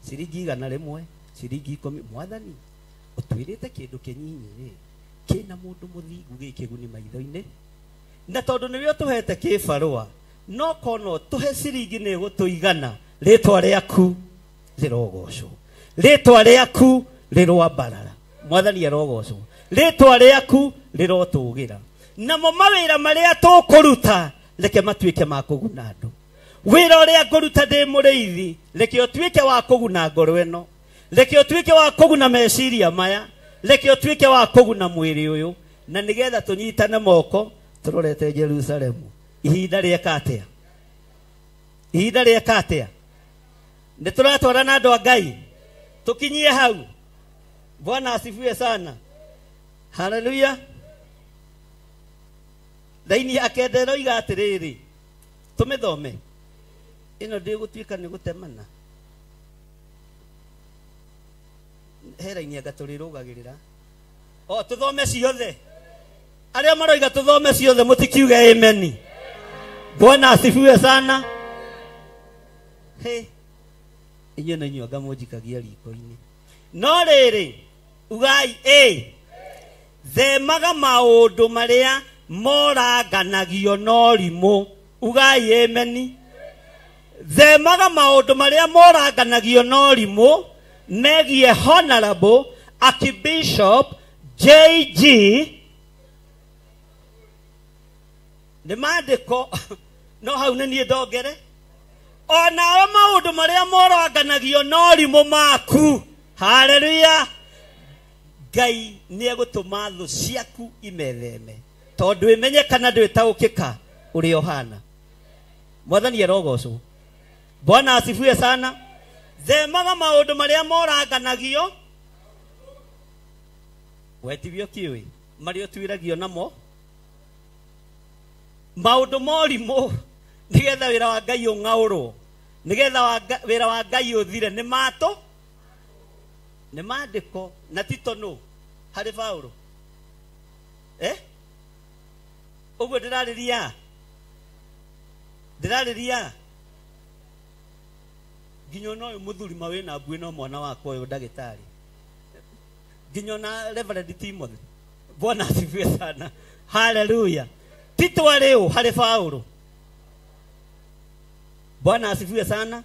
ciringi 100, ciringi 10. Mwathani ũtwĩrĩte kĩndũ kĩnyinyi rĩ kĩna mũndũ mũthingu gĩkĩguni maitho-inĩ, na tondũ nĩwe ũtũhete kĩbarũa no kono tũhe ciringi nĩ gũtũigana. Rĩtwa rĩaku rĩrogocwo, rĩtwa rĩaku rĩroambarara. Mwathani arogocwo, rĩtwa rĩaku rĩrotũgĩra. Namo mawĩra marĩa tũkũruta reke matuĩke ma kũguna andũ. Wĩra ũrĩa ngũruta ndĩ mũrĩithi reke ũtuĩke wa kũguna ngoro ĩno, reke ũtuĩke wa kũguna meciria maya, reke ũtuĩke wa kũguna mwĩrĩ ũyũ, na nĩgetha tũnyitane moko tũrorete Jerusalemu. Ihinda rĩeka atĩa? Ihinda rĩeka atĩa? Nĩ tũratwarana andũ a Ngai tũkinyie hau. Bwana asifiwe sana. Haleluya. Raini ya kenda ĩroiga atĩrĩrĩ, tũmĩthome ĩno ndĩgũtuĩka nĩ gũtemana. He raini anga tũrĩrũgagĩrĩra. O tũthome ciothe. Arĩa maroiga tũthome ciothe mũtikiuge amen. Bwana asifiwe sana. He inyuĩ na inyuĩ anga mũnjikagia riko-inĩ. No rĩrĩ ugai ĩ themaga maũndũ marĩa moranganagio no rimũ. Ugai amen. Themaga maũndũ marĩa moranganagio no rimũ megiĩ Honorable Archbishop JG. Nĩ maandĩko no hau nĩ niĩ ndongere. Onao maũndũ marĩa moranganagio no rimũ maku. Haleluya. Ngai nĩ egũtũma thũ ciaku imetheme, tondũ ĩmenye kana ndwĩtaũkĩka ũrĩa ũhana. Mwathani arogocwo. Bwana asifiwe sana. Themaga maũndũ marĩa moranganagio wetirio kĩũĩ marĩa ũtuĩragio namo maũndũ morimũ, nĩgetha wĩra wa Ngai ũng'aũrwo, nĩgetha wĩra wa Ngai ũthire. Nĩ matũ nĩ maandĩko na Tito nũ harĩ Paũlũ. Ũguo ndĩrarĩria nginya ona ũyũ mũthuri ma wĩna mbuĩ no mwana wakwa ũyũ ndagĩtarĩ, nginya ona Reverend Timothy. Bwana asifiwe sana. Haleluya. Tito arĩ ũ harĩ Paũlũ? Bwana asifiwe sana.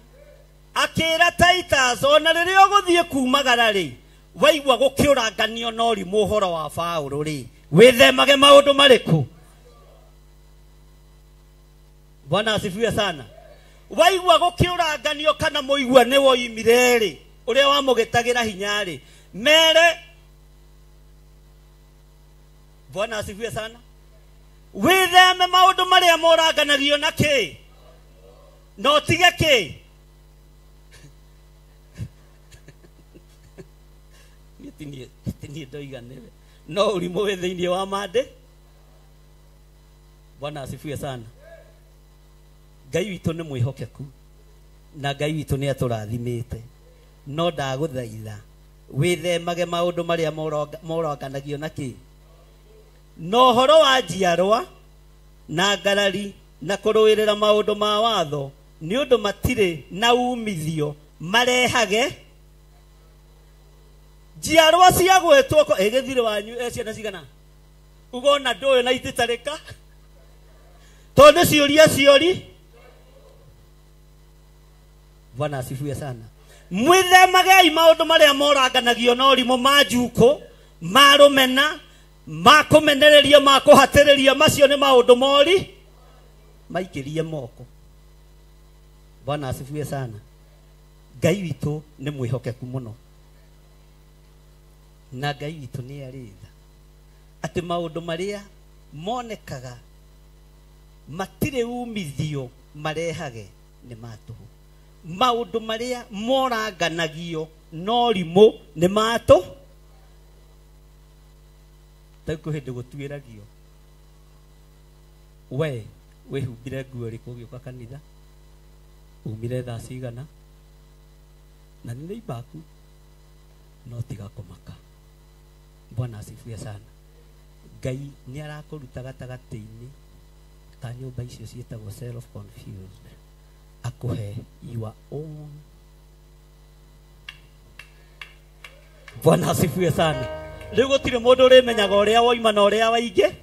Akĩra Titus ona rĩrĩa ũgũthiĩ kumagara rĩ, waigua gũkĩũranganio na ũrimũ ũhoro wa Paũlũ rĩ, wĩthemage maũndũ marĩkũ? Bwana asifiwe sana. Waigua gũkĩũranganio kana mũigua nĩ woimire rĩ, ũrĩa wamũgĩtagĩra hinya rĩ, mere. Bwana asifiwe sana. Wĩtheme maũndũ marĩa moranganagio na kĩ? Na ũtige kĩ? Niĩ ti niĩ ndoiga nĩwe, no ũrimũ wĩ thĩinĩ wa mande. Bwana asifiwe sana. Ngai witũ nĩ mwĩhokeku na Ngai witũ nĩ atũrathimĩte, no ndagũthaitha wĩthemage maũndũ marĩa moranganagio na kĩ? Na ũhoro wa njiarwa na ngarari na kũrũĩrĩra maũndũ ma watho, nĩ ũndũ matirĩ na umithio marehage. Njiarwa cia gwĩtwo ĩgĩthirĩ wanyu ciana cigana ugona ndũyũ na ititarĩka tondũ nĩ ciũria ciori. Bwana asifiwe sana. Mwĩthemagei maũndũ marĩa moranganagio na ũrimũ ma njukũ, ma rũmena, ma kũmenereria, ma kũhatĩrĩria. Macio nĩ maũndũ mori maikĩrie moko. Bwana asifiwe sana. Ngai witũ nĩ mwĩhokeku mũno, na Ngai witũ nĩ arĩ tha, atĩ maũndũ marĩa monekaga Matirĩ umithio marehage nĩ ma tũhũ. Maũndũ marĩa moranganagio no rimũ nĩ ma tũhũ. Ta kwĩ hĩndĩ gũtuĩragio we wĩhumbire nguo ĩrĩkũ ũgĩũka kanitha, umire thaa cigana, na nĩ neighbor aku, no tiga kũmaka. Bwana asifiwe sana. Ngai nĩ arakũruta gatagatĩ-inĩ ka nyũmba icio ciĩtagwo self confused, akũhe your own. Bwana asifiwe sana. Rĩu gũtirĩ mũndũ ũrĩmenyaga ũrĩa woima na ũrĩa waingĩ,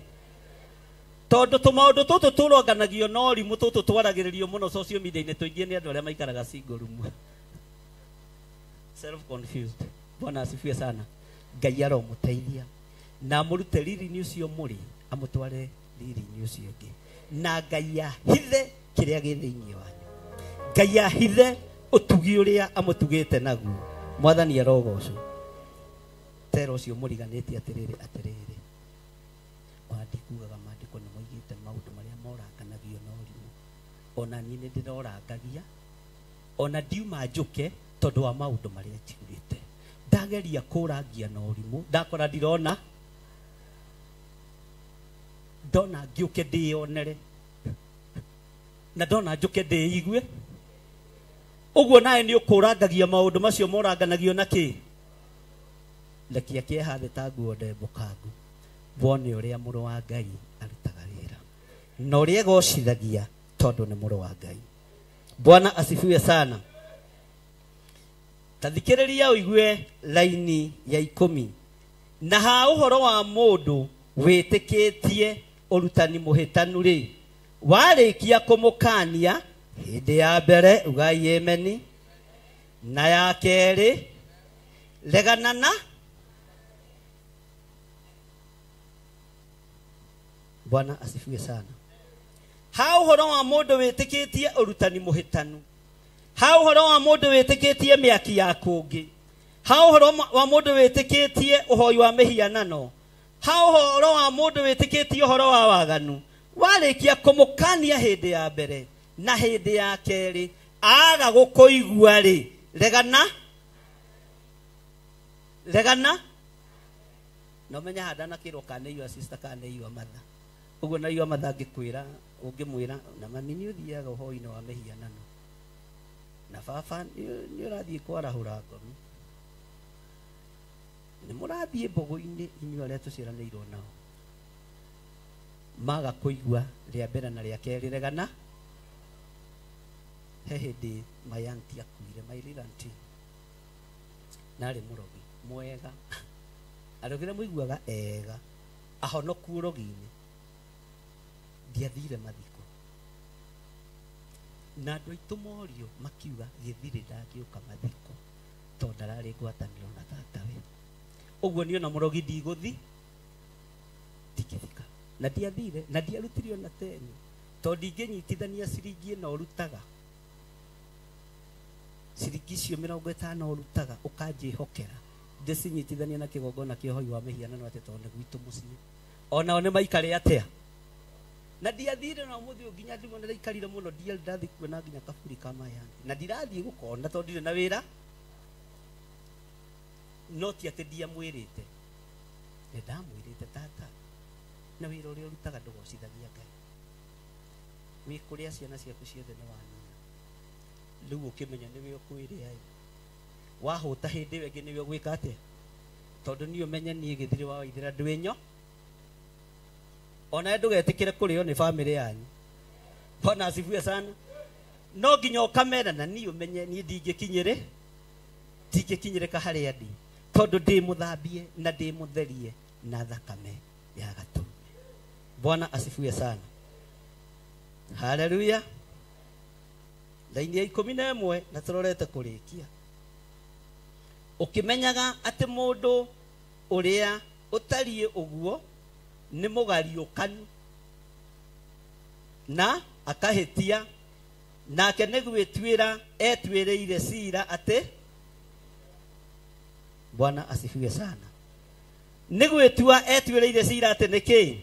tondũ tũmaũndũ tũtũ tũronganagio no rimũ, tũtũ twaragĩrĩrio mũno social media-inĩ tũingĩ nĩ andũ arĩa maikaraga single room. Self confused. Bwana asifiwe sana. Ngai aromũteithia na amũrute riri-inĩ ũcio mũrĩ, amũtware riri-inĩ ũcio ũngĩ, na Ngai ahithe kĩrĩa gĩ thĩinĩ wanyu. Ngai ahithe ũtugi ũrĩa amũtugĩte naguo. Mwathani arogocwo. Tera ũcio mũriganĩtie atĩrĩrĩ atĩrĩrĩ, ona ndikugaga maandĩko nĩ moigĩte maũndũ marĩa moranganagio na ũrimũ. Ona niĩ nĩ ndĩrorangagia, ona ndiuma njũke tondũ wa maũndũ marĩa njiguĩte. Ndageria kũrangia na ũrimũ, ndakora ndirona, ndona ngĩũke ndĩyonere, na ndona njũke ndĩigue. Ũguo nawe nĩ ũkũrangagia maũndũ macio moranganagio na kĩ? Rekia kĩeha thĩ ta nguo ndembũkangu, wone ũrĩa mũrũ wa Ngai arutaga wĩra na ũrĩa egocithagia tondũ nĩ mũrũ wa Ngai. Bwana asifiwe sana. Ta thikĩrĩria ũigue laini ya 10. Na ha ũhoro wa mũndũ wĩtĩkĩtie ũrutani mũhĩtanu rĩ, warĩkia kũmũkania hĩndĩ ya mbere ugai ameni, na ya kerĩ regana na. Bwana asifiwe sana. Ha ũhoro wa mũndũ wĩtĩkĩtie ũrutani mũhĩtanu, ha ũhoro wa mũndũ wĩtĩkĩtie mĩaki ya kũngĩ, ha ũhoro wa mũndũ wĩtĩkĩtie ũhoi wa mĩhianano, ha ũhoro wa mũndũ wĩtĩkĩtie ũhoro wa waganu, warĩkia kũmũkania hĩndĩ ya mbere na hĩndĩ ya kerĩ aga gũkũigua rĩ, regana regana. No menya handa kĩrwo kana your sister kana your mother. Ũguo na your mother angĩkwĩra, ũngĩmwĩra na mami nĩ ũthiaga ũhoi-inĩ wa mĩhianano, na baba nĩ ũrathiĩ kwarahũra ngomi, nĩ mũrathiĩ mbũgũ-inĩ inyuĩ arĩa tũciaranĩirwo nao, maga kũigua rĩa mbere na rĩa kerĩ regana. He hĩndĩ my auntie akuire, my little auntie, narĩ mũrogi mwega, arogire mũiguaga ega, ahonoku ũrogi-inĩ. Ndiathire mathiko na andũ aitũ morio makiuga gĩthirĩ ndangĩũka mathiko tondũ ndararĩ ngwatanĩro na tatawe. Ũguo niĩ ona mũrogi ndigũthi ndingĩthika, na ndiathire na ndiarutire ona teni tondũ ndingĩnyitithania ciringi ĩno ũrutaga, ciringi icio 50 ũrutaga ũkanjĩhokera ndĩcinyitithania na kĩgongona kĩa ũhoi wa mĩhianano atĩ tondũ nĩ gwitũ mũciĩ, onao nĩ maikare atĩa. Na ndiathire na ũmũthĩ ũyũ nginya ndimwe ndĩraikarire mũno, ndirathiĩ kuona nginya kaburi ka mayani, na ndirathiĩ gũkona tondũ ndirĩ na wĩra. No ti atĩ ndiamwĩrĩte, nĩ ndamwĩrĩte tata, na wĩra ũrĩa ũrutaga ndũgocithagia Ngai, wĩ kũrĩa ciana ciaku ciothe nĩ wanina, rĩu ũkĩmenya nĩwe ũkwĩrĩa ĩ, wahũta hĩndĩ ĩyo ĩngĩ nĩwe ũgwĩka atĩa, tondũ niĩ ũmenye niĩ gĩthirĩ wa waithĩra ndwĩnyo, ona ndũgetĩkĩre kũrĩo nĩ bamĩrĩ yanyu. Bwana asifiwe sana. No nginya ũkamera na niĩ ũmenye niĩ ndingĩkinyĩrĩ, ndingĩkinyĩrĩka harĩa ndĩ, tondũ ndĩ mũthambie na ndĩ mũtherie na thakame ya gatũrũme. Bwana asifiwe sana. Haleluya. Laini ya 11 na tũrorete kũrĩkia. Ũkĩmenyaga atĩ mũndũ ũrĩa ũtariĩ ũguo nĩ mũgariũkanu na akahĩtia, nake nĩ gwĩtuĩra etuĩrĩire cira atĩ. Bwana asifiwe sana. Nĩ gwĩtua etuĩrĩire cira atĩ nĩ kĩ?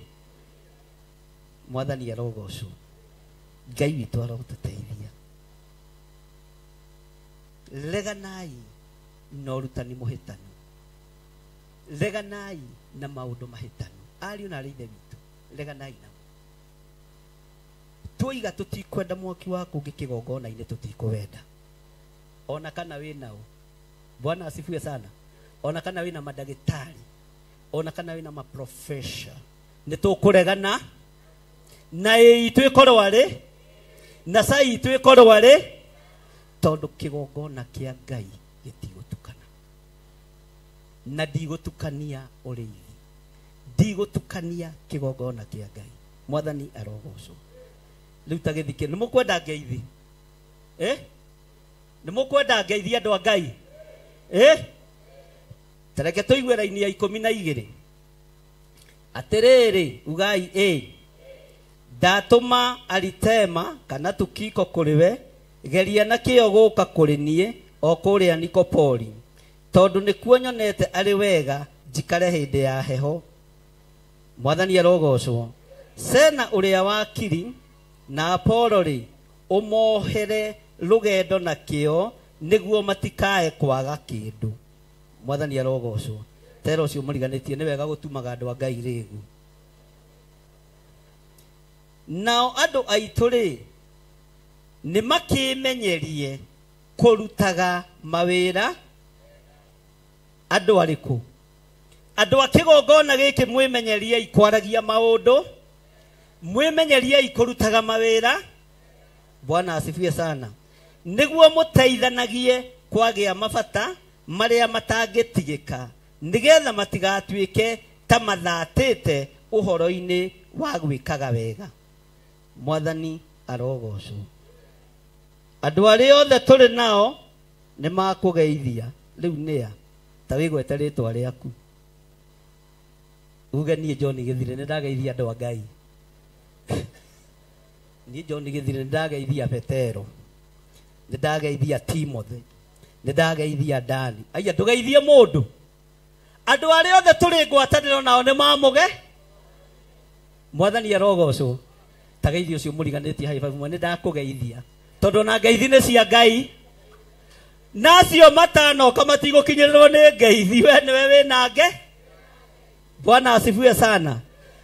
Mwathani arogocwo. Ngai witũ arotũteithia. Reganai na ũrutani mũhĩtanu, reganai na maũndũ mahĩtanu. Ariũ na arĩ ithe witũ, reganai namo. Twoiga tũtikwenda mwaki wa kũngĩ kĩgongona-inĩ, tũtikũwenda. Ona kana wĩ nao, Bwana asifiwe sana. Ona kana wĩna mandagĩtarĩ, ona kana wĩna maprofesa, nĩ tũkũregana na ĩ itũ ĩkorwo arĩ na cai itũ ĩkorwo arĩ, tondũ kĩgongona kĩa Ngai gĩtigũtukana. Na ndigũtukania ũrĩithi, ndigũtukania kĩgongona kĩa Ngai. Mwathani arogocwo. Rĩu ta gĩthikĩ, nĩ mũkwenda ngeithi? Nĩ mũkwenda ngeithi andũ a Ngai? Ta reke tũigue raini ya 12. Atĩrĩrĩ, ugai ĩ, ndatũma Aritema kana Tukiko kũrĩ we, geria na kĩyo gũka kũrĩ niĩ o kũrĩa Nikopoli, tondũ nĩkuo nyonete arĩ wega njikare hĩndĩ ya heho. Mwathani arogocwo. Sena ũrĩa wakiri na Apolo rĩ, ũmohere rũgendo na kĩyo nĩguo matikae kwaga kĩndũ. Mwathani arogocwo. Tera ũcio mũriganĩtie nĩ wega gũtumaga andũ a Ngai rĩgu. Nao andũ aitũ rĩ, nĩ makĩmenyerie kũrutaga mawĩra. Andũ arĩkũ? Andũ a kĩgongona gĩkĩ mwĩmenyeriei kwaragia maũndũ, mwĩmenyeriei kũrutaga mawĩra. Bwana asifiwe sana. Nĩguo mũteithanagie kwagĩa mabata marĩa matangĩtigĩka, nĩgetha matigatuĩke ta mathatĩte ũhoro-inĩ wa gwĩkaga wega. Mwathani arogocwo. Andũ arĩa othe tũrĩ nao nĩ makũgeithia. Rĩu nĩa? Ta wĩgwete rĩtwa rĩaku. Uge niĩ John Gĩthire nĩ ndageithia andũ a Ngai. Niĩ John Gĩthire nĩ ndageithia Petero, nĩ ndageithia Timothy, nĩ ndageithia Dani. Aya, ndũgeithie mũndũ. Andũ arĩa othe tũrĩ ngwatanĩro nao nĩ mamũge. Mwathani arogocwo. Ta geithia ũcio mũriganĩtie high five, nĩ ndakũgeithia, tondũ ona ngeithi nĩ cia Ngai. Na acio matanoka matigũkinyĩrĩrwo nĩ ngeithi, we nĩwe wĩna nge. Bwana asifiwe sana.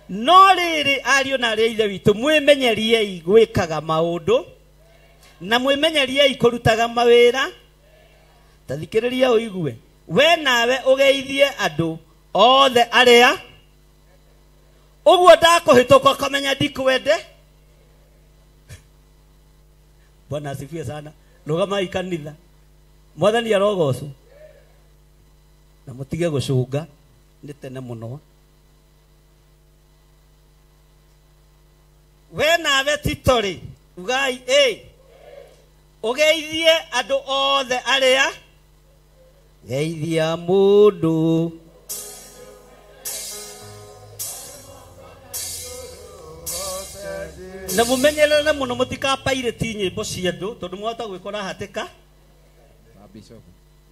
No rĩrĩ, ariũ na arĩ a ithe witũ, mwĩmenyeriei gwĩkaga maũndũ na mwĩmenyeriei kũrutaga mawĩra. Ta thikĩrĩria ũigue. We nawe ũgeithie andũ othe arĩa ũguo ndakũhĩtũka ũkamenya ndikwende. Bwana asifiwe sana. Rũgamai kanitha. Mwathani arogocwo. Na mũtige gũcũnga, nĩ tene mũno. We nawe Tito rĩ, ugai ĩ, ũgeithie andũ othe arĩa geithia mũndũ. Na mũmenyerere mũno mũtikapairĩti nyĩmbo cia andũ, tondũ mwahota gwĩkora hatĩka.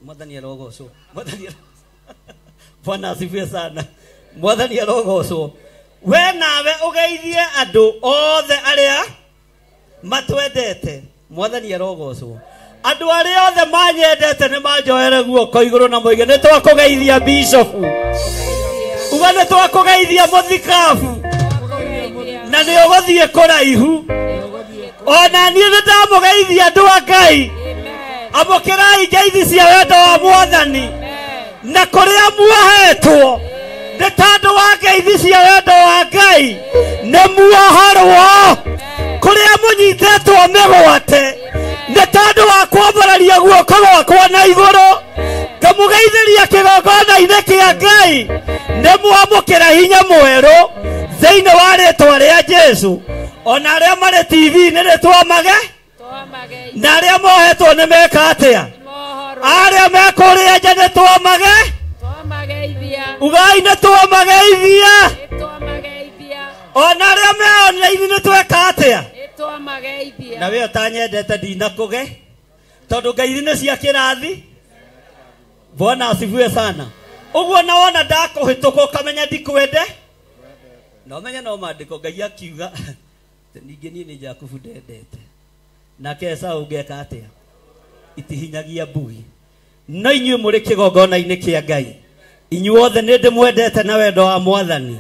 Mwathani arogocwo. Mwathani Bwana asifiwe sana. Mwathani arogocwo. We nawe ũgeithie andũ othe arĩa matwendete. Mwathani arogocwo. Andũ arĩa othe manyendete nĩ manjoere guoko igũrũ na moige nĩ twakũgeithia bishop. Uga nĩ twakũgeithia mũthikabu. Na nĩ ũgũthiĩ kũraihu. Ona niĩ nĩ ndamũgeithia andũ a Ngai. Amũkĩrai ngeithi cia wendo wa Mwathani. Na kũrĩa muohetwo nĩ tondũ wa ngeithi cia wendo wa Ngai nĩ muohorwo. Kũrĩa mũnyitĩtwo mĩgwate nĩ tondũ wa kwambararia guoko gwakwa na igũrũ ngamũgeithĩria kĩgongona-inĩ kĩa Ngai nĩ mwamũkĩra hinya mwerũ thĩinĩ wa rĩtwa rĩa Jesũ. Ona arĩa marĩ TV-inĩ nĩ twamage, na arĩa mohetwo nĩ meka atĩa? Arĩa mekũrĩa nja nĩ twamage, ugai nĩ twamageithia. Ona arĩa me online nĩ tweka atĩa? Na we ũtanyendete ndinakũge, tondũ ngeithi nĩ cia kĩrathi. Bwana asifiwe sana. Ũguo na wona ndakũhĩtũka ũkamenya ndikwende, na ũmenye no maandĩko Ngai akiuga Ningĩ niĩ nĩ Jakubu ndendete. Nake Esau ngeka atĩa? Itihinyagia mbugi. No inyuĩ mũrĩ kĩgongona-inĩ kĩa Ngai. Inyuothe nĩ ndĩmwendete na wendo wa Mwathani.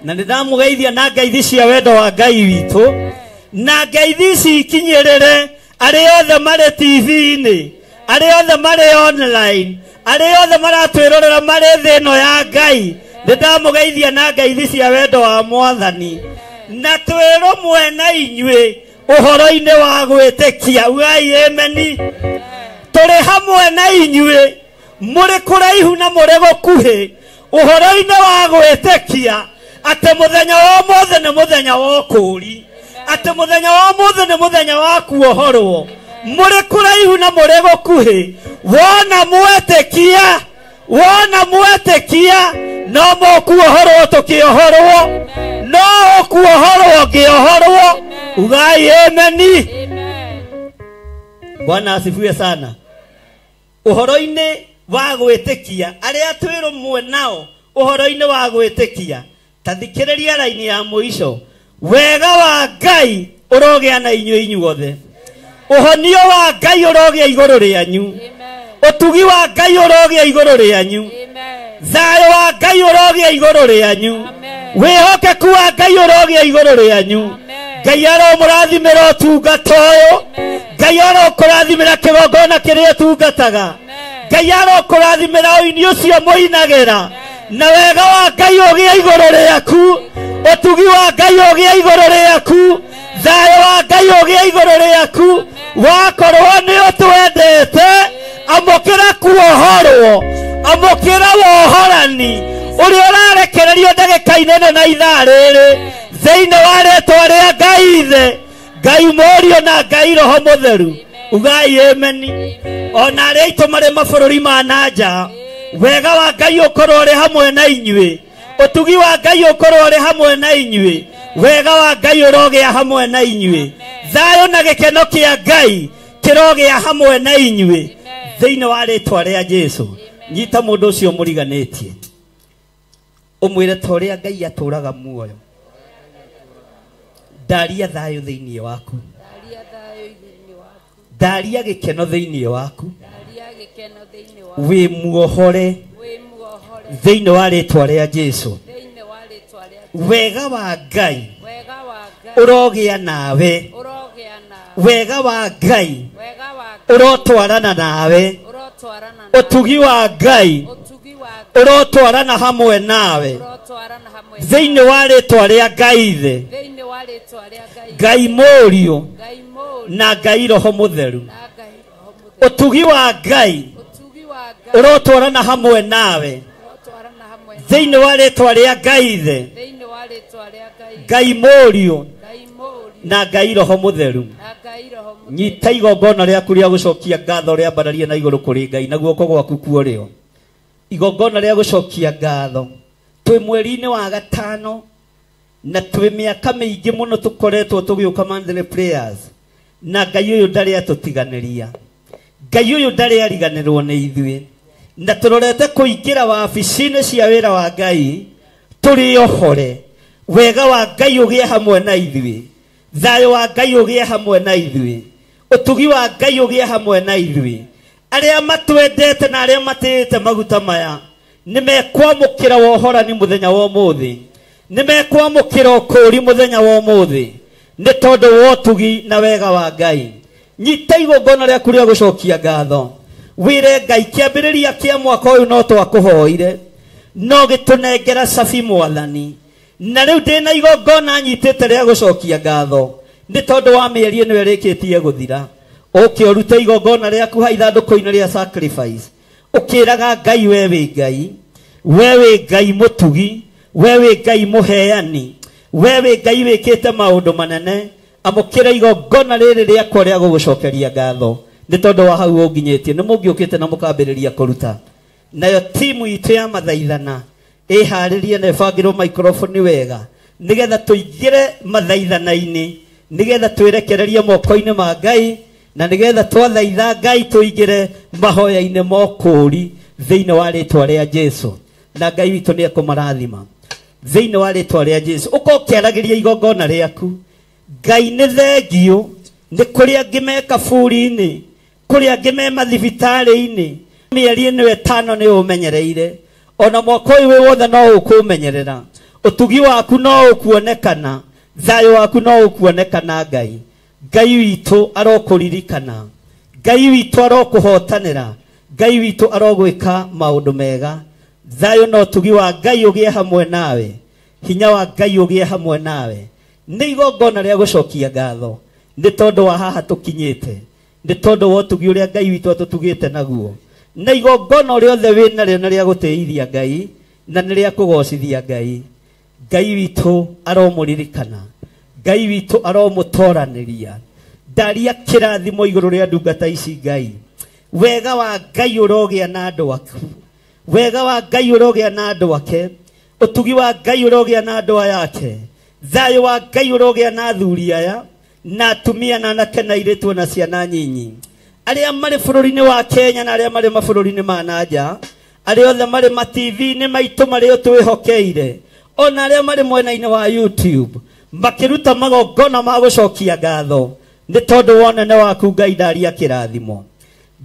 Na nĩ ndamũgeithia na ngeithi cia wendo wa Ngai witũ. Na ngeithi ici ikinyĩrĩre arĩa othe marĩ TV-inĩ, arĩa othe marĩ online, arĩa othe maratwĩrorera marĩ thĩ ĩno ya Ngai. Nĩ ndamũgeithia na ngeithi cia wendo wa Mwathani. Na twĩrũmwe na inyuĩ ũhoro-inĩ wa gwĩtĩkia. Ugai ameni. Tũrĩ hamwe na inyuĩ mũrĩ kũraihu na mũrĩ gũkuhĩ ũhoro-inĩ wa gwĩtĩkia atĩ mũthenya wa ũmũthĩ nĩ mũthenya wa ũkũũri, atĩ mũthenya wa ũmũthĩ nĩ mũthenya wa kuohorwo. Mũrĩ kũraihu na mũrĩ gũkuhĩ, wona mwetĩkia, wona mwetĩkia no mũkuohorwo tũkĩohorwo, no ũkuohorwo ngĩohorwo. Ugai ameni. Bwana asifiwe sana. Ũhoro-inĩ wa gwĩtĩkia arĩa twĩrũmwe nao ũhoro-inĩ wa gwĩtĩkia, ta thikĩrĩria raini ya mũico. Wega wa Ngai ũrogĩa na inyuĩ inyuothe. Ũhonio wa Ngai ũrogĩa igũrũ rĩanyu. Ũtugi wa Ngai ũrogĩa igũrũ rĩanyu. Thayũ wa Ngai ũrogĩa igũrũ rĩanyu. Wĩhokeku wa Ngai ũrogĩa igũrũ rĩanyu. Ngai aromũrathimĩra ũtungata ũyũ. Ngai arokũrathimĩra kĩgongona kĩrĩa ũtungataga. Ngai arokũrathimĩra ũini ũcio mũinagĩra. Na wega wa Ngai ũgĩe igũrũ rĩaku. Ũtugi wa Ngai ũgĩe igũrũ rĩaku. Thayũ wa Ngai ũgĩe igũrũ rĩaku. Wakorwo nĩ ũtwendete, amũkĩra kuohorwo, amũkĩra wohorani ũrĩa ũrarekererio ndagĩka-inĩ ĩno na ithaa rĩrĩ thĩinĩ wa rĩtwa rĩa Ngai Ithe, Ngai Mũriũ na Ngai Roho Mũtheru. Ugai ameni. Ona arĩa aitũ marĩ mabũrũri ma na nja, wega wa Ngai ũkorwo ũrĩ hamwe na inyuĩ. Ũtugi wa Ngai ũkorwo ũrĩ hamwe na inyuĩ. Wega wa Ngai ũrogĩa hamwe na inyuĩ. Thayũ na gĩkeno kĩa Ngai kĩrogĩa hamwe na inyuĩ thĩinĩ wa rĩtwa rĩa Jesũ. Nyita mũndũ ũcio mũriganĩtie, ũmwĩre ta ũrĩa Ngai atũraga muoyo, ndaria thayũ thĩinĩ waku, ndaria gĩkeno thĩinĩ waku, wĩ muohore thĩinĩ wa rĩtwa rĩa Jesũ. Wega wa Ngai ũrogĩa nawe. Wega wa Ngai ũrotwarana nawe. Ũtugi wa Ngai ũrotwarana hamwe nawe thĩinĩ wa rĩtwa rĩa Ngai Ithe, Ngai Mũriũ na Ngai Roho Mũtheru. Ũtugi wa Ngai ũrotwarana hamwe nawe thĩinĩ wa rĩtwa rĩa Ngai Ithe, Ngai Mũriũ na Ngai Roho Mũtheru. Nyita igongona rĩaku rĩa gũcokia ngatho rĩambararie na igũrũ kũrĩ Ngai na guoko gwaku kuorĩo. Igongona rĩa gũcokia ngatho twĩ mweri-inĩ wa gatano na twĩ mĩaka mĩingĩ mũno tũkoretwo tũgĩũka monthly prayers, na Ngai ũyũ ndarĩ atũtiganĩria, Ngai ũyũ ndarĩ ariganĩrwo nĩ ithuĩ, na tũrorete kũingĩra wabici-inĩ cia wĩra wa Ngai tũrĩ ohore. Wega wa Ngai ũgĩe hamwe na ithuĩ, thayũ wa Ngai ũgĩe hamwe na ithuĩ, ũtugi wa Ngai ũgĩe hamwe na ithuĩ. Arĩa matwendete na arĩa matĩĩte maguta maya nĩ mekwamũkĩra wohorani mũthenya wa ũmũthĩ, nĩ mekwamũkĩra ũkũũri mũthenya wa ũmũthĩ nĩ tondũ wa ũtugi na wega wa Ngai. Nyita igongona rĩaku rĩa gũcokia ngatho, wĩre Ngai kĩambĩrĩria kĩa mwaka ũyũ no twakũhoire no gĩtũnengera cabi Mwathani, na rĩu ndĩna igongona nyitĩte rĩa gũcokia ngatho nĩ tondũ wa mĩeri ĩno ĩrĩkĩtie gũthira. Ũke ũrute igongona rĩaku ha ithandũkũ-inĩ rĩa sacrifice, ũkĩraga Ngai we wĩ Ngai, we wĩ Ngai mũtugi, we wĩ Ngai mũheani, we wĩ Ngai wĩkĩte maũndũ manene. Amũkĩra igongona rĩrĩ rĩakwa rĩa gũgũcokeria ngatho nĩ tondũ wa hau ũnginyĩtie. Nĩ mũngĩũkĩte na mũkambĩrĩria kũruta. Nayo timu itũ ya mathaithana ĩharĩrie na ĩbangĩrwo microphone wega nĩgetha tũingĩre mathaithana-inĩ, nĩgetha twĩrekererie moko-inĩ ma Ngai, na nĩgetha twathaitha Ngai tũingĩre mahoya-inĩ ma ũkũũri thĩinĩ wa rĩtwa rĩa Jesũ. Na Ngai witũ nĩ ekũmarathima thĩinĩ wa rĩtwa rĩa Jesũ. Ũka ũkĩaragĩria igongona rĩaku. Ngai nĩ thengio nĩ kũrĩ angĩ me kaburi-inĩ, kũrĩ angĩ me mathibitarĩ-inĩ. Mĩeri ĩno ĩtano nĩ ũmenyereire, ona mwaka ũyũ wĩ wothe no ũkũmenyerera. Ũtugi waku no ũkuonekana, thayũ waku no ũkuonekana. Ngai, Ngai witũ arokũririkana, Ngai witũ arokũhotanĩra, Ngai witũ arogwĩka maũndũ mega. Thayũ na ũtugi wa Ngai ũgĩe hamwe nawe, hinya wa Ngai ũgĩe hamwe nawe. Nĩ igongona rĩa gũcokia ngatho nĩ tondũ wa haha tũkinyĩte, nĩ tondũ wa ũtugi ũrĩa Ngai witũ atũtugĩte naguo. Na igongona rĩothe wĩ narĩo nĩ rĩa gũtĩithia Ngai na nĩ rĩa kũgocithia Ngai. Ngai witũ aromũririkana, Ngai witũ aromũtoranĩria. Ndaria kĩrathimo igũrũ rĩa ndungata ici Ngai. Wega wa Ngai ũrogĩa na andũ aku, wega wa Ngai ũrogĩa na andũ ake, ũtugi wa Ngai ũrogĩa na andũ aya ake, thayũ wa Ngai ũrogĩa na athuri aya na atumia na anake na airĩtu na ciana nyinyi, arĩa marĩ bũrũri-inĩ wa Kenya na arĩa marĩ mabũrũri-inĩ ma na nja, arĩa othe marĩ ma TV-inĩ maitũ marĩa twĩhokeire, ona arĩa marĩ mwena-inĩ wa YouTube makĩruta magongona ma gũcokia ngatho nĩ tondũ wa ũnene waku Ngai. Ndaria kĩrathimo,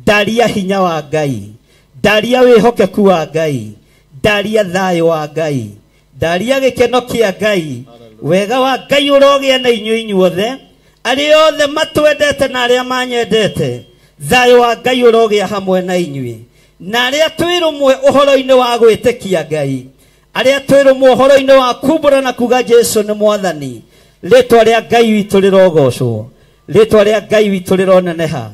ndaria hinya wa Ngai, ndaria wĩhokeku wa Ngai, ndaria thayũ wa Ngai, ndaria gĩkeno kĩa Ngai. Wega wa Ngai ũrogĩa na inyuĩ inyuothe, arĩa othe matwendete na arĩa manyendete. Thayũ wa Ngai ũrogĩa hamwe na inyuĩ, na arĩa twĩ rũmwe ũhoro-inĩ wa gwĩtĩkia Ngai, arĩa twĩ rũmwe ũhoro-inĩ wa kumbũra na kuga Jesu nĩ Mwathani. Rĩtwa rĩa Ngai witũ rĩrogocwo, rĩtwa rĩa Ngai witũ rĩroneneha.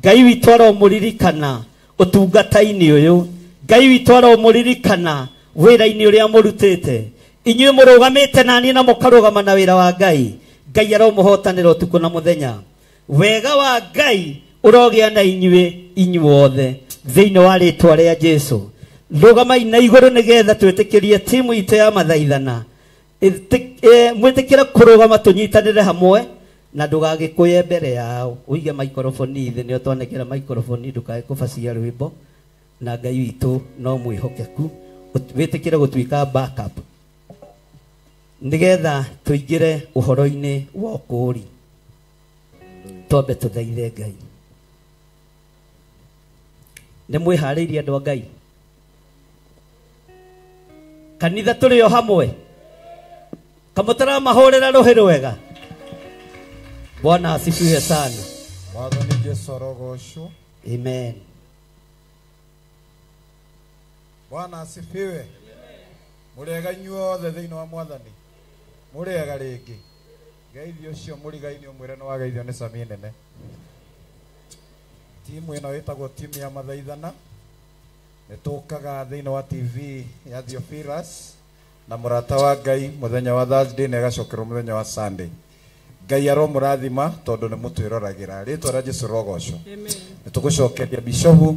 Ngai witũ aromũririkana ũtungata-inĩ ũyũ, Ngai witũ aromũririkana wĩra-inĩ ũrĩa mũrutĩte. Inyuĩ mũrũgamĩte na niĩ na mũkarũgama na wĩra wa Ngai, Ngai aromũhotanĩra ũtukũ na mũthenya. Wega wa Ngai ũrogĩa na inyuĩ inyuothe thĩinĩ wa rĩtwa rĩa Jesu. Rũgamai na igũrũ nĩgetha twĩtĩkĩrie timu itũ ya mathaithana mwĩtĩkĩre kũrũgama tũnyitanĩre hamwe, na ndũgagĩkũye mbere yao, ũige maikoroboni thĩ, nĩo twanengera maikoroboni, ndũkae kũbacia rwĩmbo. Na Ngai witũ no mwĩhokeku, wĩtĩkĩre gũtuĩka backup nĩgetha tũingĩre ũhoro-inĩ wa ũkũũri. Twambe tũthaithe Ngai. Nĩ mwĩharĩirie andũ a Ngai? Kanitha tũrĩ o hamwe, kamũtaramahũrĩra rũhĩ rwega. Bwana asifiwe sana. Mwathani Jesu arogocwo. Amen. Bwana asifiwe. Mũrĩega inyuothe thĩinĩ wa Mwathani, mũrĩega rĩngĩ. Geithio ũcio mũrigaini ũmwĩre nĩ wageithio nĩ Sami nene. Timu ĩno ĩtagwo timu ya mathaithana, nĩ tũkaga thĩinĩ wa TV ya Theophilus na mũrata wa Ngai mũthenya wa Thursday na ĩgacokerwo mũthenya wa Sunday. Ngai aromũrathima tondũ nĩ mũtwĩroragĩra. Rĩtwa rĩa Jesu rogocwo. Nĩ tũgũcokeria Bishopu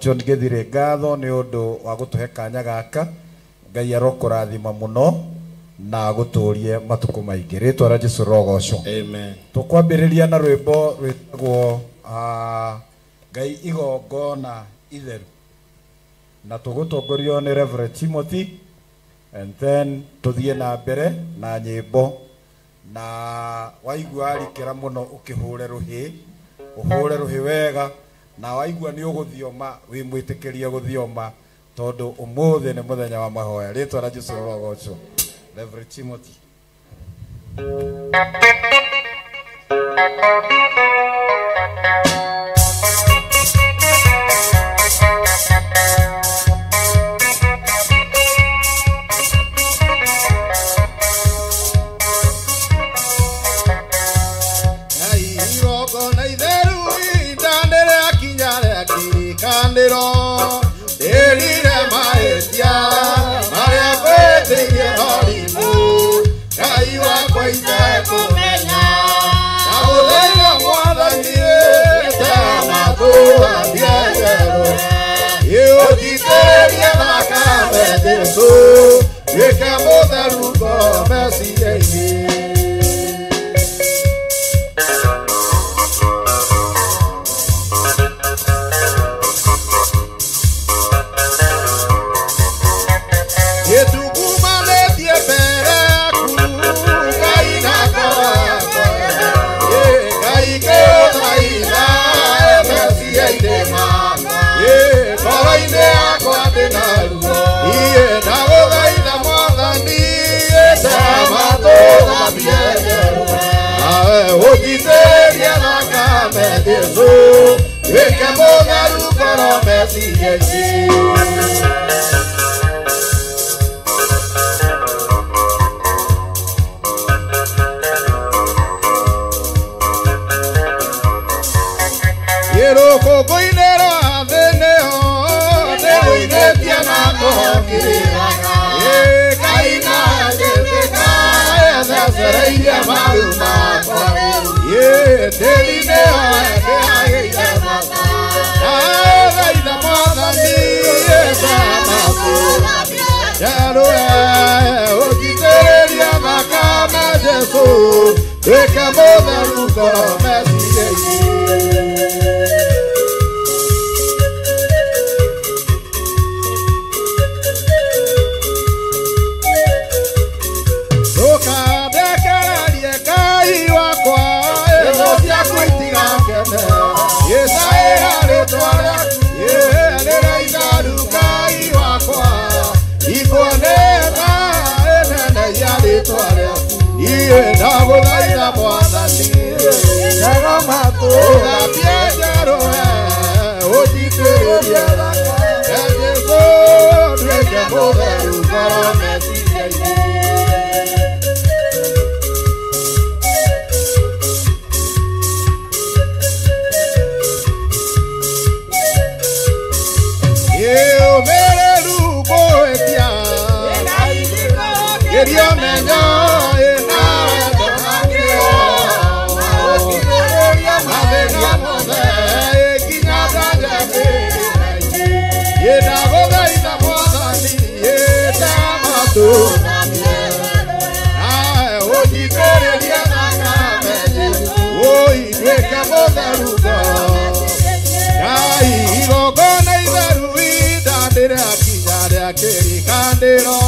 John Githire ngatho nĩ ũndũ wa gũtũhe kanya gaka. Ngai arokũrathima mũno na agũtũrie matukũ maingĩ. Rĩtwa rĩa Jesu rogocwo. Amen. Tũkwambĩrĩria na rwĩmbo rwĩtagwo Ngai igongona itheru, na tũgũtongorio nĩ Reverend Timothy, and then tũthiĩ na mbere na nyĩmbo. Na waigua arikĩra mũno ũkĩhũre rũhĩ, ũhũre rũhĩ wega, na waigua nĩ ũgũthioma wĩ mwĩtĩkĩrie gũthioma, tondũ ũmũthĩ nĩ mũthenya wa mahoya. Rĩtwa rĩa Jesu rĩrogocwo. Reverend Timothy. Yetukumanĩtie mbere yaku, Ngai na ngoro Jesu wĩke mũtheru ngoro meciria-inĩ. Rũkũngũ-inĩ rwa thĩ nĩho ndĩrũithĩtie na kũhokĩrĩraga Ngai na ngĩtĩka ethecereirie maru makwa tĩri nĩho ndĩhagĩire bata ndagũthaitha Mwathani ĩtamaku njerũe ũnjitĩrĩrie thakame Jesũ nduĩke mũtheru ngoro meciria-inĩ. Ndũkandekererie Ngai wakwa thũ ciaku itigakene gĩcaĩra rĩtwa rĩaku rĩrĩa itheru Ngai wakwa ikuoneta ĩneneia rĩtwa rĩaku niĩ ndagũthaitha Mwathani Tega matũ ũthambie njerũe ũnjitĩrĩrie Jesũ nduĩke mũtheru ngoro meciria-inĩ. Ũmĩrĩru ngũĩtia geria menyo ĩna wendo na kĩo mathĩna mothe nginya ndanje mĩrĩra-inĩ ndagũthaitha Mwathani ĩtega matũ nawe ũnjitĩrĩrie thakame Jesũ nduĩke mũtheru ngoro Ngai igongona itheru indandĩre kinya rĩa kĩrĩkanĩro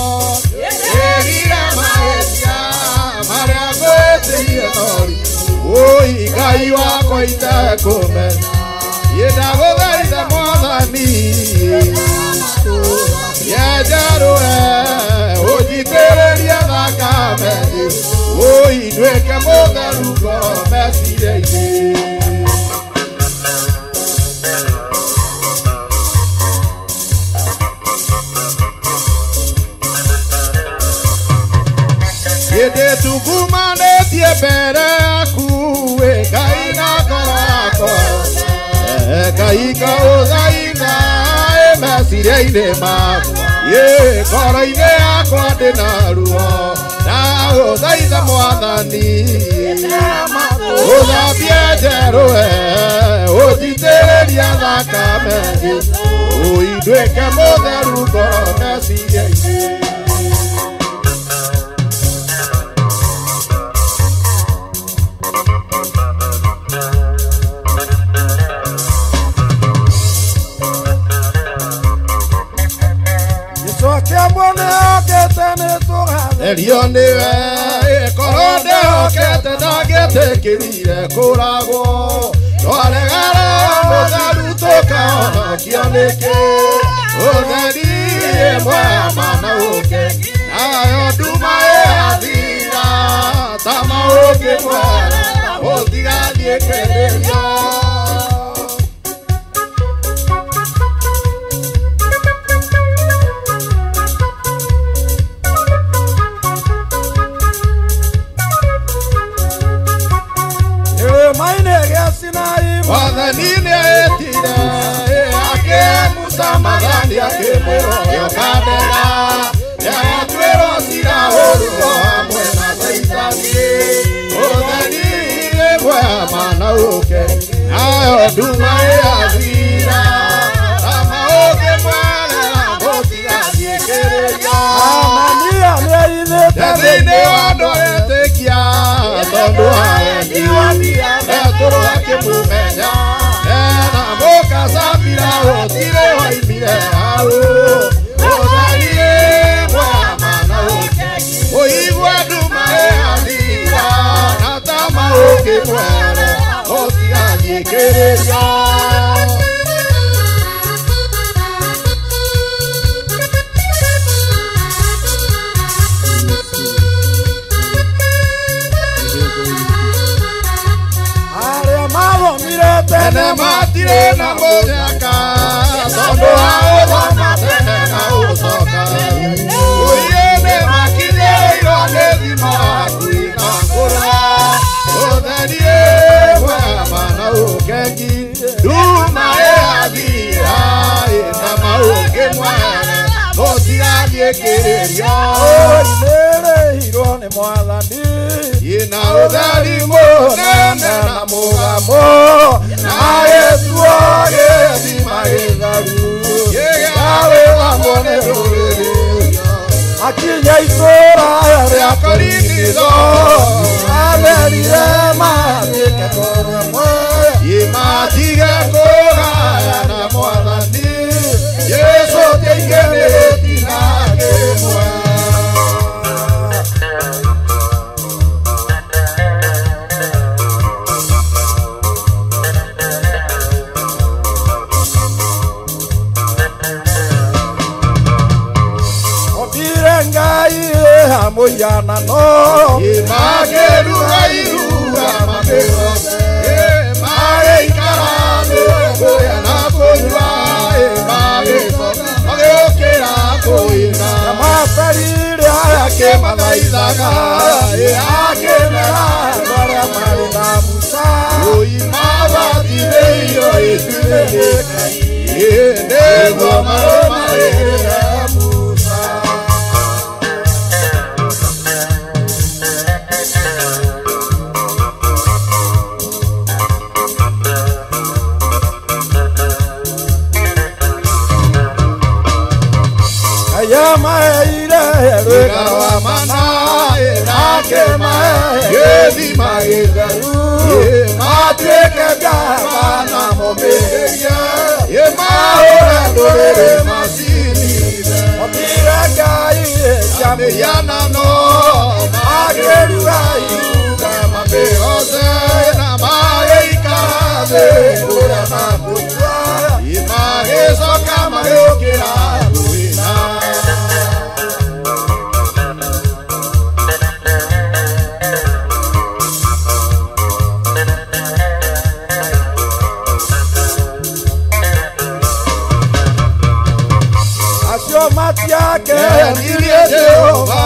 ĩrire mahĩtia marĩa ngwĩtĩirie nori wũi Ngai wakwa itekũmenya ndagũthaitha Mwathani nyenjerũe ũnjitĩrĩrie thakame wũi nduĩke mũtheru ngoro meciria-inĩ. Hĩndĩ tungumanĩtie mbere yaku Ngai na ngoro yakwa Ngai ngagũthaitha meciria-inĩ makwa ngoro-inĩ yakwa ndĩna ruo ndagũthaitha Mwathani ũthambie njerũe ũnjitĩrĩrie thakame nduĩke mũtheru ngoro meciria-inĩ. Therio nĩwe korwo ndehokete ndangĩtĩkĩrire kũragwo twaregara mũtheru tũkahonokio nĩkĩ ũtheri mwema na ũke nayo nduma ĩgathira ta maũngĩ mwera ũtigathiĩ kĩrĩrio. Mwathani nĩetire akĩmusa mathani akĩmwĩra ũkandera nĩagatuĩrwo cira ũru o hamwe na Caitani ũtheri mwema na ũke nayo nduma ĩgathira ta maũngĩ mwerera mũtigathiĩ kĩrĩrio. Anania nĩaithĩte Thĩinĩ wa andũ etĩkia tondũ aendi Petero akĩmũmenya ena mũkacabira gũtirĩ waimire hau ũtheri mwema na ũke ũigue nduma ĩgathira na ta maũngĩ mwere ũtigathiĩ kĩrĩrio. Ene matirĩ na mũnyaka tondũ wa ũthoma tene na ũcoka. Ũiĩ nĩ makinyĩirwo nĩ thimo kuina ngũra. Ũtherie mwema na ũkengi nduma ĩrathira ĩna maũngĩ mwene mũtigathiĩ kĩrĩria. Ũinĩrĩirwo nĩ mwathani ĩna ũtheri mũnene na mũgamo na gĩtuo gĩthima gĩtheru gĩgawĩragwo nĩ rũrĩrĩ. Akinya itũũra rĩa Korinitho amerire mathiĩke kũremwe matige kũgayana mwathani Jesũ tiaingĩrĩti na kĩmwe. Ombire Ngai mũhianano makĩruga iruga makĩgoce magĩikara thĩ kũrĩa na kũnyua magĩcoka magĩũkĩra kũina. Matarire akĩmathaithaga akĩmera andũ arĩa marĩ na Musa mabatithĩirio ituĩ nĩ Ngai nĩguo marũmagĩrĩre Musa. Gĩthima gĩtheru matuĩke ngavana momĩrĩrie mahũre ndũrĩrĩ macinire. Ombire Ngai cia mĩhianano makĩruga iruga makĩgoce na magĩikara thĩ kũrĩa na kũnyua magĩcoka magĩũkĩra kũina. Matiakenirie Jehova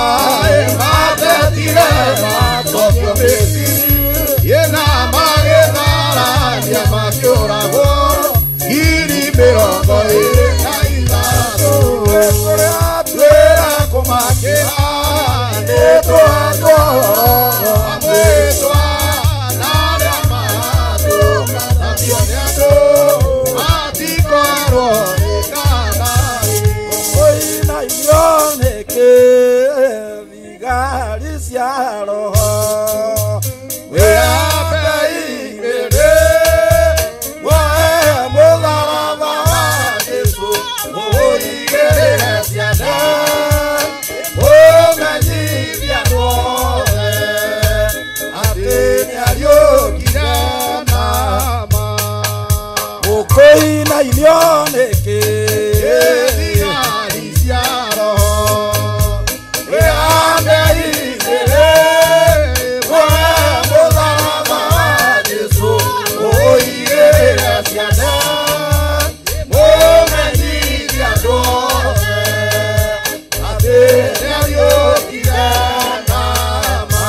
matetire macokio Misiri ĩna magĩtharania makĩũragwo 23,000. Kũrĩa twĩra kũmakĩra nĩ twatwo amwĩtwa na arĩa maratũkanatio nĩ andũ matikorwo nĩ kana kũina irio nĩkĩ thigari cia roho wĩambe igĩrĩ woe mũtharaba wa Jesũ ũigĩrĩre ciande ũmenyithie andũ othe atĩ nĩariũkire na ma. Ũkũina irio nĩkĩ thigari cia roho wĩambe igĩrĩ woe mũtharaba wa Jesũ ũigĩrĩre ciande mũmenyithie andũ othe atĩ nĩariũkire na ma.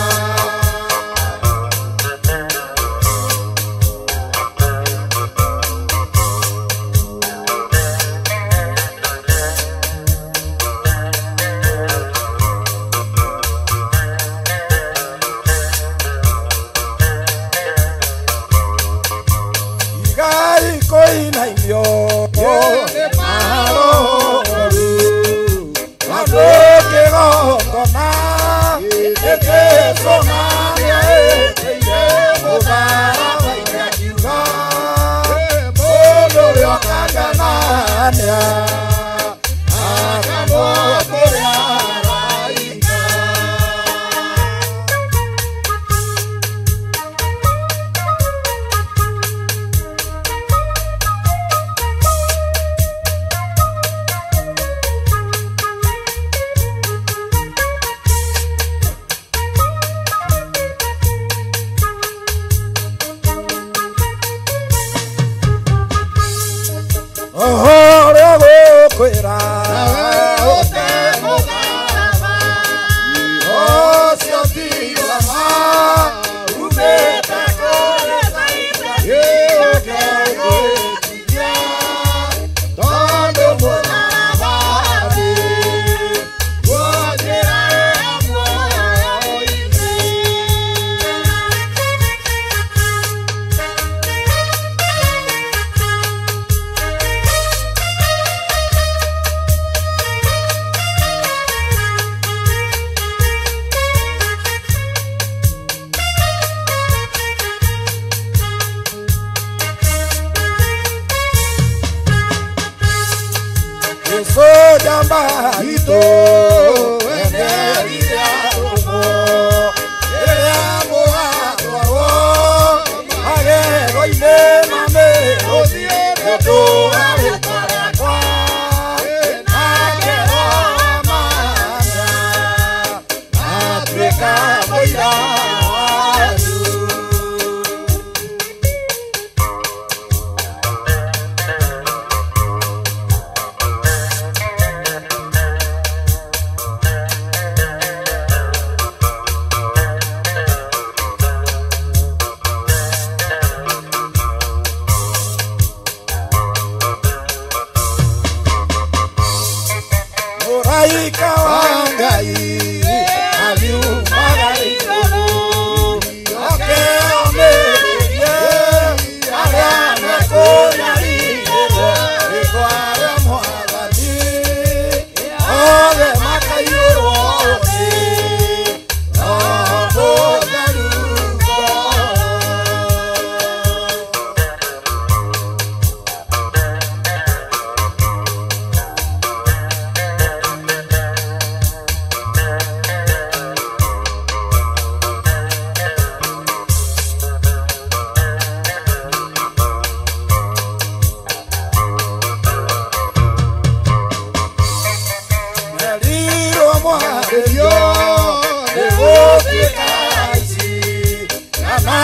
Igai kũina irio maroru andũ kĩgongona nĩ Jesũ na nĩaĩtĩire mũtharaba-inĩ akiuga mũndũ ũrĩa ũkanganania akanwo kũrĩa araika. mũira wanyu. Mũraika wa Ngai ariumaga igũrũ oke omĩrĩrie arĩa mekũnyarirĩrwo rĩĩtwa rĩa Mwathani othe makaiyũrwo nĩ Roho Mũtheru. Merirwo mwarĩrio nĩ gũtuĩka aici kana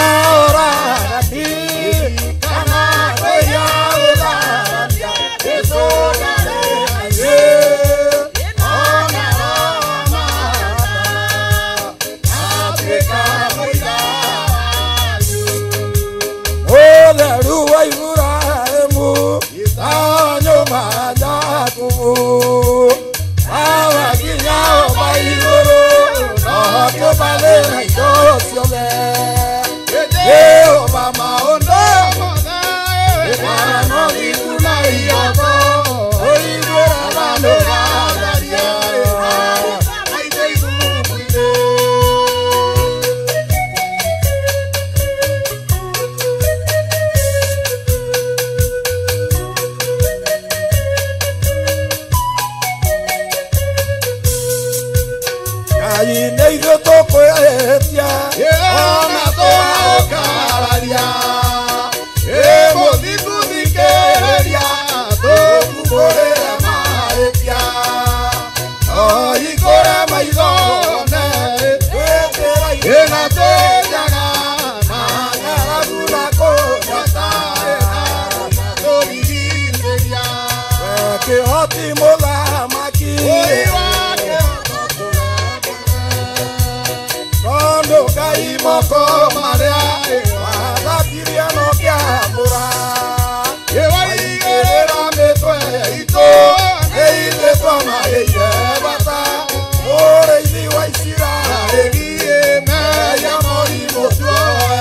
oragani kana kũiya gũtharania Jesũ ndarĩ aingĩ ona Roho atuĩka mũira wanyu. Mũtheru wa Iburahĩmu tawa nyũmba Jakubu tawa nginya homa igũrũ no kũbathĩra indo ciothe Jehova maũndũ mothe no thingu na ihooto ũiguĩra andũ gatharia aitũ iguku-inĩ. Ngai nĩ ithuĩ tũkwĩhĩtia ona tũgũkararia ĩ mũthingu thikĩrĩria tũkumbũrĩre mahĩtia no hingũre maitho one ĩna twĩnjaga na ng'aragu na kũnyota na tũrigicĩria we kĩhoti mũthamaki tondũ Ngai moko marĩa wathambirie no kĩambũra ĩwaigĩrĩra mĩtwe itũ nĩ ithuĩ twamagĩire bata mũrĩithi wa Isiraeli mehia mũrimũ tuoe.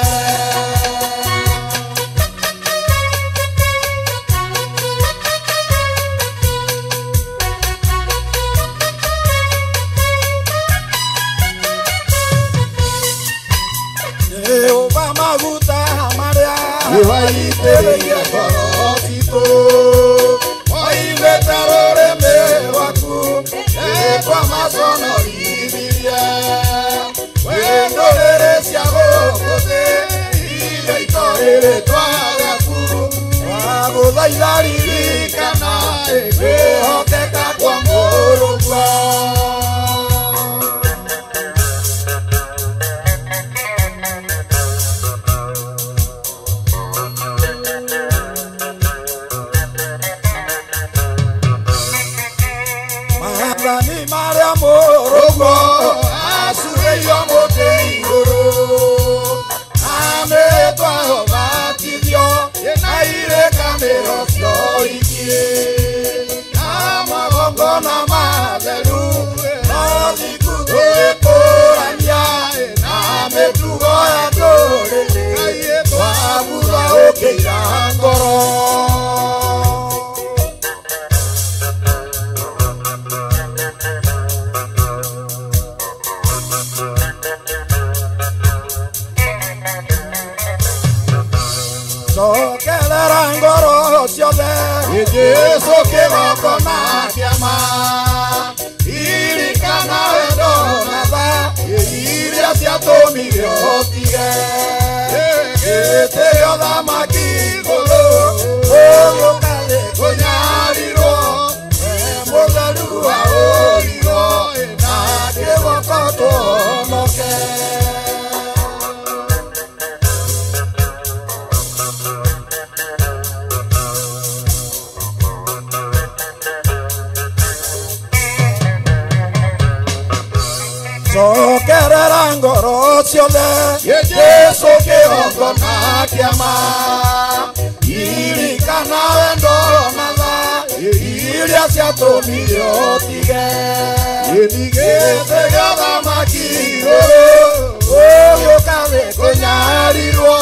Jehova maguta marĩa waitĩrĩirie ngoro citũ moimĩte rũrĩmĩ rwaku nĩtwamaconorithirie kwĩ ndũrĩrĩ cia gũkũ thĩ iria itoĩ rĩĩtwa rĩaku twagũthaitha ririkana kwĩhokeka kwa mũrũguo. Maathani marĩa mũrũguo acurĩirio mũtĩ igũrũ na mĩĩtwa ũbatithio na irĩkanĩro cioiki na magongona matheru no thingu twĩkũrania na mĩtugo ya ndũrĩrĩ twabutha ũkĩira ngoro. Cokerera ngoro ciothe Jesũ kĩgongona kĩama ririkana wendo na tha iria ciatũmire ũtige gĩtĩ gĩa ũthamaki igũrũ ũgũka thĩ kũnyarirwo we mũtheru wa ũrigo na kĩboko tũhonoke. Menyerera ngoro ciothe Jesu kĩhongona kĩama Ririkana wendo na tha iria ciatũmire ũtige Gĩtĩ gĩa ũthamaki igũrũ ũgĩũka thĩ kũnyarirwo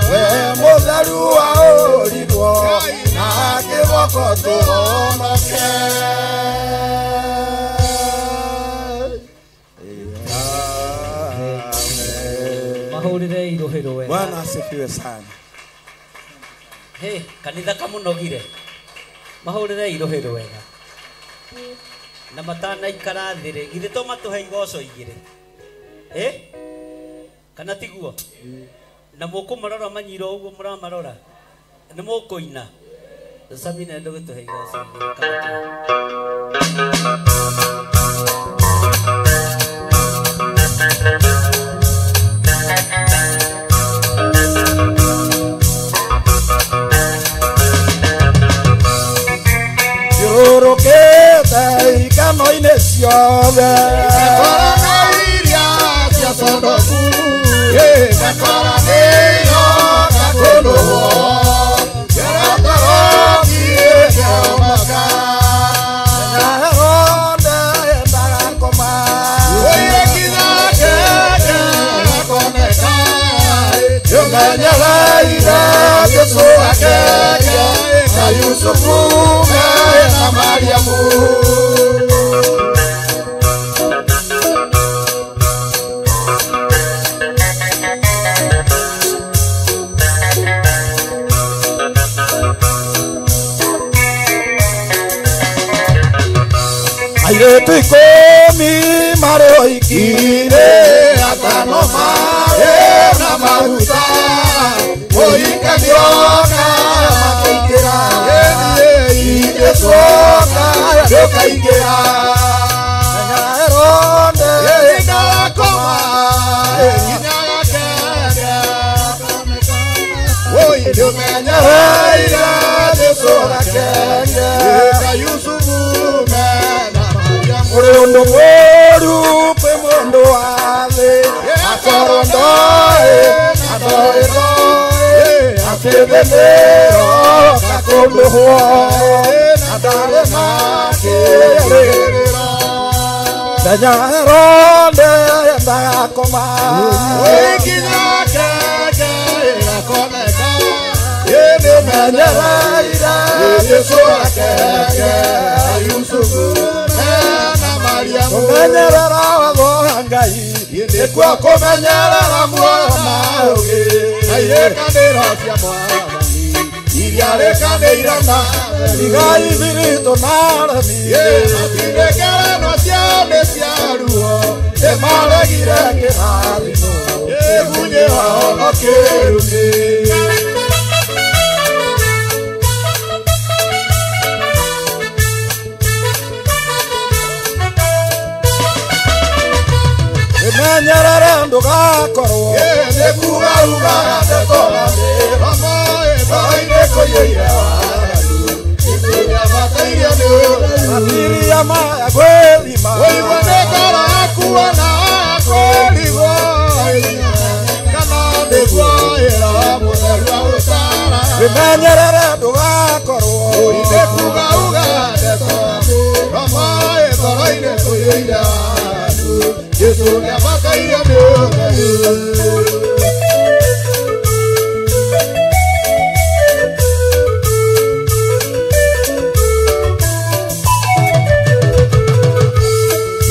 we mũtheru waũrirwo na kĩboko tũhonoke. Bwana asifiwe sana. Hey, kanitha kamunogire. Mahurire irohero wega. Na matana ikara thire, githe to matuhe igoco igire. Eh? Kana tiguo? Na mukumarora manyiro uguo muramarora. Ni mukuina. Sabina ndugituhe igoco igire kana. Thiũrũrũkĩte ikano-inĩ ciothe Ngakora iria cia Sondoku ngakora nĩyo gakũnũhwo ngĩrotorokie ngĩhonoka Herode endaga koma Oire nginya keke gakoneka Nĩũmenyereire Jesũ akeke na Yusufu na Mariamu. Airĩtu ikũmi marĩ oiki-inĩ atano marĩ na maguta mũhikania makĩingĩra ingĩcoka ndũkaingĩra Herode ndakoma nginya gakenge oi ndũmenyereire Jesũ gakenge ta Yusufu mena Mariamu Kũrĩ ũndũ mũũru kwĩ mũndũ wa thĩ akorwo ndoĩ na ndoĩ ndoĩ atĩ thĩ nĩyoka kũndũhwo na ndarĩ na kĩĩrĩgĩrĩro Mũthenya Herode endaga koma nginya kenge gakoneka Nĩũmenyereire Jesũ gakenge Yusufu mena Mariamu Kũmenyerera watho wa Ngai nĩkuo kũmenyerera muoyo na ũũgĩ na irĩkanĩro cia Mwathani iria rĩkanĩire na Igai thiritũ na aremi matinĩkerenwo ciao nĩ cia ruo nĩmaregire kĩrathimo ĩgunyĩ wao no kĩrumi. Menyerere ndũgakorwo nĩkuga ugaga ndeto na mĩromo ĩmwe-inĩ kũiyũire waganu Jesũ nĩabatairio nĩ ũtheru Matiria maya gwĩthima Ũigua nĩ ngoro yaku ona kũrigwo kana nĩguo ĩra mũtheru agũtaara Wĩmenyerere ndũgakorwo nĩkuga uga ndeto na mĩromo ĩngoro-inĩ kũiyũire waganu Jesũ nĩabatairio nĩ ũtheru.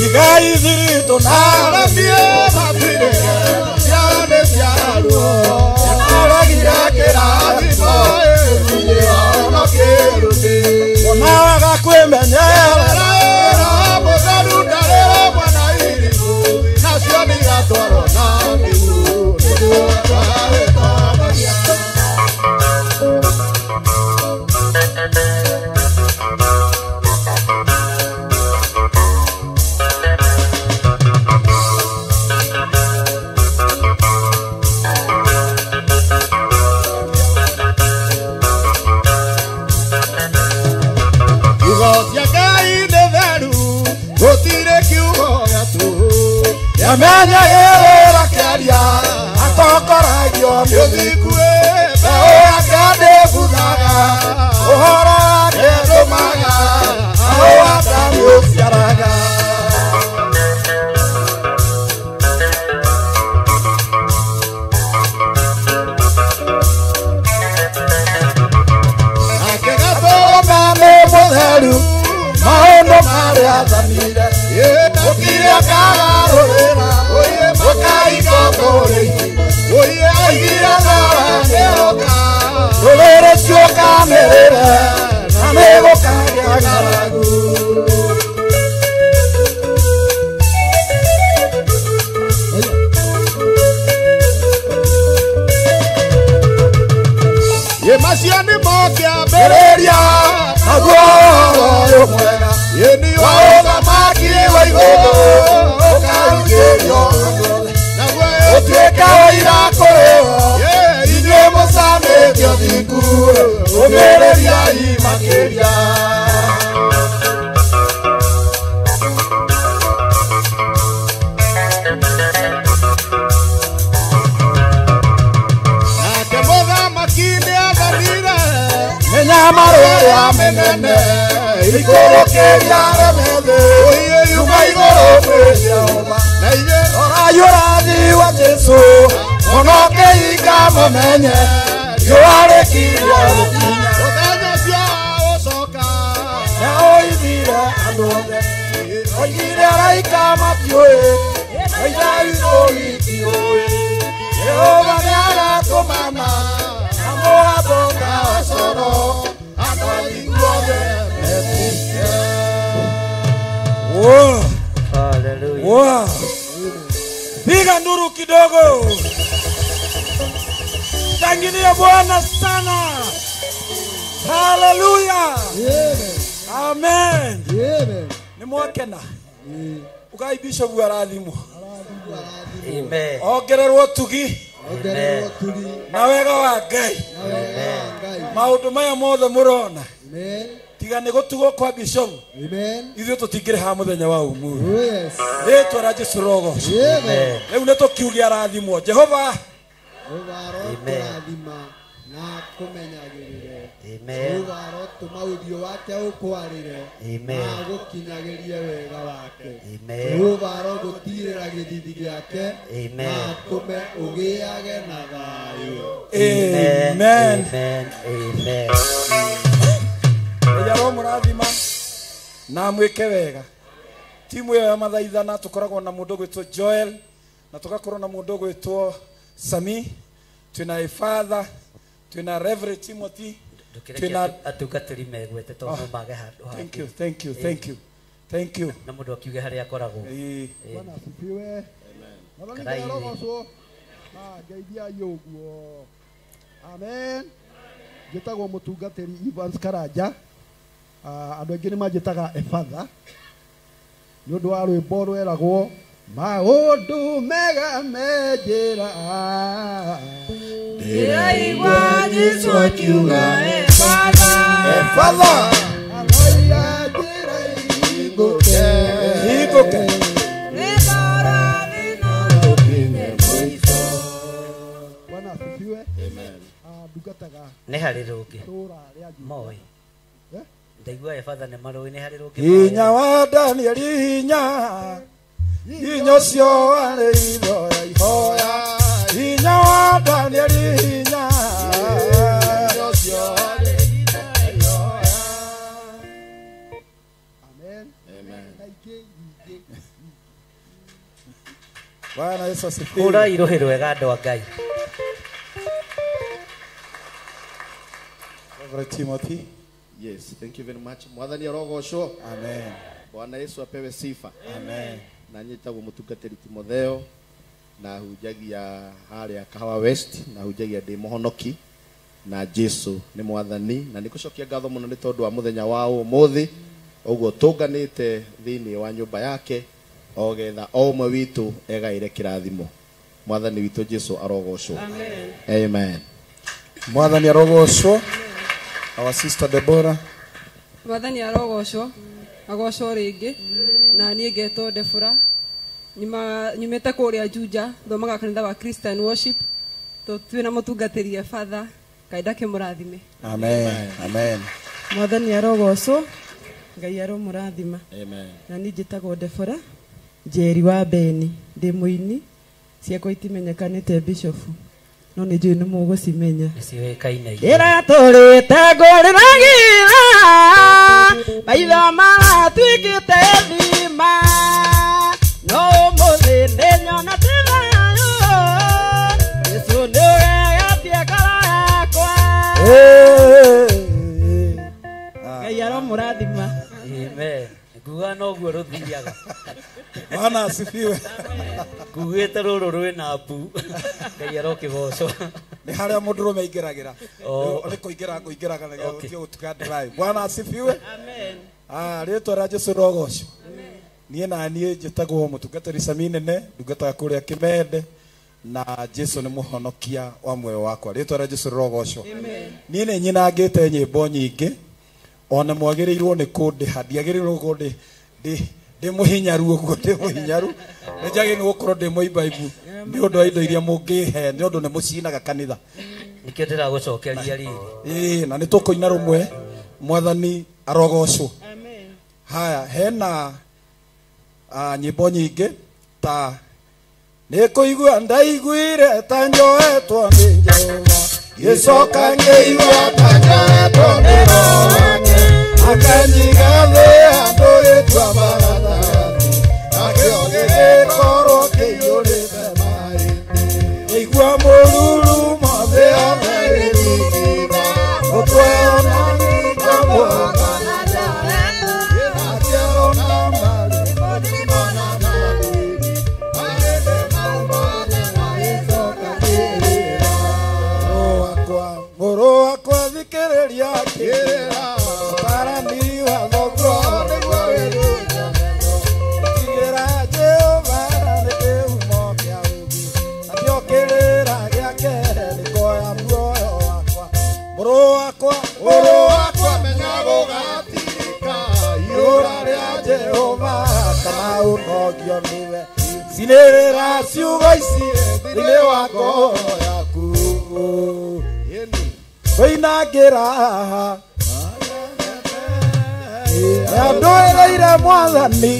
Igai thiritũ na Aremie matinĩke ciao nĩ cia ruo nĩmaregire kĩrathimo Ndamenyagĩrĩra kĩaria atongoragia nĩ ũthingu mbeũ yake ndĩbuthaga ũhoro wake ndũmaga aũhanda nĩũciaraga. Nake gatũrũme nĩ mũtheru maũndũ marĩa athanire gũtirĩ akagarũrĩra ũkaigwo kũrĩ oigire thara nĩoka ndũrĩrĩ ciũkanĩrĩre na nĩgũkagĩa ng'aragu. Ye macio nĩmo kĩambĩrĩria naguo ũhoro ũyũ mwega nĩ wa ũthamaki wa igũrũ ũkahunjĩrio andũ othe ũtuĩke ũira kũrĩ o inyuĩ mũcamĩte ũthingu ũmĩrĩriai makĩria. Nake mũthamaki nĩathanire mĩnyamaro ĩrĩa mĩnene ikũrũkĩria aremethĩ yuma igũrũ kwĩ Jehova na inyuĩ rorai ũrathi wa Jesũ mũno kĩhinga mũmenye riũa rĩkirie gũkinya mũthenya ũcio ũcoka nĩaũithire andũ othe oigire araika matiũĩ na Ithe witũ itiũĩ Jehova nĩagatũmana na mũgambo ta wa coro andũ athingu othe metĩkie. Wow. Hallelujah. Wow. Piga nduru kidogo. Shangilia Bwana sana. Hallelujah. Amen. Amen. Ni mwakena. Ukai bishop arathimwo. Amen. Ongererwo tugi. Ongererwo tugi. Na wega wa Ngai. Maũndũ maya mothe mũrona. Amen. Tiga nĩ gũtugwo kwa bishop. Amen. Ithuĩ tũtingĩrĩ haha mũthenya wa ũmũthĩ. Oh yes. Rĩtwa rĩa Jesũ rogocwo. Amen. Rĩu nĩ tũkiuge arathimwo. Jehova Jehova arokũrathima na akũmenyagĩrĩre. Amen. Jehova arotũma ũthiũ wake ũkwarĩre Amen. na agũkinyagĩrie wega wake. Amen. Jehova arogũtirĩra gĩthithi gĩake Amen. na atũme ũgĩage na thayũ. Amen. Amen. Amen. Ngai aromũrathima na amwĩke wega. Timu ĩyo ya mathaithana tũkoragwo na mũndũ ũgwĩtwo Joel na tũgakorwo na mũndũ ũgwĩtwo Sami, twĩna Efatha, twĩna Reverend Timothy, Ndũkĩreke twĩna atungatĩri megwete tondũ no mage handũ hangĩ. Thank you, thank you, thank you. Thank you. Na mũndũ akiuge harĩa akoragwo. Ĩĩ. Bwana asifiwe. Mwathani Karai. Ngai arogocwo. Ngeithiai ũguo. Amen. Njĩtagwo mũtungatĩri Evans Karanja. Andũ aingĩ nĩ manjĩtaga Efatha nĩ ũndũ wa rwĩmbo rweragwo maũndũ mega me njĩra. Ndĩraigua Jesũ akiuga Efatha. Efatha. Aroira njĩra hingũke. Hingũke. Bwana asifiwe. Ndungataga Nĩ harĩ rũngĩ. itũũra rĩa Juda. Moi. Eh? Ndaigua Efatha nĩ marũĩ nĩ harĩ rũngĩ. Hinya wa Danieli hinya hinya ũcio warĩ ihoya ihoya hinya wa Danieli hinya ũcio warĩ ihoya. Amen. Amen. Na ingĩ nyingĩ. Bwana Yesu asifiwe. Hũrai rũhĩ rwega andũ a Ngai. Reverend Timothy. Yes, thank you very much. Mwathani arogocwo. Amen. Bwana Yesu apewe sifa. Amen. Na nyitagwo mũtungatĩri Timotheo na hunjagia harĩa Kahawa West na hunjagia ndĩ mũhonoki na Jesu nĩ mwathani na nĩngũcokia ngatho mũno nĩ tondũ wa mũthenya wa ũmũthĩ ũguo tũnganĩte thĩinĩ wa nyũmba yake o getha o ũmwe witũ egaĩre kĩrathimo. Mwathani witũ Jesu arogocwo. Amen. Amen. Mwathani arogocwo. Our sister Deborah. Mwathani arogocwo agocwo rĩngĩ na niĩ ngetwo Debora Nyumĩte kũrĩa Juja, thomaga kanitha wa Christian Worship. Twĩna mũtungatĩri Father, Ngai ndakĩmũrathime. Amen. Amen. Mwathani arogocwo, Ngai aromũrathima. Amen. Na niĩ njĩtagwo Deborah Njeri wa Beni, ndĩ mũini, ciakwa itimenyekanĩte Bishop, no nĩ njũĩ nĩ mũgũcimenya. Nĩciũĩkaine. Ĩratũrĩte ngũrĩragĩra, maitho maratuĩkĩte thima, no ũmũthĩ nĩnyonete thayũ, Jesũ nĩũgegetie ngoro yakwa. Ngai aromũrathima. Amen. Nguga noguo rũthiaga. Bwana asifiwe. Ngugĩte rũrũ rwĩna mbu. Ngai arokĩgocwo. Nĩ harĩa mũndũrũme aingĩragĩra. Nĩ kũingĩra kũingĩraga nĩgetha ũtige gũtuka drive. Bwana asifiwe. Amen. Rĩtwa rĩa Jesũ rogocwo. Niĩ na niĩ njĩtagwo mũtungatĩri Sami Nene, ndungataga kũrĩa Kĩmende, na Jesũ nĩ mũhonokia wa muoyo wakwa. Rĩtwa rĩa Jesũ rogocwo. Niĩ nĩ nyinangĩte nyĩmbo nyingĩ, ona mwagĩrĩirwo nĩ kũndĩha, ndiagĩrĩirwo gũkorwo ndĩ mũhinyaru ũguo, ndĩ mũhinyaru. Nĩ njagĩrĩirwo gũkorwo ndĩ mũimbaibu nĩ ũndũ wa indo iria mũngĩhe, nĩ ũndũ nĩ mũcinaga kanitha. Nĩkĩo ndĩragũcokeria riri. Ĩĩ, na nĩ tũkũina rũmwe, Mwathani arogocwo. Haya, hena nyĩmbo nyingĩ ta nĩ kũigua ndaiguire ta njoetwo nĩ Jehova, ngĩcoka ngĩigua ta njoetwo nĩ Roho wake, akanjiga thĩ handũ gĩtua maratathi, nakĩo gĩgĩkorwo kĩiyũrĩte maĩ. Ngĩigua mũrurumo thĩ yothe ĩgĩthingitha, mũtwe ona nĩngamũhaka. Mũrũ wakwa thikĩrĩria kĩrĩra, ũtarani wa thoguo nĩguo wĩrute. Tigĩra Jehova nĩ kĩhumo kĩa ũũgĩ, nakĩo kĩrĩra gĩake nĩ kuoya muoyo wakwa. Mũrũ wakwa menya gũgatirika ihũra rĩa Jehova kana ũnogio nĩwe. Cinĩrĩra ciugo ici thĩinĩ wa ngoro yaku. Koinangĩra nĩandũĩrĩire Mwathani,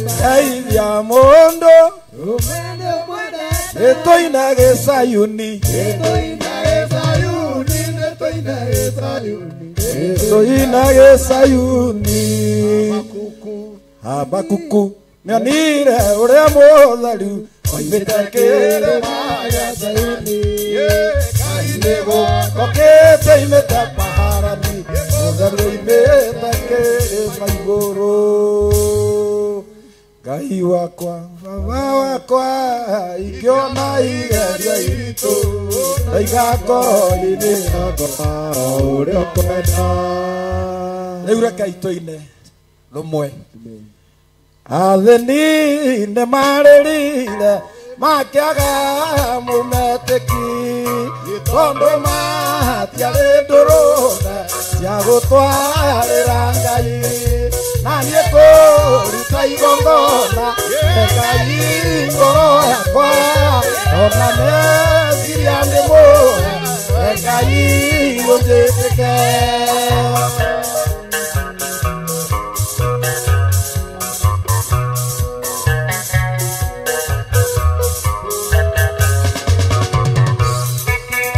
ndeithia mũndũ, nĩtũinage Sayuni, nĩtũinage Sayuni. Habakuku nĩonire ũrĩa mũtheru oimĩte kĩrĩma gĩa Sayuni, okĩte imĩte Paharani, mũtheru oimĩte kĩrĩma igũrũ. Ngai wakwa, baba wakwa, ingĩona igerio iritũ, ndaiga ngoro-inĩ yakwa ũrĩa ũkwenda. Rĩu rekei tũine rũmwe. Athĩni nĩmarĩrire makĩaga mũmetĩki, tondũ matiarĩ ndũrũme cia gũtwarĩra Ngai. Na niĩ kũruta igongona Ngai ngoro yakwa, ona meciria ndĩmũhe Ngai ũnjĩtĩke.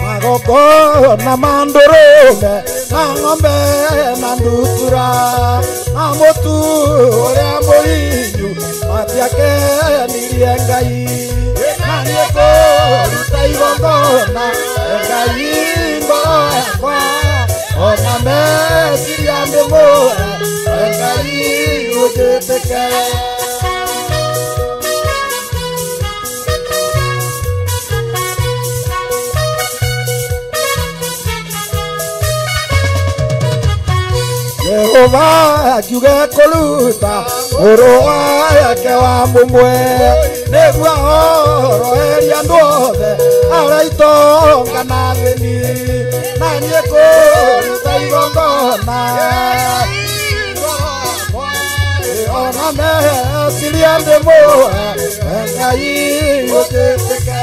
Magongona ma ndũrũme na ng'ombe na ndutura na mũtu ũrĩa mũhinyu matiakenirie Ngai. Na niĩ kũruta igongona Ngai ngoro yakwa, ona meciria ndĩmũhe Ngai ũnjĩtĩke. Jehova akiuge kũruta mũrũ wake wa mũmwe, nĩguo ahoroherie andũ othe arĩa itonga na athĩni. Na niĩ kũruta igongona ona meciria ndĩmũhe Ngai ũnjĩtĩke.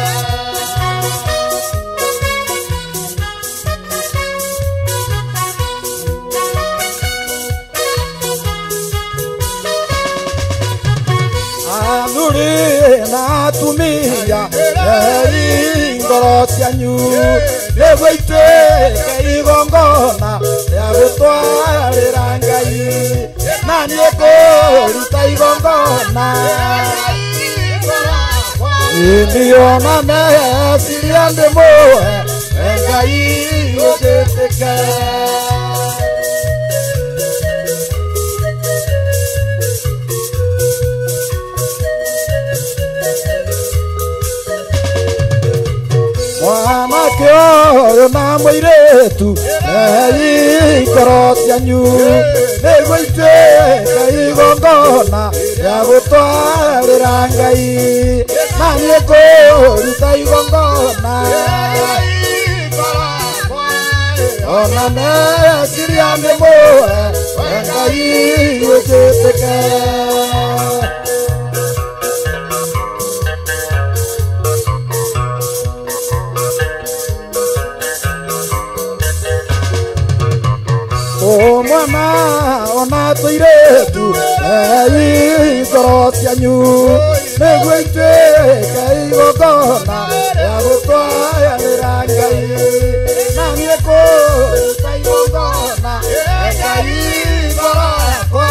Athuri na atumia ei ngoro cianyu nĩguo ituĩke igongona rĩa gũtwarĩra Ngai na niĩ ngũruta igongona niona meciria ndĩmũhe Ngai ũnjĩtĩke. Mwanake ũyũ na mũirĩtu ei ngoro cianyu nĩguo ituĩke igongona rĩa gũtwarĩra Ngai na niĩ ngũruta igongona ona meciria ndĩmũhe Ngai ũnjĩtĩke. Mwana ona tũirĩtu ei ngoro cianyu nĩguo ituĩke igongona rĩa gũtwarĩra Ngai na niĩ ngũruta igongona Ngai ngoro yakwa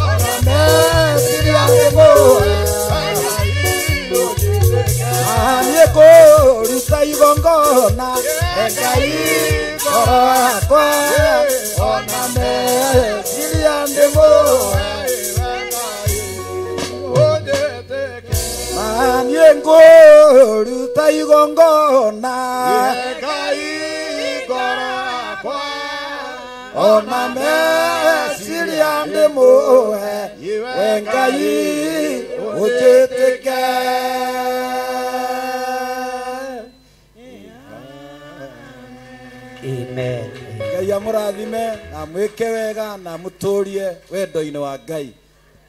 ona meciria ndĩmũhe na niĩ ngũruta igongona Ngai ngoro yakwa ona meciria ndĩmũhe na niĩ ngũruta igongona Ngai ngoro yakwa ona meciria ndĩmũhe we Ngai ũnjĩtĩke. Amen. Ngai amũrathime na mwĩke wega na mũtũrie wendo-inĩ wa Ngai.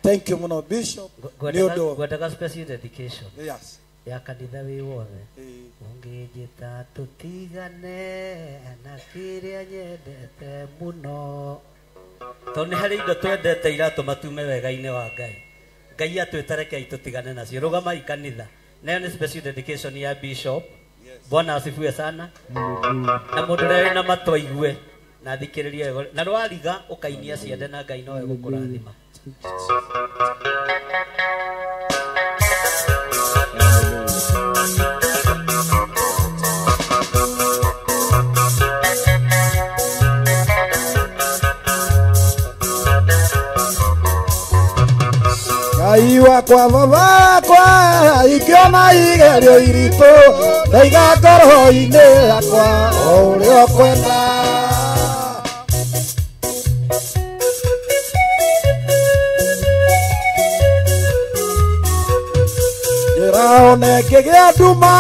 Thank you mũno Bishop nĩ ũndũ Ngwendaga special dedication. Yes. Ya kanitha wĩ wothe. Ũngĩnjĩta tũtigane na kĩrĩa nyendete mũno. Tondũ nĩ harĩ indo twendete iratũma tume wega-inĩ wa Ngai. Ngai atwĩta rekei tũtigane nacio. Rũgamai kanitha. Nayo nĩ special dedication ya Bishop. Bwana asifiwe sana. Na mũndũ ũrĩa wĩna matũ aigue na thikĩrĩrie wega. Na rwariga ũkainia ciande na Ngai no egũkũrathima. Ngai wakwa baba wakwa ingĩona igerio iritũ ndaiga ngoro-inĩ yakwa o ũrĩa ũkwenda. Ndĩraone ngĩgĩa nduma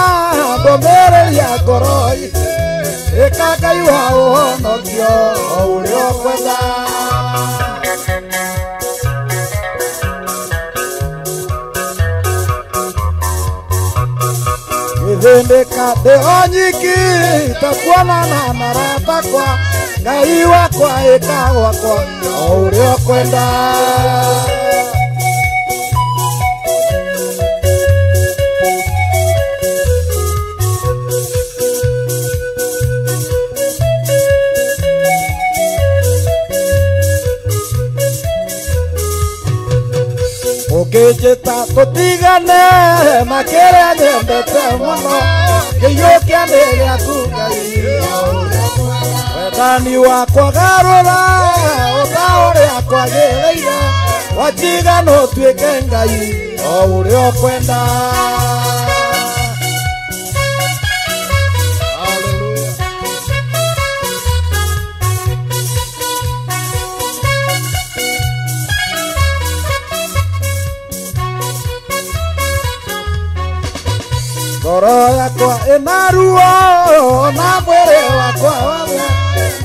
ndũmĩrĩria ngoro-inĩ ĩka Ngai wa ũhonokio o ũrĩa ũkwenda. Ngĩthĩnĩka ndĩ o nyiki ta kuonana na arata akwa Ngai wakwa ĩka gwakwa o ũrĩa ũkwenda. Ũngĩnjĩta tũtigane na kĩrĩa nyendete mũno kĩiyũkia nĩ gĩaku Ngai wendani wakwa garũra ũta ũrĩa kwagĩrĩire wanjigana ũtuĩke Ngai o ũrĩa ũkwenda. Ngoro yakwa ĩna ruo na mwĩrĩ wakwa wothe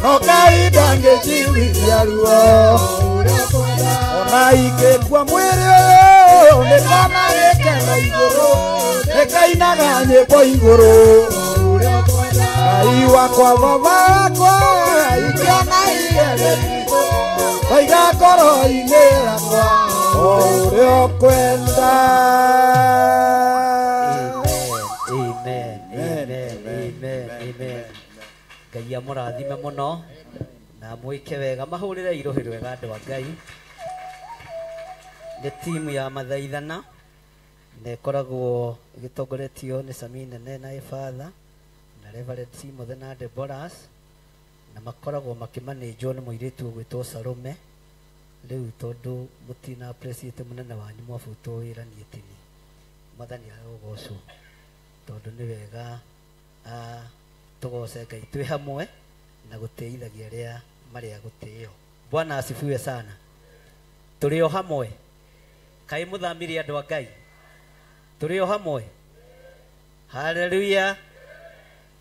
no Ngai ndangĩnjiguithia ruo ona ingĩkua mwĩrĩ ũyũ Nĩkona gĩkeno igũrũ Nĩkainaga nyĩmbo igũrũ Ngai wakwa baba wakwa Ingĩona igerio Waiga ngoro-inĩ yakwa O ũrĩa ũkwenda. Amen, amen, amen, amen. Ngai amũrathime mũno na mwĩke wega, mahũrĩre irohi rwega andũ a Ngai. Nĩ timu ya mathaithana na ĩkoragwo ĩgĩtongoretio nĩ Sami Nene na Efatha na Reverend Timothy na Deborahs, na makoragwo makĩmanĩnjwo nĩ mũirĩtu ũgwĩtwo Salome. Rĩu tondũ mũtina appreciate mũnene wanyu mwabutwo wĩra niĩ tini, Mwathani arogocwo tondũ nĩ wega tũgoce Ngai twĩ hamwe na gũtĩithagia arĩa marĩ a gũtĩo. Bwana asifiwe sana. Tũrĩ o hamwe. Kaĩ mũthamire andũ a Ngai? Tũrĩ o hamwe. Haleluya.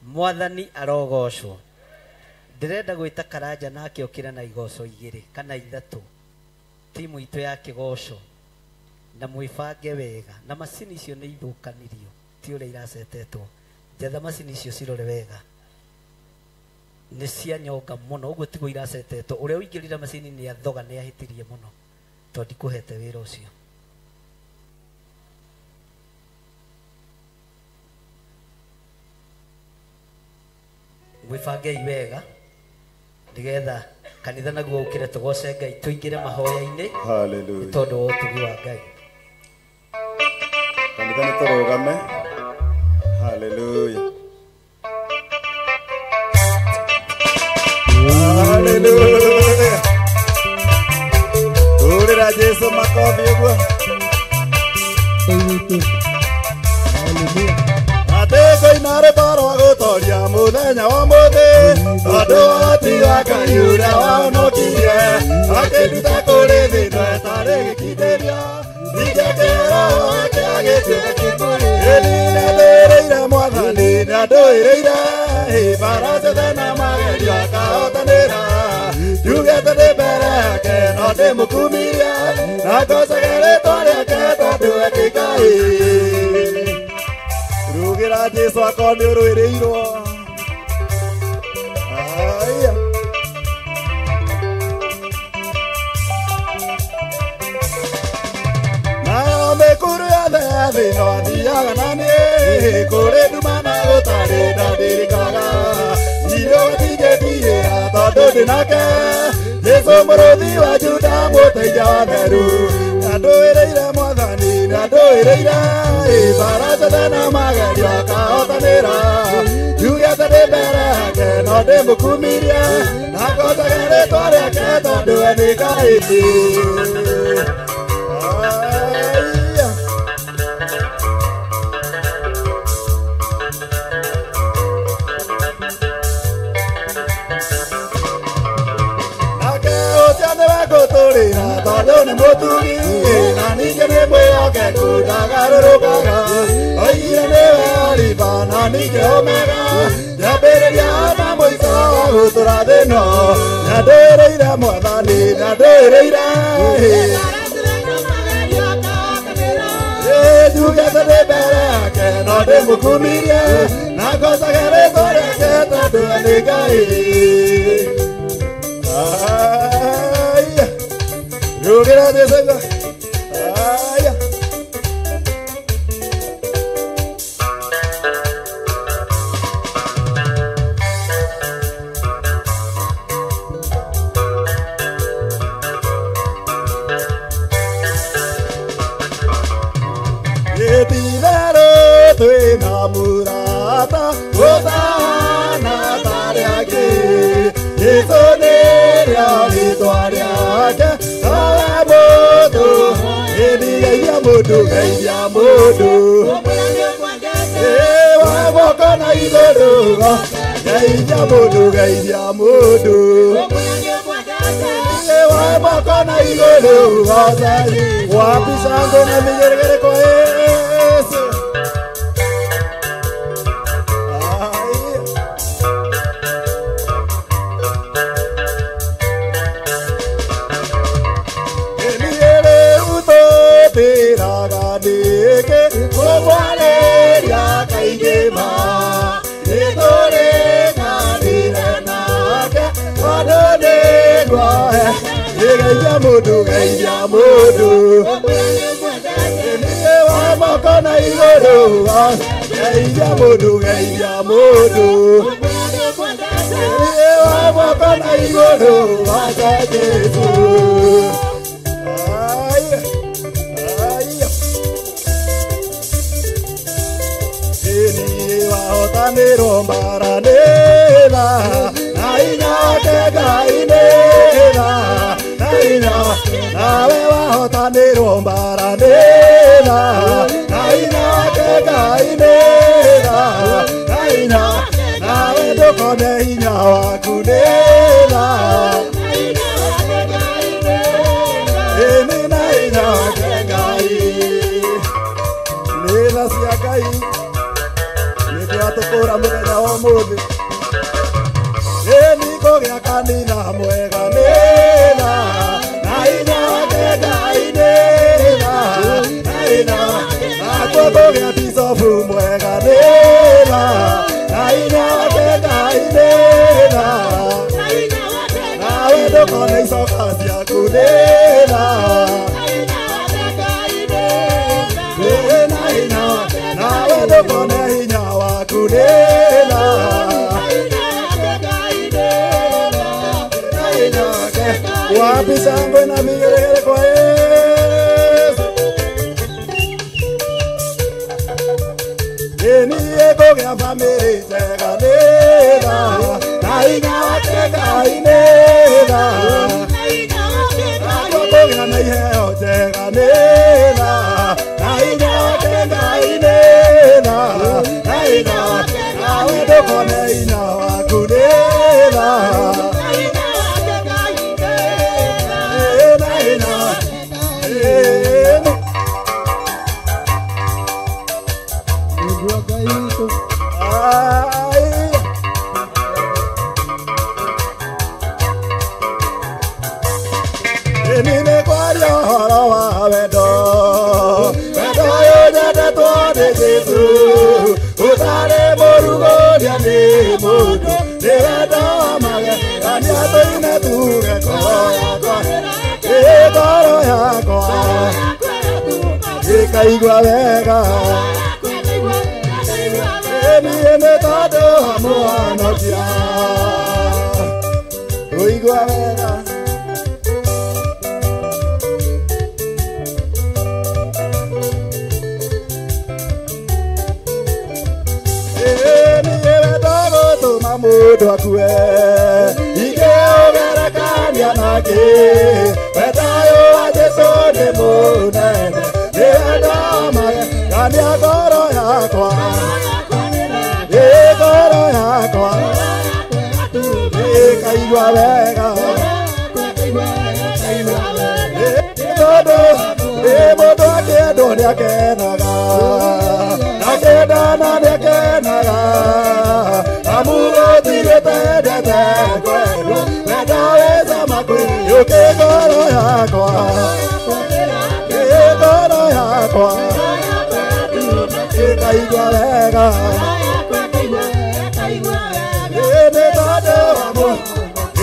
Mwathani arogocwo. Ndĩrenda gwĩta Karanja nake okĩra na igoco igĩrĩ kana ithatũ, timu itũ ya kĩgoco, na mwĩbange wega. Na macini icio nĩ ithũkanirio, ti ũrĩa iracetetwo. Njetha macini icio cirore wega, nĩ cia nyonga mũno, ũguo tiguo iracetetwo. Ũrĩa ũingĩrire macini nĩ athoga, nĩ ahĩtirie mũno, tondũ ndikũhete wĩra ũcio. Mwĩbangei wega nĩgetha kanitha naguo ũkĩre tũgoce Ngai, tũingĩre mahoya-inĩ. Hallelujah. Nĩ tondũ wa ũtugi wa Ngai. Kanitha nĩ tũrũgame. Hallelujah. Hallelujah. Hũrĩra Jesũ makobi ũguo. Atĩ ngũina rwĩmbo rwa gũtoria mũthenya wa ũmũthĩ, tondũ ũhoti wa Ngai ũrĩa wahonokirie, akĩnduta kũrĩ thĩna ĩtarĩ gĩkindĩrio, ningĩ akĩhe Roho wake agĩtuĩka kĩmũrĩ. Ĩni nĩandũĩrĩire Mwathani, nĩandũĩrĩire mbara ciothe na magerio akahotanĩra. Njugĩte ndĩ mbere yake no ndĩmũkumirie, na ngocage rĩtwa rĩake tondũ we ti Ngai. Rugĩra Jesũ akorwo nĩ ũrũĩrĩirwo. Aya. Nayo mĩkuru yothe ya thĩ no athiaga na niĩ, kũrĩ nduma na gũtarĩ ndandirikaga. Irio gatingĩndigĩra tondũ ndĩ nake, Jesũ mũrũthi wa Juda mũteithia wa theru. Nĩandũĩrĩire Mwathani, nĩandũĩrĩire mbara ciothe na magerio akahotanĩra. Njugĩte ndĩ mbere yake no ndĩmũkumirie, na ngocage rĩtwa rĩake tondũ we nĩ Ngai. Aya. Nake ũcio nĩwe ngũtũrĩra tondũ nĩ mũtugi, na ningĩ nĩ mwĩhokeku ndagarũrũkaga. Oigire nĩwe Alifa na ningĩ Omega, kĩambĩrĩria na mũico wa gũtũra thĩ ĩno. Nĩandũĩrĩire Mwathani, nĩandũĩrĩire. Njugĩte ndĩ mbere yake no ndĩmũkumirie, na ngocage rĩtwa rĩake tondũ we nĩ Ngai. Aya. Rugĩra Jesũ. Aya. Gĩtitherũ twĩna mũrata ũtahana ta arĩa angĩ, Jesũ nĩrĩo rĩtwa rĩake, nowe mũndũ. Ĩni geithia mũndũ, geithia mũndũ. Ĩ wa guoko na igũrũ, geithia mũndũ, geithia mũndũ. Ĩ wa guoko na igũrũ, wapi shangwe na migeregere kwa Yesu. Aya. Geithia mũndũ, geithia mũndũ. Niĩ wa moko na igũrũ, geithia mũndũ, geithia mũndũ. Niĩ wa moko na igũrũ, goca Jesũ. Ai, ai. Niĩ wahotanĩrwo mbara nĩra, na hinya wake Ngai nĩra, na hinya nawe wahotanĩrwo mbara nĩra, na hinya wake Ngai nĩra, na hinya nawe ndũkone hinya waku nĩra, ĩni na hinya wake Ngai nĩ tha cia Ngai nĩkĩratũkũra mũthenya wa ũmũthĩ. Ĩni kũgĩa kanitha mwega nĩra, na hinya wake Ngai nĩra, na hinya nakuo kũgĩa bicobu mwega nĩra, na hinya wake Ngai nĩra, nawe ndũkone icoka ciaku nĩra, na hinya nawe ndũkone hinya waku nĩra, na hinya wake. Wapi shangwe na vigelegele kwa Yesu. Niĩ kũgĩa bamĩrĩ njega nĩra, na hinya wake Ngai nĩra, nakuo kũgĩa na iheo njega nĩra, na hinya wake Ngai nĩra, na hinya nawe ndũkone hinya waku nĩra, na hinya ĩni. Ai. Ĩni nĩ kwaria ũhoro wa wendo, wendo ũyũ nyendetwo nĩ Jesũ, ũtarĩ mũrugũria nĩ mũndũ, nĩ wendo wa magegania tũine tuge ngoro yakwa, ĩ ngoro yakwa ĩkaigua wega. Niĩ nĩ tondũ wa Mũhonokia, ũigua wega. Niĩ wendo gũtũma mũndũ akue, ingĩũgerekania nakĩ? Wendo ũyũ wa Jesũ nĩ mũnene, nĩ wendo wa magegania ngoro yakwa, ĩ ngoro yakwa ĩkaigua wega. Tondũ ĩ mũndũ akĩendwo nĩakenaga, akĩendana nĩakenaga, amu gũtirĩ tendete kwendwo, wendo wĩ cama kwĩyũkĩ ngoro yakwa, ĩ ngoro yakwa ĩkaigua wega. Ĩni tondũ wa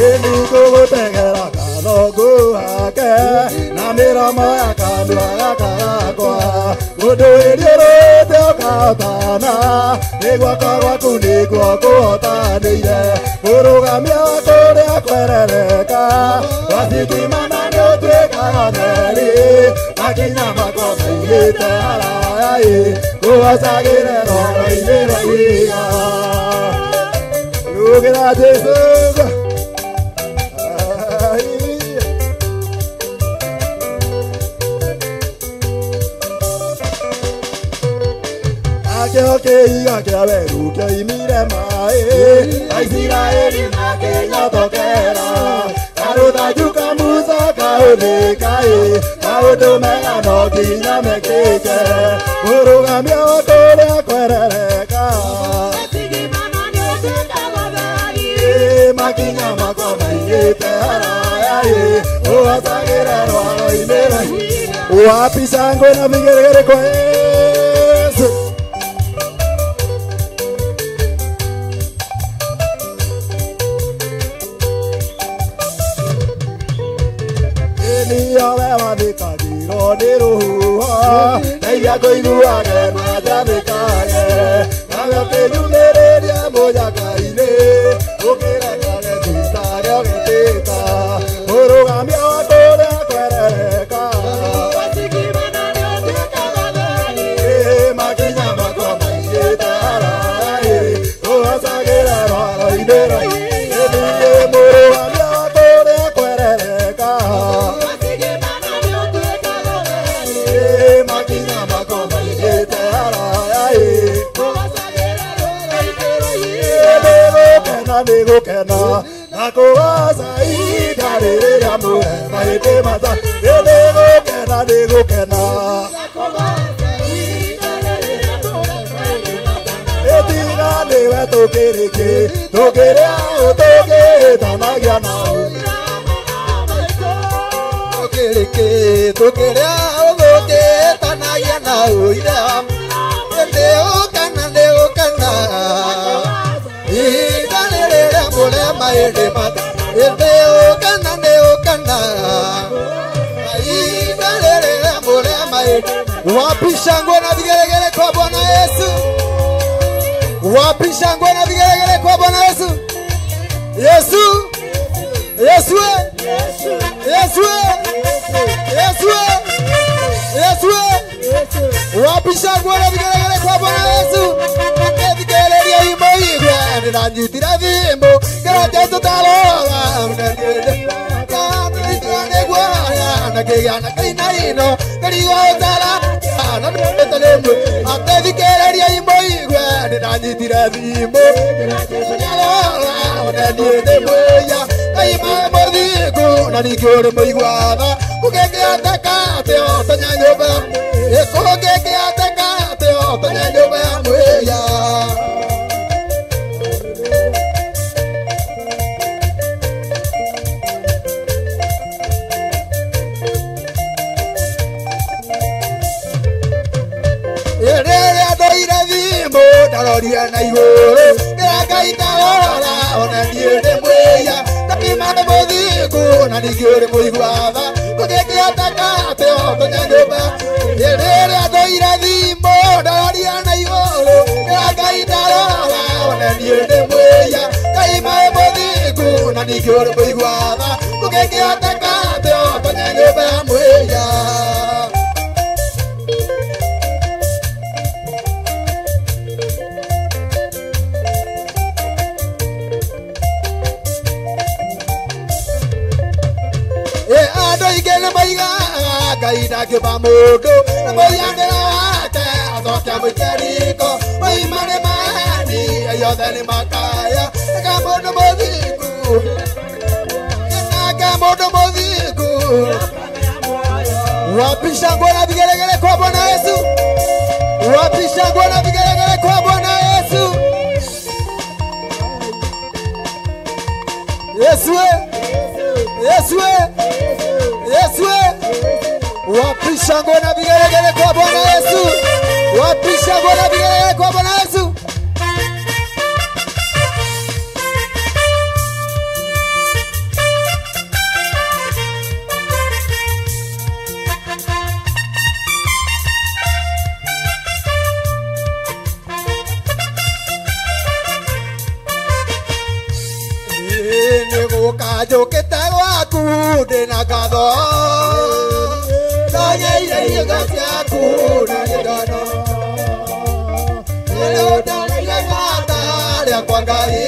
ĩni ngũgũtegera kathongo hake, na mĩromo ya kanua gaka gakwa, mũndũ wĩriũrĩte ũkahotana, nĩ guoko gwaku nĩkuo kũhotanĩire, mũrũgamia wa kũrĩa kwerereka, wacitimana nĩũtuĩkaga theri, makinya makwa maigĩte haraya ĩ, ngũgocagĩre rwaro-inĩ rwa ihiga. Rugĩra Jesũ. Ai. Akĩo kĩhiga kĩa werũ kĩoimire maĩ, Aisiraeli makĩnyotokera, karũthanju ka Musa kaũthĩka ĩ, maũndũ mega no nginya mekĩke, mũrũgamia wa kũrĩa kwerereka, ĩ makinya makwa maigĩte haraya ĩ, ũgocagĩre rwaro-inĩ rwa ihiga. Wapi shangwe na vigelegele kwa Yesu. Ngũiguage na njathĩkage nawe ũkĩnyumĩrĩria mũnyaka-inĩ ũkĩrekage njitage ũgĩtĩka mũrũgamia wa kũrĩa kwerereka makinya makwa maigĩte haraya ũhacagĩra rwaro-inĩ rwa mũrũgamia wa kũrĩa kwerereka makinya makwa maigĩte haraya nĩgũkena na kũgaca ihinda rĩrĩa mũrema hĩndĩ mata nĩgũkena nĩgũkena ĩtiga nĩwe tũkĩrĩkĩ tũkĩrĩa tũkĩhĩtanagia nao tũkĩrĩkĩ tũkĩrĩa tũkĩhĩtanagia nao ithe nĩũkana nĩũkana ihinda rĩrĩa mũrema hĩndĩ mata nĩũkana nĩũkana ihinda rĩrĩa mũrema hĩndĩ. Wapi shangwe na vigelegele kwa Bwana Yesu? Wapi shangwe na vigelegele kwa Bwana Yesu? Yesu Yesu Yesu Yesu Yesu. Wapi shangwe na vigelegele kwa Bwana Yesu? Vigelegele imoigwe ndĩranyitire thimũ ngĩra Jesũ tarora na kĩgĩa na kĩinaino ngĩrigwo ũtara na ndĩrĩte atethikĩrĩria imoigwe ndĩranyitire thimũ ngĩra Jesũ tarora niĩ ndĩ mwĩya Ngai mũthingu na ningĩ ũrĩ mũiguana kũngĩngĩateka atĩ ũtonya nyũmba kũngĩngĩateka atĩ ũtonya nyũmba ya mwĩya. Rĩrĩa ndoire thimũ ndarorire na igũrũ ngĩra Ngai tarora ona niĩ ndĩ mwĩya ndakiuma mũthingu na ningĩ ũrĩ mũiguana kũngĩngĩateka atĩ ũtonya nyũmba. Rĩrĩa ndoire thimũ ndarorire na igũrũ ngĩra Ngai tarora ona niĩ ndĩ mwĩya ndakiuma mũthingu na ningĩ ũrĩ mũiguana kũngĩngĩateka atĩ ũtonya nyũmba ya mwĩya. Andũ aingĩ nĩ moigaga Ngai ndangĩũmba mũndũ na mũhianĩre wake acoke amũikie riko moima nĩ maheni othe nĩ makaya eka mũndũ mũthingu nake mũndũ mũthingu. Wapi shangwe na vigelegele kwa Bwana Yesu? Wapi shangwe na vigelegele kwa Bwana Yesu? Yesu Yesu Yesu. Wapi shangwe na vigelegele kwa Bwana Yesu? Wapi shangwe na vigelegele kwa Bwana Yesu? Njũkĩte gwaku ndĩna ngatho ndonyeire indo ciaku na gĩthono rĩu ndoneire bata rĩakwa Ngai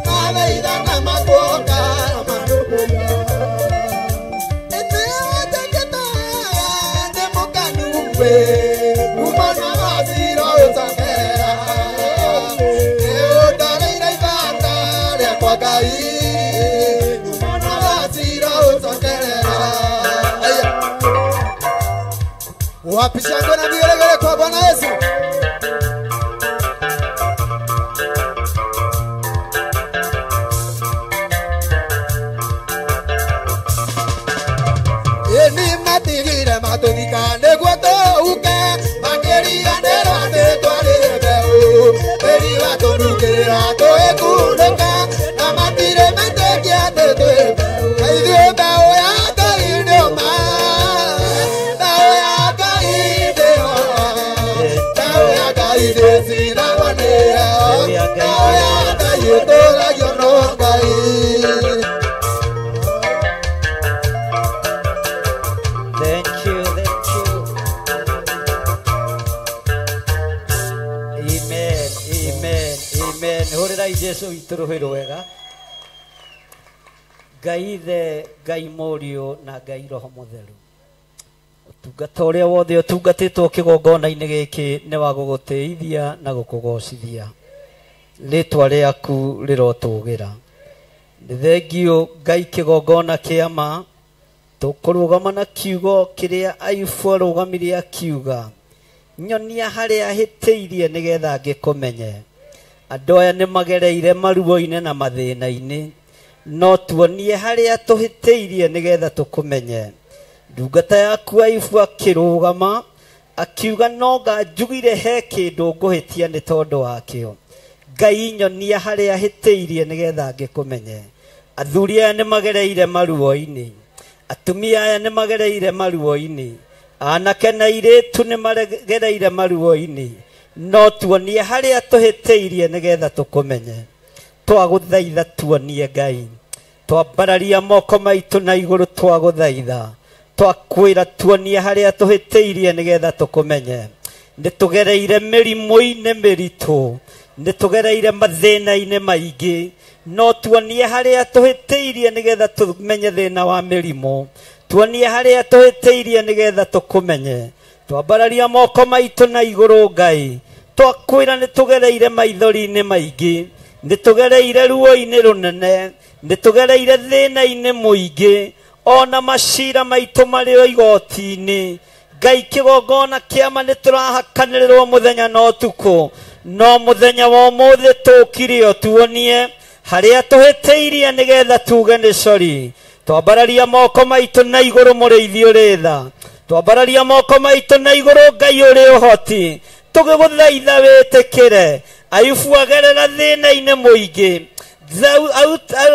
mathaithana makuoka manũkũria ĩtĩnjĩkĩte ndĩ mũkanuwe kuma na gaciro ũcokerera rĩu ndoneire ibata rĩakwa Ngai. Wapi shangwe na vigelegele kwa Bwana Yesu? Ni matigire matũthika nĩguo tũhuke makĩriganĩrwo atĩ twarĩ mbeũ tĩri watũnungĩrĩra tũgĩkunũka na matirĩ metĩkia atĩ twĩ mbeũ na ithuĩ mbeũ ya Ngai nĩ ũma mbeũ ya Ngai Ndĩcinagwo nĩ heho, ya Ngai ĩtũragio no Ngai. Thank you, thank you. Amen, amen, amen. Hũrĩrai Jesu witũ rũhĩ rwega. Ngai Ithe, Ngai Mũriũ na Ngai Roho Mũtheru. Ũtungata ũrĩa wothe ũtungatĩtwo kĩgongona-inĩ gĩkĩ nĩ wa gũgũtĩithia na gũkũgocithia. Rĩtwa rĩaku rĩrotũgĩra. Nĩ thengiũ Ngai kĩgongona kĩa ma, tũkũrũgama na kiugo kĩrĩa Ayubu arũgamire akiuga, nyonia harĩa hĩtĩirie nĩgetha ngĩkũmenye. Andũ aya nĩ magereire maruo-inĩ na mathĩna-inĩ, no tuonie harĩa tũhĩtĩirie nĩgetha tũkũmenye. Ndungata yaku Ayubu akĩrũgama akiuga, no nga njugire he kĩndũ ngũhĩtia nĩ tondũ wakĩo. Ngai nyonia harĩa hĩtĩirie nĩgetha ngĩkũmenye. Athuri aya nĩ magereire maruo-inĩ, atumia aya nĩ magereire maruo-inĩ, anake na airĩtu nĩ magereire maruo-inĩ, no tuonie harĩa tũhĩtĩirie nĩgetha tũkũmenye. Twagũthaitha tuonie Ngai, twambararia moko maitũ na igũrũ, twagũthaitha twakwĩra tuonie harĩa tũhĩtĩirie nĩgetha tũkũmenye. Nĩ tũgereire mĩrimũ-inĩ mĩritũ, nĩ tũgereire mathĩna-inĩ maingĩ, no tuonie harĩa tũhĩtĩirie nĩgetha tũmenye thĩna wa mĩrimũ. Tuonie harĩa tũhĩtĩirie nĩgetha tũkũmenye. Twambararia moko maitũ na igũrũ Ngai, twakwĩra nĩ tũgereire maithori-inĩ maingĩ, nĩ tũgereire ruo-inĩ rũnene, nĩ tũgereire thĩna-inĩ mũingĩ, ona macira maitũ marĩ o igoti-inĩ. Ngai kĩgongona kĩama nĩ tũrahakanĩrĩrwo mũthenya na ũtukũ, no mũthenya wa ũmũthĩ tũkire ũtuonie harĩa tũhĩtĩirie nĩgetha tuge nĩ cori. Twambararia moko maitũ na igũrũ mũrĩithi ũrĩ tha, twambararia moko maitũ na igũrũ Ngai ũrĩ ũhoti, tũgĩgũthaitha wĩtĩkĩre. Ayubu agerera thĩna-inĩ mũingĩ,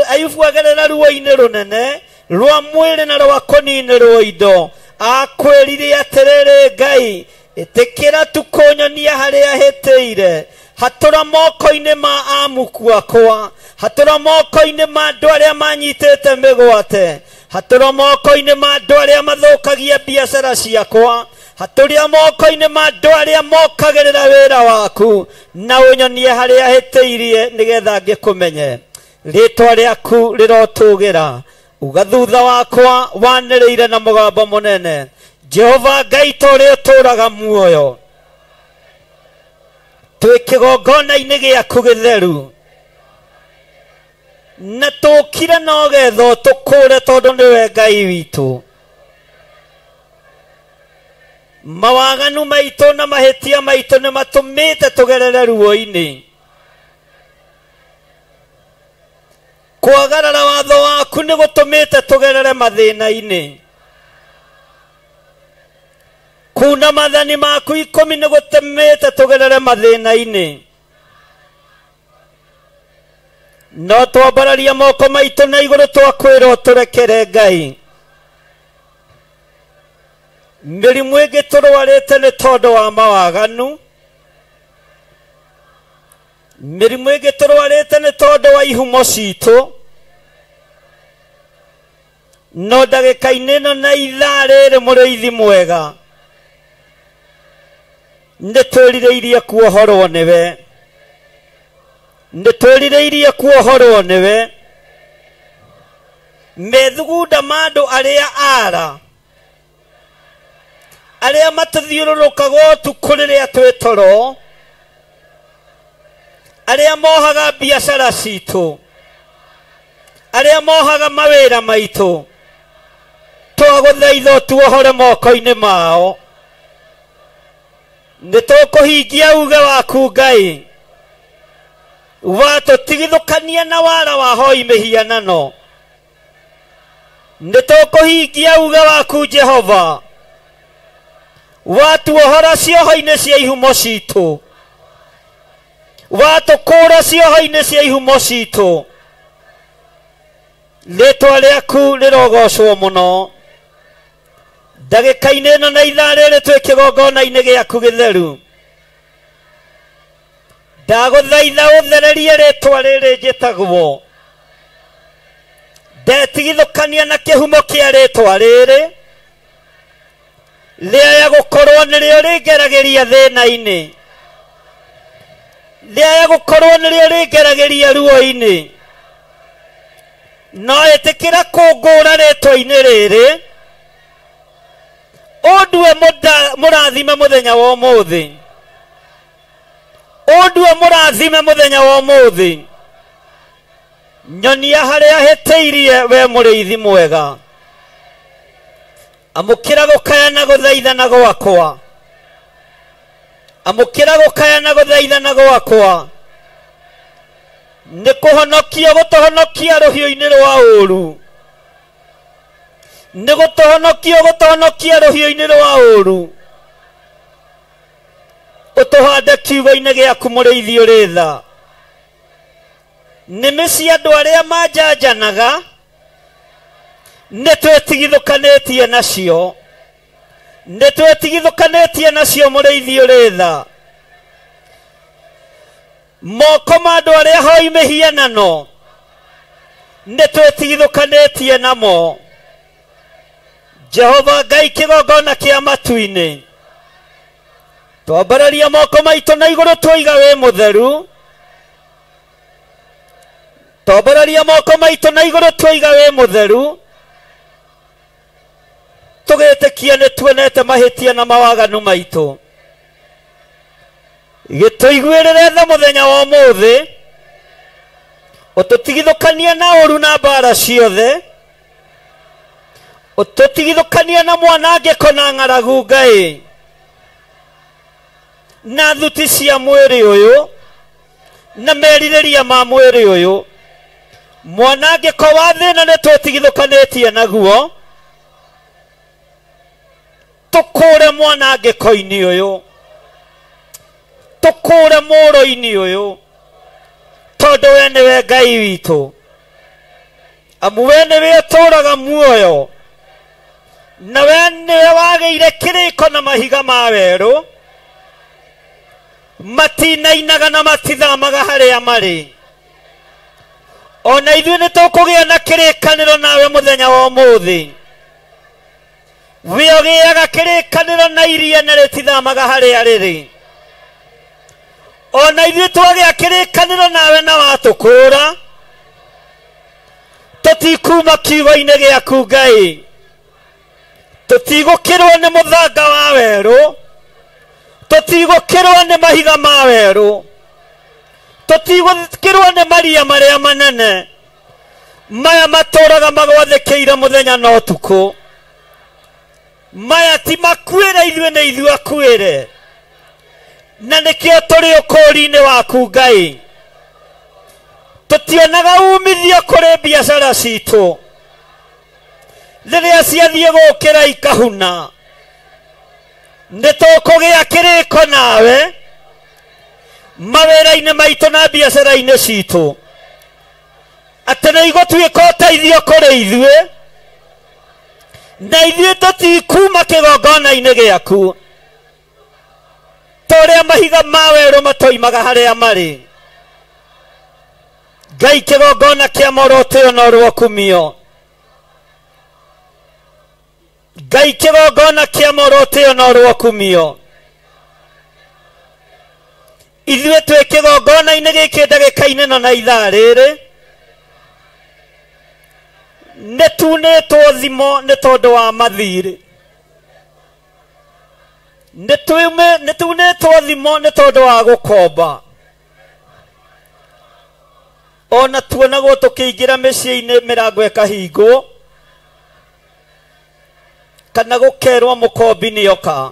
Ayubu agerera ruo-inĩ rũnene rwa mwĩrĩ na rwa kũninĩrwo indo, akwĩrire atĩrĩrĩ, Ngai ĩtĩkĩra tu kũnyonia harĩa hĩtĩire, hatũra moko-inĩ ma amuku akwa, hatũra moko-inĩ ma andũ arĩa manyitĩte mĩgwate, hatũra moko-inĩ ma andũ arĩa mathũkagia biacara ciakwa, hatũria moko-inĩ ma andũ arĩa mokagĩrĩra wĩra waku, na ũnyonie harĩa hĩtĩirie nĩgetha ngĩkũmenye. Rĩtwa rĩaku rĩrotũgĩra. Uga thutha wakwa wanĩrĩire na mũgambo mũnene, Jehova Ngai ta ũrĩa ũtũũraga muoyo, twĩ kĩgongona-inĩ gĩaku gĩtheru, na tũkire no getha ũtũkũũre tondũ nĩwe Ngai witũ. Mawaganu maitũ na mahĩtia maitũ nĩ matũmĩte tũgerere ruo-inĩ. Kwagarara watho waku nĩ gũtũmĩte tũgerere mathĩna-inĩ. Kuna mathani maku 10 nĩ gũtũmĩte tũgerere mathĩna-inĩ. No twambararia moko maitũ na igũrũ twakwĩrwo tũrekere Ngai. Mĩrimũ ĩngĩ tũrwarĩte nĩ tondũ wa mawaganu, mĩrimũ ĩngĩ tũrwarĩte nĩ tondũ wa ihumo citũ, no ndagĩka-inĩ ĩno na ithaa rĩrĩ mũrĩithi mwega, nĩ twĩrirĩirie kuohorwo nĩwe, nĩ twĩrirĩirie kuohorwo nĩwe. Methugunda ma andũ arĩa ara, arĩa matũthiũrũrũkaga ũtukũ rĩrĩa twĩ toro, arĩa mohaga biacara citũ, arĩa mohaga mawĩra maitũ, twagũthaitha ũtuohore moko-inĩ mao. Nĩ tũkũhingia uge waku Ngai, watũtigithũkania na wara wa hoi mĩhianano. Nĩ tũkũhingia uge waku Jehova, watuohora cioho-inĩ cia ihumo citũ, watũkũũra cioho-inĩ cia ihumo citũ. Rĩtwa rĩaku rĩrogocwo mũno. Ndagĩka-inĩ ĩno na ithaa rĩrĩ twĩ kĩgongona-inĩ gĩaku gĩtheru, Ndagũthaitha ũthererie rĩtwa rĩrĩ njĩtagwo. Ndetigithũkania na kĩhumo kĩa rĩtwa rĩrĩ. Rĩaya gũkorwo nĩrĩo rĩngeragĩria thĩna-inĩ. Rĩaya gũkorwo nĩrĩo rĩngeragĩria ruo-inĩ. No ĩtĩkĩra kũngũra rĩtwa-inĩ rĩrĩ. Ũndue mũrathime mũthenya wa ũmũthĩ. Ũndue mũrathime mũthenya wa ũmũthĩ. Nyonia harĩa hĩtĩirie we mũrĩithi mwega. Amũkĩra gũkaya na gũthaithana gwakwa. Amũkĩra gũkaya na gũthaithana gwakwa. Nĩ kũhonokia gũtũhonokia rũhiũ-inĩ rwa ũũru. Nĩ gũtũhonokia gũtũhonokia rũhiũ-inĩ rwa ũũru. Ũtũhande kiugo-inĩ gĩaku mũrĩithi ũrĩ tha. Nĩmĩ cia andũ arĩa manjanjanaga nĩ twĩtigithũkanĩtie nacio. Nĩ twĩtigithũkanĩtie nacio mũrĩithi ũrĩ tha. Moko ma andũ arĩa hoi mĩhianano nĩ twĩtigithũkanĩtie namo. Jehova Ngai kĩgongona kĩa matu-inĩ, twambararia moko maitũ na igũrũ twoiga wĩ mũtheru. Twambararia moko maitũ na igũrũ twoiga wĩ mũtheru. Tũgĩtĩkia nĩ tuonete mahĩtia na mawaganu maitũ. Gĩtũiguĩrĩre tha mũthenya wa ũmũthĩ. Ũtũtigithũkanie na ũũru na mbara ciothe. Ũtũtigithũkanie na mwanangĩko na ng'aragu Ngai. Na thuti cia mwĩrĩ ũyũ na merirĩria ma mwĩrĩ ũyũ. Mwanangĩko wa thĩna nĩ twĩtigithũkanĩtie naguo. Tũkũre mwanangĩko-inĩ ũyũ. Tũkũre mũũro-inĩ ũyũ. Tondũ we nĩwe Ngai witũ. Amu we nĩwe ũtũũraga muoyo. Na we nĩwe wagĩire kĩrĩko na mahiga ma werũ. Matinainaga na matithamaga harĩa marĩ. Ona ithuĩ nĩ tũkũgĩa na kĩrĩkanĩro nawe mũthenya wa ũmũthĩ. We ũgĩaga kĩrĩkanĩro na iria na rĩtithamaga harĩa rĩrĩ. Ona ithuĩ twagĩa kĩrĩkanĩro nawe na watũkũũra. Tũtikuma kiugo-inĩ gĩaku Ngai. Tũtigũkĩrwo nĩ mũthanga wa werũ. Tũtigũkĩrwo nĩ mahiga ma werũ. Tũtigũkĩrwo nĩ maria marĩa manene. Maya matũũraga magwathĩkĩire mũthenya na ũtukũ. Maya ti makuĩre ithuĩ nĩ ithuĩ akuĩre. Na nĩkĩo tũrĩ ũkũũri-inĩ waku Ngai. Tũtionaga umithio kũrĩ biacara citũ. Rĩrĩa ciathiĩ gũkĩra ikahuna. Nĩ tũkũgĩa kĩrĩko nawe mawĩra-inĩ maitũ na biacara-inĩ citũ. Atĩ nĩ igũtuĩka ũteithio kũrĩ ithuĩ. Na ithuĩ tũtikuma kĩgongona-inĩ gĩaku. Ta ũrĩa mahiga ma werũ matoimaga harĩa marĩ. Ngai kĩgongona kĩa morotĩo no rwokumio. Ngai kĩgongona kĩa morotĩo no rwokumio. Ithuĩ twĩ kĩgongona-inĩ gĩkĩ ndagĩka-inĩ ĩno na ithaa rĩrĩ. Nĩ tunĩtwo thimo nĩ tondũ wa mathirĩ. Nĩ tunĩtwo thimo nĩ tondũ wa gũkomba. Ona tuonagwo tũkĩingĩra mĩciĩ-inĩ mĩrango ĩkahingwo. Kana gũkerwo mũkombi nĩoka.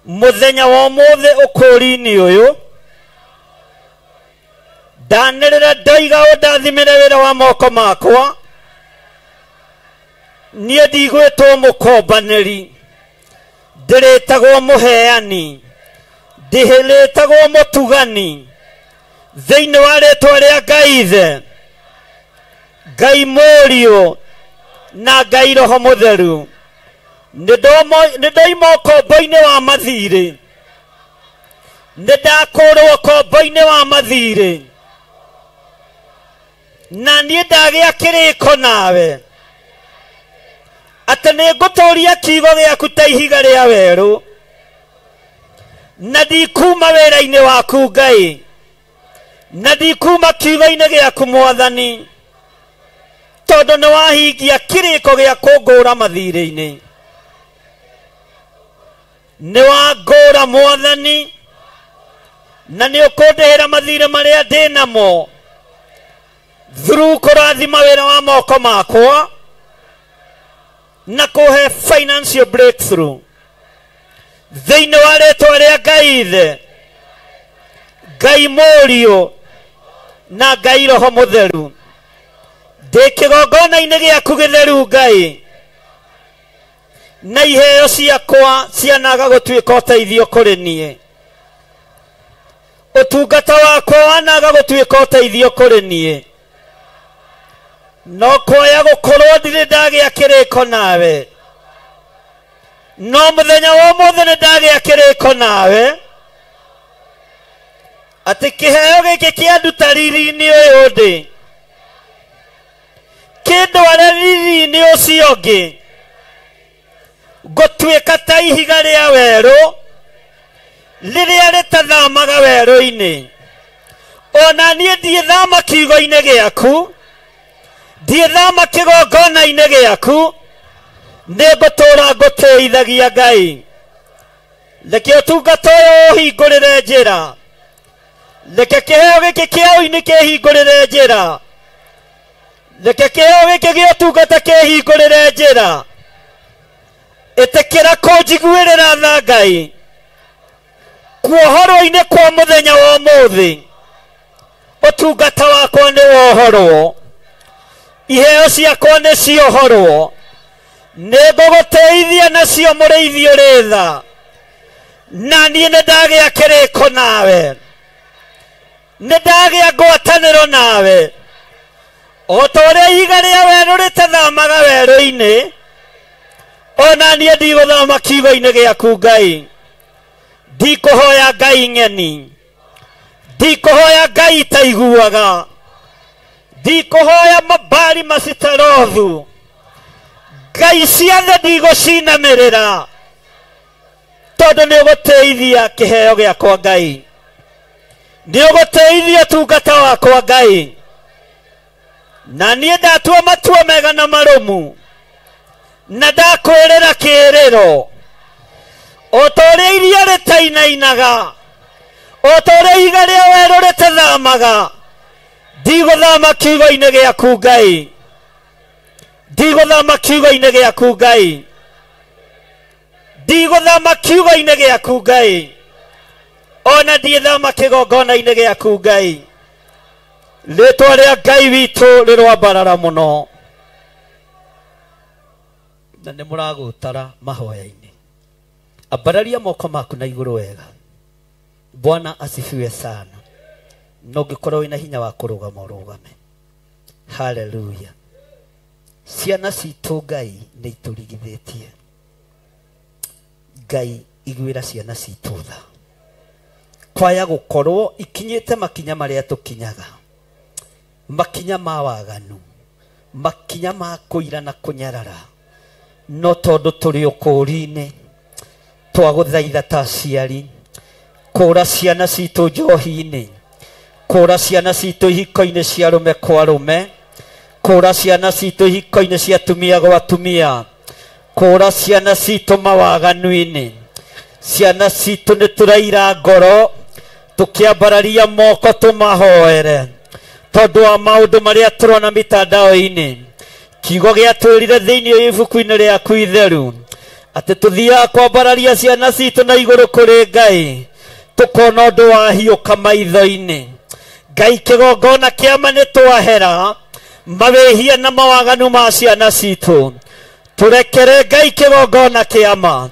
Mũthenya wa ũmũthĩ ũkũũri-inĩ ũyũ. Ndanĩrĩra ndoiga ũndathimĩre wĩra wa moko makwa. Niĩ ndigwĩtwo mũkombanĩri. Ndĩrĩtagwo mũheani. Ndĩrĩtagwo mũtugani. Thĩinĩ wa rĩtwa rĩa Ngai Ithe, Ngai Mũriũ na Ngai Roho Mũtheru. Nĩ ndoima ũkombo-inĩ wa mathirĩ. Nĩ ndakũrwo kombo-inĩ wa mathirĩ. Na niĩ ndagĩa kĩrĩko nawe. Atĩ nĩ ngũtũũria kiugo gĩaku ta ihiga rĩa werũ. Na ndikuma wĩra-inĩ waku Ngai. Na ndikuma kiugo-inĩ gĩaku Mwathani. Tondũ nĩ wahingia kĩrĩko gĩa kũngũra mathirĩ-inĩ. Nĩ wangũra Mwathani. Na nĩ ũkũndĩhĩra mathirĩ marĩa ndĩ namo. Through kũrathima wĩra wa moko makwa. Na kũhe financial breakthrough. Thĩinĩ wa rĩtwa rĩa Ngai Ithe, Ngai Mũriũ, na Ngai Roho Mũtheru. Ndĩ kĩgongona-inĩ gĩaku gĩtheru Ngai. Na iheo ciakwa cianaga gũtuĩka ũteithio kũrĩ niĩ. Ũtungata wakwa wanaga gũtuĩka ũteithio kũrĩ niĩ. No kwaya gũkorwo ndirĩ ndagĩa kĩrĩko nawe. No mũthenya wa ũmũthĩ nĩ ndagĩa kĩrĩko nawe. Atĩ kĩheo gĩkĩ kĩanduta riri-inĩ ũyũ ndĩ. Kĩndware riri-inĩ ũcio ũngĩ. Ngũtuĩka ta ihiga rĩa werũ rĩrĩa rĩtathamaga werũ-inĩ. Ona niĩ ndiĩthama kiugo-inĩ gĩaku. Ndiĩthama kĩgongona-inĩ gĩaku. Nĩ ngũtũũra ngũtĩithagia Ngai. Reke ũtungata ũyũ ũhingũrĩre njĩra. Reke kĩheo gĩkĩ kĩa ũini kĩhingũrĩre njĩra. Reke kĩheo gĩkĩ gĩa ũtungata kĩhingũrĩre njĩra. Ĩtĩkĩra kũnjiguĩrĩra tha Ngai. Kuohorwo-inĩ kwa mũthenya wa ũmũthĩ. Ũtungata wakwa nĩ wohorwo. Iheo ciakwa nĩ ciohorwo. Nĩ ngũgũteithia nacio mũrĩithi ũrĩ tha. Na niĩ nĩ ndagĩa kĩrĩko nawe. Nĩ ndagĩa ngwatanĩro nawe. O ta ũrĩa ihiga rĩa werũ rĩtathamaga werũ-inĩ, ona niĩ ndigũthama kiugo-inĩ gĩaku Ngai. Ndikũhoya Ngai ng'eni. Ndikũhoya Ngai itaiguaga. Ndikũhoya mabari macitarothu. Ngai ciothe ndigũcinamĩrĩra. Tondũ nĩ ũgũteithia kĩheo gĩakwa Ngai. Nĩ ũgũteithia ũtungata wakwa Ngai. Na niĩ ndatua matua mega na marũmu. Na ndakwĩrĩra kĩĩrĩro. O ta ũrĩa iria rĩtainainaga. O ta ũrĩa ihiga rĩa werũ rĩtathamaga. Ndigũthama kiugo-inĩ gĩaku Ngai. Ndigũthama kiugo-inĩ gĩaku Ngai. Ndigũthama kiugo-inĩ gĩaku Ngai. Ona ndiĩthama kĩgongona-inĩ gĩaku Ngai. Rĩtwa rĩa Ngai witũ rĩrwambarara mũno. Na nĩ mũragũtara mahoya-inĩ. Ambararia moko maku na igũrũ wega. Bwana asifiwe sana. No ũngĩkorwo wĩna hinya wa kũrũgama ũrũgame. Haleluya. Ciana citũ Ngai nĩ itũrigithĩtie. Ngai iguĩra ciana citũ tha. Kwaya gũkorwo ikinyĩte makinya marĩa tũkinyaga. Makinya ma waganu. Makinya ma kũira na kũnyarara. No tondũ tũrĩ ũkũũri-inĩ. Twagũthaitha ta aciari. Kũra ciana citũ njohi-inĩ. Kũra ciana citũ ihiko-inĩ cia arũme kwa arũme. Kũra ciana citũ ihiko-inĩ cia atumia gwa atumia. Kũra ciana citũ mawaganu-inĩ. Ciana citũ nĩ tũraira ngoro. Tũkĩambararia moko tũmahoere. Tondũ wa maũndũ marĩa tũrona mitandao-inĩ. Kiugo gĩatwĩrire thĩinĩ wa ibuku-inĩ rĩaku itheru. Atĩ tũthiaga kwambararia ciana citũ na igũrũ kũrĩ Ngai. Tũkona ũndũ wahiũka maitho-inĩ. Ngai kĩgongona kĩama nĩ twahera mawĩhia na mawaganu ma ciana citũ. Tũrekere Ngai kĩgongona kĩama.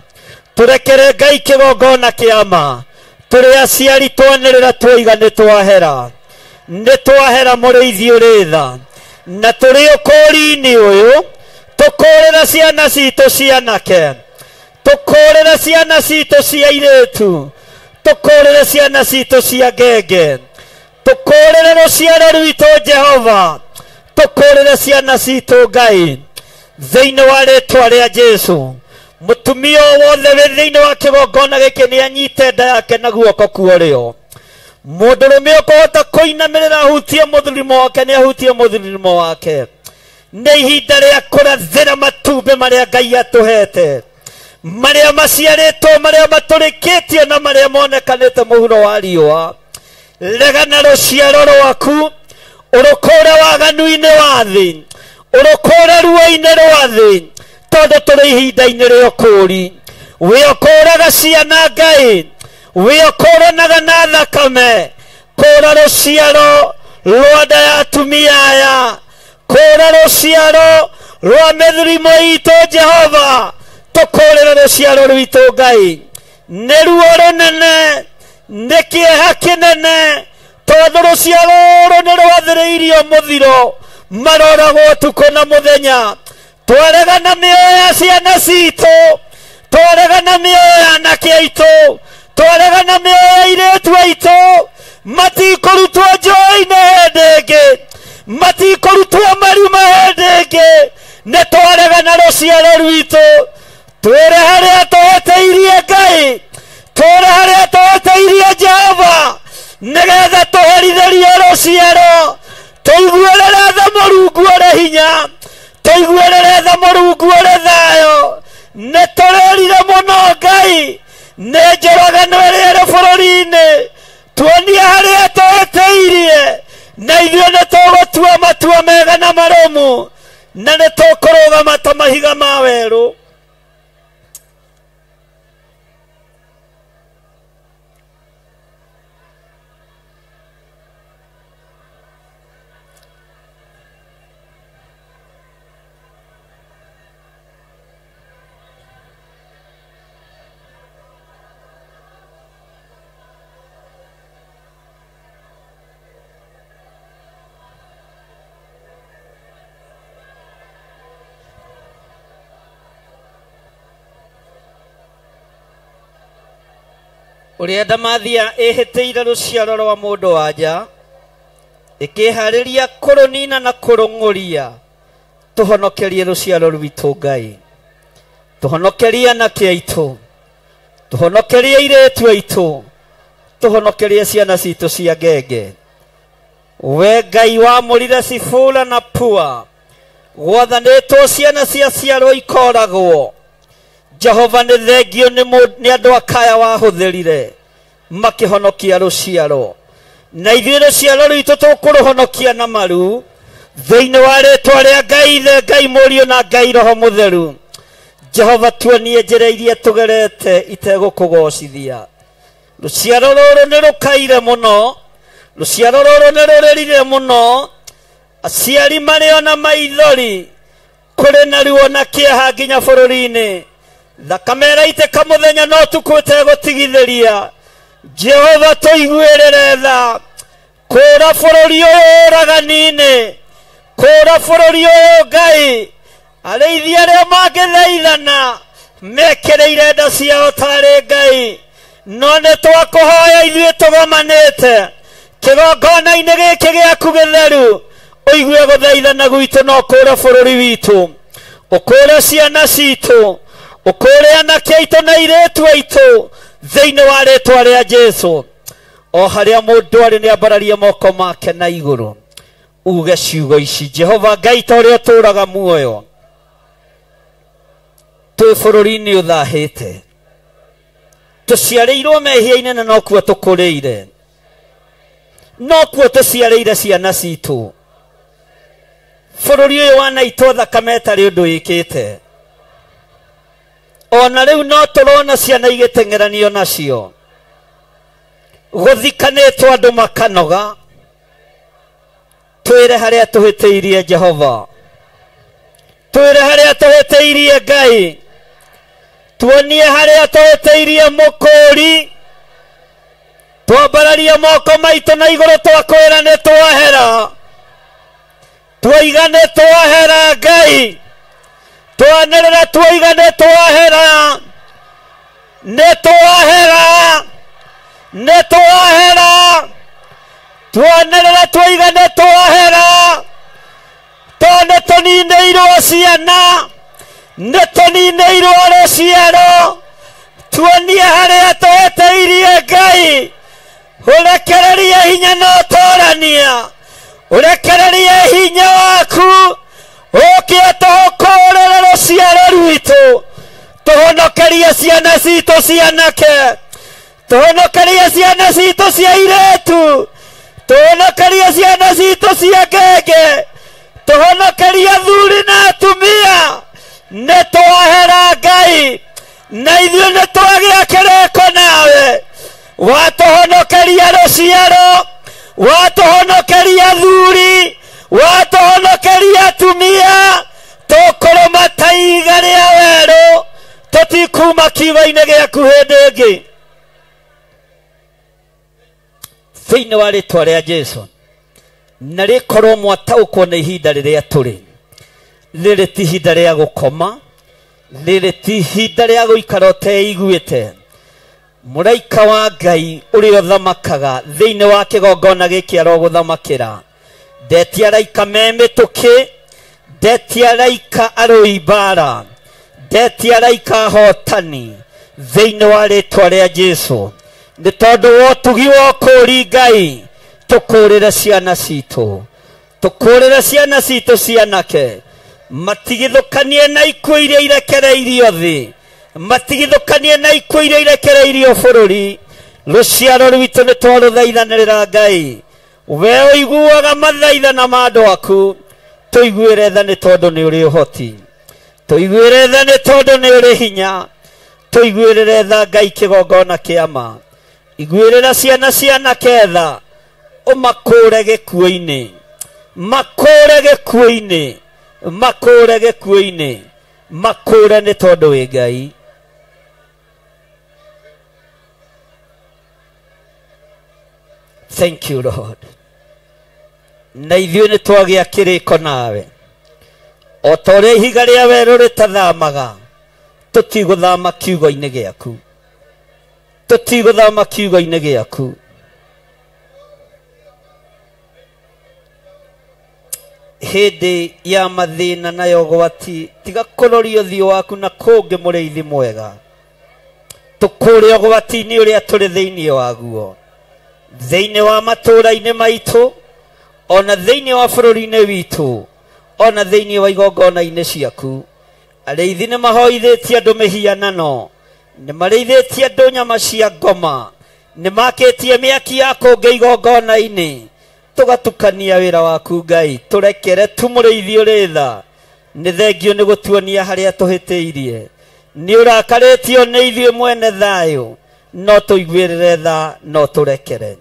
Tũrekere Ngai kĩgongona kĩama. Tũrĩ aciari twanĩrĩra twoiga nĩ twahera. Nĩ twahera mũrĩithi ũrĩ tha. Na tũrĩ ũkũũri-inĩ ũyũ tũkũũrĩra ciana citũ cianake. Tũkũũrĩra ciana citũ cia airĩtu. Tũkũũrĩre ciana citũ cia ngenge, tũkũũrĩre rũciaro rwitũ Jehova, tũkũũrĩre ciana citũ Ngai, thĩinĩ wa rĩtwa rĩa Jesu. Mũtumia o wothe wĩ thĩinĩ wa kĩgongona gĩkĩ nĩ anyite nda yake na guoko kwa ũrĩo. Mũndũrũme ũkũhota kũinamĩrĩra ahutie mũthurimo wake nĩ ahutie mũthurimo wake. Nĩ ihinda rĩa kũrathĩra matumbĩ marĩa Ngai atũhete, marĩa maciarĩtwo, marĩa matũrĩkĩtio na marĩa monekanĩte mũhuro wa riũa. Regana rũciaro rwaku, ũrũkũre waganu-inĩ wa thĩ, ũrũkũre ruo-inĩ rwa thĩ, tondũ tũrĩ ihinda-inĩ rĩa ũkũũri. Wĩũkũũraga ciana Ngai, wĩũkũũranaga na thakame. Kũũra rũciaro rwa nda ya atumia aya, kũũra rũciaro rwa mĩthurimo itũ Jehova, tũkũũrĩre rũciaro rwitũ Ngai. Nĩ ruo rũnene, nĩ kĩeha kĩnene, tondũ rũciaro rũrũ nĩ rwathĩrĩirio mũthiro, maroragwo ũtukũ na mũthenya. Twaregana mĩoyo ya ciana citũ, twaregana mĩoyo ya anake aitũ, twaregana mĩoyo ya airĩtu aitũ. Matikũrutwo njoĩ-inĩ hĩndĩ ĩngĩ, matikũrutwo marima hĩndĩ ĩngĩ. Nĩ twaregana rũciaro rwitũ. Twĩre harĩa tũhĩtĩirie Ngai, twĩre harĩa tũhĩtĩirie Jehova, nĩgetha tũherithĩrie rũciaro. Tũiguĩrĩre tha Mũrungu ũrĩ hinya, tũiguĩrĩre tha Mũrungu ũrĩ thayũ. Nĩ tũrĩrire mũno Ngai, nĩ njũragano ĩrĩa ĩrĩ bũrũri-inĩ. Tuonie harĩa tũhĩtĩirie, na ithuĩ nĩ tũgũtua matua mega na marũmu, na nĩ tũkũrũgama ta mahiga ma werũ. Ũrĩa ndamathia ĩhĩtĩire rũciaro rwa mũndũ wa nja, ĩkĩharĩria kũrũnina na kũrũng'ũria. Tũhonokerie rũciaro rwitũ Ngai, tũhonokerie anake aitũ, tũhonokerie airĩtu aitũ, tũhonokerie ciana citũ cia ngenge. We Ngai wamũrire Sifura na Pua, gwathanĩtwo ciana cia ciarwo ikoragwo. Jehova nĩ thengio nĩ andũ akaya wahũthĩrire makĩhonokia rũciaro, na ithuĩ rũciaro rwitũ tũkũrũhonokia na maru thĩinĩ wa rĩtwa rĩa Ngai Ithe, Ngai Mũriũ na Ngai Roho Mũtheru. Jehova tuonie njĩra iria tũgerete itegũkũgocithia. Rũciaro rũrũ nĩ rũkaire mũno, rũciaro rũrũ nĩ rũrĩrire mũno, aciari marĩ ona maithori, kũrĩ na ruo na kĩeha nginya bũrũri-inĩ. Thakame ĩraitĩka mũthenya na ũtukũ ĩtegũtigithĩria. Jehova tũiguĩrĩre tha, kũũra bũrũri ũyũ ũragani-inĩ, kũũra bũrũri ũyũ Ngai. Arĩithi arĩa mangĩthaithana mekĩrĩire nda ciao tarĩ Ngai, no nĩ twakũhoya ithuĩ tũgomanĩte kĩgongona-inĩ gĩkĩ gĩaku gĩtheru, ũigue gũthaithana gwitũ na ũkũũre bũrũri witũ, ũkũũre ciana citũ, ũkũũre anake aitũ na airĩtu aitũ thĩinĩ wa rĩtwa rĩa Jesu. O harĩa mũndũ arĩ nĩ ambararie moko make na igũrũ, uge ciugo ici: Jehova Ngai ta ũrĩa ũtũũraga muoyo, twĩ bũrũri-inĩ ũthahĩte, tũciarĩirwo mehia-inĩ na nokuo tũkũrĩire, nokuo tũciarĩire ciana citũ. Bũrũri ũyũ wanaitwo thakame ĩtarĩ ũndũ ĩkĩte, ona rĩu no tũrona ciana igĩteng'eranio nacio, gũthikanĩtwo andũ makanoga. Twĩre harĩa tũhĩtĩirie Jehova, twĩre harĩa tũhĩtĩirie Ngai, tuonie harĩa tũhĩtĩirie Mũkũũri. Twambararie moko maitũ na igũrũ twakwĩra nĩ twahera, twoiga nĩ twahera Ngai, twanĩrĩra twoiga nĩ twahera, nĩ twahera. Nĩ twahera. Twanĩrĩre twoiga nĩ twahera. Tondũ nĩ tũninĩirwo ciana, nĩ tũninĩirwo rũciaro. Tuonie harĩa twetereirie Ngai. Ũrekererie hinya na ũtorania. Ũrekererie hinya waku. Ũke tũkũrĩre rũciaro rwitũ. Tũhonokerie ciana citũ cianake. Tũhonokerie ciana citũ cia airĩtu. Tũhonokerie ciana citũ cia ngenge. Tũhonokerie athuri na atumia. Nĩ twahera Ngai. Na ithuĩ nĩ twagĩa kĩrĩko nawe. Watũhonokeria rũciaro, watũhonokeria athuri, watũhonokeria atumia. Tũkũrũma ta ihiga rĩa werũ, tũtikuma kiugo-inĩ gĩaku hĩndĩ ĩngĩ. Thĩinĩ wa rĩtwa rĩa Jesu, na rĩkorwo mwataũkwo nĩ ihinda rĩrĩa tũrĩ. Rĩrĩ ti ihinda rĩa gũkoma, rĩrĩ ti ihinda rĩa gũikara ũteiguĩte. Mũraika wa Ngai ũrĩa ũthamakaga thĩinĩ wa kĩgongona gĩkĩ arogũthamakĩra. Ndetia araika me mĩtũkĩ, ndetia araika arũi mbara, ndetia araika ahotani thĩinĩ wa rĩtwa rĩa Jesu. Nĩ tondũ wa ũtugi wa ũkũũri Ngai, tũkũũrĩre ciana citũ, tũkũũrĩre ciana citũ cianake. Matigithũkanie na ikuũ iria irekereirio thĩ, matigithũkanie na ikuũ iria irekereirio bũrũri. Rũciaro rwitũ nĩ twarũthaithanĩrĩra Ngai. We ũiguaga mathaithana ma andũ aku, tũiguĩre tha nĩ tondũ nĩ ũrĩ ũhoti, tũiguĩre tha nĩ tondũ nĩ ũrĩ hinya, tũiguĩrĩre tha Ngai kĩgongona kĩa ma. Iguĩrĩra ciana cianake tha, ũmakũũre gĩkuũ-inĩ, makũũre gĩkuũ-inĩ, makũũre gĩkuũ-inĩ, makũũre nĩ tondũ wĩ Ngai. Thank you Lord. Na ithuĩ nĩ twagĩa kĩrĩko nawe. O ta ũrĩa ihiga rĩa werũ rĩtathamaga, tũtigũthama kiugo-inĩ gĩaku. Tũtigũthama kiugo-inĩ gĩaku. Hĩndĩ ya mathĩna na ya ũgwati, tiga kũroria ũthiũ waku na kũngĩ mũrĩithi mwega. Tũkũũre ũgwati-inĩ ũrĩa tũrĩ thĩinĩ waguo, thĩinĩ wa matũũra-inĩ maitũ, ona thĩinĩ wa bũrũri-inĩ witũ, ona thĩinĩ wa igongona-inĩ ciaku. Arĩithi nĩ mahoithĩtie andũ mĩhianano, nĩ marĩithĩtie andũ nyama cia ngoma, nĩ makĩtie mĩaki ya kũngĩ igongona-inĩ. Tũgatukania wĩra waku Ngai, tũrekere tu mũrĩithi ũrĩ tha. Nĩ thengio nĩ gũtuonia harĩa tũhĩtĩirie. Nĩ ũrakarĩtio nĩ ithuĩ mwene thayũ, no tũiguĩrĩre tha, no tũrekere.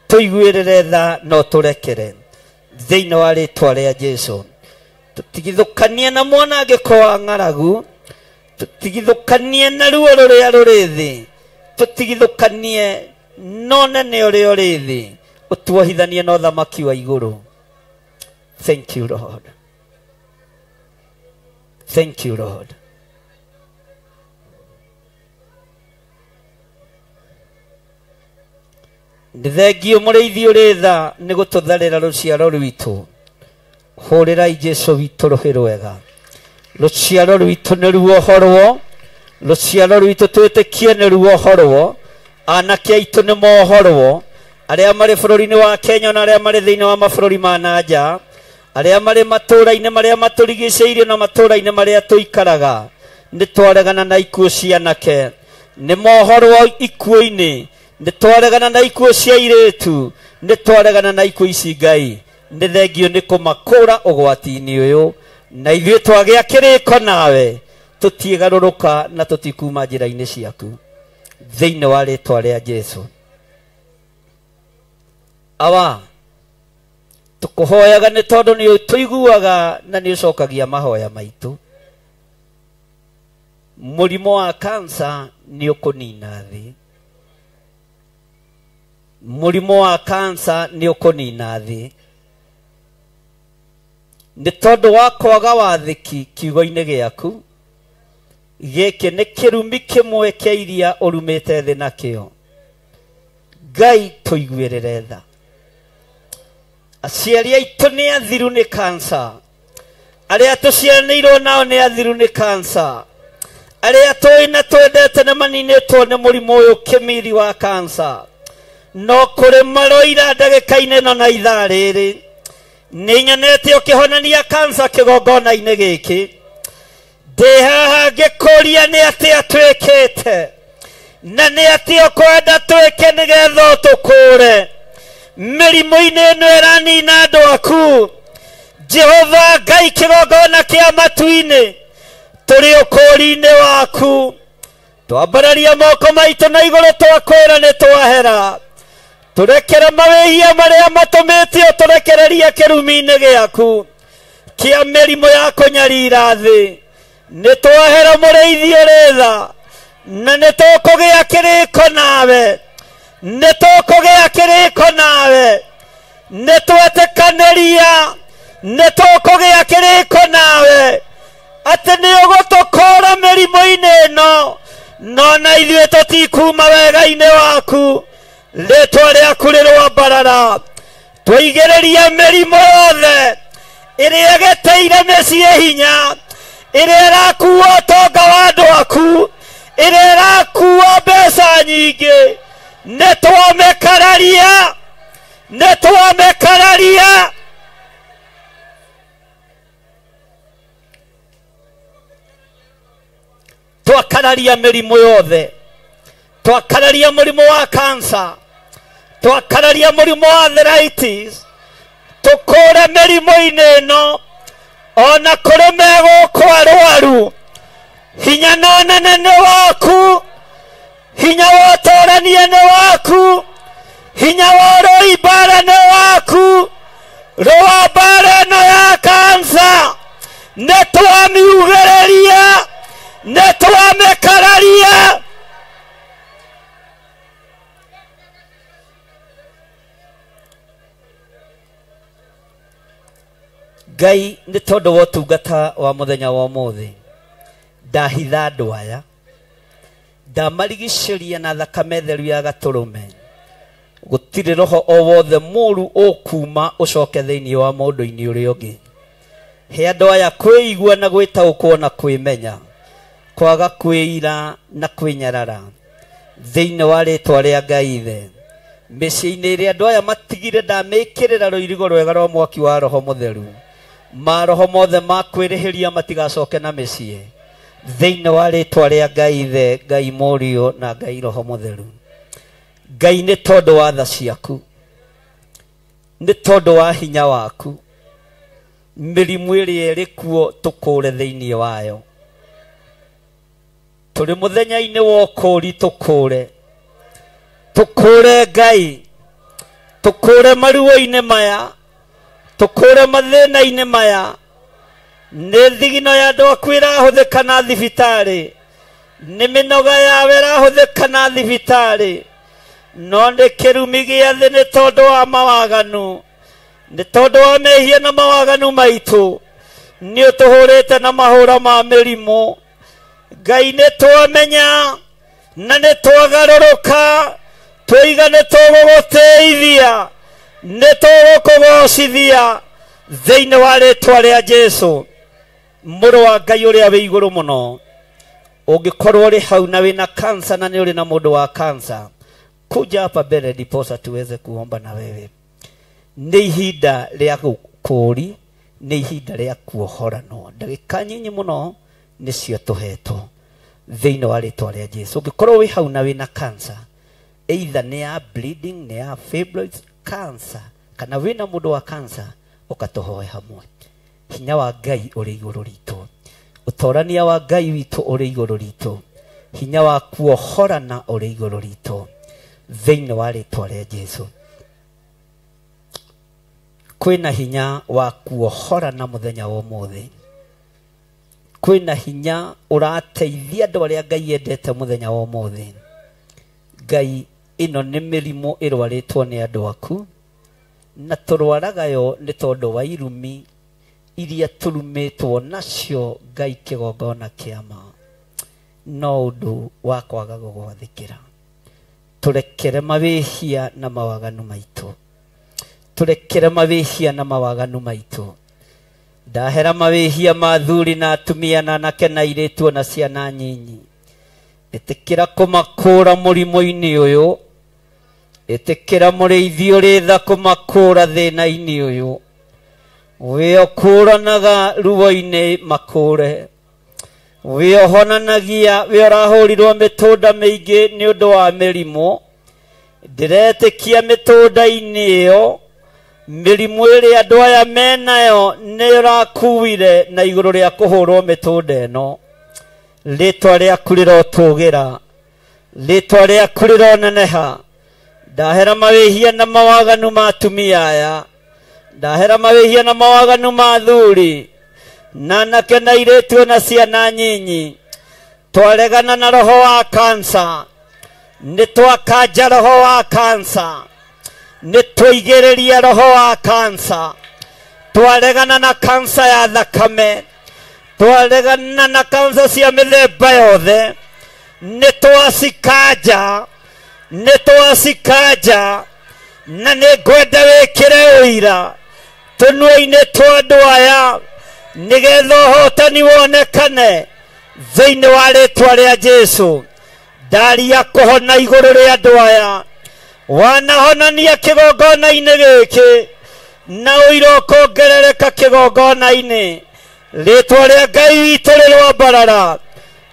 Tũiguĩrĩre tha, no tũrekere. Thĩinĩ wa rĩtwa rĩa Jesu. Tũtigithũkanie na mwanangĩko wa ng'aragu, tũtigithũkanie na ruo rũrĩa rũrĩ thĩ, tũtigithũkanie na ũnene ũrĩa ũrĩ thĩ, ũtuohithanie na ũthamaki wa igũrũ. Thank you Lord. Thank you Lord. Nĩ thengio mũrĩithi ũrĩ tha nĩ gũtũtharĩra rũciaro rwitũ. Hũrĩrai Jesu witũ rũhĩ rwega. Rũciaro rwitũ nĩ ruohorwo, rũciaro rwitũ twĩtĩkie nĩ ruohorwo, anake aitũ nĩ mohorwo, arĩa marĩ bũrũri-inĩ wa Kenya na arĩa marĩ thĩinĩ wa mabũrũri ma na nja, arĩa marĩ matũũra-inĩ marĩa matũrigicĩirie na matũũra-inĩ marĩa tũikaraga, nĩ twaregana na ikuũ cianake, nĩ mohorwo ikuũ-inĩ, nĩ twaregana na ikuũ cia airĩtu, nĩ twaregana na ikuũ ici Ngai. Nĩ thengio nĩ kũmakũũra ũgwati-inĩ ũyũ, na ithuĩ twagĩa kĩrĩko nawe, tũtiĩgarũrũka na tũtikuma njĩra-inĩ ciaku. Thĩinĩ wa rĩtwa rĩa Jesu. Awa, tũkũhoyaga nĩ tondũ nĩ ũtũiguaga na nĩ ũcokagia mahoya maitũ. Mũrimũ wa kansa nĩ ũkũnina thĩ. Mũrimũ wa kansa nĩ ũkũnina thĩ. Nĩ tondũ wa kwaga wathĩki kiugo-inĩ gĩaku, gĩkĩ nĩ kĩrumi kĩmwe kĩa iria ũrumĩte thĩ nakĩo. Ngai tũiguĩrĩre tha. Aciari aitũ nĩ athiru nĩ kansa, arĩa tũciaranĩirwo nao nĩ athiru nĩ kansa, arĩa tũĩ na twendete nĩ maninĩtwo nĩ mũrimũ ũyũ kĩmiri wa kansa. No kũrĩ maroira ndagĩka-inĩ ĩno na ithaa rĩrĩ, nĩ nyonete ũkĩhonania kansa kĩgongona-inĩ gĩkĩ. Ndĩ haha ngĩkũria nĩ atĩa twĩkĩte na nĩ atĩa ũkwenda twĩke nĩgetha ũtũkũũre mĩrimũ-inĩ ĩno ĩranina andũ aku. Jehova Ngai kĩgongona kĩa matu-inĩ, tũrĩ ũkũũri-inĩ waku. Twambararia moko maitũ na igũrũ twakwĩra nĩ twahera. Tũrekere mawĩhia marĩa matũmĩte ũtũrekererie kĩrumi-inĩ gĩaku kĩa mĩrimũ ya kũnyarira thĩ. Nĩ twahera mũrĩithi ũrĩ tha, na nĩ tũkũgĩa kĩrĩko nawe, nĩ tũkũgĩa kĩrĩko nawe, nĩ twetĩkanĩria, nĩ tũkũgĩa kĩrĩko nawe atĩ nĩ ũgũtũkũũra mĩrimũ-inĩ ĩno, no na ithuĩ tũtikuma wega-inĩ waku. Rĩtwa rĩaku rĩrwambarara. Tũigĩrĩria mĩrimũ yothe ĩrĩa ĩgeteire mĩciĩ hinya, ĩrĩa ĩrakua ũtonga wa andũ aku, ĩrĩa ĩrakua mbeca nyingĩ, nĩ twamĩkararia, nĩ twamĩkararia. Twakararia mĩrimũ yothe, twakararia mũrimũ wa kansa, twakararia mũrimũ wa arthritis, tũkũre mĩrimũ-inĩ ĩno ona kũrĩ megũkũ arwaru. Hinya na ũnene nĩ waku, hinya wa ũtũrania nĩ waku, hinya wa ũrũi mbara nĩ waku. Rũa mbara ĩno ya kansa nĩ twamiugĩrĩria, nĩ twamĩkararia. Ngai nĩ tondũ wa ũtungata wa mũthenya wa ũmũthĩ, ndahitha andũ aya, ndamarigicĩria na thakame theru ya gatũrũme. Gũtirĩ roho o wothe mũru ũkuma ũcoke thĩinĩ wa mũndũ-inĩ ũrĩa ũngĩ. He andũ aya kwĩigua na gwĩtaũkwo na kwĩmenya, kwaga kwĩira na kwĩnyarara thĩinĩ wa rĩtwa rĩa Ngai Ithe. Mĩciĩ-inĩ ĩrĩa andũ aya matigire ndamĩkĩrĩra rũirigo rwega rwa mwaki wa Roho Mũtheru. Maroho mothe ma kwĩrĩhĩria matigacoke na mĩciĩ thĩinĩ wa rĩtwa rĩa Ngai Ithe, Ngai Mũriũ na Ngai Roho Mũtheru. Ngai nĩ tondũ wa tha ciaku, nĩ tondũ wa hinya waku, mĩrimũ ĩrĩa ĩrĩ kuo tũkũũre thĩinĩ wayo. Tũrĩ mũthenya-inĩ wa ũkũũri, tũkũũre, tũkũũre Ngai, tũkũũre maruo-inĩ maya, tũkũũre mathĩna-inĩ maya. Nĩ thigino ya andũ aku ĩrahũthĩka na thibitarĩ, nĩ mĩnoga yawe ĩrahũthĩka na thibitarĩ, no nĩ kĩrumi gĩa thĩ nĩ tondũ wa mawaganu, nĩ tondũ wa mehia na mawaganu maitũ. Nĩ ũtũhũrĩte na mahũra ma mĩrimũ. Ngai nĩ twamenya na nĩ twagarũrũka, twoiga nĩ tũgũgũtĩithia, nĩ tũgũkũgocithia thĩinĩ wa rĩtwa rĩa Jesũ, mũrũ wa Ngai ũrĩa wĩ igũrũ mũno. Ũngĩkorwo ũrĩ hau na wĩna kansa na nĩ ũrĩ na mũndũ wa kansa, kuja hapa mbele ndiposa tuweze kuomba na wewe. Nĩ ihinda rĩa gũkũũri, nĩ ihinda rĩa kuohoranwo. Ndagĩka nyinyi mũno nĩcio tũhetwo thĩinĩ wa rĩtwa rĩa Jesũ. Ũngĩkorwo wĩ hau na wĩna kansa, either nĩ ya bleeding, nĩ ya fibroids, cancer, kana wĩna mũndũ wa cancer, ũkatũhoe hamwe. Hinya wa Ngai ũrĩ igũrũ ritũ, ũtorania wa Ngai witũ ũrĩ igũrũ ritũ, hinya wa kuohorana ũrĩ igũrũ ritũ thĩinĩ wa rĩtwa rĩa Jesũ. Kwĩna hinya wa kuohorana mũthenya wa ũmũthĩ, kwĩna hinya ũrateithia andũ arĩa Ngai endete mũthenya wa ũmũthĩ. Ngai, ĩno nĩ mĩrimũ ĩrwarĩtwo nĩ andũ aku, na tũrwaraga yo nĩ tondũ wa irumi iria tũrumĩtwo nacio Ngai kĩgongona kĩa ma, no ũndũ wa kwaga gũgwathĩkĩra. Turekere mawĩhia na mawaganu maitũ. Turekere mawĩhia na mawaganu maitũ. Ndahera mawĩhia ma athuri na atumia na anake na airĩtu na ciana nyinyi. Ĩtĩkĩra kũmakũra mũrimũ-inĩ ũyũ. Ĩtĩkĩra mũrĩithi ũrĩ tha kũmakũra thĩna-inĩ ũyũ. Wĩ ũkũranaga ruo-inĩ makũre. Wĩ ũhonanagia, wĩ ũrahũrirwo mĩtũnda mĩingĩ nĩ ũndũ wa mĩrimũ. Ndĩretĩkia mĩtũnda-inĩ ĩyo mĩrimũ ĩrĩa andũ aya menayo nĩ ũrakuire na igũrũ rĩa kũhũrwo mĩtũnda ĩno. Rĩtwa rĩaku rĩrotũgĩra, rĩtwa rĩaku rĩroneneha. Ndahera mawĩhia na mawaganu ma atumia aya, ndahera mawĩhia na mawaganu ma athuri na anake na airĩtu na ciana nyinyi. Twaregana na roho wa kansa, nĩ twakanja roho wa kansa, nĩ twaigĩrĩria roho wa kansa. Twaregana na kansa ya thakame, twaregana na kansa cia mĩthemba yothe. Nĩ twacikanja, nĩ twacikanja, na nĩ ngwenda wĩkĩre ũira tũnua-inĩ twa andũ aya nĩgetha ũhotani wonekane thĩinĩ wa rĩtwa rĩa Jesũ. Ndaria kũhona igũrũ rĩa andũ aya. Wanahonania kĩgongona-inĩ gĩkĩ na ũira ũkongerereka kĩgongona-inĩ. Rĩtwa rĩa Ngai witũ rĩroambarara.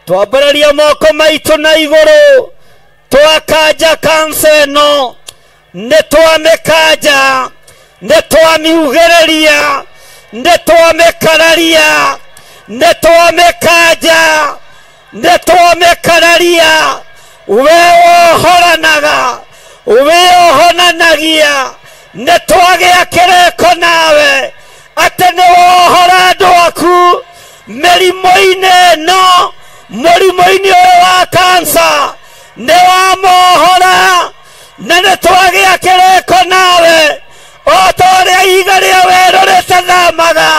Twambararia moko maitũ na igũrũ, twakanja kansa ĩno, nĩ twamĩkanja, nĩ twamiugĩrĩria, nĩ twamĩkararia, nĩ twamĩkanja, nĩ twamĩkararia. We wohoranaga, we ũhonanagia, nĩ twagĩa kĩrĩko nawe atĩ nĩ wohora andũ aku mĩrimũ-inĩ ĩno, mũrimũ-inĩ ũyũ wa kansa nĩ wamohora, na nĩ twagĩa kĩrĩko nawe. O ta ũrĩa ihiga rĩa werũ rĩtathamaga,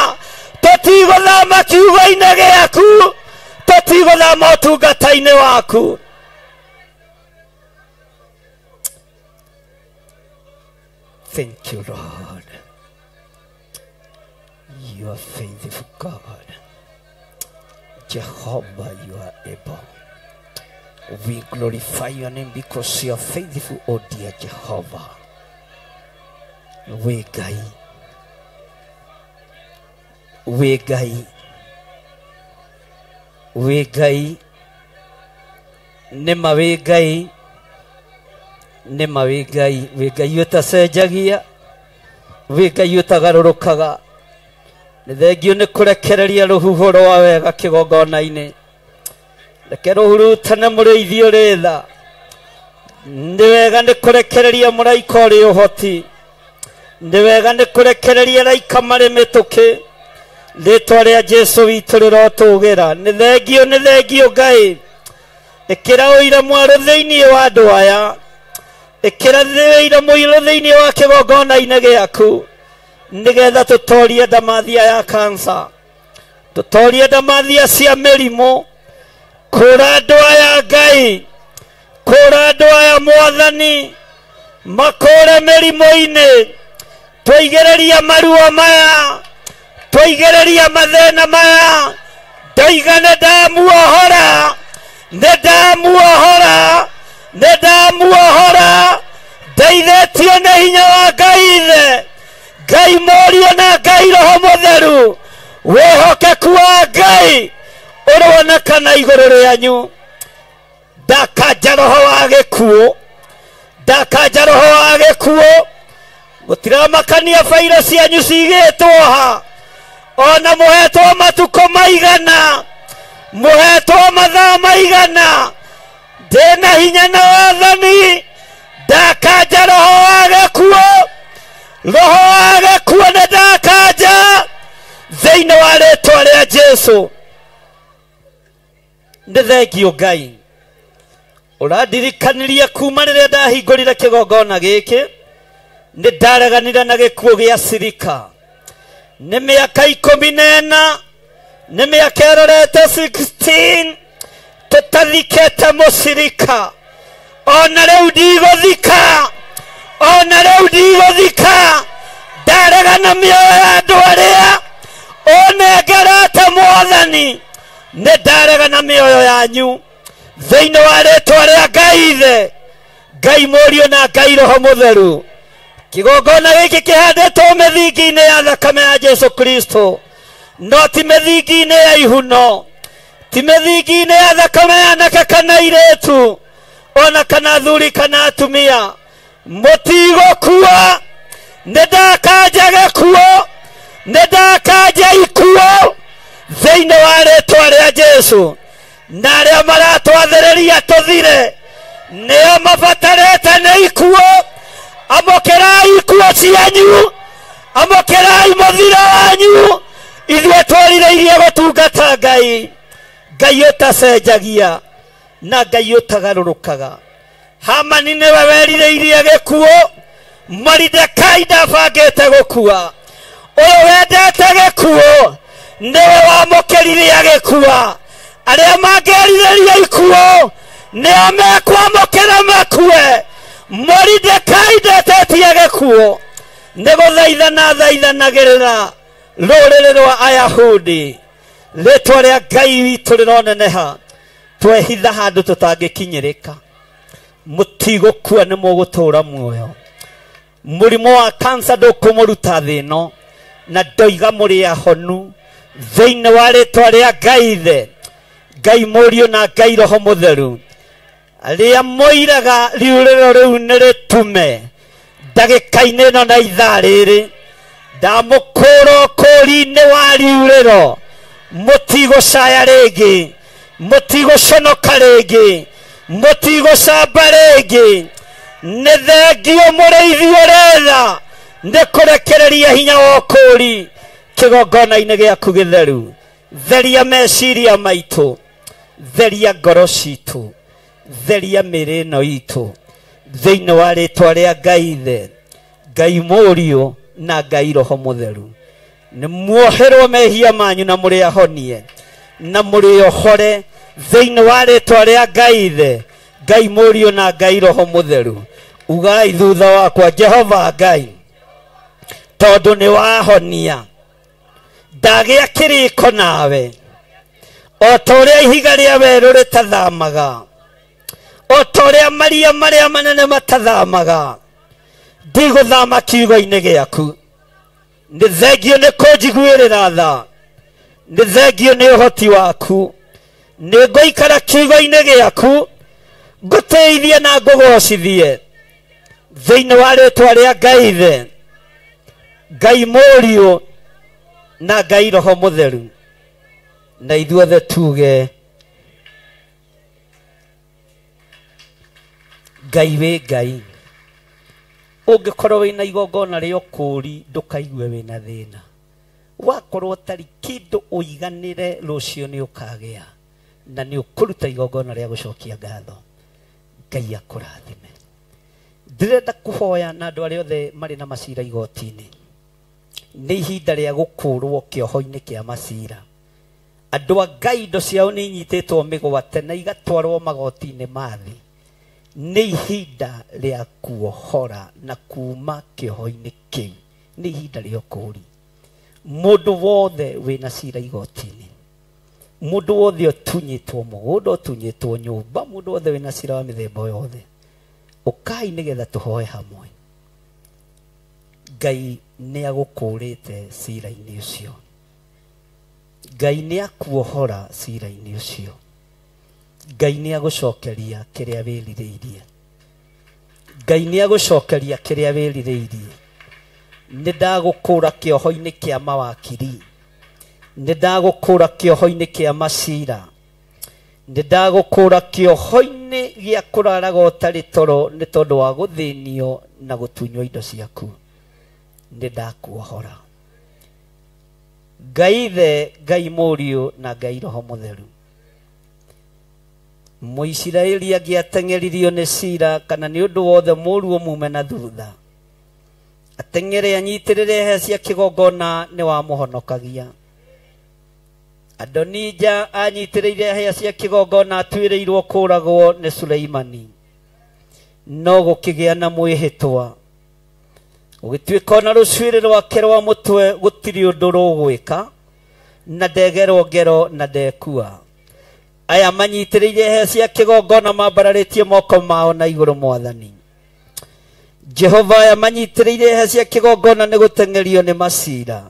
tũtigũthama kiugo-inĩ gĩaku, tũtigũthama ũtungata-inĩ waku. Thank you, Lord. You are faithful God. Jehovah, you are able. We glorify your name because you are faithful, O dear Jehovah. We Ngai, we Ngai, we Ngai, nĩma wĩ Ngai, nĩma wĩ Ngai, wĩ Ngai ũtacenjagia, wĩ Ngai ũtagarũrũkaga. Nĩ thengio nĩ kũrekereria rũhuho rwa wega kĩgongona-inĩ. Reke rũhurutane mũrĩithi ũrĩ tha. Nĩ wega nĩ kũrekereria mũraika ũrĩ ũhoti. Nĩ wega nĩ kũrekereria araika marĩ mĩtũkĩ. Rĩtwa rĩa Jesũ witũ rĩrotũgĩra. Nĩ thengio, nĩ thengio Ngai. Ĩkĩra ũira mwerũ thĩinĩ wa andũ aya. Ĩkĩra ũira mũirũ thĩinĩ wa kĩgongona-inĩ gĩaku, nĩgetha tũtorie ndamathia ya kansa, tũtorie ndamathia cia mĩrimũ. Kũra andũ aya Ngai, kũra andũ aya Mwathani, makũre mĩrimũ-inĩ. Twaigĩrĩria maruo maya, twaigĩrĩria mathĩna maya. Ndoiga nĩ ndamuohora, nĩ ndamuohora, nĩ ndamuohora. Ndeithĩtio nĩ hinya wa Ngai Ithe, Ngai Mũriũ na Ngai Roho Mũtheru. Wĩhokeku wa Ngai ũronekana igũrũ rĩanyu. Ndakanja roho wa gĩkuũ, ndakanja roho wa gĩkuũ. Mũtiramakania bairo cianyu cigĩtwo ha, ona mũhetwo matukũ maigana, mũhetwo mathaa maigana. Ndĩna hinya na wathani. Ndakanja roho wa gĩkuũ, roho wa gĩkuũ nĩ ndakanja thĩinĩ wa rĩtwa rĩa Jesũ. Nĩ thengio Ngai. Ũrandirikanirie kuma rĩrĩa ndahingũrire kĩgongona gĩkĩ, nĩ ndareganire na gĩkuũ gĩa cirika. Nĩ mĩaka 14, nĩ mĩaka ĩrorete 16 tũtathikĩte mũcirika. Ona rĩu ndigũthika, ona rĩu ndigũthika. Ndaregana mĩoyo ya andũ arĩa ũnengerete Mwathani. Nĩ ndaregana mĩoyo yanyu thĩinĩ wa rĩtwa rĩa Ngai Ithe, Ngai Mũriũ na Ngai Roho Mũtheru. Kĩgongona gĩkĩ kĩhandĩtwo mĩthingi-inĩ ya thakame ya Jesu Kristo, no ti mĩthingi-inĩ ya ihuno, ti mĩthingi-inĩ ya thakame ya anake kana airĩtu, ona kana athuri kana atumia. Mũtigũkua, nĩ ndakanja gĩkuũ, nĩ ndakanja ikuũ thĩinĩ wa rĩtwa rĩa Jesu. Na arĩa maratwathĩrĩria tũthire nĩo mabatarĩte nĩ ikuũ. Amũkĩrai ikuũ cianyu, amũkĩrai mũthiro wanyu. Ithuĩ twĩrirĩirie gũtungata Ngai, Ngai ũtacenjagia na Ngai ũtagarũrũkaga. Hamani nĩwe werirĩirie gĩkuũ, Moridekai ndabangĩte gũkua. Ũyũ wendete gĩkuũ nĩwe wamũkĩrire agĩkua. Arĩa mangĩrirĩria ikuũ nĩo mekwamũkĩra makue. Moridekai ndetetie gĩkuũ. Nĩ gũthaithana thaithanagĩrĩra rũrĩrĩ rwa Ayahudi. Rĩtwa rĩa Ngai witũ rĩroneneha. Twehitha handũ tũtangĩkinyĩrĩka. Mũtigũkua, nĩ mũgũtũũra muoyo. Mũrimũ wa kansa ndũkũmũruta thĩ ĩno, na ndoiga mũrĩ ahonu thĩinĩ wa rĩtwa rĩa Ngai Ithe, Ngai Mũriũ na Ngai Roho Mũtheru. Arĩa moiraga riũrĩro rĩu nĩ rĩtume ndagĩka-inĩ ĩno na ithaa rĩrĩ, ndamũkũra ũkũũri-inĩ wa riũrĩro. Mũtigũcaya rĩngĩ, mũtigũconoka rĩngĩ, mũtigũcamba rĩngĩ. Nĩ thengio mũrĩithi ũretha nĩ kũrekereria hinya wa ũkũũri kĩgongona-inĩ gĩaku gĩtheru. Theria meciria maitũ, theria ngoro citũ, theria mĩĩrĩ ĩno itũ thĩinĩ wa rĩtwa rĩa Ngai Ithe, Ngai Mũriũ na Ngai Roho Mũtheru. Nĩ muoherwo mehia manyu na mũrĩ ahonie na mũrĩ ohore thĩinĩ wa rĩtwa rĩa Ngai Ithe, Ngai Mũriũ na Ngai Roho Mũtheru. Ugai thutha wakwa, Jehova Ngai, tondũ nĩ wahonia, ndagĩa kĩrĩko nawe, o ta ũrĩa ihiga rĩa werũ rĩtathamaga, o ta ũrĩa maria marĩa manene matathamaga, ndigũthama kiugo-inĩ gĩaku. Nĩ thengio nĩ kũnjiguĩrĩra tha, nĩ thengio nĩ ũhoti waku. Nĩ ngũikara kiugo-inĩ gĩaku, ngũtĩithie na ngũgocithie thĩinĩ wa rĩtwa rĩa Ngai Ithe, Ngai Mũriũ na Ngai Roho Mũtheru. Na ithuothe tuge Ngai wĩ Ngai. Ũngĩkorwo wĩna igongona rĩa ũkũũri ndũkaigue wĩna thĩna. Wakorwo ũtarĩ kĩndũ ũiganĩre, rũciũ nĩ ũkagĩa na nĩ ũkũruta igongona rĩa gũcokia ngatho. Ngai akũrathime. Ndĩrenda kũhoya na andũ arĩa othe marĩ na macira igoti-inĩ. Nĩ ihinda rĩa gũkũũrwo kĩoho-inĩ kĩa macira. Andũ a Ngai indo ciao nĩ inyitĩtwo mĩgwate na igatwarwo magoti-inĩ ma thĩ. Nĩ ihinda rĩa kuohora na kuma kĩoho-inĩ kĩu. Nĩ ihinda rĩa ũkũũri. Mũndũ wothe wĩna cira igoti-inĩ, mũndũ wothe ũtunyĩtwo mũgũnda, ũtunyĩtwo nyũmba, mũndũ wothe wĩna cira wa mĩthemba yothe, ũkai nĩgetha tũhoe hamwe. Ngai nĩ agũkũũrĩte cira-inĩ ũcio. Ngai nĩ akuohora cira-inĩ ũcio. Ngai nĩ agũcokeria kĩrĩa wĩrirĩirie. Ngai nĩ agũcokeria kĩrĩa wĩrirĩirie. Nĩ ndagũkũũra kĩoho-inĩ kĩa mawakiri, nĩ ndagũkũũra kĩoho-inĩ kĩa macira, nĩ ndagũkũũra kĩoho-inĩ gĩa kũraraga ũtarĩ toro nĩ tondũ wa gũthĩnio na gũtunywo indo ciaku. Nĩ ndakuohora. Ngai Ithe, Ngai Mũriũ na Ngai Roho Mũtheru. Mũisiraeli angĩateng'eririo nĩ cira kana nĩ ũndũ wothe mũũru ũmume na thutha, ateng'ere anyitĩrĩre hĩa cia kĩgongona nĩ wamũhonokagia. Adonija anyitĩrĩire hĩa cia kĩgongona atuĩrĩirwo kũũragwo nĩ Suleimani. No gũkĩgĩa na mwĩhĩtwa. Gũgĩtuĩka ona rũcuĩrĩ rwake rwa mũtwe gũtirĩ ũndũ rũgwĩka, na ndegerwo ngero na ndekua. Aya manyitĩrĩire hĩa cia kĩgongona mambararĩtie moko mao na igũrũ mwathani. Jehova, aya manyitĩrĩire hĩa cia kĩgongona nĩ gũteng'erio nĩ macira,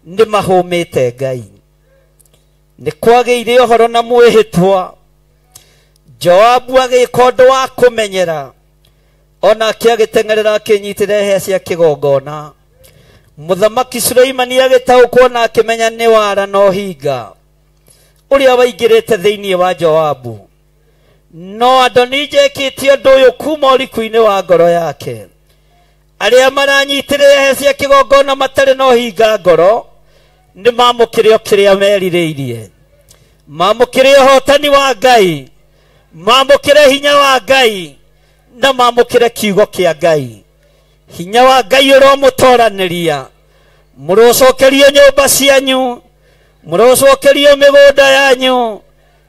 nĩ mahũmĩte Ngai. Nĩ kwagĩire ũhoro na mwĩhĩtwa. Joabu agĩka ũndũ wa kũmenyera, onake agĩteng'erera akĩnyitĩrĩra hĩa cia kĩgongona. Mũthamaki Suleimani agĩtaũkwo na akĩmenya nĩ wara na ũhinga ũrĩa waingĩrĩte thĩinĩ wa Joabu. No Adonija ekĩte ũndũ ũyũ kuma ũriku-inĩ wa ngoro yake. Arĩa maranyitĩrĩra hĩa cia kĩgongona matarĩ na ũhinga ngoro nĩ mamũkĩre o kĩrĩa merirĩirie. Mamũkĩre ũhotani wa Ngai, mamũkĩre hinya wa Ngai, na mamũkĩre kiugo kĩa Ngai. Hinya wa Ngai ũromũtoranĩria. Mũrocokerio nyũmba cianyu, mũrocokerio mĩgũnda yanyu,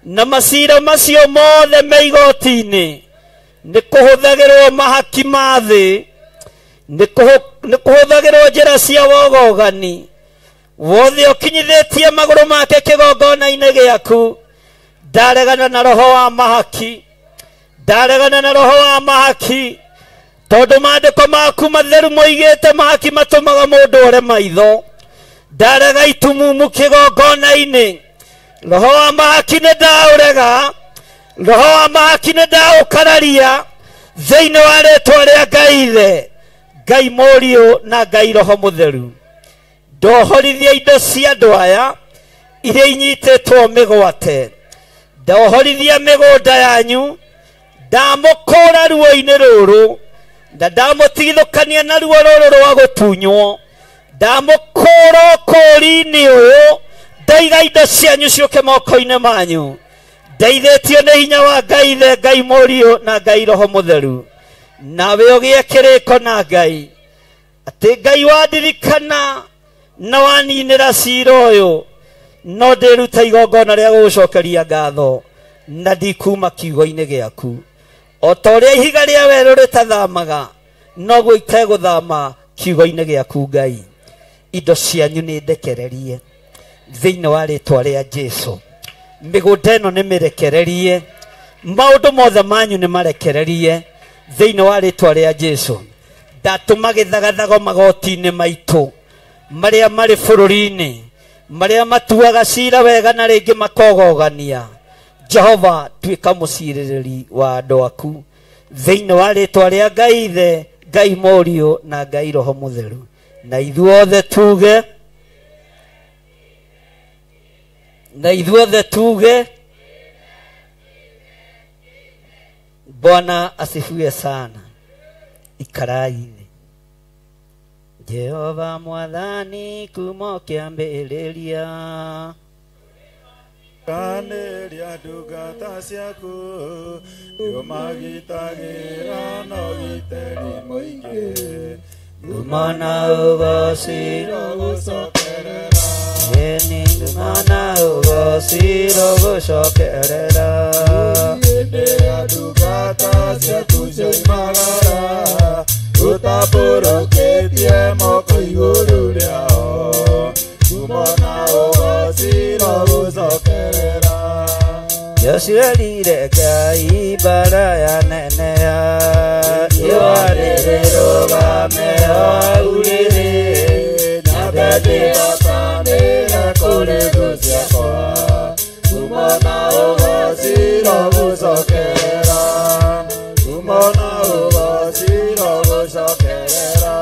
na macira macio mothe me igoti-inĩ. Nĩ kũhũthagĩrwo mahaki ma thĩ, nĩ kũhũthagĩrwo njĩra cia wogogani. Wothe ũkinyithĩtie magũrũ make kĩgongona-inĩ gĩaku, ndaregana na roho wa mahaki, ndaregana na roho wa mahaki, tondũ maandĩko maku matheru moigĩte mahaki matũmaga mũndũ ore maitho. Ndarega itumumu kĩgongona-inĩ. Roho wa mahaki nĩ ndaũrega, roho wa mahaki nĩ ndaũkararia thĩinĩ wa rĩtwa rĩa Ngai Ithe, Ngai Mũriũ na Ngai Roho Mũtheru. Ndohorithia indo cia andũ aya iria inyitĩtwo mĩgwate, ndohorithia mĩgũnda yanyu, ndamũkũra ruo-inĩ rũrũ, na ndamũtigithũkania na ruo rũrũ rwa gũtunywo, ndamũkũra ũkũũri-inĩ ũyũ, ndaiga indo cianyu ciũke moko-inĩ manyu. Ndeithĩtio nĩ hinya wa Ngai Ithe, Ngai Mũriũ na Ngai Roho Mũtheru. Nawe ũgĩe kĩrĩko na Ngai atĩ Ngai wandirikana na waninĩra cira ũyũ, no ndĩruta igongona rĩa gũgũcokeria ngatho na ndikuma kiugo-inĩ gĩaku. O ta ũrĩa ihiga rĩa werũ rĩtathamaga, noguo itegũthama kiugo-inĩ gĩaku Ngai. Indo cianyu nĩ ndekererie thĩinĩ wa rĩtwa rĩa Jesu. Mĩgũnda ĩno nĩ mĩrekererie, maũndũ mothe manyu nĩ marekererie thĩinĩ wa rĩtwa rĩa Jesu. Ndatũma gĩthagathago magoti-inĩ maitũ marĩa marĩ bũrũri-inĩ, marĩa matuaga cira wega na rĩngĩ makogogania. Jehova, tuĩka mũcirĩrĩri wa andũ aku thĩinĩ wa rĩtwa rĩa Ngai Ithe, Ngai Mũriũ na Ngai Roho Mũtheru. Na ithuothe tuge, na ithuothe tuge, Bwana asifiwe sana. Ikarai-inĩ. Jehova mwathani kuma kĩambĩrĩria, Kanĩria ndungata ciaku, nĩũmagitagĩra na ũgitĩri mũingĩ. Nguma na ũgoci rũgũcokerera, ĩni nguma na ũgoci rũgũcokerera. Hĩndĩ ya ndungata ciaku cioimagara, ũtambũrũkĩtie moko igũrũ rĩao. Ngumo na ũgoci rũgũcokerera. Joshua erire Ngai mbara yaneneha, riũa rĩrũgame hau rĩrĩ, Nyambe ndĩhotanĩre kũrĩ thũ ciakwa. Ngumo na ũgoci rũgũcokerera. Ngumo na ũgoci rũgũcokerera.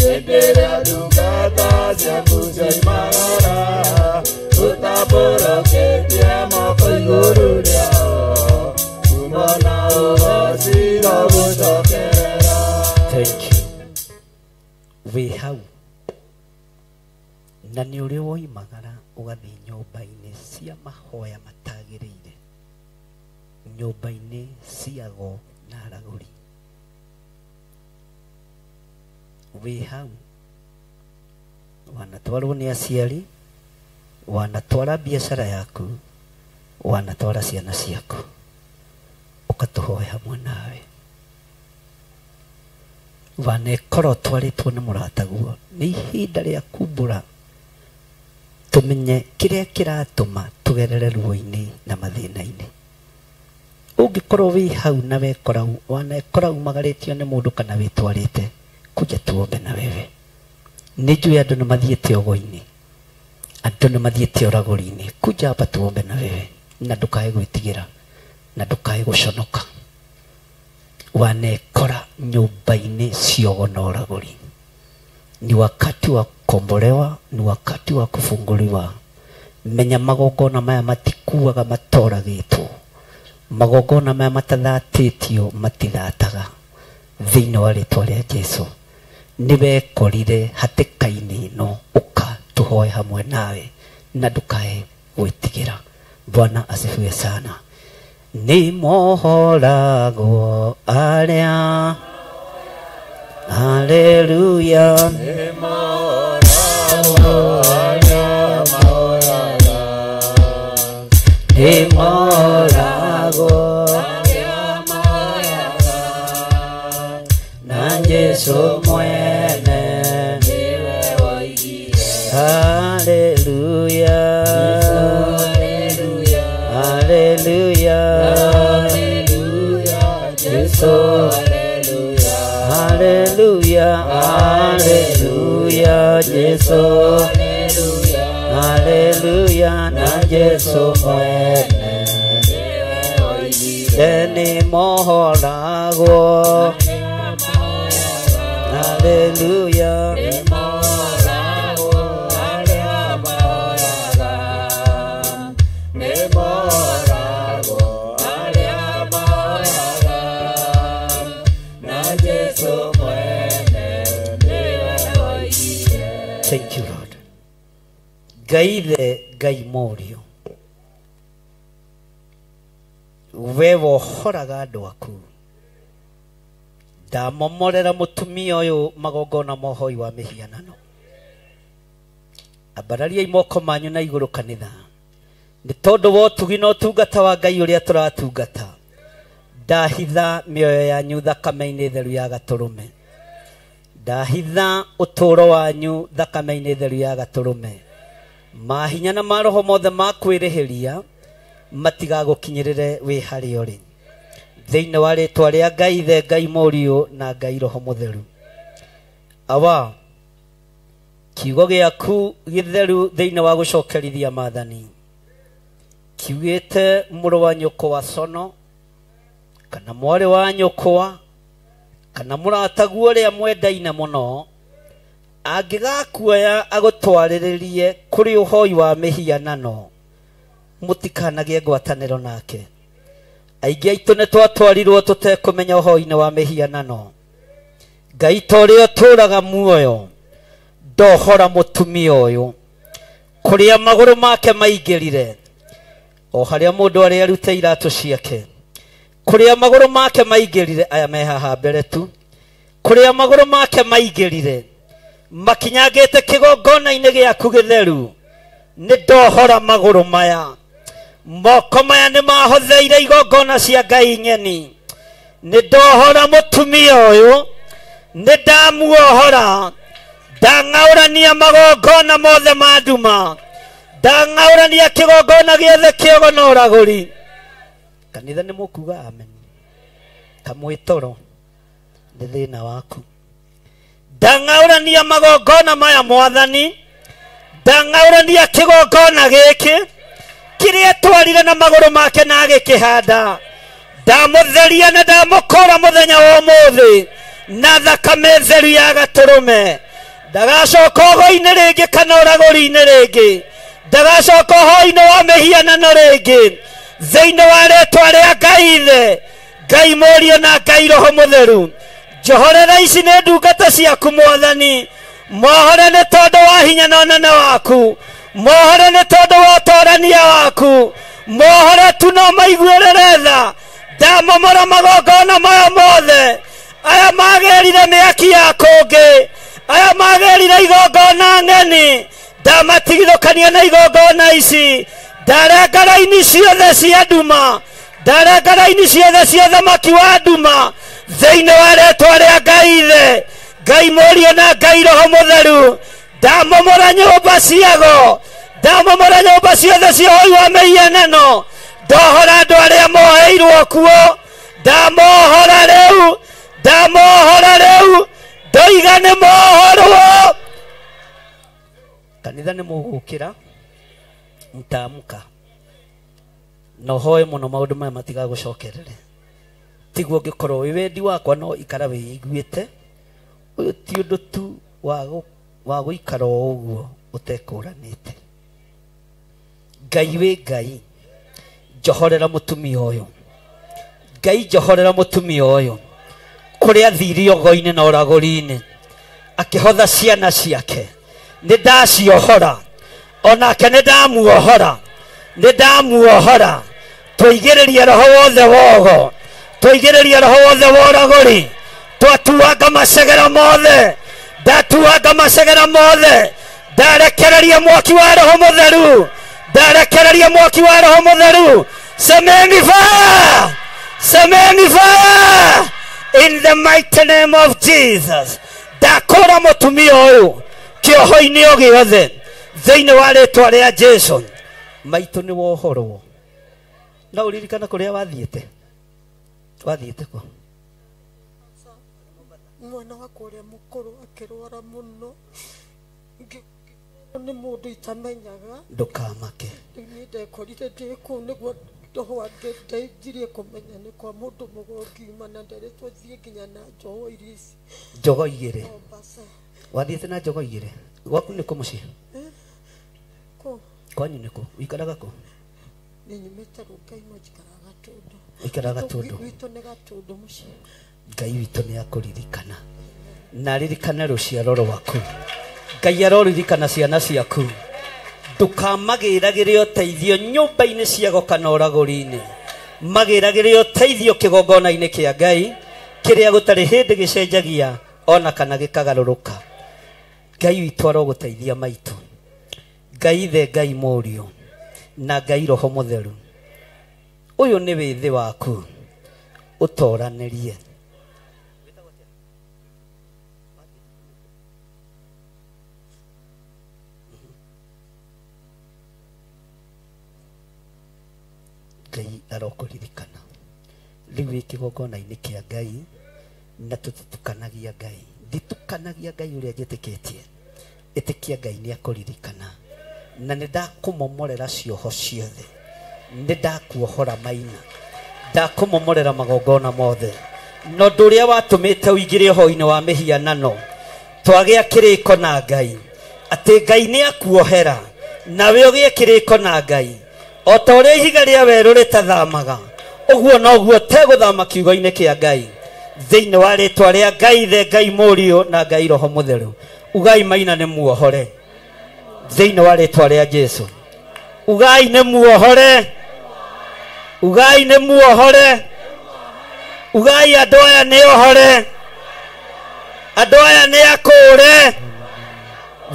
Hĩndĩ ĩrĩa ndungata ciaku cioimagara, ũtambũrũkĩtie moko igũrũ rĩao. Ngumo na ũgoci rũgũcokerera. Thank you. Wĩ hau na nĩ ũrĩ woimagara ũgathiĩ nyũmba-inĩ cia mahoya matagĩrĩire, nyũmba-inĩ ciago na aragũri. Wĩ hau wanatwarwo nĩ aciari, wanatwara biacara yaku, wanatwara ciana ciaku, ũkatũhoe hamwe nawe. Wanekora ũtwarĩtwo nĩ mũrataguo, nĩ ihinda rĩa kumbũra tũmenye kĩrĩa kĩratũma tũgerere ruo-inĩ na mathĩna-inĩ. Ũngĩkorwo wĩ hau na wekora wanekora umagarĩtio nĩ mũndũ kana wĩtwarĩte, kuja tuombe na wewe. Nĩ njũĩ andũ nĩ mathiĩte ogo-inĩ, andũ nĩ mathiĩte ũragũri-inĩ, kuja hapa tuombe na wewe, na ndũkae gwĩtigĩra na ndũkae gũconoka. Wanekora nyũmba-inĩ ciogo na ũragũri, ni wakati wa kukombolewa, ni wakati wa kufunguliwa. Menya magongona maya matikuaga matoragĩtwo, magongona maya matathatĩtio matithataga. Thĩinĩ wa rĩtwa rĩa Jesu, nĩwekorire hatĩka-inĩ ĩno, ũka tũhoe hamwe nawe na ndũkae gwĩtigĩra. Bwana asifiwe sana. Nĩ mohoragwo arĩa, haleluya, nĩ mohoragwo arĩa mahoyaga, nĩ mohoragwo arĩa mahoyaga, na Jesu mwene nĩwe woigire, haleluya, haleluya, haleluya, Jesu haleluya, haleluya, haleluya, Jesu haleluya, haleluya, na Jesu mwene nĩwe woigire, nĩ mohoragwo, haleluya, nĩ mohoragwo arĩa mahoyaga, nĩ mohoragwo arĩa mahoyaga, na Jesu mwene nĩwe woigire. Thank you Lord. Ngai ithe, Ngai mũriũ, we wohoraga andũ aku, ndamomorera mũtumia ũyũ magongona ma ũhoi wa mĩhianano. Ambarariai moko manyu na igũrũ kanitha, nĩ tondũ wa ũtugi na ũtungata wa Ngai ũrĩa tũratungata. Ndahitha mĩoyo yanyu thakame-inĩ theru ya gatũrũme, ndahitha ũtũũro wanyu thakame-inĩ theru ya gatũrũme. Mahinya na maroho mothe ma kwĩrĩhĩria matigagũkinyĩrĩre wĩ harĩa ũrĩ, thĩinĩ wa rĩtwa rĩa Ngai Ithe, Ngai Mũriũ na Ngai Roho Mũtheru. Awa, kiugo gĩaku gĩtheru thĩinĩ wa gũcokerithia maathani kiugĩte mũrũ wa nyũkwa cono kana mwarĩ wa nyũkwa kana mũrataguo ũrĩa mwendaine mũno angĩgakuoya agũtwarĩrĩrie kũrĩ ũhoi wa mĩhianano, mũtikanagĩe ngwatanĩro nake. Aingĩ aitũ nĩ twatwarirwo tũtekũmenya ũhoi-inĩ wa mĩhianano. Ngai ta ũrĩa ũtũũraga muoyo, ndohora mũtumia ũyũ kũrĩa magũrũ make maingĩrire, o harĩa mũndũ arĩa arute iratũ ciake, kũrĩa magũrũ make maingĩrire, aya me haha mbere tu, kũrĩa magũrũ make maingĩrire makinyangĩte kĩgongona-inĩ gĩaku gĩtheru, nĩ ndohora magũrũ maya. Moko maya nĩ mahotheire igongona cia Ngai ng'eni. Nĩ ndohora mũtumia ũyũ, nĩ ndamuohora, ndang'aũrania magongona mothe ma nduma, ndang'aũrania kĩgongona gĩothe kĩogo na ũragũri. Kanitha nĩ mũkuga amen. Kamwĩtoro nĩ thĩna waku. Ndang'aũrania magongona maya mwathani, ndang'aũrania kĩgongona gĩkĩ kĩrĩa twarire na magũrũ make na agĩkĩhanda, ndamũtheria na ndamũkũra mũthenya wa ũmũthĩ na thakame theru ya gatũrũme. Ndagacoka ũgo-inĩ rĩngĩ kana ũragũri-inĩ rĩngĩ, ndagacoka ũhoi-inĩ wa mĩhianano rĩngĩ, thĩinĩ wa rĩtwa rĩa Ngai Ithe, Ngai Mũriũ na Ngai Roho Mũtheru. Njohorera ici nĩ ndungata ciaku mwathani, mohore nĩ tondũ wa hinya na ũnene waku, mohore nĩ tondũ wa ũtorania waku, mohore tu no maiguĩrĩre tha. Ndamomora magongona maya mothe, aya magĩrire mĩaki ya kũngĩ, aya magĩrire igongona ng'eni, ndamatigithũkania na igongona ici. Ndarenga raini ciothe cia nduma, ndarenga raini ciothe cia thamaki wa nduma, Thĩinĩ wa rĩtwa rĩa Ngai Ithe, Ngai Mũriũ na Ngai Roho Mũtheru, ndamomora nyũmba ciago, ndamomora nyũmba ciothe cia ũhoi wa mĩhianano, ndohora andũ arĩa moheirwo kuo, ndamohora rĩu, ndamohora rĩu, ndoiga nĩ mohorwo. Kanitha nĩ mũgũkĩra, mtaamka na ũhoe mũno maũndũ maya matigagũcokerere. Tiguo ũngĩkorwo wĩ wendi wakwa no ikara wĩiguĩte, ũyũ ti ũndũ tu wa gũikara o ũguo ũtekũranĩte. Ngai wĩ Ngai, njohorera mũtumia ũyũ. Ngai njohorera mũtumia ũyũ kũrĩa athire ũgo-inĩ na ũragũri-inĩ, akĩhotha ciana ciake. Nĩ ndaciohora, onake nĩ ndamuohora, nĩ ndamuohora. Tũigĩrĩrie roho wothe wogo, tũigĩrĩrie roho wothe wa ũragũri, twatuanga macegera mothe, ndatuanga macegera mothe, ndarekereria mwaki wa Roho Mũtheru, ndarekereria mwaki wa Roho Mũtheru. Semeni fire, semeni fire in the mighty name of Jesus. Ndakũra mũtumia ũyũ kĩoho-inĩ o gĩothe thĩinĩ wa rĩtwa rĩa Jesu. Maitũ nĩ wohorwo. No ũririkana kũrĩa wathiĩte? Wathiĩte kũ? Mwana wakwa ũrĩa mũkũrũ akĩrwara mũno, nĩ mũndũ itamenyaga. Ndũkamake. Rĩu niĩ ndekorire ndĩ kũu nĩguo roho andeithirie kũmenya nĩ kwa mũndũ mũgongiuma, na nderetwo thiĩ nginya na njogo iria ici. Njogo igĩrĩ? Wathiĩte na njogo igĩrĩ? Gwaku nĩ kũ mũciĩ? Kũ? Kwanyu nĩ kũ? Ũikaraga kũ? Nĩ nyumĩte Rũngai no njikaraga Gatũndũ. Ũikaraga Gatũndũ? Gwitũ nĩ Gatũndũ mũciĩ. Ngai witũ nĩ akũririkana, na aririkane rũciaro rwaku. Ngai aroririkana ciana ciaku. Ndũkamagĩragĩre ũteithio nyũmba-inĩ ciago kana ũragũri-inĩ, magĩragĩre ũteithio kĩgongona-inĩ kĩa Ngai kĩrĩa gũtarĩ hĩndĩ gĩcenjagia ona kana gĩkagarũrũka. Ngai witũ arogũteithia maitũ. Ngai Ithe, Ngai Mũriũ na Ngai Roho Mũtheru, ũyũ nĩ wĩthĩ waku, ũtoranĩrie. Ngai arokũririkana. Rĩu wĩ kĩgongona-inĩ kĩa Ngai, na tũtitukanagia Ngai. Nditukanagia Ngai ũrĩa njĩtĩkĩtie. Ĩtĩkia Ngai nĩ akũririkana. Na nĩ ndakũmomorera cioho ciothe, nĩ ndakuohora maina, ndakũmomorera magongona mothe. Na ũndũ ũrĩa watũmĩte ũingĩre ũhoi-inĩ wa mĩhianano, twagĩa kĩrĩko na Ngai atĩ Ngai nĩ akuohera, nawe ũgĩe kĩrĩko na Ngai. O ta ũrĩa ihiga rĩa werũ rĩtathamaga, ũguo noguo ũtegũthama kiugo-inĩ kĩa Ngai. Thĩinĩ wa rĩtwa rĩa Ngai Ithe, Ngai Mũriũ na Ngai Roho Mũtheru, ugai maina nĩ muohore thĩinĩ wa rĩtwa rĩa Jesu. Ugai nĩ muohore, ugai nĩ muohore, ugai andũ aya nĩ ohore, andũ aya nĩ akũũre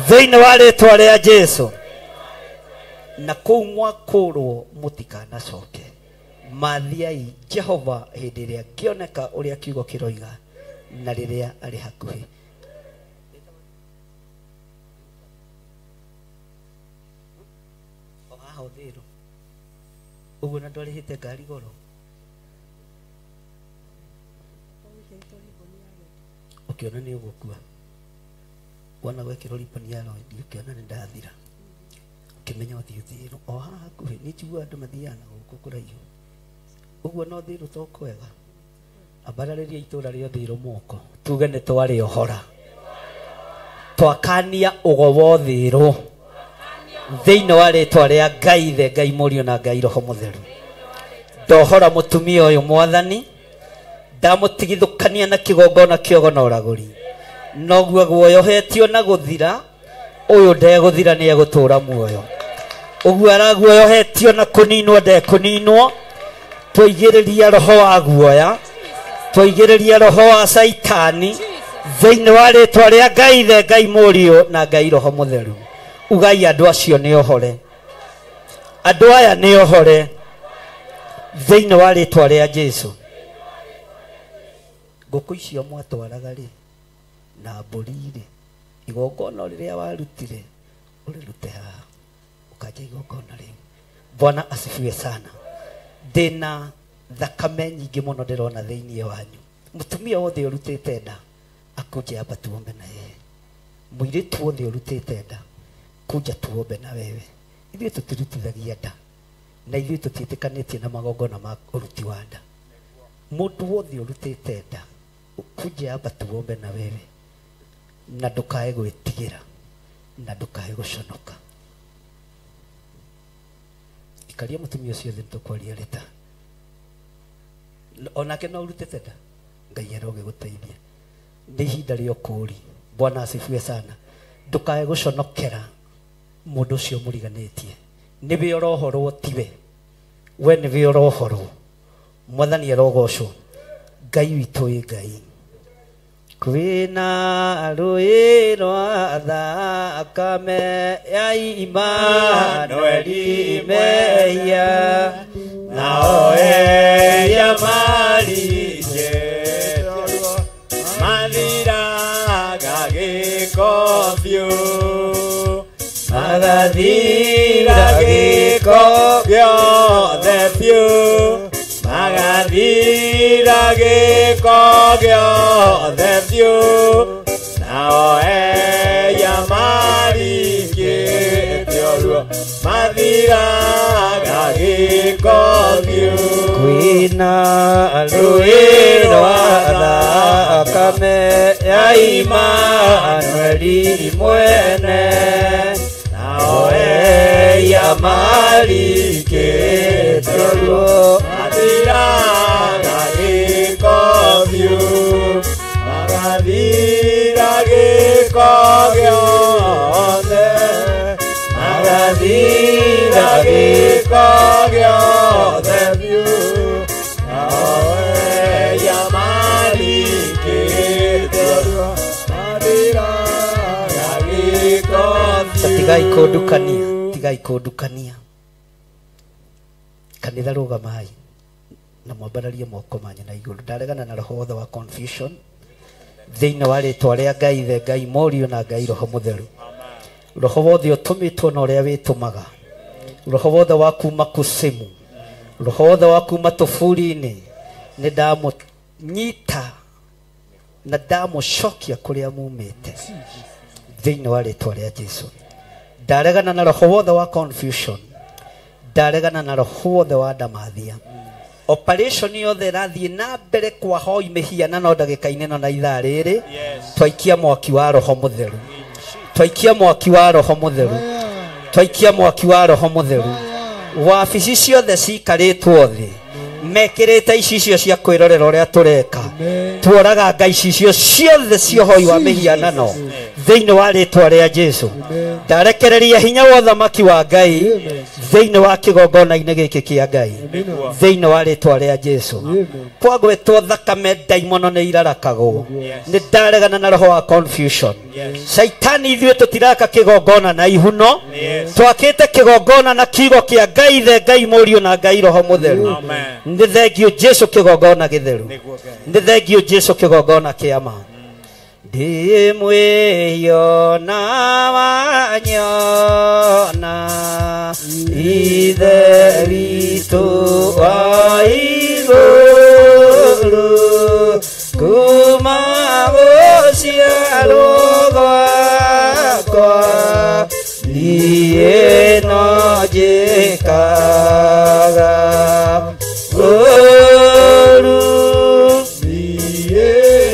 thĩinĩ wa rĩtwa rĩa Jesu. Na kũu mwakũrwo mũtikanacoke. Mathiai Jehova hĩndĩ ĩrĩa ngĩoneka ũrĩa kiugo kĩroiga na rĩrĩa arĩ hakuhĩ. O haha ũthĩrwo ũguo, na ndwarĩhĩte ngari goro, ũkĩona nĩ ũgũkua. Wona gwekĩrwo riboni ya rondi, ũkĩona nĩ ndathira, ũkĩmenya ũthiĩ ũthĩrwo o haha hakuhĩ. Nĩ njiguaga andũ mathiaga na gũkũ kũraihu ũguo, no thĩrwo to kwega. Ambararĩria itũra rĩa thĩrwo moko, tuge nĩ twarĩohora, twakania ũgo wothĩrwo thĩinĩ wa rĩtwa rĩa Ngai Ithe, Ngai Mũriũ na Ngai Roho Mũtheru. Ndohora mũtumia ũyũ mwathani, ndamũtigithũkania na kĩgongona kĩogo na ũragũri. Noguo guoyohetio na gũthira, ũyũ ndegũthira nĩ egũtũũra muoyo. Ũguo araguoyohetio na kũninwo ndekũninwo. Twaigĩrĩria roho wa guoya, twaigĩrĩria roho wa Caitani thĩinĩ wa rĩtwa rĩa Ngai Ithe, Ngai Mũriũ na Ngai Roho Mũtheru. Ugai andũ acio nĩ ohore, andũ aya nĩ ohore thĩinĩ wa rĩtwa rĩa Jesu. Ngũkũ icio mwatwaraga rĩ na mbũri rĩ, igongona rĩrĩa warutire ũrĩrute haha, ũkanja igongona rĩu. Bwana asifiwe sana. Ndĩna thakame nyingĩ mũno ndĩrona thĩinĩ wanyu. Mũtumia wothe ũrutĩte nda akuje hapa tuombe na yeye. Mũirĩtu wothe ũrutĩte nda kuja tuombe na wewe. Ithuĩ tũtirutithagia nda na ithuĩ tũtiĩtĩkanĩtie na magongona ma ũruti wa nda. Mũndũ wothe ũrutĩte nda ukuje hapa tuombe na wewe, na ndũkae gwĩtigĩra na ndũkae gũconoka. Ikaria mũtumia ũcio thĩ nĩtũkwaria rĩta. Onake no ũrutĩte nda, Ngai arogĩgũteithia. Nĩ ihinda rĩa ũkũũri. Bwana asifiwe sana. Ndũkae gũconokera mũndũ ũcio mũriganĩtie. Nĩwe ũrohorwo tiwe, we nĩwe ũrohorwo. Mwathani arogocwo. Ngai witũ ĩ Ngai. Kwĩna rũĩ rwa thakame ya Imanueli mehia, nao eya marike mathiraga gĩko biũ, magathira gĩko gĩothe biũ, magathira gĩko gĩothe biũ, nao eya marikĩte ũruo mathiraga gĩko biũ. Kwĩna rũĩ rwa thakame ya Imanueli mwene, nao eya marikĩte ũruo mathiraga gĩko biũ, magathira gĩko gĩothe, magathira gĩko gĩothe biũ, nao eya marikĩte ũruo mathiraga gĩko biũ. Tigai kũndukania, tigai kũndukania. Kanitha rũgamai na mwambararie moko manyu na igũrũ. Ndaregana na roho wothe wa confusion thĩinĩ wa rĩtwa rĩa Ngai Ithe, Ngai Mũriũ na Ngai Roho Mũtheru. Roho wothe ũtũmĩtwo na ũrĩa wĩtũmaga, roho wothe wa kuma kusimu, roho wothe wa kuma tũburi-inĩ, nĩ ndamũnyita na ndamũcokia kũrĩa mumĩte thĩinĩ wa rĩtwa rĩa Jesu. Ndaregana na roho wothe wa confusion, ndaregana na roho wothe wa ndamathia. Operation yothe ĩrathiĩ na mbere kwa hoi mĩhianano ndagĩka-inĩ ĩno na ithaa rĩrĩ. Twaikia mwaki wa Roho Mũtheru, twaikia mwaki wa Roho Mũtheru, twaikia mwaki wa Roho Mũtheru. Wabici ciothe cikarĩtwo thĩ mekĩrĩte icicio cia kwĩrorera ũrĩa tũreka, tuoraga ngai icicio ciothe cia ũhoi wa mĩhianano thĩinĩ wa rĩtwa rĩa Jesu. Ndarekereria hinya wa ũthamaki wa Ngai thĩinĩ wa kĩgongona-inĩ gĩkĩ kĩa Ngai thĩinĩ wa rĩtwa rĩa Jesu. Kwagwetwo thakame ndaimono nĩ irarakagwo. Nĩ ndaregana na roho wa confusion. Shaitani ithuĩ tũtiraka kĩgongona na ihuno, twakĩte kĩgongona na kiugo kĩa Ngai Ithe, Ngai Mũriũ na Ngai Roho Mũtheru. Nĩ thengio Jesu kĩgongona gĩtheru, nĩ thengio Jesu kĩgongona kĩa ma. Ndĩ mwĩhio na wanyona Ithe witũ wa igũrũ, kuma gũciarwo gwakwa niĩ no njĩkaga ũũru, niĩ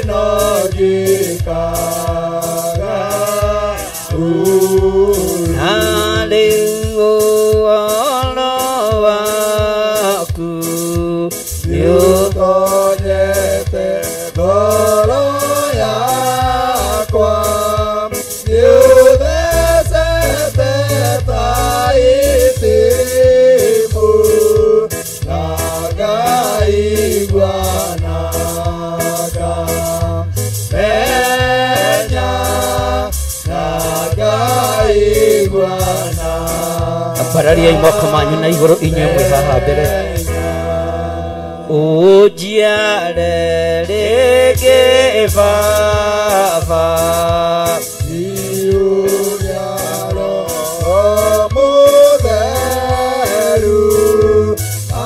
no njĩkaga ũũru. Na rĩu ũhoro waku nĩũtonyete ngoro yakwa, nĩũthecete ta itimu, na ngaiguanaga menya, na ngaiguana. Ambarariai moko manyu na igũrũ inyuĩ mwĩ haha mbere. Ũnjiare rĩngĩ Baba. Ihũria Roho Mũtheru,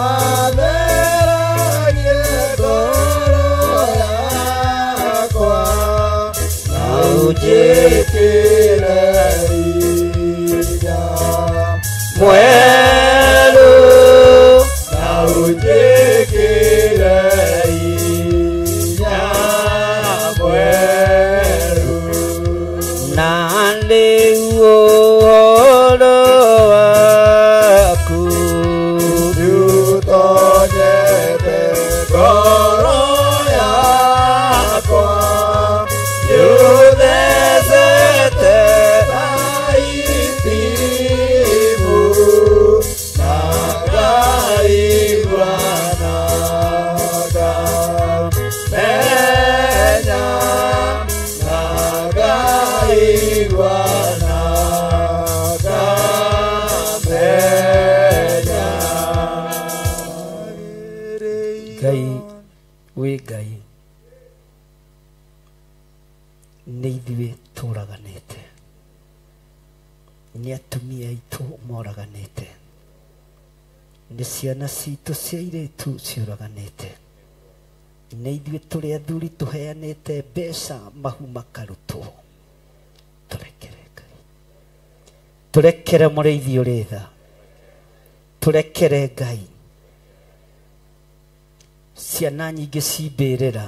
atheragie ngoro yakwa, na ũnjĩkĩre hinya mwerũ, na ũnjĩkĩre hinya mwerũ. Na rĩu ũhoro waku nĩũtonyete ngoro yakwa, nĩũthecete ta itimũ, na ngaigua na ngamenya, na ngaigua na ngamenya. Ngai wĩ Ngai, nĩ ithuĩ tũraganĩte, nĩ atumia aitũ moraganĩte, nĩ ciana citũ cia airĩtu ciũraganĩte, nĩ ithuĩ tũrĩ athuri tũheanĩte mbeca mahu makarutwo. Tũrekere Ngai, tũrekere mũrĩithi ũrĩ tha, tũrekere Ngai. Ciana nyingĩ cimbĩrĩra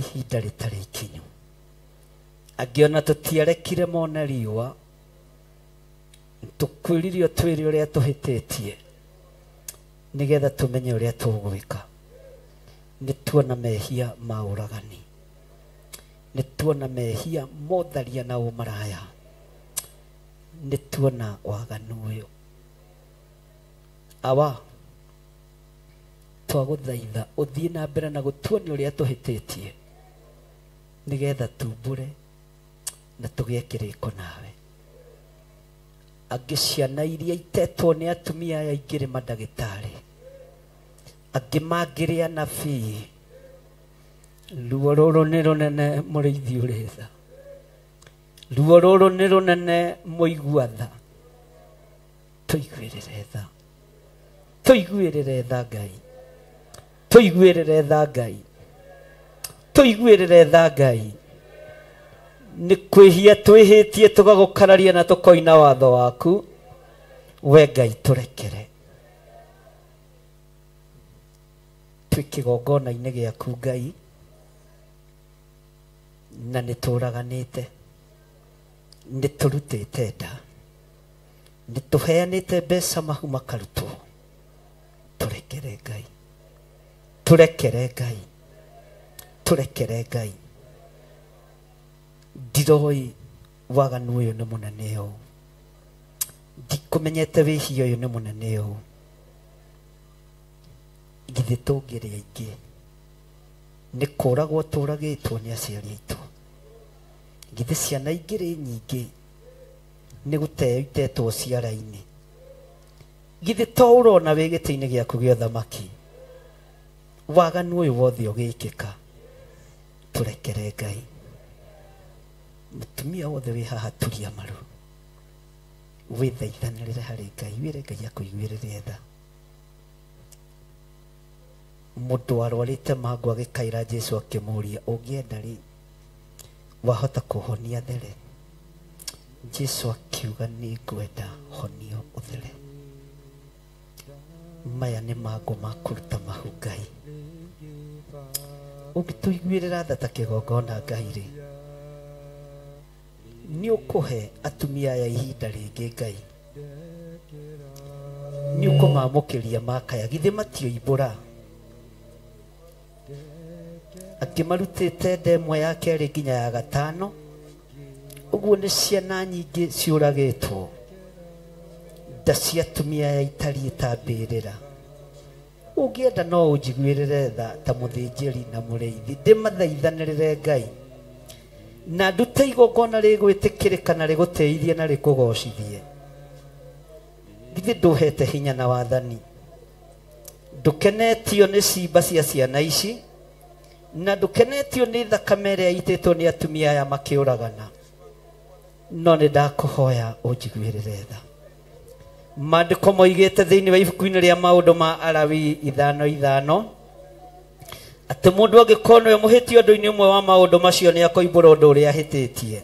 ihinda rĩtarĩ ikinyu, angĩ ona tũtiarekire mone riũa, tũkwĩrire twĩre ũrĩa tũhĩtĩtie nĩgetha tũmenye ũrĩa tũgwĩka. Nĩ tuona mehia ma ũragani, nĩ tuona mehia motharia na ũmaraya, nĩ tuona waganu ũyũ. Awa, twagũthaitha ũthiĩ na mbere na gũtuonia ũrĩa tũhĩtĩtie nĩgetha tumbũre na tũgĩe kĩrĩko nawe. Angĩ ciana iria itetwo nĩ atumia aya aingĩ nĩ mandagĩtarĩ, angĩ mangĩrĩ anabii. Ruo rũrũ nĩ rũnene mũrĩithi ũrĩ tha, ruo rũrũ nĩ rũnene mũigua tha. Tũiguĩrĩre tha, tũiguĩrĩre tha Ngai, tũiguĩrĩre tha Ngai, tũiguĩrĩre tha Ngai. Nĩ kwĩhia twĩhĩtie tũgagũkararia na tũkoina watho waku, we Ngai tũrekere. Twĩ kĩgongona-inĩ gĩaku Ngai, na nĩ tũraganĩte, nĩ tũrutĩte nda, nĩ tũheanĩte mbeca mahu makarutwo. Tũrekere Ngai, tũrekere Ngai, tũrekere Ngai. Ndiroi waganu ũyũ nĩ mũnene ũũ, ndikũmenyete wĩhia ũyũ nĩ mũnene ũũ. Githĩ tũngĩrĩ aingĩ nĩ kũragwo tũragĩtwo nĩ aciari aitũ? Githĩ ciana ingĩrĩ nyingĩ nĩ gũteo itetwo ciara-inĩ? Githĩ to ũrona wĩ gĩtĩ-inĩ gĩaku gĩa ũthamaki waganu ũyũ wothe ũgĩkĩka? Tũrekere Ngai. Mũtumia wothe wĩ haha turia maru, wĩthaithanĩrĩre harĩ Ngai, wĩre Ngai akũiguĩrĩre tha. Mũndũ warwarĩte mangũ agĩkaĩra Jesũ akĩmũũria, ũngĩenda rĩ, wahota kũhonia there? Jesũ akiuga, nĩ ngwenda, honio ũthere. Maya nĩ mangũ ma kũruta mahu Ngai. Ũngĩtũiguĩrĩra tha ta kĩgongona Ngai rĩ, nĩ ũkũhe atumia aya ihinda rĩngĩ Ngai, nĩ ũkũmamũkĩria makaya. Githĩ matioimbũra? Angĩ marutĩte nda ĩmwe ya kerĩ nginya ya gatano, ũguo nĩ ciana nyingĩ ciũragĩtwo. Nda cia atumia aya itariĩ ta mbĩrĩra. Ũngĩenda no ũnjiguĩrĩre tha ta mũthĩnjĩri na mũrĩithi, ndĩmathaithanĩrĩre Ngai, na ndute igongona rĩgwĩtĩkĩrĩka na rĩgũtĩithie na rĩkũgocithie. Githĩ ndũhete hinya na wathani. Ndũkenetio nĩ cimba cia ciana ici na ndũkenetio nĩ thakame ĩrĩa ĩitĩtwo nĩ atumia aya makĩũragana. No nĩ ndakũhoya ũnjiguĩrĩre tha. Maandĩko moigĩte thĩinĩ wa ibuku-inĩ rĩa maũndũ ma Alawii 5:5 atĩ mũndũ angĩkorwo nĩwe mũhĩtia ũndũ-inĩ ũmwe wa maũndũ macio nĩ akoimbũra ũndũ ũrĩa ahĩtĩtie.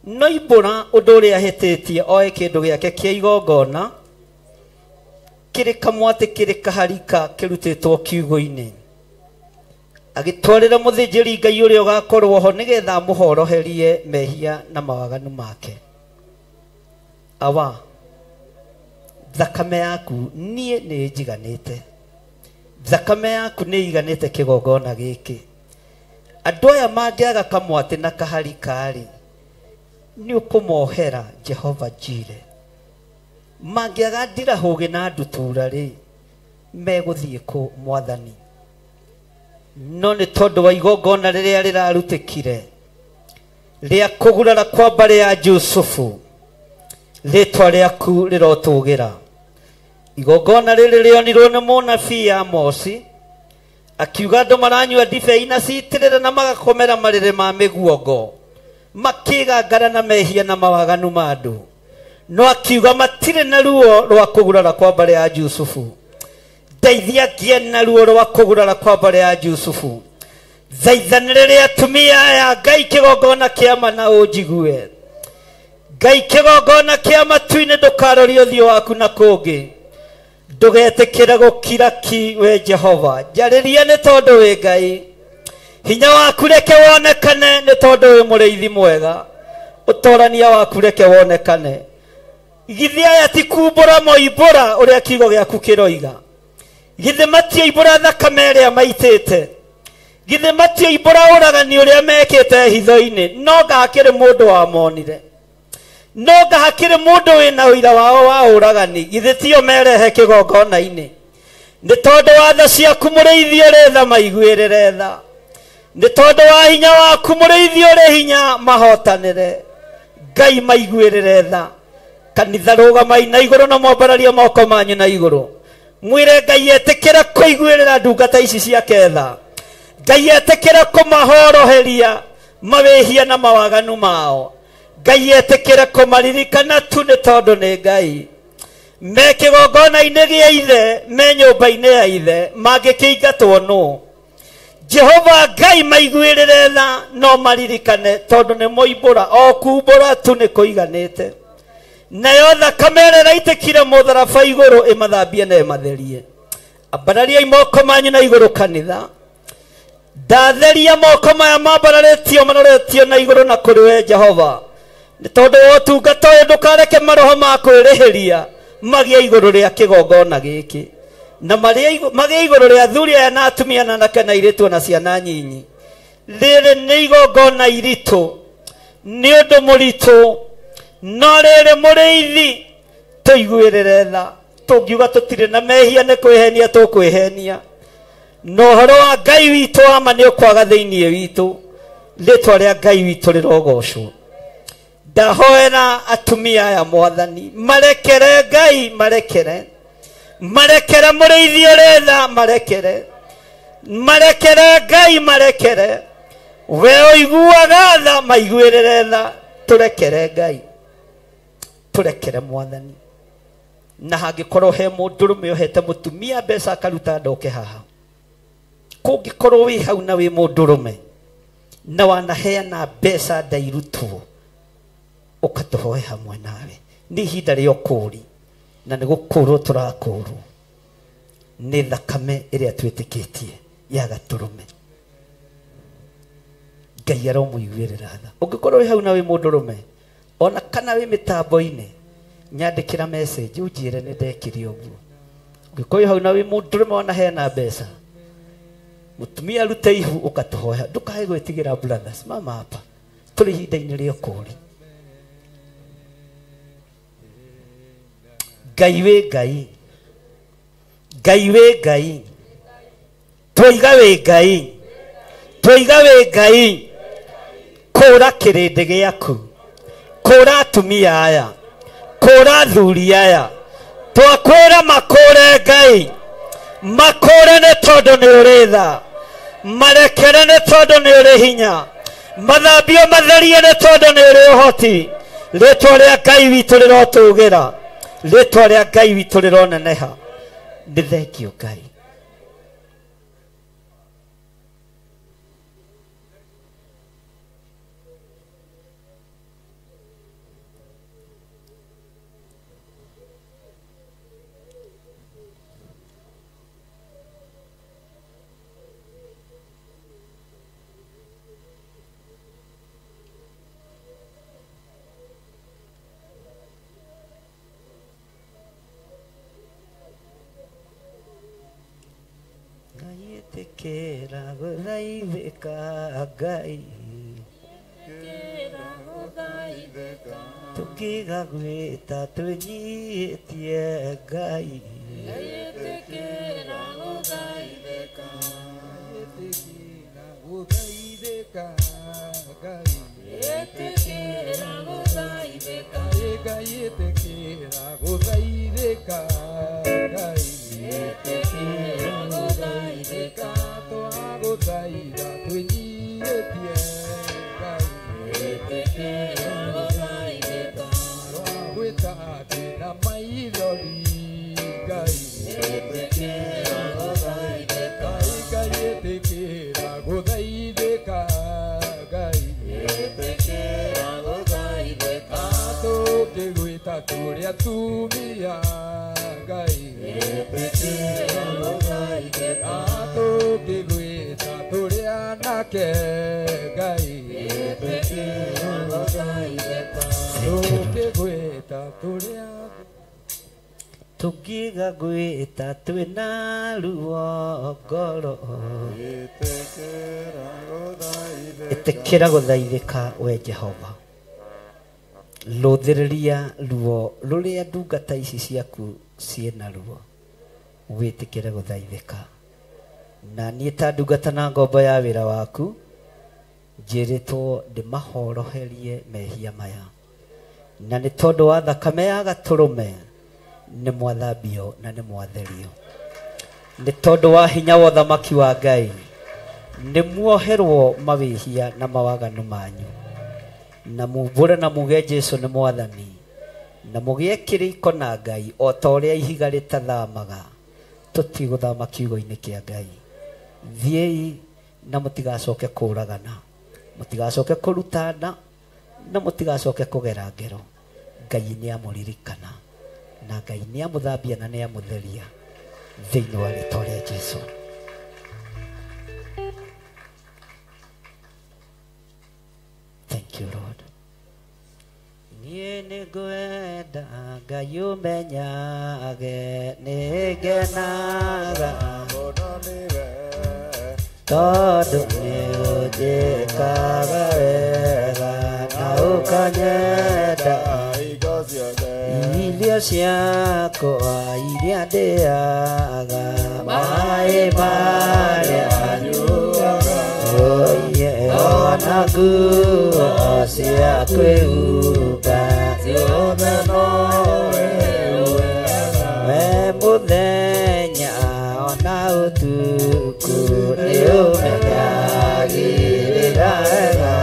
No imbũra ũndũ ũrĩa ahĩtĩtie oe kĩndũ gĩake kĩa igongona kĩrĩ kamwatĩ kĩrĩ kaharika kĩrutĩtwo kiugo-inĩ agĩtwarĩra mũthĩnjĩri Ngai ũrĩa ũgakorwo ho nĩgetha amũhoroherie mehia na mawaganu make. Awa, thakame yaku niĩ nĩ njiganĩte. Thakame yaku nĩ iganĩte kĩgongona gĩkĩ. Andũ aya mangĩaga kamwatĩ na kaharika-rĩ, nĩ ũkũmohera Jehova Jire. Mangĩaga ndirahũgĩ na ndutura-rĩ, megũthiĩ kũ Mwathani? No nĩ tondũ wa igongona rĩrĩa rĩrarutĩkire rĩa kũgurara kwa mbarĩ ya Jusufu, rĩtwa rĩaku rĩrotũgĩra. Igongona rĩrĩ rĩonirwo nĩ mũnabii Amosi akiuga andũ maranyua ndibei na ciitĩrĩra na magakomera marĩrĩ ma mĩguongo makĩgangara na mehia na mawaganu ma andũ. No akiuga matirĩ na ruo rwa kũgurara kwa mbarĩ ya Jusufu. Ndeithia ngĩe na ruo rwa kũgurara kwa mbarĩ ya Jusufu. Thaithanĩrĩre atumia aya Ngai kĩgongona kĩa ma na ũnjigue. Ngai kĩgongona kĩa matu-inĩ ndũkarorie ũthiũ waku na kũngĩ. Ndũgetĩkĩre gũkira ki we Jehova. Njarĩria nĩ tondũ wĩ Ngai. Hinya waku reke wonekane nĩ tondũ wĩ mũrĩithi mwega. Ũtorania waku reke wonekane. Githĩ aya ti kumbũra moimbũra ũrĩa kiugo gĩaku kĩroiga. Githĩ matioimbũra thakame ĩrĩa maitĩte. Githĩ matioimbũra ũragani ũrĩa mekĩte hitho-inĩ. No ngahakĩrĩ mũndũ wamonire. No ngahakĩrĩ mũndũ wĩna ũira wao wa ũragani. Githĩ tio merehe kĩgongona-inĩ. Nĩ tondũ wa tha ciaku mũrĩithi ũrĩ tha maiguĩrĩre tha. Nĩ tondũ wa hinya waku mũrĩithi ũrĩ hinya mahotanĩre. Ngai maiguĩrĩre tha. Kanitha rũgamai na igũrũ na mwambararie moko manyu na igũrũ. Mwĩre Ngai etĩkĩre kũiguĩrĩra ndungata ici ciake tha. Ngai etĩkĩre kũmahoroheria mawĩhia na mawaganu mao. Ngai etĩkĩre kũmaririkana tu nĩ tondũ nĩ Ngai. Me kĩgongona-inĩ gĩa ithe, me nyũmba-inĩ ya ithe, mangĩkĩingatwo nũ? Jehova Ngai maiguĩrĩre tha no maririkane tondũ nĩ moimbũra, o kumbũra tu nĩ kũiganĩte. Nayo thakame ĩrĩa ĩraitĩkire mũtharaba igũrũ ĩmathambie na ĩmatherie. Ambarariai moko manyu na igũrũ kanitha. Ndatheria moko maya mambararĩtio maroretio na igũrũ na kũrĩ we Jehova. Nĩ tondũ wa ũtungata ũyũ ndũkareke maroho ma kwĩrĩhĩria magĩe igũrũ rĩa kĩgongona gĩkĩ. Na magĩe igũrũ rĩa athuri aya na atumia na anake na airĩtu na ciana nyinyi. Rĩrĩ nĩ igongona iritũ, nĩ ũndũ mũritũ. No rĩrĩ mũrĩithi tũiguĩrĩre tha. Tũngiuga tũtirĩ na mehia nĩ kwĩhenia tũkwĩhenia. No ũhoro wa Ngai witũ wa ma nĩ ũkwaga thĩinĩ witũ. Rĩtwa rĩa Ngai witũ rĩrogocwo. Ndahoera atumia aya Mwathani marekere Ngai, marekere. Marekere mũrĩithi ũrĩ tha, marekere. Marekere Ngai, marekere. We ũiguaga tha, maiguĩrĩre tha. Tũrekere Ngai, tũrekere Mwathani. Na hangĩkorwo he mũndũrũme ũhete mũtumia mbeca akaruta ndoke haha, kũngĩkorwo wĩ hau na wĩ mũndũrũme na wanaheana mbeca ndairutwo, ũkatũhoe hamwe nawe. Nĩ ihinda rĩa ũkũũri na nĩ gũkũũrwo tũrakũũrwo nĩ thakame ĩrĩa twĩtĩkĩtie ya gatũrũme. Ngai aromũiguĩrĩra tha. Ũngĩkorwo wĩ hau na wĩ mũndũrũme ona kana wĩ mĩtambo-inĩ, nyandĩkĩra message ũnjĩre nĩ ndekire ũguo. Ũngĩkorwo wĩ hau na wĩ mũndũrũme wanaheana mbeca, mũtumia arute ihu ũkatũhoya. Ndũkae gwĩtigĩra brothers, mama hapa tũrĩ ihinda-inĩ rĩa ũkũũri. Ngai wĩ Ngai, Ngai wĩ Ngai, twoiga wĩ Ngai, twoiga wĩ Ngai. Kũũra kĩrĩndĩ gĩaku, kũũra atumia aya, Kũra athuri aya. Twakwĩra makũre Ngai. Makũre nĩ tondũ nĩ ũrĩ tha. Marekere nĩ tondũ nĩ ũrĩ hinya. Mathambio matherie nĩ tondũ nĩ ũrĩ ũhoti. Rĩtwa rĩa Ngai witũ rĩrotũgĩra. Rĩtwa rĩa Ngai witũ rĩroneneha. Nĩ thengio Ngai. Ĩtĩkĩra gũthaithĩka Ngai. Tũkĩga gwĩta twĩnyihĩtie Ngai. Ĩtĩkĩra gũthaithĩka. Ĩtĩkĩra gũthaithĩka Ngai. Ĩtĩkĩra gũthaithĩka. Ngai ĩtĩkĩra gũthaithĩka Ngai. Ĩtĩkĩra gũthaithĩka. Twagũthaitha twĩnyihĩtie Ngai. Ĩtĩkĩra gũthaithĩka. Twagwĩta twĩna maithori Ngai. Ĩtĩkĩra gũthaithĩka. Ngai ĩtĩkĩra gũthaithĩka Ngai. Ĩtĩkĩra gũthaithĩka. Tũngĩgwĩta tũrĩ atumia Ngai. Ĩtĩkĩra gũthaithĩka. Tũngĩgwĩta tũrĩ anake Ngai. Ĩtĩkĩra gũthaithĩka. Tũngĩgwĩta tũrĩ Tũngĩga gwĩta twĩna ruo ngoro. Ĩtĩkĩra gũthaithĩka we Jehova. Rũthĩrĩria ruo rũrĩa ndungata ici ciaku ciĩna ruo. Wĩtĩkĩre gũthaithĩka. Na niĩ ta ndungata na ngombo ya wĩra waku njĩrĩtwo ndĩmahoroherie mehia maya. Na nĩ tondũ wa thakame ya gatũrũme nĩ mwathambio na nĩ mwatherio. Nĩ tondũ wa hinya wa ũthamaki wa Ngai nĩ muoherwo mawĩhia na mawaganu manyu. Na mumbũre na muge Jesũ nĩ mwathani. Na mũgĩe kĩrĩko na Ngai o ta ũrĩa ihiga rĩtathamaga. Tũtigũthama kiugo-inĩ kĩa Ngai. Thiĩi na mũtigacoke kũũragana. Mũtigacoke kũrutana na mũtigacoke kũgera ngero. Ngai nĩ amũririkana. Na Ngai nĩ amũthambia na nĩ amũtheria thĩinĩ wa rĩtwa rĩa Jesũ. Thank you, Lord. Niĩ nĩngwenda Ngai ũmenyage nĩngenaga mũno nĩwe tondũ nĩũnjĩkaga wega na ũkanyenda hingo ciothe. Irio ciakwa iria ndĩaga maĩ marĩa nyuaga oye ona nguo cia kwĩhumba ciothe nowe ũheaga. We mũthenya ona ũtukũ nĩũmenyagĩrĩra wega.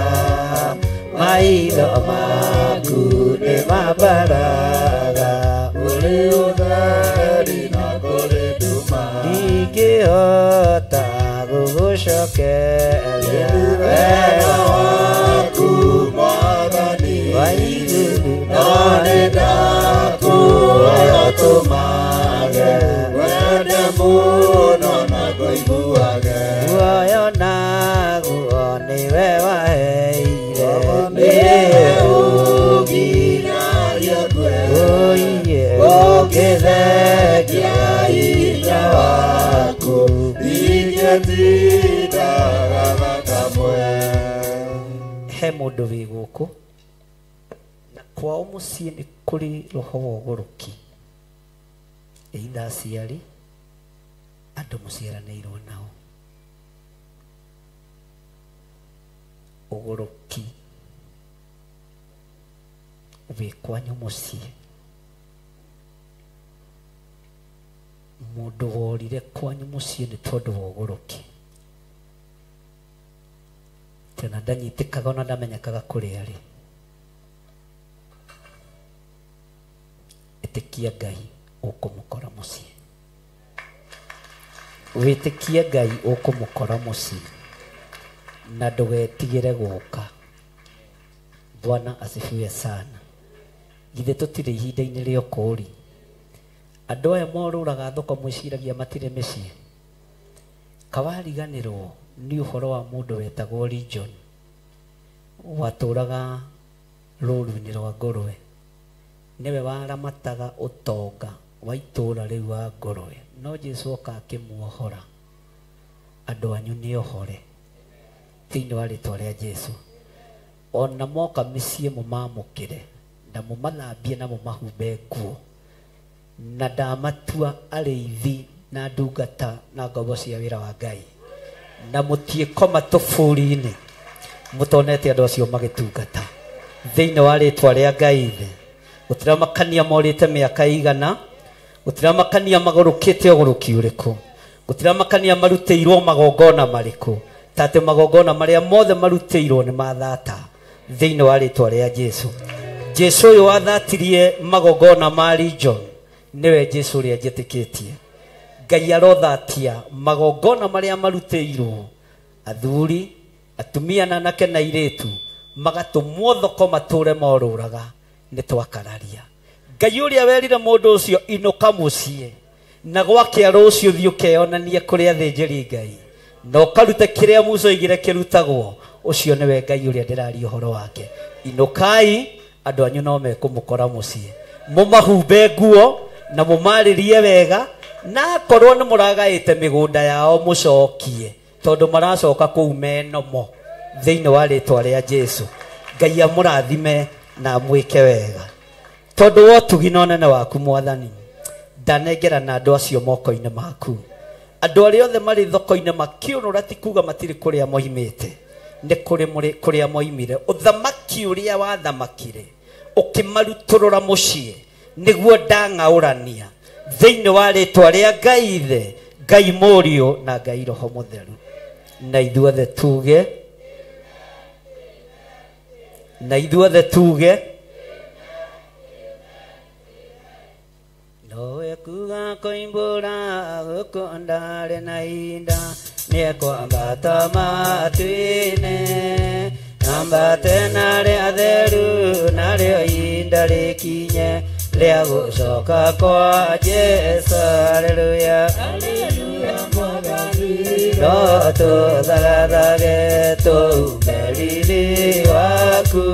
Maitho maku nĩmambaraga Kũrĩ ũtheri na kũrĩ nduma. Ndingĩhota gũgũcokeria Wega waku Mwathani wa igũrũ no nĩndakũhoya ũtũmage wende mũno na ngũiguage. Muoyo naguo nĩwe waheire Nĩwe ũngiragia ngwe. Oiye Ũngĩthengia hinya waku ingĩtindaga na kamwe. He mũndũ wĩ gũkũ na kwao mũciĩ nĩ kũrĩ roho wa ũgũrũki. Either aciari andũ mũciaranĩirwo nao. Ũgũrũki wĩ kwanyu mũciĩ. Mũndũ worire kwanyu mũciĩ nĩ tondũ wa ũgũrũki. Tena ndanyitĩkaga ona ndamenyekaga kũrĩa arĩ. Ĩtĩkia Ngai ũkũmũkora mũciĩ. Wĩtĩkie Ngai ũkũmũkora mũciĩ na ndũgetigĩre gũka. Bwana asifiwe sana. Githĩ tũtirĩ ihinda-inĩ rĩa ũkũũri. Andũ aya morũraga thoko mwĩciragia matirĩ mĩciĩ. Kawariganĩrwo nĩ ũhoro wa mũndũ wetagwo Legion watũraga rũru-inĩ rwa ngũrwe. Nĩwe waramataga ũtonga wa itũũra rĩu wa ngũrwe. No Jesu oka akĩmuohora. Andũ anyu nĩ ohore thĩinĩ wa rĩtwa rĩa Jesu. Ona moka mĩciĩ mũmamũkĩre na mũmathambie na mũmahumbe nguo. Na ndamatua arĩithi na ndungata na ngombo cia wĩra wa Ngai. Na mũtiĩkoma tũburi-inĩ mũtonete andũ acio magĩtungata thĩinĩ wa rĩtwa rĩa Ngai ithe. Gũtiramakania morĩte mĩaka igana, gũtiramakania magũrũkĩte ũgũrũki ũrĩkũ, gũtiramakania marutĩirwo magongona marĩkũ, ta atĩ magongona marĩa mothe marutĩirwo nĩ mathata thĩinĩ wa rĩtwa rĩa Jesu. Jesu ũyũ wathatirie magongona ma Legion nĩwe Jesu ũrĩa njĩtĩkĩtie. Ngai arothatia magongona marĩa marutĩirwo athuri, atumia na anake na airĩtu magatũmwo thoko matũre morũraga nĩ twakararia. Ngai ũrĩa werire mũndũ ũcio inũka mũciĩ na gwakĩa rũciũ thiĩ ũkeyonanie kũrĩ athĩnjĩri Ngai na ũkarute kĩrĩa Musa oigire kĩrutagwo, ũcio nĩwe Ngai ũrĩa ndĩraria ũhoro wake. Inũkai, andũ anyu no mekũmũkora mũciĩ, mũmahumbe nguo na mũmarĩrie wega, na akorwo nĩ mũragaĩte mĩgũnda yao mũcokie, tondũ maracoka kũu menomo thĩinĩ wa rĩtwa rĩa Jesu. Ngai amũrathime na amwĩke wega tondũ wa ũtugi na ũnene waku Mwathani. Ndanengera na andũ acio moko-inĩ maku. Andũ arĩa othe marĩ thoko-inĩ makĩũrũra ti kuga matirĩ kũrĩa moimĩte, nĩ kũrĩ kũrĩa moimire. Ũthamaki ũrĩa wathamakire ũkĩmarutũrũra mũciĩ nĩguo ndang'aũrania thĩinĩ wa rĩtwa rĩa Ngai ithe, Ngai Mũriũ na Ngai Roho Mũtheru. Na ithuothe tuge, na ithuothe tuge, nowe kuga koimbũra gũkũ ndarĩ na ihinda, nĩekwambata matu-inĩ, ambate narĩ atheru, narĩo ihinda rĩkinye rĩa gũcoka kwa Jesu. Haleluya, haleluya Mwathani. No tũthagathage tũume riri waku.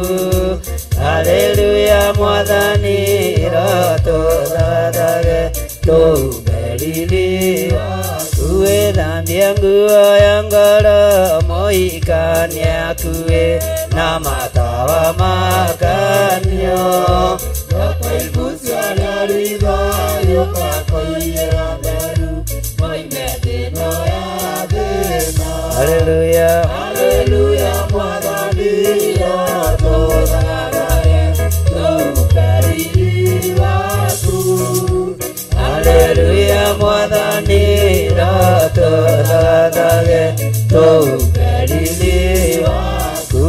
Haleluya Mwathani, no tũthagathage tũume riri waku. Wĩthambie nguo ya ngoro mũhikania akuĩ na matawa makanio. Haleluya, haleluya Mwathani, tũthagathage tũume riri waku. Haleluya Mwathani, tũthagathage tũume riri waku.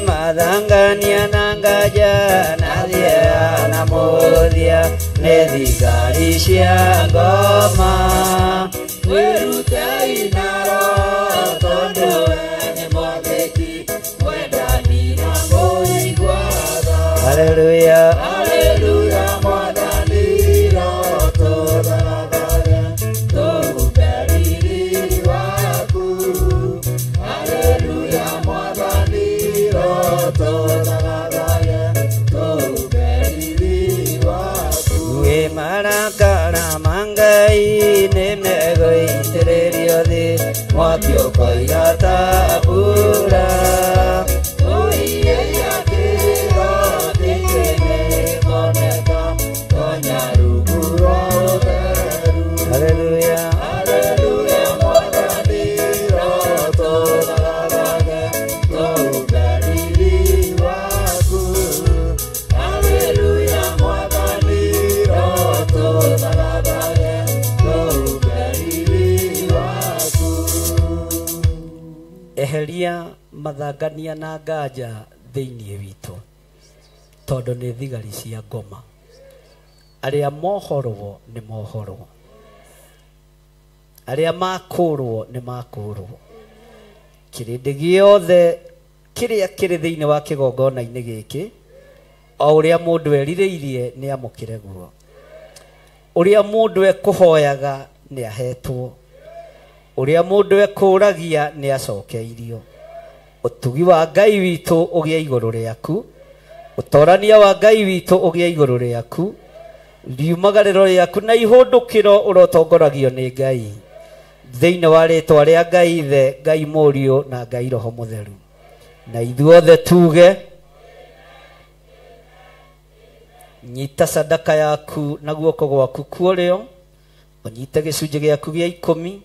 Mathangania na ngaja na thia na mũthia nĩ thigari cia ngoma. Wĩrutei na Roho tondũ we nĩ mwathĩki, mwendani na mũigua tha. Haleluya, haleluya Mwathani, tũthagathage tũume riri waku. Haleluya Mwathani, tũthagathage tũume riri waku. Wĩ marakara ma Ngai nĩ megũitĩrĩrio thĩ, mwaki ũkoira ta mbura. Ũiĩia kĩro gĩkĩ nĩ Mathangania na nganja thĩinĩ witũ, tondũ nĩ thigari cia ngoma. Arĩa mohorwo nĩ mohorwo, arĩa makũrwo nĩ makũrwo. Kĩrĩndĩ gĩothe kĩrĩa kĩrĩ thĩinĩ wa kĩgongona-inĩ gĩkĩ, o ũrĩa mũndũ erirĩirie nĩ amũkĩre guo, ũrĩa mũndũ ekũhoyaga nĩ ahetwo, ũrĩa mũndũ ekũragia nĩ acokeirio. Ũtugi wa Ngai witũ ũgĩe igũrũ rĩaku, ũtorania wa Ngai witũ ũgĩe igũrũ rĩaku, riumagarĩro rĩaku na ihũndũkĩro ũrotongoragio nĩ Ngai, thĩinĩ wa rĩtwa rĩa Ngai Ithe, Ngai Mũriũ na Ngai Roho Mũtheru. Na ithuothe tuge, nyita sadaka yaku na guoko gwaku kuorĩo, ũnyite gĩcunjĩ gĩaku gĩa 10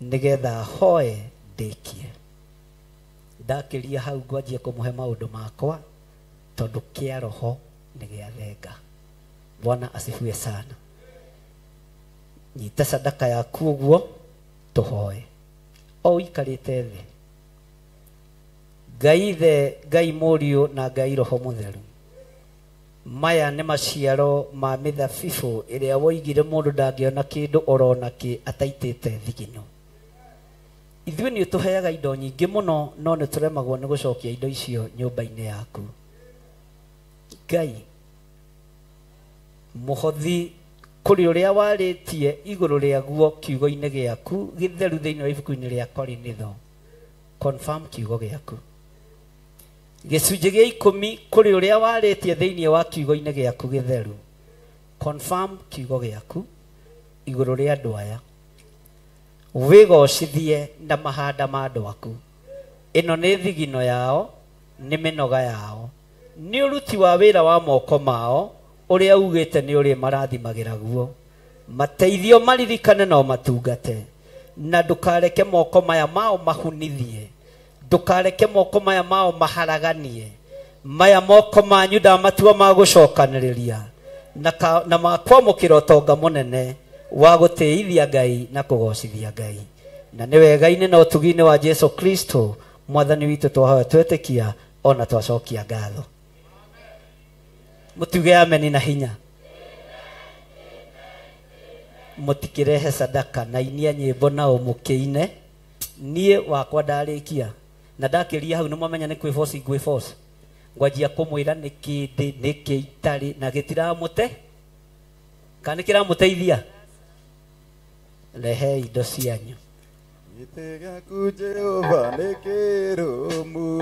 nĩgetha hoe ndĩkie. Ndakĩria hau ngwanjia kũmũhe maũndũ makwa, tondũ kĩa roho nĩ gĩa thenga. Bwana asifiwe sana. Nyita sadaka yaku ũguo tũhoe. O ũikarĩte thĩ, Ngai Ithe, Ngai Mũriũ na Ngai Roho Mũtheru, maya nĩ maciaro ma mĩthabibũ ĩrĩa woigire mũndũ ndangĩona kĩndũ orona kĩ ataitĩte thigino. Ithuĩ nĩ ũtũheaga indo nyingĩ mũno, no nĩ tũremagwo nĩ gũcokia indo icio nyũmba-inĩ yaku. Ngai, mũhothi kũrĩ ũrĩa warĩtie igũrũ rĩaguo kiugo-inĩ gĩaku gĩtheru thĩinĩ wa ibuku-inĩ rĩa Korinitho, confirm kiugo gĩaku. Gĩcunjĩ gĩa 10 kũrĩ ũrĩa warĩtie thĩinĩ wa kiugo-inĩ gĩaku gĩtheru, confirm kiugo gĩaku igũrũ rĩa andũ aya. Wĩgocithie na mahanda ma andũ aku. Ĩno nĩ thigino yao, nĩ mĩnoga yao, nĩ ũruti wa wĩra wa moko mao, ũrĩa ugĩte nĩ ũrĩ marathimagĩra guo. Mateithio maririkane no matungate, na ndũkareke moko maya mao mahunithie, ndũkareke moko maya mao maharaganie. Maya moko manyu ndamatua ma gũcokanĩrĩria na makwamũkĩra ũtonga mũnene wa gũtĩithia Ngai na kũgocithia Ngai. Na nĩ wega-inĩ na ũtugi-inĩ wa Jesu Kristo Mwathani witũ twahoya twetĩkia ona twacokia ngatho. Mũtuge ameni na hinya. Mũtikĩrehe sadaka na inia nyĩmbo nao mũkĩine. Niĩ wakwa ndarĩkia na ndakĩria hau nĩ mwamenya nĩ kwĩboci ngwĩboci, ngwanjia kũmwĩra nĩ kĩndĩ nĩ kĩ itarĩ na gĩtiramũte kana nĩ kĩramũteithia. Rehe indo cianyu. Gĩtĩ gĩaku Jehova nĩ kĩrũmu,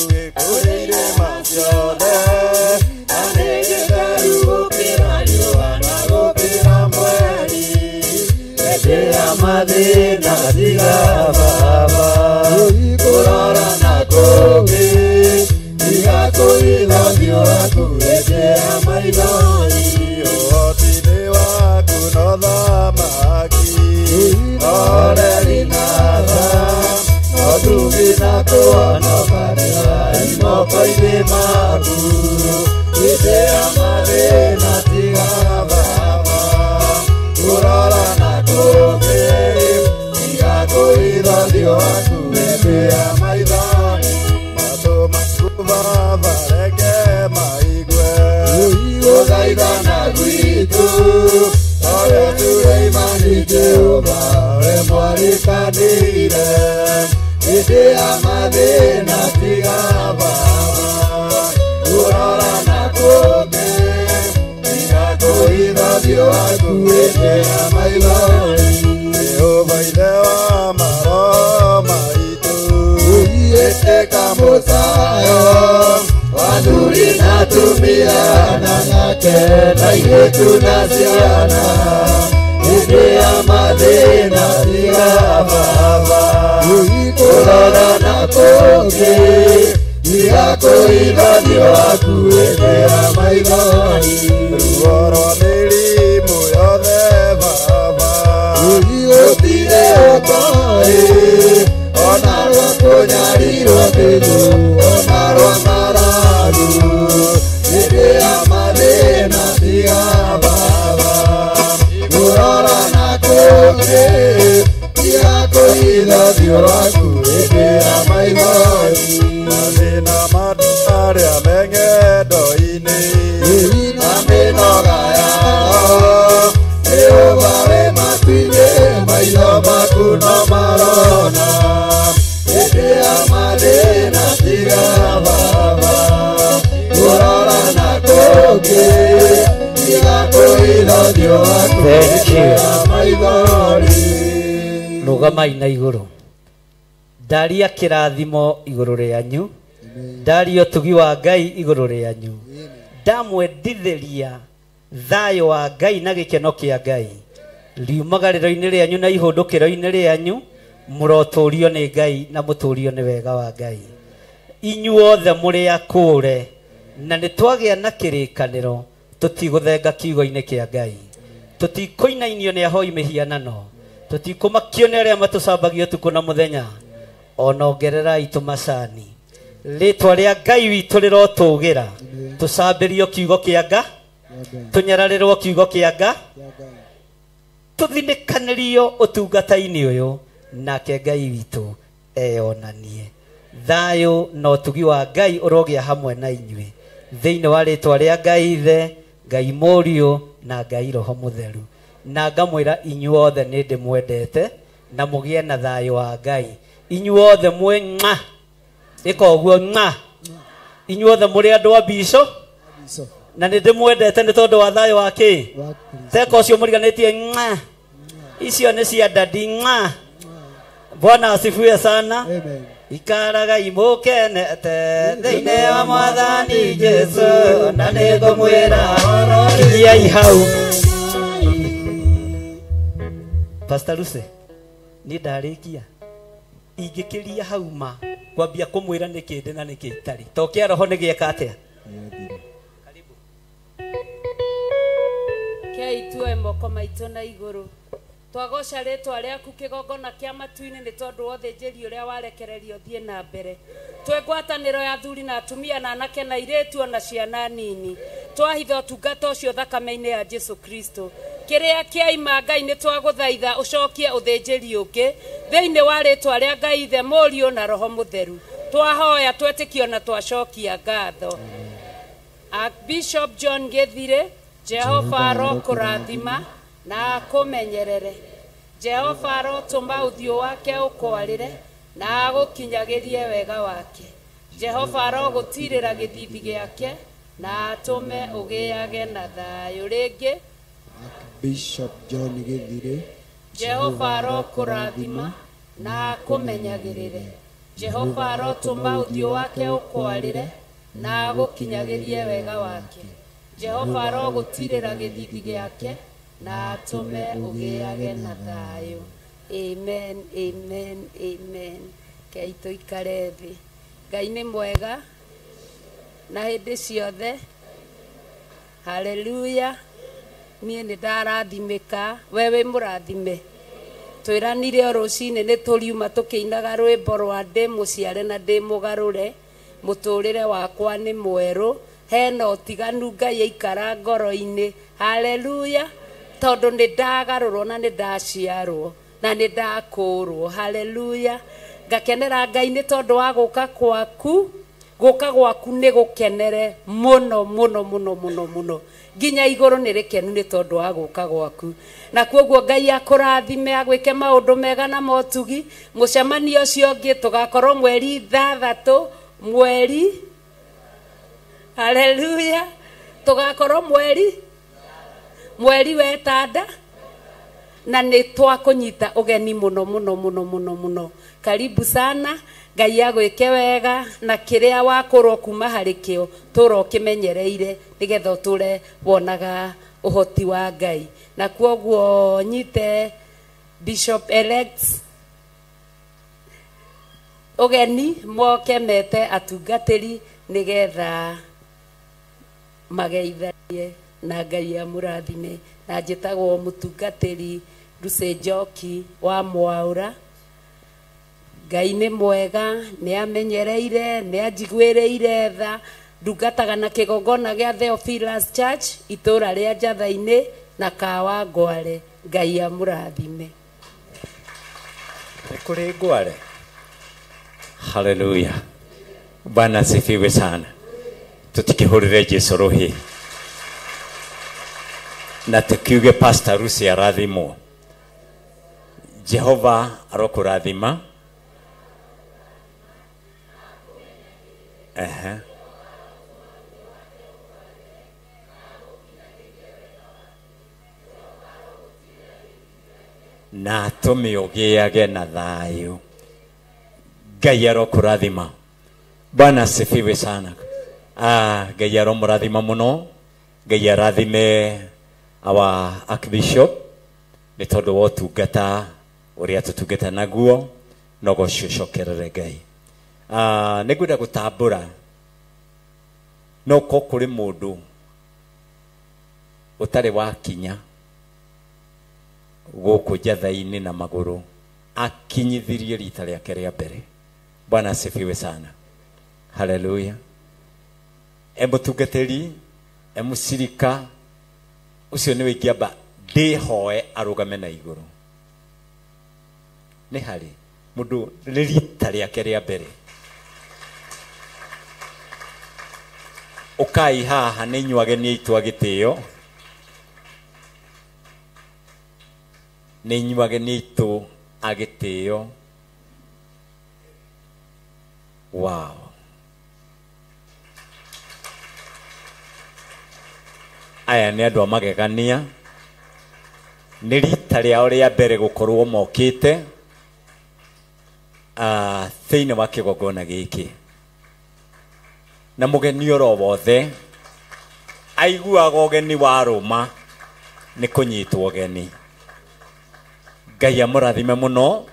gĩkũrĩ irĩma ciothe, na nĩ gĩtheru gũkĩra riũa na gũkĩra mweri. Hĩndĩ ya mathĩna tiga Baba, kũrora na kũngĩ, tiga kũhitha ũthiũ waku hĩndĩ ya maithori. Ũhoti-inĩ waku no thamaki, oreri na tha, no tugi na kũhonokanĩra moko-inĩ maku. Hĩndĩ ya mathĩna tiga Baba, kũrora na kũngĩ, tiga kũhitha ũthiũ waku hĩndĩ ya maithori. Matũ maku Baba reke maigue gũthaithana gwitũ, tawe Suleimani Jehova we mwarĩkanĩire. Hĩndĩ ya mathĩna tiga Baba, kũrora na kũngĩ, tiga kũhitha ũthiũ waku hĩndĩ ya maithori. Jehova Ithe wa maroho maitũ, ĩtĩka mũcayo athuri na atumia na anake na airĩtu na ciana. Hĩndĩ ya mathĩna tiga Baba, kũrora na kũngĩ, tiga kũhitha ũthiũ waku hĩndĩ ya maithori. Ruo rwa mĩrimũ yothe Baba, gũtirĩ ũtoĩ, ona rwa kũnyarirwo kĩndũ, ona rwa ng'aragu. Hĩndĩ ya mathĩna tiga Baba, kũrora na kũngĩ, tiga kũhitha ũthiũ waku hĩndĩ ya maithori. Rũgamai na igũrũ. Ndaria kĩrathimo igũrũ rĩanyu. Ndaria ũtugi wa Ngai igũrũ rĩanyu. Ndamwendithĩria thayũ wa Ngai na gĩkeno kĩa Ngai. Riumagarĩro-inĩ rĩanyu na ihũndũkĩro-inĩ rĩanyu mũrotũrio nĩ Ngai na mũtũrio nĩ wega wa Ngai. Inyuothe mũrĩ akũre na nĩ twagĩa na kĩrĩkanĩro tũtigũthenga kiugo-inĩ kĩa Ngai. Tũtikũinainio nĩ ahoi mĩhianano. Tũtikũmakio nĩ arĩa matũcambagia ũtukũ na mũthenya. Ona ongererai tũmacani. Rĩtwa rĩa Ngai witũ rĩrotũgĩra. Tũcambĩrio kiugo kĩa Nga, tũnyararĩrwo kiugo kĩa Nga, tũthinĩkanĩrio ũtungata-inĩ ũyũ, nake Ngai witũ eyonanie. Thayũ na ũtugi wa Ngai ũrogĩa hamwe na inyuĩ. Thĩinĩ wa rĩtwa rĩa Ngai Ithe, Ngai Mũriũ na Ngai Roho Mũtheru. Na ngamwĩra inyuothe nĩ ndĩmwendete na mũgĩe na thayũ wa Ngai. Inyuothe mwĩ ng'a. Ĩka ũguo ng'a. Inyuothe mũrĩ andũ a mbico na nĩ ndĩmwendete nĩ tondũ wa thayũ wa kĩ? Teka ũcio mũriganĩtie ng'a. Icio nĩ cia dadi ng'a. Bwana asifiwe sana. Ikaragai mũkenete thĩinĩ wa Mwathani Jesu na nĩngũmwĩra kinyiai hau. Pastor Lucy, niĩ ndarĩkia ingĩkĩria hau ma kwambia kũmwĩra nĩkĩ ndĩ na nĩkĩ itarĩ to kĩa roho nĩ gĩeka atĩa. Kei tuoe moko maitũ na igũrũ. Twagoca rĩtwa rĩaku kĩgongona kĩa matu-inĩ nĩ tondũ wa ũthĩnjĩri ũrĩa warekererio ũthiĩ na mbere. Twĩ ngwatanĩro ya athuri na atumia na anake na airĩtu ona ciana nini. Twahitha ũtungata ũcio thakame-inĩ ya Jesu Kristo. Kĩrĩa kĩaima Ngai nĩ twagũthaitha ũcokie ũthĩnjĩri ũngĩ thĩinĩ wa rĩtwa rĩa Ngai Ithe, Mũriũ na Roho Mũtheru. Twahoya twetĩkio na twacokia ngatho. Archbishop John Gĩthire, Jehova arokũrathima na akũmenyerere. Jehova arotũma ũthiũ wake ũkwarĩre na agũkinyagĩrie wega wake. Jehova arogũtirĩra gĩthithi gĩake na atũme ũgĩage na thayũ rĩngĩ. Bishop John Gĩthire, Jehova arokũrathima na akũmenyagĩrĩre. Jehova arotũma ũthiũ wake ũkwarĩre na agũkinyagĩrie wega wake. Jehova arogũtirĩra gĩthithi gĩake na atũme ũgĩage na thayũ. Amen, amen, amen. Kei tũikare thĩ. Ngai nĩ mwega na hĩndĩ ciothe. Haleluya. Niĩ nĩ ndarathimĩka, we wĩ mũrathime. Twĩranire o rũcinĩ nĩ tũriuma tũkĩinaga rwĩmbo rwa ndĩ mũciare na ndĩ mũgarũre, mũtũrĩre wakwa nĩ mwerũ, hena ũtiganu Ngai aikara ngoro-inĩ. Haleluya. Tondũ nĩ ndagarũrwo na nĩ ndaciarwo na nĩ ndakũrwo. Haleluya. Ngakenera Ngai nĩ tondũ wa gũka kwaku. Gũka gwaku nĩ gũkenere mũno mũno mũno mũno mũno nginya igũrũ nĩ rĩkenu nĩ tondũ wa gũka gwaku. Na kwoguo Ngai akũrathime agwĩke maũndũ mega na motugi. Mũcemanio ũcio ũngĩ tũgakorwo mweri 6 mweri. Haleluya. Tũgakorwo mweri wetanda na nĩ twakũnyita ũgeni mũno mũno mũno mũno mũno. Karibu sana. Ngai agwĩke wega na kĩrĩa wakũrwo kuma harĩ kĩo tũra ũkĩmenyereire nĩgetha ũtũre wonaga ũhoti wa Ngai. Na kwoguo nyite Bishop elect ũgeni moke mete atungatĩri nĩgetha mageithanie na Ngai amũrathime. Na njĩtagwo mũtungatĩri Lucy Njoki wa Mwaũra. Ngai nĩ mwega, nĩ amenyereire, nĩ anjiguĩrĩire tha. Ndungataga na kĩgongona gĩa Theophilus Church itũra rĩa Njatha-inĩ na Kawa Ngware. Ngai amũrathime. Nĩ kũrĩ Ngware. Haleluya. Bwana asifiwe sana. Tutikihurire Jesu rũhĩ na tukiuge Pastor Lucy arathimwo. Jehova arokũrathima. Ehe. na atũme ũgĩage na thayũ. Ngai arokũrathima. Bwana asifiwe sana. Ngai aromũrathima mũno. Ngai arathime our Archbishop nĩ tondũ wa ũtungata ũrĩa tũtungata naguo, no gũcokerere Ngai. Nĩngwenda gũtambũra no ko kũrĩ mũndũ ũtarĩ wakinya gũkũ njatha-inĩ na magũrũ akinyithirie rita rĩake rĩa mbere. Bwana asifiwe sana. Haleluya. Emũtungatĩri, emũcirika ũcio nĩwe ingĩamba ndĩhoe arũgame na igũrũ. Nĩ harĩ mũndũ nĩ rita rĩake rĩa mbere. Ũkai haha nĩ inyuĩ ageni aitũ a gĩtĩo. Nĩ inyuĩ ageni aitũ a gĩtĩo. Wow. Aya nĩ andũ a magegania. Nĩ rita rĩao rĩa mbere gũkorwo mokĩte thĩinĩ wa kĩgongona gĩkĩ. Na mũgeni oro wothe aiguaga ũgeni warũma nĩ kũnyitwo ũgeni. Ngai amũrathime mũno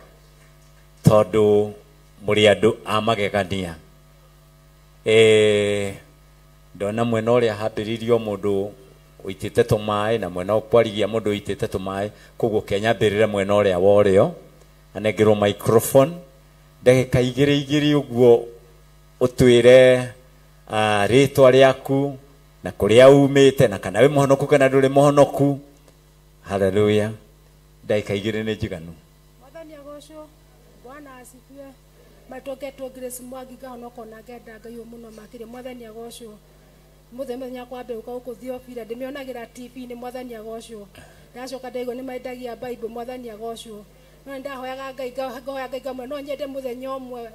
tondũ mũrĩ andũ a magegania. Ndona mwena ũrĩa hambĩrĩirio mũndũ ũitĩte tũmaĩ na mwena ũkwarigia mũndũ ũitĩte tũmaĩ, koguo kĩanyambĩrĩre mwena ũrĩa wa ũrĩo anengerwo microphone ndagĩka igĩrĩ igĩrĩ ũguo ũtwĩre rĩtwa rĩaku na kũrĩa umĩte na kana wĩ mũhonoku kana ndũrĩ mũhonoku. Haleluya. Ndagĩka igĩrĩ nĩ njiganu. Mwathani agocwo. Bwana asifiwe. Matoketwo Grace Mwangi ngahonoko na ngenda Ngai mũno makĩria. Mwathani agocwo. Mũthenya kwa mbere ũka gũkũ Thiobira ndĩmĩonagĩra TV-inĩ. Mwathani agocwo. Ndacoka ndaigua nĩ mendagia Bible. Mwathani agocwo. No nĩndahoyaga Ngai, ngahoya Ngai ngamwĩra no nyende mũthenya ũmwe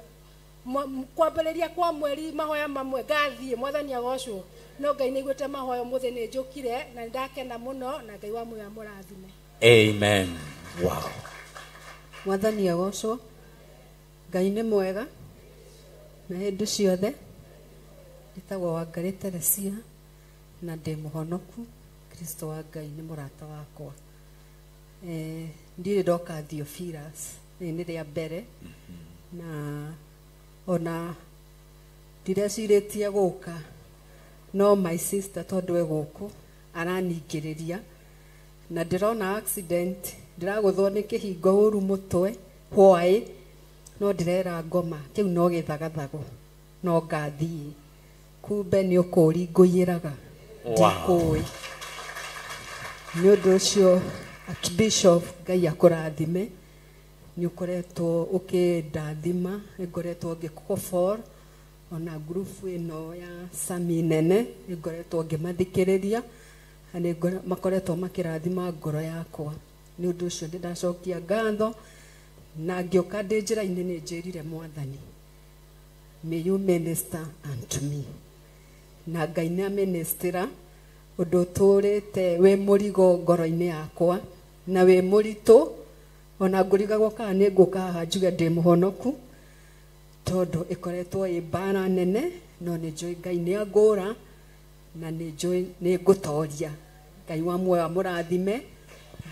kwambĩrĩria kwa mweri mahoya mamwe ngathiĩ. Mwathani agocwo. No Ngai nĩaiguĩte mahoya ũmũthĩ nĩ njũkire na nĩndakena mũno na Ngai wa muoyo amũrathime. Amen. Wow. Mwathani agocwo. Ngai nĩ mwega na hĩndĩ ciothe. Njĩtagwo Wangarĩ Teresia na ndĩ mũhonoku. Kristo wa Ngai nĩ mũrata wakwa. Ndirĩ ndoka Theophilus, rĩrĩ nĩ rĩa mbere na ona ndirecirĩtie gũka, no my sister tondũ e gũkũ araningĩrĩria na ndĩrona accident, ndĩragũthwo nĩ kĩhingo ũru mũtwe hwaĩ, no ndĩrera ngoma kĩu no gĩthagathago no ngathiĩ, kumbe nĩ ũkũũri ngũiyĩraga ndikũĩ. Nĩ ũndũ ũcio Archbishop Ngai akũrathime, nĩ ũkoretwo ũkĩndathima, nĩ ngoretwo ngĩkũbor ona ngurubu ĩno ya Sami nene nĩ ngoretwo ngĩmathikĩrĩria na nĩ makoretwo makĩrathima ngoro yakwa. Nĩ ũndũ ũcio ndĩracokia ngatho na ngĩũka ndĩ njĩra-inĩ nĩ njĩrire Mwathani, may you minister unto me. Na Ngai nĩ aministera ũndũ ũtũrĩte wĩ mũrigo ngoro-inĩ yakwa na wĩ mũritũ, ona ngũrigagwo kana nĩ ngũka haha njuge ndĩ mũhonoku tondũ ĩkoretwo ĩ mbara nene, no nĩ njũĩ Ngai nĩ angũra na nĩ njũĩ nĩ ngũtoria. Ngai wa muoyo amũrathime.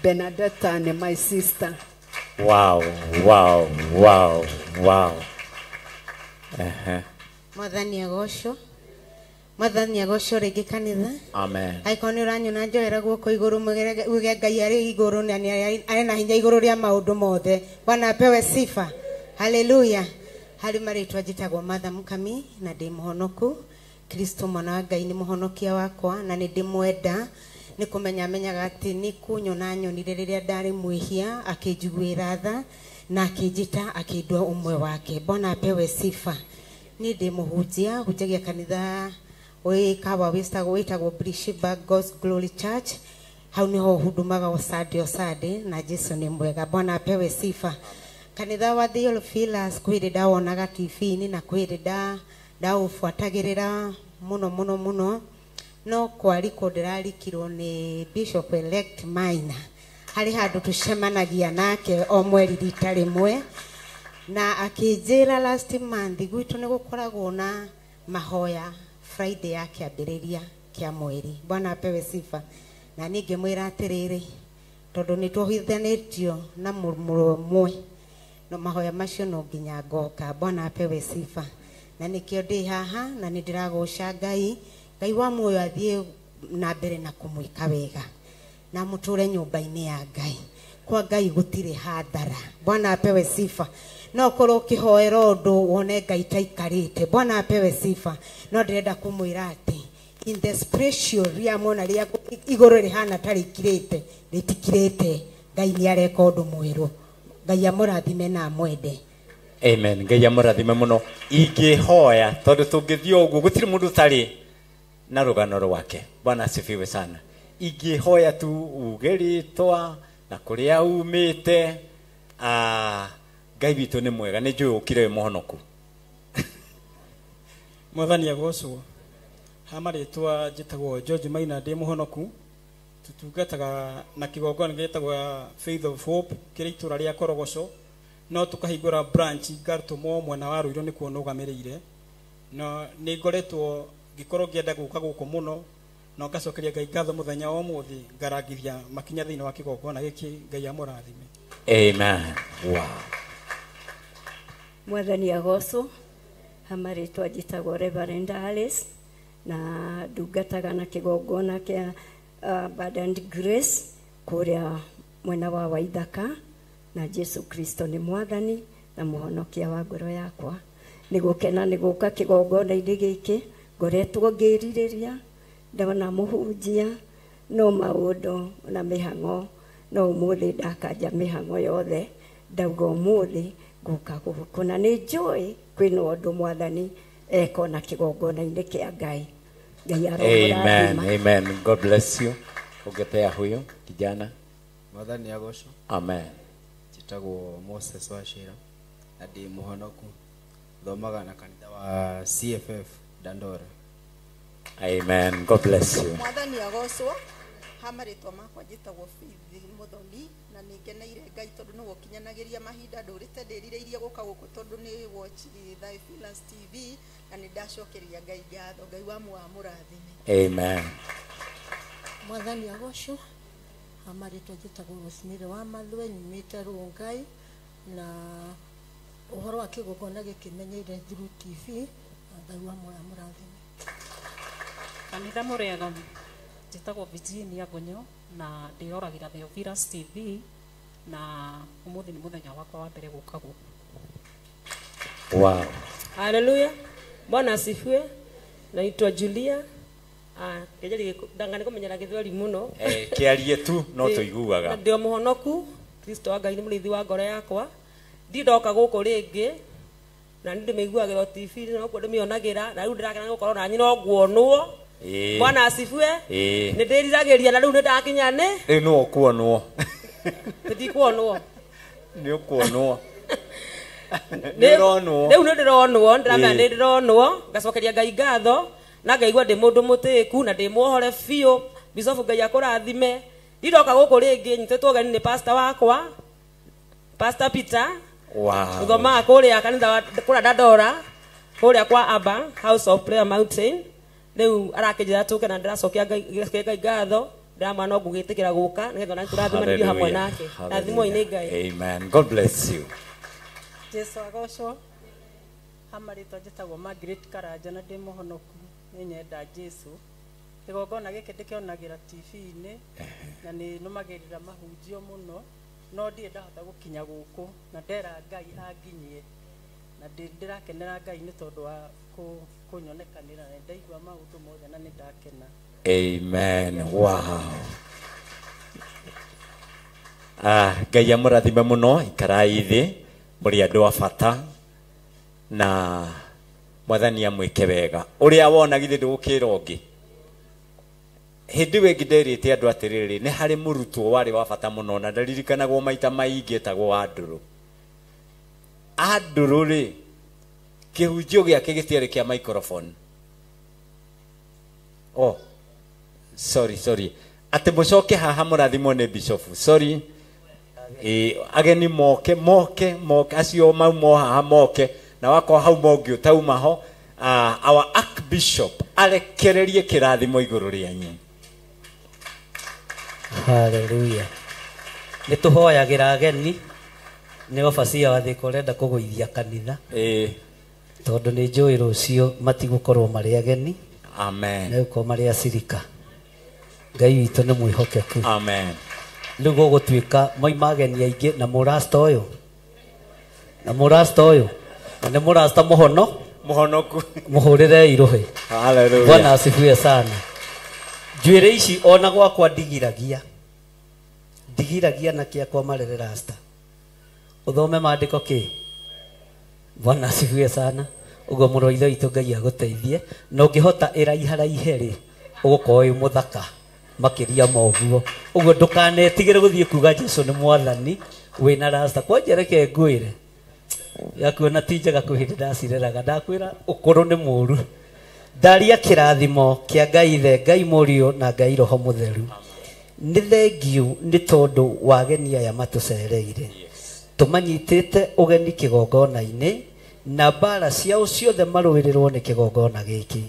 Benadetta nĩ my sister. Wow, wow, wow, wow. Mwathani agocwo. Mwathani agocwo rĩngĩ kanitha. Amen. Angĩkorwo nĩ ũranyona njoera guoko igũrũ uge Ngai arĩ igũrũ na arĩ na hinya igũrũ rĩa maũndũ mothe. Bwana apewe sifa. Haleluya. Harĩ marĩtwa njĩtagwo Martha Mukami na ndĩ mũhonoku. Kristo mwana wa Ngai nĩ mũhonokia wakwa na nĩ ndĩmwenda. Nĩ kũmenya menyaga atĩ nĩ kũnyona nyonire rĩrĩa ndarĩ mwĩhia akĩnjiguĩra tha na akĩnjĩta akĩndua ũmwe wake. Bwana apewe sifa. Niĩ ndĩ mũhunjia, hunjagia kanitha wĩkawa wĩtagwo Brishiba God's Glory Church. Hau niho hudumaga o Sunday o Sunday na Jesu nĩ mwega. Bwana apewe sifa. Kanitha wa Theophilus kwĩ hĩndĩ ndawonaga TV-inĩ na kwĩ hĩndĩ ndaũbuatagĩrĩra mũno mũno mũno, no kwarikwo ndĩrarikirwo nĩ Bishop elect Maina Harĩ handũ tũcemanagia nake o mweri rita rĩmwe, na akĩnjĩra last month gwitũ nĩ gũkoragwo na mahoya Friday ya kĩambĩrĩria kĩa mweri. Bwana apewe sifa. Na niĩ ngĩmwĩra atĩrĩrĩ, tondũ nĩ twohithanĩtio na mũrũmwe ũmwe, no mahoya macio no nginya ngoka. Bwana apewe sifa. Na nĩkĩo ndĩ haha na nĩ ndĩragoca Ngai. Ngai wa muoyo athiĩ na mbere na kũmwĩka wega na mũtũre nyũmba-inĩ ya Ngai. Kwa Ngai gũtirĩ hathara. Bwana apewe sifa. No korwo ũkĩhoera ũndũ wone Ngai taikarĩte. Bwana apewe sifa. No ndĩrenda kũmwĩra atĩ in the spiritual realm ona rĩrĩa igũrũ rĩhana ta rĩkirĩte, rĩtikirĩte. Ngai nĩ areka ũndũ mwerũ. Ngai amũrathime na amwende. Amen. Ngai amũrathime mũno. Ingĩhoya tondũ tũngĩthiĩ ũguo gũtirĩ mũndũ ũtarĩ na rũgano rwake. Bwana asifiwe sana. Ingĩhoya tu uge rĩtwa na kũrĩa umĩte. Ngai witũ nĩ mwega, nĩ njũĩ ũkire wĩ mũhonoku. Mwathani agocwo. Ha marĩtwa njĩtagwo George Maina, ndĩ mũhonoku. Tutungataga na kĩgongona gĩtagwo Faith of Hope kĩrĩ itũra rĩa Korogoco, no tũkahingũra branch ngatũmwo mwena wa Ruiru nĩkuo nũgamĩrĩire. No nĩ ngoretwo ngĩkorwo ngĩenda gũka gũkũ mũno, no ngacokeria Ngai ngatho mũthenya wa ũmũthĩ ngarangithia makinya thĩinĩ wa kĩgongona gĩkĩ. Ngai amũrathime. Amen. Wow. Mwathani agocwo. Ha marĩtwa njĩtagwo Reverend Alice na ndungataga na kĩgongona kĩa Abundant Grace kũrĩa mwena wa Waithaka, na Jesu Kristo nĩ mwathani na mũhonokia wa ngoro yakwa. Nĩ gũkena nĩ gũka kĩgongona-inĩ gĩkĩ, ngoretwo ngĩrirĩria ndona mũhunjia no maũndũ na mĩhang'o, no ũmũthĩ ndakanja mĩhang'o yothe, ndauga ũmũthĩ ngũka gũkũ na nĩ njũĩ kwĩna ũndũ mwathani ekona kĩgongona-inĩ kĩa Ngai. Ngai Amen. Amen. God bless you. Ungepea huyo kijana. Mwathani agocwo. Amen. Njĩtagwo Moses Wachira na ndĩ mũhonoku. Thomaga na kanitha wa CFF Dandora. Amen. God bless you. Mwathani agocwo. Ha marĩtwa makwa njĩtagwo Faith Muthoni na nĩ ngeneire Ngai tondũ nĩwe ũkinyanagĩria mahinda. Ndũrĩte ndĩrirĩirie gũka gũkũ tondũ nĩ watch Theophilus TV na nĩ ndacokeria Ngai ngatho. Ngai wa muoyo amũrathime. Amen. Mwathani agocwo. Ha marĩtwa njĩtagwo Rosemary wa Mathwe, nyumĩte Rũngai, na ũhoro wa kĩgongona gĩkĩ menyeire through TV. Ngai wa muoyo amũrathime. Kanitha mũrĩega. Njĩtagwo Virginia Gonyo na ndĩroragĩra Theophilus TV na ũmũthĩ nĩ mũthenya wakwa wa mbere gũka gũkũ. Wow. Haleluya. Bwana asifiwe. Naitwa Julia. Ndangani kũmenyera gĩthweri mũno. Kĩarie tu no tũiguaga. Ndĩ mũhonoku. Kristo wa Ngai nĩ mũrĩithi wa ngoro yakwa. Ndindoka gũkũ rĩngĩ na nĩ ndĩmĩiguagĩra TV no kuo ndĩmĩonagĩra na rĩu ndĩrakena nĩ gũkorwo na nyina nguonwo. Bwana asifiwe. Nĩ ndĩriragĩria na rĩu nĩ ndakinya nĩ. Rĩu nĩ ũkuonwo. Ndikuonwo. Nĩ ũkuonwo. Nĩ ũronwo. Rĩu nĩ ndĩronwo, ndĩramenya nĩ ndĩronwo, ngacokeria Ngai ngatho na ngaigua ndĩ mũndũ mũtĩku na ndĩ muohore biũ. Bicobu Ngai akũrathime. Ndindoka gũkũ rĩngĩ nyitĩtwo ũgeni nĩ pastor wakwa, Pastor Peter. Wow. Ũthomaga kũrĩa kanitha wa kũrĩa Dandora, kũrĩa kwa Abba House of Prayer Mountain. Rĩu arakĩnjĩra tũke na ndĩracokia Ngai ngatho, ndĩramwĩra no ngũgĩtĩkĩra gũka nĩgetha ona tũrathimanĩrio hamwe nake. Rathimwo-inĩ Ngai. Amen. God bless you. Jesu agocwo. Ha marĩtwa njĩtagwo Margaret Karanja na ndĩ mũhonoku, nĩ nyenda Jesu. Kĩgongona gĩkĩ ndĩkĩonagĩra TV-inĩ na nĩ nũmagĩrĩra mahunjio mũno, no ndirĩ ndahota gũkinya gũkũ na ndera Ngai anginyie na ndĩrakenera Ngai nĩ tondũ wa kũnyonekanĩra na ndaigua maũndũ mothe na nĩ ndakena. Amen. Wow. Ngai amũrathime mũno, ikarai thĩ mũrĩ andũ a bata na mwathani amwĩke wega. Ũrĩa wona githĩ ndũgũkĩra ũngĩ. Hĩndĩ ĩyo ĩngĩ nderĩte andũ atĩrĩrĩ, nĩ harĩ mũrutwo warĩ wa bata mũno na ndaririkanagwo maita maingĩ etagwo Andũrũ. Andũrũ rĩ, kĩhunjio gĩake gĩtiarĩ kĩa microphone. Oh, sorry. Atä må coke haha må rathimwo nä bishop. Sorry. Ageni moke moke moke acio mau mo haha moke na wakorwo hau mongĩ ũtauma ho, our archbishop arekererie kĩrathimo igũrũ rĩanyu. Hallelujah. Nĩ tũhoyagĩra ageni nĩ obacia wa Thika ũrenda kũgũithia kanitha. Tondũ nĩ njũĩ rũciũ matigũkorwo marĩ ageni. Amen. Nĩ gũkorwo marĩ acirika. Ngai witũ nĩ mwĩhokeku. Amen. Rĩu gũgũtuĩka moima ageni aingĩ na mũrasta ũyũ. Na mũrasta ũyũ. Na nĩ mũrasta mũhono. Mũhonoku. Mũhũrĩre irũhĩ. Hallelujah. Bwana asifiwe sana. Njuĩrĩ ici ona gwakwa ndigiragia. Ndigiragia na kĩakwa marere rasta. Ũthome maandĩko kĩ? Bwana asifiwe sana. Ũguo mũrũ wa ithe witũ Ngai agũteithie. Na ũngĩhota ĩraiharaihe rĩ, ũgũkorwo wĩ mũthaka makĩria ma ũguo. Ũguo ndũkanetigĩre gũthiĩ kuga Jesũ nĩ mwathani wĩna rasta. Kwanja reke ngwĩre. Yakuona ti njega kwĩ hĩndĩ ndacireraga. Ndakwĩra ũkũrũ nĩ mũru. Ndaria kĩrathimo kĩa Ngai Ithe, Ngai Mũriũ na Ngai Roho Mũtheru. Nĩ thengiũ nĩ tondũ wa ageni aya matũcereire. Tũmanyitĩte ũgeni kĩgongona-inĩ na mbara ciao ciothe marũĩrĩrwo nĩ kĩgongona gĩkĩ.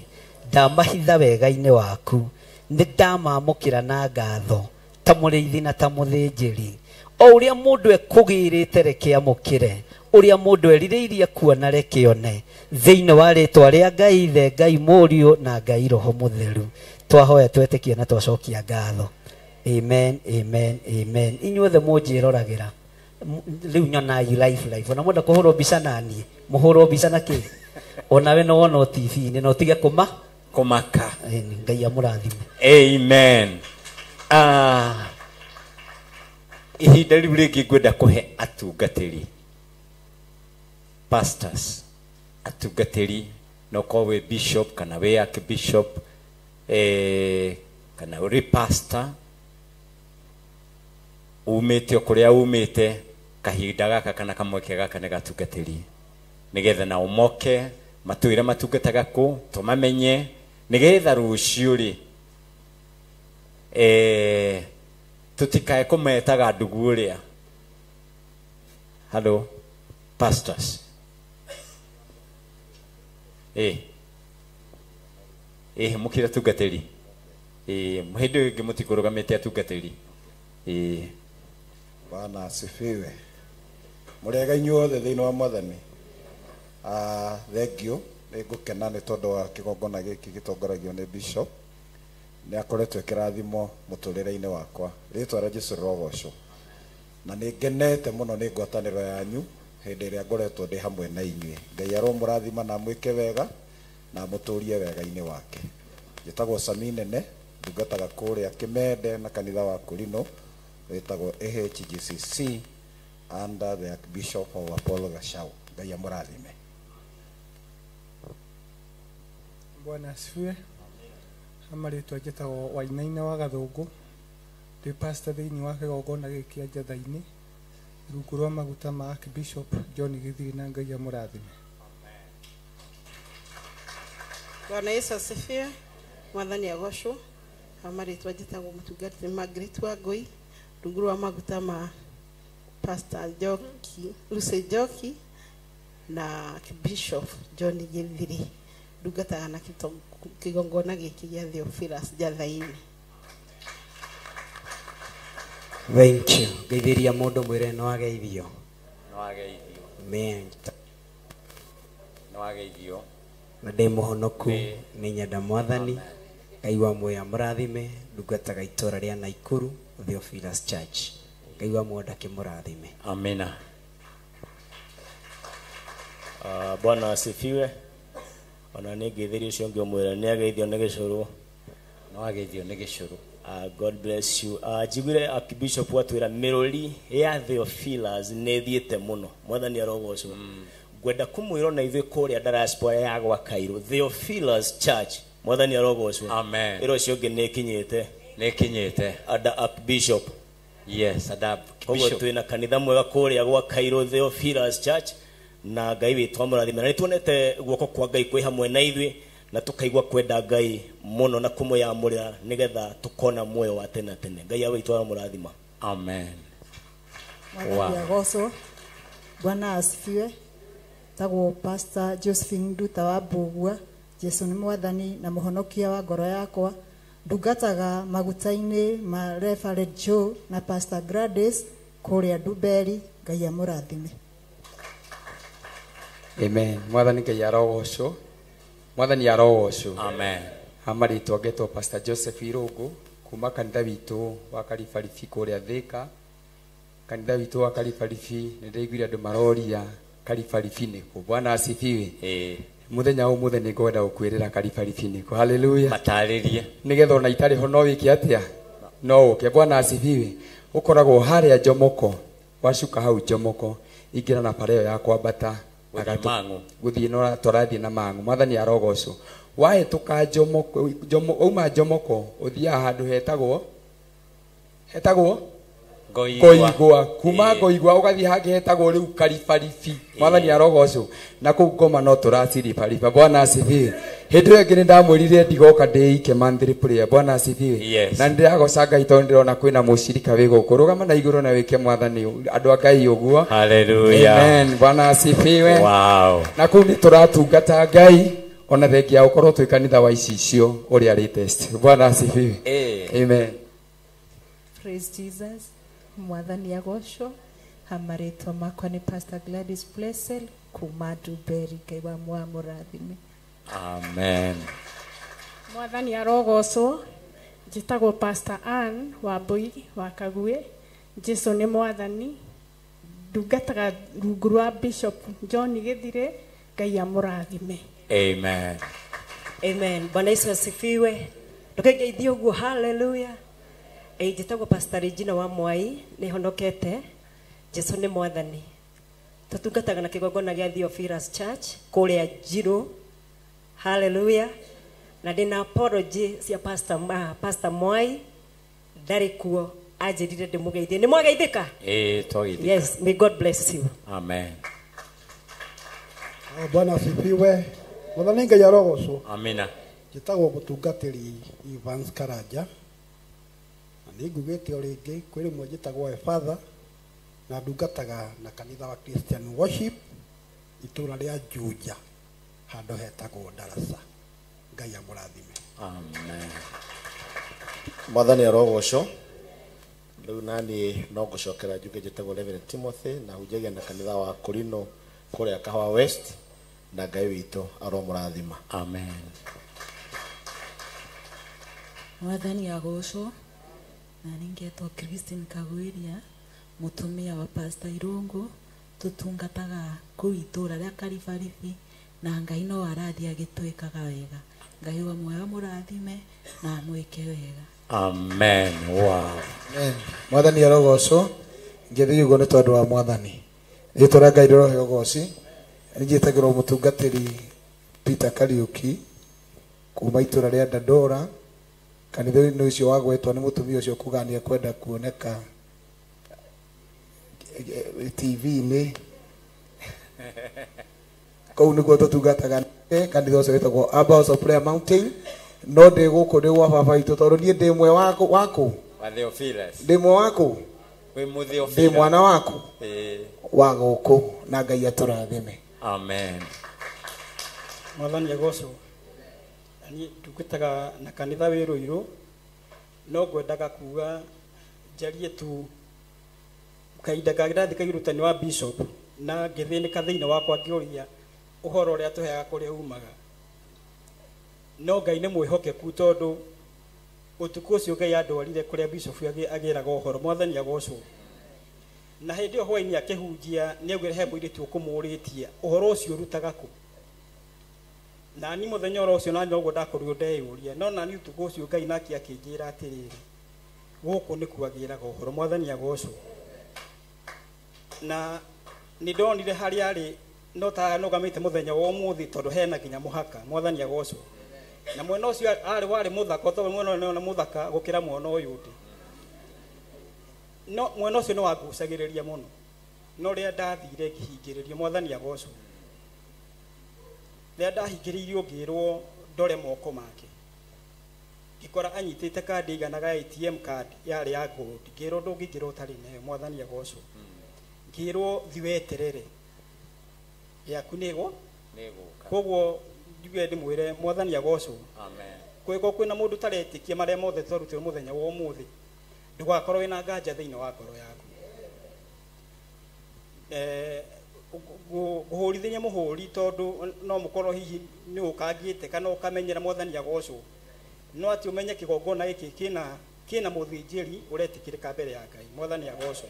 Ndamahitha wega-inĩ waku. Nĩ ndamamũkĩra na ngatho ta mũrĩithi na ta mũthĩnjĩri. O ũrĩa mũndũ ekũgĩrĩte reke amũkĩre, ũrĩa mũndũ erirĩirie kuona reke one. Thĩinĩ wa rĩtwa rĩa Ngai Ithe, Ngai Mũriũ na Ngai Roho Mũtheru. Twahoya twetĩkie na twacokia ngatho. Amen, amen, amen. Inyuothe mũnjĩroragĩra. Rĩu nyonai life life. Ona mwenda kũhũrwo mbica naniĩ, mũhũrwo mbica na kĩ? Onawe no wonwo TV-inĩ na ũtige kũmaka. Ngai amũrathime. Amen. Ihinda rĩu rĩngĩ ngwenda kũhe atungatĩri, pastors, atungatĩri, no korwo wĩ bishop kana wĩ archbishop, kana ũrĩ pastor umĩte o kũrĩa umĩte, kahinda gaka kana kamweke gaka nĩ gatungatĩri, nĩgetha nao moke matwĩre matungataga kũ, tũmamenye, nĩgetha rũciũ rĩ, tutikae kũmetaga ndugu ũrĩa. Hello, pastors. Mũkĩre atungatĩri. Hĩndĩ ĩngĩ mũtikũrũgamĩte atungatĩri. Bwana asifiwe. Mũrĩega inyuothe thĩinĩ wa Mwathani. Thank you. Nĩ ngũkena nĩ tondũ wa kĩgongona gĩkĩ gĩtongoragio nĩ bishop. Nĩ akoretwo kĩrathimo mũtũrĩre-inĩ wakwa. Rĩtwa rĩa Jesũ rĩrogocwo. Na nĩ ngenete mũno nĩ ngwatanĩro yanyu hĩndĩ ĩrĩa ngoretwo ndĩ hamwe na inyuĩ. Ngai aromũrathima na amwĩke wega na amũtũrie wega-inĩ wake. Njĩtagwo Sami Nene, ndungataga kũrĩa Kĩmende na kanitha wa Kũrinũ wĩtagwo AHGCC under the Archbishop of Apollo Gachau. Ngai amũrathime. Bwana asifiwe. Amarĩtwa njĩtagwo Wainaina wa Gathũngũ. Ndĩ pastor thĩinĩ wa kĩgongona gĩkĩ kĩa Njatha-inĩ rungu rwa maguta ma Archbishop John Gĩthiri na Ngai amũrathime. Bwana Yesu asifiwe. Mwathani agocwo. Amarĩtwa njĩtagwo mũtungatĩri Margaret Wangũi rungu rwa maguta ma Pastor Njoki, Lucy Njoki na Archbishop John Gĩthiri. Ndungataga na kĩgongona gĩkĩ gĩa Theophilus Njatha-inĩ. Thank you. Ngeithĩria mũndũ mwĩre no ageithio. No ageithio. Amen. No ageithio. Na ndĩ mũhonoku nĩ nyenda Mwathani. Ngai wa muoyo amũrathime. Ndungataga itũra rĩa Naikuru Theophilus Church. Ngai wa muoyo ndakĩmũrathime. Amina. Bwana asifiwe. Ona nĩ ngeithĩria ũcio ũngĩ ũmwĩre nĩ ageithio nĩ gĩcũrũ. No ageithio nĩ gĩcũrũ. God bless you. Njiguire Archbishop atwĩra mĩrũri ya Theophilus nĩ ĩthiĩte mũno. Mwathani arogocwo. Ngwenda kũmwĩra ona ithuĩ kũrĩa diaspora ya gwa Cairo, Theophilus Church. Mwathani arogocwo. Amen. Ĩro ũcio ũngĩ nĩ ĩkinyĩte. Nĩ ĩkinyĩte. Ada Archbishop. Yes, ada Koguo Archbishop. twĩna kanitha mwega kũrĩa gwa Cairo Theophilus Church na Ngai witũ amũrathime. Na nĩ tuonete guoko kwa Ngai kwĩ hamwe na ithuĩ Na tukaigua kwenda Ngai muno na kumuyamurira nigetha tukona muoyo wa tene tene. Ngai awe itwara murathima. Amen. Wow. Bwana asifiwe. Tagwo Pastor Josephine Nduta wa Mbugua. Jesu ni mwathani na muhonokia wa ngoro yakwa. Ndungataga maguta-inĩ ma Reverend Joe na Pastor Gladys kũrĩa Nduberi. Ngai amũrathime. Amen. Mwathani Ngai arogocwo. Mwathani arogocwo. Amen. Amarĩtwa ngetwo Pastor Joseph Irũngũ kuma kanitha witũ wa Karibaribi kũrĩa Thĩka. Kanitha witũ wa Karibaribi nĩ ndĩraiguire andũ maroria Karibaribi nĩkũ. Bwana asifiwe. Muthenya ũmũthĩ nĩ ngwenda gũkwĩrĩra Karibaribi nĩkũ. Hallelujah. Matarĩrie. Nĩgetha ona itarĩ ho no wĩke atĩa? No ũke. Bwana asifiwe. Ũkoragwo harĩa Njomoko, wacuka hau Njomoko, ingĩra na bara ĩyo ya kwambata gũthiĩ no tũrathiĩ na mang'u. Mwathani arogocwo. Wahĩtũka Njomoko, wauma Njomoko ũthiaga handũ hetagwo Ngoigwa. Kuma Ngoigwa ũgathiĩ hangĩ hetagwo rĩu Karibaribi. Mwathani arogocwo. Na kũu ngoma no tũraciribariba. Bwana asifiwe. Hĩndĩ ĩyo ĩngĩ nĩndamwĩrire ndigoka ndĩike monthly prayer. Bwana asifiwe. Yes. Na nĩndĩragoca Ngai tondũ ndĩrona kwĩna mũcirika wĩ gũkũ. Rũgama na igũrũ na wĩke Mwathani andũ a Ngai ũguo. Hallelujah. Amen. Bwana asifiwe. Wow. Na kũu nĩtũratungata Ngai ona thengia ũkorwo twĩ kanitha wa icicio ũrĩa latest. Bwana asifiwe. Amen. Praise Jesus. Mwathani agocwo. Hamarĩtwa makwa nĩ Pastor Gladys Blessel kuma Nduberi. Ngai wa mũrathime. Amen. Mwathani arogocwo. Njĩtagwo Pastor Ann Wambui wa Kaguĩ. Jesu nĩ mwathani. Ndungataga rungu rwa Bishop John Githire. Ngai amũrathime. Amen. Amen. Bwana Yesu asifiwe. Ndukengeithie ũguo. Hallelujah. Njĩtagwo Pastor Regina wa Mwai, nĩhonokete. Jesu nĩ mwathani. Tũtungataga na kĩgongona gĩa Theophilus Church kũrĩa Njirũ. Hallelujah. Na ndĩna apology cia Pastor Mwai ndarĩ kuo, anjĩrire ndĩmũgeithie. Nĩ mwageithĩka? Twageithĩka. Yes, may God bless you. Amen. Bwana asifiwe. Mwathani Ngai arogocwo. Amina. Njĩtagwo mũtungatĩri Evans Karanja. Na nĩngugĩte o rĩngĩ kwĩ rĩmwe njĩtagwo Efatha na ndungataga na kanitha wa Christian Worship itũra rĩa Juja handũ hetagwo Darasa. Ngai amũrathime. Amen. Mwathani arogocwo. Rĩu nani no ngũcokera njuge njĩtagwo Reverend Timothy na hunjagia na kanitha wa Korino kũrĩa Kahawa West na Ngai witũ aromũrathima. Amen. Mwathani agocwo. Na ningetwo Christine Kagwiria, mutumia wa Pastor Irungu, tutungataga kũu itũra rĩa Karibaribi na Ngai no arathi agĩtwĩkaga wega. Ngai wa muoyo mũrathime na amwĩke wega. Amen. Wow. Amen. Mwathani arogocwo. Ngĩthiĩ ũguo nĩ tondũ wa Mwathani. Rĩtwa rĩa Ngai rĩrohe ũgoci. Nĩnjĩtagĩrwo mũtungatĩri Peter Kariuki kuma itũra rĩa Dandora. Kanitha-inĩ ũcio wagwetwo nĩ mũtumia ũcio kuga nĩ ekwenda kuoneka TV-inĩ. Kũu nĩkuo tũtungataga kanitha ũcio wĩtagwo Abba House of Prayer Mountain. No ndĩ gũkũ ndĩ gwa baba witũ tondũ niĩ ndĩ mwe waku. Wa Theophilus. Ndĩ mwe waku. Wĩ mũ Theophilus. Ndĩ mwana waku. Wa gũkũ na Ngai atũrathime. Amen. Mwathani agocwo. Niĩ ndungataga na kanitha wĩ Rũirũ, no ngwendaga kuga njarie tu kahinda kangĩ ndathika ũrutani wa bishop na ngĩthĩnĩka thĩinĩ wakwa ngĩũria ũhoro ũrĩa tũheaga kũrĩa umaga. No Ngai nĩ mwĩhokeku tondũ ũtukũ ũcio Ngai andwarire kũrĩa bishop agĩraga ũhoro. Mwathani agocwo. Na hĩndĩ ĩyo hwainĩ akĩhunjia nĩaugire he mũirĩtu ũkũmũrĩtie ũhoro ũcio ũrutaga kũ. Na ni mũthenya oro ũcio nani noguo ndakorirwo ndeyũria, no nani ũtukũ ũcio Ngai nake akĩnjĩra atĩrĩrĩ, gũkũ nĩkuo agĩraga ũhoro. Mwathani agocwo. Na nĩ ndonire harĩa arĩ no ta nũgamĩte mũthenya wa ũmũthĩ tondũ hena nginya mũhaka. Mwathani agocwo. Na mwena ũcio arĩ warĩ mũthaka tondũ mwena ũyũ nĩ mũthaka gũkĩra mwena ũyũ ũngĩ. No mwena ũcio nĩ wangucagĩrĩria mũno. No rĩrĩa ndathire ngĩhingĩrĩrio. Mwathani agocwo. Rĩrĩa ndahingĩrĩirio ngĩrwo ndore moko make. Ngĩkora anyitĩte kandi iganaga ya ATM card yarĩ ya gold. Ngĩrwo ndũngĩingĩra ũtarĩ nayo, Mwathani agocwo. Ngĩrwo thi weterere yaku nĩgwo nĩgũka. Koguo njuge ndĩmwĩre Mwathani agocwo. Amen. Kwĩko kwĩna mũndũ ũtaretĩkia marĩa mothe twarutĩrwo mũthenya wa ũmũthĩ, ndũgakorwo wĩna nganja thĩinĩ wa ngoro yaku. Ngũhũrithania mũhũri tondũ no mũkorwo hihi nĩ ũkangĩte kana ũkamenyera Mwathani agocwo, no atĩ ũmenye kĩgongona gĩkĩ kĩna mũthĩnjĩri ũretĩkĩrĩka mbere ya Ngai. Mwathani agocwo.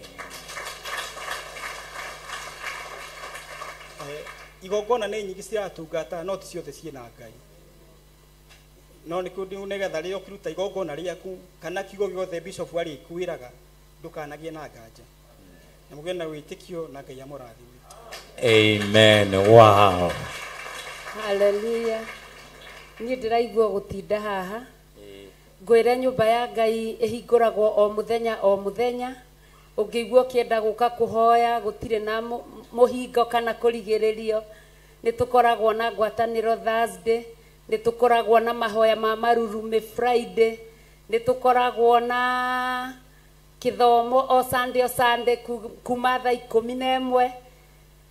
Igongona nĩ nyingĩ ciratungata no ti ciothe ciĩna Ngai. No nĩ kũndũ nĩgetha rĩrĩa ũkĩruta igongona rĩaku kana kiugo gĩothe bishop arĩkwĩraga ndũkanagĩe na nganja, na mũgĩe na wĩtĩkio na Ngai amũrathime. Amen. Wow. Hallelujah. Niĩ ndĩraigua gũtinda haha. Ngwĩre nyũmba ya Ngai ĩhingũragwo o mũthenya o mũthenya. Ũngĩigua ũkĩenda gũka kũhoya gũtirĩ na mũhingo kana kũrigĩrĩrio. Nĩ tũkoragwo na ngwatanĩro Thursday, nĩ tũkoragwo na mahoya ma marurumĩ Friday, nĩ tũkoragwo na kĩthomo o Sunday o Sunday kuma thaa 11,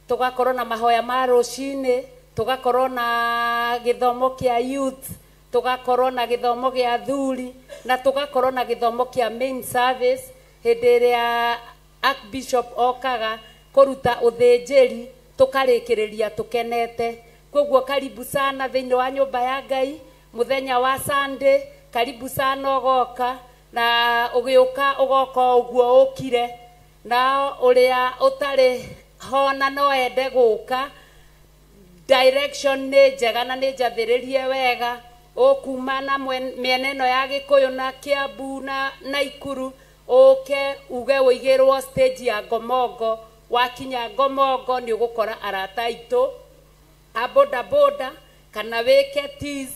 tũgakorwo na mahoya ma rũcinĩ, tũgakorwo na gĩthomo kĩa youth, tũgakorwo na gĩthomo gĩa athuri, na tũgakorwo na gĩthomo kĩa main service hĩndĩ ĩrĩa Archbishop okaga kũruta ũthĩnjĩri, tũkarĩkĩrĩria tũkenete. Koguo karibu sana thĩinĩ wa nyũmba ya Ngai mũthenya wa Sunday, karibu sana ũgoka, na ũgĩũka ũgoka ũguo ũkire, na ũrĩa ũtarĩ hona no ende gũka, direction nĩ njega na nĩ njathĩrĩrie wega. Ũkuma na mĩena ĩno ya Gĩkũyũ na Kiambu na Naikuru, ũke uge ũigĩrwo stage ya Ngomongo. Wakinya Ngomongo nĩ ũgũkora arata aitũ a boda boda kana wĩke teas,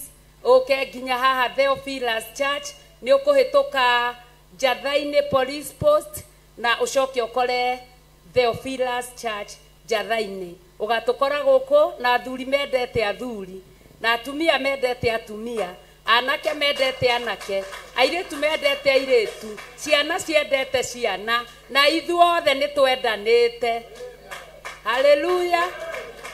ũke nginya haha Theophilus Church, nĩ ũkũhĩtũka Njatha-inĩ police post na ũcoke ũkore Theophilus Church Njatha-inĩ. Ũgatũkora gũkũ na athuri mendete athuri, na atumia mendete atumia, anake mendete anake, airĩtu mendete airĩtu, ciana ciendete ciana, na ithuothe nĩ twendanĩte. Haleluya.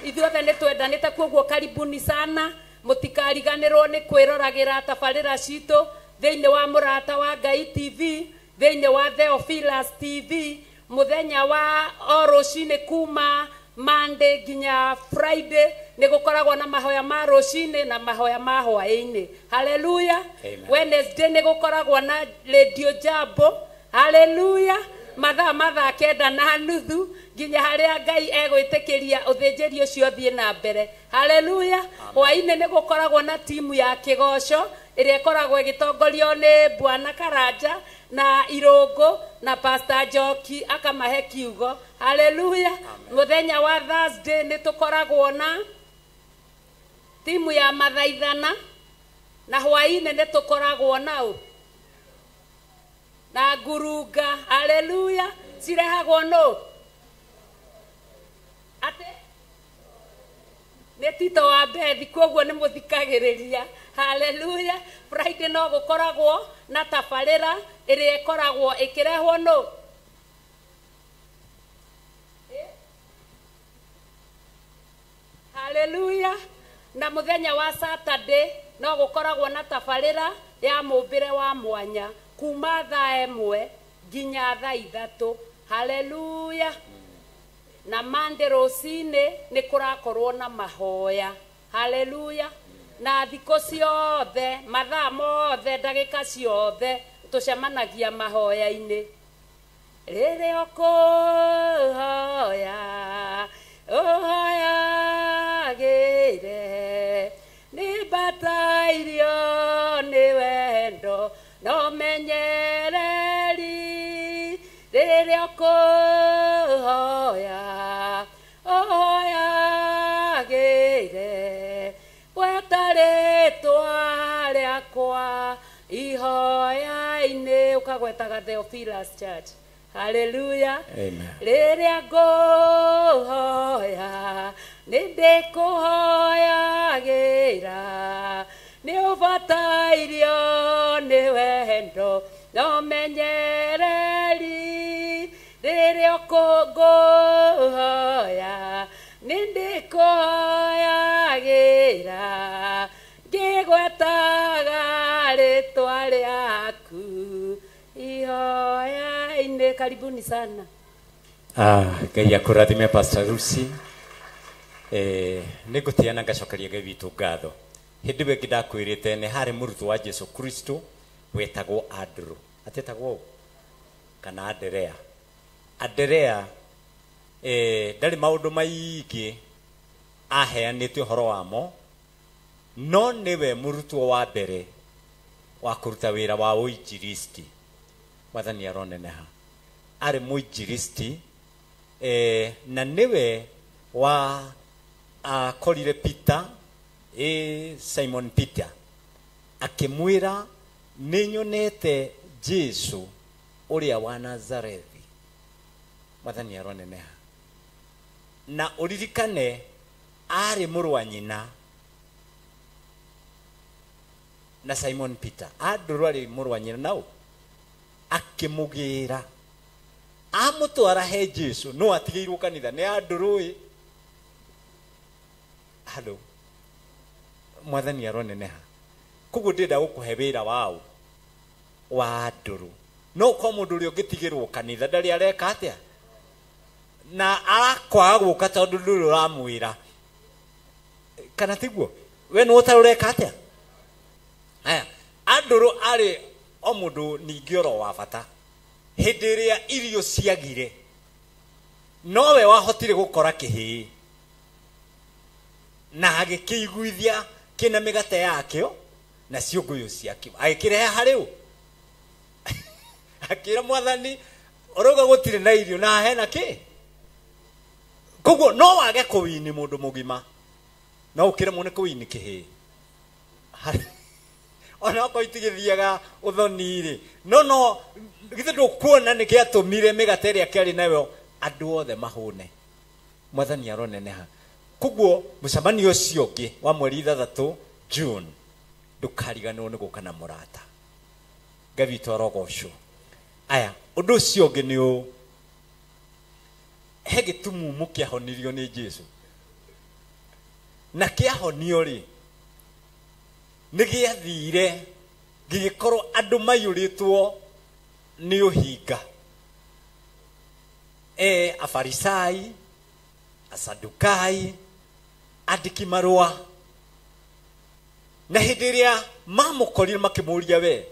Ithuothe nĩ twendanĩte. Koguo karibuni sana, mũtikariganĩrwo nĩ kwĩroragĩra tabarĩra citũ thĩinĩ wa Mũrata wa Ngai TV, thĩinĩ wa Theophilus TV, mũthenya wa o rũcinĩ kuma Monday nginya Friday nĩ gũkoragwo na mahoya ma rũcinĩ na mahoya ma hwaĩ-inĩ. Haleluya. Wednesday nĩ gũkoragwo na Radio Jambo. Haleluya. Mathaa 9:30 nginya harĩa Ngai egwĩtĩkĩria ũthĩnjĩri ũcio ũthiĩ na mbere. Haleluya. Hwaĩ-inĩ nĩ gũkoragwo na timu ya kĩgoco ĩrĩa ĩkoragwo ĩgĩtongorio nĩ Bwana Karanja na Irũngũ na Pastor Njoki akamahe kiugo. Haleluya. Mũthenya wa Thursday nĩ tũkoragwo na timu ya mathaithana, na hwaĩ-inĩ nĩ tũkoragwo nao na ngurunga. Haleluya. Cirehagwo nũ? Ate nĩ Tito wa Bethi, koguo nĩ mũthikagĩrĩria. Haleluya. Friday no gũkoragwo na tabarĩra ĩrĩa ĩkoragwo ĩkĩrehwo nũ? Haleluya. Na mũthenya wa Saturday no gũkoragwo na tabarĩra ya mũmbĩre wa mwanya kuma thaa 1 nginya thaa 3. Haleluya. Na Monday rũcinĩ nĩ kũrakorwo na mahoya. Haleluya. Na thikũ ciothe, mathaa mothe, ndagĩka ciothe tũcemanagia mahoya-inĩ. Rĩrĩa ũkũhoya ũhoyagĩre, nĩ mbatairio nĩ wendo no menyereri. Rĩrĩa ũkũhoya ũhoyagĩre, gweta rĩtwa rĩakwa ihoya-inĩ. Ũkagwetaga Theophilus Church. Haleluya. Rĩrĩa ngũhoya nĩ ndĩkũhoyagĩra, Ũbatairio nĩ wendo na ũmenyereri rĩrĩa ũkũngũhoya nĩndĩkũhoyagĩra ngĩgwetaga rĩtwa rĩaku ihoya-inĩ. Karibuni sana. Ngai akũrathime Pastor Lucy. Nĩ ngũtĩa na ngacokeria Ngai witũ ngatho. Hĩndĩ ĩyo ĩngĩ ndakwĩrĩte nĩ harĩ mũrutwo wa Jesu Kristo wetagwo Andrew. Atetagwo ũũ? Kana Anderea. Anderea ndarĩ maũndũ maingĩ aheanĩte ũhoro wamo, no nĩwe mũrutwo wa mbere wa kũruta wĩra wa ũinjilisti. Mwathani aroneneha. Arĩ mũinjilisti na nĩwe wa akorire Peter, Simon Peter, akĩmwĩra nĩ nyonete Jesu ũrĩa wa Nazarethi. Mwathani aroneneha. Na ũririkane arĩ mũrũ wa nyina na Simon Peter. Andrew arĩ mũrũ wa nyina nau akĩmũgĩra amũtwara he Jesu no atigĩirwo kanitha nĩ Andrew ĩ. Halo. Mwathani aroneneha. Koguo ndĩrenda gũkũhe wĩra wao wa Andrew. No kwa mũndũ ũrĩa ũngĩtigĩrwo kanitha ndarĩ areka atĩa na arakwaga gũka tondũ ndũrĩ ũramwĩra, kana tiguo? We nĩ ũtarĩ ũreka atĩa? Aya, Andrew arĩ o mũndũ ningĩ oro wa bata. Hĩndĩ ĩrĩa irio ciagire nowe wahotire gũkora kĩhĩĩ na agĩkĩiguithia kĩna mĩgate yakĩo na ciũngũyũ ciakĩo, agĩkĩrehe harĩ ũ? Akĩra Mwathani ũrauga gũtirĩ na irio na hena kĩ? Koguo no wage kũwini mũndũ mũgima no ũkĩremwo nĩ kũwini kĩhĩĩ ona okorwo itigĩthiaga ũthoni rĩ, no githĩ ndũkuona nĩ kĩatũmire mĩgate ĩrĩa kĩarĩ nayo andũ othe mahũne. Mwathani aroneneha. Koguo mũcemanio ũcio ũngĩ wa mweri 6 June ndũkariganĩrwo nĩ gũka na mũrata. Ngai witũ arogocwo. Aya, ũndũ ũcio ũngĩ nĩ ũũ, he gĩtumumu kĩahonirio nĩ Jesu, na kĩahonio rĩ nĩ gĩathire gĩgĩkorwo andũ maiyũrĩtwo nĩ ũhinga. Afarisai, Asadukai, andĩki marũa. Na hĩndĩ ĩrĩa mamũkorire makĩmũria, we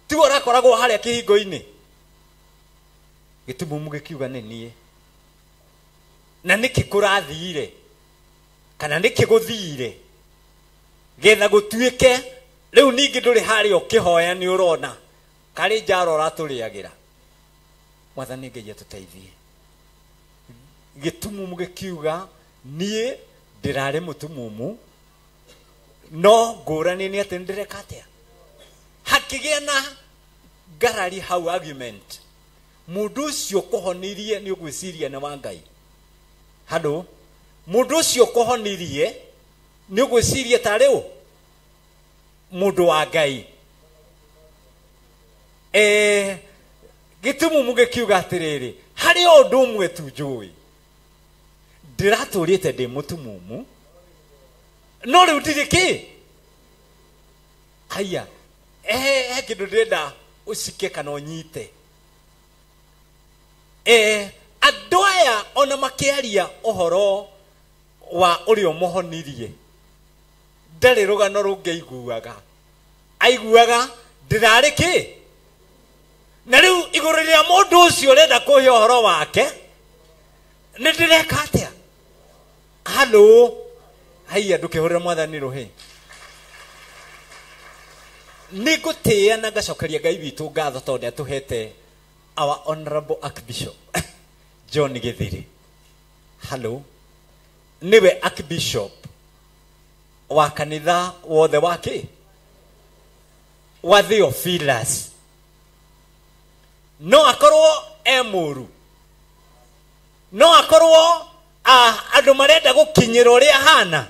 tiwe ũrakoragwo harĩa kĩhingo-inĩ? Gĩtumumu gĩkiuga nĩ niĩ. Na nĩkĩ kũrathire kana nĩkĩ gũthire getha gũtuĩke rĩu ningĩ ndũrĩ harĩa ũkĩhoya nĩ ũrona karĩ njara ũratũrĩagĩra. Mwathani Ngai atũteithie. Gĩtumumu gĩkiuga niĩ ndĩrarĩ mũtumumu no ngũrani nĩ atĩ nĩndĩreka atĩa. Hakĩgĩa na ngarari hau, argument. Mũndũ ũcio kũhonirie nĩ ũgwĩciria nĩ wa Ngai. Halo, mũndũ ũcio kũhonirie nĩ ũgwĩciria tarĩ ũ? Mũndũ wa Ngai. Gĩtumumu gĩkiuga atĩrĩrĩ, harĩ o ũndũ ũmwe tu njũĩ, ndĩratũrĩte ndĩ mũtumumu no rĩu ndirĩ kĩ. Haiya, he kĩndũ ndĩrenda ũcike kana ũnyite. Andũ aya ona makĩaria ũhoro wa ũrĩa ũmũhonirie ndarĩ rũgano rũngĩ aiguaga, aiguaga ndĩrarĩ kĩ. Na rĩu igũrũ rĩa mũndũ ũcio ũrenda kũhe ũhoro wake nĩ ndĩreka atĩa? Halo, haiya, ndũkĩhũrĩre Mwathani rũhĩ. Nĩ ngũtĩĩa na ngacokeria Ngai witũ ngatho tondũ nĩ atũhete our honorable Archbishop John Githiri. Halo, nĩwe Archbishop wa kanitha wothe wa kĩ? Wa Theophilus. No akorwo e mũru, no akorwo andũ marenda gũkinyĩra ũrĩa ahana,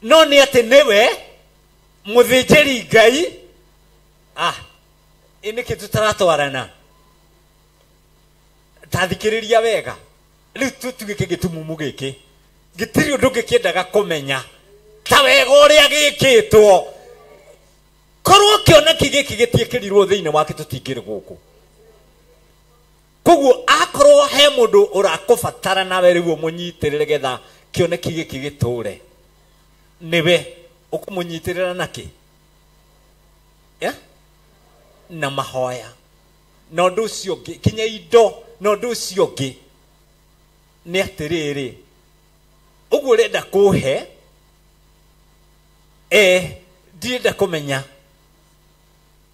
no nĩ atĩ nĩwe Mũthĩnjĩri Ngai nĩkĩ tũtaratwarana? Tathikĩrĩria wega. Rĩu tũtuĩke gĩtumumu gĩkĩ. Gĩtirĩ ũndũ gĩkĩendaga kũmenya ta wega ũrĩa gĩkĩtwo. Korwo kĩoneki gĩkĩ gĩtiĩkĩrirwo thĩinĩ wake tũtingĩrĩ gũkũ. Koguo akorwo he mũndũ ũrakũbatara nawe rĩu ũmũnyitĩrĩre getha kĩoneki gĩkĩ gĩtũre, nĩwe ũkũmũnyitĩrĩra nakĩ? Yeah? Na mahoya. Na ũndũ ũcio ũngĩ, kinya indo, na ũndũ ũcio ũngĩ nĩ atĩrĩrĩ, ũguo ũrenda kũhe, ndirenda kũmenya.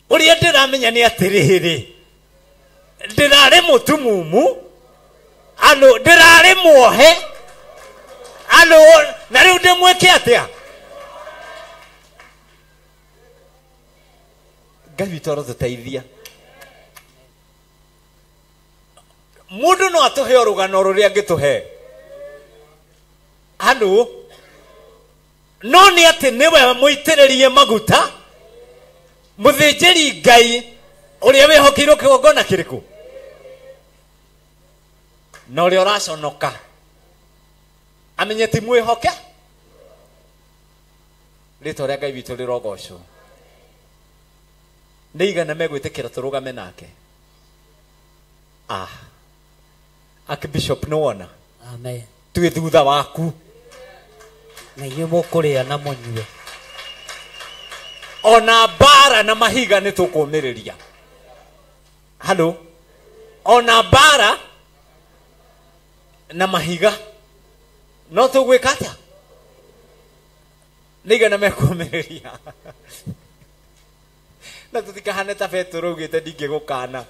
Ũrĩa ndĩramenya nĩ atĩrĩrĩ, ndĩrarĩ mũtumumu, andũ ndĩrarĩ muohe, andũ na rĩu ndĩmwĩke atĩa? Ngai witũ arotũteithia. Mũndũ no atũhe rũgano rũrĩa angĩtũhe andũ, no nĩ atĩ nĩwe mũitĩrĩrie maguta mũthĩnjĩri Ngai ũrĩa wĩhokeirwo kĩgongona kĩrĩkũ, na ũrĩa ũraconoka amenye ti mwĩhoke. Rĩtwa rĩa Ngai witũ rĩrogocwo. Nĩ igana megwĩtĩkĩra tũrũgame nake. Archbishop nĩ wona? Amen. Twĩ thutha waku. Na inyuĩ mũkũrĩa na mũnyue. Ona mbara na mahiga nĩ tũkũmĩrĩria. Halo? Ona mbara na mahiga no tũgwĩka atĩa? Nĩ igana mekũmĩrĩria. Na tũtikahane ta Petero augĩte ndingĩgũkana.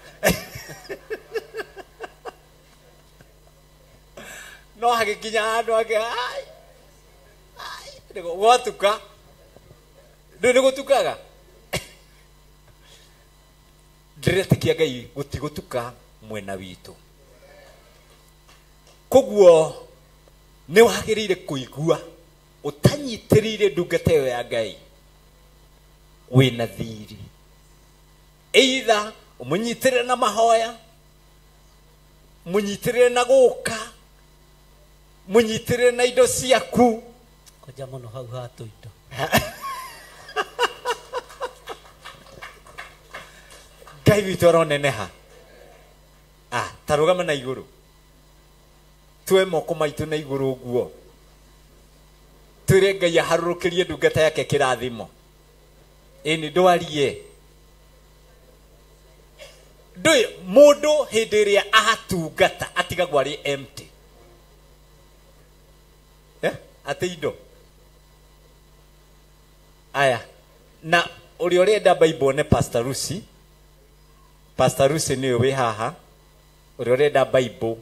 No hagĩkinya handũ ake, ai, ai, gwatuka. Ndũĩ nĩ gũtukaga? Ndĩretĩkia Ngai gũtigũtuka mwena witũ. Koguo nĩ wagĩrĩire kũigua ũtanyitĩrĩire ndungata ĩyo ya Ngai wĩna thiri. Either ũmũnyitĩrĩre na mahoya, mũnyitĩrĩre na gũka, mũnyitĩrĩre na indo ciaku. Koja mũno hau hatũ indo. Ngai witũ aroneneha. Ta rũgama na igũrũ. Tue moko maitũ na igũrũ ũguo. Twĩre Ngai aharũrũkĩrie ndungata yake kĩrathimo. Ĩni ndwarie. Ndũĩ mũndũ hĩndĩ ĩrĩa ahatungata atigagwo arĩ empty. Ate indo. Aya. Na ũrĩa ũrenda Bible nĩ Pastor Lucy. Pastor Lucy nĩwe wĩ haha. Ũrĩa ũrenda Bible,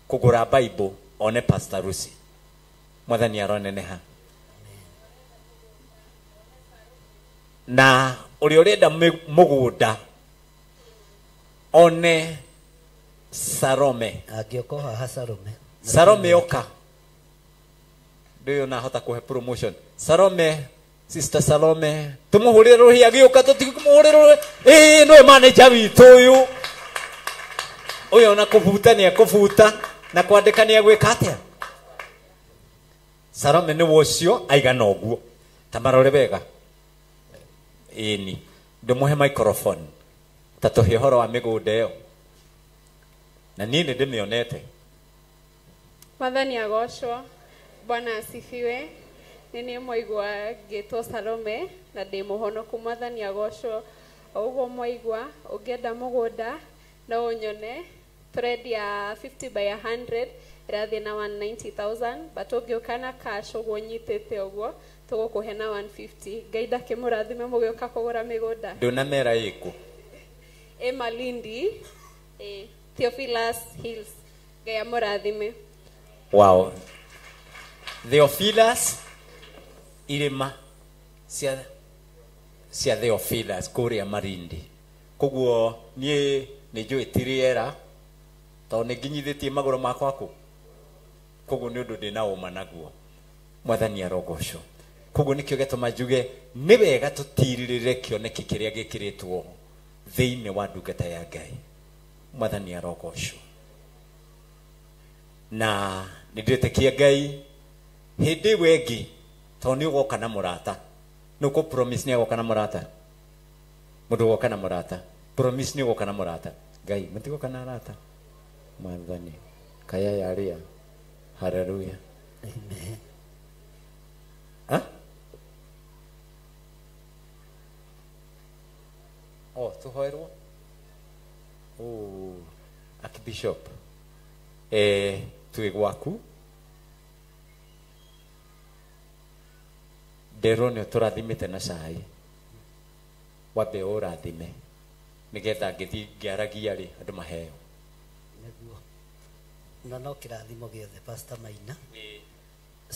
kũgũra Bible, one Pastor Lucy. Mwathani aroneneha. Na ũrĩa ũrenda mũgũnda, one Salome. Angĩũka haha Salome. Salome oka. Ndũĩ ona ahota kũhe promotion. Salome, Sister Salome, tũmũhũrĩre rũhĩ agĩũka, tũtikũmũhũrĩre rũhĩ. Nĩwe manager witũ ũyũ. Ũyũ ona kũbuta nĩ ekũbuta, na kwandĩka nĩ egwĩka atĩa? Salome nĩwe ũcio aigana ũguo. Ta marore wega. Ĩni, ndĩmũhe microphone. Ta tũhe ũhoro wa mĩgũnda ĩyo. Na niĩ nĩ ndĩmĩonete. Mwathani agocwo. Bwana asifiwe. Nĩ niĩ mwaigua ngĩtwo Salome na ndĩ mũhonoku. Mwathani agocwo. O ũguo mwaigua, ũngĩenda mũgũnda no ũnyone. Tũrendia 50 by 100 ĩrathiĩ na 190,000, but ũngĩũka na cash ũguo ũnyitĩte ũguo tũgũkũhe na 150. Ngai ndakĩmũrathime mũgĩũka kũgũra mĩgũnda. Ndũnamera ĩkũ? Ĩ Malindi, Theophilus Hills. Ngai amũrathime. Wow. Theophilus irĩma cia Theophilus kũrĩa Malindi. Koguo niĩ nĩ njũĩ ti rĩera tondũ nĩ nginyithĩtie magũrũ makwa kũ. Koguo nĩ ũndũ ndĩna ũma naguo. Mwathani arogocwo. Koguo nikio gĩtũma njuge nĩ wega tũtirĩrĩre kĩoneki kĩrĩa gĩkĩrĩtwo thĩinĩ wa ndungata ya Ngai. Mwathani arogocwo. Na nĩ ndĩretĩkia Ngai hĩndĩ ĩyo ĩngĩ tondũ nĩ ũgoka na mũrata. Nĩ ũkũ promise nĩ agoka na mũrata. Mũndũ ũgoka na mũrata. Promise nĩ ũgoka na mũrata. Ngai mũtigoka na arata. Mwathani kaya yaria. Hallelujah. Amen. Ha? Oh, tuhoerwo? Oh, Archbishop. Twĩ gwaku. Nderwo nĩ ũtũrathimĩte na cai. Wambe ũrathime nĩgetha ngĩthiĩ ngĩaragia rĩ andũ maheo. Nĩguo. Na no kĩrathimo gĩothe Pastor Maina.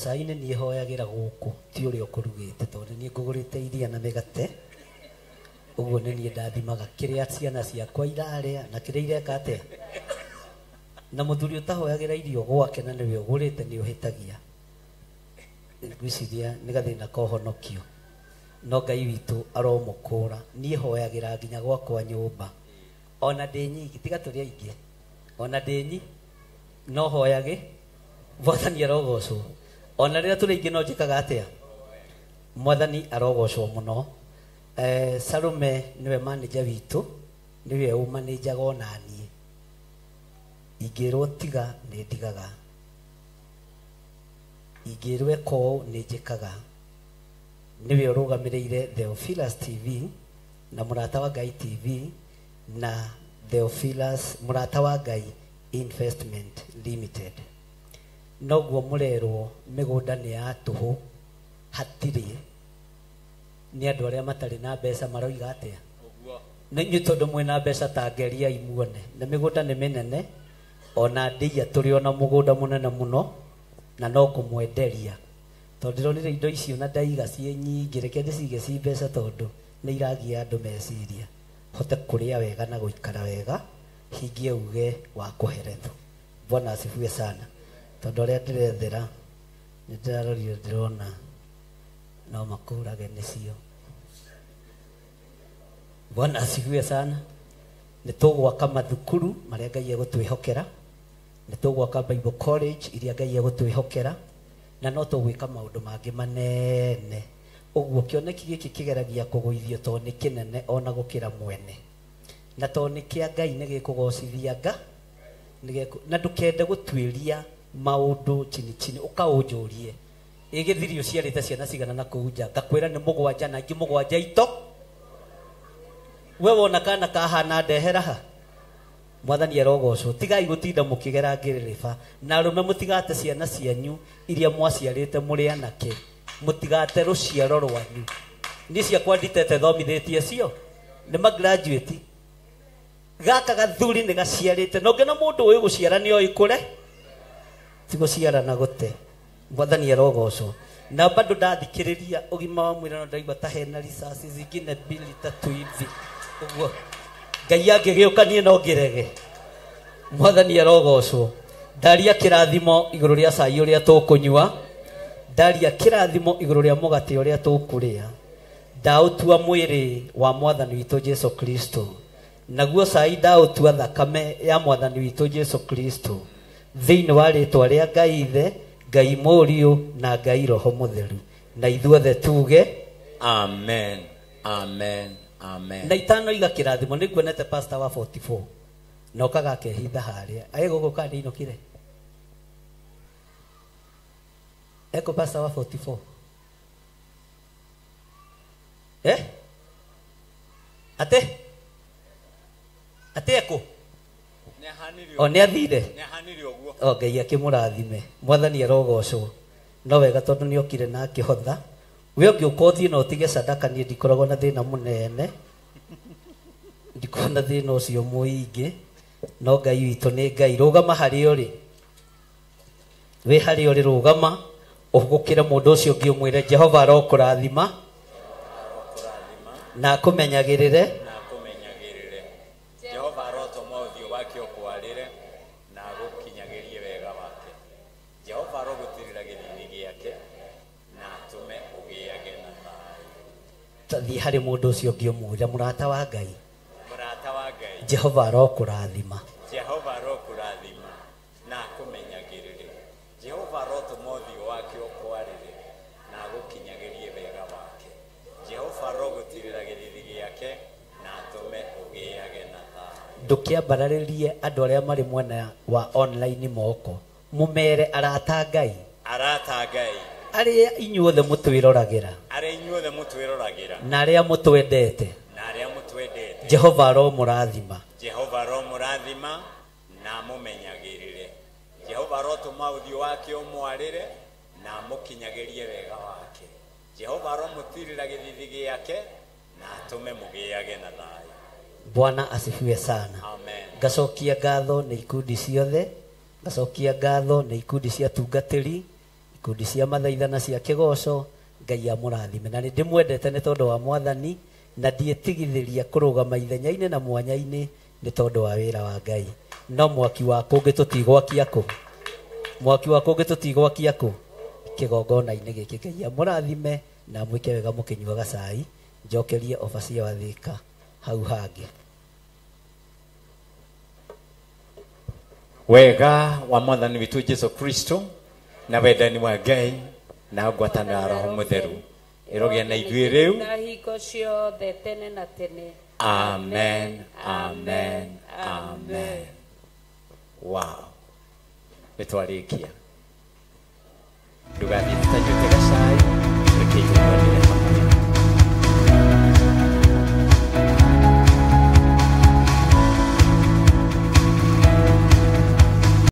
Cai nĩ niĩ hoyagĩra gũkũ ti ũrĩa ũkũrugĩte tondũ niĩ ngũgũrĩte iria na mĩgate. Ũguo nĩ niĩ ndathimaga kĩrĩa ciana ciakwa irarĩa na kĩrĩa ireka atĩa. Na mũthuri ũtahoyagĩra irio gwake na nĩwe ũgũrĩte nĩ ũhĩtagia. Ngwĩciria nĩ gathĩna ka ũhonokio. No Ngai witũ aromũkũra. Niĩ hoyagĩra nginya gwakwa nyũmba. Ona ndĩ nyiki, tiga tũrĩ aingĩ. Ona ndĩ nyi, no hoyage. Mwathani arogocwo. Ona rĩrĩa tũrĩ aingĩ no njĩkaga atĩa? Mwathani arogocwo mũno. Salome nĩwe manager witũ, nĩwe ũmanĩnjaga ona niĩ. Ingĩrwo tiga nĩ ndigaga. Ingĩrwo ĩka ũũ nĩ njĩkaga. Nĩwe ũrũgamĩrĩire Theophilus TV na Mũrata wa Ngai TV na Theophilus Mũrata wa Ngai Investment Limited. Noguo mũrerwo mĩgũnda nĩ ya tũhũ, hatirĩ. Nĩ andũ arĩa matarĩ na mbeca maroiga atĩa? Nĩ inyuĩ tondũ mwĩna mbeca ta ngeriai muone. Na mĩgũnda nĩ mĩnene, ona ndĩia tũrĩ ona mũgũnda mũnene mũno, na no kũmwenderia. Tondũ ndĩronire indo icio na ndaiga ciĩ nyingĩ, reke ndĩcige ci mbeca tondũ nĩ iragia andũ meciria. Hote kũrĩa wega na gũikara wega, hingie uge wa kũherethwo. Bwana asifiwe sana. Tondũ arĩa ndĩrethera, nĩ ndĩrarorire ndĩrona no makũrage nĩcio. Bwana asifiwe sana. Nĩ tũgwaka mathukuru marĩa Ngai egũtwĩhokera, nĩ tũgwaka Bible College iria Ngai egũtwĩhokera, na no tũgwĩka maũndũ mangĩ manene. Ũguo kĩoneki gĩkĩ kĩgeragia kũgũithio tondũ nĩ kĩnene ona gũkĩra mwene. Na tondũ nĩ kĩa Ngai nĩ gĩkũgocithia Nga, na ndũkende gũtuĩria maũndũ chini chini ũkaũnjũrie. Ĩgĩthirio ciarĩte ciana cigana na kũu nja, ngakwĩra nĩ mũgwanja na ingĩ mũgwanja ito. We wona kana kahana ndehera ha. Mwathani arogocwo. Tigai gũtinda mũkĩgera ngĩrĩrĩba. Na arũme mũtigate ciana cianyu iria mwaciarĩte mũrĩ anake. Mũtigate rũciaro rwanyu. Niĩ ciakwa nditete thomithĩtie cio. Nĩ ma graduate. Gaka gathuri nĩ gaciarĩte. Na ũngĩona mũndũ ũĩ gũciara nĩ oĩ kũre. Ti gũciara na gũte. Mwathani arogocwo. Na bado ndathikĩrĩria ũgima wa mwĩrĩ no ndaigua ta hena risasi zingine mbili tatu hivi. Ũguo Ngai angĩgĩũka niĩ no ngĩrege. Mwathani arogocwo. Ndaria kĩrathimo igũrũ rĩa cai ũrĩa tũkũnyua. Ndaria kĩrathimo igũrũ rĩa mũgate ũrĩa tũkũrĩa. Ndaũtua mwĩrĩ wa Mwathani witũ Jesu Kristo. Naguo cai ndaũtua thakame ya Mwathani witũ Jesu Kristo. Thĩinĩ wa rĩtwa rĩa Ngai Ithe, Ngai Mũriũ na Ngai Roho Mũtheru. Na ithuothe tuge amen. Amen. Amen. Na itano iga kĩrathimo nĩ nguonete pastor wa 44. Na okaga akehitha harĩa. Aĩ gũkũ kana nĩinũkire? Eko pastor wa 44. Eh? Ate? Ate eko? O nĩ athire? O Ngai akĩmũrathime. Mwathani arogocwo. No wega tondũ nĩ okire na akĩhotha. We ũngĩũka ũthiĩ na ũtige sadaka niĩ ndikoragwo na thĩna mũnene. Ndikoragwo na thĩna ũcio mũingĩ. No Ngai witũ nĩ Ngai. Rũgama harĩa ũrĩ. Wĩ harĩa ũrĩ rũgama. Ũhũgũkĩre mũndũ ũcio ũngĩ ũmwĩre Jehova arokũrathima na akũmenyagĩrĩre. Jehova arotũma ũthiũ wake ũkwarĩre na agũkinyagĩrie wega wake. Jehova arogũtirĩra gĩthiithi gĩake na atũme ũgĩage Thiĩ harĩ mũndũ ũcio ũngĩ ũmwĩre mũrata wa Ngai. Mũrata wa Ngai. Jehova arokũrathima. Jehova arokũrathima na akũmenyagĩrĩre. Jehova arotũma ũthiũ wake ũkwarĩre na agũkinyagĩrie wega wake. Jehova arogũtirĩra gĩthithi gĩake na atũme ũgĩage na thayũ. Ndũkĩambararĩrie andũ arĩa marĩ mwena wa online moko. Mũmere arata Ngai. Arata Ngai. Arĩa inyuothe mũtwĩroragĩra. Arĩa inyuothe mũtwĩroragĩra. Na arĩa mũtwendete. Na arĩa mũtwendete. Jehova aromũrathima. Jehova aromũrathima na amũmenyagĩrĩre. Jehova arotũma ũthiũ wake ũmwarĩre na amũkinyagĩrie wega wake. Jehova aromũtirĩra gĩthithi gĩake na atũme mũgĩage na thayũ. Bwana asifiwe sana. Amen. Ngacokia ngatho nĩ ikundi ciothe, ngacokia ngatho nĩ ikundi cia tungatĩri, ikundi cia mathaithana cia kĩgoco. Ngai amũrathime. Na nĩ ndĩmwendete nĩ tondũ wa Mwathani, na ndiĩtigithĩria kũrũgama ithenya-inĩ na mwanya-inĩ nĩ tondũ wa wĩra wa Ngai. No mwaki wa kũngĩ tũtigwakia kũ? Mwaki wa kũngĩ tũtigwakia kũ? Kĩgongona-inĩ gĩkĩ. Ngai amũrathime na mwĩke wega mũkĩnyuaga cai. Njokerie obacia wa Thika hau hangĩ. Wega wa Mwathani witũ Jesu Kristo na wendani wa Ngai na ngwatanĩro ya Roho Mũtheru ĩrogĩa na ithuĩ rĩu na hingo ciothe tene na tene. Amen, amen, amen. Wow, nĩ twarĩkia. Ndũgathiĩ.